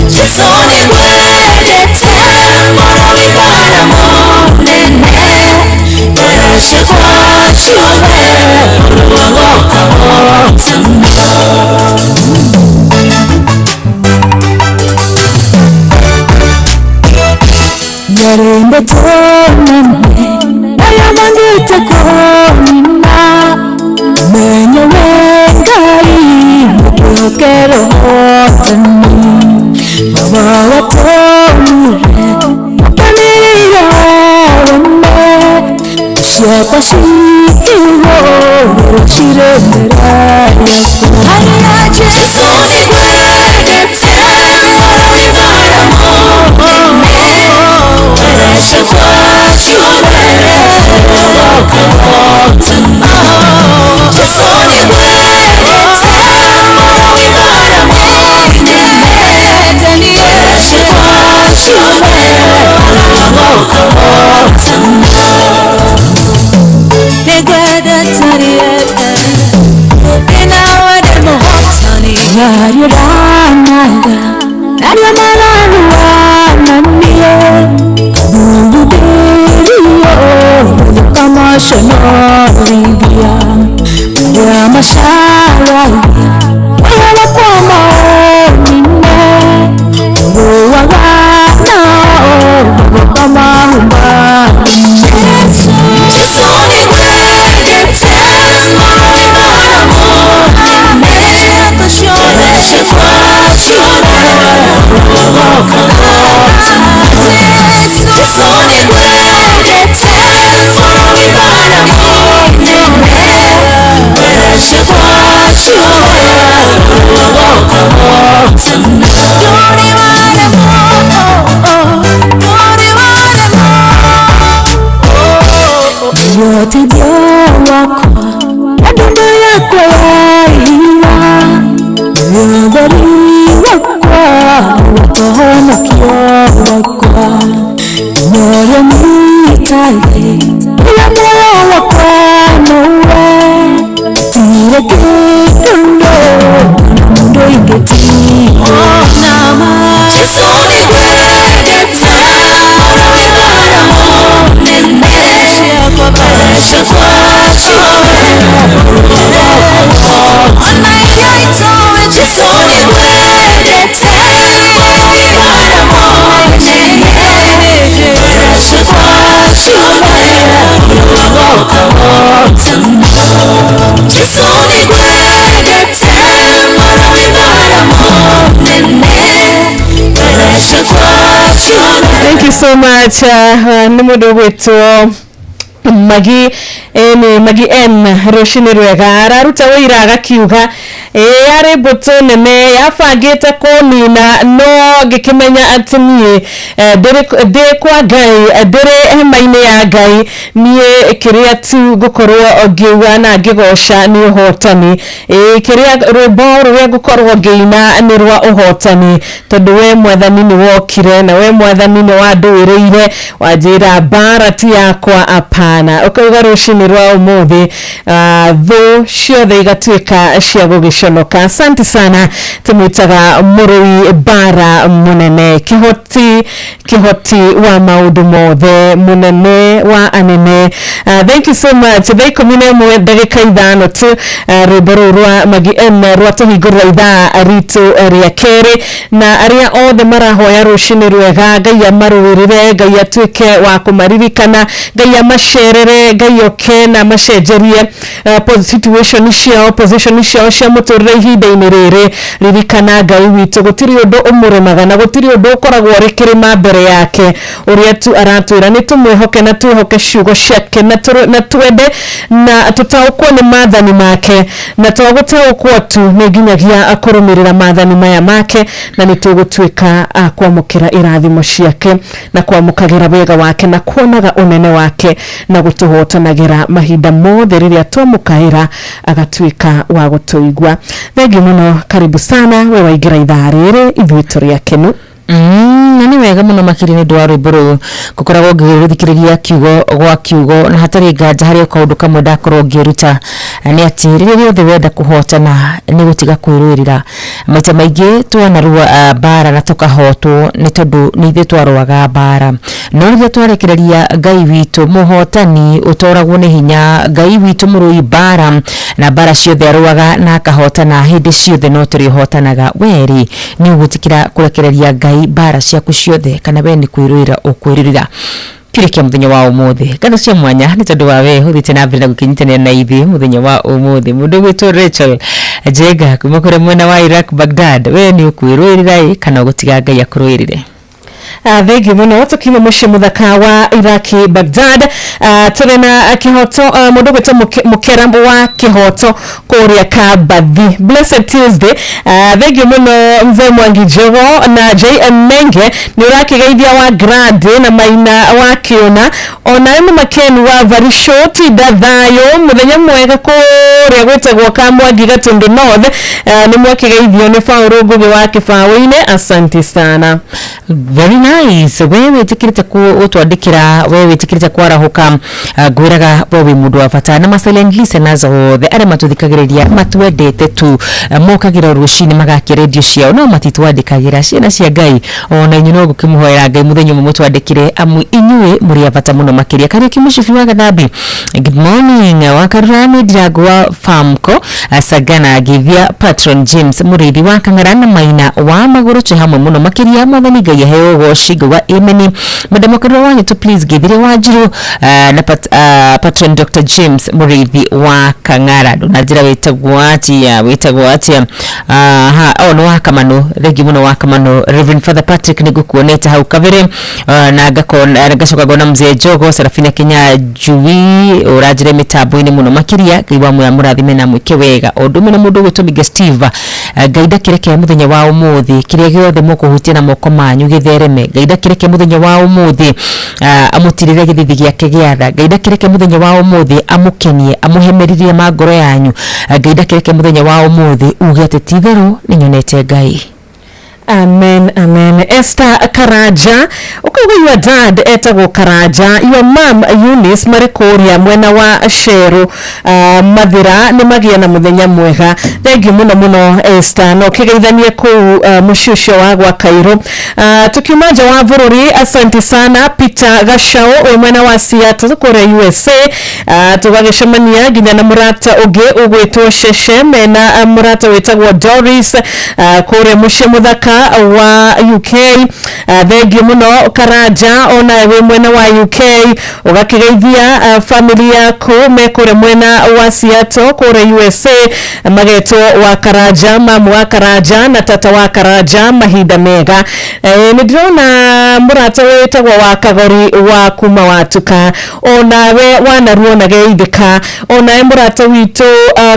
Jesu ni gwendete. ciothe ũrũagoka hotana. Yarembete nene nayabangite konina menye we Ngai mukwihokero hotani baba watonire wakanirire wene ciakwa cikigũrĩra ciremera yakwa. Haya Jesu nĩngwendete mũrũi bara mũnene Thank you so much. Nĩ mũndũ ũgwĩtwo Magi nĩ Magi N rũcinĩ rwega araruta wĩira agakiuga yarĩ mbũtũ nene yabangĩte kũnina no ngĩkĩmenya atĩ niĩ ndĩ kwa Ngai ndĩrĩ hema-inĩ ya Ngai niĩ kĩrĩa tu ngũkorwo ngĩuga na ngĩgoca nĩ ũhotani kĩrĩa rwĩmbo rũrĩa ngũkorwo ngĩina nĩ rwa ũhotani tondũ we mwathani nĩ wokire na we mwathani nĩ wandũĩrĩire wanjĩra mbara ti yakwa apana ũkauga rũcinĩ rwa ũmũthĩ thũ ciothe igatuĩka cia gũgĩconoka. Asante sana tũmwĩtaga mũrũi bara mũnene kĩhoti kĩhoti wa maũndũ mothe mũnene wa anene. Thank you so much. Thaa 11 ndagĩka 5 tu rwĩmbo rũu rwa Magi M rwa tũhingũrĩra ithaa ritũ rĩa kerĩ na arĩa othe marahoya rũcinĩ rwega Ngai amarũĩrĩre Ngai atuĩke wa kũmaririkana Ngai amacerere Ngai oke na macenjerie situation ciao position ciao cia mũtũrĩre ihinda-inĩ rĩrĩ. Ririkana Ngai witũ gũtirĩ ũndũ ũmũremaga na gũtirĩ ũndũ ũkoragwo ũrĩ kĩrĩma mbere yake ũrĩa tu aratwĩra nĩ tũmwĩhoke na twĩhoke ciugo ciake na twende na tũtaũkwo nĩ maathani make na to gũtaũkwo tu nĩ nginyagia kũrũmĩrĩra maathani maya make na nĩ tũgũtuĩka a kwamũkĩra irathimo ciake na kwamũkagĩra wega wake na kuonaga ũnene wake na gũtũhotanagĩra mahinda mothe rĩrĩa twamũkaĩra agatuĩka wa gũtũigua. Thengiũ mũno, karibu sana we waingĩra ithaa rĩrĩ ithuĩ tũrĩ akenu. Na nĩ wega. Wega mũno makĩria nĩ ũndũ wa rwĩmbo rũu gũkoragwo ngĩgĩthikĩrĩria kiugo gwa kiugo na hatarĩ nganja harĩ o kaũndũ kamwe ndakorwo ngĩruta nĩ atĩ rĩrĩa rĩothe wenda kũhotana nĩ gũtiga kwĩrũĩrĩra. Maita maingĩ twanarũa mbara na tũkahotwo nĩ tondũ nĩ ithuĩ twarũaga mbara, no rĩrĩa twarekereria Ngai witũ mũhotani ũtoragwo nĩ hinya, Ngai witũ mũrũi mbara na mbara ciothe arũaga na akahotana hĩndĩ ciothe no tũrĩhotanaga. Werĩ nĩ ũgwĩtĩkĩra kũrekereria Ngai mbara ciaku ciothe kana we nĩ kwĩrũĩra ũkwĩrũĩra? Kĩrĩ kĩa mũthenya wa ũmũthĩ ngatho cia mwanya nĩ tondũ wa we ũthiĩte na mbere na gũkĩnyitanĩra na ithuĩ mũthenya wa ũmũthĩ. Mũndũ ũgwĩtwo Rachel Njenga kuma kũrĩa mwena wa Iraq Baghdad, we nĩ ũkwĩrũĩrĩra ĩ kana ũgũtiga Ngai akũrũĩrĩre? Thengiũ mũno tukiuma mũciĩ mũthaka wa Iraki Baghdad, tũrĩ na kĩhoto, mũndũ ũgwĩtwo Mũkera wa kĩhoto kũrĩa Kambathi. Blessed Tuesday. Thengiũ mũno mzee Mwangi Njogo na JM Menge nĩ ũrakĩgeithia wa Grande na Maina wa Kĩũna, onawe Mama Ken wa Varisho tinda thayũ mũthenya mwega kũrĩa gwĩtagwo Kamwangi Gatundu North. Nĩ mwakĩgeithio nĩ Paũlũ Ngũgĩ wa Kĩbaũ-inĩ, asante sana. Very nice. We wĩtĩkĩrĩte gũtwandĩkĩra, we wĩtĩkĩrĩte kwarahũka, ngwĩraga we wĩ mũndũ wa bata na ma silent listeners othe arĩa matũthikagĩrĩria matwendete tu, mokagĩra rũcinĩ magakia redio ciao no matitwandĩkagĩra. Ciana cia Ngai ona inyuĩ no gũkĩmũhoera Ngai mũthenya ũmwe mũtwandĩkĩre, amu inyuĩ mũrĩ a bata mũno makĩria. Kariũki Mũcibi wa Gathambi, good morning. Wa Karurani Ndirangu wa Famco, Sagana Ngithia, Patron James Mũrĩithi wa Kang'ara na Maina wa Magũrũ twĩ hamwe mũno makĩria. Mwathani Ngai aheo ũgoci ngauga amen. Madam Karura wanyu tu please ngithire Wanjiru, na Patron Dr James Mũrĩithi wa Kang'ara. Ndũnanjĩra wĩtagwo atia, wĩtagwo atia? Aha, oh, nĩ wa Kamano, thengiũ mũno wa Kamano. Reverend Father Patrick nĩ ngũkuonete hau kabere, na ngakona ngacoka ngona mzee Njogo Serafina Kenya Njui ũranjĩre mĩtambo-inĩ mũno makĩria. Ngai wa muoya mũrathime na mwĩke wega. O ũndũ ũmwe na mũndũ ũgwĩtwo Mige Steve, Ngai ndakĩreke mũthenya wa ũmũthĩ kĩrĩa gĩothe mũkũhutia na moko manyu gĩthereme. Ngai ndakĩreke mũthenya wa ũmũthĩ amũtirĩre gĩthithi gĩake gĩa tha. Ngai ndakĩreke mũthenya wa ũmũthĩ amũkenie amũhe merirĩria ma ngoro yanyu. Ngai ndakĩreke mũthenya wa ũmũthĩ uge atĩ ti-itherũ nĩ nyonete Ngai. Amen, amen. Esther Karaja, ukauga your dad etagwo Karaja, your mom Eunice marĩ kũrĩa mwena wa Sheru, Mathira nĩ magĩa na mũthenya mwega. Thank you mũno mũno Esther, no kĩgeithanie kũu mũciĩ ũcio wa gwa Kairũ. Tukiuma nja wa bũrũri, asante sana Peter Gachau wĩ mwena wa Seattle kũrĩa USA. Tũgagĩcemania nginya na mũrata ũngĩ ũgwĩtwo Sheshe mena mũrata wĩtagwo Doris, kũrĩa mũciĩ mũthaka wa UK. Thengiũ mũno Karanja ona wĩ mwena wa UK, ũgakĩgeithia family yaku me kũrĩa mwena wa Seattle kũrĩa USA, magetwo wa Karanja, mamu wa Karanja na tata wa Karanja, mahinda mega. Nĩ ndĩrona mũrata wĩtagwo wa Kagori wa kuma Watuka, onawe wanaruona geithĩka, onawe mũrata witũ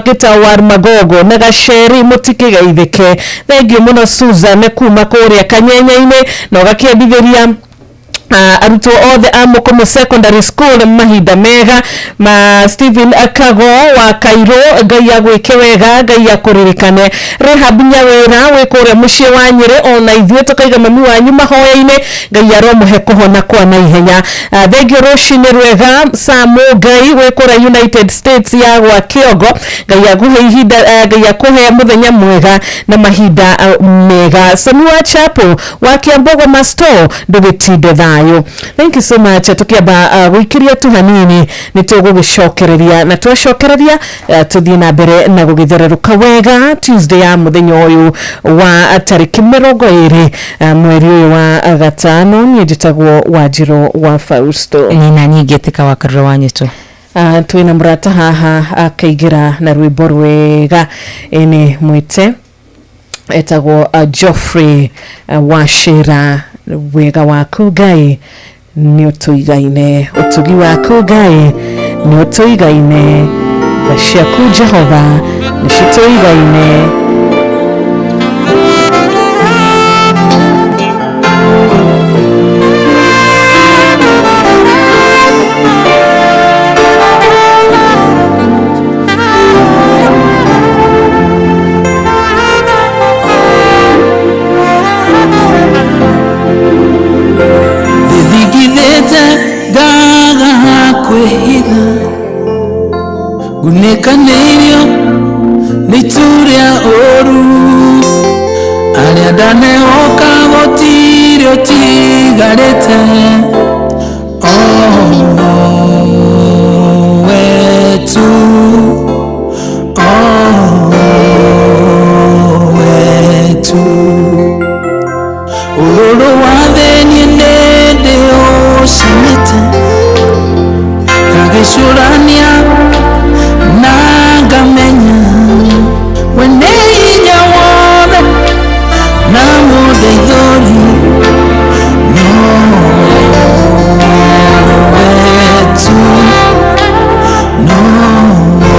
Gĩtawar Magogo na Gaceri mũtikĩgeithĩke. Thengiũ mũno Susan kuma kũrĩa Kanyenye-inĩ na ũgakĩendithĩria arutwo othe a Mukomo Secondary School mahinda mega. Ma Stephen Kago wa Kairo, Ngai agwĩke wega, Ngai akũririkane. Rehab Nyawĩra wĩ kũrĩa mũciĩ wa Nyĩrĩ, ona ithuĩ tũkaiga mami wanyu mahoya-inĩ, Ngai aromũhe kũhona kwa naihenya. Thengiũ rũcinĩ rwega Samu Ngai wĩ kũrĩa United States ya gwa Kĩongo, Ngai akũhe ihinda, Ngai akũhe mũthenya mwega na mahinda mega. Sami wa Chapo wa Kiambogo Masto, ndũgĩtinde thayũ. Thank you so much. Tukiamba gũikĩria tu hanini nĩ tũgũgĩcokereria na twacokereria tũthiĩ na mbere na gũgĩthererũka wega Tuesday ya mũthenya ũyũ wa tarĩki 20 mweri ũyũ wa gatano. Niĩ njĩtagwo Wanjirũ wa Fausto. Nina nyingĩ wa Karura wa Nyĩtũ. Twĩna mũrata haha akaingĩra na rwĩmbo rwega ĩnĩ mwĩte etagwo Geoffrey Wachira. Wega waku Ngai nĩ ũtũigaine, ũtugi waku Ngai nĩ ũtũigaine, tha ciaku Jehova nĩ citũigaine. Ndanehoka gũtirĩ ũtigarĩte owe tu, owe tu. Ũrũrũ wa thĩ niĩ nĩndĩũcamĩte, ngagĩcũrania na ngamenya we nĩ hinya wothe na mũndeithũri nowe tu, nowe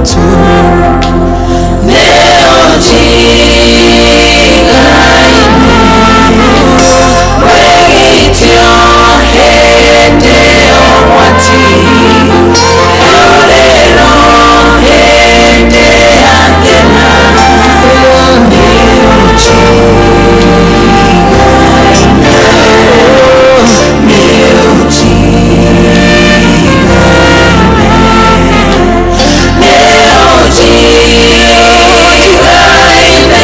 tu. Nĩũnjigaine wĩgitio hĩndĩ ya ũgwati, rũrĩro hĩndĩ ya thĩna. Nĩũnjigaine, nĩũnjigaine, nĩũnjigaine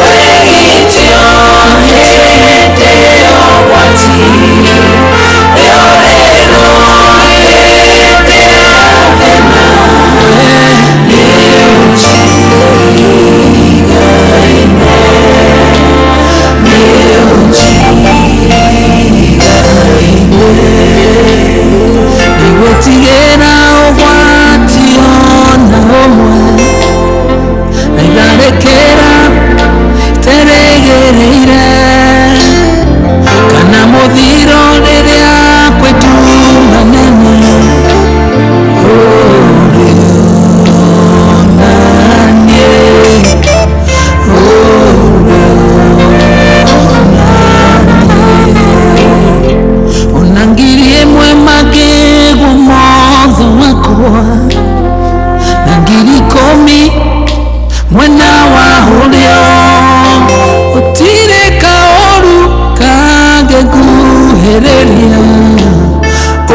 wĩgitio hĩndĩ ya ũgwati, rũrĩro hĩndĩ ya thĩna. Nĩũnjigaine, nĩũnjigaine. Ndigwĩtigĩra ũgwati ona ũmwe, na itharĩkĩra iterĩgĩrĩire, kana mũthiro rĩrĩa kwĩ nduma nene. Ũrĩ ona niĩ, ũrĩ ona niĩ. Ona ngiri ĩmwe makĩgwo motho wakwa, na 10,000 mwena wa ũrĩo, gũtirĩ kaũru kangĩnguhĩrĩria.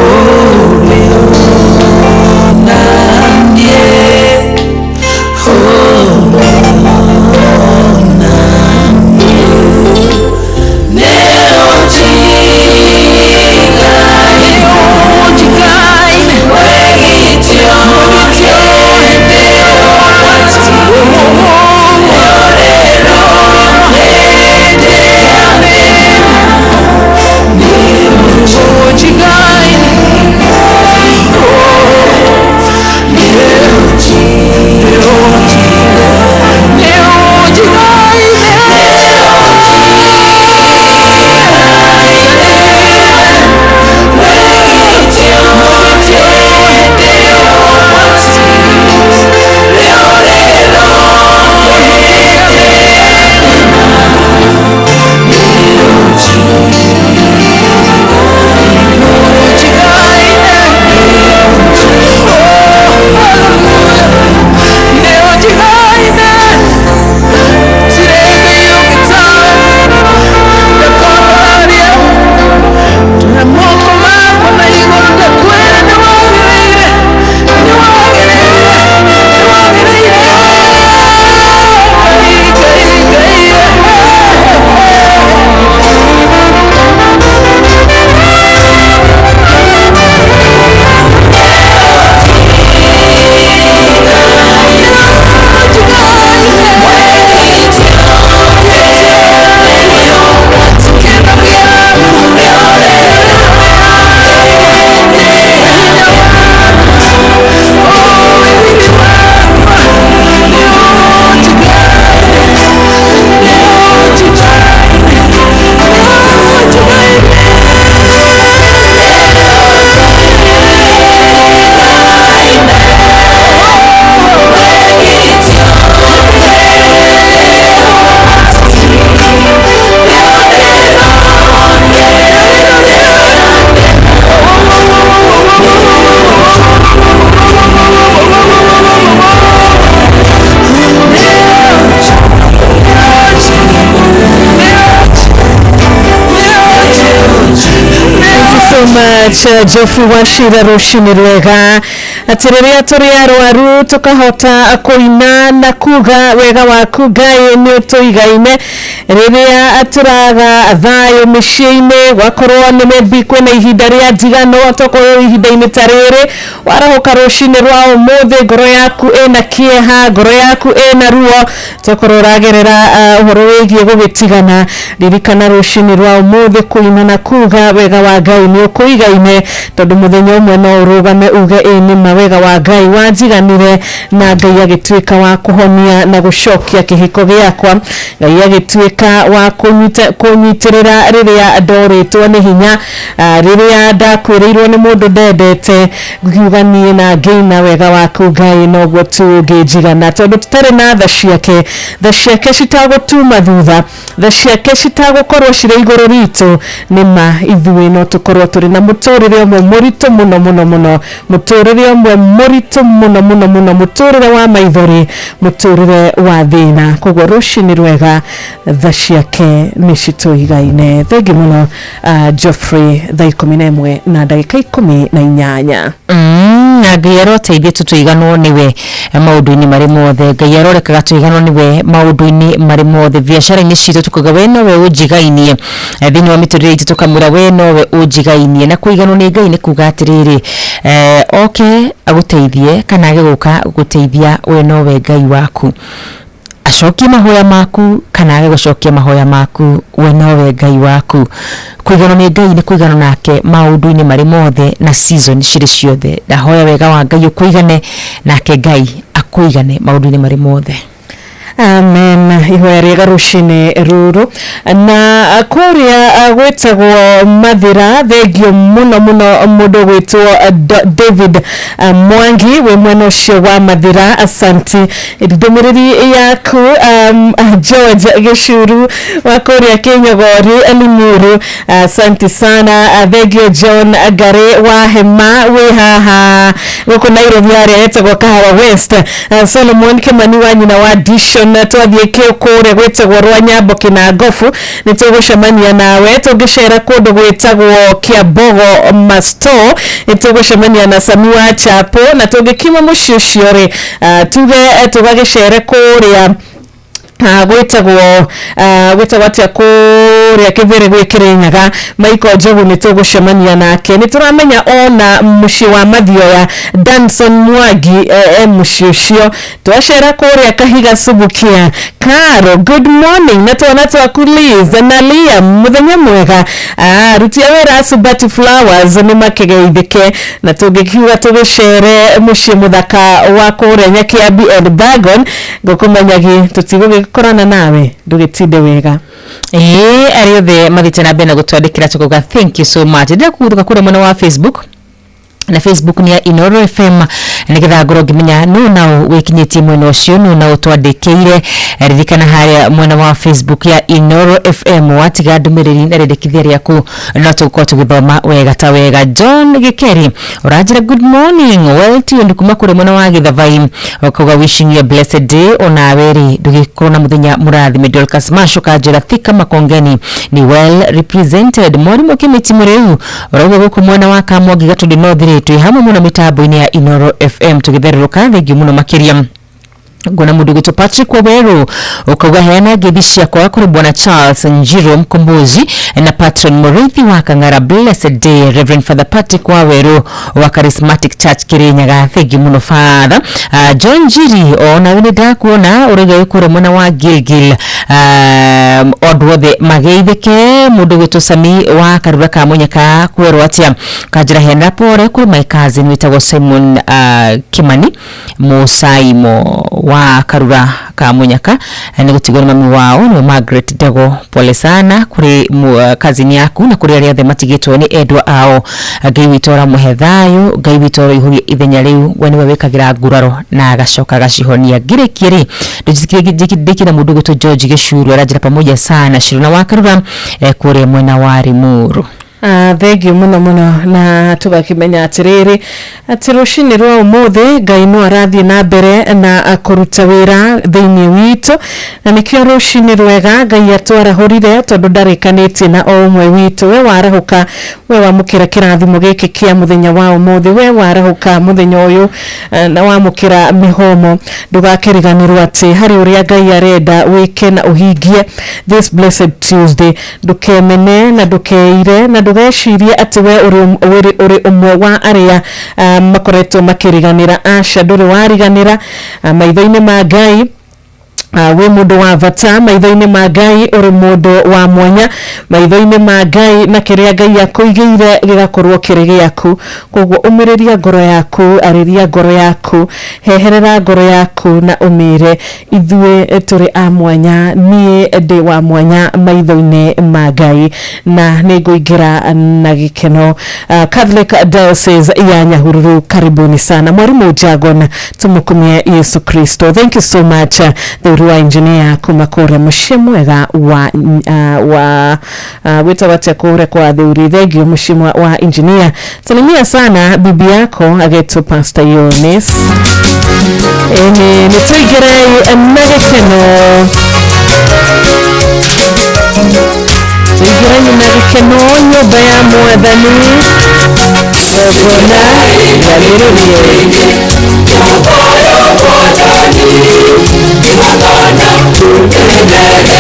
Ũrĩ ona niĩ, ũrĩ ona niĩ. Nĩũnjigaine, wĩgitio hĩndĩ ya ũgwati, rũrĩro hĩndĩ ya thĩna. Nĩũnjigaine, Thank you so much, Geoffrey Wachira rũcinĩ rwega. Atĩ rĩrĩa tũrĩ arwaru tũkahota kũina na kuga wega waku Ngai nĩ ũtũigaine. Rĩrĩa tũraga thayũ mĩciĩ-inĩ, gwakorwo nĩ maybe kwĩna ihinda rĩa ndigano, tokorwo ihinda-inĩ ta rĩrĩ warahũka rũcinĩ rwa ũmũthĩ, ngoro yaku ĩna kĩeha, ngoro yaku ĩna ruo, tokorwo ũragerera ũhoro wĩgiĩ gũgĩtigana, ririkana rũcinĩ rwa ũmũthĩ kũina na kuga wega wa Ngai nĩ ũkũigaine, tondũ mũthenya ũmwe no ũrũgame uge ĩ nĩma wega wa Ngai wanjiganire, na Ngai agĩtuĩka wa kũhonia na gũcokia kĩhiko gĩakwa, Ngai agĩtuĩka wa kũnyitĩrĩra rĩrĩa ndorĩtwo nĩ hinya, rĩrĩa ndakuĩrĩirwo nĩ mũndũ ndendete, ngiuga niĩ na ngĩina wega waku Ngai noguo tu ũngĩnjigana, tondũ tũtarĩ na tha ciake, tha ciake citagũtuma thutha, tha ciake citagũkorwo cirĩ igũrũ ritũ, nĩma ithuĩ no tũkorwo tũrĩ na mũtũrĩre ũmwe mũritũ mũno mũno mũno, mũtũrĩre ũmwe mũritũ mũno mũno mũno, mũtũrĩre wa maithori, mũtũrĩre wa thĩna. Koguo rũcinĩ rwega, tha ciake nĩ citũigaine. Thengi mũno Geoffrey, thaa 11 na ndagĩka 18. Na Ngai aroteithie tũtũiganwo nĩwe maũndũ-inĩ marĩ mothe. Ngai arorekaga tũiganwo nĩwe maũndũ-inĩ marĩ mothe, biacara-inĩ citũ tukauga we nowe ũnjigainie, thĩinĩ wa mĩtũrĩre itũ tũkamwĩra we nowe ũnjigainie. Na kũiganwo nĩ Ngai nĩ kuga atĩrĩrĩ, oke agũteithie kana age gũka gũgũteithia, we nowe Ngai waku. Acokie mahoya maku kana age gũcokia mahoya maku, we nowe Ngai waku. Kũiganwo nĩ Ngai nĩ kũiganwo nake maũndũ-inĩ marĩ mothe na season cirĩ ciothe. Ndahoya wega wa Ngai ũkũigane, nake Ngai akũigane maũndũ-inĩ marĩ mothe. Amen. Ihoya rĩega rũcinĩ rũrũ. Na kũrĩa gwĩtagwo Mathĩra, thengio mũno mũno mũndũ gwĩtwo David Mwangi wĩ mwena ũcio wa Mathĩra, asanti. Ndũmĩrĩri yaku George Gĩcuru wa kũrĩa Kĩnyogori Limuru, asanti sana. Thengio John Ngari wa Hema wĩ haha gũkũ Nairobi harĩa hetagwo Kahawa West. Solomon Kimani wa nyina wa Dishon, twathiĩ kũrĩa gwĩtagwo Rwanyambo Kĩnangobu nĩ tũgũcemania nawe. Tũngĩcera kũndũ gwĩtagwo Kĩambogo Masto nĩ tũgũcemania na Sami wa Chapo, na tũngĩkiuma mũciĩ ũcio rĩ, tuge tũgagĩcere kũrĩa gwĩtagwo gwĩtagwo atĩa kũrĩa Kĩbĩrĩ gwĩ Kĩrĩnyaga, Michael Njogu nĩ tũgũcemania nake. Nĩ tũramenya ona mũciĩ wa Mathioya Danson Mwangi e mũciĩ ũcio. Twacera kũrĩa Kahiga Subukia, Caro good morning, na twana twaku Liz na Liam, mũthenya mwega. Aruti a wĩra a Subati Flowers nĩ makĩgeithĩke, na tũngĩkiuga tũgĩcere mũciĩ mũthaka wa kũrĩa Nyakiambi and Bagon, ngũkũmenyagi tũtigũgĩkorana nawe, ndũgĩtinde wega. Ĩĩ, arĩa othe mathiĩte na mbere na gũtwandĩkĩra tũkauga thank you so much. Ndĩrenda kũguthũka kũrĩa mwena wa Facebook, na Facebook nĩ ya Inooro FM, nĩgetha ngorwo ngĩmenya nũ nao wĩkinyĩtie mwena ũcio, nũ nao twandĩkĩire. Ririkana harĩa mwena wa Facebook ya Inooro FM watiga ndũmĩrĩri na rĩndĩkithia rĩaku no tũgũkorwo tũgĩthoma wega ta wega. John Gĩkeri ũranjĩra good morning, well tuned kuma kũrĩa mwena wa Gĩthavai, ũkauga wishing you a blessed day, onawe rĩ ndũgĩkorwo na mũthenya mũrathime. Dorcas Mash ũkanjĩra Thika Makongeni ni well represented. Mwarimũ Kĩmĩti Mũrĩu ũrauga gũkũ mwena wa Kamwangi Gatũndũ North rĩ, twĩ hamwe mũno mĩtambo-inĩ ya Inooro FM tũgĩtherũrũka, thengiũ mũno makĩria. Nguona mũndũ gwĩtwo Patrick Waweru ũkauga heana ngeithi ciakwa kũrĩ bwana Charles Njiro Mkombozi na patron Mũrĩithi wa Kang'ara, blessed day Reverend Father Patrick Waweru wa Charismatic Church Kirinyaga, thengiũ mũno father. John Njiri onawe nĩ ndakuona ũrauga wĩ kũrĩa mwena wa Gilgil, andũ othe mageithĩke. Mũndũ gwĩtwo Sami wa Karura ka Munyaka kwerwo atĩa, kanjĩra heana pore kũrĩ my cousin wĩtagwo Simon Kimani Musaimo wa Karura ka Munyaka, nĩ gũtigwo nĩ mami wao nĩwe Margaret Ndego, pole sana kũrĩ cousin yaku na kũrĩ arĩa othe matigĩtwo nĩ endwa ao. Ngai witũ aramũhe thayũ, Ngai witũ aroihũria ithenya rĩu, we nĩwe wĩkagĩra nguraro na agacoka agacihonia. Ngĩrĩkie rĩ, ndĩkĩra mũndũ gwĩtwo George Gĩcuru aranjĩra pamoja sana Shiruna wa Karura kũrĩa mwena wa Limuru. Thengiũ mũno mũno, na tũgakĩmenya atĩrĩrĩ atĩ rũcinĩ rwa ũmũthĩ Ngai no arathiĩ na mbere na kũruta wĩra thĩinĩ witũ, na nĩkĩo rũcinĩ rwega Ngai atwarahũrire, tondũ ndarĩkanĩtie na o ũmwe witũ. We warahũka, we wamũkĩra kĩrathimo gĩkĩ kĩa mũthenya wa ũmũthĩ, we warahũka mũthenya ũyũ na wamũkĩra mĩhomo, ndũgakĩriganĩrwo atĩ harĩ ũrĩa Ngai arenda wĩke na ũhingie this blessed Tuesday. Ndũkemene na ndũkeire na ndũgecirie atĩ we ũrĩ ũmwe wa arĩa makoretwo makĩriganĩra. Aca, ndũrĩ wariganĩra maitho-inĩ ma Ngai. Wĩ mũndũ wa bata maitho-inĩ ma Ngai, ũrĩ mũndũ wa mwanya maitho-inĩ ma Ngai, na kĩrĩa Ngai akũigĩire gĩgakorwo kĩrĩ gĩaku. Koguo ũmĩrĩria ngoro yaku, arĩria ngoro yaku, heherera ngoro yaku na ũmĩre ithuĩ tũrĩ a mwanya, niĩ ndĩ wa mwanya maitho-inĩ ma Ngai na nĩ ngũingĩra na gĩkeno. Catholic Diocese ya Nyahururu, karibuni sana. Mwarimu Jagon, tumukumie Yesu Kristo. Thank you so much, thuri wa engineer kuma kũrĩa mũciĩ mwega wa wĩtagwo atĩa kũrĩa kwa thuri. Thank you mũciĩ wa engineer. Salimia sana bibi yako agetwo Pastor Eunice. Ĩni nĩ tũingĩrei na gĩkeno, tũingĩrei na gĩkeno nyũmba ya Mwathani, igongona rĩambĩrĩrie.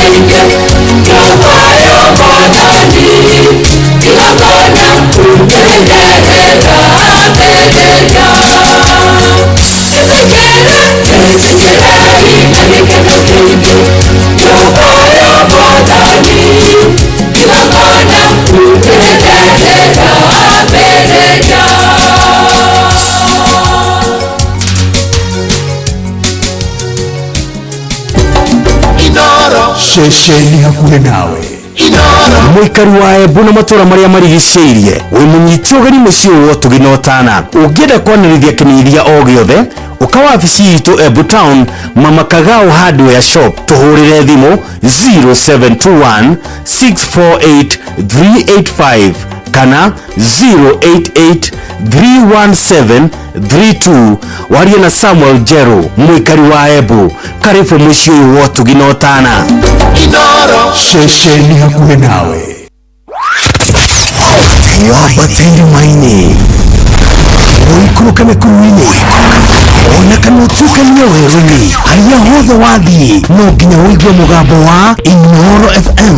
kĩingĩ nyũmba ya Mwathani igongona rĩambĩrĩria ĩtĩkĩrai na gĩkeno kĩingĩ nyũmba ya Mwathani igongona rĩambĩrĩria. Ceceni hakuhĩ nawe. Mũikari wa Embu na matũra marĩa marigicĩirie wĩ mũnyiti ũgeni mũciĩ ũyũ wa ũtugi na ũtana. Ũngĩenda kwanĩrĩria kĩmenyithia o gĩothe, ũka wabici itũ Embu Town, Mama Kagao Hardware Shop, tũhũrĩre thimũ 0721 648 385 kana 088 317 32. Warie na Samuel Jero, mũikari wa Embu. Karibu mũciĩ ũyũ wa ũtugi na ũtana. Ceceni hakuhĩ nawe. Wambate irĩma-inĩ, ũikũrũke mĩkuru-inĩ, ona kana ũtukanie werũ-inĩ, harĩa hothe wathiĩ no nginya ũigue mũgambo wa Inooro FM.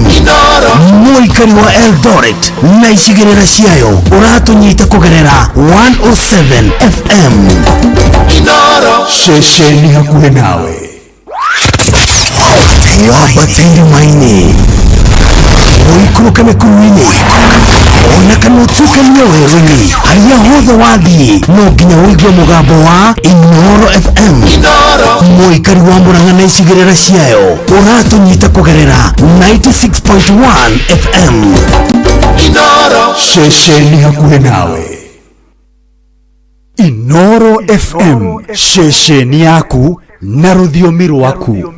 Mũikari wa Eldoret na icigĩrĩra ciayo ũratũnyita kũgerera 107 FM. Ceceni hakuhĩ nawe. Wambate irĩma-inĩ, ũikũrũke mĩkuru-inĩ, ona kana ũtukanie werũ-inĩ, harĩa hothe wathiĩ no nginya ũigue mũgambo wa Inooro FM. Mũikari wa Murang'a na icigĩrĩra ciayo ũratũnyita kũgerera 96.1 FM. Ceceni hakuhĩ nawe. Inooro FM, ceceni yaku na rũthiomi rwaku.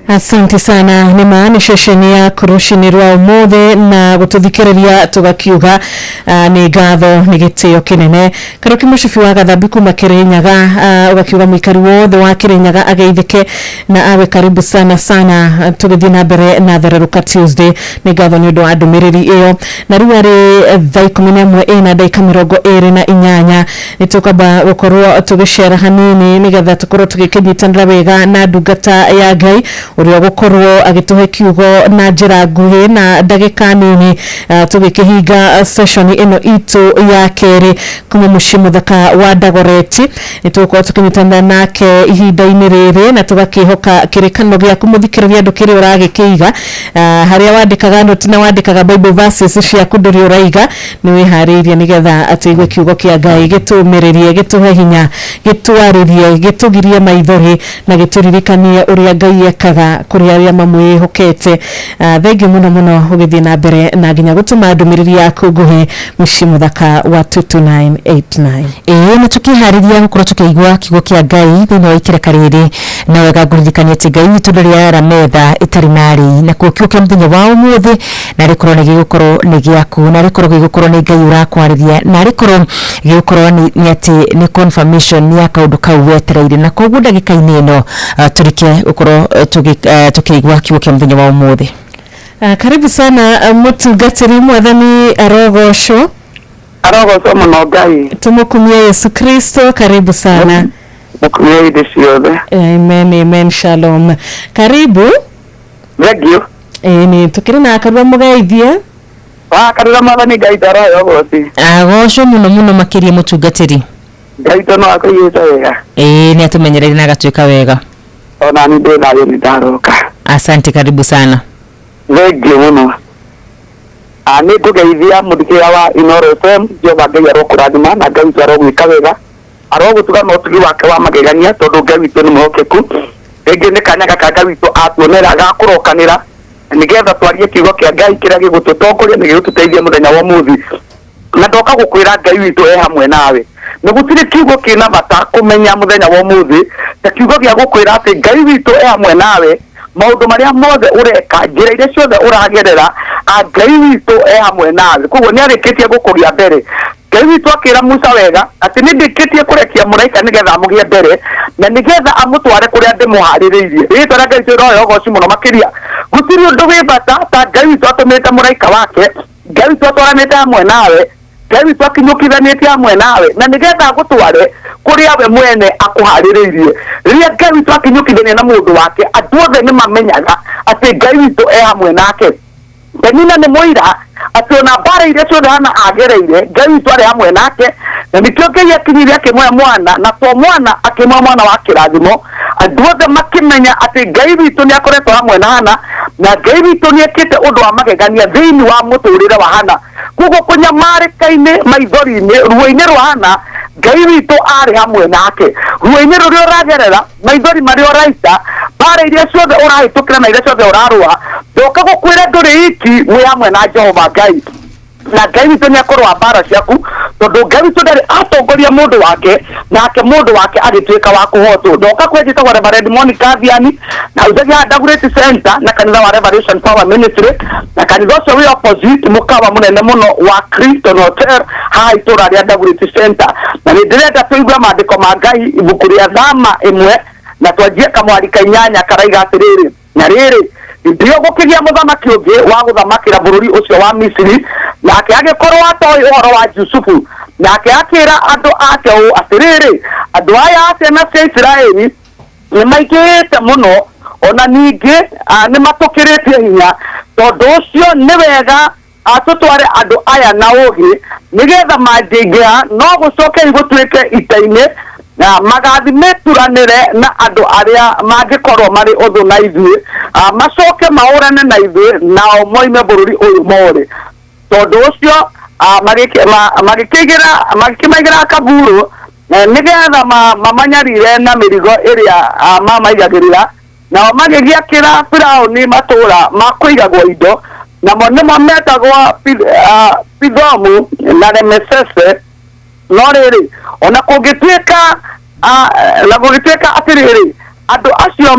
Asante sana. Nĩ ma nĩ ceceni ya rũcinĩ rwa ũmũthĩ na gũtũthikĩrĩria tũgakiuga nĩ ngatho nĩ gĩtĩo kĩnene. Kariũki mũcibi wa Gathambi kuma Kĩrĩnyaga, ũgakiuga mũikari wothe wa Kĩrĩnyaga ageithĩke na awe karibu sana sana, tũgĩthiĩ na mbere na Thererũka Tuesday. Nĩ ngatho nĩ ũndũ wa ndũmĩrĩri ĩyo. Na rĩu arĩ thaa 11 ĩna ndagĩka 28, nĩ tũkwamba gũkorwo tũgĩcera hanini nĩgetha tũkorwo tũgĩkĩnyitanĩra wega na ndungata ya Ngai ũrĩa ũgũkorwo agĩtũhe kiugo na njĩra nguhĩ na ndagĩka nini, tũgĩkĩhinga session ĩno itũ ya kerĩ kuma mũciĩ mũthaka wa Dagoretti. Nĩ tũgũkorwo tũkĩnyitanĩra nake ihinda-inĩ rĩrĩ na tũgakĩhoka kĩrĩkanĩro gĩaku mũthikĩrĩria ndũkĩrĩ ũragĩkĩiga, harĩa wandĩkaga noti na wandĩkaga Bible verses ciaku ndũrĩ ũraiga, nĩ wĩharĩirie nĩgetha tũigue kiugo kĩa Ngai gĩtũmĩrĩrie, gĩtũhe hinya, gĩtwarĩrie, gĩtũgirie maithori na gĩtũririkanie ũrĩa Ngai ekaga kũrĩ arĩa mamwĩhokete. Thengiũ mũno mũno ũgĩthiĩ na mbere na nginya gũtũma ndũmĩrĩri yaku nguhĩ mũciĩ mũthaka wa 22989. Ĩĩ nĩ tũkĩharĩria gũkorwo tũkĩigua kiugo kĩa Ngai thĩinĩ wa ikereka rĩrĩ, na wega ngũririkania atĩ Ngai witũ ndarĩ ara metha ĩtarĩ na arĩi, na kuo kiugo kĩa mũthenya wa ũmũthĩ na rĩkorwo nĩ gĩgũkorwo nĩ gĩaku, na rĩkorwo gĩgũkorwo nĩ Ngai ũrakwarĩria, na rĩkorwo gĩgũkorwo nĩ atĩ nĩ confirmation ya kaũndũ kau wetereire. Na koguo ndagĩka-inĩ ĩno tũrike gũkorwo tũkĩigua kiugo kĩa mũthenya wa ũmũthĩ. Karibu sana mũtungatĩri, Mwathani arogocwo. Arogocwo mũno Ngai. Tũmũkumie Yesu Kristo. Karibu sana. Mũkumie hĩndĩ ciothe. Amen, amen, shalom. Karibu. Thank you. Ĩĩ tũkĩrĩ na Karua mũgeithie. Wa Karura, Mwathani Ngai taroyo ũgoci. Agocwo mũno mũno makĩria mũtungatĩri. Ngai tũ no akũigĩte wega. Ĩĩ nĩ atũmenyereire na agatuĩka wega. Ona ni ndĩ thayũ nĩ ndaroka. Asante, karibu sana. Thengiũ mũno. Nĩ ngũgeithia mũthikĩria wa Inooro FM, Jehova Ngai arokũrathima na Ngai witũ arogwĩka wega, arogũtuga na ũtugi wake wa magegania, tondũ Ngai witũ nĩ mwĩhokeku. Rĩngĩ nĩ kanya gaka Ngai witũ atuonera ga kũrokanĩra nĩgetha twarie kiugo kĩa Ngai kĩrĩa gĩgũtũtongoria na gĩgũtũteithia mũthenya wa ũmũthĩ. Na ndoka gũkwĩra Ngai witũ e hamwe nawe. Na gũtirĩ kiugo kĩna bata kũmenya mũthenya wa ũmũthĩ ta kiugo gĩa gũkwĩra atĩ Ngai witũ e hamwe nawe, maũndũ marĩa mothe ũreka, njĩra iria ciothe ũragerera, Ngai witũ e hamwe nawe. Koguo nĩ arĩkĩtie gũkũgĩa mbere. Ngai witũ akĩra Musa wega atĩ nĩ ndĩkĩtie kũrekia mũraika nĩgetha amũgĩe mbere na nĩgetha amũtware kũrĩa ndĩmũharĩrĩirie. Rĩtwa rĩa Ngai witũ rĩroya ũgoci mũno makĩria. Gũtirĩ ũndũ wĩ bata ta Ngai witũ atũmĩte mũraika wake, Ngai witũ atwaranĩte hamwe nawe, Ngai witũ akinyũkithanĩtie hamwe nawe na nĩgetha agũtware kũrĩa we mwene akũharĩrĩirie. Rĩrĩa Ngai witũ akinyũkithania na mũndũ wake, andũ othe nĩ mamenyaga atĩ Ngai witũ e hamwe nake. Penina nĩ mũira atĩ ona mbara iria ciothe Hana agereire, Ngai witũ arĩ hamwe nake, na nĩkĩo Ngai akinyire akĩmũhe mwana, na to mwana akĩmũhe mwana wa kĩrathimo. Andũ othe makĩmenya atĩ Ngai witũ nĩ akoretwo hamwe na Hana, na Ngai witũ nĩ ekĩte ũndũ wa magegania thĩinĩ wa mũtũrĩre wa Hana. Koguo kũnyamarĩka-inĩ, maithori-inĩ, ruo-inĩ rwa Hana, Ngai witũ arĩ hamwe nake. Ruo-inĩ rũrĩa ũragerera, maithori marĩa ũraita, mbara iria ciothe ũrahĩtũkĩra na iria ciothe ũrarũa, ndoka gũkwĩra ndũrĩ iki, mwĩ hamwe na Jehova Ngai. Na Ngai witũ nĩ akũrũa mbara ciaku, tondũ Ngai witũ ndarĩ atongoria mũndũ wake, nake mũndũ wake agĩtuĩka wa kũhotwo. Ndoka kwĩ njĩtagwo Reverend Monica Thiani, na hunjagia Dagoretti Center na kanitha wa Revelation Power Ministry, na kanitha ũcio wĩ opposite mũkawa mũnene mũno wa Clinton Hotel haha itũra rĩa Dagoretti Center. Na nĩ ndĩrenda tũigue maandĩko ma Ngai ibuku rĩa Thama 1 na twanjie kamwari ka 8 karaiga atĩrĩrĩ, na rĩrĩ ndio gũkĩgĩa mũthamaki ũngĩ wa gũthamakĩra bũrũri ũcio wa Misiri, nake agĩkorwo atoĩ ũhoro wa Jusufu, nake akĩra andũ ake ũũ atĩrĩrĩ, andũ aya a ciana cia Isiraeli nĩ maingĩhĩte mũno, ona ningĩ nĩ matũkĩrĩtie hinya, tondũ ũcio nĩ wega atũtware andũ aya na ũũgĩ, nĩgetha mangĩingĩha no gũcoke gũtuĩke ita-inĩ, na magathimĩturanĩre na andũ arĩa mangĩkorwo marĩ ũthũ na ithuĩ, macoke mahũrane na ithuĩ, nao moime bũrũri ũyũ more. Tondũ ũcio magĩkĩmaigĩra kaburu, nĩgetha mamanyarire na mĩrigo ĩrĩa mamaigagĩrĩra, nao magĩgĩakĩra Firaũni matũũra ma kũigagwo indo, namo nĩmo metagwo Pithomu na Ramesese. No rĩrĩ, ona kũngĩtuĩka na gũgĩtuĩka atĩrĩrĩ, andũ acio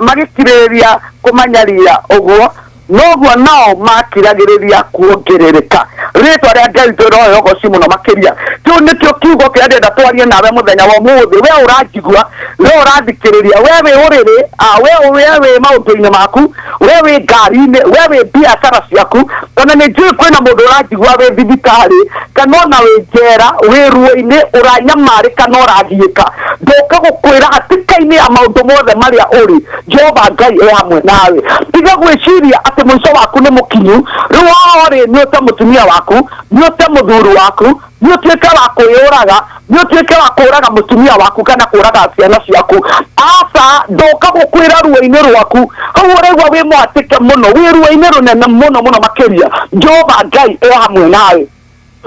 magĩkirĩrĩria kũmanyarira ũguo, noguo nao makiragĩrĩria kuongerereka. Rĩtwa rĩa Ngai tũroe ũgoci mũno makĩria. Kĩu nĩkĩo kiugo kĩrĩa ndĩrenda twarie nawe mũthenya wa ũmũthĩ. We ũranjigua, we ũrathikĩrĩria, we wĩ ũrĩrĩ, we wĩ maũndũ-inĩ maku, we wĩ ngari-inĩ, we wĩ biacara ciaku, kana nĩ njũĩ kwĩna mũndũ ũranjigua wĩ thibitarĩ, kana ona wĩ njera, wĩ ruo-inĩ, ũranyamarĩka na ũragiĩka. Ndoka gũkwĩra hatĩka-inĩ ya maũndũ mothe marĩa ũrĩ, Jehova Ngai e hamwe nawe. Tiga gwĩciria atĩ mũico waku nĩ mũkinyu, rĩu haha rĩ nĩ ũte mũtumia waku, nĩ ũte mũthuri waku, nĩ ũtuĩke wa kwĩyũraga, nĩ ũtuĩke wa kũũraga mũtumia waku kana kũũraga ciana ciaku. Aca, ndoka gũkwĩra ruo-inĩ rwaku, hau ũraigua wĩ mwatĩke mũno, wĩ ruo-inĩ rũnene mũno mũno makĩria, Jehova Ngai e hamwe nawe.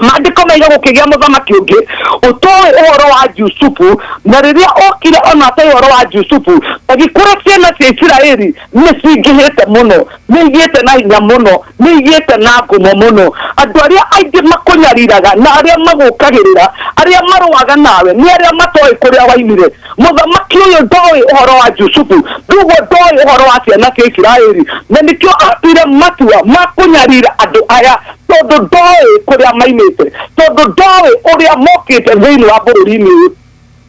Maandĩko maiga gũkĩgĩa mũthamaki ũngĩ ũtoĩ ũhoro wa Jusufu, na rĩrĩa okire ona atoĩ ũhoro wa Jusufu, agĩkora ciana cia Isiraeli nĩ cingĩhĩte mũno, nĩ igĩte na hinya mũno, nĩ igĩte na ngumo mũno. Andũ arĩa aingĩ makũnyariraga na arĩa magũkagĩrĩra, arĩa marũaga nawe, nĩ arĩa matoĩ kũrĩa waimire. Mũthamaki ũyũ ndoĩ ũhoro wa Jusufu, rĩu ndoĩ ũhoro wa ciana cia Isiraeli, na nĩkĩo atuire matua ma kũnyarira andũ aya, tondũ ndoĩ kũrĩa maimĩte, tondũ ndoĩ ũrĩa mokĩte thĩinĩ wa bũrũri-inĩ ũyũ.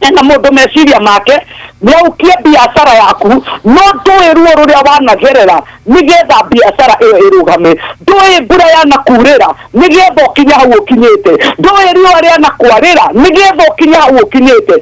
Ena mũndũ meciria make nĩaukie biacara yaku, no ndũĩ ruo rũrĩa wanagerera nĩgetha biacara ĩyo ĩrũgame, ndũĩ mbura yanakurĩra nĩgetha ũkinye hau ũkinyĩte, ndũĩ riũa rĩanakwarĩra nĩgetha ũkinye hau ũkinyĩte,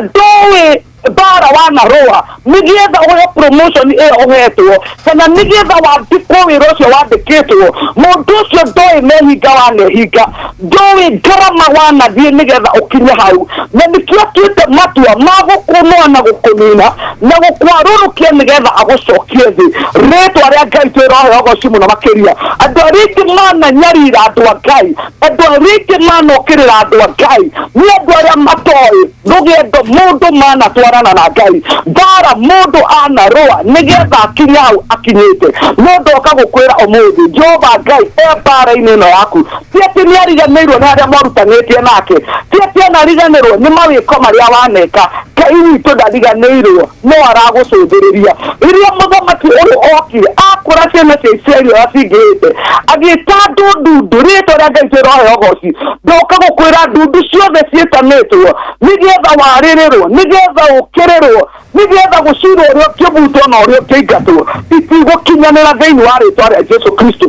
ndũĩ mbara wanarũa nĩgetha ũheo promotion ĩyo ũhetwo, kana nĩgetha wandĩkwo wĩra ũcio wandĩkĩtwo. Mũndũ ũcio ndoĩ mehinga wanehinga, ndoĩ ngarama wanathiĩ nĩgetha ũkinye hau, na nĩkĩo atuĩte matua ma gũkũnoa na gũkũnina na gũkwarũrũkia nĩgetha agũcokie thĩ. Rĩtwa rĩa Ngai twĩrohe ũgoci mũno makĩria. Andũ arĩa aingĩ mananyarira andũ a Ngai, andũ arĩa aingĩ manokĩrĩra andũ a Ngai, nĩ andũ arĩa matoĩ rũgendo mũndũ manatwarana na Ngai, mbara mũndũ anarũa nĩgetha akinye hau akinyĩte. No ndoka gũkwĩra ũmũthĩ, Jehova Ngai e mbara-inĩ ĩno yaku. Ti atĩ nĩ ariganĩirwo nĩ harĩa mwarutanĩtie nake, ti atĩ anariganĩrwo nĩ mawĩko marĩa waneka. Ngai witũ ndariganĩirwo, no aragũcũthĩrĩria. Rĩrĩa mũthamaki ũyũ okire akora ciana cia Isiraeli ũrĩa cingĩhĩte, agĩta andũ ndundu. Rĩtwa rĩa Ngai twĩrohe ũgoci. Ndoka gũkwĩra ndundu ciothe ciĩtanĩtwo nĩgetha warĩrĩrwo, nĩgetha ũkĩrĩrwo, nĩgetha gũcirwo ũrĩa ũkĩbutwo na ũrĩa ũkĩingatwo, itigũkinyanĩra thĩinĩ wa rĩtwa rĩa Jesu Kristo.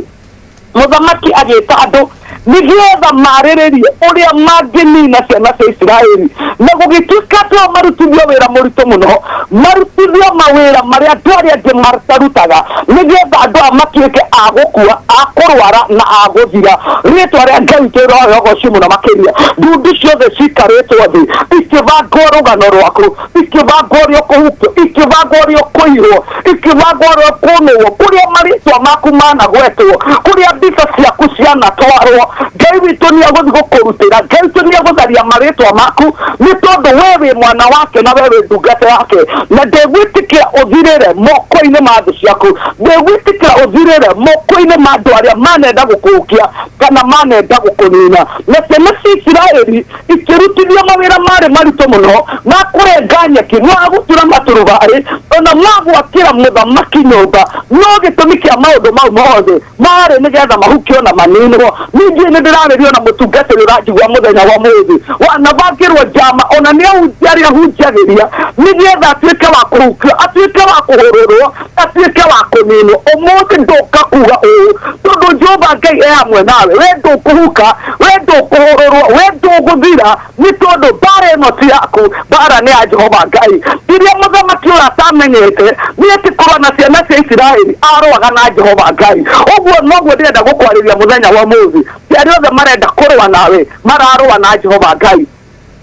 Mũthamaki agĩta andũ Nĩgetha marĩrĩrie ũrĩa mangĩnina ciana cia Isiraeli. Na gũgĩtuĩka atĩ o marutithio wĩra mũritũ mũno, marutithio mawĩra marĩa andũ arĩa angĩ matarutaga, nĩgetha andũ aya matuĩke a gũkua, a kũrwara na a gũthira. Rĩtwa rĩa Ngai witũ rĩroheo ũgoci mũno makĩria. Ndundu ciothe cikarĩtwo thĩ ikĩbangwo rũgano rwaku, ikĩbangwo ũrĩa ũkũhukio, ikĩbangwo ũrĩa ũkũirwo, ikĩbangwo ũrĩa ũkũnũrwo, kũrĩa marĩtwa maku managwetwo, kũrĩa mbica ciaku cianatwarwo. Ngai witũ nĩ egũthiĩ gũkũrutĩra, Ngai witũ nĩ egũtharia marĩtwa maku, nĩ tondũ we wĩ mwana wake na we wĩ ndungata yake. Na ndegwĩtĩkĩra ũthirĩre moko-inĩ ma thũ ciaku, ndegwĩtĩkĩra ũthirĩre moko-inĩ ma andũ arĩa manenda gũkũhukia kana manenda gũkũnina. Na ciana cia Isiraeli ikĩrutithio mawĩra marĩ maritũ mũno ma kũrenga nyeki, ma gũtura maturubarĩ, ona ma gwakĩra mũthamaki nyũmba. No gĩtũmi kĩa maũndũ mau mothe marĩ nĩgetha mahukio na maninwo. Ningĩ nĩ ndĩrarĩrio na mũtungatĩri ũranjigua mũthenya wa mũthĩ, wanabangĩrwo njama ona nĩ ahunjia arĩa ahunjagĩria, nĩgetha atuĩke wa kũhukio, atuĩke wa kũhũrũrwo, atuĩke wa kũninwo. Ũmũthĩ ndũka kuga ũũ tondũ Jehova Ngai e hamwe nawe. We ndũkũhuka, we ndũkũhũrũrwo, we ndũgũthira, nĩ tondũ mbara ĩno ti yaku, mbara nĩ ya Jehova Ngai. Iria mũthamaki ũyũ atamenyete nĩ atĩ kũrũa na ciana cia Isiraeli arũaga na Jehova Ngai. Ũguo noguo ndĩrenda gũkwarĩria mũthenya wa ũmũthĩ. Ti arĩa othe marenda kũrũa nawe mararũa na Jehova Ngai.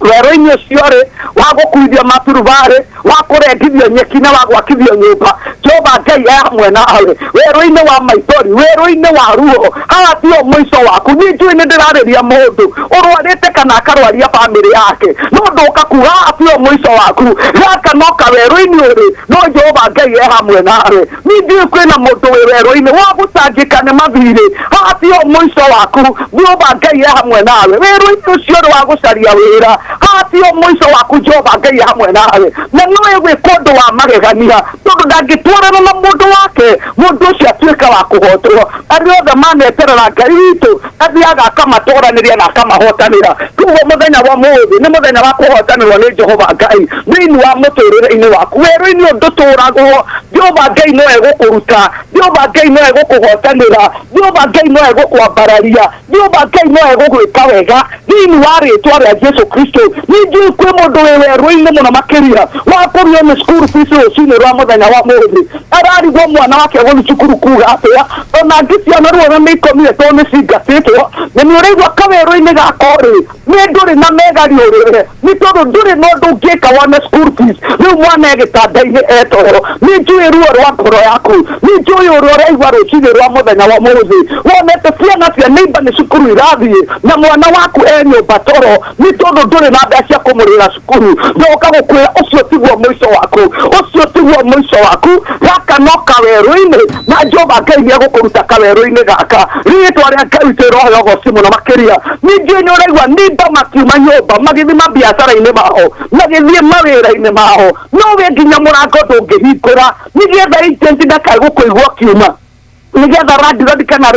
Werũ-inĩ ũcio rĩ, wa gũkuithio maturubarĩ, wa kũrengithio nyeki na wa gwakithio nyũmba, Jehova Ngai e hamwe nawe. Werũ-inĩ wa maithori, werũ-inĩ wa ruo, haha tio mũico waku. Niĩ njũĩ nĩ ndĩrarĩria mũndũ ũrwarĩte kana akarwaria bamĩrĩ yake, no ndũka kuga haha tio mũico waku. Gaka no kawerũ-inĩ ũrĩ, no Jehova Ngai e hamwe nawe. Niĩ njũĩ kwĩna mũndũ wĩ werũ-inĩ wa gũtangĩka nĩ mathirĩ, haha tio mũico waku. Jehova Ngai e hamwe nawe. Werũ-inĩ ũcio ũrĩ wa gũcaria wĩra, haha tio mũico waku. Jehova Ngai e hamwe nawe. Na no egwĩka ũndũ wa magegania, tondũ ndangĩtwarana na mũndũ wake, mũndũ ũcio atuĩka wa kũhotwo. Arĩa othe maneterera Ngai witũ athiaga akamatoranĩria na akamahotanĩra. Koguo mũthenya wa mũthĩ nĩ mũthenya wa kũhotanĩrwo nĩ Jehova Ngai thĩinĩ wa mũtũrĩre-inĩ waku. Werũ-inĩ ũyũ ndũtũragwo, Jehova Ngai no egũkũruta, Jehova Ngai no egũkũhotanĩra, Jehova Ngai no egũkwambararia, Jehova Ngai no egũgwĩka wega thĩinĩ wa rĩtwa rĩa Jesu Kristo. Nĩ njũĩ kwĩ mũndũ wĩ werũ-inĩ mũno makĩria wa kũrio nĩ school fees rũcinĩ rwa mũthenya wa mũthĩ, ararigwo mwana wake gũthiĩ cukuru kuga atĩa, ona angĩ ciana ruo nĩ ikomire tondũ nĩ cingatĩtwo. Na nĩ ũraigua kawerũ-inĩ gako rĩ, nĩ ndũrĩ na megari ũrĩre, nĩ tondũ ndũrĩ na ũndũ ũngĩka wone school fees. Rĩu mwana e gĩtanda-inĩ etoro. Nĩ njũĩ ruo rwa ngoro yaku, nĩ njũĩ ũrĩa ũraigua rũcinĩ rwa mũthenya wa mũthĩ, wonete ciana cia neighbor nĩ cukuru irathiĩ na mwana waku e nyũmba toro, nĩ tondũ ndũrĩ na mbeca cia kũmũrĩra cukuru. Ndoka gũkwĩra ũcio tiguo mũico waku, ũcio tiguo mũico waku. Gaka no kawerũ-inĩ, na Jehova Ngai nĩ egũkũruta kawerũ-inĩ gaka. Rĩtwa rĩa Ngai witũ rĩroheo ũgoci mũno makĩria. Ningĩ nĩ ũraigua nimba makiuma nyũmba magĩthiĩ mabiacara-inĩ mao, magĩthiĩ mawĩra-inĩ mao, no we nginya mũrango ndũngĩhingũra nĩgetha agent ndakae gũkũigua ũkiuma, nĩgetha landlord kana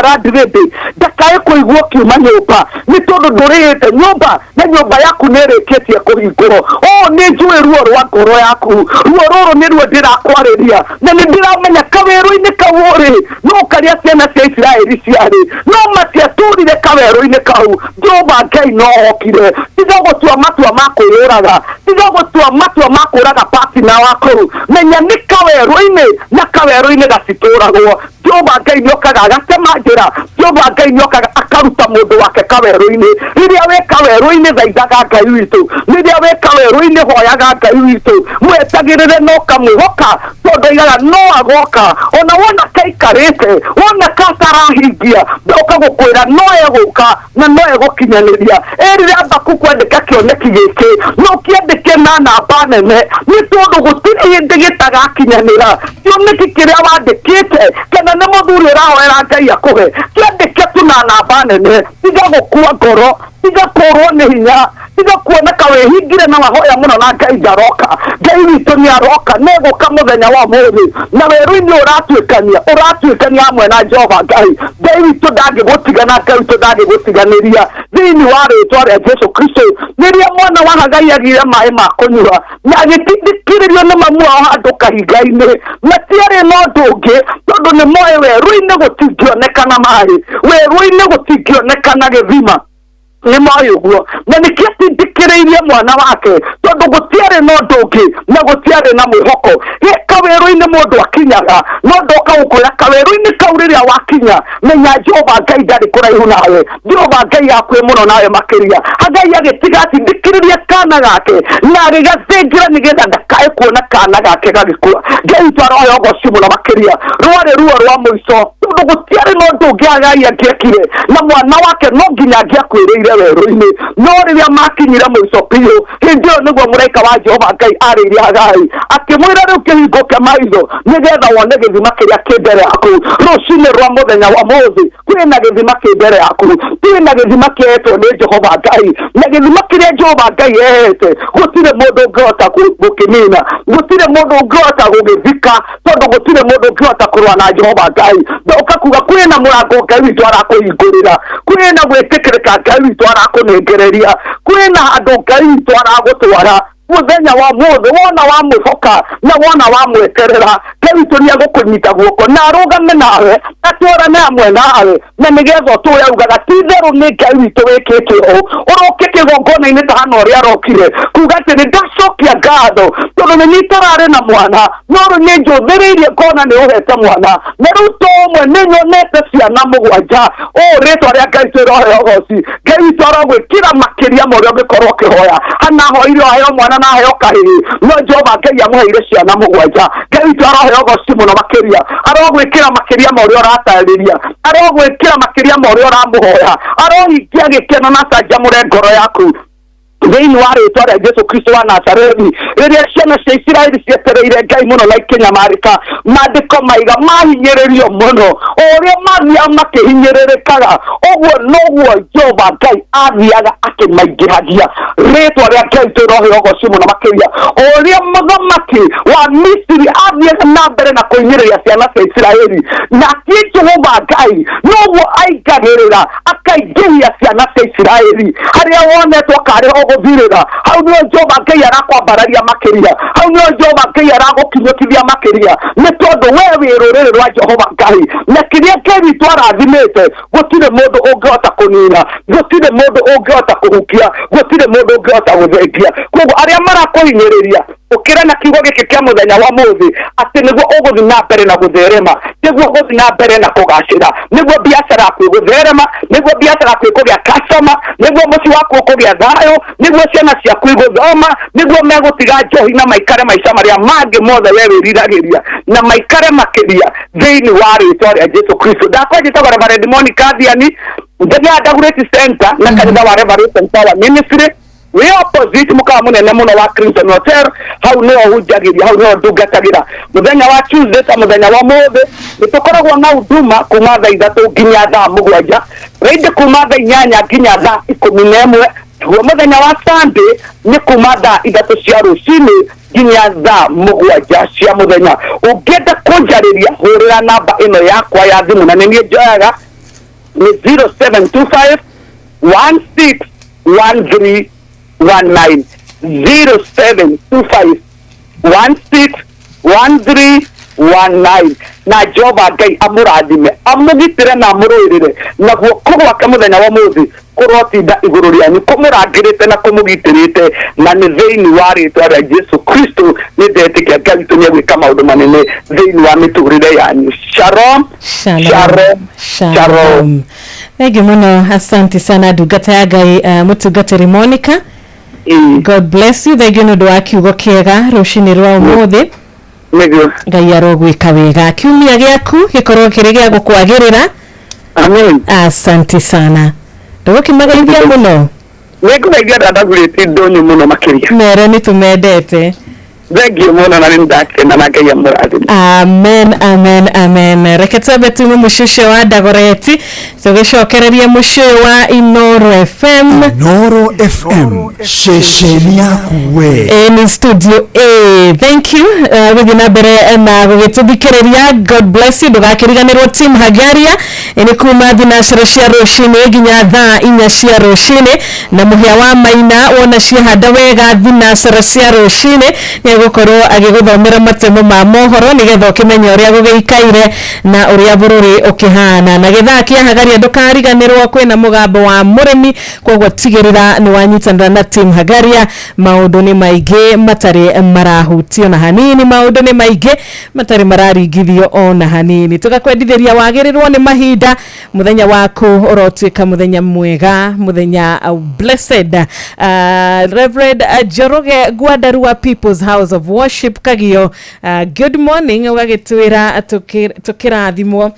landlady ndakae kũigua ũkiuma nyũmba, nĩ tondũ ndũrĩhĩte nyũmba na nyũmba yaku nĩ ĩrĩkĩtie kũhingũrwo. Ũũ nĩ njũĩ ruo rwa ngoro yaku, ruo rũrũ nĩruo ndĩrakwarĩria, na nĩ ndĩramenya kawerũ-inĩ kau ũrĩ no karĩa ciana cia Isiraeli ciarĩ, no matiatũrire kawerũ-inĩ kau. Jehova Ngai no okire. Tiga gũtua matua ma kwĩyũraga, tiga gũtua matua ma kũraga partner waku. Menya nĩ kawerũ-inĩ, na kawerũ-inĩ gacitũragwo. Jehova Ngai nĩ okaga agatema njĩra, Jehova Ngai nĩ okaga akaruta mũndũ wake kawerũ-inĩ. Rĩrĩa wĩ kawerũ-inĩ thaithaga Ngai witũ, rĩrĩa wĩ kawerũ-inĩ hoyaga Ngai witũ, mwetagĩrĩre na ũkamwĩhoka, tondũ oigaga no agoka. Ona wona kaikarĩte, wona katarahingia, ndoka gũkwĩra no egũka na no egũkinyanĩria. Erire Habakuku andĩka kĩoneki gĩkĩ, no kĩandĩke na namba nene, nĩ tondũ gũtirĩ hĩndĩ gĩtagakinyanĩra. Kĩoneki kĩrĩa wandĩkĩte, kana nĩ mũthuri ũrahoera Ngai akũhe, kĩandĩke tu na namba nene. Tiga gũkua ngoro, tiga kũrwo nĩ hinya, Tiga kuoneka wĩhingire na wahoya mũno na Ngai ndaroka. Ngai witũ nĩ aroka, nĩegũka mũthenya wa ũmũthĩ, na werũ-inĩ ũratuĩkania hamwe na Jehova Ngai. Ngai witũ ndangĩgũtigana, Ngai witũ ndangĩgũtiganĩria thĩinĩ wa rĩtwa rĩa Jesu Kristo. Rĩrĩa mwana wa Hagai agire maĩ ma kũnyua na agĩtindĩkĩrĩrio nĩ mamu wao handũ kahinga-inĩ, matiarĩ na ũndũ ũngĩ tondũ nĩ moĩ werũ-inĩ gũtingĩonekana maĩ, werũ-inĩ gũtingĩonekana gĩthima. Nĩ moĩ ũguo, na nĩkĩo atindĩkĩrĩirie mwana wake tondũ gũtiarĩ na ũndũ ũngĩ na gũtiarĩ na mwĩhoko. Gĩ kawerũ-inĩ mũndũ akinyaga, no ndoka gũkwĩra kawerũ-inĩ kau rĩrĩa wakinya, menya Jehova Ngai ndarĩ kũraihu nawe, Jehova Ngai hakuhĩ mũno nawe makĩria. Hagai agĩtiga atindĩkĩrĩrie kana gake na agĩgathĩnjĩra nĩgetha ndakae kuona kana gake gagĩkua. Ngai witũ aroheo ũgoci mũno makĩria. Rwarĩ ruo rwa mũico tondũ gũtiarĩ na ũndũ ũngĩ Hagai angĩekire, na mwana wake no nginya angĩakuĩrĩire werũ-inĩ. No rĩrĩa makinyire mũico biũ, hĩndĩ ĩyo nĩguo mũraika wa Jehova Ngai arĩirie Hagai akĩmwĩra, rĩu kĩhingũke maitho nĩgetha wone gĩthima kĩrĩa kĩ mbere yaku. Rũcinĩ rwa mũthenya wa mũthĩ kwĩna gĩthima kĩ mbere yaku, kwĩna gĩthima kĩetwo nĩ Jehova Ngai, na gĩthima kĩrĩa Jehova Ngai ehete gũtirĩ mũndũ ũngĩhota gũkĩnina, gũtirĩ mũndũ ũngĩhota gũgĩthika, tondũ gũtirĩ mũndũ ũngĩhota kũrũa na Jehova Ngai. Ndoka kuga kwĩna mũrango Ngai witũ arakũhingũrĩra, kwĩna gwĩtĩkĩrĩka Ngai witũ arakũnengereria, kwĩna handũ Ngai witũ aragũtwara mũthenya wa mũthĩ. Wona wa mwĩhoka na wona wa mweterera, Ngai witũ nĩegũkũnyita guoko na arũgame nawe, atwarane hamwe nawe, na nĩgetha ũtũre augaga ti itherũ nĩ Ngai witũ wĩkĩte ũũ. Ũroke kĩgongona-inĩ ta hana ũrĩa arokire kuga atĩ nĩ ndacokia ngatho tondũ nĩ niĩ itararĩ na mwana, no rĩu nĩ njũthĩrĩirie ngona nĩ ũhete mwana, na rĩu to ũmwe nĩ nyonete ciana mũgwanja. Ũũ rĩtwa rĩa Ngai witũ rĩroheo ũgoci. Ngai witũ arogwĩkĩra makĩria ma ũrĩa ũngĩkorwo ũkĩhoya. Hana ahoire aheo mwana na aheo kahĩĩ, no Jehova Ngai amũheire ciana mũgwanja. Ngai witũ aroheo ũgoci mũno makĩria, arogwĩkĩra makĩria ma ũrĩa ũratarĩria, arogwĩkĩra makĩria ma ũrĩa ũramũhoya, arohingia gĩkeno na canjamũre ngoro yaku thĩinĩ wa rĩtwa rĩa Jesu Kristo wa Nazarethi. Rĩrĩa ciana cia Isiraeli cietereire Ngai mũno na ikĩnyamarĩka, maandĩko maiga mahinyĩrĩrio mũno, o ũrĩa mathiaga makĩhinyĩrĩrĩkaga ũguo noguo Jehova Ngai athiaga akĩmaingĩhagia. Rĩtwa rĩa Ngai tũroheo ũgoci mũno makĩria. O ũrĩa mũthamaki wa Misiri athiaga na mbere na kũhinyĩrĩria ciana cia Isiraeli, nake Jehova Ngai noguo aingagĩrĩra akaingĩhia ciana cia Isiraeli. Harĩa wonetwo karĩ ho gũthirĩra, hau nĩho Jehova Ngai arakwambararia makĩria, hau nĩho Jehova Ngai aragũkinyũkithia makĩria, nĩ tondũ we wĩ rũrĩrĩ rwa Jehova Ngai, na kĩrĩa Ngai witũ arathimĩte gũtirĩ mũndũ ũngĩhota kũnina, gũtirĩ mũndũ ũngĩhota kũhukia, gũtirĩ mũndũ ũngĩhota gũthengia. Koguo arĩa marakũhinyĩrĩria, ũkĩra na kiugo gĩkĩ kĩa mũthenya wa mũthĩ atĩ nĩguo ũgũthiĩ na mbere na gũtherema, nĩguo ũgũthiĩ na mbere na kũgacĩra, nĩguo biacara yaku ĩgũtherema, nĩguo biacara yaku ĩkũgĩa customer, nĩguo mũciĩ waku ũkũgĩa thayũ, nĩguo ciana ciaku igũthoma, nĩguo megũtiga njohi na maikare maica marĩa mangĩ mothe we wĩriragĩria, na maikare makĩria thĩinĩ wa rĩtwa rĩa Jesu Kristo. Ndakwa njĩtagwo Reverend Monica Thiani, njagĩra Dagoretti Center na kanitha wa Revelation Power Ministry wĩ opposite mũkawa mũnene mũno wa Clinton Hotel. Hau nĩho hunjagĩria, hau nĩho ndungatagĩra. Mũthenya wa Tuesday ta mũthenya wa mũthĩ nĩ tũkoragwo na huduma kuma thaa 3 nginya thaa 7, Friday kuma thaa 8 nginya thaa 11, naguo mũthenya wa Sunday nĩ kuma thaa 3 cia rũcinĩ nginya thaa 7 cia mũthenya. Ũngĩenda kũnjarĩria, hũrĩra namba ĩno yakwa ya thimũ, na nĩ niĩ njoyaga, nĩ 0725 1613 19, 0725 1613 19. Na Jehova Ngai amũrathime, amũgitĩre na amũrũĩrĩre, na guoko gwake mũthenya wa mũthĩ kũrotinda igũrũ rĩanyu, kũmũrangĩrĩte na kũmũgitĩrĩte, na nĩ thĩinĩ wa rĩtwa rĩa Jesu Kristo nĩ ndetĩkia Ngai witũ nĩegwĩka maũndũ manene thĩinĩ wa mĩtũrĩre yanyu. Shalom, shalom, shalom. Thank you mũno, asante sana ndungata ya Ngai, mũtungatĩri Monica. God bless you. Thank you nĩ ũndũ wa kiugo kĩega rũcinĩ rwa ũmũthĩ. Nĩguo Ngai arogwĩka wega, kiumia gĩaku gĩkorwo kĩrĩ gĩa gũkwagĩrĩra. Amen. Asante sana, ndũgũkĩmageithia mũno. Nĩngũgeithia Ndandagurĩti ndũnyũ mũno makĩria. Mere nĩ tũmendete. Thengiũ mũno na nĩ ndakena na Ngai amũrathime. Amen, amen, amen. Reke twambe tume mũciĩ ũcio wa Dagoretti tũgĩcokereria mũciĩ ũyũ wa Inoro FM. Inoro FM, ceceni yaku we. Ĩ nĩ studio A. Thank you gũthiĩ na mbere na gũgĩtũthikĩrĩria. God bless you. Ndũgakĩriganĩrwo team Hagaria nĩ kuma thinacara cia rũcinĩ nginya thaa 4 cia rũcinĩ, na mũhĩa wa maina wona ciahanda wega thinacara cia rũcinĩ nĩ egũkorwo agĩgũthomera matemo ma mohoro nĩgetha ũkĩmenye ũrĩa gũgĩikaire na ũrĩa bũrũri ũkĩhana. Na gĩthaa kĩa Hagaria ndũkariganĩrwo kwĩna mũgambo wa mũrĩmi, koguo tigĩrĩra nĩ wanyitanĩra na team Hagaria. Maũndũ nĩ maingĩ matarĩ marahutio na hanini, maũndũ nĩ maingĩ matarĩ mararingithio ona hanini. Tũgakwendithĩria wagĩrĩrwo nĩ mahinda, mũthenya waku ũrotuĩka mũthenya mwega, mũthenya blessed. Reverend Njoroge Gwandarua, People's House of Worship Kagio, good morning. Ũgagĩtwĩra tũkĩrathimwo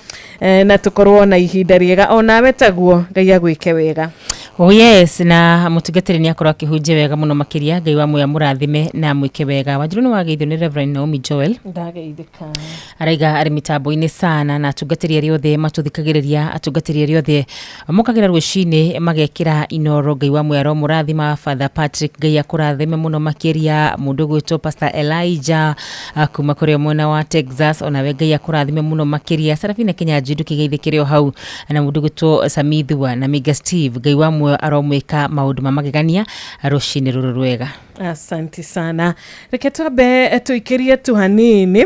na tũkorwo na ihinda rĩega onawe taguo Ngai agwĩke wega. Oh yes, na mũtungatĩri nĩ akorwo akĩhunjia wega mũno makĩria. Ngai wa muoyo amũrathime na amwĩke wega. Wanjiru nĩ wageithio nĩ Reverend Naomi Joel. Ndageithĩka. Araiga arĩ mĩtambo-inĩ sana, na atungatĩri arĩa othe matũthikagĩrĩria, atungatĩri arĩa othe mokagĩra rũcinĩ magekĩra Inoro. Ngai wa muoyo aromũrathima. Father Patrick, Ngai akũrathime mũno makĩria. Mũndũ ũgwĩtwo Pastor Elijah kuma kũrĩa mwena wa Texas, onawe Ngai akũrathime mũno makĩria. Serafina Kinyanjui ndũkĩgeithĩkĩre o hau, na mũndũ ũgwĩtwo Samithua na Miga Steve, Ngai wa muoyo aromwĩka maũndũ ma magegania rũcinĩ rũrũ rwega. Asante sana. Reke twambe tũikĩrie tu hanini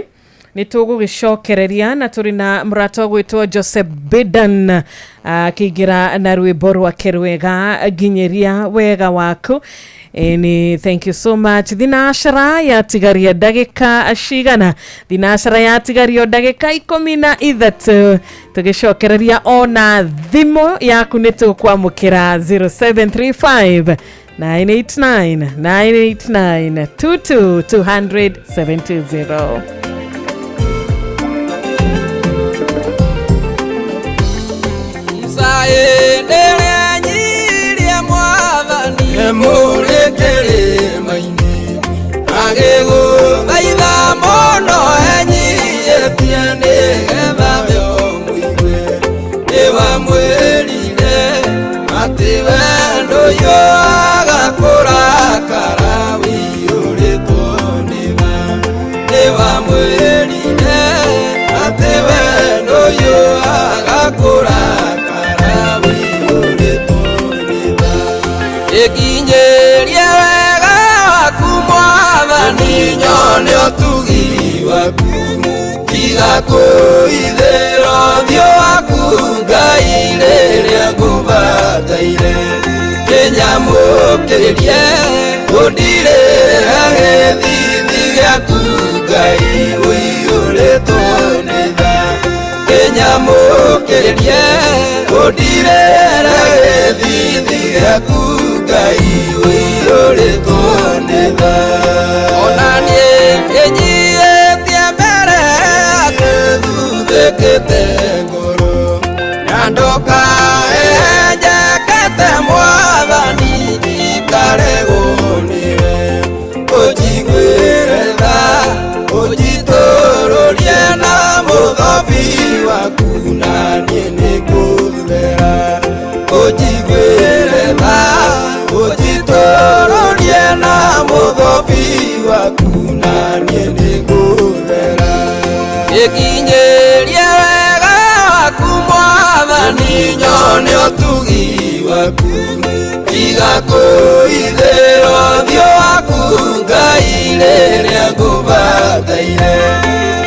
nĩ tũgũgĩcokereria na tũrĩ na mũrata ũgwĩtwo Joseph Bidan akĩingĩra na rwĩmbo rwake rwega nginyĩria wega waku. Ĩni thank you so much. Thinacara yatigaria ndagĩka cigana? Thinacara yatigario ndagĩka 13. Tũgĩcokereria ona thimũ yaku nĩ tũkwamũkĩra 0735 989 989 22 200 720. Mũrĩkĩrĩma-inĩ agĩgũthaitha mũno enyiĩtie nĩgetha we ũmũigue. Nĩwamwĩrire atĩ wendo ũyũ agakũrakara ũiyũrĩtwo nĩ tha. Nĩwamwĩrire atĩ wendo ũyũ agakũrakara ũiyũrĩtwo nĩ tha. Ĩkinyĩrie wega waku Mwathani, nyone ũtugi waku. Tiga kũhithĩra ũthiũ waku Ngai rĩrĩa ngũbataire. Kĩnyamũkĩrie ũndirĩre gĩthithi gĩaku Ngai ũiyũrĩtwo nĩ tha. Kĩnyamũkĩrie ũndirĩre gĩthithi gĩaku Ngai ũiyũrĩtwo nĩ tha. Ona niĩ ĩnyiĩtie mbere yaku thuthĩkĩte ngoro, na ndũkaehenjekete Mwathani ndikaregwo nĩwe. Ũnjiguĩre tha, ũnjitũrũrie na mũthobi waku, na niĩ nĩngũthera. Ũnjiguĩre tha, ũnjitũrũrie na mũthobi waku, na niĩ nĩngũthera. Ĩkinyĩrie wega waku Mwathani, nyone ũtugi waku. Tiga kũhithĩra ũthiũ waku Ngai rĩrĩa ngũbataire.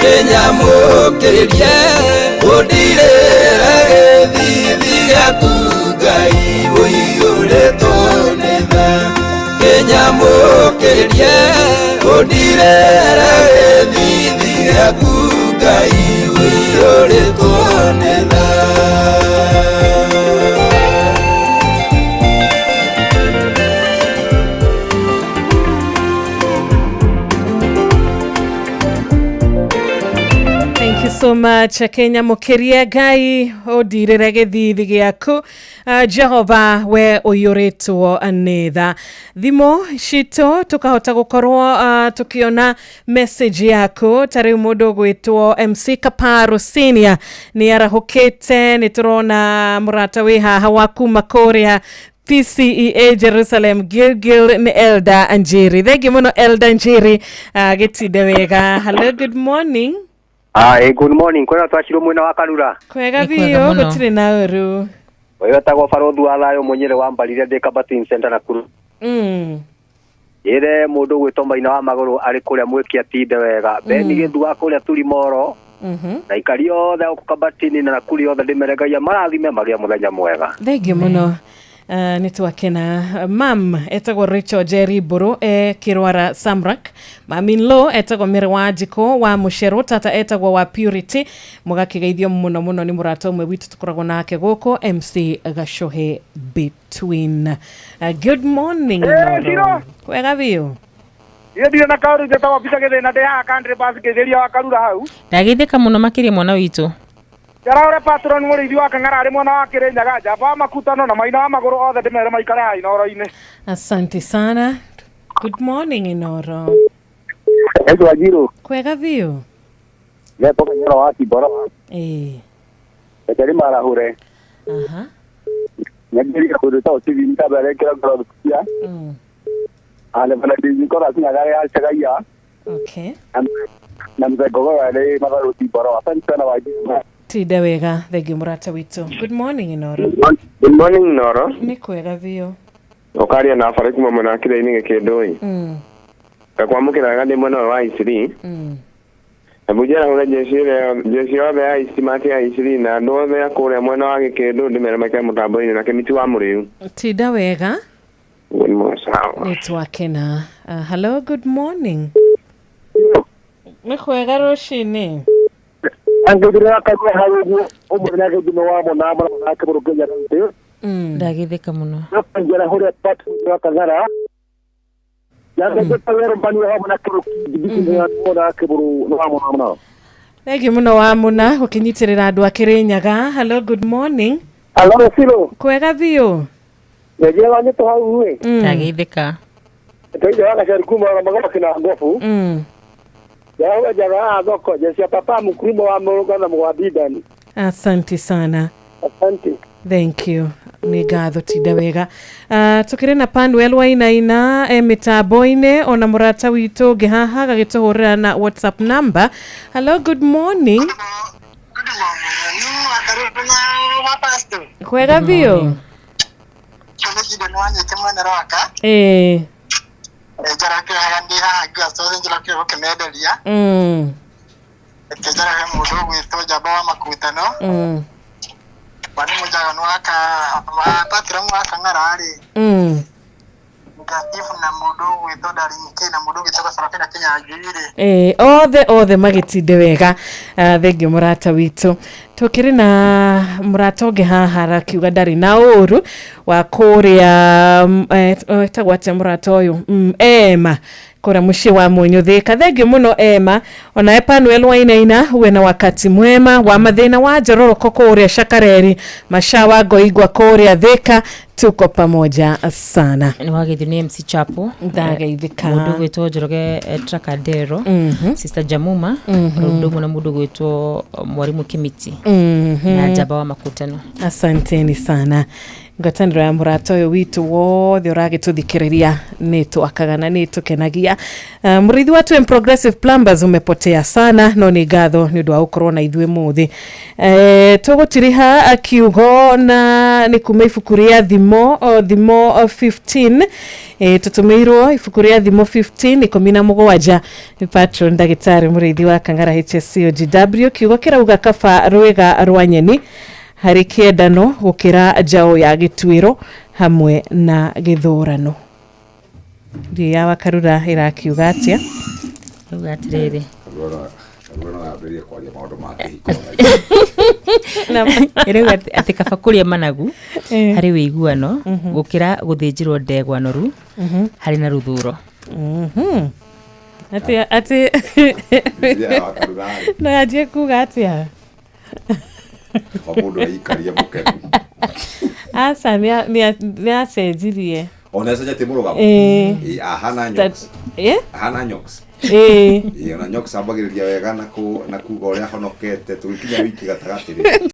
Kĩnyamũkĩrie ũndirĩre gĩthithi gĩaku Ngai ũiyũrĩtwo nĩ tha. Kĩnyamũkĩrie ũndirĩre gĩthithi gĩaku Ngai ũiyũrĩtwo nĩ tha. Thank you so so much. Kenya mukirie Ngai ũndirĩre gĩthithi gĩaku. Jehova we ũiyũrĩtwo nĩ tha. Thimũ citũ tũkahota gũkorwo tũkĩona message yaku. Ta rĩu mũndũ ũgwĩtwo MC Kaparo Senior nĩ arahũkĩte, nĩ tũrona mũrata wĩ haha wa kuma kũrĩa PCEA Jerusalem Gilgil nĩ Elda Njiri. Thank you mũno Elda Njiri, gĩtinde wega. Hello, good morning. Good morning. Kwena twacirwo mwena wa Karura. Kwega biũ, gũtirĩ na ũru. Ũyũ etagwo Barũthi wa Thayũ Mũnyĩrĩ wa Mbarire ndĩ Kabatin Center Nakuru. Ĩre mũndũ ũgwĩtwo Maina wa Magũrũ arĩ kũrĩa mwĩki atinde wega. Beni Gĩthu wa kũrĩa Turimoro. Na ikari othe gũkũ Kabatini na Nakuru yothe ndĩmeregaia marathime magĩe mũthenya mwega. Thank you mũno. Nĩ twakena. Mam etagwo Rachel Jerry Mbũrũ e Kĩrwara Samrak. Mam in law etagwo Mary Wanjikũ wa Mũcerũ, tata etagwo wa Purity. Mũgakĩgeithio mũno mũno nĩ mũrata ũmwe witũ tũkoragwo nake gũkũ MC Gacohe Between. Good morning. Shiro. Kwega biũ. Ndirĩ na kaũndũ njĩtagwo Peter Gĩthĩna ndĩ haha Country Bus ngĩthĩria wa Karura hau. Ndagĩthĩka mũno makĩria mwana witũ. Njaraũre patron mũrĩithi wa Kang'ara arĩ mwena wa Kĩrĩnyaga, njamba wa makutano na Maina wa Magũrũ othe ndĩmere maikare haha Inooro-inĩ. Asante sana. Good morning Inooro. Ego Wanjiru. Kwega biũ. Ngetwo Kanyoro wa Kiboro. Reke marahũre. Aha. Nyanjĩrĩria kũndũ ta ũcithi nĩkamberekera ngoro cia. Ale bana ndikora sinagare ya chagaia. Okay. Na mzee gogo arĩ matharũ Kiboro. Asante sana Wanjiru. Tinde wega, thengiũ mũrata witũ. Good morning Inooro. Good morning Inooro. Nĩ kwega biũ. Ũkaria na barĩ kuma mwena wa Kĩrĩa-inĩ Gĩkĩndũi. Ngakwamũkĩra wega ndĩ mwena ũyũ wa Isiri. Hebu njarahure jeshi yothe ya Ici mati ya Isiri na andũ othe a kũrĩa mwena wa Gĩkĩndũ ndĩmere maikare mũtambo-inĩ na Kĩmiti wa Mũrĩu. Tinda wega. Ũguo nĩ sawa. Nĩ twakena. Hello, good morning. Nĩ kwega rũcinĩ. Angĩthira kaigua hau ũguo ũmũthĩ nĩ agĩthima wa mũna mũna nake mũrũ Kenya County. Ndagĩthĩka mũno. Njarahure Patrick wa Kang'ara. Thank you mũno wa mũna gũkĩnyitĩrĩra andũ a Kĩrĩnyaga. Hello, good morning. Hello, Silo. Kwega biũ. Ngeria wanyitwo hau ĩ. Ndagĩthĩka. Ndeithia wa gaceri kuma magoro kina ngobu. Jawa jawa thoko jeshi ya papa mkulima wa Mũrũnga na Mũgwabindani. Asante sana. Asante. Thank you. Nĩ ngatho tinda wega. Tũkĩrĩ na Panuel Wainaina mĩtambo-inĩ ona mũrata witũ ũngĩ haha agagĩtũhũrĩra na WhatsApp number. Hello, good morning. Good morning. Kwega biũ. Othe othe magĩtinde wega. Thengiũ mũrata witũ. Tũkĩrĩ na mũrata ũngĩ haha arakiuga ndarĩ na ũru wa kũrĩa etagwo atĩa mũrata ũyũ Ema kũrĩa mũciĩ wa Mũnyũ Thĩka. Thengiũ mũno Ema. Ona Panuel Wainaina uwe na wakati mwema wa mathĩna wa njororoko kũrĩa Shakareri Mashawa Ngoigwa kũrĩa Thĩka. Tuko pamoja sana. Nĩ wageithio nĩ MC Chapo. Ndageithĩka. Mũndũ ũgwĩtwo Njoroge Trakadero, Sister Jamuma, ũndũ ũmwe na mũndũ ũgwĩtwo Mwarimu Kimiti na Njamba wa Makutano. Asanteni sana. Ngwatanĩro ya mũrata ũyũ witũ wothe ũragĩtũthikĩrĩria nĩ twakaga na nĩ tũkenagia. Mũrĩithi wa 2M Progressive Plumbers umepotea sana, no nĩ ngatho nĩ ũndũ wa gũkorwo na ithuĩ mũthĩ. Tũgũtiriha kiugo na nĩ kuma ibuku rĩa Thimo, Thimo 15. Tũtũmĩirwo ibuku rĩa Thimo 15 17 nĩ patron ndagĩtarĩ mũrĩithi wa Kang'ara HSCOGW. Kiugo kĩrauga kaba rwĩga rwa nyeni harĩ kĩendano gũkĩra njaũ ya gĩtuĩro hamwe na gĩthũrano. Ndiĩ ya Wakarura ĩrakiuga atĩa? Rauga atĩrĩrĩ. Ĩrauga atĩ kaba kũrĩa managu harĩ wĩiguano gũkĩra gũthĩnjĩrwo ndegwa noru harĩ na rũthũro. Atĩ atĩ no yanjie kuga atĩa? Kaba mũndũ aikaria mũkenu. Aca, nĩ acenjirie. Ona acenjetie mũrũgamo. Ĩĩ. Ĩ, ahana nyox. Ĩ? Ahana nyox. Ĩĩ. Ĩ, ona nyox ambagĩrĩria wega na kuga ũrĩa ahonokete, tũgĩkinya wiki gatagatĩ rĩ.